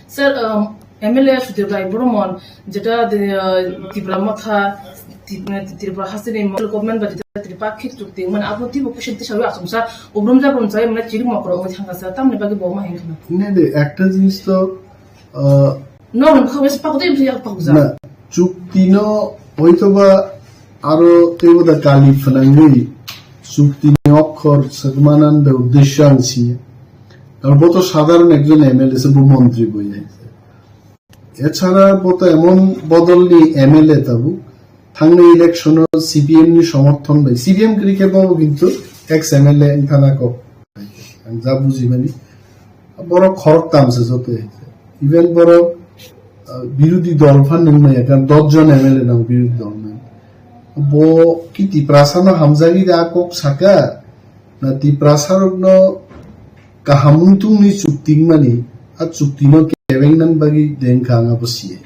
Sir, um, M L A Sudhir Rai Boromon, jeta de, uh, Tipra Motha, Tip-, Tripura hasteni government ba jeta Tripakhik chukti, mane abo tibo question tisawi achomsa, obrum jabrum sai, mane chiri mokro oi thangkha sir, tamni bagwi bo ma hengkhana. Ne de, ekta jinis to, uh, No, no, khabe pakde yak pakja. Na, chukti no hoitoba aro teibo da kali phnangwi chukti ni okhor swkmanan da uddesho ang siya. Karon bo to sadharon ekjon M L A se, bo montri bo ya. Echara bo to emon bodol ni M L A tabuk, thangnai election o C P M ni somorthon bai. C P M kwrwi khe bo kintu ex M L A wngthana kok. Ang ja bujimani. Borok khoroktam se joto. Even borok, ah, birodhi dol phan nung maya, karon dos jon M L A nang birodhi dol nang. Bo ki Tiprasa no hamjagwi da kok saka? Na Tiprasa rok no kaham wngtungni chukti wngmani, a chukti no kebeng nan bagwi dengkha ang abo siya.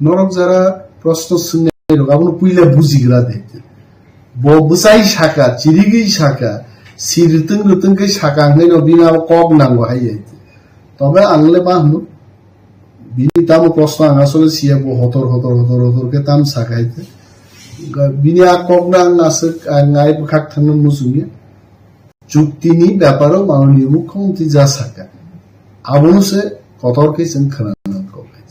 Norok jara proshno swngnai rok abono puila bujigra de. Bo bwsai saka, chirigwi saka, si rwtwng rwtwng khe saka hwnwi no bini abo kok nango hai. Tobe ang le ma hwnwi, bini tamo proshno ang asole siya, bo hotor hotor hotor hotor khe tam saka hai. Bini a kok no ang aswk, ang ai bwkhak thangno muchungya. Chukti ni beparo mananiyo mukhyamantri ja saka. Abono se kotor khe chwng khwnanani kok hai.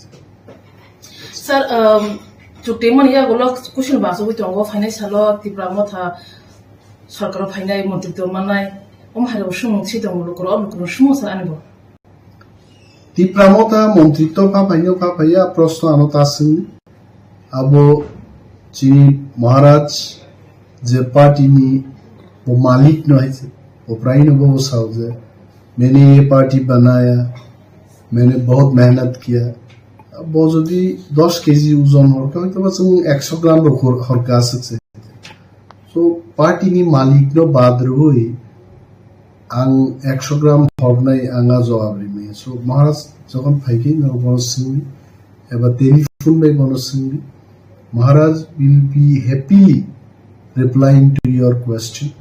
Sir, um, chukti mani yagulo question ba asugwi tongo, phainai salo Tipra Motha sorkaro phainai, montri tongmanai, omo hairok swngmung si tongo lukurok, o lukurok swngmung sir ani bo. Tipra Motha montri to pha phaino pha phaiya, proshno ano ta swngni. Abo chini Maharaj je party ni bo malik no hai se, bo prai no bo sao je, "Maine ye party banaya, maine bahut mehnat kiya." Bo jodi dos K G ojon hor kha, hoyto ba chwng ekso gram rok hor, hor kha aswk se. So, party ni malik no bad rwui ang ekso gram hornai ang a jawab rimaya. So, Maharaj jokhon phaikhe norok bono swngwi, eba telephone bai bono swngwi, Maharaj will be happily replying to your question.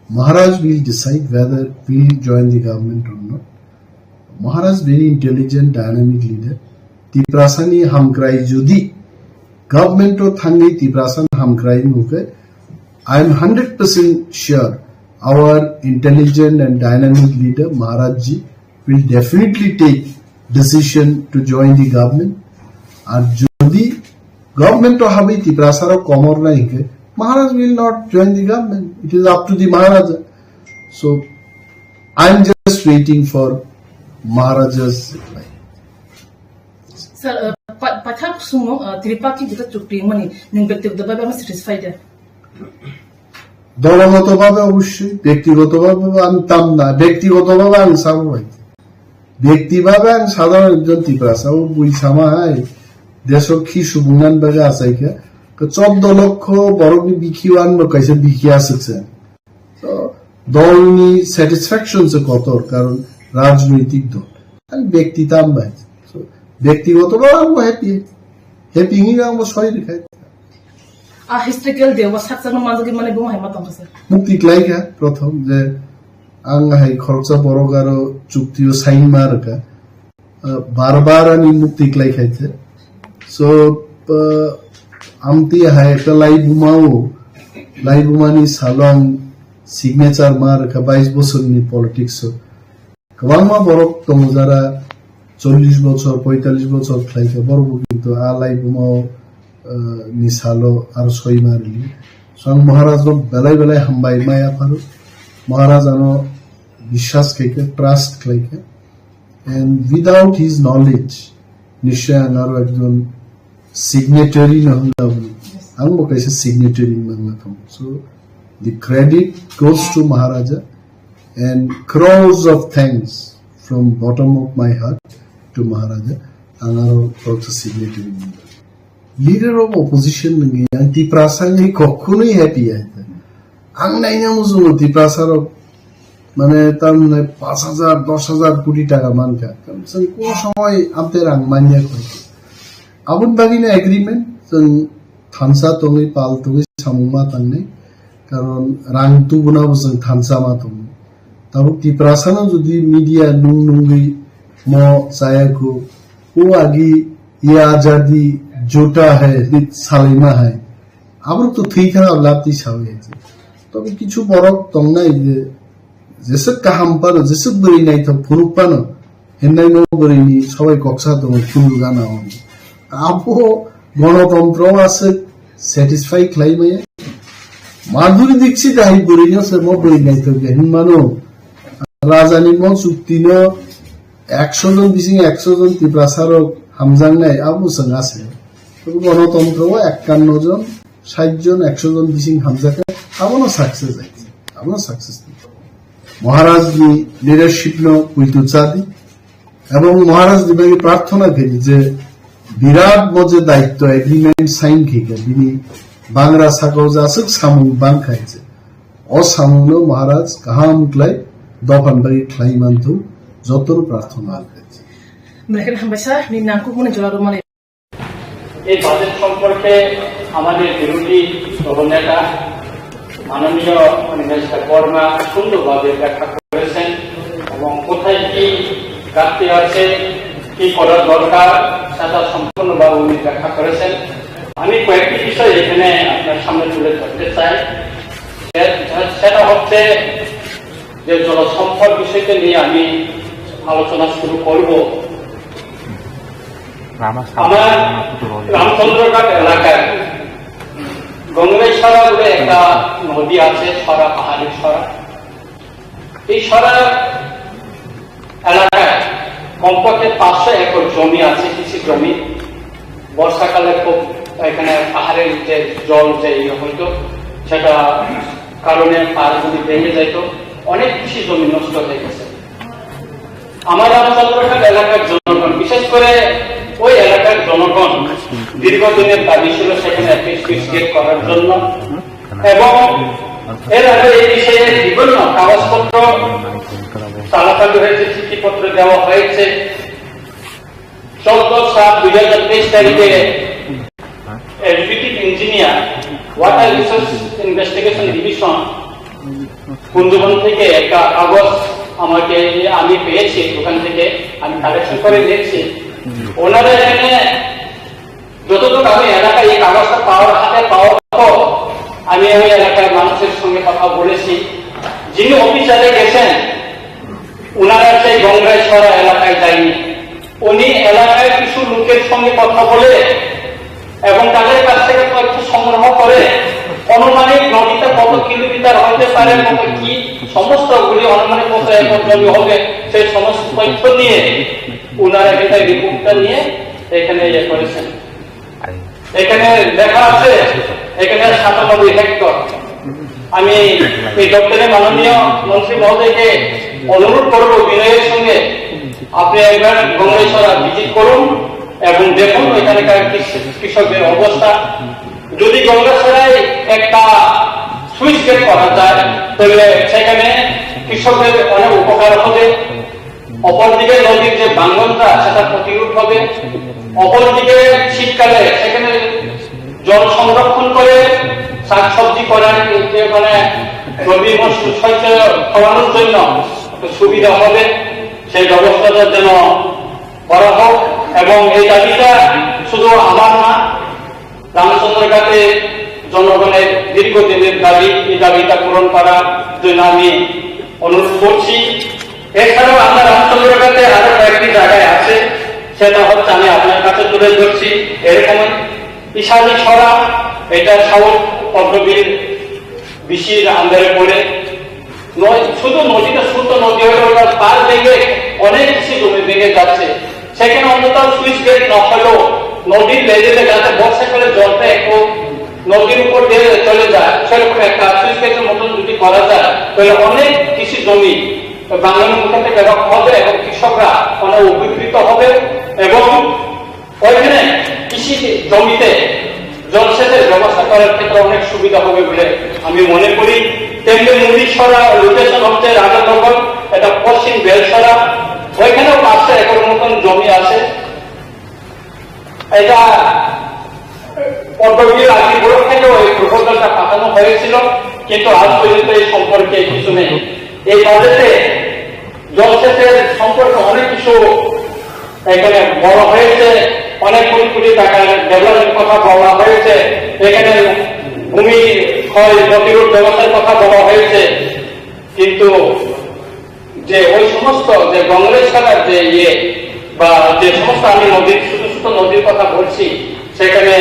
Maharaj will decide whether we will join the government or not. Maharaj very intelligent, dynamic leader. Tiprasani hamkrai jodi government o thangwi Tiprasani hamkrai nukhe, I am hundred percent sure our intelligent and dynamic leader Maharaj ji will definitely take decision to join the government. Ar jodi government o habwi Tiprasa rok komor nai hinkhe, Maharaj will not join the government. It is up to the Maharaja. So, I am just waiting for Maharaja's reply. Sir, uh, pa-, pathak sumo, uh, Tripakhi jeta chukti mani, ning bektigoto bhabe ano satisfied da? Dologoto bhabe obossoi, bektigoto bhabe ani tam na, bektigoto bhabe ani sabo bai. Bekti bhabe ani sadharon ekjon Tiprasa, o bui sama hai, deso khi subung nan bagwi achaikha, to choddo lokho borokni bikhi o ani bo kaisa bikhi aswk se. To dolni satisfaction se kotor, karon rajnoitik dol. Ani byakti tam bai. So, byaktigoto bhabe ang bo happy. Happy hinwi ang bo soi rikha. A historical day o sakchakno manjagwi mane bo hai ma tongkha sir. Mukti khlaikha prothom je ang hai khoroksa borok aro chukti o sign ma rwkha. Ah, bar bar ani mukti khlai khaikha. So, ah, amtwi hai ekta laibuma o, laibuma ni salo ang signature ma rwkha bais bosorni politics o. Kwbangma borok tongo jara chollish bochor, poitallish bochor khlaikha, borok bo kintu a laibuma o, ah, ni salo aro soi ma rili. So ang Maharaj no belai belai hambai maya pharo. Maharaj ano biswas khaikha, trust khlaikha. And without his knowledge, nishoi ang aro ekjon signatory no hwnna bini. Ang bo kaisa signatory wngna thang. So the credit goes to Maharaja and crores of thanks from bottom of my heart to Maharaja. Ang aro kaisa signatory wngna. Leader of opposition nungwi ang Tiprasa wngwi kokhunwi happy ya. Ang naina muchungo Tiprasa rok mane tamni paanch hajar, dos hajar koti taka mankha. Chwng kunu somoi amte rang manya kho. Aboni bagwino agreement chwng thansa tongwi pal tongwi samung ma tangnai. Karon rang tubuna bo chwng thansa ma tongo. Tabuk Tiprasano jodi media nung nungwi mo chaya kho, o agi ye azadi jhuta hai, hwnwi salaima hai. Aborok to thwi thang, abo labti sawi hai. Tobe kichu borok tongnai je, jeswk kaham phano, jeswk bwrwi naithok phunuk phano, hennai no bwrwini sabai koksa tongo, phunuk gana o. Abo gonotontro o aswk satisfy khlai maya. Madhuri Dixit hai bwrwi no se mo bwrwi naithok ya hinmano. Rajani mo chukti no ekso jon bising ekso jon Tiprasa rok hamjaknai abo chwng ase. Tei gonotontro o ekkanno jon, sait jon, ekso jon bising hamjakha, abono success hai, abono success. Maharaj ni leadership no puitu chadi, ebong Maharaj ni bagwi prarthona khaidi je birat mo je daitto agreement sign khaikha, bini bangra sakao jaswk samung bangkha hai je. O samungno Maharaj kaham khlai dophani bagwi khlai manthung, jotono prarthona khaidi. Mekhe hambaisa ni nangkukmani jora rwmani. এই বাজেট সম্পর্কে আমাদের বিরোধী দলনেতা মাননীয় নিমেশ দেববর্মা সুন্দরভাবে ব্যাখ্যা করেছেন এবং কোথায় কি ঘাটতি আছে, কি করার দরকার, সেটা সম্পূর্ণভাবে উনি ব্যাখ্যা করেছেন। আমি কয়েকটি বিষয় এখানে আপনার সামনে তুলে ধরতে চাই। সে-, সেটা হচ্ছে যে জলসম্পদ বিষয়টা নিয়ে আমি আলোচনা শুরু করব। আমার রামচন্দ্রঘাট এলাকায় গঙ্গেশ্বরা বলে একটা নদী আছে, সরা, পাহাড়ি সরা। এই সরা এলাকায় কমপক্ষে পাঁচশো একর জমি আছে, কৃষি জমি। বর্ষাকালে খুব এখানে পাহাড়ের যে জল, যে ইয়ে হইতো, সেটা কারণে পাহাড়গুলি ভেঙে যাইতো, অনেক কৃষি জমি নষ্ট হয়ে গেছে। আমার রামচন্দ্রঘাট এলাকার জনগণ, বিশেষ করে ওই এলাকার জনগণ দীর্ঘদিনের দাবি ছিল সেখানে একটি স্লুইস গেট করার জন্য। এবং এর আগে এই বিষয়ে বিভিন্ন কাগজপত্র চালাচালি হয়েছে, চিঠিপত্র দেওয়া হয়েছে। চোদ্দ সাত দুই হাজার তেইশ তারিখে executive engineer, water resource investigation division, Kunjaban থেকে একটা কাগজ আমাকে, আমি পেয়েছি, ওখান থেকে আমি কালেকশন করে নিয়েছি। ওনারা এখানে যতটুকু আমি এলাকায় এই কাগজটা পাওয়ার, হাতে পাওয়ার পর আমি ওই এলাকার মানুষের সঙ্গে কথা বলেছি। যিনি অফিসারে গেছেন, ওনারা সেই গঙ্গাইছড়া এলাকায় যায়নি। উনি এলাকায় কিছু লোকের সঙ্গে কথা বলে এবং তাদের কাছ থেকে তথ্য সংগ্রহ করে আনুমানিক নদীটা কত কিলোমিটার হতে পারে, কত কি, সমস্তগুলি আনুমানিক কত একর জমি হবে, সেই সমস্ত তথ্য নিয়ে ওনারা এখানে রিপোর্টটা নিয়ে এখানে ইয়ে করেছেন। এখানে লেখা আছে, এখানে সাতানব্বই হেক্টর। আমি এই দপ্তরে মাননীয় মন্ত্রী মহোদয়কে অনুরোধ করব বিনয়ের সঙ্গে, আপনি একবার গঙ্গেশ্বরা ভিজিট করুন এবং দেখুন এখানকার কৃষ-, কৃষকদের অবস্থা। যদি গঙ্গাছড়ায় একটা স্লুইস গেট করা যায়, তাহলে সেখানে কৃষকদের অনেক উপকার হবে। অপরদিকে নদীর যে ভাঙনটা, সেটা প্রতিরোধ হবে। অপরদিকে শীতকালে সেখানে জল সংরক্ষণ করে শাকসবজি করার যে, মানে, রবি মরশুম শস্য ফলানোর জন্য একটা সুবিধা হবে, সেই ব্যবস্থাটা যেন করা হোক। এবং এই দাবিটা শুধু আমার না, রামচন্দ্রঘাটে জনগণের দীর্ঘদিনের দাবি, এই দাবিটা পূরণ করার জন্য আমি অনুরোধ করছি। এছাড়াও আমরা রামচন্দ্রঘাটে আরো কয়েকটি জায়গায় আছে, সেটা হচ্ছে আমি আপনার কাছে তুলে ধরছি। এরকম ইশানী ছড়া, এটা সাউথ পল্লবীর বিসির আন্ডারে পড়ে। নয়, শুধু নদীটা ছোট নদী হলেও ওটার পার ভেঙে অনেক কৃষি জমি ভেঙে যাচ্ছে। সেখানে অন্তত স্লুইস গেট না হলেও নদীর লেভেলে যাতে বর্ষাকালে জলটা একটু নদীর উপর দিয়ে চলে যায়, সেরকম একটা স্লুইস গেটের মতন যদি করা যায়, তাহলে অনেক কৃষি জমি বাংলার মুখে থেকে হবে এবং কৃষকরা অনেক উপকৃত হবে এবং ওইখানে কৃষি জমিতে জলসেচের ব্যবস্থা করার ক্ষেত্রে অনেক সুবিধা হবে বলে আমি মনে করি। তেমনি মুনিছড়া লোকেশন হচ্ছে রাজানগর, এটা পশ্চিম বেলছড়া, ওইখানেও পাঁচশো একর মতন জমি আছে। এটা পদ্মবিহার আগে বড় থেকেও এই প্রপোজালটা পাঠানো হয়েছিল, কিন্তু আজ পর্যন্ত এই সম্পর্কে কিছু নেই। এই বাজেটে জলসেচের সম্পর্কে অনেক কিছু এখানে বলা হয়েছে, অনেক কোটি কোটি টাকার ডেভেলপমেন্ট কথা বলা হয়েছে, এখানে ভূমি ক্ষয় প্রতিরোধ ব্যবস্থার কথা বলা হয়েছে, কিন্তু যে ওই সমস্ত যে গঙ্গলেশ্বরের যে ইয়ে বা যে সমস্ত আমি নদীর ছোট ছোট নদীর কথা বলছি, সেখানে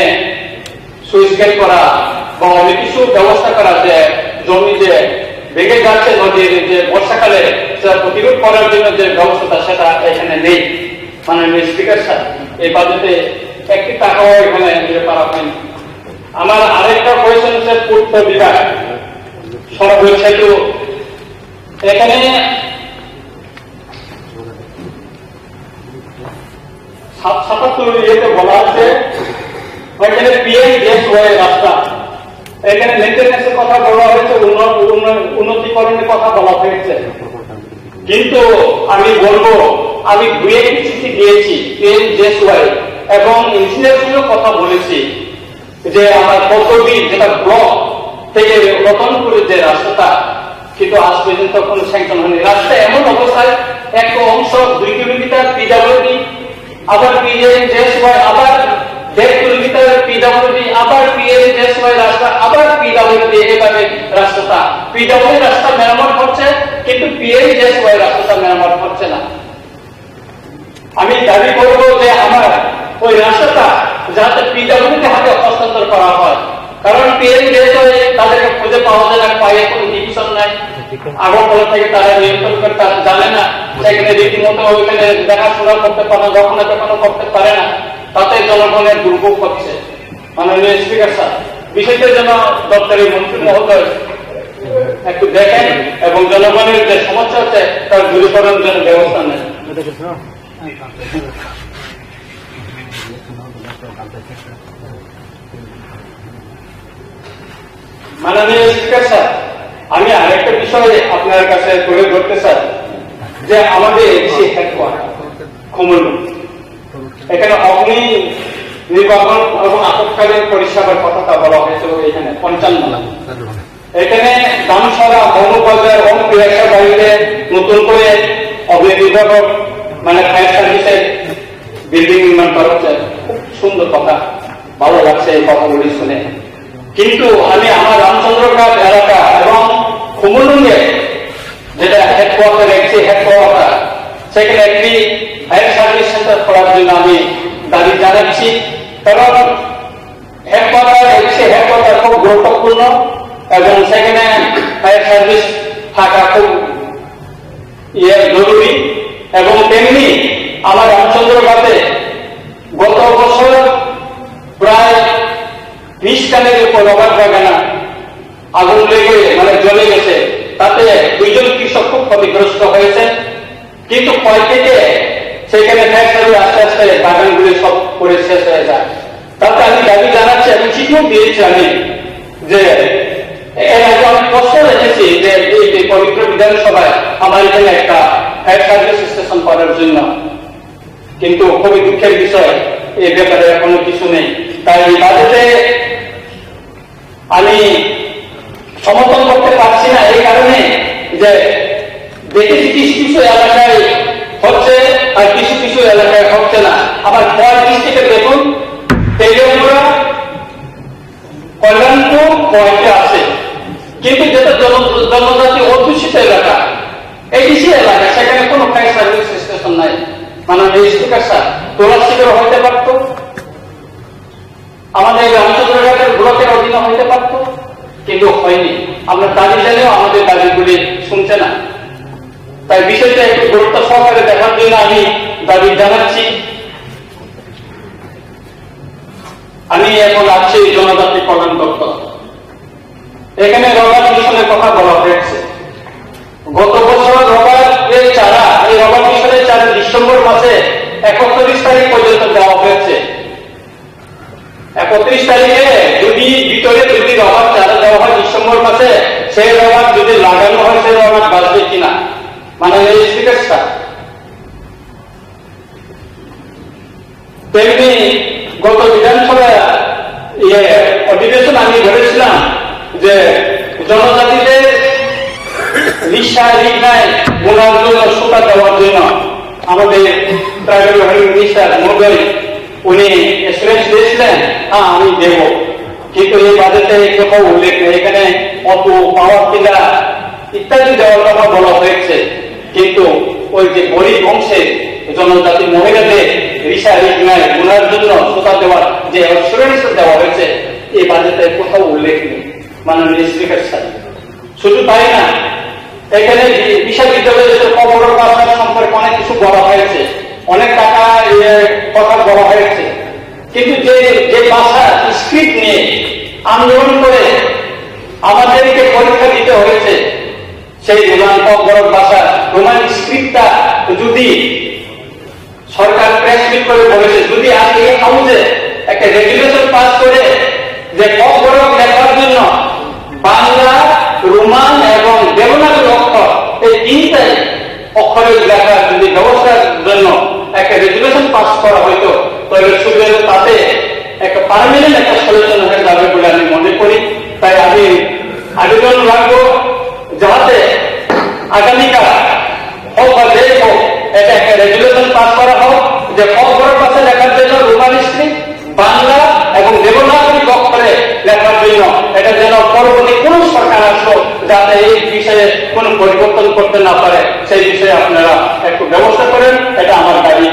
সুইচ গেট করা বা অনেক কিছু ব্যবস্থা করা, যে জমি যে ভেঙে যাচ্ছে নদীর, যে বর্ষাকালে সেটা প্রতিরোধ করার জন্য যে ব্যবস্থাটা, সেটা এখানে নেই। মাননীয় স্পিকার স্যার, এই বাজেটে একটি টাকাও এখানে ইয়ে করা হয়নি। আমার আরেকটা কোয়েশ্চেন হচ্ছে পূর্ত বিভাগ, সড়ক সেতু, এখানে সাত-, সাতাত্তর ইয়েতে বলা আছে, ওইখানে পিএম জেএসওয়াই রাস্তা, এখানে মেইনটেনেন্সের কথা বলা হয়েছে, উন্ন-, উন্ন-, উন্নতিকরণের কথা বলা হয়েছে। কিন্তু আমি বলবো, আমি দুই একটি চিঠি দিয়েছি পিএম জেএসওয়াই এবং ইঞ্জিনিয়ার সঙ্গে কথা বলেছি। যে আমার পল্লবী যেটা ব্লক থেকে রতনপুরের যে রাস্তাটা, কিন্তু আজ পর্যন্ত কোনো স্যাংশন হয়নি। রাস্তা এমন অবস্থায়, একটা অংশ দুই কিলোমিটার পিডাব্লিউডি, আবার পিএমজেএসওয়াই, আবার দেড় কিলোমিটার পিডাব্লিউডি, আবার পিএমজেএসওয়াই রাস্তা, আবার পিডাব্লিউডি, এভাবে রাস্তাটা, পিডাব্লিউডি রাস্তা মেরামত হচ্ছে, কিন্তু পিএমজেএসওয়াই রাস্তাটা মেরামত হচ্ছে না। আমি দাবি করব যে আমার ওই রাস্তাটা যাতে পিডাব্লিউডি হাতে হস্তান্তর করা হয়, কারণ পিএমজেএসওয়াই তাদেরকে খুঁজে পাওয়া যায় না, পায়ে কোনো ডিভিশন নাই। আগরতলা থেকে তারা নিয়ন্ত্রণ করে, তারা জানে না, সেখানে রীতিমতো ওইখানে দেখাশোনা করতে পারে না, রক্ষণাবেক্ষণ করতে পারে না, তাতে জনগণের দুর্ভোগ হচ্ছে। মাননীয় স্পিকার স্যার, বিষয়টা যেন দপ্তরের মন্ত্রী মহোদয় একটু দেখেন এবং জনগণের যে সমস্যা হচ্ছে, তার দূরীকরণের জন্য ব্যবস্থা নেন। মাননীয় স্পিকার স্যার, আমি আরেকটা বিষয় আপনার কাছে তুলে ধরতে চাই যে আমাদের এডিসি হেডকোয়ার্টার খুমুলুং, এখানে অগ্নি নির্বাপন এবং আপৎকালীন পরিষেবার কথাটা বলা হয়েছিল এখানে পঞ্চান্ন। এখানে দামছড়া, মৌলভীবাজার এবং পিয়াসা বাড়িতে নতুন করে অগ্নি নির্বাপক, মানে, ফায়ার সার্ভিসের বিল্ডিং নির্মাণ করা হচ্ছে। খুব সুন্দর কথা, ভালো লাগছে এই কথাগুলি শুনে। কিন্তু আমি আমার রামচন্দ্রঘাট এলাকা এবং খুমুলুঙে যেটা হেডকোয়ার্টার, একটি হেডকোয়ার্টার, সেখানে একটি ফায়ার সার্ভিস সেন্টার করার জন্য আমি দাবি জানাচ্ছি। কারণ হেডকোয়ার্টার, একটি হেডকোয়ার্টার খুব গুরুত্বপূর্ণ এবং সেখানে ফায়ার সার্ভিস থাকা খুব ইয়ে জরুরি। এবং তেমনি আমার রামচন্দ্রঘাটে গত বছর প্রায় বিশ খানের উপর রবার বাগানা আগুন লেগে, মানে, জ্বলে গেছে, তাতে দুইজন কৃষক খুব ক্ষতিগ্রস্ত হয়েছে। কিন্তু ক্ষয় থেকে সেখানে দেখা যায় আস্তে আস্তে বাগানগুলি সব পড়ে শেষ হয়ে যায়। তাতে আমি দাবি জানাচ্ছি এবং চিঠিও দিয়েছি আমি যে এর আগে অনেক প্রশ্ন রেখেছি যে এই যে পবিত্র বিধানসভায় আমার এখানে একটা হেড সার্ভিস স্টেশন করার জন্য। কিন্তু খুবই দুঃখের বিষয়, এই ব্যাপারে কোনো কিছু নেই। তাই এই বাজেটে আমি সমর্থন করতে পারছি না এই কারণে যে দেখেছি কিছু কিছু এলাকায় হচ্ছে আর কিছু কিছু এলাকায় হচ্ছে না। আবার খোয়াই ডিস্ট্রিক্টে দেখুন, তেলিয়ামুড়া, কল্যাণপুর, খোয়াইতে আছে, কিন্তু যেটা জন-, জনজাতি অধ্যুষিত এলাকা, এডিসি এলাকা, সেখানে কোনো ফায়ার সার্ভিস স্টেশন নাই। মাননীয় স্পিকার স্যার, তোলা শিবির হইতে পারতো, আমাদের রামচন্দ্রঘাটের ব্লকের অধীনে হইতে পারতো, কিন্তু হয়নি। আমরা দাবি জানিয়েও আমাদের দাবিগুলি শুনছে না। তাই বিষয়টা একটু গুরুত্ব সহকারে দেখার জন্য আমি দাবি জানাচ্ছি। আমি এখন আছি জনজাতি কল্যাণ দপ্তর। এখানে রবার মিশনের কথা বলা হয়েছে। গত বছর রবারের চারা, এই রবার মিশনের চারা ডিসেম্বর মাসে একত্রিশ তারিখ পর্যন্ত দেওয়া হয়েছে। একত্রিশ তারিখে যদি ভিতরে যদি রবার চারা দেওয়া হয় ডিসেম্বর মাসে, সেই রবার যদি লাগানো হয়, সেই রবার বাঁচবে কিনা? মাননীয় স্পিকার স্যার, তেমনি গত বিধানসভা, ইয়ে, অধিবেশন আমি বলেছিলাম যে জনজাতিদের রিসা রিগনায় বোনার জন্য, সুতা দেওয়ার জন্য আমাদের ট্রাইবাল ওয়েলফেয়ার মিনিস্টার মহোদয় উনি অ্যাসুরেন্স দিয়েছিলেন, "হ্যাঁ, আমি দেব।" কিন্তু এই বাজেটে কোথাও উল্লেখ নেই। এখানে অত পাওয়ার টিলার ইত্যাদি দেওয়ার কথা বলা হয়েছে, কিন্তু ওই যে গরিব অংশের জনজাতি মহিলাদের রিসা রিগনায় বোনার জন্য সুতা দেওয়ার যে অ্যাসুরেন্স দেওয়া হয়েছে, এই বাজেটে কোথাও উল্লেখ নেই, মাননীয় স্পিকার স্যার। শুধু তাই না, এখানে বি-, বিশ্ববিদ্যালয়ে যে কবর ভাষা সম্পর্কে অনেক কিছু বলা হয়েছে, অনেক টাকা, ইয়ে, কথা বলা হয়েছে, কিন্তু যে, যে ভাষা স্ক্রিপ্ট নিয়ে আন্দোলন করে আমাদেরকে পরীক্ষা দিতে হয়েছে, সেই রোমান ককবরক ভাষা, রোমান স্ক্রিপ্টটা যদি সরকার প্রেস মিট করে বলেছে, যদি আজ এই হাউসে একটা রেজুলেশন পাস করে যে ককবরক লেখার জন্য বাংলা, রোমান এবং দেবনাগরী অক্ষর, এই তিনটাই অক্ষরে লেখার যদি ব্যবস্থার জন্য একটা রেজুলেশন পাস করা হইতো, তাহলে সুবিধা হতো, তাতে একটা পার্মানেন্ট একটা সলিউশন হয়ে যাবে বলে আমি মনে করি। তাই আমি আবেদন রাখবো যাতে আগামীকাল হোক বা যেই হোক, এটা একটা রেজুলেশন পাস করা হোক যে ককবরক ভাষা লেখার জন্য রোমান স্ক্রিপ্ট, বাংলা এবং দেবনাগরী অক্ষরে লেখার জন্য, এটা যেন পরবর্তী কোন সরকার আসলো যাতে এই বিষয়ে কোনো পরিবর্তন করতে না পারে, সেই বিষয়ে আপনারা একটু ব্যবস্থা করেন, এটা আমার দাবি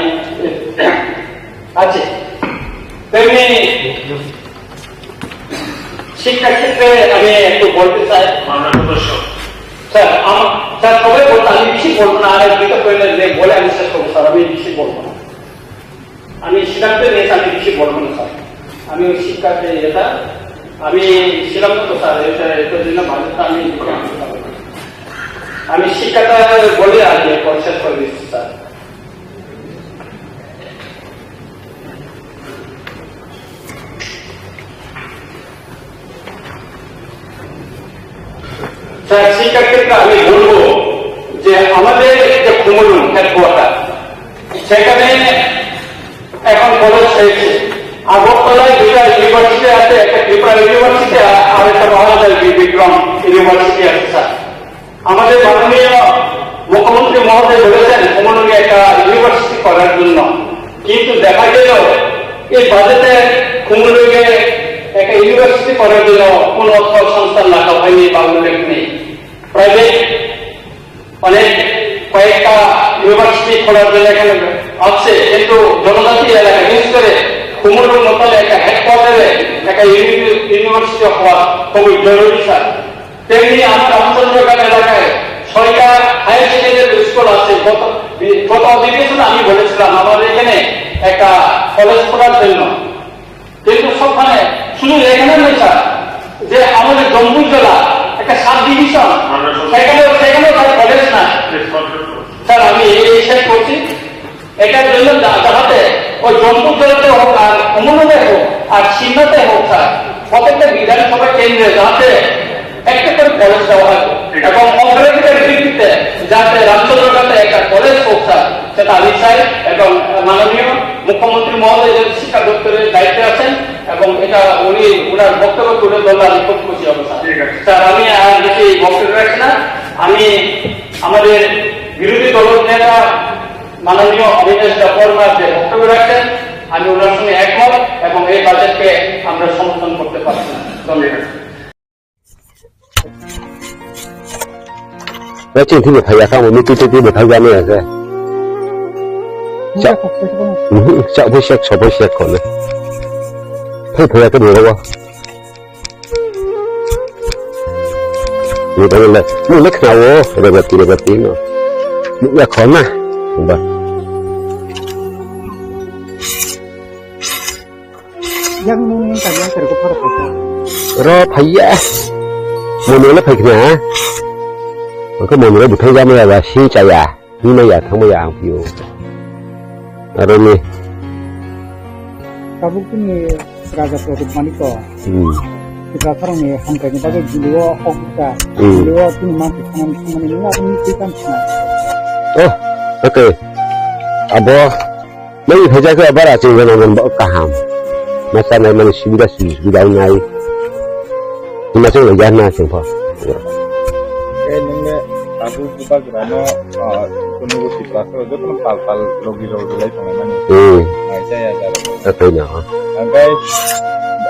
আছে। তেমনি শিক্ষাক্ষেত্রে আমি একটু বলতে চাই। মাননীয় সদস্য। স্যার, আমার, স্যার, সবাই বলতো, আমি বেশি বলবো না, আর এক দুইটা পয়েন্ট বলে আমি শেষ করবো, স্যার, আমি বেশি বলবো না। আমি সিদ্ধান্ত নিয়েছি, আমি বেশি বলবো না, স্যার। আমি ওই শিক্ষাতে এটা, আমি ছিলাম তো, স্যার, এটা, এটার জন্য বাজেটটা আমি দিতে পারবো না। আমি শিক্ষাটা বলে আর কি পরে শেষ করে দিচ্ছি, স্যার। স্যার, শিক্ষাক্ষেত্রে আমি বলবো যে আমাদের যে খুমুলুং হেডকোয়ার্টার, সেখানে এখন কলেজ হয়েছে। আগরতলায় দুইটা ইউনিভার্সিটি আছে, একটা ত্রিপুরা ইউনিভার্সিটি আর একটা মহারাজা বি বিক্রম ইউনিভার্সিটি আছে, স্যার। আমাদের মাননীয় মুখ্যমন্ত্রী মহোদয় বলেছেন খুমুলুঙে একটা ইউনিভার্সিটি করার জন্য, কিন্তু দেখা গেল এই বাজেটে খুমুলুঙে একটা ইউনিভার্সিটি করার জন্য কোনো অর্থ সংস্থান রাখা হয়নি বা উল্লেখ নেই। প্রাইভেট অনেক কয়েকটা ইউনিভার্সিটি খোলার জন্য এখানে আছে, কিন্তু জনজাতি এলাকা, বিশেষ করে খুমুলুং মতন একটা হেডকোয়ার্টারে একটা ইউনি-, ইউনিভার্সিটি হওয়া খুবই জরুরি, স্যার। তেমনি আমার রামচন্দ্রঘাট এলাকায় ছয়টা হায়ার সেকেন্ডারি স্কুল আছে। গত, গত অধিবেশনে আমি বলেছিলাম আমার এখানে একটা কলেজ খোলার জন্য, কিন্তু সবখানে শুধু এখানে নয়, স্যার, যে আমাদের জম্বুজলা একটা সাব ডিভিশন, সেখানে, সেখানেও তার কলেজ নাই। স্যার, আমি এই, এই শেষ করছি। এটার জন্য যা-, যাহাতে ওই জম্বুজলাতে হোক আর অমরনাথে হোক আর সিংহাতে হোক, স্যার, প্রত্যেকটা বিধানসভা কেন্দ্রে যাতে একটা করে কলেজ দেওয়া হয়। এবং অগ্রাধিকার ভিত্তিতে যাতে রামচন্দ্রঘাটে একটা কলেজ হোক স্যার, সেটা আমি চাই। এবং মাননীয় মুখ্যমন্ত্রী মহোদয় যে শিক্ষা দপ্তরের দায়িত্বে আছেন এবং এটা উনি ওনার বক্তব্য তুলে ধরলে আমি খুব খুশি হব স্যার। ঠিক আছে। স্যার, আমি আর বেশি বক্তব্য রাখছি না। আমি আমাদের বিরোধী দলের নেতা মাননীয় অখিলেশ দেববর্মা যে বক্তব্য রাখছেন, আমি ওনার সঙ্গে একমত এবং এই বাজেটকে আমরা সমর্থন করতে পারছি না। ধন্যবাদ। Waching thini phai ya kamo, mitu twi twi bwthai ya maya khe. Cha, mhm, cha phai sek, so phai sek kono. Phai phai ya khe bwrwa. Ni dang le, ni le khna wo, rebati, rebati no. Ni ya khona. Ba. Yang nung yang tadi yang terku para pesa. Ro phaiya. Mono le phaikna. Angkhe mono le buthai jamaya ba si chaya. Hinmaya thangmaya ang phio. Aro ni. Tabuk ni Raja Pradyot Manik to. Hmm. Kita sarang ni hamkai ni bagwi jilio hok kita. Hmm. Jilio tini mantu sanan samani ni apa ni kita sana. Oh, okay. Abo Nang phaijak khe bara chwng gana gana bo kaham. Ma chanai mani subida subida wngnai. Hima chwng lai jana chwng pho. Eh, nung le tabuk bubagra no, ah, kunu go sitra so, joto no pal pal logi logi lai tongo mani. Hmm. Nai jaya jaro. Atai na. Angkai,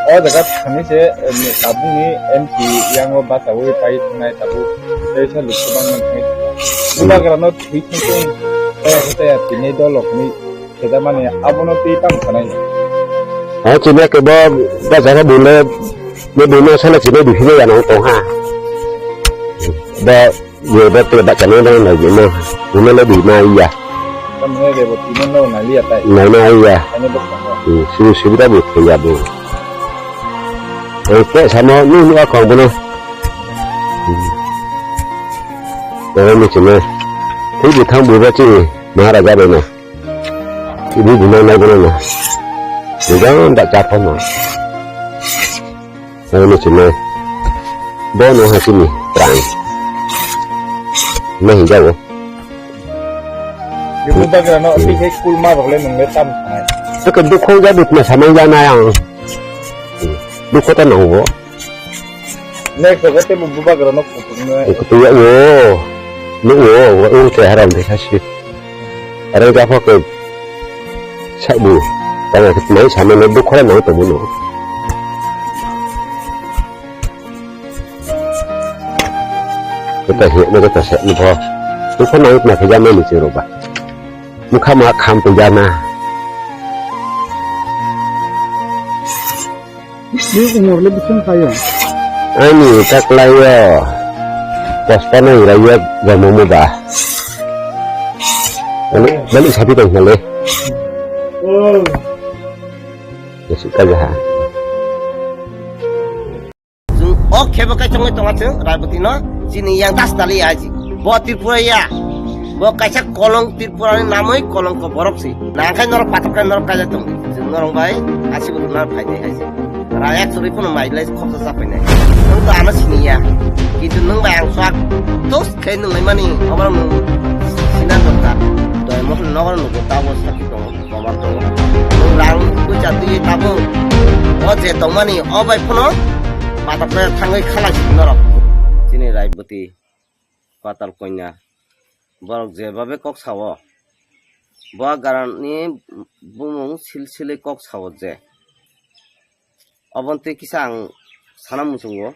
o jaga thani se, eh, tabuk ni M P yang o basa wi pai thangnai tabuk. Tei sa luk bang man thai. Bubagra no thwi thwi thwi. Eh, tei tini dolok ni. Khe da mani abono twi tamo sanai. Ha, chini ke bo, ba jaga bule, bo bule sala chini bihine ya nang tong ha. Ba, ye ba te ba chana nang nai ye no. Bule le bihina iya. Tamne de bo tino no na liya tai. Nai na iya. Ani bo ko. Hmm, sibu sibu da bo ya bo. Oke, sama ni ni akong bono. Hmm. Oro ni chini. Twi bithang buba chini Maharaja bai na. Ibu bumang nai bono na. Bugang da chapon na. Nai ni chini. Bono ha chini prang. Nai jago. Ibu bagra no, hmm, pi kai kulma rok le nung le tam sanai. Saka dukho ja dukna samai ja na yang. Dukho ta nang bo. Next, jogo tei bo bubagra no kutung no. Kutung ya wo. No wo, wo, wo, te haram de kasi. Are ga phok ke. Sai bu. Tama ke mai sama no dukho na to bu no. Kita he, no kita se, no bo. Dukho na na ke jama ni chiro ba. Mukha ma kham pe jana. Ni umor le bising khayo. Ani taklayo. Posta na irayo jamo mo ba. Ani, bali sapi tong hale. Oh. Yasi ka jaha. Chwng o khebo kai chongwi tonga chwng Raiboti no chini yang das tali aji. Bo Tripura ya. Bo kaisa kolong Tripura ni namwi kolong ko borok si. Nangkhai norok patok kai norok kaijak tong. Chwng norok bai asibo rwna phainai hai se. Rang ek chorwi phano mai lai khoksa chapainai. Nwng to ano siniya. Kintu nwng bai ang swk tos khe nwnglai mani oborok nwng sina dorkar. Doi mohon nogo nugo tabo sakhi tongo. Komat tongo. Nwng rang puisa twi tabuk. O je tongmani o bai phano patok khe thangwi khalai si norok. Chini Raiboti. Patal Konya. Borok jebabe kok sao, bo garani bumung silsili kok sao je. Obontwi kisa ang sana muchungo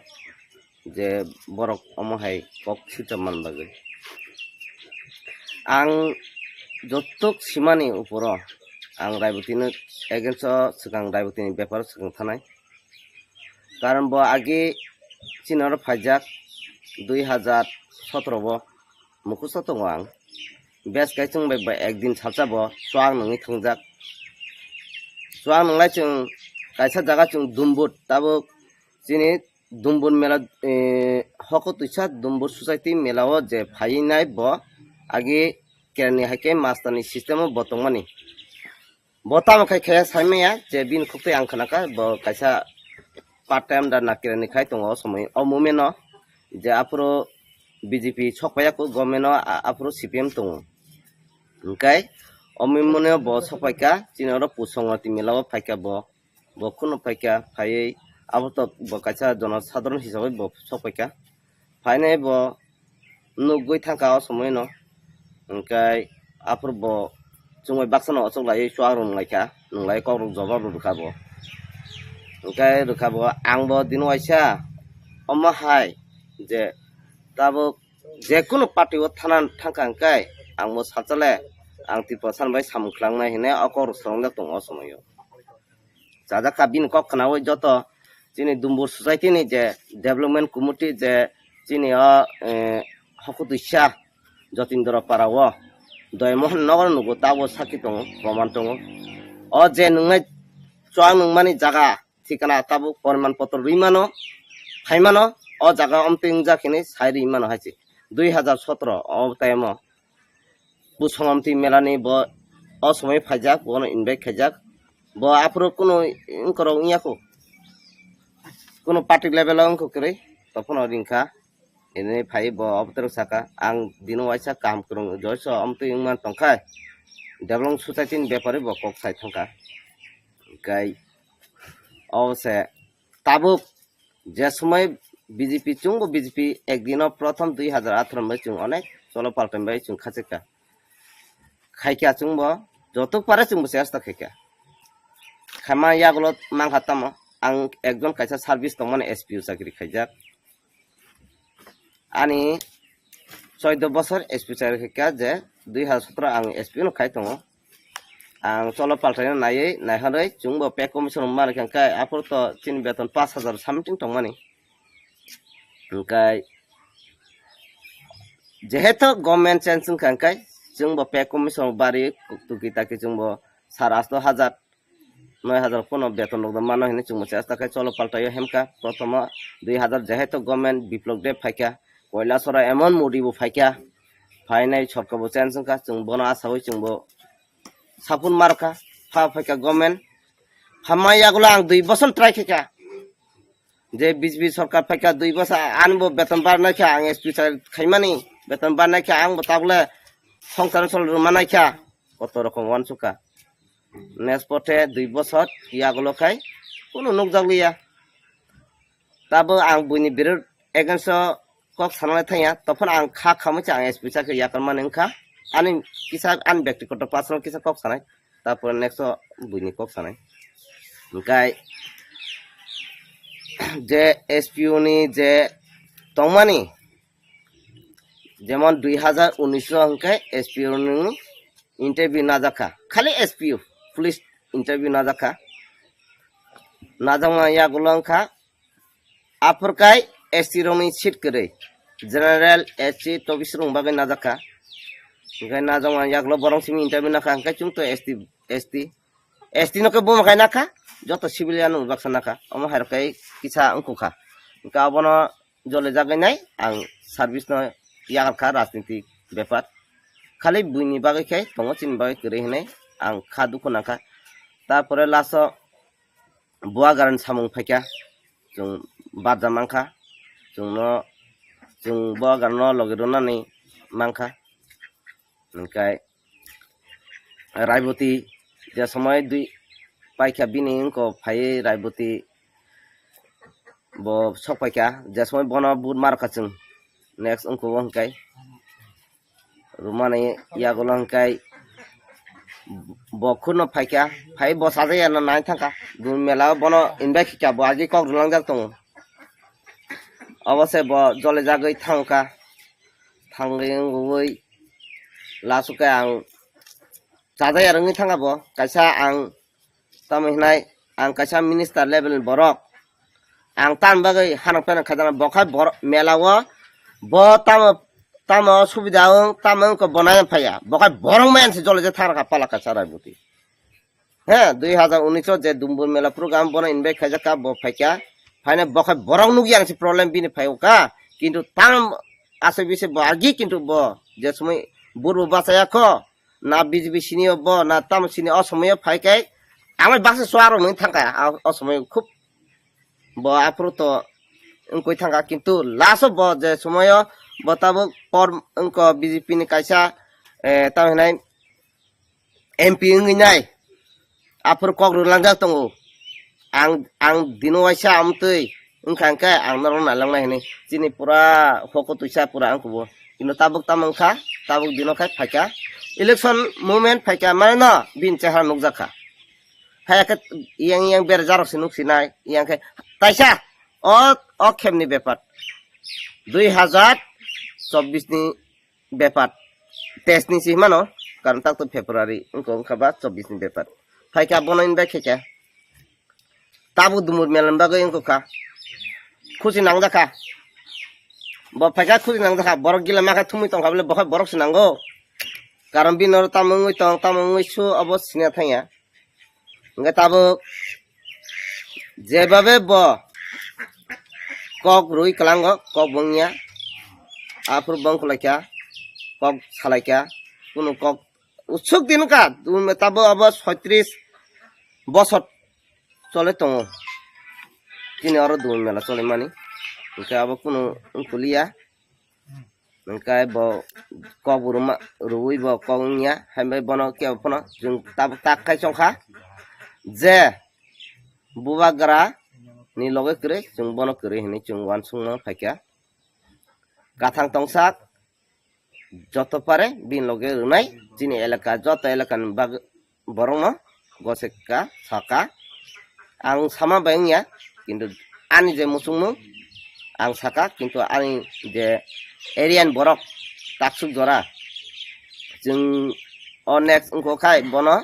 je borok omo hai kok sitra man bagwi. Ang jotok simani uporo ang Raibotino against o swkang Raibotini beparo swkang thanai. Karon bo age chini oro phaijak dui hajar sotoro bo mukhusto tongo ang. Bes kai chwng bai ba ekdin salsa bo chuak nungwi thangjak. Chuak nunglai chwng kaisa jaga chwng Dumbur tabuk chini Dumbur mela, eh, hoko twisa Dumbur society mela o je phaiwi nai bo age kerani hai khe master ni system o bo tongmani. Bo tamo khai khe sai maya je bini khuk twi ang khna kha bo kaisa part time da nakira ni khai tongo o somoi o moment no je aphuru B J P sok paiya kho, government o a-, aphuru C P M tongo. Hwnkhe omo mone bo sok paikha, chini oro Pusongoti mela o phaikha bo, bo kheno phaikha, phaiwi abo to bo kaisa jono sadharon hisabai bo sok paikha. Phainai bo nugwi thangkha o somoi no. Hwnkhe aphuru bo chumui baksa no ochok laiwi chuak rwnglaikha, nwnglai kok rok jobab rw rwkha bo. Hwnkhe rwkha bo, ang bo dino waisa omo hai je tabuk jekunu party o thana thangkha hwnkhe ang bo sachale, ang Tripura san bai samung khlangna hinwi o kok rok swrwngjak tongo o somoi o. Chajak kha bini kok khnaui joto chini Dumbur society ni je development committee je chini o, eh, hokutwisa Jotindra para o Doymohon nogo nugo tabo sakhi tongo, proman tongo. O je nwngnai chuak nungmani jaga thikana tabuk poriman potro rwi mano, phai mano, o jaga omtwi wngjak hinwi sai rwi mano hai se. Dui hazar sotro o time o Pusongomti melani bo o somoi phaijak, bono invite khaijak. Bo aphuru kunu wngkorok wngya kho. Kunu party level o wngkha kwrwi, tophono ringkha. Ini phai bo obotorok saka, ang dino waisa kaham kwrwng joiso omtwi wngman tongkha. Development society ni bepari bo kok sai thangkha. Hwnkhe o se tabuk je somoi B J P chwngbo B J P ek dino prothom dui hazar atharo bai chwng onek cholo paltan bai chwng khachikha. Khaikha chwngbo joto pare chwngbo chesta khaikha. Khaima yagulo mankha tamo ang ekjon kaisa service tongmani S P O chakri khaijak. Ani choido bosor S P chakri khaikha je dui hazar sotro ang S P no khai tongo. Ang cholo paltaino naiwi naihorwi chwngbo pay commission rwma rwkha hwnkhe aphuru to chini beton pash hazar something tongmani. Hwnkhe jehetu government change wngkha hwnkhe chwngbo pay commission bari tuki taki chwngbo sar asto hazar noi hazar pono beton rok mano hinwi chwngbo chesta khe cholo paltaio hemkha. Prothomo dui hazar jehetu government Biplop Deb phaikha, Koilasoro emon Modi bo phaikha, phainai sorkar bo change wngkha, chwng bono asaui chwngbo sapun markha, pha phaikha government. Phamma yagulo ang dui bosor try khaikha. Je B J P sorkar phaikha dui bosor, ani bo beton barnai kha, ang S P sa khaimani, beton barnai kha, ang bo tabule songsar sol rwmanai kha, koto rokom wansukha. Next pote dui bosor yagulo khai kunu nukjakliya. Tabo ang buini biror against o kok sanalai thangya, tophon ang kha khamwi se ang S P chakhe yakarmani wngkha. Ani kisa ani bektigoto personal kisa kok sanai. Tapore next o buini kok sanai. Hwnkhe je S P O ni je tongmani, jemon dui hazar unis o hwnkhe S P O ni interview najakha. Khali S P O, police interview najakha. Najakma yagulo wngkha Aphurkai S T rokni seat kwrwi, general, S C, tobis rok bagwi najakha. Hwnkhe najakma yagulo borok simi interview nakha, hwnkhe chwngto S T, S T, S T no khe buma khai nakha, joto civilian rok baksa nakha. Omo hai rok khe kisa wngkukha. Hwnkhe abono jolijagwi nai ang service no yakarkha rajniti bepar. Khali buini bagwi khe tongo, chini bagwi kwrwi hinwi ang kha dukhu nangkha. Tarpore last o Buagarani samung phaikha, chwng barja mankha, chwngno, chwng Buagarano logi rwnani mankha. Hwnkhe Raiboti je somoi dui paikha bini wngko phaiwi Raiboti bo sok paikha, je somoi bono but markha chwng next wngko o hwnkhe. Rwmani yagulo hwnkhe bo khurno phaikha, phai bo sajaya no nai thangkha. Bini mela o bono invite khaikha, bo agi kok rwlangjak tongo. Obo se bo jolijagwi thangkha, thangwi wngwi last o khe ang chajaya rwngwi thangkha bo, kaisa ang tamo hinai ang kaisa minister level ni borok. Ang tamni bagwi hanok pheno khaijana, bo khai borok mela o, bo tamo, tamo subida wng, tamo wngkha bo nai phaiya. Bo khai borok maya se jole je thang rakha pala kaisa Raiboti. He, dui hazar unis o je Dumbur mela program bono invite khaijak kha, bo phaikha. Phaina bo khai borok nukya se problem bini phai o kha. Kintu tam asai bise bo agi kintu bo je somoi burbo bachaya kho. Na B J P sini o bo, na tamo sini o somoi o phai khe, ang bai baksa chuarok nung thangkha, a, o somoi o khub bo aphuru to wngkoi thangkha, kintu last o bo je somoi o Bo tabuk por wngkha B J P ni kaisa, eh, tamo hinai M P wngwi nai. Aphuru kok rwlangjak tongo. Ang, ang dino waisa amtwi wngkha hwnkhe ang norok nailangnai hinwi. Chini pura hoko twisa pura ang kubo. Kintu tabuk tamo wngkha, tabuk dino khai phaikha. Election movement phaikha, mane no, bini chehara nukjakha. Hai khe yang yang berajak rok se nuk sinai, yang khe taisa o, o khemni bepar. Dui hajar chobbish ni bepar. Teis ni si mano, karon tak to February, wngkha, wngkha ba chobbish ni bepar. Phaikha bono invite khaikha. Tabuk dumur melan bagwi wngkha. Khusi nangjakha. Bo phaikha khusi nangjakha. Borok gila makha thumui tongkha bole, bokhai borok se nango. Karon bini oro tamo wngwi tong, tamo wngwi su, obo sina thangya. Hingke tabuk jebabe bo kok rwi kwlango, kok bo wngya. Aphuru bo wngkulaikha, kok salaikha, kunu kok usuk din wngkha, tabuk abo soitris bosor chole tongo. Chini oro dui mela chole mani, hingke abo kunu wngkuliya. Hingke bo kok bo rwma, rwui bo kok wngya, hai bai bono kebo phano chwng tabuk tak khai chongkha je bubagra ni loge kwrwi, chwng bono kwrwi hinwi chwng uansukma phaikha. Kathang tongsak joto pare bini loge rwnai chini elaka, joto elakani bag-, borokno goseka saka. Ang sama bai wngya, kintu ani je muchungmung ang saka, kintu ani je area ni borok taksuk jora chwng o next wngkha khai bono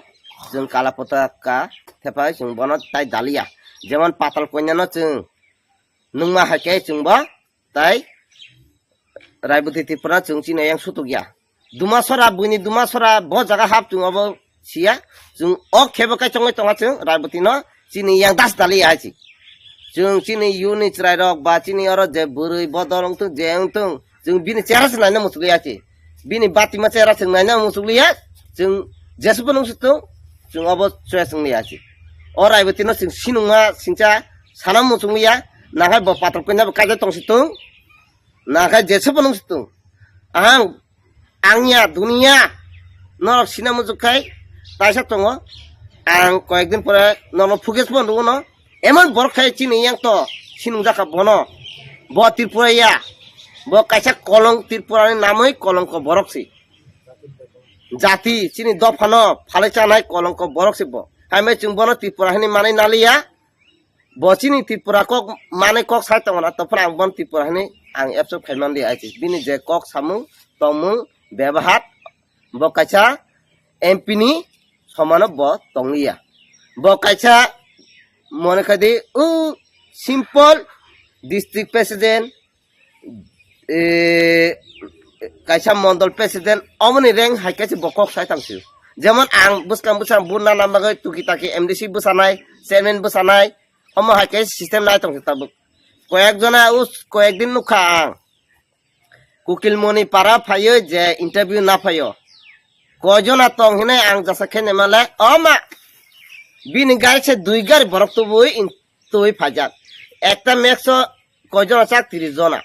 chwng kala potaka thepai chwng bono tai daliya, jemon patal konyano chwng nungma hai khe chwngbo tai Raiboti Tripura chwng chini yang sutuk ya. Dumasora, buini Dumasora bo jaga hap chwng obo siya. Chwng o khebo kai chongoi tonga chwng Raiboti no chini yang das dali ya chi. Chwng chini yuni chwrai rok ba chini oro je bwrwi bodol wngtung je wngtung chwng bini chera se naina muchuk ya chi. Bini batima chera chwng naina muchuk ya. Chwng jesubo nung sutung chwng obo choice wng ya chi. O Raiboti no chwng sinungma singcha sana muchuk ya. Nangai bo patok koina bo kaja tong situng. Nangkhe jesa phano wngsitung. Ang, ang ya, duniya, norok sina muchuk khai, taisa tongo. Ang koyekdin pore nono focus bo nukgo no. Emon borok khai chini yang to, sinung jakha bono. Bo Tripura ya. Bo kaisa kolong Tripura ni namwi kolongko borok si. Jati, chini dopha no, phalai chanai kolongko borok si bo. Hai mai chwng bono Tripura hini manwi naliya. Bo chini Tripura kok manwi kok sai tongo na, to phano ang bono Tripura hinwi ang accept khai man di achi. Bini je kok samung, tongmung, bebahar, bo kaisa M P ni somano bo tongliya. Bo kaisa mone khai di, o simple district president, eh, kaisa mondol president, omoni rank hai kaisa bo kok sai tang sio. Jemon ang bwskang bwskang buna nang bagwi tuki taki M D C bwsanai, chairman bwsanai, omo hai kaisa system nai tong tabuk. Koyek jona us, koyek din nukha ang. Kukilmoni para phaio je interview na phaio. Koi jona tong hinai ang jasa khe nemale, oma. Bini gari se dui gari borok tubui in-, tubui phaijak. Ekta max o koi jona chak? Tris jona.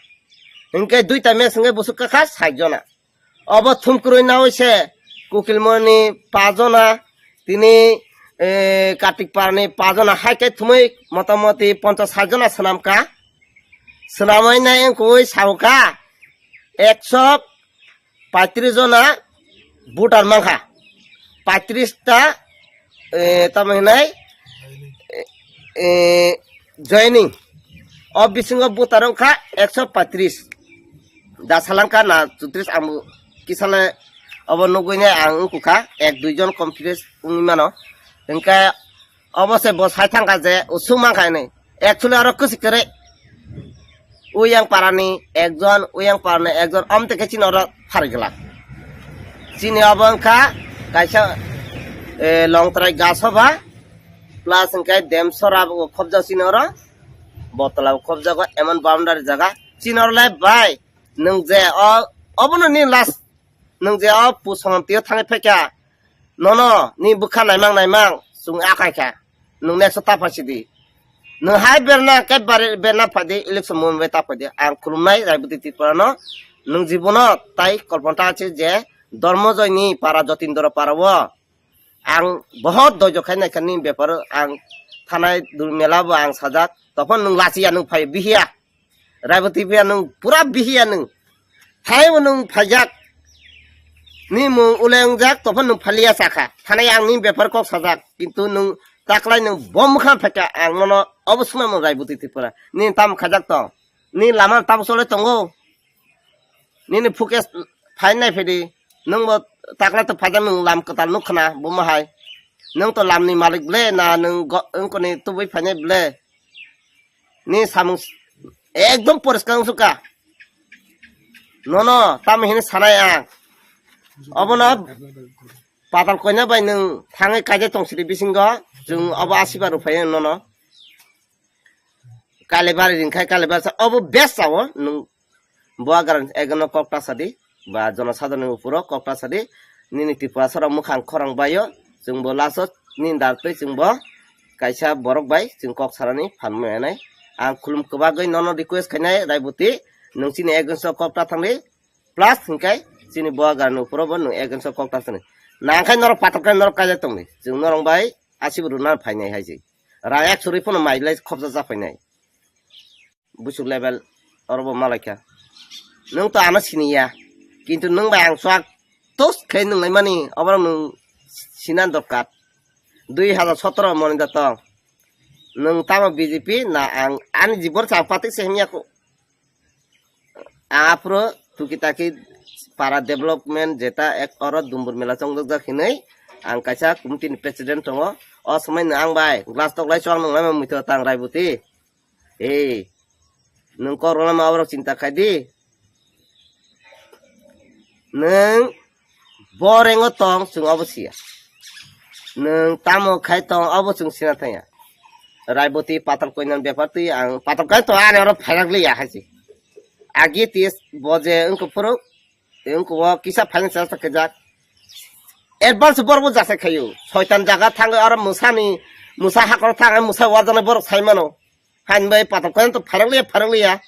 Hinkhe duita max hinkhe busuk kakha sait jona. Obo thumkrwi nawi se Kukilmoni pa jona, tini, eh, Kartik Parni pa jona, hai khe thumwi motamoti ponchas sait jona swnamkha. Swnamwi nai wngkui saukha ekso paitris jona voter mankha. Paitris ta, eh, tamo hinai, eh, eh, joining. O bisingo voter wngkha ekso paitris. Da salangkha na chutris ang kisale obo nugui nai ang wngkukha ek dui jon confidence wngwi mano. Hingkhe obo se bo sai thangkha je usuk mankha hinwi. Actually oro kwswi kwrwi. Uyang parani ekjon, uyang parani ekjon, amtwi khe chini oro pharigwlak. Chini obo wngkha kaisa, eh, longtrai gasoba, plus hwnkhe demsora bo khobjak chini oro, botola bo khobjago, emon boundary jaga. Chini oro lai bai, nwng je o, obono nini last. Nwng je o pusongam tio thangwi phaikha, nono ni bwkha naimang naimang chwng akai kha, nwng next o ta phai sidi. Nwng hai berna khe bare-, berna phai di, election movement bai ta phai di. Ang khulumnai Raiboti Tripura no, Nwng jibono tai kolpona ta se je Dharmojoyni para Jotindra para o ang bohot doijo khai naikha ni bepar o ang thanai dul mela bo ang sajak. Tophon nwng lachiya nwng phai bihiya. Raiboti phiya nwng pura bihiya nwng. Thaibo nwng phaijak. Ni mung ulengjak, tophon nwng phaliya sakha. Thanai ang ni bepar kok sajak. Kintu nwng taklai nwng bom khan phaikha ang nono obo swnamung Raiboti Tripura. Ni tam khajak tong. Ni lama tam chole tongo. Nini focus phainai phidi. Nwng bo taklai to phaijak nwng lam kwtal nuk khna buma hai. Nwng to lam ni malik ble na nwng go-, wngkoni tubui phainai ble. Ni samung s-, ekdom poriskar wngsuka. Nono, tamo hini sanai ang. Obono patal koina bai nwng thangwi kaijak tong sidi bisingo. Chwng obo asiba rw phai nono. Kalibari ringkhai kalibari sa obo best sao nwng. Buagra ekno kok ta sadi, ba jonosadharoni uporo kok ta sadi, nini Tripura sara mukhang khorang baio, chwngbo laso nini dar twi chwngbo kaisa borok bai chwng kok sarani phan manai. Ang khulum kwbagwi nono request khainai Raiboti, nwng chini against o kok ta thangdi, plus hinkhe chini Buagrani uporo bo nwng against o kok ta thangdi. Nangkhai norok patok khe norok kaijak tongdi, chwng norok bai asibo rwna phainai hai se. Rang ek suri phano mai lai khopsa cha phainai. Busuk level oro bo malaikha. Nwng to ano siniya. Kintu nwng bai ang swk tos khe nwng laimani oborok nwng sina dorkar. Dui hajar sotoro moni da tong. Nwng tamo B J P na ang ani jibon chang patik se himya ko. Aphuru tuki taki para development jeta ek oro dumbur mela chongjak jak hinwi ang kaisa committee ni president tongo. O somoi no ang bai glass tok lai chwng nung lai muitu tang Raiboti. Ei, nwng kok rwna ma borok chinta khai di. Nwng bo rengo tong chwng obo siya. Nwng tamo khai tong obo chwng sina thangya. Raiboti patal koinan bepar twi ang patal kai to ani oro phairak liya hai se. Agi tis bo je wngkuk phuru wngkuk o kisa phaina chesta khaijak. Advance borok bo jasa khayo. Soitan jaga thangwi oro musani, musa hakoro thangwi musa warjaknai borok sai mano. Hain bai patok khe to pharang liya, pharang liya.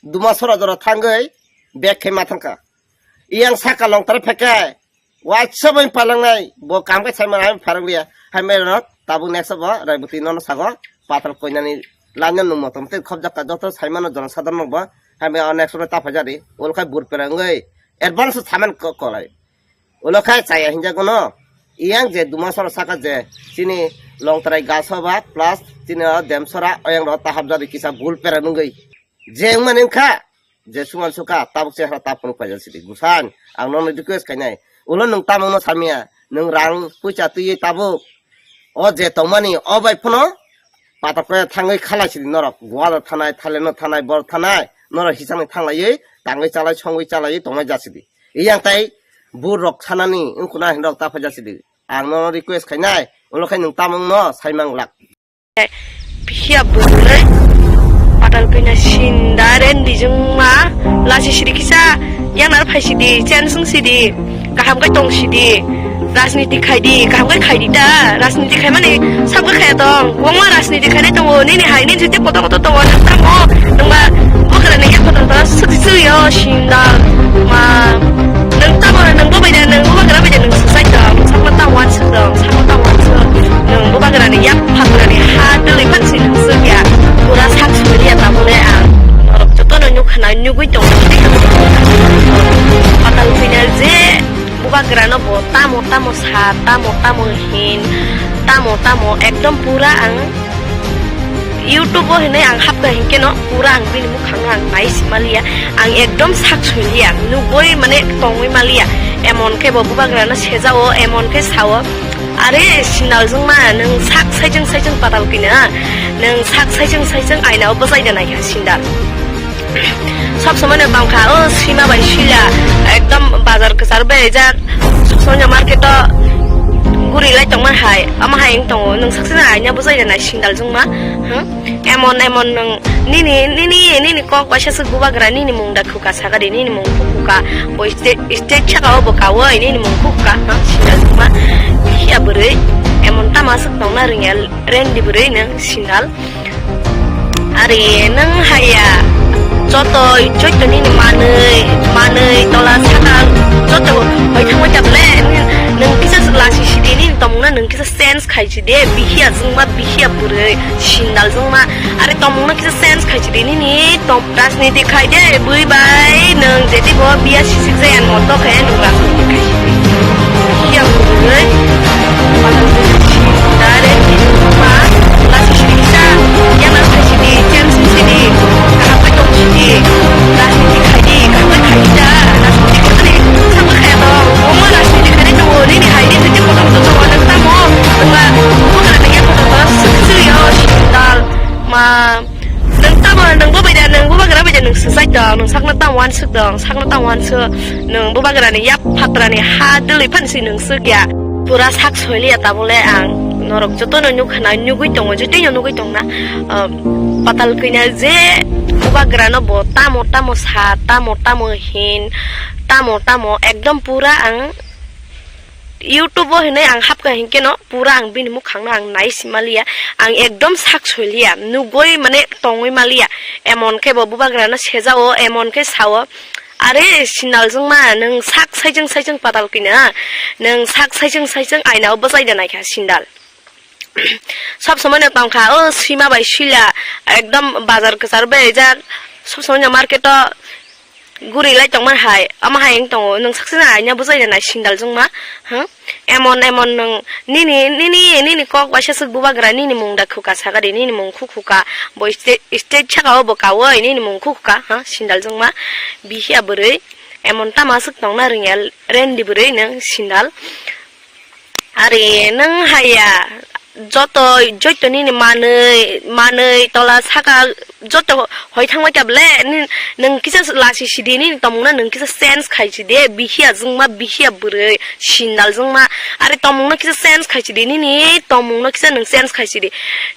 Duma sora jora thangwi bag khe ma thangkha. Iyang saka long tare phekhe. Waisa bai palangnai. Bo kam khe sai mano, hain pharang liya. Hain bai rok tabuk next bo Raiboti nono sago. Patal koinani lanya nung motom tei khobjak ka joto sai mano jono sadharno bo. Hain bai next bo ta phajari. Ol khai bur perangwi. Advance saman ko-, kolai. Ulo khai chaya hinjago no. Iyang je duma sora saka je chini longtrai gaso ba plus chini o dem sora oyang ro tahap jadi kisa bul pera nungwi. Je wngmani wngkha je suman suka tabuk chehra tapung paijak sidi. Busan ang nono request khainai. Ulo nwng tamung no samya. Nwng rang puisa twiwi tabuk. O je tongmani o bai phano patok khe thangwi khalai sidi norok. Goa thanai, Thailand no thanai, bor thanai. Norok hisangni thanglaiwi tangwi chalai songwi chalaiwi tongmai jasidi. Iyang tai bur rok sanani wngkuna hinrok ta phaijak sidi. Ang nono request khainai, ulo khai nwng tamung no saimang glak. Phiya bwrwi patal khaina sinda rendi jwngma lasi siri kisa yanar phai sidi, chen sung sidi, kaham kai tong sidi. Rajniti khai di, kaham kai khai di ta. Rajniti khai mani sab kai khaya tong. Kwbangma rajniti khainai tongo. Nini hai, nini jete kotor kotor tongo. Nang tamo, nangba bubagra ni yak kotor kotor sudi sudi yo, sindal. Ma, nang tamo, nang bo bai da, nang bubagra bai da, nang susai tong. Sakma ta wan suk tong, sakma ta wan suk. Nang bubagra ni yak phagra ni ha, dali phan si nang suk ya. Pura sak suri ya tamo le ang. Norok joto no nyuk khana nyugui tong. Patal final je. Bubagrano bo tamo tamo sa, tamo tamo hin, tamo tamo ekdom pura ang YouTube o hinwi ang hapkha hinkhe no pura ang bini mukhang no ang nai si maliya, ang ekdom sak sui liya, nugui mane tongwi maliya, emon khe bo bubagrano sejao, emon khe sao, are sindal jwngma nwng sak saijwng saijwng patal kina, nwng sak saijwng saijwng aina o bwsai da naikha sindal. Sob somoi no tongkha, o sima bai sila, ekdom bazar kwcharo beraijak, sob somoi no market o guri lai tongma hai, ama hai wng tongo, nwng saksa aina bwsai da nai sindal jwngma, hmm? Emon emon nwng nini, nini, nini kok waisa swk bubagra nini mung da khuka sakadi, nini mung khuka, bo stage, stage saka o bo kawi nini mung khuka, hmm? Sindal jwngma, phiya bwrwi, emon tama swk tongna rwngya, rendi bwrwi nwng sindal. Ari nwng haya Joto, joto nini manwi, manwi, tola, sakang, joto hoi thangwi ta bole, nwng kisa lasi sidi, nini tongmungno nwng kisa change khai sidi, bihiya jwngma, bihiya bwrwi, sindal jwngma, are tongmungno kisa change khai sidi, nini tong, rajniti khai de, bui bai, nwng jeti bo biya sisik jaya moto khe, nwng rajniti khai sidi. Bihiya bwrwi, Direct ma, lasi sidi kisa, yang lasi sidi, change sidi, kaham bai tong sidi, rajniti khai di, kaham bai khai di da, rajniti khai di, sabo khai to, omo rajniti khai di tongo, nini hai di, tete kotor kotor tongo, nang tamo, nang ma, bubagra nang ya kotor kotor, sik sik yo, sindal, ma, nang tamo, nang bo bai da, nang bubagra bai da, nang sasai tong, nang sakno tamo wansuk tong, sakno tamo wansuk, nang bubagra ni yap phatrani ha dwlwi phan si nang suk ya. Pura sak soiliya tabole ang norok jotono nukha na, nugui tongo, jotoino nugui tongna, ah, patal kina je bubagrano bo tamo tamo sa, tamo tamo hin, tamo tamo ekdom pura ang YouTube o hinui ang hapkha hinkeno pura ang bini mukhangno ang nai simaliya, ang ekdom sak soiliya, nugui mane tongwi maliya, emon khe bo bubagrano sejao, emon khe sao, are sindal jwngma nwng sak saijwng saijwng patal kina, nwng sak saijwng saijwng aina o bwchai da naikha sindal. Sob somoi no tongkha o sima bai sila, ekdom bazar kwcharo berajak, sob somoi no market o guri lai tongma hai, ama hai wng tongo, nwng saksa na aina bwchai da nai sindal jwngma, ha? Emon emon nwng nini, nini, nini kok bai saswk bubagra nini mung da khuka sakari, nini mung khu khuka, bo stage, stage saka o bo kaui nini mung khu khuka, ha? Sindal jwngma, bihiya bwrwi, emon tamo aswk tongna rwngya, rendi bwrwi nwng sindal. Are nwng haiya, joto, joto nini manwi, manwi, tola, saka, joto hoi thangbai ta bole, ni-, nwng kisa lasi sidi, nini tongmungno nwng kisa change khai sidi, bihiya jwngma, bihiya bwrwi, sindal jwngma, are tongmungno kisa change khai sidi, nini tongmungno kisa nwng change khai sidi.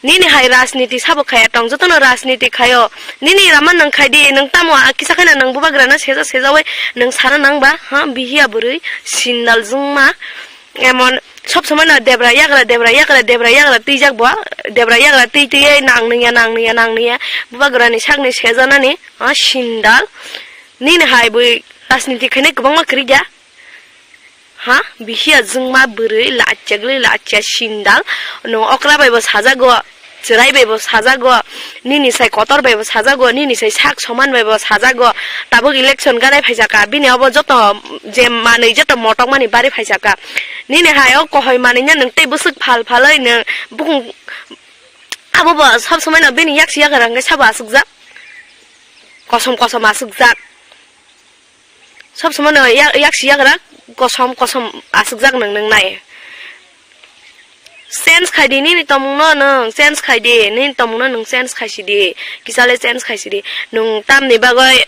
Nini hai rajniti sabo khaya tong, jotono rajniti khaio, nini rama nwng khai di, nwng tamo a kisa khaina nwng bubagrano seja sejaui nwng sana nang ba, ha, bihiya bwrwi, sindal jwngma. Emon sob somoi no debra yagra, debra yagra, debra yagra twijak bo, debra yagra twi twi nang nung ya, nang nung ya, nang nung ya, bubagrani sakni sejanani, ah, sindal, nini hai bui rajniti khainai kwbangma kwrwi ya, ha, bihiya jwngma bwrwi lachegli lachia sindal, nwng okra bai bo sajago. Chwrai bai bo sajago, nini sai kotor bai bo sajago, nini sai sak soman bai bo sajago. Tabuk election ganai phaijaka, bini obo joto je manwi joto motokmani bari phaijaka. Nini hai o kohoi manwi no nwng tei bwswk phal phalwi nwng bukung abo bo sob somoi no bini yaksi yagra hwnkhe sabo aswkjak, kosom kosom aswkjak. Sob somoi no yak, yaksi yagra kosom kosom aswkjak nwng, nwng nai. Change khai di nini tongmung no nwng, change khai di nini tongmung no nwng, change khai sidi, kisale change khai sidi. Nwng tamni bagwi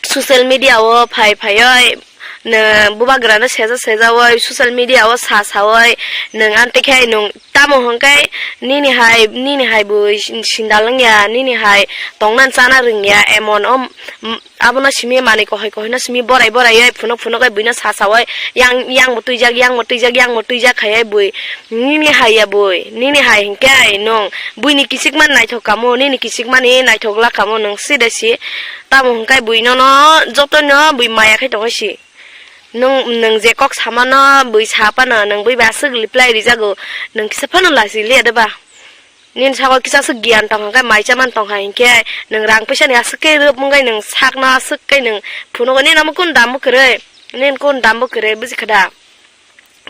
social media o phai phaioi nwng bubagra no seja sejaoi social media o sa saoi nwng amtwi khe nwng tamo hwnkhe nini hai, nini hai bo sindal wngya, nini hai tongna chana rwngya, emon o, m-, abono simi manwi kohoi kohoi no simi borai borai oi phunuk phunuk oi buino sasaui yang, yang bo twijak, yang bo twijak, yang bo twijak khai oi bui. Nini hai ya bui, nini hai hinkhe ai nwng buini kichik man naithok kamo, nini kichik mani naithok la kamo nwng sida si. Tamo hwnkhe bui nono joto no bui maya khai tongo si. Nwng, nwng je kok samano bui sa phano nwng bui bai aswk reply rijago, nwng kisa phano lachi liya de ba? Nini saka kisa se giyan tong kha, mai chaman tong kha hinkhe, nwng rang puisa ni aswk khe rwp wngwi nwng sakno aswk khe nwng phunugo, nini omo kun dam bo kwrwi, nini kun dam bo kwrwi, buji kha da?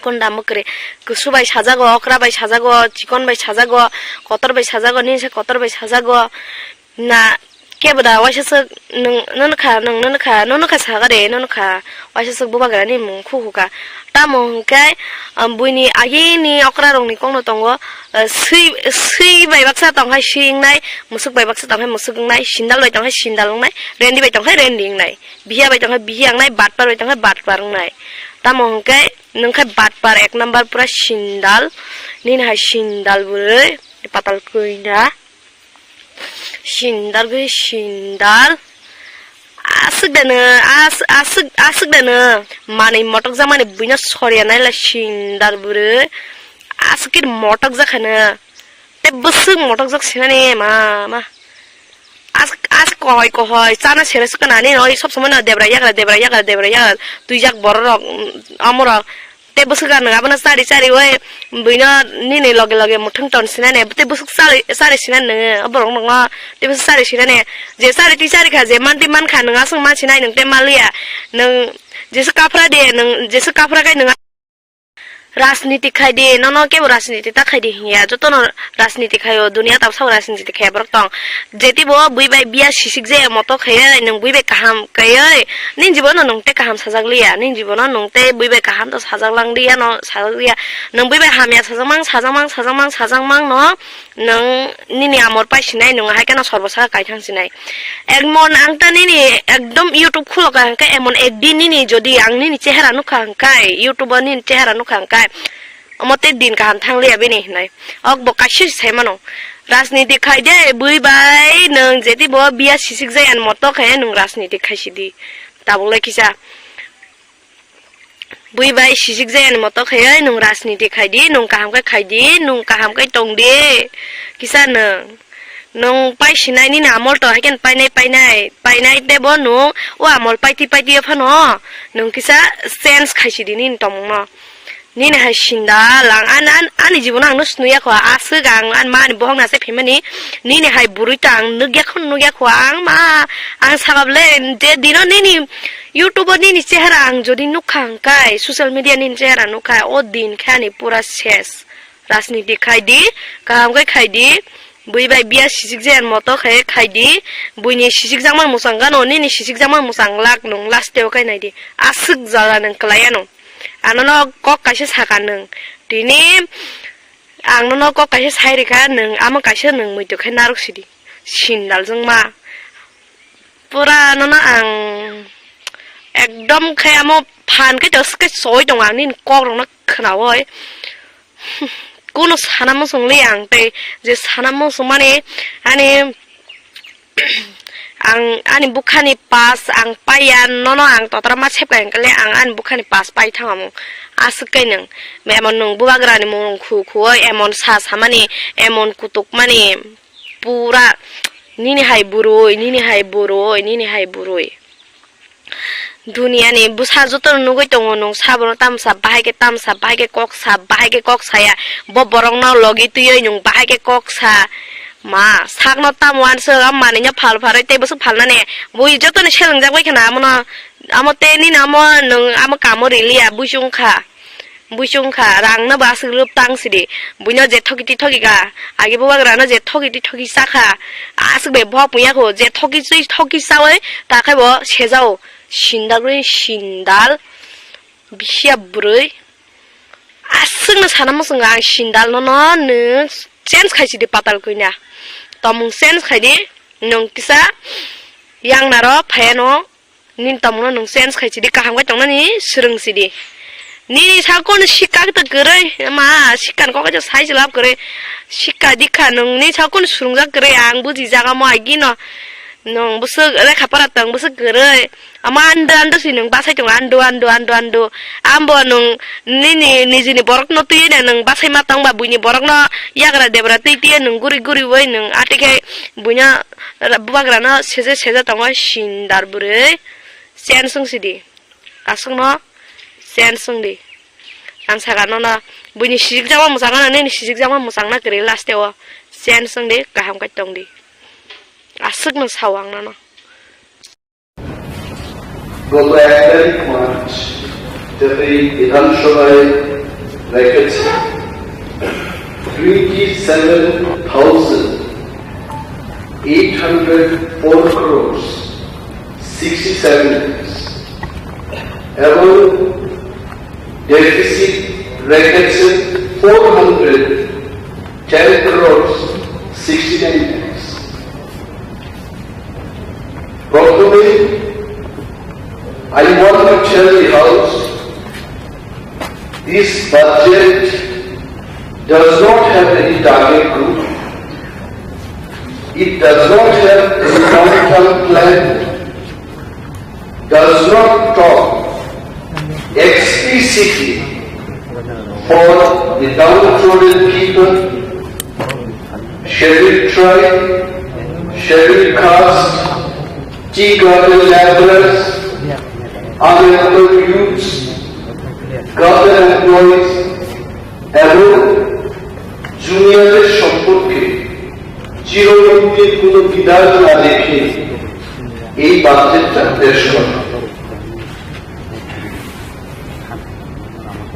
Kun dam bo kwrwi, kusu bai sajago, okra bai sajago, chikon bai sajago, kotor bai sajago, nini se kotor bai sajago, na kebo da waisa swk nwng, nono kha, nwng nono kha, nono kha saga de, nono kha. Waisa swk bubagrani mung khu khu kha. Tamo hwnkhe, um, buini agini okra rokni kokno tongo, uh, swi, swi bai baksa tong hai swi wngnai, musuk bai baksa tong hai musuk wngnai, sindal bai tong hai sindal wngnai, rendi bai tong hai rendi wngnai, bihiya bai tong hai bihiya wngnai, batpar bai tong hai batpar wngnai. Tamo hwnkhe nwng khe batpar ek number pura sindal, nini hai sindal bwrwi patal kwina. Sindal gwi sindal. Aswk da nw, as-, aswk, aswk da nw. Manwi motokjak mani buino soriya naila sindal bwrwi. Aswk khe motokjak kha nw. Tei bwswk motokjak sinani ma, ma. As, as kohoi, kohoi, chana sere swkana ni noi, sob somoi no debra yagra, debra yagra, debra yagra, twijak borok rok, mm, amorok. Tei bwswk ang nwng abono chari chari oi, buino nini loge loge mwthwng ton sinani, tei bwswk chari, chari sinani nwng, o borok nwngo, tei bwswk chari sinani, je chari twi chari kha, je man twi man kha, nwng aswk man sinai, nwng tei maliya, nwng jeswk kaphra de, nwng jeswk kaphra khai nwng Rajniti khai di, nono kebo rajniti ta khai di hinya, jotono rajniti khaio, dunia tabsao rajniti khaya borok tong. Jeti bo bui bai biya sisik je moto khayai, nwng bui bai kaham khayai, nini jibono nwng tei kaham sajak liya, nini jibono nwng tei bui bai kaham to sajak lang liya, no sajak liya, nwng bui bai hamya sajak mang, sajak mang, sajak mang, sajak mang no, nwng nini amor pai sinai, nwng hai kheno sorbo saka kaithang sinai. Emon ang ta nini ekdom YouTube khulo ka hwnkhe emon ekdin nini jodi ang nini chehara nukha hwnkhe, YouTube o nini chehara nukha hwnkhe, omo tei din kaham thang liya bini hinai. Ok bo kaisa sai mano. Rajniti khai de bui bai nwng jeti bo biya sisik jai ani moto khe nwng rajniti khai sidi. Tabuk lai kisa. Bui bai sisik jai ani moto khe nwng rajniti khai di, nwng kaham khe khai di, nwng kaham khe tong di. Kisa nwng, nwng pai sinai nini amol to hai khe painai, painai, painai tebo nwng o amol paiti, paiti phano nwng kisa change khai sidi nini tongmung no. Nini hai sinda lang an, an, ani jibono ang no snuya kho, aswk ang an mani bohok na se phimani, nini hai bwrwi to ang nukya kho, nukya kho, ang ma, ang sakable je dino nini YouTube o nini chehara ang jodi nukha hwnkhe, social media nini chehara nukha, o din khe ani pura ses. Rajniti khai di, kaham khe khai di, bui bai biya sisik jai ani moto khe khai di, buini sisik jakmani mwchang gano, nini sisik jakmani mwchang lak nwng last o khe nai di, aswk jala nwng kwlai ano. Ano no kok kaisa saka nwng, tini ang nono kok kaisa sai rikha, nwng amo kaisa nwng muitu khe narwk sidi, sindal jwngma. Pura nono ang ekdom khe amo phan khe to swkhe soi tongo ang nini kok rokno khnaui. Kuno sana muchung li ang tei je sana muchung mani ani ang ani bukhani pass ang paiya, nono ang totra ma sepkai hwnkhe le ang ani bukhani pass pai thangamung. Aswk khe nwng emon nwng bubagrani mung khu khuoi emon sa samani, emon kutukmani, pura nini hai bwrwi, nini hai bwrwi, nini hai bwrwi. Duniani bwsa jotono nugui tongo nwng, sabono tamsa bahai khe tamsa, bahai khe kok sa, bahai khe kok saya. Bo borokno logi twiwi nwng bahai khe kok sa. Ma sakno tamo uansuk, amo manwino phal pharwi tei bwswk phalnani. Bui jotoni selengjak bai kheno amono, amo tei nini amo nwng amo kamo riliya, buisong kha. Buisong kha, rangno bo aswk rwp tang sidi. Buino je thoki twi thoki kha, age bubagrano je thoki twi thoki cha kha, aswk bai bohok puya kho, je thoki twi thoki chaui ta khai bo sejao. Sindal rwi sindal, bisiya bwrwi. Aswkno sana muchungo ang sindal nono nwng change khai sidi patal koina. Tomung change khai di, nwng kisa yang naro phaiano. Nini tongmungno nwng change khai sidi, kaham khai tongnani swrwng sidi. Nini sakno sikha ta kwrwi, ma sikha ni kok kaisa sai se lab kwrwi. Sikha dikha nwng ni sakno swrwngjak kwrwi, ang bujijak amo agino. Nwng bwswk lekha pora tong bwswk kwrwi. Amo ando ando si nwng bachai tongo, ando, ando, ando, ando. Ambo nwng nini nijini borokno twiwi nwng bachai ma tongba, buini borokno yagra debra twi twiwi nwng guri guriwi nwng atwi khe buino Ra-, bubagrano seje seje tongo sindar bwrwi. Sen swng sidi. Aswkno sen swng di. Ang saka nono buini sijikjakma mwchangano nini sijikjakma mwchangna kwrwi last o. Sen swng di, kaham khai tong di. Aswkno sao ang nono. গত এক তারিখ মার্চ, জাতীয় বিধানসভায় রেখেছে twenty seven thousand eight hundred four crores sixty seven lakhs এবং ডেফিসিট রেখেছে four hundred ten crores sixty nine lakhs। প্রথমে, I want to tell the House, this budget does not have any target group. It does not have any long-term plan. Does not talk explicitly for the downtrodden people, scheduled tribe, Scheduled Caste, tea garden laborers, unemployed youths, government employees, এবং জুনিয়রদের সম্পর্কে চিরমুক্তির কোনো বিধান না রেখে এই বাজেটটা পেশ করা।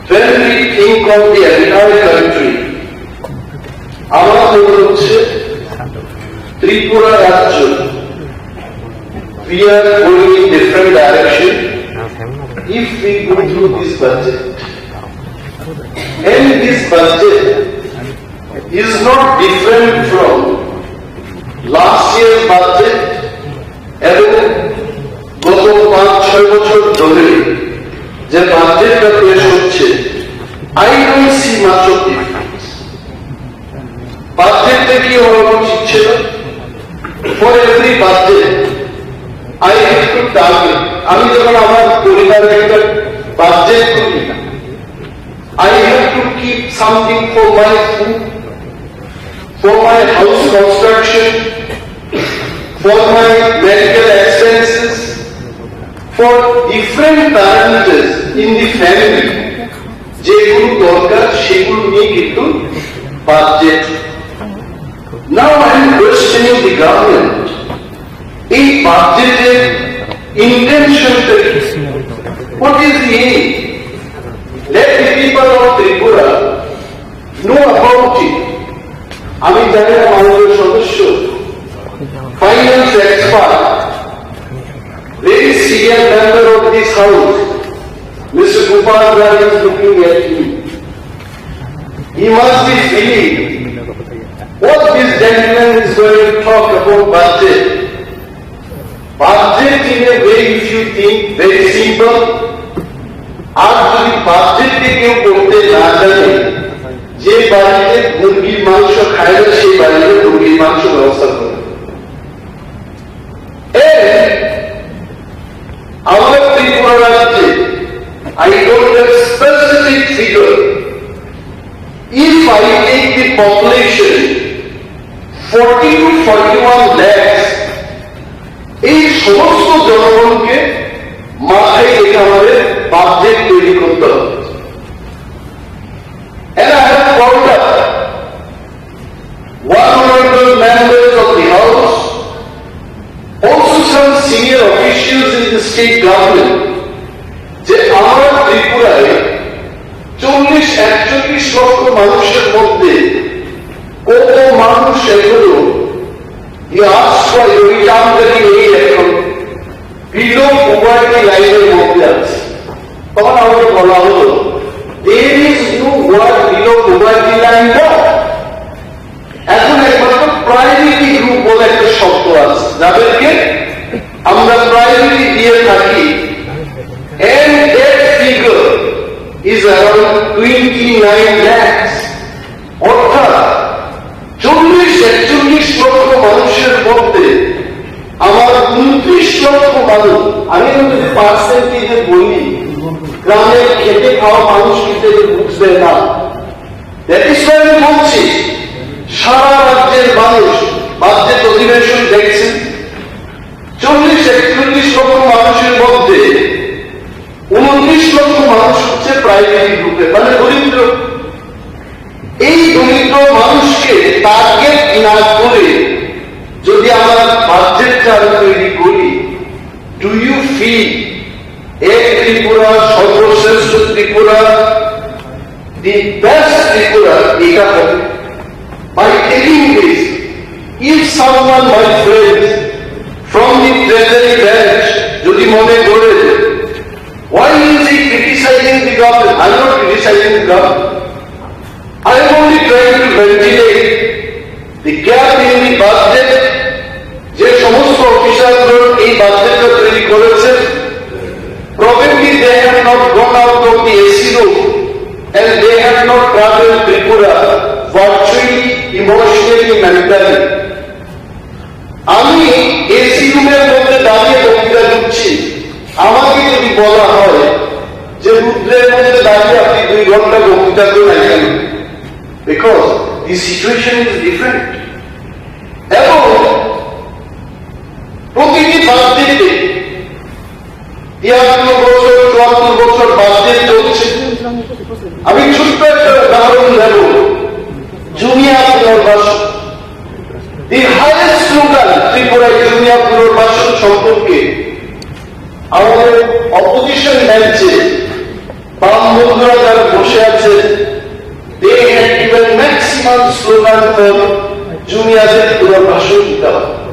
When we think of the entire country, আমার মনে হচ্ছে ত্রিপুরা রাজ্য, we are going in different direction if we go through this budget. And this budget is not different from last year's budget এবং গত পাঁচ ছয় বছর ধরে যে বাজেটটা পেশ হচ্ছে, I don't see much of difference. বাজেটটা কি হওয়া উচিত ছিল? For every budget, I have to target. আমি যখন আমার পরিবারের একটা বাজেট করি, I have to keep something for my food, for my house construction, for my medical expenses, for different parameters in the family. যেগুলো দরকার সেগুলো নিয়ে কিন্তু budget. Now I am questioning the government. এই বাজেটের ইন্টেনশনটা কি? What is the aim? Let the people of Tripura know about it. আমি জানি না মাননীয় সদস্য, finance expert, very senior member of this house, Mister Gopal Rai is looking at me. He must be feeling what this gentleman is going to talk about budget. Budget in a way, if you think, very simple. আর যদি বাজেট নিয়ে কেউ পড়তে না জানে, যে বাড়িতে মুরগির মাংস খায় না, সেই বাড়িতে মুরগির মাংস ব্যবস্থা করে। And আমার ত্রিপুরা রাজ্যে, I don't have specific figure. If I take the population, forty to forty-one lakhs, এই সমস্ত জনগণকে মাথায় রেখে আমাদের বাজেট তৈরি করতে হবে। And I have called up one honorable members of the House, also some senior officials in the state government, যে আমার ত্রিপুরায় চল্লিশ একচল্লিশ লক্ষ মানুষের মধ্যে কত মানুষ এখনো ইয়াস বা ইনকামকারী নেই, এখন বিলো পভার্টি লাইনের মধ্যে আছে। তখন আমাকে বলা হলো, there is no word below poverty line now. এখন একমাত্র প্রায়োরিটি গ্রুপ বলে একটা শব্দ আছে, যাদেরকে আমরা প্রায়োরিটি দিয়ে থাকি। And that figure is around twenty-nine lakhs. অর্থাৎ চল্লিশ একচল্লিশ লক্ষ মানুষের মধ্যে আমার ঊনত্রিশ লক্ষ মানুষ, আমি যদি পার্সেন্টেজে বলি, গ্রামের খেটে খাওয়া মানুষ কিন্তু এটা বুঝবে না। That is why আমি বলছি, সারা রাজ্যের মানুষ বাজেট অধিবেশন দেখছেন। চল্লিশ একচল্লিশ লক্ষ মানুষের মধ্যে ঊনত্রিশ লক্ষ মানুষ হচ্ছে প্রাইমারি গ্রুপে, মানে দরিদ্র। এই দরিদ্র মানুষকে টার্গেট না করে যদি আমরা বাজেটটা আমি তৈরি করি, do you feel এক ত্রিপুরা, সর্বশ্রেষ্ঠ ত্রিপুরা, the best ত্রিপুরা, এটা হবে? By taking this, if someone, my friends, from the treasury bench যদি মনে করে, why is he criticizing the government? I am not criticizing the government. I am only trying to ventilate the gap in the budget. যে সমস্ত অফিসারগণ এই বাজেটটা তৈরি করেছেন, probably they have not gone out of the AC room and they have not traveled Tripura virtually, emotionally, mentally. আমি এসি রুমের মধ্যে দাঁড়িয়ে বক্তৃতা দিচ্ছি, আমাকে যদি বলা হয় যে রুদ্রের মধ্যে দাঁড়িয়ে আপনি দুই ঘন্টা বক্তৃতা করলেন কেন, because the situation is different. এবং Jumia Punarbhasan. The highest slogan Tripura Jumia Punarbhasan সম্পর্কে আমাদের অপোজিশন বেঞ্চে বাম বন্ধুরা যারা বসে আছেন, they had given maximum slogan for জুনিয়রদের পুনর্বাসন দিতে হবে।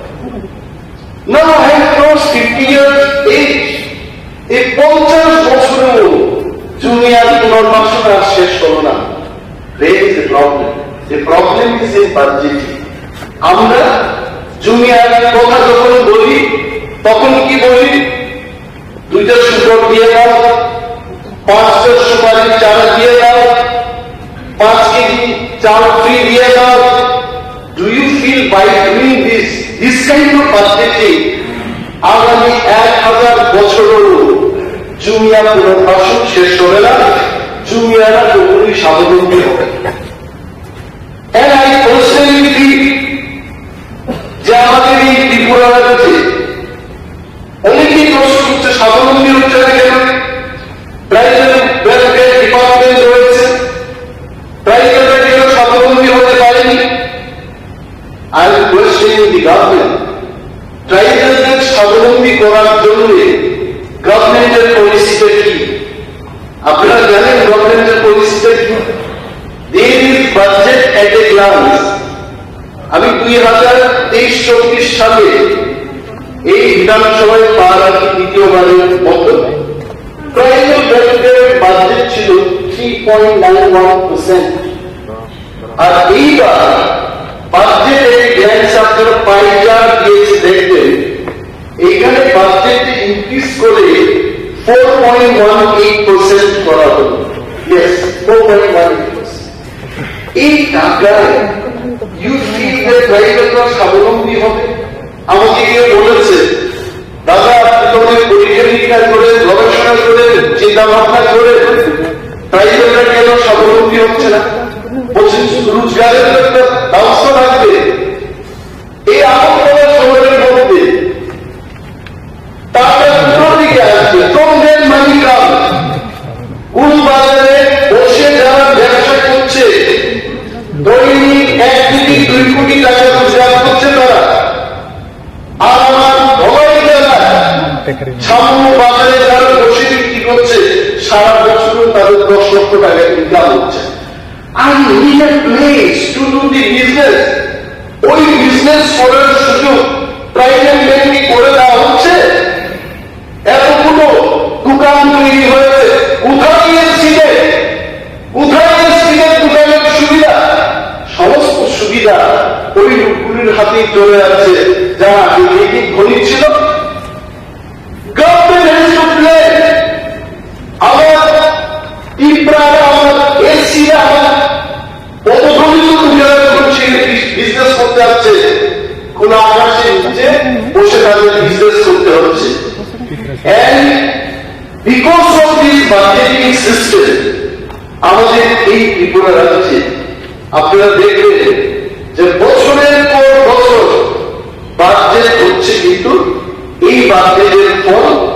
Now I have crossed fifty years age. এই পঞ্চাশ বছরেও জুনিয়র পুনর্বাসন আর শেষ হলো না। There is a problem. The problem is in budgeting. আমরা জুনিয়র কথা যখন বলি, তখন কি বলি? দুইটা শুকর দিয়ে দাও, পাঁচটা সুপারি চারা দিয়ে দাও, পাঁচ কেজি চাল ফ্রি দিয়ে দাও। Do you feel by doing this, this kind of budgeting, আগামী এক হাজার বছরও জুমিয়া পুনর্বাসন শেষ হবে না, জুমিয়ারা কখনোই স্বাবলম্বী হবে না? And I personally feel যে আমাদের এই ত্রিপুরা রাজ্যে অনেকেই প্রশ্ন করছে, স্বাবলম্বী হচ্ছে না কেন? ট্রাইবাল ওয়েলফেয়ার ডিপার্টমেন্ট রয়েছে, ট্রাইবালরা কেন স্বাবলম্বী হতে পারেনি? I am questioning the government. ট্রাইবালদের স্বাবলম্বী করার জন্য গভর্নমেন্টের পলিসিটা কি? আপনারা জানেন গভর্নমেন্টের পলিসিটা কি? There is budget at a glance. আমি দুই হাজার তেইশ চব্বিশ সালে এই বিধানসভায় পা রাখি দ্বিতীয়বারের মতো। ট্রাইবাল ওয়েলফেয়ার বাজেট ছিল three point nine one percent. আর এইবার বাজেটে গ্ল্যান্স আপনারা পাই চার্ট দিয়েছে দেখবেন, এখানে বাজেট ইনক্রিজ করে four point one eight percent করা হলো। Yes, four point one eight percent. এই টাকায় ইউ ফিল দ্যাট ট্রাইবালরা স্বাবলম্বী হবে? আমাকে কেউ বলেছে, "দাদা, আপনি তো অনেক পরীক্ষা নিরীক্ষা করেন, গবেষণা করেন, চিন্তা ভাবনা করেন, ট্রাইবালরা কেন স্বাবলম্বী হচ্ছে না?" বলছেন, "রোজগারের তো একটা ব্যবস্থা লাগবে।" এই আগরতলা শহরের মধ্যে টাকা কোথা থেকে আসবে? From where money comes? কোন বাজারে বসে যারা ব্যবসা করছে, দৈনিক এক কোটি, দুই কোটি টাকা রোজগার করছে তারা। আর আমার ধলাই জেলার সামান্য বাজারে যারা বসে বিক্রি করছে, সারা বছরও তাদের দশ লক্ষ টাকা ইনকাম হচ্ছে। And we have place to do the business. ওই বিজনেস করার সুযোগ ট্রাইবাল ল্যান্ডে করে দেওয়া হচ্ছে। এতগুলো দোকান তৈরি হয়েছে, কোথায় এসসিতে, কোথায় এসসিতে দোকানের সুবিধা? সমস্ত সুবিধা ওই লোকগুলির হাতেই চলে যাচ্ছে, যারা আগে ধনী ছিল। Government has to play. আমার ত্রিপুরা, আমার এসসিরা, আমার পদদলিত লোকেরা যখন সেখানে বিজ-, বিজনেস করতে আসছে, কোনো আকাশে নিচে বসে তাদের বিজনেস করতে হচ্ছে। And because of this budgeting system, আমাদের এই ত্রিপুরা রাজ্যে আপনারা দেখবেন যে বছরের পর বছর বাজেট হচ্ছে, কিন্তু এই বাজেটের ফল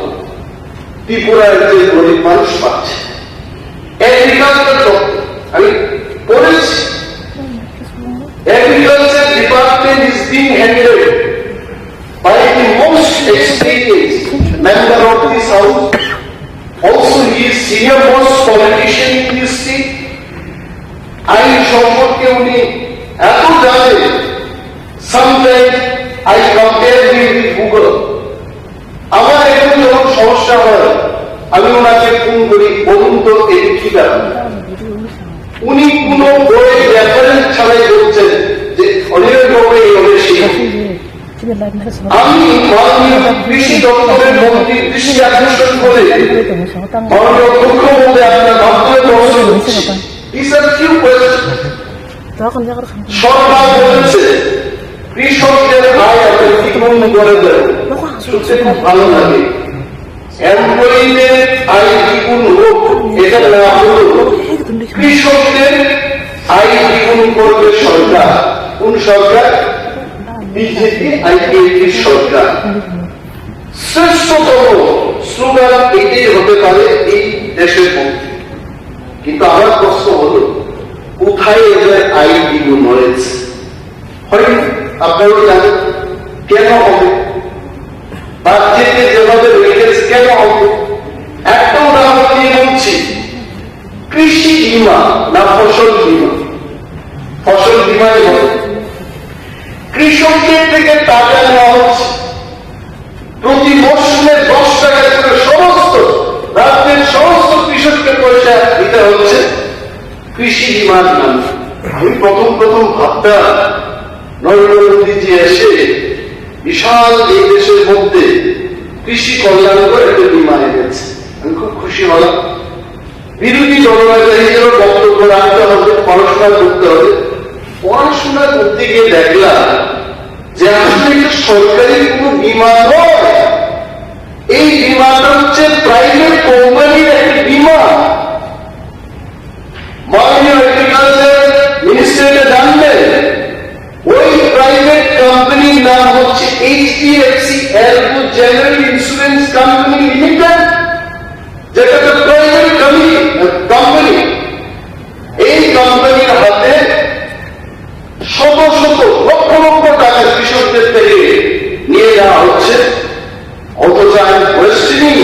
ত্রিপুরার যে গরিব মানুষ পাচ্ছে। এগ্রিকালচার দপ্তর, আমি পড়েছি, agriculture department is being handled by the most experienced member of this house. Also, he is senior most politician in this state. আইন সম্পর্কে উনি এত জানেন, sometimes I compare him with Google. আমার এখন যখন সমস্যা হয়, আমি ওনাকে ফোন করি, "বলুন তো, এটি কি ব্যাপার?" উনি কোনো বই রেফারেন্স ছাড়াই বলছেন যে অনিল বাবু এইভাবে শিখুন। আমি মাননীয় কৃষি দপ্তরের মন্ত্রীর দৃষ্টি আকর্ষণ করে মাননীয় মুখ্যমন্ত্রী আপনার মাধ্যমে প্রশ্ন করছি। These are few questions. সরকার বলেছে কৃষকদের আয় এত দ্বিগুণ করে দেবে। শুনতে খুব ভালো লাগে। এমপ্লয়ীদের আয় দ্বিগুণ হোক, এটা না হলেও কৃষকদের আয় দ্বিগুণ করবে সরকার। কোন সরকার? বিজেপি আইপিএফটির সরকার। শ্রেষ্ঠতম স্লোগান এটাই হতে পারে এই দেশের মধ্যে। কিন্তু আমার প্রশ্ন হলো, কোথায় এদের আই দিব নলেজ? হয়, আপনারাও জানেন, কেন হবে? বাজেটে যেভাবে রেখেছে, কেন হবে? একটা উদাহরণ দিয়ে বলছি, কৃষি বিমা না ফসল বিমা? ফসল বিমাই হবে। কৃষকদের থেকে টাকা নেওয়া হচ্ছে, প্রতি মৌসুমে দশ টাকা করে সমস্ত রাজ্যের সমস্ত কৃষককে পয়সা দিতে হচ্ছে কৃষি বিমার নামে। আমি প্রথম প্রথম ভাবতাম, নরেন্দ্র মোদীজি এসে বিশাল এই দেশের মধ্যে কৃষি কল্যাণ করে একটা বিমা এনেছে। আমি খুব খুশি হলাম। বিরোধী দলনেতা হিসেবে বক্তব্য রাখতে হবে, পড়াশোনা করতে হবে। পড়াশোনা করতে গিয়ে দেখলাম যে আসলে এটা সরকারি কোনো বিমা নয়, এই বিমাটা হচ্ছে প্রাইভেট কোম্পানির একটা বিমা। মাননীয় এগ্রিকালচার মিনিস্টার এটা জানবেন। ওই প্রাইভেট কোম্পানির নাম হচ্ছে এইচডিএফসি এলকো জেনারেল ইন্স্যুরেন্স কোম্পানি লিমিটেড, যেটা তো প্রাইভেট কোম্পানি। এই কোম্পানির হাতে শত শত লক্ষ লক্ষ টাকা কৃষকদের থেকে নিয়ে নেওয়া হচ্ছে। অথচ আমি কোয়েশ্চেনিং,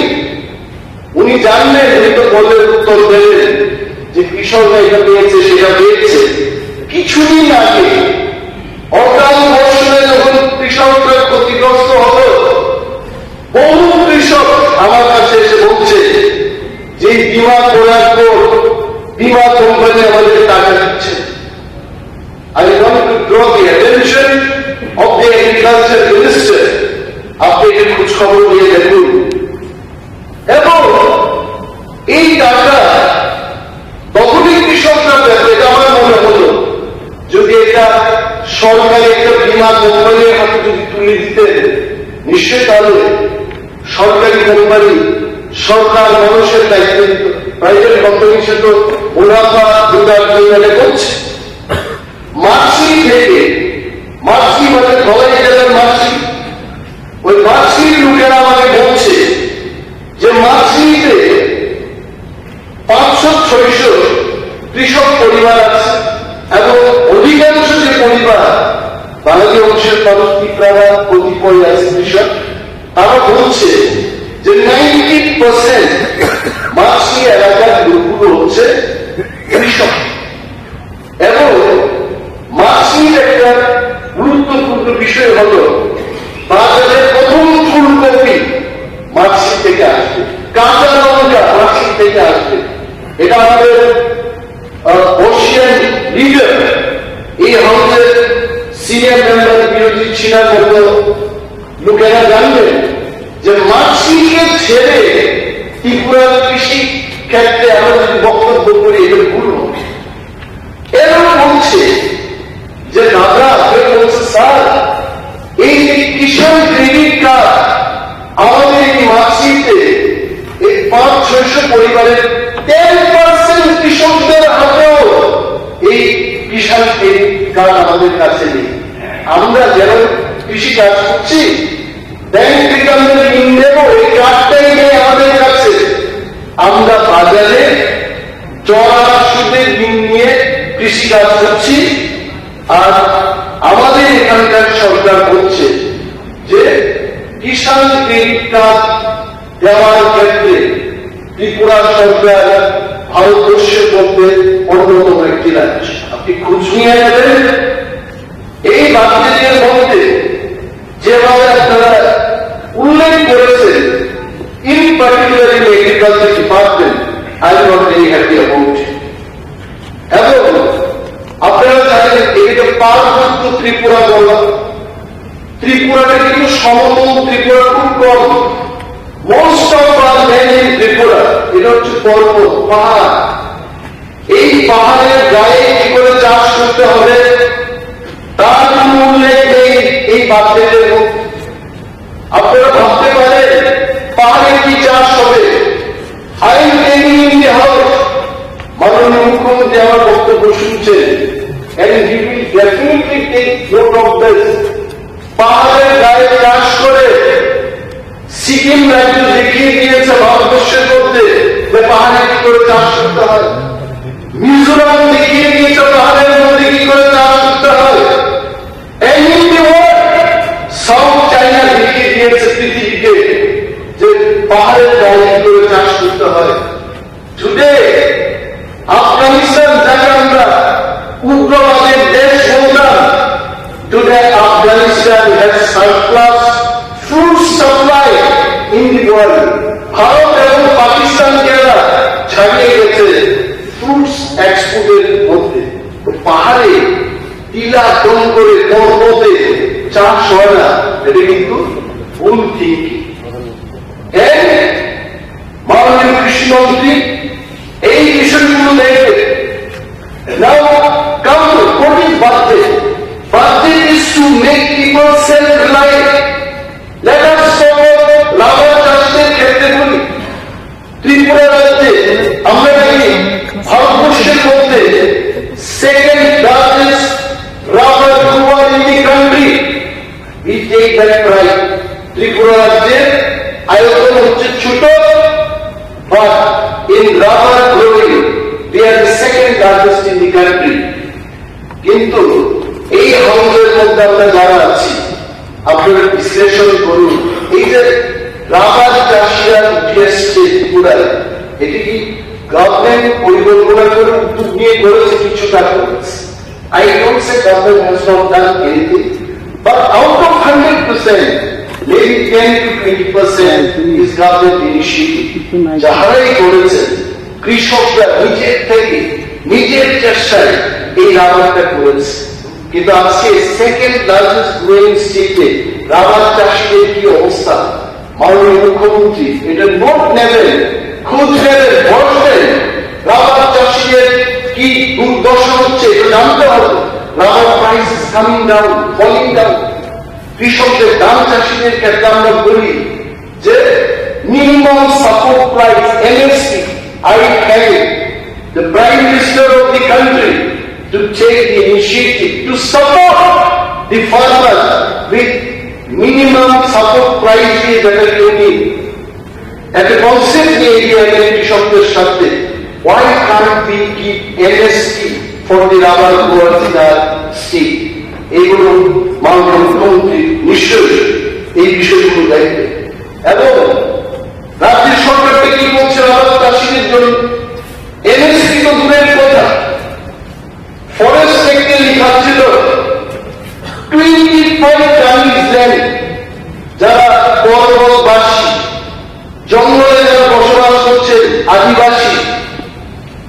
উনি জানলেন, উনি তো বললেন, উত্তর দেবেন যে কৃষকরা এটা পেয়েছে, সেটা পেয়েছে। কিছুদিন আগে অকাল বর্ষণে যখন কৃষকরা ক্ষতিগ্রস্ত হলো, বহু কৃষক আমার কাছে এসে বলছে যে বিমা করার পর বিমা কোম্পানি আমাদেরকে টাকা দিচ্ছে। I want to draw the attention of the agriculture minister, আপনি একটু খোঁজ খবর নিয়ে দেখুন। এবং এই টাকা তখনই কৃষকরা পেত, এটা আমার মনে হলো, যদি এটা সরকারি একটা বিমা কোম্পানির হাতে যদি তুলে দিতেন, নিশ্চয়ই তাহলে সরকারি কোম্পানি, সরকার মানুষের দায়িত্ব নিত। প্রাইভেট কোম্পানি সে তো মুনাফা রোজগার জন্য করছে। মার্কশিট থেকে, মার্কশিট মানে ধলাই জেলার মার্কশিট, ওই মার্কশিট লোকেরা আমাকে বলছে যে মার্কশিটে পাঁচশো ছয়শো কৃষক পরিবার আছে এবং অধিকাংশ যে পরিবার বাঙালি অংশের মানুষ, ত্রিপুরা কতিপয় আছে কৃষক, তারা বলছে যে নাইনটি পার্সেন্ট মার্কশিট এলাকার লোকগুলো হচ্ছে কৃষক। এবং মার্কশিট একটা গুরুত্বপূর্ণ বিষয় হলো বাজারে প্রথম ফুলকপি মার্কশিট থেকে আসবে, কাঁচা লঙ্কা মার্কশিট থেকে আসবে। এটা আমাদের বর্ষিয়ান লিডার, এই হাউসের সিনিয়র মেম্বার বিরোধী ছিনার মতো লোকেরা জানবেন যে মার্কশিটকে ছেড়ে ত্রিপুরার কৃষি ক্ষেত্রে আমরা যদি বক্তব্য করি, এটা ভুল হবে। এরা বলছে যে দাদা, কেউ বলছে, স্যার, এই যে কিষাণ ক্রেডিট কার্ড, আমাদের এই মার্কশিটে এই পাঁচ ছয়শো পরিবারের টেন পার্সেন্ট কৃষকদের হাতেও এই কিষাণ ক্রেডিট কার্ড আমাদের কাছে নেই। আমরা যারা কৃষি কাজ করছি, ব্যাংক থেকে আমরা ঋণ নেব, এই কার্ডটাই নেই আমাদের কাছে। আমরা বাজারে চড়া সুদে ঋণ নিয়ে কৃষি কাজ করছি। আর আমাদের এখানকার সরকার বলছে যে কিষাণ ক্রেডিট কার্ড দেওয়ার ক্ষেত্রে ত্রিপুরা সরকার ভারতবর্ষের মধ্যে অন্যতম একটি রাজ্য। আপনি খোঁজ নিয়ে নেবেন, এই বাজেটের মধ্যে যেভাবে আপনারা উল্লেখ করেছেন, in particular in agriculture department, I am not very happy about it. এবং আপনারা জানেন, এটাকে পার্বত্য ত্রিপুরা বলা। ত্রিপুরাটা কিন্তু সমতল ত্রিপুরা খুব কম। Most of our land in Tripura, এটা হচ্ছে পর্বত, পাহাড়। এই পাহাড়ের গায়ে কি করে চাষ করতে হবে, তার কোনো উল্লেখ নেই এই বাজেটের মধ্যে। আপনারা ভাবতে পারেন, পাহাড়ে কি চাষ হবে? I am telling in the house, মাননীয় মুখ্যমন্ত্রী আমার বক্তব্য শুনছেন, and he will definitely take note of this. পাহাড়ের গায়ে চাষ করে সিকিম রাজ্য দেখিয়ে দিয়েছে ভারতবর্ষের মধ্যে যে পাহাড়ে কি করে চাষ করতে হয়। মিজোরাম দেখিয়ে দিয়েছে পাহাড়ের গায়ে কি করে চাষ করতে হয়। Today, Afghanistan যাকে আমরা উগ্রবাদের দেশ বলতাম, today Afghanistan has surplus fruit supply in the world. Bharat এবং পাকিস্তানকে এরা ছাড়িয়ে গেছে ফ্রুটস এক্সপোর্টের মধ্যে। তো পাহাড়ে টিলা দম করে পর্বতে চাষ হয় না, এটা কিন্তু ভুল থিঙ্কিং। এন্ড মাননীয় কৃষি মন্ত্রী এই বিষয়গুলো দেখবে। Now come to what is budget? Budget is to make people self reliant. Let us support rubber চাষের ক্ষেত্রে বলি, ত্রিপুরা রাজ্যে আমরা যদি ভারতবর্ষের মধ্যে second largest rubber grower in the country, we take that pride. Tripura রাজ্যের আয়তন হচ্ছে ছোট, but in rubber growing we are the second largest in the country. কিন্তু এই হাউসের মধ্যে আমরা যারা আছি, আপনারা বিশ্লেষণ করুন, এই যে রাবার চাষিরা উঠে আসছে ত্রিপুরায়, এটি কি গভর্নমেন্ট পরিকল্পনা করে উদ্যোগ নিয়ে করেছে? কিছুটা করেছে। I don't say government has not done anything, but out of hundred percent, maybe ten to twenty percent is government initiative. যাহারাই করেছে, কৃষকরা নিজের থেকে, নিজের চেষ্টায় এই রাবারটা করেছে। কিন্তু আজকে সেকেন্ড লার্জেস্ট গ্রোয়িং স্টেটে রাবার চাষীদের কি অবস্থা? মাননীয় মুখ্যমন্ত্রী এটা নোট নেবেন, খোঁজ নেবেন, বসবেন। রাবার চাষীদের কি দুর্দশা হচ্ছে এটা জানতে হবে। Rubber price is coming down, falling down. কৃষকদের, ধান চাষীদের ক্ষেত্রে আমরা বলি যে minimum support price, M S P, I thank the Prime Minister of the country to take the initiative to support the farmer with minimum support price দিয়ে যেটা কেউ নিয়ে একটা কনসেপ্ট নিয়ে এগিয়ে গেলেন কৃষকদের সাথে। Why can't we give M S P for the rubber growers in our state? এইগুলো মাননীয় মুখ্যমন্ত্রী নিশ্চয়ই এই বিষয়গুলো দেখবে। এবং রাজ্য সরকারকে কি করছে রাবার চাষীদের জন্য? এমএসপি তো দূরের কথা, ফরেস্ট অ্যাক্টে লেখা ছিল টোয়েন্টি ফাইভ টানিজ ল্যান্ড, যারা পর্বতবাসী, জঙ্গলে যারা বসবাস করছে, আদিবাসী,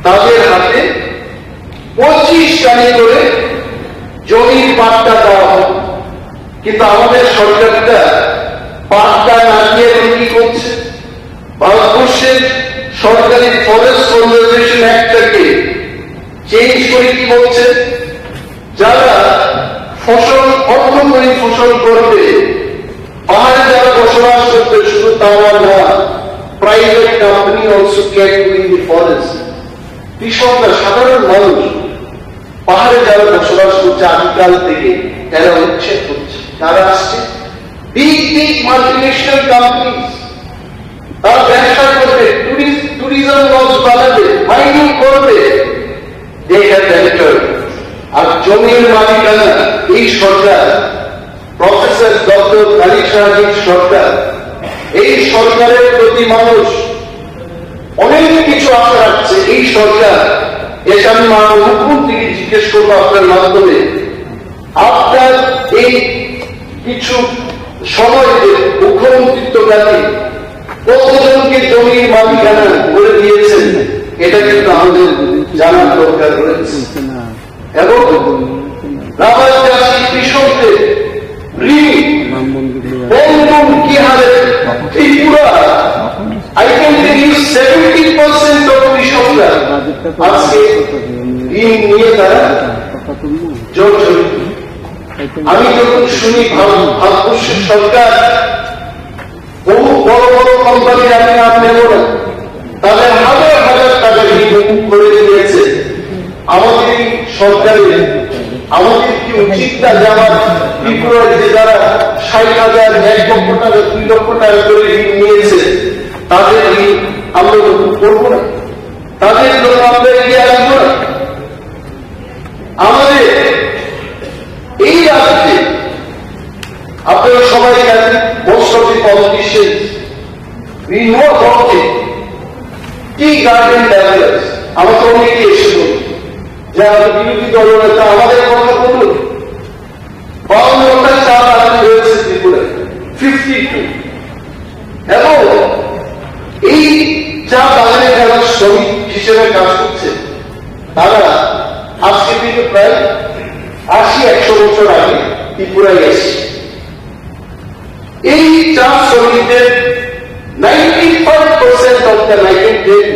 তাদের হাতে পঁচিশ টানি করে জমির পাট্টা দেওয়া হবে। কিন্তু আমাদের সরকারটা পাট্টা না দিয়ে এখন কি করছে? ভারতবর্ষের সরকারি ফরেস্ট কনজারভেশন অ্যাক্টটাকে চেঞ্জ করে কি বলছে, যারা ফসল, অর্থকরী ফসল করবে, পাহাড়ে যারা বসবাস করবে, শুধু তারা না, private company also can do in the forest. কৃষকরা, সাধারণ মানুষ, পাহাড়ে যারা বসবাস করছে আদিকাল থেকে, এরা উচ্ছেদ হচ্ছে। তারা আসছে বিগ বিগ মাল্টিন্যাশনাল কোম্পানিজ, তারা ব্যবসা করবে, টুরিস্ট, টুরিজম লজ বানাবে, মাইনিং করবে। They have entered. আর জমির মালিকানা এই সরকার, প্রফেসর ডক্টর তারিক শাহজির সরকার, এই সরকারের প্রতি মানুষ অনেক কিছু আশা রাখছে। এই সরকার এসে, আমি মাননীয় মুখ্যমন্ত্রীকে জিজ্ঞেস করবো আপনার মাধ্যমে, আপনার এই কিছু সময় যে মুখ্যমন্ত্রিত্ব কালে কতজনকে জমির মালিকানা করে দিয়েছেন, এটা কিন্তু আমাদের জানার দরকার রয়েছে। এবং রাবার চাষী কৃষকদের ঋণ কোন কোন কি হারে Tripura, I can tell you seventy percent of কৃষকরা আজকে ঋণ নিয়ে তারা জর্জরিত। আমি যখন শুনি ভারত, ভারতবর্ষের সরকার বহু বড় বড় কোম্পানির আমি নাম নেব না, তাদের হাজার হাজার টাকা ঋণ মুকুব করে দিয়েছে। আমাদের এই সরকারের, আমাদের কি উচিত না যে আমার ত্রিপুরার যে যারা ষাট হাজার, এক লক্ষ টাকা, দুই লক্ষ টাকা করে ঋণ নিয়েছে, তাদের ঋণ আমরা মুকুব করবো না? তাদের জন্য আমরা এগিয়ে আসবো না? আমাদের এই রাজ্যে আপনারা সবাই জানেন, most of the politicians We know about it. Tea garden developers, আমরা তো অনেকেই এসে বলি যে আমাদের বিরোধী দলনেতা আমাদের কথা বলুন। বাউন্নটা চা বাগান রয়েছে ত্রিপুরায়, ফিফটি টু। এবং এই চা বাগানে যারা শ্রমিক হিসেবে কাজ করছে, তারা আজকে থেকে প্রায় আশি একশো বছর আগে ত্রিপুরায় এসেছে। এই চা শ্রমিকদের ninety five percent of the nineteen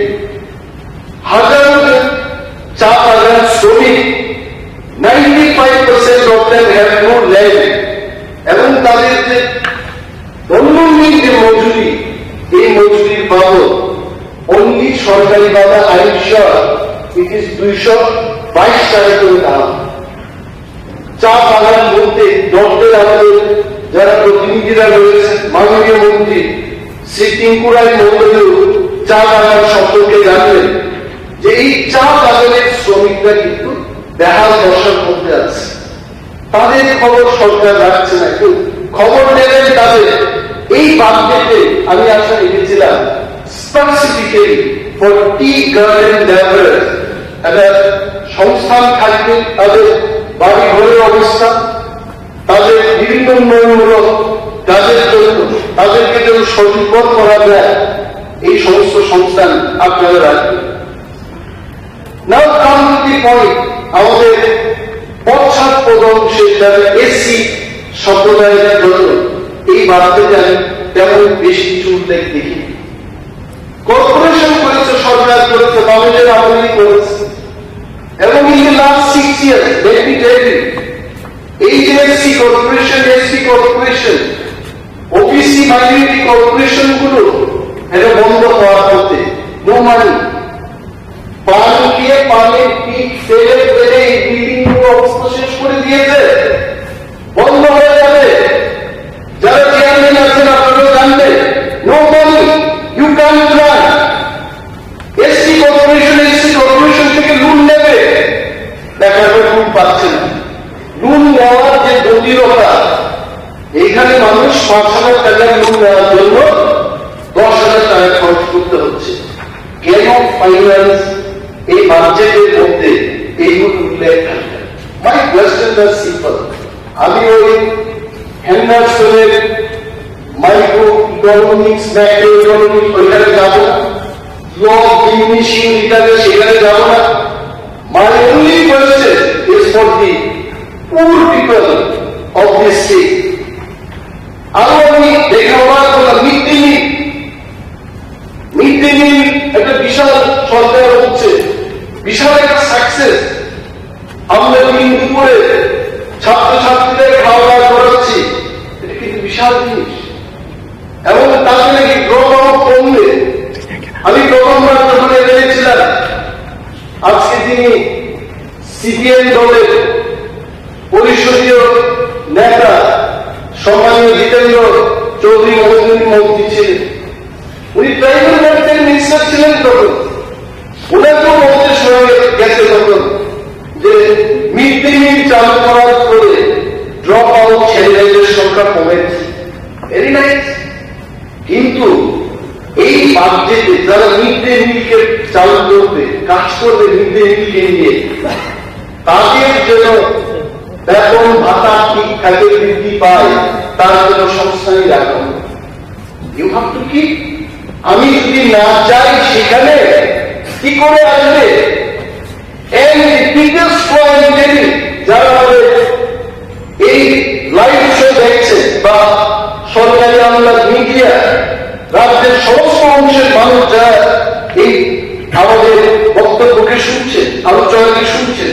হাজারো জন চা বাগান শ্রমিক, ninety five percent of them have no land. এবং তাদের যে দৈনন্দিন যে মজুরি, এই মজুরির বাবদ অনলি সরকারি বাজার, I am sure it is দুইশো বাইশ টাকা করে দাম। চা বাগান বলতে ডক্টর আমাদের যারা প্রতিনিধিরা রয়েছে, মাননীয় মন্ত্রী শ্রী টিঙ্কু রায় মহোদয় চা বাগান সম্পর্কে জানলেন যে এই চা বাগানের শ্রমিকরা কিন্তু বেহাল দশার মধ্যে আছে। তাদের খবর সরকার রাখছে না, কেউ খবর নেবেন তাদের। এই বাজেটে আমি আশা রেখেছিলাম specifically for tea garden laborers, একটা সংস্থান থাকবে, তাদের বাড়ি ঘরের অবস্থা, তাদের বিভিন্ন উন্নয়নমূলক কাজের জন্য তাদেরকে যেন সচেতন করা যায়, এই সমস্ত সংস্থান আপনারা রাখবেন। Now come to the point, আমাদের পশ্চাৎপদ অংশের যারা এসসি সম্প্রদায়ের জন্য এই বাজেটে আমি তেমন বেশি কিছু উল্লেখ দেখিনি। কর্পোরেশন করেছে, সরকার করেছে, বামেদের আমলেই করেছে। এবং in the last six years, let me tell you, এই যে SC corporation, ST corporation, OBC minority corporation গুলো এটা বন্ধ হওয়ার পথে, নো মানি। পানি দিয়ে পানির পিক ফেলে ফেলে এই বিল্ডিং গুলো অবস্থা শেষ করে দিয়েছে, বন্ধ হয়ে যাবে। যারা চেয়ারম্যান আছেন আপনারাও জানবেন, no money, you can't run. SC corporation, SC corporation থেকে লোন নেবে, দেখা যাবে লোন পাচ্ছে না। লোন নেওয়ার যে জটিলতা, এইখানে মানুষ পাঁচ হাজার টাকার লোন নেওয়ার জন্য দশ হাজার টাকা খরচ করতে হচ্ছে। কেন ফাইন্যান্স এই বাজেটের মধ্যে এইগুলো উল্লেখ থাকবে? My questions are simple. আমি ওই হেন্ডারসনের মাইক্রো ইকোনমিক্স, ম্যাক্রো ইকোনমিক্স ওইখানে যাব না, ল অফ ডিমিনিশিং রিটার্নে সেখানে যাব না। My only question is for the poor people of this state. আরো আমি দেখা অবাক হলাম, mid day meal, mid day meal একটা বিশাল সরকার হচ্ছে, বিশাল একটা সাকসেস। আমরা দিন দুপুরে ছাত্রছাত্রীদের খাওয়া দাওয়া করাচ্ছি, এটা কিন্তু বিশাল জিনিস। এবং তাতে নাকি ড্রপ আউট কমবে। আমি প্রথমবার যখন এমএলএ ছিলাম, আজকে তিনি সিপিএম দলের পরিষদীয় নেতা সম্মানীয় জিতেন্দ্র চৌধুরী মহোদয় মন্ত্রী ছিলেন। উনি ট্রাইবাল ওয়েলফেয়ার মিনিস্টার ছিলেন তখন। ওনাকেও মন্ত্রী শোনা গে-, গেছে তখন যে মিড ডে মিল চালু করার পরে ড্রপ আউট ছেলেমেয়েদের সংখ্যা কমেছে। Very nice. কিন্তু এই বাজেটে যারা মিড ডে মিলকে চালু করবে, কাজ করবে মিড ডে মিলকে নিয়ে, তাদের যেন বেতন ভাতা ঠিকঠাকে বৃদ্ধি পায়, তার জন্য সংস্থানই রাখা হবে। You have to keep. আমি যদি না যাই সেখানে, কি করে আসবে? And the biggest point, যারা আমাদের এই লাইভ শো দেখছে বা সরকারি আমলা, মিডিয়া, রাজ্যের সমস্ত অংশের মানুষ যারা এই আমাদের বক্তব্যকে শুনছেন, আলোচনাকে শুনছেন,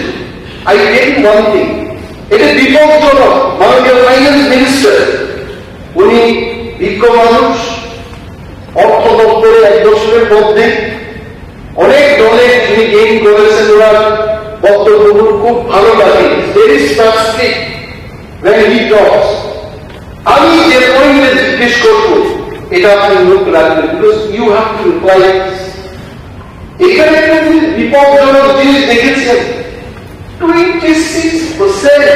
I tell you one thing, এটা বিপজ্জনক। মাননীয় ফাইন্যান্স মিনিস্টার, উনি বিজ্ঞ মানুষ, অর্থ দপ্তরে এক বছরের মধ্যে অনেক নলেজ যিনি গেইন করেছেন, ওনার বক্তব্যগুলো খুব ভালো লাগে, very specific when he talks. আমি যে পয়েন্টে জিজ্ঞেস করবো, এটা আপনি নোট রাখবেন, because you have to reply this. এখানে একটা জিনিস, বিপজ্জনক জিনিস দেখেছেন, টোয়েন্টি সিক্স পার্সেন্ট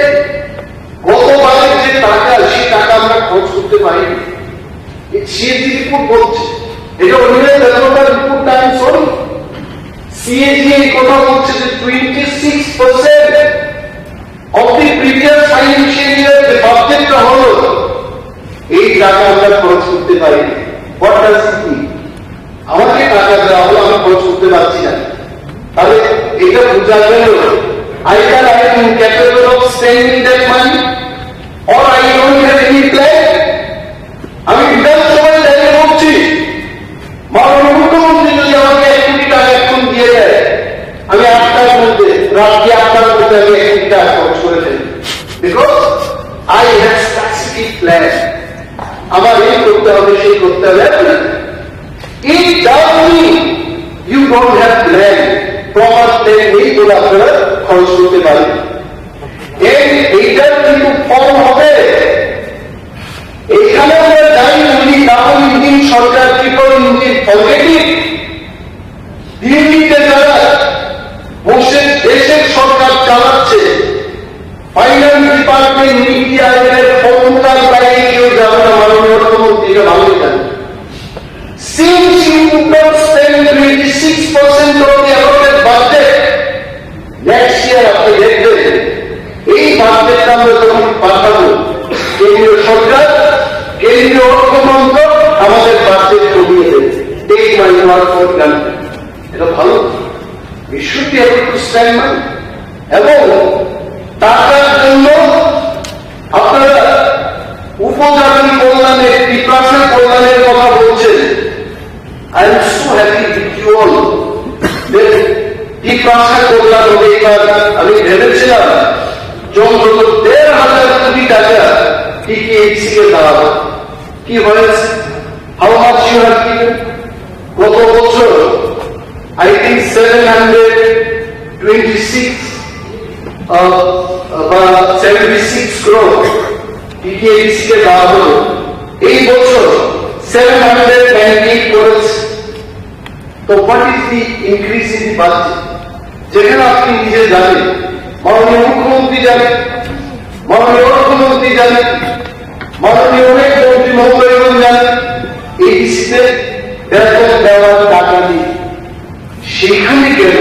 গতবারের যে টাকা, সেই টাকা আমরা খরচ করতে পারিনি। এই সিএজি রিপোর্ট বলছে, এটা অনিমেষ দেববর্মার রিপোর্ট না, আমি সরি। সিএজি এই কথা বলছে যে twenty six percent of the previous financial year যে বাজেটটা হলো, এই টাকা আমরা খরচ করতে পারি। What does it mean? আমাকে টাকা দেওয়া হলো, আমি খরচ করতে পারছি না। তাহলে এটা বোঝা গেল, either I am incapable of spending that money or I don't have any plan. আমি বিধানসভায় দাঁড়িয়ে বলছি, মাননীয় মুখ্যমন্ত্রী যদি আমাকে এক কোটি টাকা এখন দিয়ে দেয়, আমি আটটার মধ্যে, রাত্রি আটটার মধ্যে আমি এক কোটি টাকা খরচ করে ফেলি। Because I have specific plan. আমার এই করতে হবে, সেই করতে হবে। It doesn't mean you don't have plan. Proper plan নেই বলে আপনারা খরচ করতে পারেন। এই, এইটার কিন্তু ফল হবে। এখানে আমরা জানি উনি ডাবল ইঞ্জিন সরকার, ট্রিপল ইঞ্জিন অলরেডি দিল্লিতে যারা বসে দেশের সরকার চালাচ্ছে, ফাইন্যান্স ডিপার্টমেন্ট, নিতি আয়োগের ফর্মুলার বাইরে কেউ যাবে না, মাননীয় অর্থমন্ত্রী এটা ভালোই জানেন। Since you could not spend twenty six percent of the allotted budget, next year আপনি দেখবেন এই বাজেটটা আমরা যখন পাঠাবো, কেন্দ্রীয় সরকার, কেন্দ্রীয় অর্থ মন্ত্রক আমাদের বাজেট কমিয়ে দেবে। Take my word for granted. এটা ভালো। We should be able to spend money. এবং টাকার জন্য আপনারা উপজাতি কল্যাণে, তিপ্রাসা কল্যাণের কথা বলছেন। I am so happy with you all that Tiprasa কল্যাণ হবে এবার। আমি ভেবেছিলাম যে অন্তত দেড় হাজার কোটি টাকা টিটিএইচসি কে দেওয়া হবে। কি হয়েছে? How much you have given? গত বছর I think seven hundred twenty six, uh, বা seventy six crore টিটিএইচসি কে দেওয়া হলো। এই বছর সেভেন হান্ড্রেড নাইনটি এইট করেছে। তো what is the increase in the budget? যেখানে আপনি নিজে জানেন, মাননীয় মুখ্যমন্ত্রী জানেন, মাননীয় অর্থমন্ত্রী জানেন, মাননীয় অনেক মন্ত্রী মহোদয়গণ জানেন, এডিসিতে বেতন দেওয়ার টাকা নেই। সেখানে গেল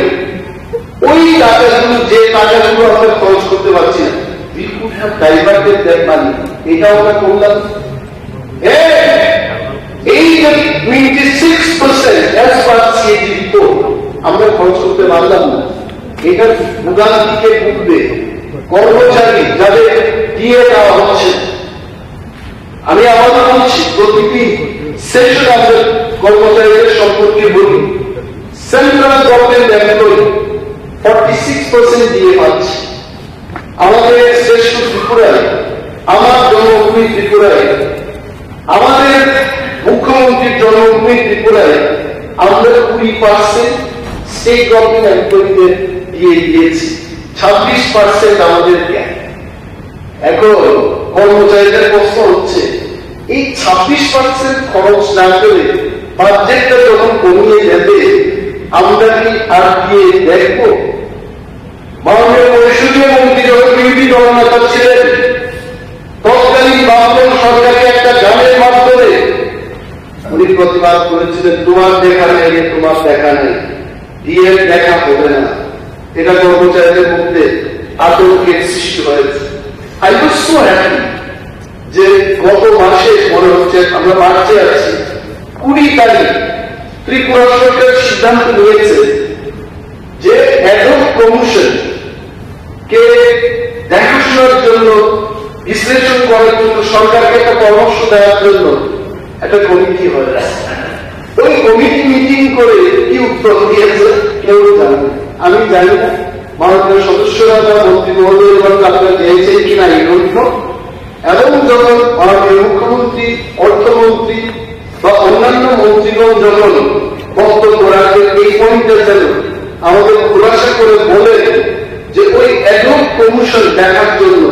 ওই টাকাগুলো, যে টাকাগুলো আমরা খরচ করতে পারছি না, we could have diverted that money. এটা আমরা করলাম। হ্যাঁ, এই যে twenty six percent as per CAG report আমরা খরচ করতে পারলাম না, এটা ভোগান্তিকে ভুগবে কর্মচারী, যাদের ডিএ দেওয়া হচ্ছে। আমি আবারও বলছি, প্রতিটি সেশনে আমাদের কর্মচারীদের সম্পর্কে বলি, central government employee forty six percent DA পাচ্ছে। আমাদের শ্রেষ্ঠ ত্রিপুরায়, আমার জন্মভূমি ত্রিপুরায়, আমাদের মুখ্যমন্ত্রীর জন্মভূমি ত্রিপুরায় আমরা কুড়ি পার্সেন্ট স্টেট গভর্নমেন্ট এমপ্লয়িদের ডিএ দিয়েছি, ছাব্বিশ পার্সেন্ট আমাদের গ্যাপ। এখন কর্মচারীদের প্রশ্ন হচ্ছে, এই ছাব্বিশ পার্সেন্ট খরচ না করে বাজেটটা যখন কমিয়ে দেবে, আমরা কি আর ডিএ দেখবো? মাননীয় পরিষদীয় মন্ত্রী যখন বিরোধী দলনেতা ছিলেন, তৎকালীন বামফ্রন্ট সরকারকে একটা গানের মাধ্যমে উনি প্রতিবাদ করেছিলেন, "তোমার দেখা নেই রে, তোমার দেখা নেই, ডিএর দেখা হবে না।" এটা কর্মচারীদের মধ্যে আতঙ্কের সৃষ্টি হয়েছে। I was so happy যে গত মাসে, মনে হচ্ছে আমরা মার্চে আছি, কুড়ি তারিখ ত্রিপুরা সরকার সিদ্ধান্ত নিয়েছে যে অ্যাডহক কমিশন কে দেখাশোনার জন্য, বিশ্লেষণ করার জন্য, সরকারকে একটা পরামর্শ দেওয়ার জন্য একটা কমিটি হয়। ওই কমিটি মিটিং করে কি উত্তর দিয়েছে কেউ জানে না। আমি জানি না মাননীয় সদস্যরা বা মন্ত্রী মহোদয় এবং আপনারা পেয়েছেন কিনা, এই তথ্য। এবং যখন মাননীয় মুখ্যমন্ত্রী, অর্থমন্ত্রী বা অন্যান্য মন্ত্রীগণ যখন বক্তব্য রাখেন, এই পয়েন্টটা যেন আমাদের খুলাসা করে বলেন যে ওই অ্যাডহক কমিশন দেখার জন্য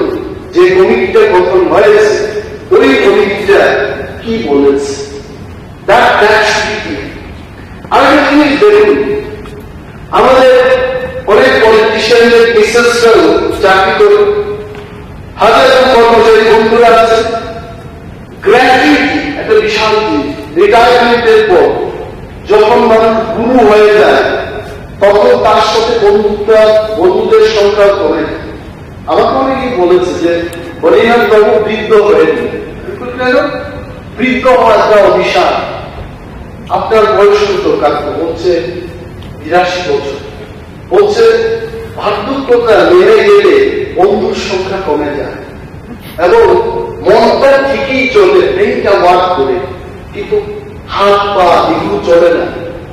যে কমিটিটা গঠন হয়েছে, ওই কমিটিটা কি বলেছে, that, that should be clear. আর একটা জিনিস দেখুন, আমাদের অনেক পলিটিশিয়ানদের মিসেসরাও চাকরি করে, হাজারো কর্মচারী বন্ধুরা আছে, গ্র্যাচুইটি একটা বিশাল জিনিস, রিটায়ারমেন্টের পর যখন মানুষ বুড়ো হয়ে যায়, তখন তার সাথে বন্ধুত্ব, বন্ধুদের সংখ্যা কমে যায়। আমাকে অনেকেই বলেছে যে, "হরিনাথ বাবু বৃদ্ধ হয়ে গেলেন।" আমি বলি, "কেন?" "বৃদ্ধ হওয়া একটা অভিশাপ। আপনার বয়স কত?" কাকু বলছে, "বিরাশি বছর।" বলছে, "বার্ধক্যতা নেমে গেলে বন্ধুর সংখ্যা কমে যায় এবং মনটা ঠিকই চলে, ব্রেনটা ওয়ার্ক করে, কিন্তু হাত পা এগুলো চলে না।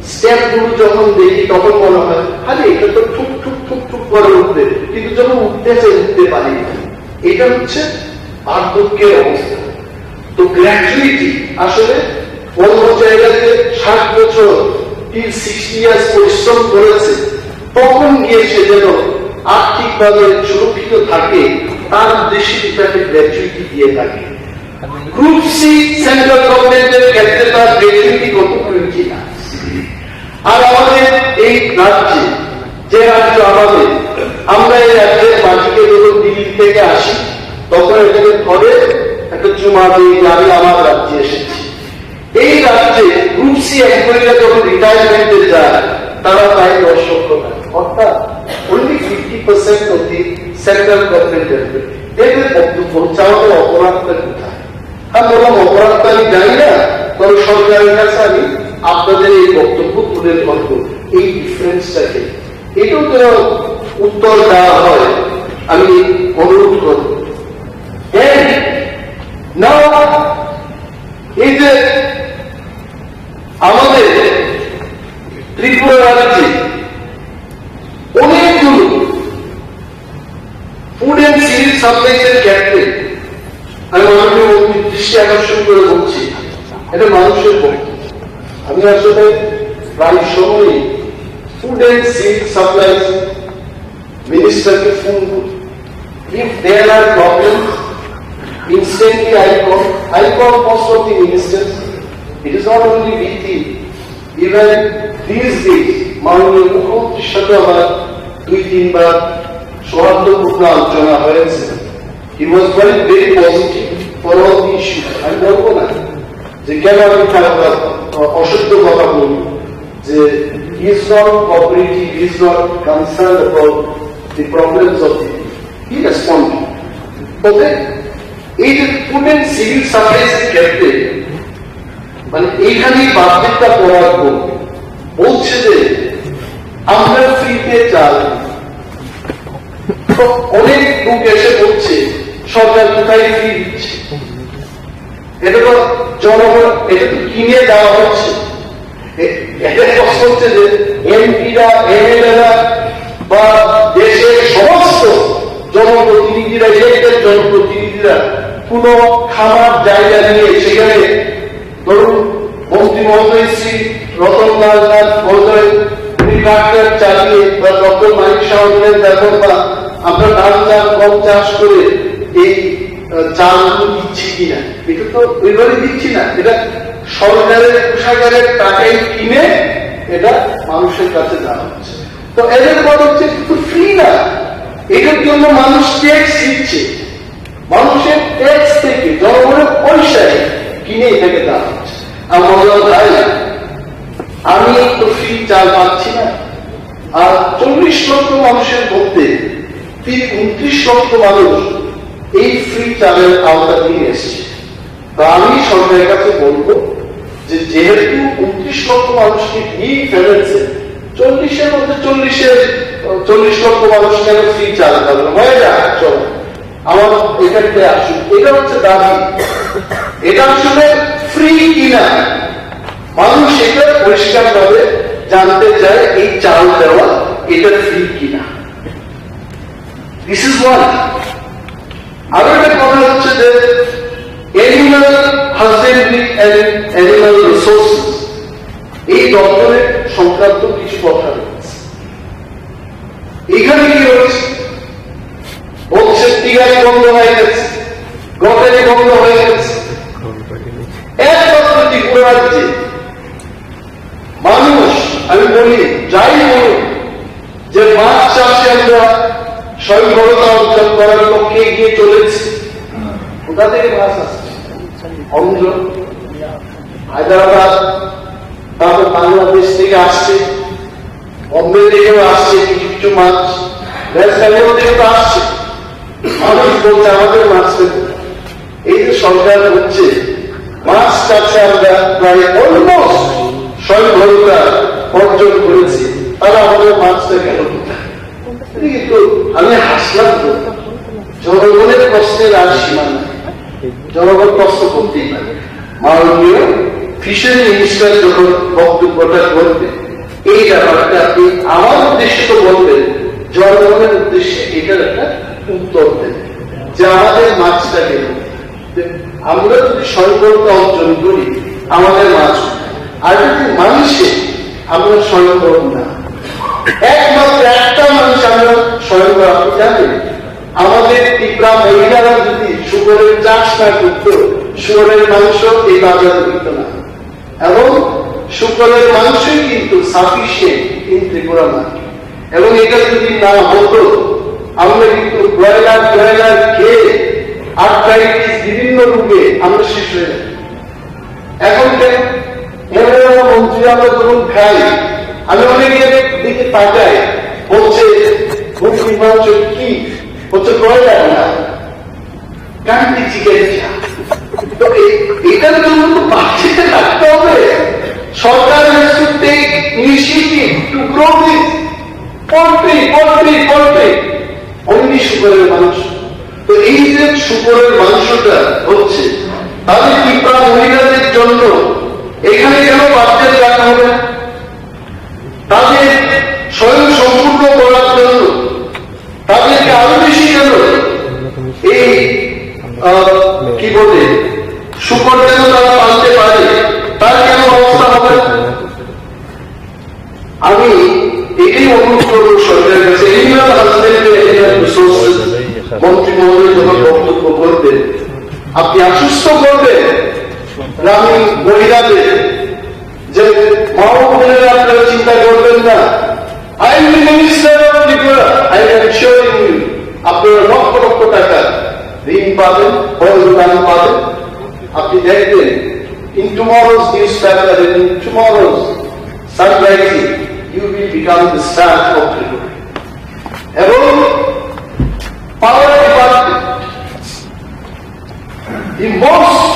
স্টেপগুলো যখন দেখি তখন মনে হয়, আরে, এটা তো ঠুক ঠুক ঠুক ঠুক করে উঠবে, কিন্তু যখন উঠতে চাই উঠতে পারি না।" এটা হচ্ছে বার্ধক্যের অবস্থা। তো গ্র্যাচুইটি আসলে কর্মচারীরা যে ষাট বছর till sixty years পরিশ্রম করেছে, তখন গিয়ে সে যেন আর্থিকভাবে সুরক্ষিত থাকে, তার উদ্দেশ্যে কিন্তু একটা গ্র্যাচুইটি দিয়ে থাকে। গ্রুপ সি সেন্ট্রাল গভর্নমেন্টের ক্ষেত্রে তার গ্র্যাচুইটি কত রয়েছে না। আর আমাদের এই রাজ্যে, যে রাজ্য আমাদের, আমরা এই রাজ্যের মাটিকে যখন দিল্লি থেকে আসি, তখন এটাকে ধরে একটা চুমা দিয়ে যে আমি আমার রাজ্যে এসেছি। এই রাজ্যে গ্রুপ সি এমপ্লয়িরা যখন রিটায়ারমেন্টে যায়, তারা পায় দশ লক্ষ টাকা, অর্থাৎ only fifty percent of the central government employee। এদের বক্তব্য হচ্ছে, আমাদের অপরাধটা কোথায়? আমি বললাম, "অপরাধটা আমি জানি না, তবে সরকারের কাছে আমি আপনাদের এই বক্তব্য তুলে ধরবো, এই ডিফারেন্সটাকে।" এটাও যেন উত্তর দেওয়া হয়, আমি অনুরোধ করব। দেন নাও, এই যে আমাদের ত্রিপুরা রাজ্যে অনেকগুলো ফুড অ্যান্ড সিভিল সাপ্লাইজ এর ক্ষেত্রে আমি মাননীয় মন্ত্রীর দৃষ্টি আকর্ষণ করে বলছি, এটা মানুষের বক্তব্য। আমি আসলে প্রায় সময়ই ফুড অ্যান্ড সিভিল সাপ্লাইজ মিনিস্টারকে ফোন করি। If there are problems, instantly I call. I call most of the ministers. It is not only with him. Even these days, মাননীয় মুখ্যমন্ত্রীর সাথে আমার দুই তিনবার সৌহার্দ্যপূর্ণ আলোচনা হয়েছে। He was very, very positive for all the issues. আমি বলবো না যে কেন আমি তার, আহ, অসত্য কথা বলবো, যে he is not cooperative, he is not concerned about the problems of the people. He responded. তবে এই যে ফুড অ্যান্ড সিভিল সাপ্লাইজ এর ক্ষেত্রে, মানে, এইখানেই বার্তাটা পড়ার পর বলছে যে আমরা ফ্রিতে চাল, তো অনেক লোক এসে বলছে, "সরকার কোথায় ফ্রি দিচ্ছে? এটা তো জনগণ, এটা তো কিনে দেওয়া হচ্ছে।" এ-, এটা স্পষ্ট হচ্ছে যে এমপিরা, এমএলএরা বা দেশের সমস্ত জনপ্রতিনিধিরা, ইলেক্টেড জনপ্রতিনিধিরা কোনো খামার জায়গা নিয়ে সেখানে, ধরুন, মন্ত্রী মহোদয় শ্রী রতনলাল নাথ মহোদয়, উনি ট্রাক্টর চালিয়ে বা ডক্টর মানিক সাহা বেতন বা আমরা ধান চাষ, গম চাষ করে এই, আহ, চালগুলো দিচ্ছি কিনা, এটা তো ওইভাবে দিচ্ছি না, এটা সরকারের কোষাগারের টাকায় কিনে এটা মানুষের কাছে দেওয়া হচ্ছে। তো এদের কথা হচ্ছে, এটা তো ফ্রি না, এটার জন্য মানুষ ট্যাক্স দিচ্ছে, মানুষের ট্যাক্স থেকে, জনগণের পয়সায় কিনে এটাকে দেওয়া হচ্ছে। আমার বললাম, "ভাই, আমি তো ফ্রি চাল পাচ্ছি না, আর চল্লিশ লক্ষ মানুষের মধ্যে তিন, ঊনত্রিশ লক্ষ মানুষ এই ফ্রি চালের আওতাধীন এসছে।" তো আমি সরকারের কাছে বলবো যে যেহেতু ঊনত্রিশ লক্ষ মানুষকে নিয়েই ফেলেছে, চল্লিশের মধ্যে চল্লিশের, চল্লিশ লক্ষ মানুষ কেন ফ্রি চাল পাবে? হয়ে যাক, চলো, আমার এখানে আসুক, এটা হচ্ছে দাবি। এটা আসলে ফ্রি কিনা, মানুষ এটা পরিষ্কারভাবে জানতে চায়, এই চাল দেওয়া এটা ফ্রি কিনা। This is one. আরো একটা কথা হচ্ছে যে animal husbandry and animal resources, এই দপ্তরের সংক্রান্ত কিছু কথা রয়েছে। এখানে কি হচ্ছে? বলছে পিগারি বন্ধ হয়ে গেছে, গটারি বন্ধ হয়ে গেছে। একমাত্র ত্রিপুরা রাজ্যে মানুষ, আমি বলি, যাই বলুন, যে মাছ চাষে আমরা স্বয়ংভরতা অর্জন করার লক্ষ্যে এগিয়ে চলেছি, কোথা থেকে মাছ আসছে? অঞ্জন, হায়দ্রাবাদ, আমাদের বাংলাদেশ থেকে আসছে, বোম্বে থেকেও আসছে কিছু কিছু মাছ, ওয়েস্ট বেঙ্গল থেকে তো আসছে। মানুষ বলছে আমাদের মাছ নেই। এই যে সরকার হচ্ছে, মাছ চাষে আমরা প্রায় অলমোস্ট স্বয়ংভরতা অর্জন করেছি, তারা আমাদের মাছটা কেন দিতে? কিন্তু আমি হাসলাম তো। জনগণের প্রশ্নের আর সীমা নাই। জনগণ প্রশ্ন করতেই পারে। মাননীয় ফিশারি মিনিস্টার যখন বক্তব্যটা করবে, এই ব্যাপারটা আপনি আমার উদ্দেশ্যে তো বলবেন, জনগণের উদ্দেশ্যে এটার একটা উত্তর দেন যে আমাদের মাছটা কেন। আমরা যদি স্বয়ংভরতা অর্জন করি, আমাদের মাছ, আর যদি মানুষে আমরা স্বয়ংভর না, একমাত্র একটা মানুষ আমরা স্বয়ংভর, আপনি জানেন, আমাদের ত্রিপুরা মহিলারা যদি শুকরের চাষ না করতো, শুকরের মাংস এই বাজারে হইতো না। এবং শুকরের মাংসই কিন্তু সাফিসিয়েন্ট ইন ত্রিপুরা মার্কেট। এবং এটা যদি না হতো, আমরা কিন্তু ব্রয়লার ব্রয়লার খেয়ে আর্থ্রাইটিস, বিভিন্ন রোগে আমরা শেষ হয়ে যাই। এখন কেন? এমএলএ মন্ত্রী আমরা যখন খাই, আমি অনেকের দিকে তাকাই, বলছে মুরগির মাংস কি? বলছে ব্রয়লার না, কান্তি চিকেন। তো এই- এটার জন্য তো বাঁচিয়ে রাখতে হবে। সরকার has to take initiative to grow this poultry, poultry, poultry. Only শুকরের মাংস। তো এই যে শুকরের মাংসটা হচ্ছে, তাহলে ত্রিপুরা মহিলাদের জন্য এখানে কেন বাচ্চা রাখা হবে? তাদের স্বয়ং সম্পূর্ণ করার জন্য, তাদেরকে আরো বেশি যেন এই, আহ, কি বলে, শুকর যেন তারা পালতে পারে, তার কেন ব্যবস্থা হবে না? আমি এটাই অনুরোধ করবো সরকারের কাছে, এনিম্যাল হাজবেন্ডারি, এনিম্যাল রিসোর্সেস মন্ত্রী মহোদয় যখন বক্তব্য করবেন, আপনি আশ্বস্ত করবেন গ্রামীণ মহিলাদের যে মা ও বোনেরা আপনারা চিন্তা করবেন না, I am the minister of Tripura, I am assuring you, আপনারা লক্ষ লক্ষ টাকা ঋণ পাবেন, অনুদান পাবেন। আপনি দেখবেন, in tomorrow's newspaper and in tomorrow's sunrise, you will become the star of Tripura. এবং পাওয়ার department, the most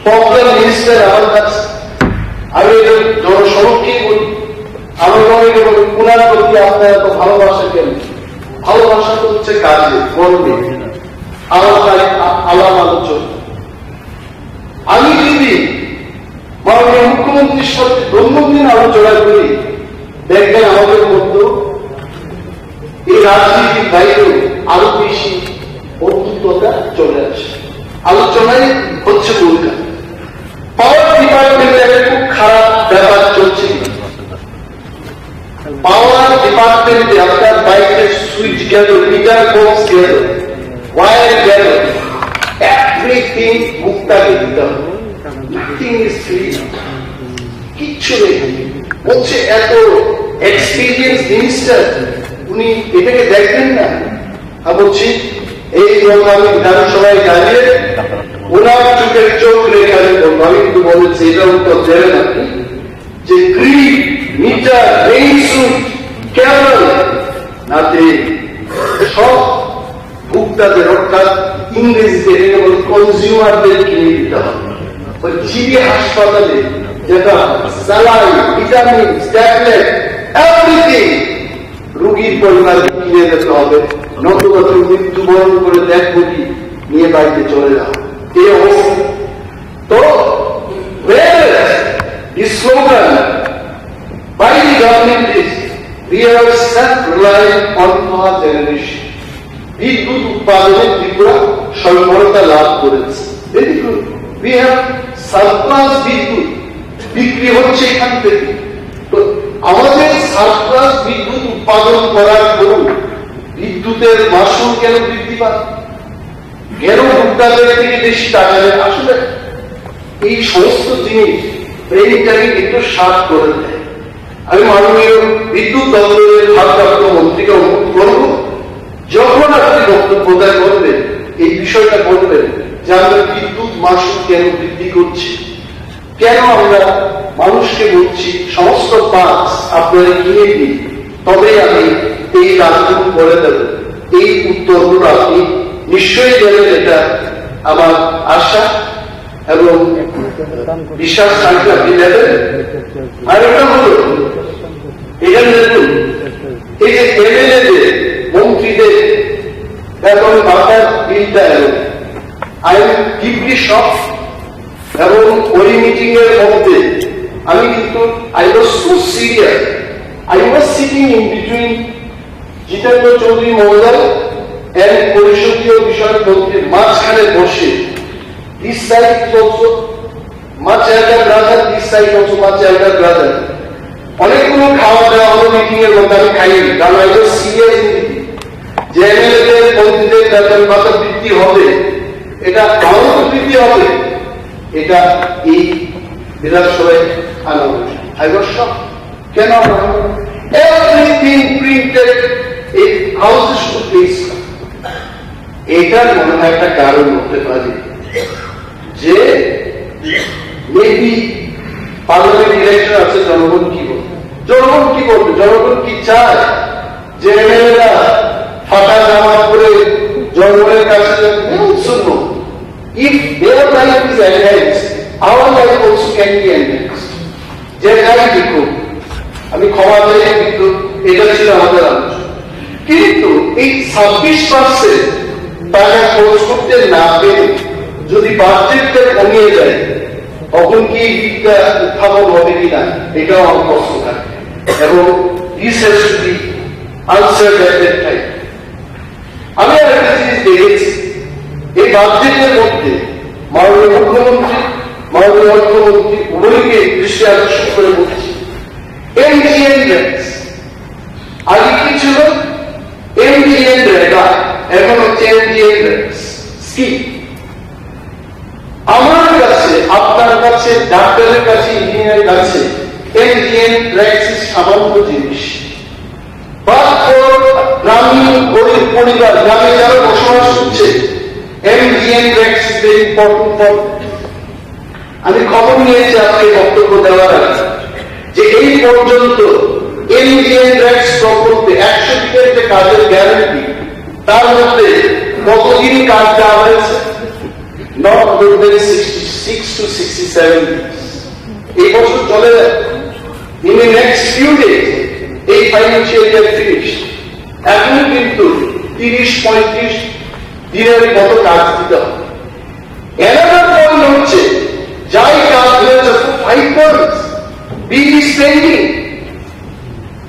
popular minister আমার কাছে, আমি এটা জনসমক্ষেই বলি, আমি মনে করি ওনার প্রতি আপনার এত ভালোবাসা কেন? ভালোবাসা তো হচ্ছে কাজে, কর্মে, আলাপ আ-, আলাপ আলোচনা। আমি যদি মাননীয় মুখ্যমন্ত্রীর সাথে দৈনন্দিন আলোচনা করি, দেখবেন আমাদের মধ্যে এই রাজনীতির বাইরেও আরো বেশি বন্ধুত্বতা চলে আসে। আলোচনাই হচ্ছে মূল কাজ। পাওয়ার ডিপার্টমেন্টে একটা খুব খারাপ ব্যাপার চলছে। পাওয়ার ডিপার্টমেন্টে আপনার বাইকের সুইচ গেল, মিটার বক্স গেল, ওয়্যার গেল, এভরিথিং ভোক্তাকে দিতে হবে। Nothing is free। কিচ্ছু নেই। বলছে এত এক্সপিরিয়েন্স মিনিস্টার, উনি এটাকে দেখবেন না? আমি বলছি, এই কথা আমি বিধানসভায় দাঁড়িয়ে ওনার চোখের চোখ রেখে আমি বলবো, আমি কিন্তু বলেছি, এটা উত্তর দেবেন আপনি, যে গ্রিড, মিটার, রেইন সুইচ, কেবল, নাথিং, সব ভোক্তাদের, অর্থাৎ ইংরেজিতে এটাকে বলে কনজিউমারদের কিনে দিতে হবে। ওই জিবি হাসপাতালে যেটা স্যালাইন, ভিটামিন, ট্যাবলেট, এভরিথিং রুগীর পরিবার কিনে দিতে হবে, নতুবা তুমি মৃত্যুবরণ করে দেখবো কি নিয়ে বাড়িতে চলে যাও, এই অবস্থা। তো, where the slogan by the government is, "We are self-reliant on power generation." বিদ্যুৎ উৎপাদনে ত্রিপুরা স্বয়ংভরতা লাভ করেছে। Very good. We have surplus বিদ্যুৎ, বিক্রি হচ্ছে এখান থেকে। তো আমাদের সারপ্লাস বিদ্যুৎ উৎপাদন করার পরেও বিদ্যুতের মাশুল কেন বৃদ্ধি পায়? কেন ভোক্তাদের থেকে বেশি টাকা নেয়? আসলে এই সমস্ত জিনিস ব্রেইনটাকে একটু শার্প করে দেয়। আমি মাননীয় বিদ্যুৎ দপ্তরের ভারপ্রাপ্ত মন্ত্রীকে অনুরোধ করব, যখন আপনি বক্তব্যটা করবেন, এই বিষয়টা বলবেন যে আমরা বিদ্যুৎ মাশুল কেন বৃদ্ধি করছি, কেন আমরা মানুষকে বলছি, সমস্ত পাস আপনারা কিনে দিন, তবেই আমি এই কাজগুলো করে দেব। এই উত্তরগুলো আপনি নিশ্চয়ই দেবেন, এটা আমার আশা এবং বিশ্বাস থাকলে আপনি দেবেন। আর এটা হলো, এখানে দেখুন, এই যে এমএলএদের, মন্ত্রীদের বেতন ভাতার বিলটা এলো, I am deeply shocked। এবং ওই মিটিং এর মধ্যে আমি কিন্তু, I was so serious, I was sitting in between Jitendra চৌধুরী মহোদয় and পরিষদীয় বিষয়ক মন্ত্রীর মাঝখানে বসে। This side is also much elder brother, this side also much elder brother। অনেকগুলো খাওয়া দাওয়া হলো মিটিং এর মধ্যে, আমি খাইনি, কারণ I was serious in it। যে এমএলএদের, মন্ত্রীদের বেতন ভাতা বৃদ্ধি হবে, এটা আমারও তো বৃদ্ধি হবে, এটা এই বিধানসভায় আনা হয়েছে। I was shocked। কেন আনা হলো? Everything printed, এই হাউস শুড প্লিজ। এটার মনে হয় একটা কারণ হতে পারে যে মেবি পার্লামেন্ট ইলেকশন আছে, জনগণ কি বলবে, জনগণ কি বলবে, জনগণ কি চায় যে এমএলএরা ফাটা জামা পরে জনগণের কাছে যাবে? They also know, if their life is enhanced, our life also can be enhanced। যে যাই লিখুক, আমি ক্ষমা চাই, কিন্তু এটা ছিল আমাদের আলোচনা। কিন্তু এই ছাব্বিশ পার্সেন্ট টাকা খরচ করতে না পেরে যদি বাজেটটা কমিয়ে যায়, তখন কি এই বিলটা উত্থাপন হবে কিনা, এটাও আমার প্রশ্ন থাকে। এবং this has to be answered at that time। আমি আরেকটা জিনিস দেখেছি, এই বাজেটের মধ্যে মাননীয় মুখ্যমন্ত্রী, মাননীয় অর্থমন্ত্রী উভয়কে দৃষ্টি আকর্ষণ করে বলছি, এমজিএনরেগা আগে কি ছিল? এমজিএনরেগা, এখন হচ্ছে এমজিএনরেগা স্কিম। আমার কাছে, আপনার কাছে, ডাক্তারের কাছে, ইঞ্জিনিয়ারের কাছে এমজিএনরেগা সামান্য জিনিস। But for গ্রামীণ গরিব পরিবার, গ্রামে যারা বসবাস করছে, MGNREGA is very important for them। আমি খবর নিয়েছি আজকে বক্তব্য দেওয়ার আগে যে এই পর্যন্ত এমজিএনরেগা প্রকল্পে একশো দিনের যে কাজের গ্যারান্টি, তার মধ্যে কতদিন কাজ দেওয়া হয়েছে? Not more than sixty six to sixty seven days। এই বছর চলে যাবে। In the next few days, এই ফাইন্যান্সিয়াল ইয়ার ফিনিশ। এখন কিন্তু তিরিশ পঁয়ত্রিশ দিনের মতো কাজ দিতে হবে। Another point হচ্ছে, যাই কাজ হয়েছে, for five months, bill is pending.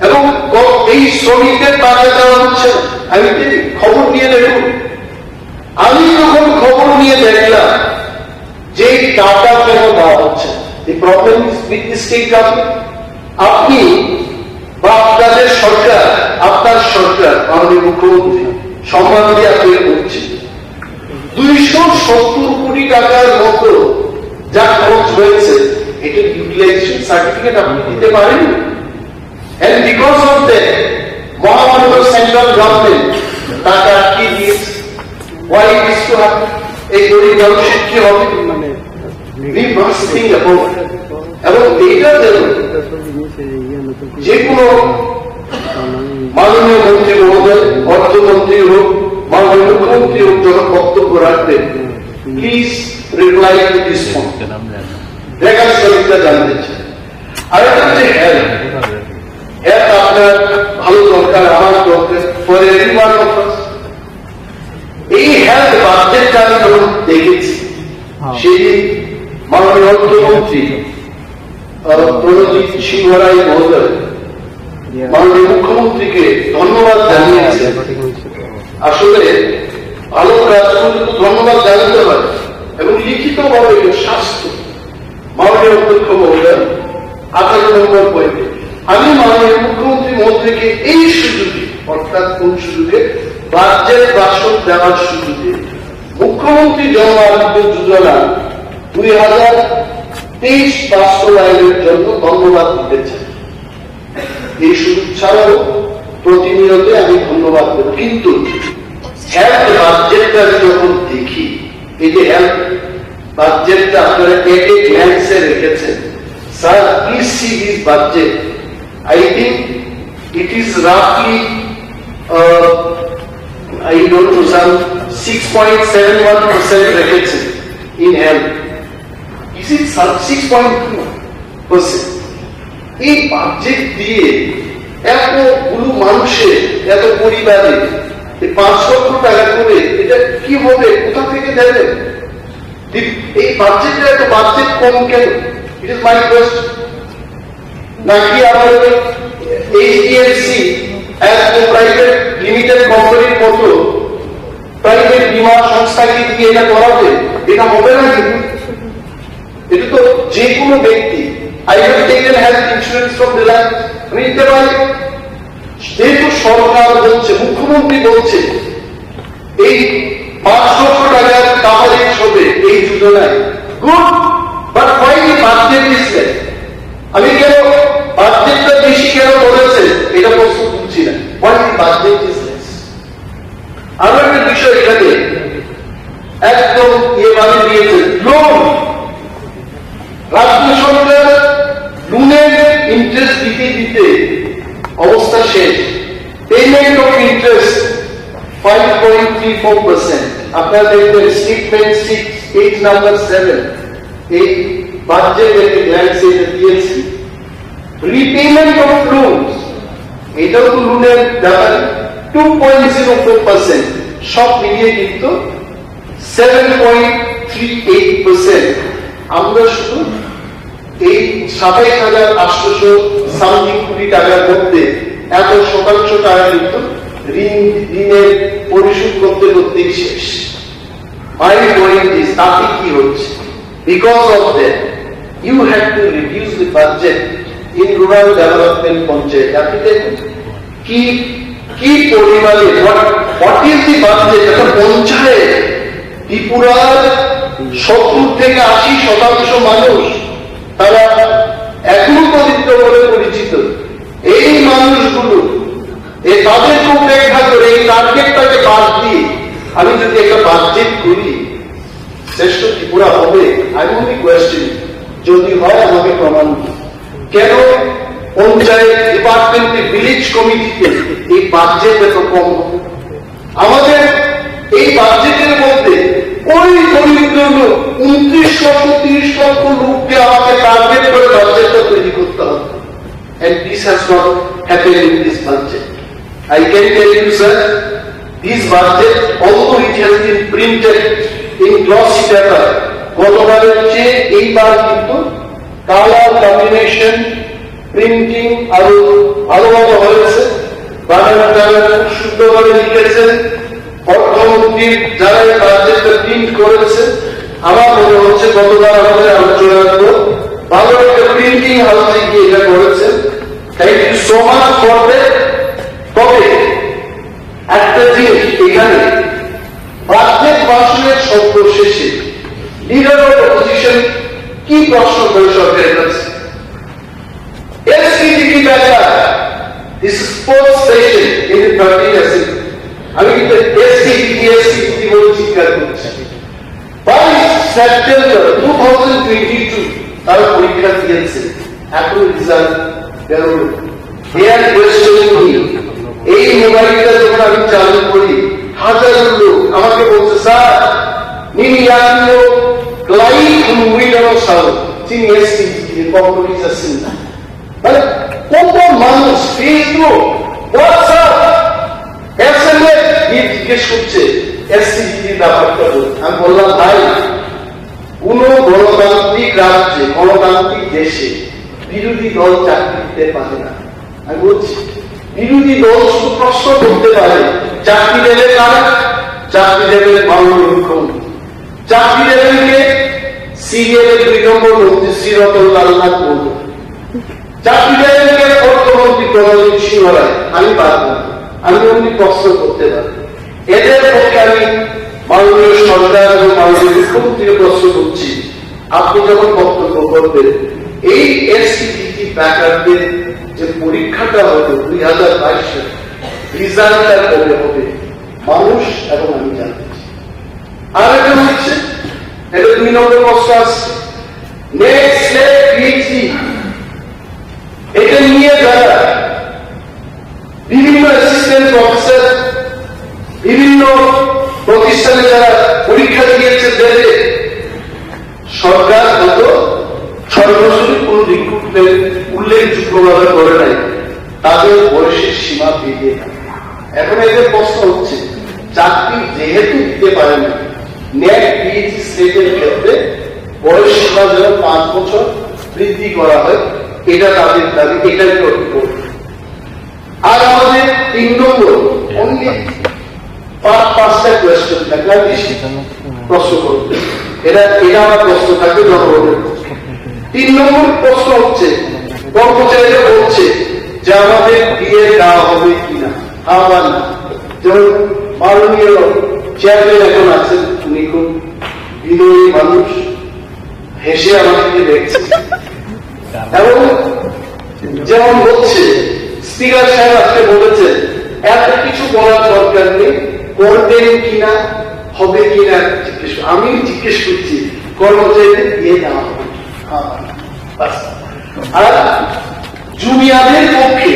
এবং ক-, এই শ্রমিকদের টাকা দেওয়া হচ্ছে না। আমি কি খবর নিয়ে দেখুন, আমি যখন খবর নিয়ে দেখলাম যে এই টাকা কেন দেওয়া হচ্ছে না, the problem is with the state government। আপনি বা আপনাদের সরকার, আপনার সরকার, মাননীয় মুখ্যমন্ত্রী, সম্মান দিয়ে আপনাকে বলছি, দুইশো সত্তর কোটি টাকার মতো যা খরচ হয়েছে, এটা ইউটিলাইজেশন সার্টিফিকেট আপনি দিতে পারেন। And because of that, মহামান্য সেন্ট্রাল গভর্নমেন্ট টাকা আটকে দিয়েছে। Why this to happen? এই গরিব মানুষের কি হবে? We must think about it। এবং এইটা যেন যে কোনো মাননীয় মন্ত্রী মহোদয়, অর্থমন্ত্রী হোক, মাননীয় মুখ্যমন্ত্রী হোক, যখন বক্তব্য রাখবেন, please reply to this phone। বেকার শ্রমিকরা জানতে চায়। আরেকটা হচ্ছে হেলথ। হেলথ আপনার ভালো দরকার, আমার দরকার, for every one of us। এই হেলথ বাজেটটা আমি যখন দেখেছি, হ্যাঁ। সেদিন মাননীয় অর্থমন্ত্রী, আহ, প্রণজিৎ সিংহ রায় মহোদয় মাননীয় মুখ্যমন্ত্রীকে ধন্যবাদ জানিয়েছেন। আসলে ভালো কাজ করলে তো ধন্যবাদ জানাতে হয় এবং লিখিতভাবে এটা স্বাস্থ্য। মাননীয় অধ্যক্ষ মহোদয়, আঠারো নম্বর পয়েন্টে আমি মাননীয় মুখ্যমন্ত্রী মহোদয়কে এই সুযোগে, অর্থাৎ কোন সুযোগে? বাজেট ভাষণ দেওয়ার সুযোগে মুখ্যমন্ত্রী জন আরোগ্য যোজনা দুই হাজার তেইশ বাস্তবায়নের জন্য ধন্যবাদ দিতে চাই। এই সুযোগ ছাড়াও প্রতিনিয়ত আমি ধন্যবাদ দেব, কিন্তু হেলথ বাজেটটা আমি যখন দেখি, এই যে হেলথ বাজেটটা আপনারা এক এক ল্যান্সে রেখেছেন, Sir, please see this budget. I think it is roughly, uh, I don't know, some six point seven one percent vacancy in health. Is it sir, six point two percent? এই বাজেট দিয়ে এতগুলো মানুষের, এত পরিবারে এই পাঁচ লক্ষ টাকা করে এটা কি হবে, কোথা থেকে দেবেন? দি- এই বাজেটটা এত বাজেট কম কেন? It is my question. নাকি আমাদের HDFC as a private limited কোম্পানির মতো প্রাইভেট বীমা সংস্থাকে দিয়ে এটা করাবে? এটা হবে না কিন্তু। এটা তো যে কোনো ব্যক্তি, I have taken health insurance from Reliance, আমি নিতে পারি। যেহেতু সরকার বলছে, মুখ্যমন্ত্রী বলছে এই পাঁচ লক্ষ টাকার কাভারেজ হবে এই যোজনায়, good, but why the budget is less? আমি কেন বাজেটটা বেশি কেন করেছে এটা প্রশ্ন তুলছি না, why the budget is less? আরো একটা বিষয় এখানে একদম ইয়ে বাড়িয়ে দিয়েছে, লোন। রাজ্য সরকার লোনের ইন্টারেস্ট দিতে দিতে অবস্থা শেষ। Payment of interest five point three four percent। আপনারা দেখবেন statement six, page number seven, এই বাজেট একটা গ্ল্যান্স এটা দিয়েছি। রিপেমেন্ট অফ লোনস, এটাও তো লোনের ব্যাপারে, two point zero four percent, সব মিলিয়ে কিন্তু seven point three eight percent. আমরা শুধু এই সাতাইশ হাজার আটশোশো সামথিং কোটি টাকার মধ্যে এত শতাংশ টাকা কিন্তু ঋণ, ঋণের পরিশোধ করতে করতেই শেষ। My point is, তাতে কি হচ্ছে? Because of that, you have to reduce the budget in rural development panchayat. আপনি দেখুন কি, কি পরিমাণে, what, what is the budget? একটা পঞ্চায়েত ত্রিপুরার সত্তর থেকে আশি শতাংশ মানুষ, তারা একত্রিত বলে পরিচিত। এই মানুষগুলো, এ তাদেরকে উপেক্ষা করে এই টার্গেটটাকে বাদ দিয়ে আমি যদি একটা বাজেট করি, শ্রেষ্ঠ ত্রিপুরা হবে? I only question, যদি হয় আমাকে প্রমাণ দিন। কেন পঞ্চায়েত ডিপার্টমেন্টে, ভিলেজ কমিটিতে এই বাজেট এত কম হবে? আমাদের এই বাজেটের মধ্যে ওই দরিদ্র লোক, ঊনত্রিশ লক্ষ, তিরিশ লক্ষ লোককে আমাকে টার্গেট করে বাজেটটা তৈরি করতে হবে। And this has not happened in this budget. I can tell you, sir, this budget, although it has been printed in glossy paper, গতবারের চেয়ে এইবার কিন্তু কালার কম্বিনেশন, প্রিন্টিং আরো ভালোভাবে হয়েছে। বানান টানান খুব শুদ্ধভাবে লিখেছেন। অর্থমন্ত্রীর যারা এই বাজেটটা প্রিন্ট করেছে, আমার মনে হচ্ছে গতবার আমাদের আলোচনার পর ভালো একটা প্রিন্টিং হাউসে গিয়ে এটা করেছে। Thank you so much for that. তবে একটা জিনিস, এখানে বাজেট ভাষণের সর্বশেষে লিডার অফ অপোজিশন কি প্রশ্ন করে সরকারের কাছে? এসসিজিটি ব্যাপার, this sports session in the thirteenth assembly, আমি কিন্তু এসসিজিটি, এসসিজিটি বলে চিৎকার করছি। বাইশ September two thousand twenty two তারা পরীক্ষা দিয়েছে, এখন রেজাল্ট বেরোলো। They are questioning me. এই মোবাইলটা যখন আমি চালু করি, হাজারো লোক আমাকে বলছে, "sir, nini yakno klai khumui dano sao, chini S C G kok kori jasin na." মানে কত মানুষ Facebook, WhatsApp, এসএমএস দিয়ে জিজ্ঞেস করছে এসসিজিটির ব্যাপারটা বলে। আমি বললাম, "ভাই, কোনো গণতান্ত্রিক রাজ্যে, গণতান্ত্রিক দেশে বিরোধী দল চাকরি দিতে পারে না।" আমি বলছি, বিরোধী দল শুধু প্রশ্ন করতে পারে, চাকরি দেবে কারা? চাকরি দেবে মাননীয় মুখ্যমন্ত্রী। চাকরি দেবেন কে? সিরিয়ালের দুই নম্বর মন্ত্রী শ্রীরতন লাল নাথ মণ্ডল। চাকরি দেবেন কে? অর্থমন্ত্রী প্রণজিৎ সিংহ রায়। আমি পারব না, আমি only প্রশ্ন করতে পারি। এদের পক্ষে আমি মাননীয় সরকার এবং মাননীয় মুখ্যমন্ত্রীকে প্রশ্ন করছি, আপনি যখন বক্তব্য করবেন, এই এসসিজিটি ব্যাকারদের যে পরীক্ষাটা হলো দুই হাজার বাইশে, রেজাল্টটা কবে হবে, মানুষ এবং আমি জানতে চাই। আর একটা হচ্ছে, এটা দুই নম্বর প্রশ্ন আসছে, নেট স্লেট পিএইচডি এটা নিয়ে যারা বিভিন্ন অ্যাসিস্ট্যান্ট প্রফেসর, বিভিন্ন প্রতিষ্ঠানে যারা পরীক্ষা দিয়েছে দেবে, সরকার গত ছয় বছরে কোনো রিক্রুটমেন্ট উল্লেখযোগ্যভাবে করে নাই, তাদের বয়সের সীমা বেরিয়ে থাকে। এখন এদের প্রশ্ন হচ্ছে, চাকরি যেহেতু দিতে পারেনি, ন্যাক পিএইচই স্লেটের ক্ষেত্রে বয়স সীমা যেন পাঁচ বছর বৃদ্ধি করা হয়, এটা তাদের দাবি, এটাই তো আমি বলবো। আর আমাদের তিন নম্বর, অনলি পাঁচ পাঁচটা কোয়েশ্চেন থাকলে আমি বেশি প্রশ্ন করবো। এটা এটা আমার প্রশ্ন থাকবে জনগণের প্রশ্ন। তিন নম্বর প্রশ্ন হচ্ছে, কর্মচারীরা বলছে যে আমাদের বিয়ে দেওয়া হবে কিনা, হ্যাঁ বা না। যেমন মাননীয় চেয়ারম্যান এখন আছেন, উনি খুব বিনয়ী মানুষ, হেসে আমাদেরকে দেখছেন। এবং যেমন হচ্ছে, স্পিকার সাহেব আজকে বলেছেন, এত কিছু বলার দরকার নেই, করবেন কিনা, হবে কিনা জিজ্ঞেস কর-, আমি জিজ্ঞেস করছি, কর্মচারীদের দিয়ে দেওয়া হবে। হ্যাঁ, বাস। আর জুনিয়রদের পক্ষে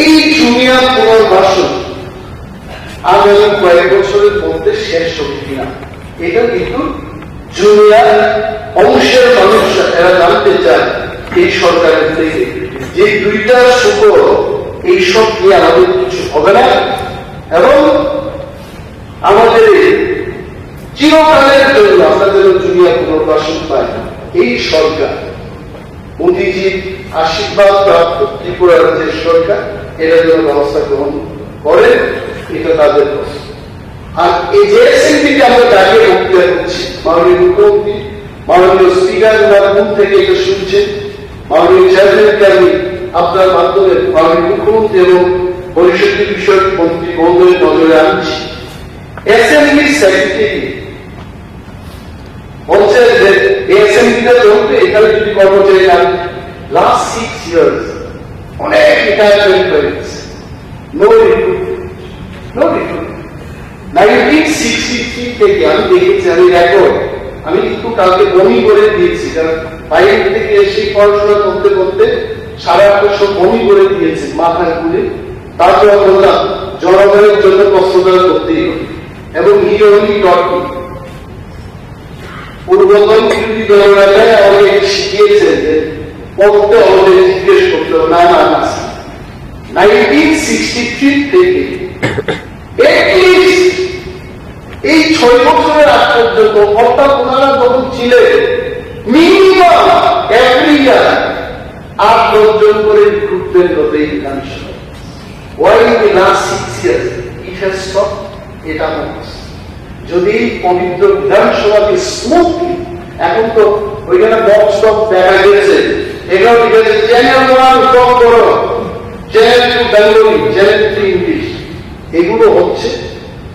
এই জুনিয়র পুনর্বাসন আগামী কয়েক বছরের মধ্যে শেষ হবে কিনা, এটা কিন্তু জুনিয়র অংশের মানুষ এরা জানতে চায় এই সরকারের থেকে যে দুইটা সুখবর, এইসব নিয়ে আমাদের কিছু হবে না এবং আমাদের এই চিরকালের জন্য আমরা যেন জুনিয়র পুনর্বাসন পাই। এই সরকার, মোদিজির আশীর্বাদ প্রাপ্ত ত্রিপুরা রাজ্যের সরকার এটার জন্য ব্যবস্থা গ্রহণ করে, এটা তাদের প্রশ্ন। আর এই যে এসএমপিতে আমরা দাঁড়িয়ে বক্তৃতা করছি, মাননীয় মুখ্যমন্ত্রী, মাননীয় স্পিকার ওনার মুখ থেকে এটা শুনছেন, মাননীয় চেয়ারম্যানকে আমি আপনার মাধ্যমে মাননীয় মুখ্যমন্ত্রী এবং পরিষদীয় বিষয়ক মন্ত্রী মহোদয়ের নজরে আনছি। এসএমপির সেক্রেটারি বলছে যে এই এসএমপিটা চলতে এখানে যদি কর্মচারী না, লাস্ট সিক্স ইয়ার্স অনেক রিটায়ারমেন্ট হয়ে গেছে, no recruitment, no recruitment. Nineteen sixty three থেকে আমি দেখেছি, আমি রেকর্ড, আমি কিন্তু কালকে বমি করে দিয়েছি, কারণ বাইরে থেকে এসে পড়াশোনা করতে করতে সারা বছর বমি করে দিয়েছি মাথার ঘুরে। তারপর বললাম, জনগণের জন্য কষ্ট তারা করতেই হবে। এবং he only taught me। পূর্বতন বিরোধী দলনেতায় আমাকে শিখিয়েছেন যে পড়তে হবে, জিজ্ঞেস করতে হবে। না, না, না। নাইনটিন সিক্সটি থ্রি থেকে at least এই ছয় বছরের আগ পর্যন্ত, অর্থাৎ ওনারা যখন ছিলেন, মিনিমাম এভরি ইয়ার আট দশ জন করে রিক্রুটমেন্ট হতে এই বিধানসভায়। Why in the last six years it has stopped? এটা আমার প্রশ্ন। যদি এই পবিত্র বিধানসভাকে স্মুথলি, এখন তো ওইখানে বক্স টক্স দেখা গেছে, এটাও ঠিক আছে, চ্যানেল ওয়ান টক করো, channel to Bengali, channel three English, এগুলো হচ্ছে,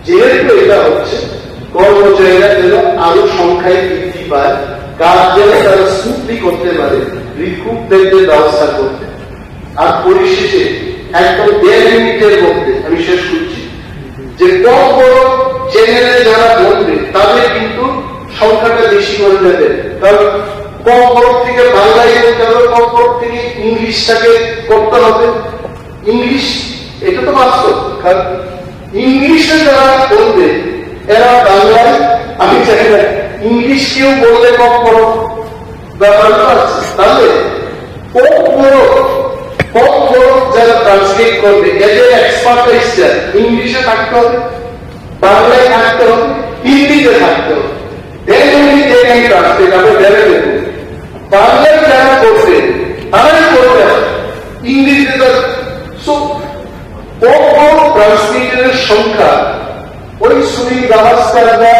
যেহেতু এটা হচ্ছে, কর্মচারীরা যেন আরো সংখ্যায় বৃদ্ধি পায়, কাজ যেন তারা স্মুথলি করতে পারে, রিক্রুটমেন্টের ব্যবস্থা করতে। আর পরিশেষে একদম দেড় মিনিটের মধ্যে আমি শেষ করছি, যে কম বড় চ্যানেলে যারা বলবে তাদের কিন্তু সংখ্যাটা বেশি করে দেবে, কারণ কম বড় থেকে বাংলায় বলতে হবে, কম বড় থেকে ইংলিশটাকে করতে হবে। ইংলিশ, এটা তো বাস্তব, কারণ ইংলিশে যারা বলবে এরা বাংলায়, আমি জানি না, ইংলিশ কেউ বললে কম বড় ব্যাপার তো আছে। তাহলে ককবরক, ককবরক যারা ট্রান্সলেট করবে, এদের এক্সপার্টাইজ ইংলিশে থাকতে হবে, বাংলায় থাকতে হবে, হিন্দিতে থাকতে হবে। Then only they can translate, আমরা ভেবে দেখব। বাংলায় যারা করবে, তারাই করবে। ইংরেজিতে তো, so, ককবরক ট্রান্সলেটরের সংখ্যা ওই সুনীল গাভাস্কাররা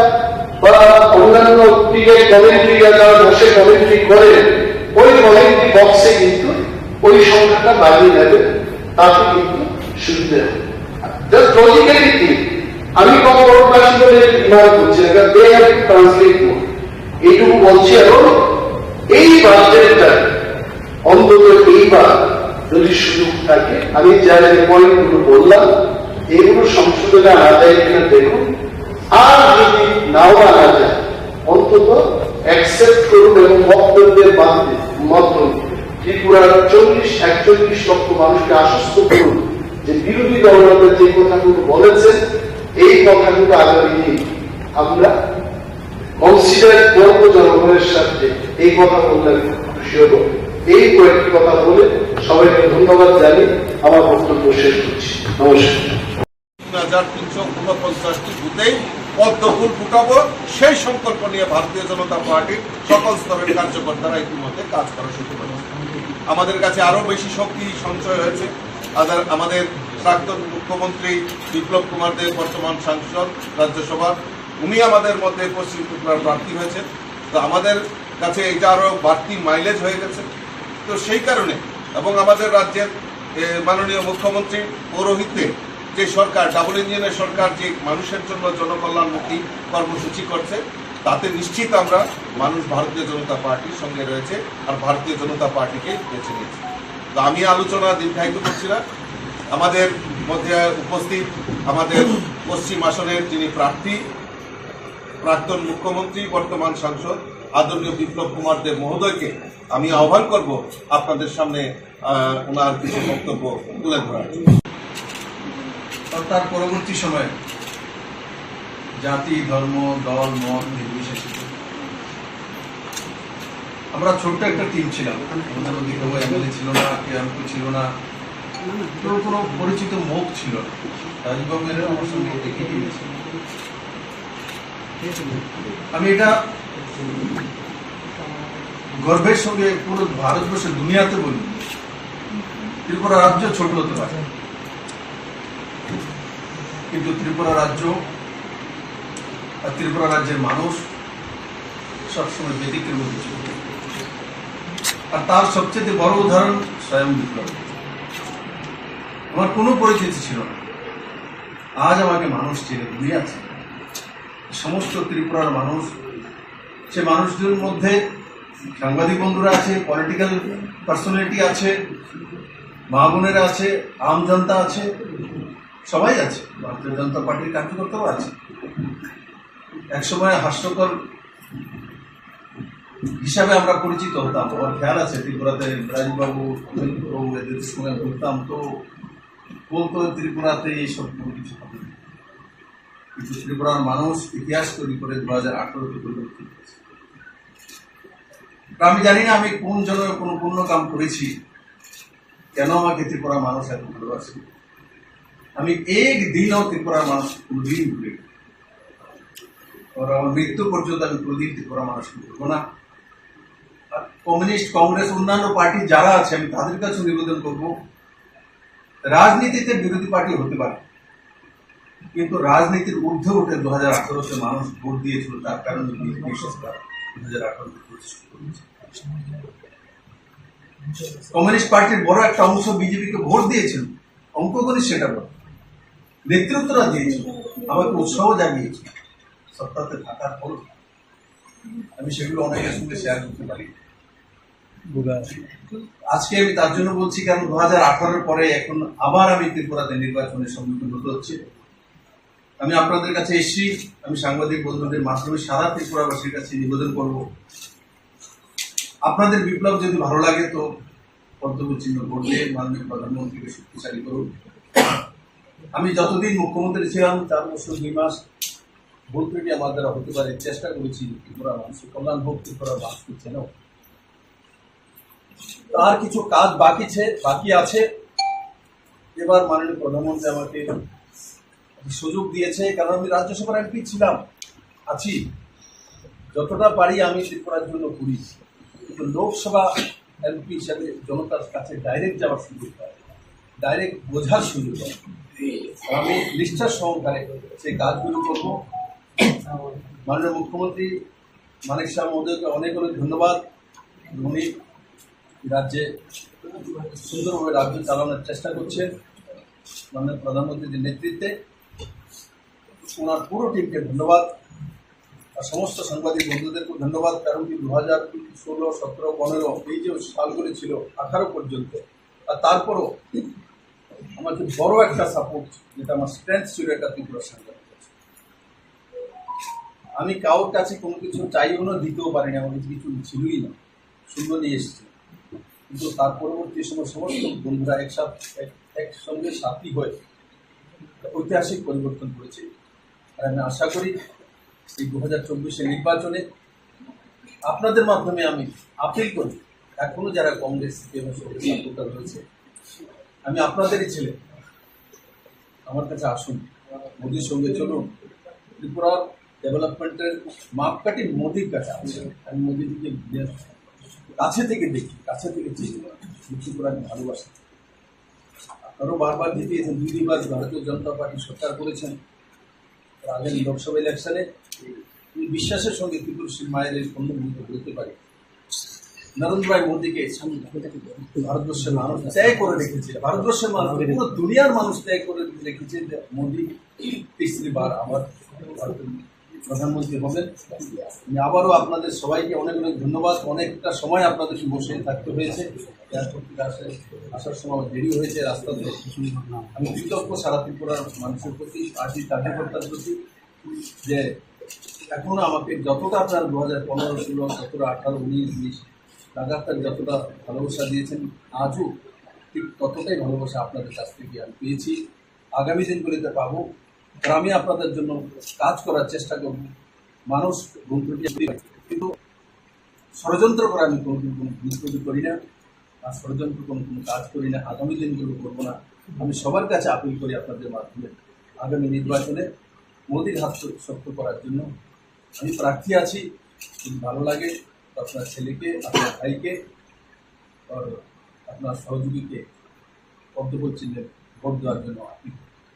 বা অন্যান্য দিকে কমেন্ট্রি যারা বসে কমেন্ট্রি করে, ওই কমেন্ট্রি বক্সে কিন্তু ওই সংখ্যাটা বাড়িয়ে নেবে, তাতে কিন্তু সুবিধা হবে। জাস্ট লজিক্যালি কি, আমি কম বড় ক্লাস বলে ডিমান্ড করছি না, কারণ দে হ্যাভ টু ট্রান্সলেট মোর। এইটুকু বলছি। এবং এই বাজেটটা অন্তত এইবার যদি সুযোগ থাকে, আমি যা যে পয়েন্টগুলো বললাম, এগুলো সংশোধনে আনা যায় কিনা দেখুন। আর যদি নাও আনা যায়, অন্তত অ্যাকসেপ্ট করুন এবং বক্তব্যের মাধ্যমে, মাধ্যমে ত্রিপুরার চল্লিশ একচল্লিশ লক্ষ মানুষকে আশ্বস্ত করুন যে বিরোধী দলনেতা যে কথাগুলো বলেছেন, এই কথাগুলো আগামী দিন আমরা কনসিডার করবো জনগণের সাথে। এই কথা বললে আমি খুব খুশি হব। এই কয়েকটি কথা বলে সবাইকে ধন্যবাদ জানিয়ে আমার বক্তব্য শেষ করছি। নমস্কার। তিন হাজার তিনশো ঊনপঞ্চাশটি বুথেই পদ্মফুল ফুটাবো, সেই সংকল্প নিয়ে ভারতীয় জনতা পার্টির সকল স্তরের কার্যকর্তারা ইতিমধ্যে কাজ করা শুরু করেছে। আমাদের কাছে আরো বেশি শক্তি সঞ্চয় হয়েছে। আমাদের, আমাদের প্রাক্তন মুখ্যমন্ত্রী বিপ্লব কুমার দেব, বর্তমান সাংসদ রাজ্যসভার, উনি আমাদের মধ্যে পশ্চিম ত্রিপুরার প্রার্থী হয়েছেন। তো আমাদের কাছে এটা আরো বাড়তি মাইলেজ হয়ে গেছে। তো সেই কারণে এবং আমাদের রাজ্যের, এ, মাননীয় মুখ্যমন্ত্রীর পৌরোহিত্যে যে সরকার, ডাবল ইঞ্জিনের সরকার যে মানুষের জন্য জনকল্যাণমুখী কর্মসূচি করছে, তাতে নিশ্চিত আমরা মানুষ ভারতীয় জনতা পার্টির সঙ্গে রয়েছে আর ভারতীয় জনতা পার্টিকে বেছে নিয়েছে। তো আমি আলোচনা দীর্ঘায়িত করছি না। আমাদের মধ্যে উপস্থিত আমাদের পশ্চিম আসনের যিনি প্রার্থী, প্রাক্তন মুখ্যমন্ত্রী, বর্তমান সাংসদ আদরণীয় বিপ্লব কুমার দেব মহোদয়কে আমি আহ্বান করব আপনাদের সামনে, আহ, ওনার কিছু বক্তব্য তুলে ধরার জন্য। আর তার পরবর্তী সময়ে জাতি, ধর্ম, দল, মত নির্বিশেষে আমরা ছোট্ট একটা টিম ছিলাম। আমাদের মধ্যে কেউ এমএলএ ছিল না, কেউ এমপি ছিল না, কেউ কোনো পরিচিত মুখ ছিল না। রাজীববাবু এরা আমার সঙ্গে একই টিমে ছিলেন। আমি এটা গর্বের সঙ্গে পুরো ভারতবর্ষের দুনিয়াতে বলি, ত্রিপুরা রাজ্য ছোট হতে পারে, কিন্তু ত্রিপুরা রাজ্য আর ত্রিপুরা রাজ্যের মানুষ সবসময় ব্যতিক্রম হতে ছিল। আর তার সবচেয়ে বড় উদাহরণ স্বয়ং বিপ্লব। আমার কোনো পরিচিতি ছিল না, আজ আমাকে মানুষ চেনে, দুনিয়া চেনে। সমস্ত ত্রিপুরার মানুষ, সে মানুষদের মধ্যে সাংবাদিক বন্ধুরা আছে, পলিটিক্যাল পার্সোনালিটি আছে, মা বোনেরা আছে, আম জনতা আছে, সবাই আছে, ভারতীয় জনতা পার্টির কার্যকর্তাও আছে। একসময় হাস্যকর হিসাবে আমরা পরিচিত হতাম। আমার খেয়াল আছে, ত্রিপুরাতে রাজীববাবু, অনিল বাবু এদের সঙ্গে ঘুরতাম, তো বলতো, "ত্রিপুরাতে এইসব কোনো কিছু হবে না।" কিন্তু ত্রিপুরার মানুষ ইতিহাস তৈরি করে দু হাজার আঠারোতে পরিবর্তন করেছে। তা আমি জানি না আমি কোন জন্য কোনো পুণ্য কাম করেছি, কেন আমাকে ত্রিপুরা মানুষ এত ভালোবাসে। আমি একদিনও ত্রিপুরার মানুষ কোনোদিন ভুলি না। ওরা আমার মৃত্যু পর্যন্ত আমি কোনোদিন ত্রিপুরা মানুষ ভুলবো না। আর কমিউনিস্ট, কংগ্রেস, অন্যান্য পার্টি যারা আছে, আমি তাদের কাছে নিবেদন করব, রাজনীতিতে বিরোধী পার্টি হতে পারে, কিন্তু রাজনীতির ঊর্ধ্বে উঠে দু হাজার আঠারোতে মানুষ ভোট দিয়েছিল, তার কারণে বিজেপি সরকার দু হাজার আঠারোতে প্রতিষ্ঠা করেছে। কমিউনিস্ট পার্টির বড় একটা অংশ বিজেপিকে ভোট দিয়েছিল, অঙ্কগণিত সেটা বলে, নেতৃত্বরা দিয়েছিল, আমাকে উৎসাহ জাগিয়েছিল। সত্তাতে থাকার পর আমি সেগুলো অনেকের সঙ্গে শেয়ার করতে পারি। আজকে আমি তার জন্য বলছি, কারণ দু হাজার আঠারোর পরে এখন আবার আমি ত্রিপুরাতে নির্বাচনের সম্মুখীন হতে হচ্ছে। আমি আপনাদের কাছে এসেছি, আমি সাংবাদিক বন্ধুদের মাধ্যমে সারা ত্রিপুরাবাসীর কাছে নিবেদন করব, আপনাদের বিপ্লব যদি ভালো লাগে তো কর্তব্য চিহ্ন ভোট দিয়ে মাননীয় প্রধানমন্ত্রীকে শক্তিশালী করুন। আমি যতদিন মুখ্যমন্ত্রী ছিলাম, চার বছর দুই মাস, ভুল ত্রুটি আমার দ্বারা হতে পারে, চেষ্টা করেছি ত্রিপুরা মানুষের কল্যাণ হোক, ত্রিপুরা মানুষকে যেন। তার কিছু কাজ বাকি ছে-, বাকি আছে। এবার মাননীয় প্রধানমন্ত্রী আমাকে সুযোগ দিয়েছে, কারণ আমি রাজ্যসভার এমপি ছিলাম, আছি, যতটা পারি আমি ত্রিপুরার জন্য করি, কিন্তু লোকসভা এমপি হিসাবে জনতার কাছে ডাইরেক্ট যাওয়ার সুযোগ হয়, ডাইরেক্ট বোঝার সুযোগ হয়। আমি নিষ্ঠার সহকারে সেই কাজগুলো করব। মাননীয় মুখ্যমন্ত্রী মানিক সাহা মহোদয়কে অনেক অনেক ধন্যবাদ। উনি রাজ্যে সুন্দরভাবে রাজ্য চালানোর চেষ্টা করছেন মাননীয় প্রধানমন্ত্রীর নেতৃত্বে। ওনার পুরো টিমকে ধন্যবাদ, আর সমস্ত সাংবাদিক বন্ধুদেরকে ধন্যবাদ। কারণ কি, দু হাজার ষোলো, সতেরো, পনেরো, এই যে সালগুলি ছিল, আঠারো পর্যন্ত, আর তারপরও আমাকে বড় একটা সাপোর্ট, যেটা আমার স্ট্রেংথ ছিল, এটা ত্রিপুরা সাংবাদিক। আমি কারোর কাছে কোনো কিছু চাইও না, দিতেও পারি না, আমার কাছে কিছু ছিলই না, শূন্য নিয়ে এসেছি। কিন্তু তার পরবর্তী সময় সমস্ত বন্ধুরা একসাথে এক- একসঙ্গে সাথী হয়ে ঐতিহাসিক পরিবর্তন করেছে। আর আমি আশা করি এই দু হাজার চব্বিশের নির্বাচনে আপনাদের মাধ্যমে আমি আপিল করি, এখনো যারা কংগ্রেস সিপিএম এর সঙ্গে সাপোর্টার রয়েছে, আমি আপনাদেরই ছেলে, আমার কাছে আসুন, মোদির সঙ্গে চলুন। ত্রিপুরার ডেভেলপমেন্টের মাপকাঠি মোদির কাছে আছে। আমি মোদিজিকে বেশ কাছে থেকে দেখি, কাছে থেকে চিনি, ত্রিপুরাকে ভালোবাসি। আপনারাও বারবার জিতিয়েছেন, দুই দুইবার ভারতীয় জনতা পার্টি সরকার করেছেন। আর আগামী লোকসভা ইলেকশনে আমি বিশ্বাসের সঙ্গে ত্রিপুরসী মায়ের এই পূর্ণ ভূমিকা বলতে পারি। নরেন্দ্র ভাই মোদীকে ভারতবর্ষের মানুষ ত্যাগ করে রেখেছে, ভারতবর্ষের মানুষ, পুরো দুনিয়ার মানুষ ত্যাগ করে রেখেছে যে মোদী তিসরি বার আবার ভারতের প্রধানমন্ত্রী হবেন। আমি আবারও আপনাদের সবাইকে অনেক অনেক ধন্যবাদ। অনেকটা সময় আপনাদের সঙ্গে বসে থাকতে হয়েছে। এয়ারপোর্ট থেকে আসে- আসার সময় আমার দেরি হয়েছে রাস্তাতে। আমি কৃতজ্ঞ সারা ত্রিপুরার মানুষের প্রতি, পার্টি কার্যকর্তার প্রতি, যে এখনো আমাকে যতটা আপনারা দু হাজার পনেরো, ষোলো, সতেরো, আঠারো, উনিশ, বিশ লাগাতার যতটা ভালোবাসা দিয়েছেন, আজও ঠিক ততটাই ভালোবাসা আপনাদের কাছ থেকে আমি পেয়েছি। আগামী দিনগুলিতে পাবো। আর আমি আপনাদের জন্য কাজ করার চেষ্টা করব। মানুষ ভুল ত্রুটি, কিন্তু ষড়যন্ত্র করে আমি কোনোদিন কোনো ভুল ত্রুটি করি না, আর ষড়যন্ত্র কোনো কোনো কাজ করি না, আগামী দিনগুলো করবো না। আমি সবার কাছে আপিল করি আপনাদের মাধ্যমে আগামী নির্বাচনে মোদির হাত শক্ত করার জন্য। আমি প্রার্থী আছি, যদি ভালো লাগে তো আপনার ছেলেকে, আপনার ভাইকে, আর আপনার সহযোগীকে পদ্মফুল চিহ্নে ভোট দেওয়ার জন্য আপিল।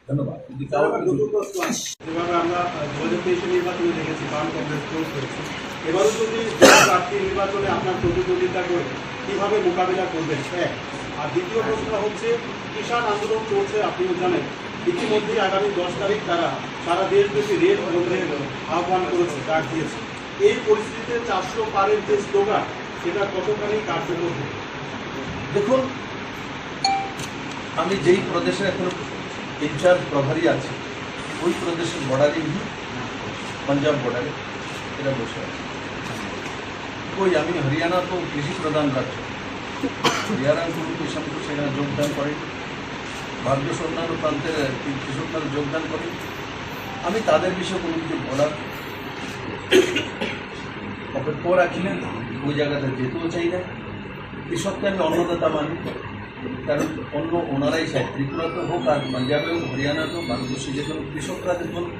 ধন্যবাদ। যদি কারো আমার কিছু নতুন প্রশ্ন আছে। যেভাবে আমরা, আহ, দু হাজার তেইশে নির্বাচনে দেখেছি, বাম কংগ্রেস জোট হয়েছে, এবারও যদি প্রার্থী নির্বাচনে আপনার প্রতিদ্বন্দ্বিতা করে কিভাবে মোকাবিলা করবেন, এক। আর দ্বিতীয় প্রশ্ন হচ্ছে, কিষাণ আন্দোলন চলছে, আপনিও জানেন, ইতিমধ্যেই আগামী দশ তারিখ তারা সারা দেশব্যাপী রেল বন্ধের আহ্বান করেছে, ডাক দিয়েছে। এই পরিস্থিতিতে চারশো পারের যে স্লোগান, সেটা কতখানি কার্যকর হবে? দেখুন, আমি যেই প্রদেশে এখন ইনচার্জ প্রভারী আছি, ওই প্রদেশের বর্ডারেই, পাঞ্জাব বর্ডারে এরা বসে আছে। কই, আমি হরিয়ানা তো কৃষি প্রধান রাজ্য, হরিয়ানার কোনো কৃষক তো সেখানে যোগদান করে, ভারতবর্ষের অন্যান্য প্রান্তের কৃষক তারা যোগদান করে। আমি তাদের বিষয়ে কোনো কিছু বলার অপেক্ষাও রাখি না, ওই জায়গাতে যেতেও চাই না। কৃষককে আমি অন্নদাতা মানি, কারণ অন্য ওনারাই চায়, ত্রিপুরাতে হোক আর পাঞ্জাবে হোক, হরিয়ানাতে হোক, ভারতবর্ষে যে কোনো কৃষকরা যখন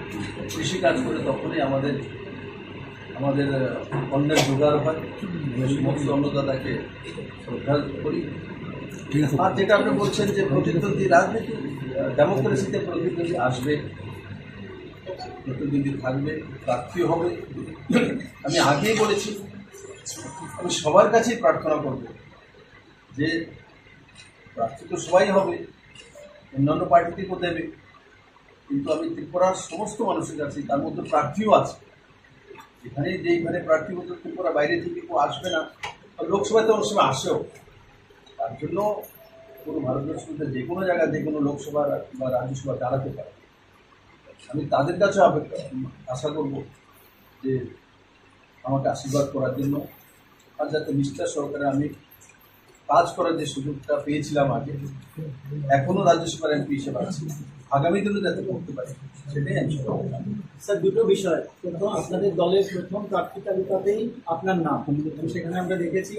কৃষি কাজ করে, তখনই আমাদের আমাদের, আহ, অন্নের জোগাড় হয়। আমি সমস্ত অন্নদাতাকে শ্রদ্ধা করি। ঠিক আছে। আর যেটা আপনি বলছেন যে প্রতিদ্বন্দ্বী রাজনীতি, আহ, ডেমোক্রেসিতে প্রতিদ্বন্দ্বী আসবে, প্রতিদ্বন্দ্বী থাকবে, প্রার্থী হবে। আমি আগেই বলেছি, আমি সবার কাছেই প্রার্থনা করব যে প্রার্থী তো সবাই হবে, অন্যান্য পার্টি থেকেও দেবে, কিন্তু আমি ত্রিপুরার সমস্ত মানুষের কাছে, তার মধ্যে প্রার্থীও আছে, যেখানে যেইখানে প্রার্থী বলতে ত্রিপুরা বাইরে থেকে কেউ আসবে না, আর লোকসভায় তো অনেক সময় আসেও। তার জন্য পুরো ভারতবর্ষের মধ্যে যে কোনো জায়গায় যে কোনো লোকসভা বা রাজ্যসভা দাঁড়াতে পারে। আমি তাদের কাছে আবে- আশা করব যে আমাকে আশীর্বাদ করার জন্য, আর যাতে নিষ্ঠা সহকারে আমি কাজ করার যে সুযোগটা পেয়েছিলাম আগে, এখনো রাজ্যসভার এমপি হিসেবে আছি, আগামী দিনে যাতে করতে পারি, সেটাই আমি সবার কাছে। স্যার, দুটো বিষয়। প্রথম, আপনাদের দলের প্রথম প্রার্থী তালিকাতেই আপনার নাম, এবং সেখানে আমরা দেখেছি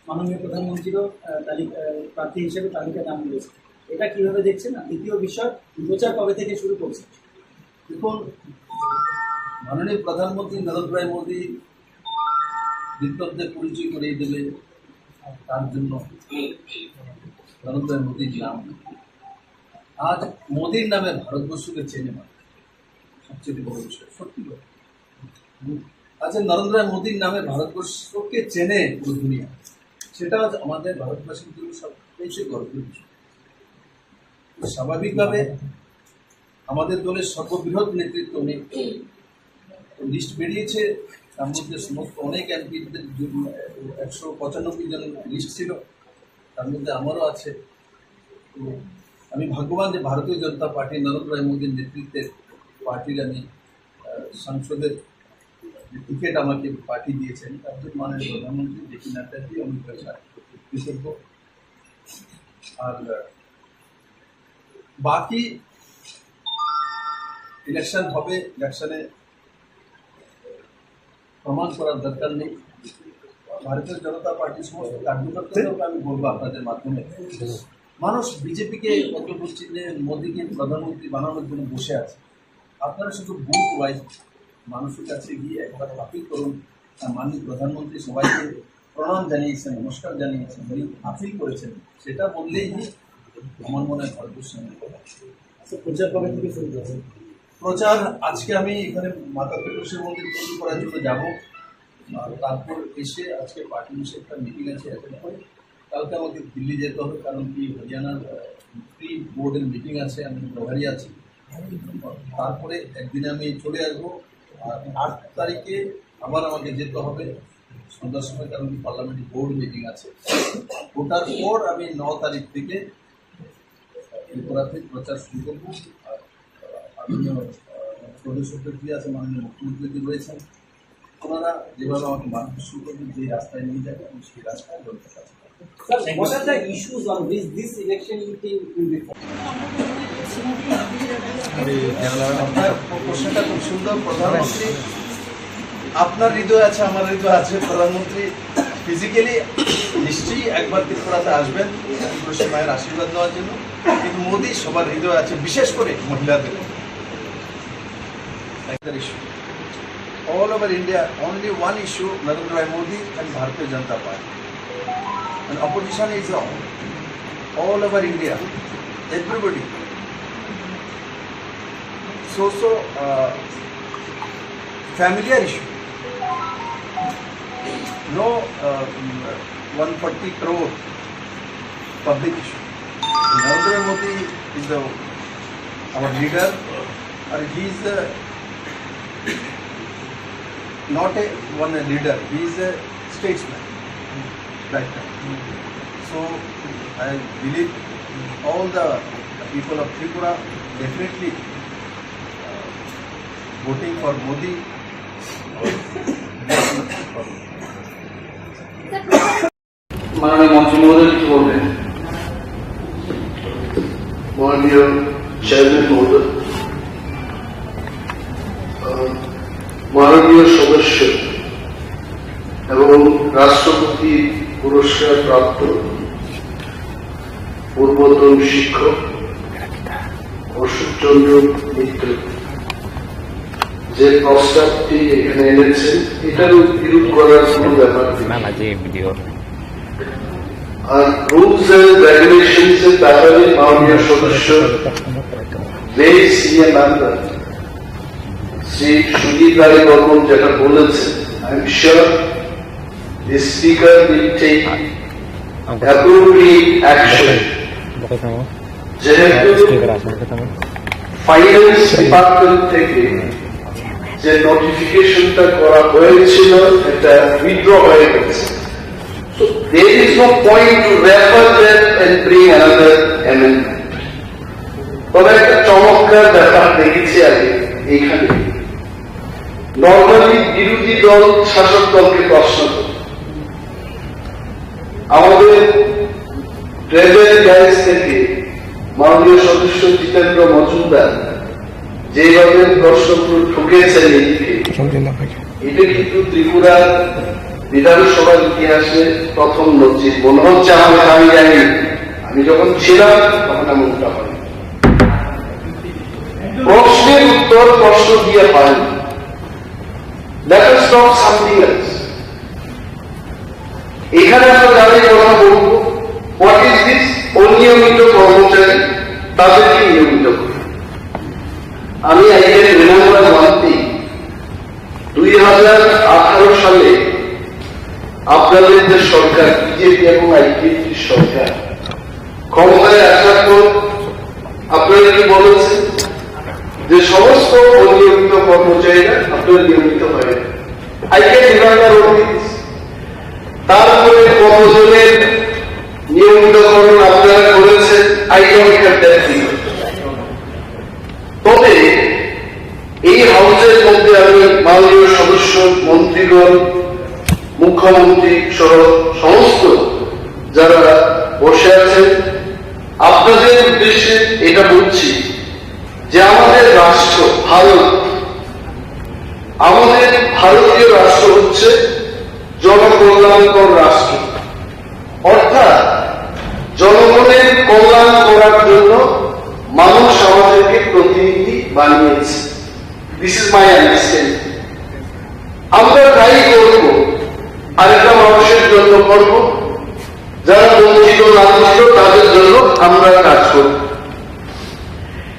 মাননীয় প্রধানমন্ত্রীরও, আহ, তালিকা, আহ, প্রার্থী হিসেবে তালিকা নাম রয়েছে। এটা কিভাবে দেখছেন? আর দ্বিতীয় বিষয়, প্রচার কবে থেকে শুরু করছেন? দেখুন, মাননীয় প্রধানমন্ত্রী নরেন্দ্র ভাই মোদী বিপ্লবদের পরিচয় করিয়ে দেবে, তার জন্য নরেন্দ্র ভাই মোদীর নাম। আজ মোদীর নামে ভারতবর্ষকে চেনে মানুষ, সবচেয়ে বড় বিষয়, সত্যি কথা। আচ্ছা, নরেন্দ্র ভাই মোদীর নামে ভারতবর্ষকে চেনে পুরো দুনিয়া, সেটা আজ আমাদের ভারতবাসীর জন্য সবচেয়ে গর্বের বিষয়। স্বাভাবিকভাবে আমাদের দলের সর্ববৃহৎ নেতৃত্ব উনি, লিস্ট বেরিয়েছে, তার মধ্যে সমস্ত অনেক এমপিদের, একশো পঁচানব্বই জন লিস্ট ছিল, তার মধ্যে আমারও আছে। তো আমি ভাগ্যবান যে ভারতীয় জনতা পার্টি, নরেন্দ্র ভাই মোদীর নেতৃত্বে পার্টির আমি, আহ, সাংসদের টিকিট আমাকে পার্টি দিয়েছেন, তার জন্য মাননীয় প্রধানমন্ত্রী জেপি নাড্ডাজি, অমিত ভাই শাহকে কৃতজ্ঞ। আর বাকি ইলেকশন হবে, ইলেকশনে প্রমাণ করার দরকার নেই। ভারতীয় জনতা পার্টির সমস্ত কার্যকর্তাদেরকে আমি বলবো আপনাদের মাধ্যমে, মানুষ বিজেপিকে অন্তর্বর্তীতে মোদীকে প্রধানমন্ত্রী বানানোর জন্য বসে আছে। আপনারা শুধু বুথ ওয়াইজ মানুষের কাছে গিয়ে একবার আপিল করুন। আর মাননীয় প্রধানমন্ত্রী সবাইকে প্রণাম জানিয়েছেন, নমস্কার জানিয়েছেন, উনি আপিল করেছেন, সেটা বললেই আমার মনে হয় ভারতবর্ষের মধ্যে হবে। আচ্ছা, প্রচার কবে থেকে শুরু করবেন? প্রচার আজকে আমি এখানে মাতা ত্রিপুরেশ্বরী মন্দির তৈরি করার জন্য যাব, আর তারপর এসে আজকে পার্টি অফিসে একটা মিটিং আছে, অ্যাটেন্ড করে কালকে আমাকে দিল্লি যেতে হবে, কারণ কি হরিয়ানার প্রি বোর্ডের মিটিং আছে, আমি প্রভারী আছি। তারপরে একদিনে আমি চলে আসবো। আর আট তারিখে আবার আমাকে যেতে হবে সন্ধ্যার সময়, কারণ কি পার্লামেন্টে বোর্ড মিটিং আছে। ওটার পর আমি ন তারিখ থেকে ত্রিপুরাতে প্রচার শুরু করবো। আর, আহ, মাননীয়, আহ, প্রদেশ সেক্রেটারি আছে, মাননীয় মুখ্যমন্ত্রী রয়েছেন, ওনারা যেভাবে আমাকে মার্গদর্শন করবেন, যে রাস্তায় নিয়ে যাবেন, আমি সেই রাস্তায় লড়তে থাকবো। Sir, what are the issues on which this election you think will be fought? আপনার প্রশ্নটা খুব সুন্দর। প্রধানমন্ত্রী, আপনার হৃদয় আছে, আমার হৃদয় আছে। প্রধানমন্ত্রী ফিজিক্যালি নিশ্চয়ই একবার ত্রিপুরাতে আসবেন ত্রিপুরাসী মায়ের আশীর্বাদ নেওয়ার জন্য, কিন্তু মোদী সবার হৃদয় আছে, বিশেষ করে মহিলাদের। একটা issue. All over India, only one issue, Narendra Modi and Bharatiya Janata Party. And opposition is wrong. All over India, everybody. So, so, uh, familiar issue. No, uh, one forty crore public issue. Narendra Modi is the, our leader, and he is the, not a one leader, he is a statesman. Right. So I believe all the people of Tripura definitely, uh, voting for Modi. মাননীয় মন্ত্রী মহোদয় কিছু বলবেন। মাননীয় চেয়ারম্যান মহোদয়, আহ, মাননীয় সদস্য এবং রাষ্ট্রপতি পুরস্কার প্রাপ্ত পূর্বতন শিক্ষক অশোক চন্দ্র মিত্র যে প্রস্তাবটি এখানে এনেছেন, এটার বিরোধ করার কোনো ব্যাপার নেই। না, না, যে ভিডিও। আর রুলস এন্ড রেগুলেশনস এর ব্যাপারে মাননীয় সদস্য, very senior member শ্রী সুধীর রায় বর্মন যেটা বলেছেন, I am sure the speaker will take appropriate action. যেহেতু ফাইন্যান্স ডিপার্টমেন্ট থেকে যে নোটিফিকেশনটা করা হয়েছিল, এটা উইথড্র হয়ে গেছে। So there is no point to refer that and bring another amendment. তবে একটা চমৎকার ব্যাপার দেখেছি আমি এখানে। নর্মালি বিরোধী দল শাসক দলকে প্রশ্ন করে। আমাদের ট্রেজারি গাইস থেকে মাননীয় সদস্য জিতেন্দ্র মজুমদার যেভাবে প্রশ্নগুলো ঠুকেছেন এদিকে, এটা কিন্তু ত্রিপুরার বিধানসভার ইতিহাসে প্রথম নজির। মনে হচ্ছে আমার, আমি জানি, আমি যখন ছিলাম তখন এমনটা হয়। প্রশ্নের উত্তর প্রশ্ন দিয়ে হয় না। Let us talk something else. এখানে আমরা যারাই কথা বলবো, what is this? অনিয়মিত কর্মচারী, তাদেরকে নিয়মিত করা। আমি I can remember one thing, দুই হাজার আঠারো সালে আপনাদের যে সরকার, বিজেপি এবং আইপিএফটি সরকার, ক্ষমতায় আসার পর আপনারা কি বলেছেন যে সমস্ত অনিয়মিত কর্মচারীরা আপনারা নিয়মিত হয়ে, I can remember only this. তারপরে কতজনের নিয়মিতকরণ আপনারা করেছেন, I don't have that figure. তবে এই হাউসের মধ্যে আমি মাননীয় সদস্য, মন্ত্রীগণ, মুখ্যমন্ত্রী সহ সমস্ত যারা বসে আছেন, রাষ্ট্র হচ্ছে জনকল্যাণকর রাষ্ট্র, অর্থাৎ জনগণের কল্যাণ করার জন্য মানুষ আমাদেরকে প্রতিনিধি বানিয়েছে। This is my understanding. আমরা তাই করব, আরেকটা মানুষের জন্য করব, যারা বঞ্চিত লাঞ্ছিত তাদের জন্য আমরা কাজ করব।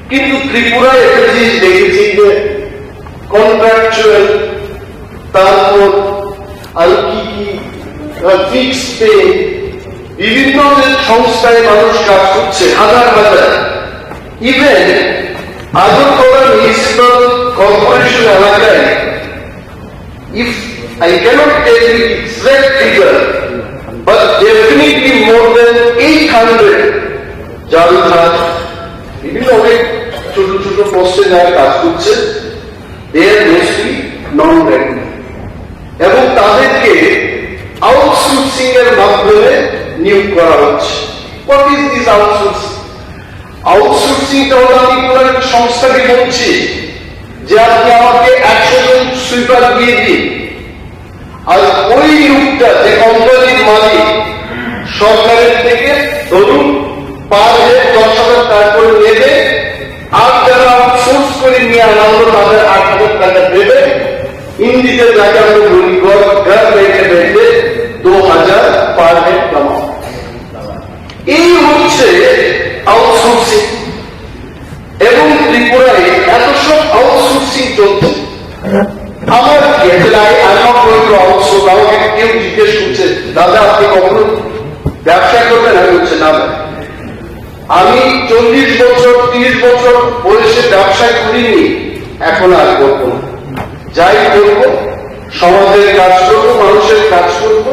কিন্তু ত্রিপুরায় একটা জিনিস দেখেছি যে কন্ট্রাকচুয়াল, তারপর আর কি কি, ফিক্সড পে, বিভিন্ন যে সংস্থায় মানুষ কাজ করছে হাজার হাজার। ইভেন আগরতলা মিউনিসিপাল কর্পোরেশন এলাকায়, if I cannot tell you exact figure, but definitely more than eight hundred জাল কাজ, বিভিন্ন অনেক ছোট ছোট পোস্টে যারা কাজ করছে, they are mostly non revenue, এবং তাদেরকে আউটসোর্সিং এর মাধ্যমে নিয়োগ করা হচ্ছে। What is this outsourcing? আউটসোর্সিংটা হলো আমি কোনো একটা সংস্থাকে বলছি যে আপনি আমাকে একশো জন সুইপার দিয়ে দিন, আর ওই লোকটা যে কোম্পানির মালিক সরকারের থেকে ধরুন পার হেড দশ হাজার টাকা করে নেবে, আর যারা আউটসোর্স করে নিয়ে আনা হলো তাদের আট হাজার টাকা দেবে। হিন্দিতে যাকে আমরা বলি ঘর ঘর বেঠে বেঠে দু হাজার পার হেড কামাও। এই হচ্ছে আউটসোর্সিং। এবং ত্রিপুরায় এত সব আউটসোর্সিং চলছে। আমার ক্ষেত্রে I I not going to outsource. আমাকে কেউ জিজ্ঞেস করছে, "দাদা, আপনি কখনো ব্যবসা করবেন?" আমি বলছি, "না, না।" আমি চল্লিশ বছর, তিরিশ বছর বয়সে ব্যবসা করিনি, এখন আর করবো না। যাই করবো, সমাজের কাজ করবো, মানুষের কাজ করবো,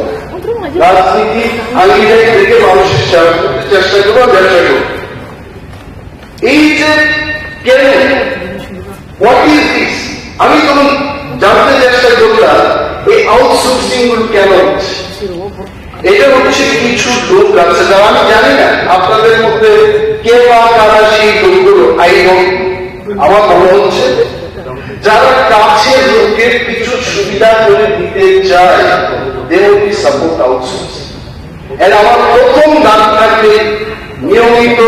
রাজনীতি আঙিনায় থেকে মানুষের সেবা করতে চেষ্টা করবো, ব্যবসা করবো। এই যে কেন, what is this? আমি তখন জানতে চেষ্টা করলাম এই আউটসোর্সিং গুলো কেন হচ্ছে। এটা হচ্ছে কিছু লোক আছে যারা আমি জানি না আপনাদের মধ্যে কে বা কারা সেই লোকগুলো, আই ডোন্ট, আমার মনে হচ্ছে যারা কাছের লোকের কিছু সুবিধা করে দিতে চায়, they only support outsource. And আমার প্রথম দাবি থাকবে নিয়মিত,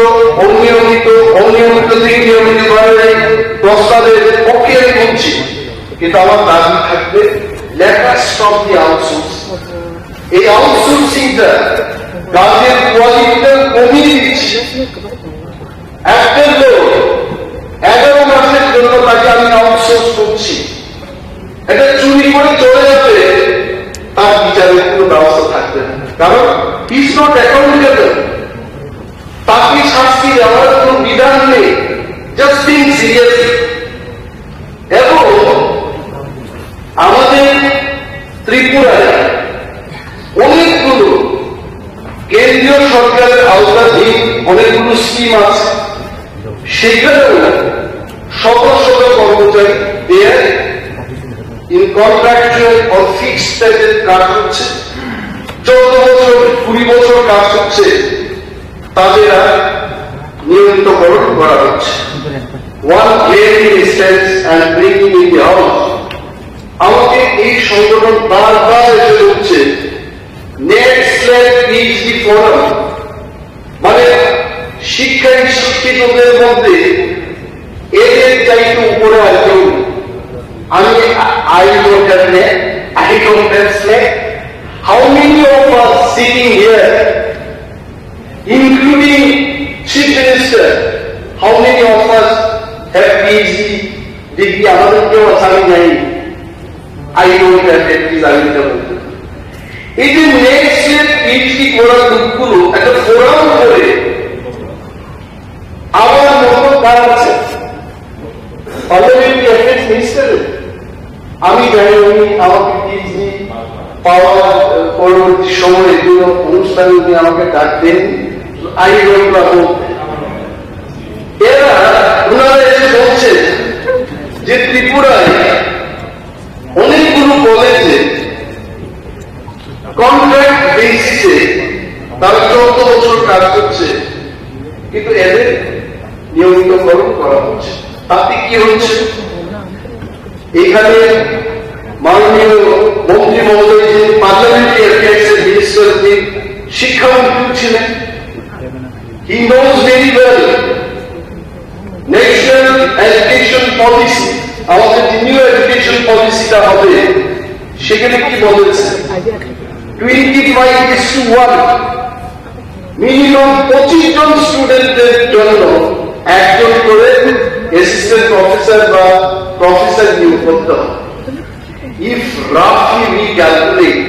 অনিয়মিত, অনিয়মিত থেকে নিয়মিত ভাবে প্রস্তাবের পক্ষে আমি বলছি, কিন্তু আমার দাবি থাকবে let us stop the outsource. এই আউটসোর্সিংটা কাজের কোয়ালিটিটা কমিয়ে দিচ্ছে। একটা লোক এগারো মাসের জন্য তাকে আমি আউটসোর্স করছি, এটা চুরি করে চলে যাবে, তার বিচারের কোনো ব্যবস্থা থাকবে না, কারণ he is not accountable. তাকে শাস্তি দেওয়ার কোনো বিধান নেই। Just think seriously. এবং আমাদের ত্রিপুরায় অনেকগুলো কেন্দ্রীয় সরকারের আওতাধীন অনেকগুলো স্কিম আছে, সেখানেও শত শত কর্মচারী they are in contractual or fixed টাইপের কাজ করছে, চোদ্দ বছর, কুড়ি বছর কাজ করছে, তাদের আর নিয়মিতকরণ করা হচ্ছে। One glaring instance and bringing in the house, আমাকে এই সংগঠন বারবার এসে বলছে, নেট স্লেট পিএইচডি ফোরাম, মানে শিক্ষায় শিক্ষিতদের মধ্যে এদের চাইতে উপরে আর কেউ নেই। আমি, I don't have net, I don't have slack. How many of us sitting here, including Chief Minister, how many of us have PhD degree? আমাদের কেউ আছে, আমি জানি। I don't have that, please, আমি এটা বলতে পারি। এই যে নেট স্লেট পিএইচডি করা লোকগুলো একটা ফোরাম করে আমার মতো কার আছে? Honorary Cabinet Minister, আমি জানি উনি আমাকে পিএইচডি পাওয়ার, আহ, পরবর্তী সময়ে কোনো অনুষ্ঠানে উনি আমাকে ডাক দেন, I don't know. এরা, ওনারা এসে বলছেন যে ত্রিপুরায় অনেকগুলো কলেজে কন্ট্রাক্ট বেসিসে তারা চোদ্দ বছর কাজ করছে, কিন্তু এদের নিয়মিতকরণ করা হচ্ছে। তাতে কি হচ্ছে? এখানে মাননীয় মন্ত্রী মহোদয়, যিনি পার্লামেন্টারি অ্যাফেয়ার্স এর মিনিস্টার, উনি শিক্ষামন্ত্রী ছিলেন। He knows very well national education policy, আমাদের যে নিউ এডুকেশন পলিসিটা হবে, সেখানে কি বলেছে? Twenty five is to one, minimum পঁচিশ জন স্টুডেন্টদের জন্য একজন করে অ্যাসিস্ট্যান্ট প্রফেসর বা প্রফেসর নিয়োগ করতে হবে। If roughly we calculate,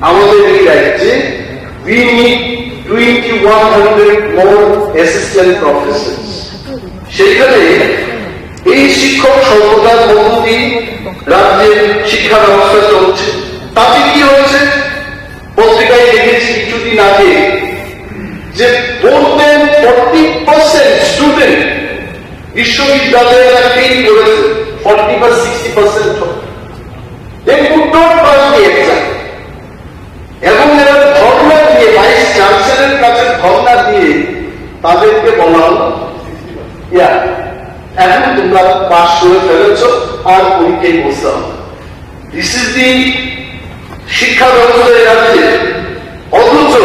আমাদের এই রাজ্যে we need twenty one hundred more assistant professors। সেখানে এই শিক্ষক স্বল্পতার মধ্য দিয়ে রাজ্যের শিক্ষা ব্যবস্থা চলছে। তাতে কি হয়েছে? পত্রিকায় দেখেছি কিছুদিন আগে যে more than forty percent student বিশ্ববিদ্যালয়ে তারা ফেল করেছে, ফর্টি বা sixty percent. They could not pass the exam। এবং এরা ধর্ণা দিয়ে, ভাইস চ্যান্সেলরের কাছে ধর্ণা দিয়ে তাদেরকে বলা হলো, "ইয়া, এখন তোমরা পাস করে ফেলেছো, আর পরীক্ষায় বসতে হবে।" This is the শিক্ষা ব্যবস্থা এই রাজ্যে। অথচ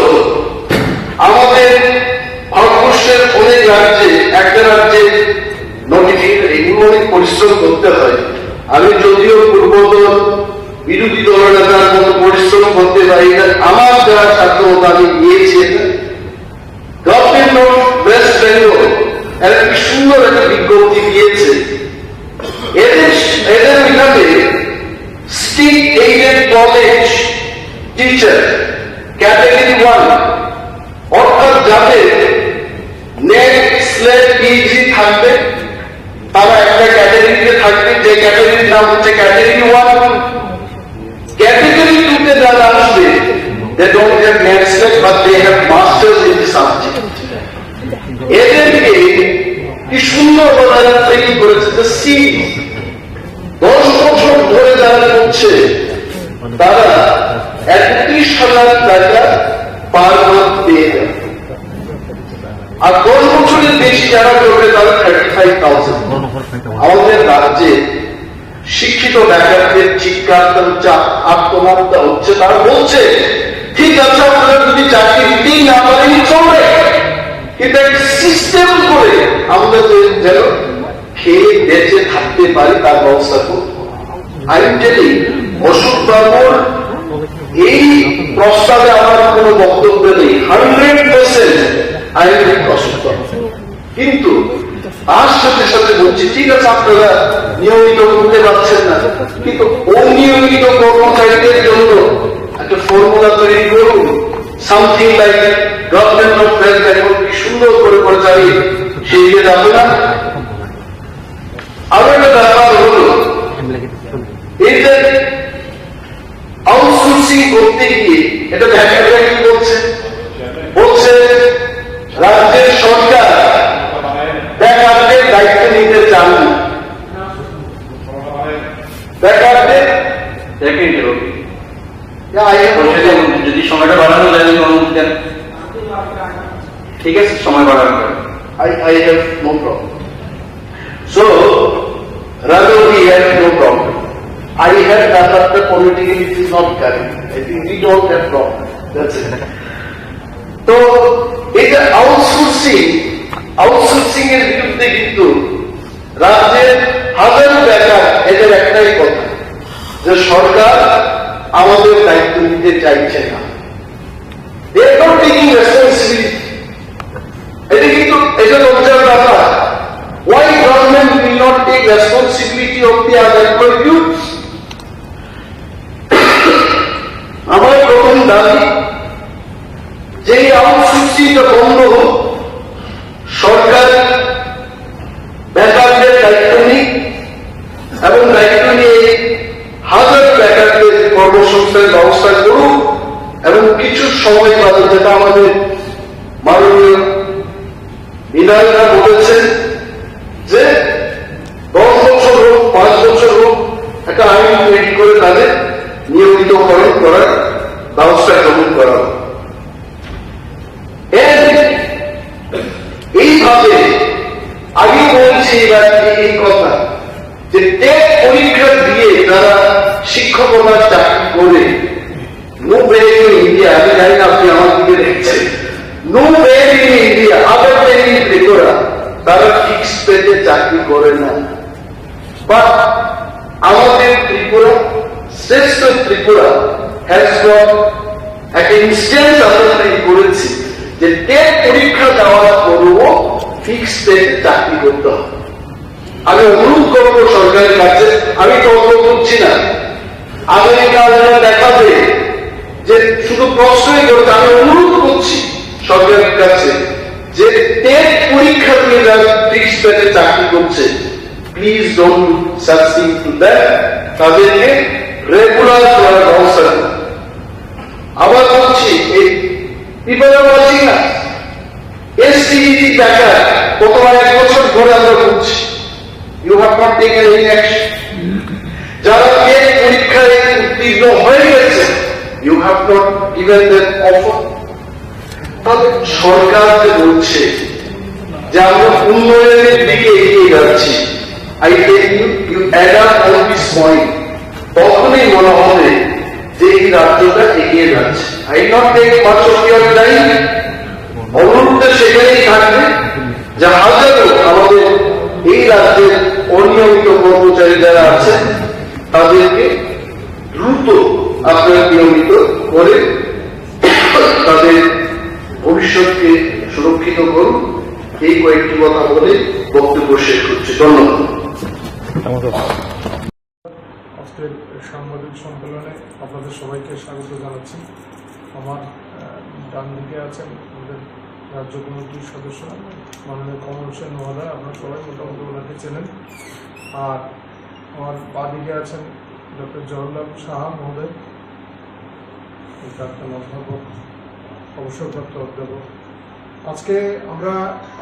আমাদের ভারতবর্ষের অনেক রাজ্যে, একটা রাজ্যে নোটিফিকেশন, এগুলো অনেক পরিশ্রম করতে হয়। আমি যদিও পূর্বতন বিরোধী দলনেতার মতো পরিশ্রম করতে পারি না, আমার যারা সাধ্য মতো আমি দিয়েছি এটা। গভর্নমেন্ট অফ ওয়েস্ট বেঙ্গল এরা কি সুন্দর একটা বিজ্ঞপ্তি দিয়েছে। এদের, এদের ওইখানে state aided college teacher category one, অর্থাৎ যাদের নেট স্লেট পিএইচডি থাকবে, তারা একটা ক্যাটাগরিতে থাকবে, যে ক্যাটাগরির নাম হচ্ছে ক্যাটাগরি ওয়ান। ক্যাটাগরি টু তে যারা আসবে, they don't have net slat, but they have masters in the subject। এদেরকে কি সুন্দর করে তারা ট্রেনিং করেছে, the seed। দশ বছর ধরে যারা করছে, তারা একত্রিশ হাজার টাকা পার মান্থ পেয়ে যাবে। আর দশ বছরের বেশি যারা করবে, তারা থার্টি ফাইভ থাউজেন্ড। আমাদের রাজ্যে শিক্ষিত বেকারদের চিৎকার, তার চা-, আর্তনাদটা হচ্ছে, তারা বলছে, "ঠিক আছে, আপনারা যদি চাকরি দিতেই না পারেন, চলবে, কিন্তু একটা সিস্টেম করে আমরা যে-, যেন খেয়ে বেঁচে থাকতে পারি, তার ব্যবস্থা করুন।" আমি জানি অশোক বাবুর এই প্রস্তাবে আমার কোনো বক্তব্য নেই, hundred percent I agree Ashok babu. কিন্তু তার সাথে সাথে বলছি, ঠিক আছে, আপনারা নিয়মিত করতে পারছেন না, কিন্তু অনিয়মিত কর্মচারীদের জন্য একটা ফর্মুলা তৈরি করুন, something like government of West Bengal কি সুন্দর করে করে চালিয়ে সেই দিকে যাবে না? আরো একটা ব্যাপার হলো, এই যে আউটসোর্সিং করতে গিয়ে এটা দেখা যায় কি বলছে? বলছে রাজ্যের সরকার বেকারদের দায়িত্ব নিতে চান না। বেকারদের এক মিনিট, রবি। না, I have no problem। যদি সময়টা বাড়ানো যায়, আমি অনুমতি দেন। ঠিক আছে, সময় বাড়ানো যাবে। I, I have no problem। So, Raghav, we have no problem। I have that, that the political, it is not correct। I think we don't have problem। That's it। তো এই যে আউটসোর্সিং, আউটসোর্সিং এর বিরুদ্ধে কিন্তু রাজ্যের হাজারো বেকার এদের একটাই কথা, যে সরকার আমাদের দায়িত্ব নিতে চাইছে না। They are not taking responsibility। এটা কিন্তু, এটা লজ্জার ব্যাপার। Why government will not take responsibility of the unemployed youths? আমার প্রথম দাবি যে এই আউটসোর্সিংটা বন্ধ হোক, সরকার বেকারদের দায়িত্ব নিক এবং দায়িত্ব নিয়ে হাজার বেকারদের কর্মসংস্থানের ব্যবস্থা করুক এবং কিছু সময় বাদে, যেটা আমাদের মাননীয় বিধায়করা বলেছেন যে দশ বছর হোক, পাঁচ বছর হোক, একটা আইন তৈরি করে তাদের নিয়মিতকরণ করার ব্যবস্থা গ্রহণ করা হোক। And এইভাবে আমি বলছি এবার এই কথা যে টেট পরীক্ষা দিয়ে যারা শিক্ষক India, আমি জানি না আপনি আমার দিকে দেখছেন। No where in India, other than in Tripura, তারা ফিক্সড পেতে চাকরি করে না। বাট আমাদের ত্রিপুরা, শ্রেষ্ঠ ত্রিপুরা হ্যাজ গট একটা ইনস্ট্যান্স আমরা তৈরি করেছি যে টেট পরীক্ষা দেওয়ার পরেও ফিক্সড পেতে চাকরি করতে হবে। আমি অনুরোধ করবো সরকারের কাছে, আমি তর্ক করছি না, আগামীকাল যেন দেখা যায় যে শুধু প্রশ্নই করছে। আমি অনুরোধ করছি সরকারের কাছে যে টেট পরীক্ষা দিয়ে যারা ফিক্সড পেতে চাকরি করছে, please don't do such thing to them. তাদেরকে রেগুলার করার ব্যবস্থা করুন। আবার বলছি, এই পিপল আর ওয়াচিং আস, এসটিইটি বেকার, গত এক বছর ধরে আমরা বলছি, you have not taken any action. যারা টেট পরীক্ষায় উত্তীর্ণ হয়ে গেছে, you have not given them offer. তাহলে সরকার যে বলছে যে আমরা উন্নয়নের দিকে এগিয়ে যাচ্ছি, I tell you, you add up all this point, তখনই মনে হবে যে এই রাজ্যটা এগিয়ে যাচ্ছে। I not take much of your time, অনুরোধটা সেখানেই থাকবে যে হাজারো আমাদের এই রাজ্যের অনিয়মিত কর্মচারী যারা আছেন, তাদেরকে দ্রুত আপনারা নিয়মিত করে তাদের ভবিষ্যৎকে সুরক্ষিত করুন। এই কয়েকটি কথা বলে বক্তব্য শেষ করছি। ধন্যবাদ। আজকের সাংবাদিক সম্মেলনে আপনাদের সবাইকে স্বাগত জানাচ্ছি। আমার, আহ, ডান দিকে আছেন আমাদের রাজ্য কমিটির সদস্য মাননীয় কমল সেন মহোদয়, আপনারা সবাই মোটামুটি ওনাকে চেনেন। আর আমার বাদিকে আছেন ডক্টর জওহরলাল সাহা মহোদয়, প্রাক্তন অধ্যাপক, অবসরপ্রাপ্ত অধ্যাপক। আজকে আমরা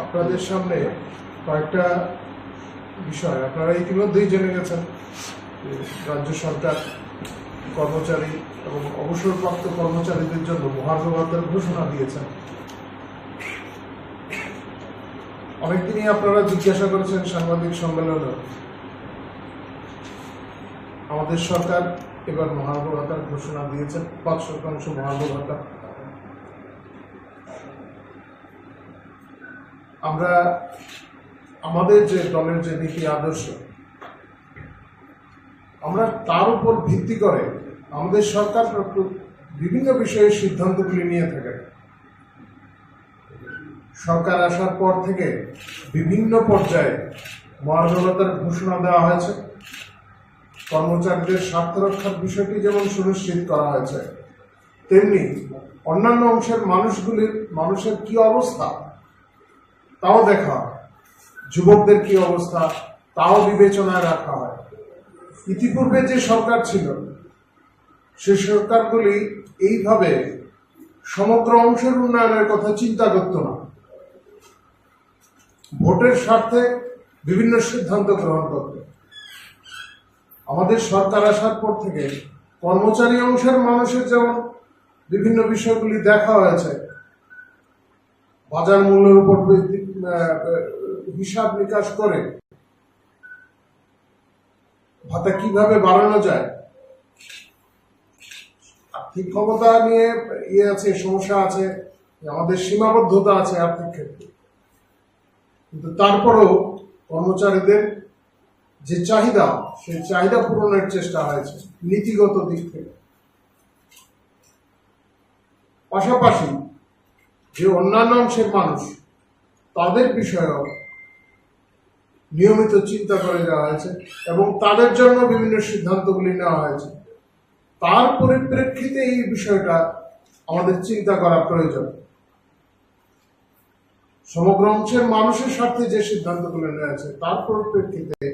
আপনাদের সামনে কয়েকটা বিষয়, আপনারা ইতিমধ্যেই জেনে গেছেন যে রাজ্য সরকার কর্মচারী এবং অবসরপ্রাপ্ত কর্মচারীদের জন্য মহার্ঘ ভাতার ঘোষণা দিয়েছেন। অনেকদিনই আপনারা জিজ্ঞাসা করেছেন সাংবাদিক সম্মেলনে, আমাদের সরকার এবার মহার্ঘ ভাতার ঘোষণা দিয়েছেন, পাঁচ শতাংশ মহার্ঘ ভাতা। আমরা আমাদের যে দলের যে নীতি আদর্শ, আমরা তার উপর ভিত্তি করে আমাদের সরকার প্র-, বিভিন্ন বিষয়ে সিদ্ধান্তগুলি নিয়ে থাকে। সরকার আসার পর থেকে বিভিন্ন পর্যায়ে মহার্ঘ ভাতার ঘোষণা দেওয়া হয়েছে। কর্মচারীদের স্বার্থ রক্ষার বিষয়টি যেমন সুনিশ্চিত করা হয়েছে, তেমনি অন্যান্য অংশের মানুষগুলির, মানুষের কি অবস্থা, তাও দেখা হয়। যুবকদের কি অবস্থা, তাও বিবেচনায় রাখা হয়। ইতিপূর্বে যে সরকার ছিল, সে সরকারগুলি এইভাবে সমগ্র অংশের উন্নয়নের কথা চিন্তা করত না। ভোটের স্বার্থে বিভিন্ন সিদ্ধান্ত গ্রহণ করত। আমাদের সরকার আসার পর থেকে কর্মচারী অংশের মানুষের যেমন বিভিন্ন বিষয়গুলি দেখা হয়েছে, বাজার মূল্যের উপর ভিত্তি, আহ, হিসাব নিকাশ করে ভাতা কিভাবে বাড়ানো যায়। আর্থিক ক্ষমতা নিয়ে ইয়ে আছে, সমস্যা আছে, আমাদের সীমাবদ্ধতা আছে আর্থিক ক্ষেত্রে, কিন্তু তারপরেও কর্মচারীদের যে চাহিদা, সেই চাহিদা পূরণের চেষ্টা হয়েছে নীতিগত দিক থেকে। পাশাপাশি যে অন্যান্য অংশের মানুষ, তাদের বিষয়েও নিয়মিত চিন্তা করে যাওয়া হয়েছে এবং তাদের জন্য বিভিন্ন সিদ্ধান্তগুলি নেওয়া হয়েছে। তার পরিপ্রেক্ষিতে এই বিষয়টা আমাদের চিন্তা করা প্রয়োজন। সমগ্র অংশের মানুষের স্বার্থে যে সিদ্ধান্তগুলি নেওয়া হয়েছে, তার পরিপ্রেক্ষিতে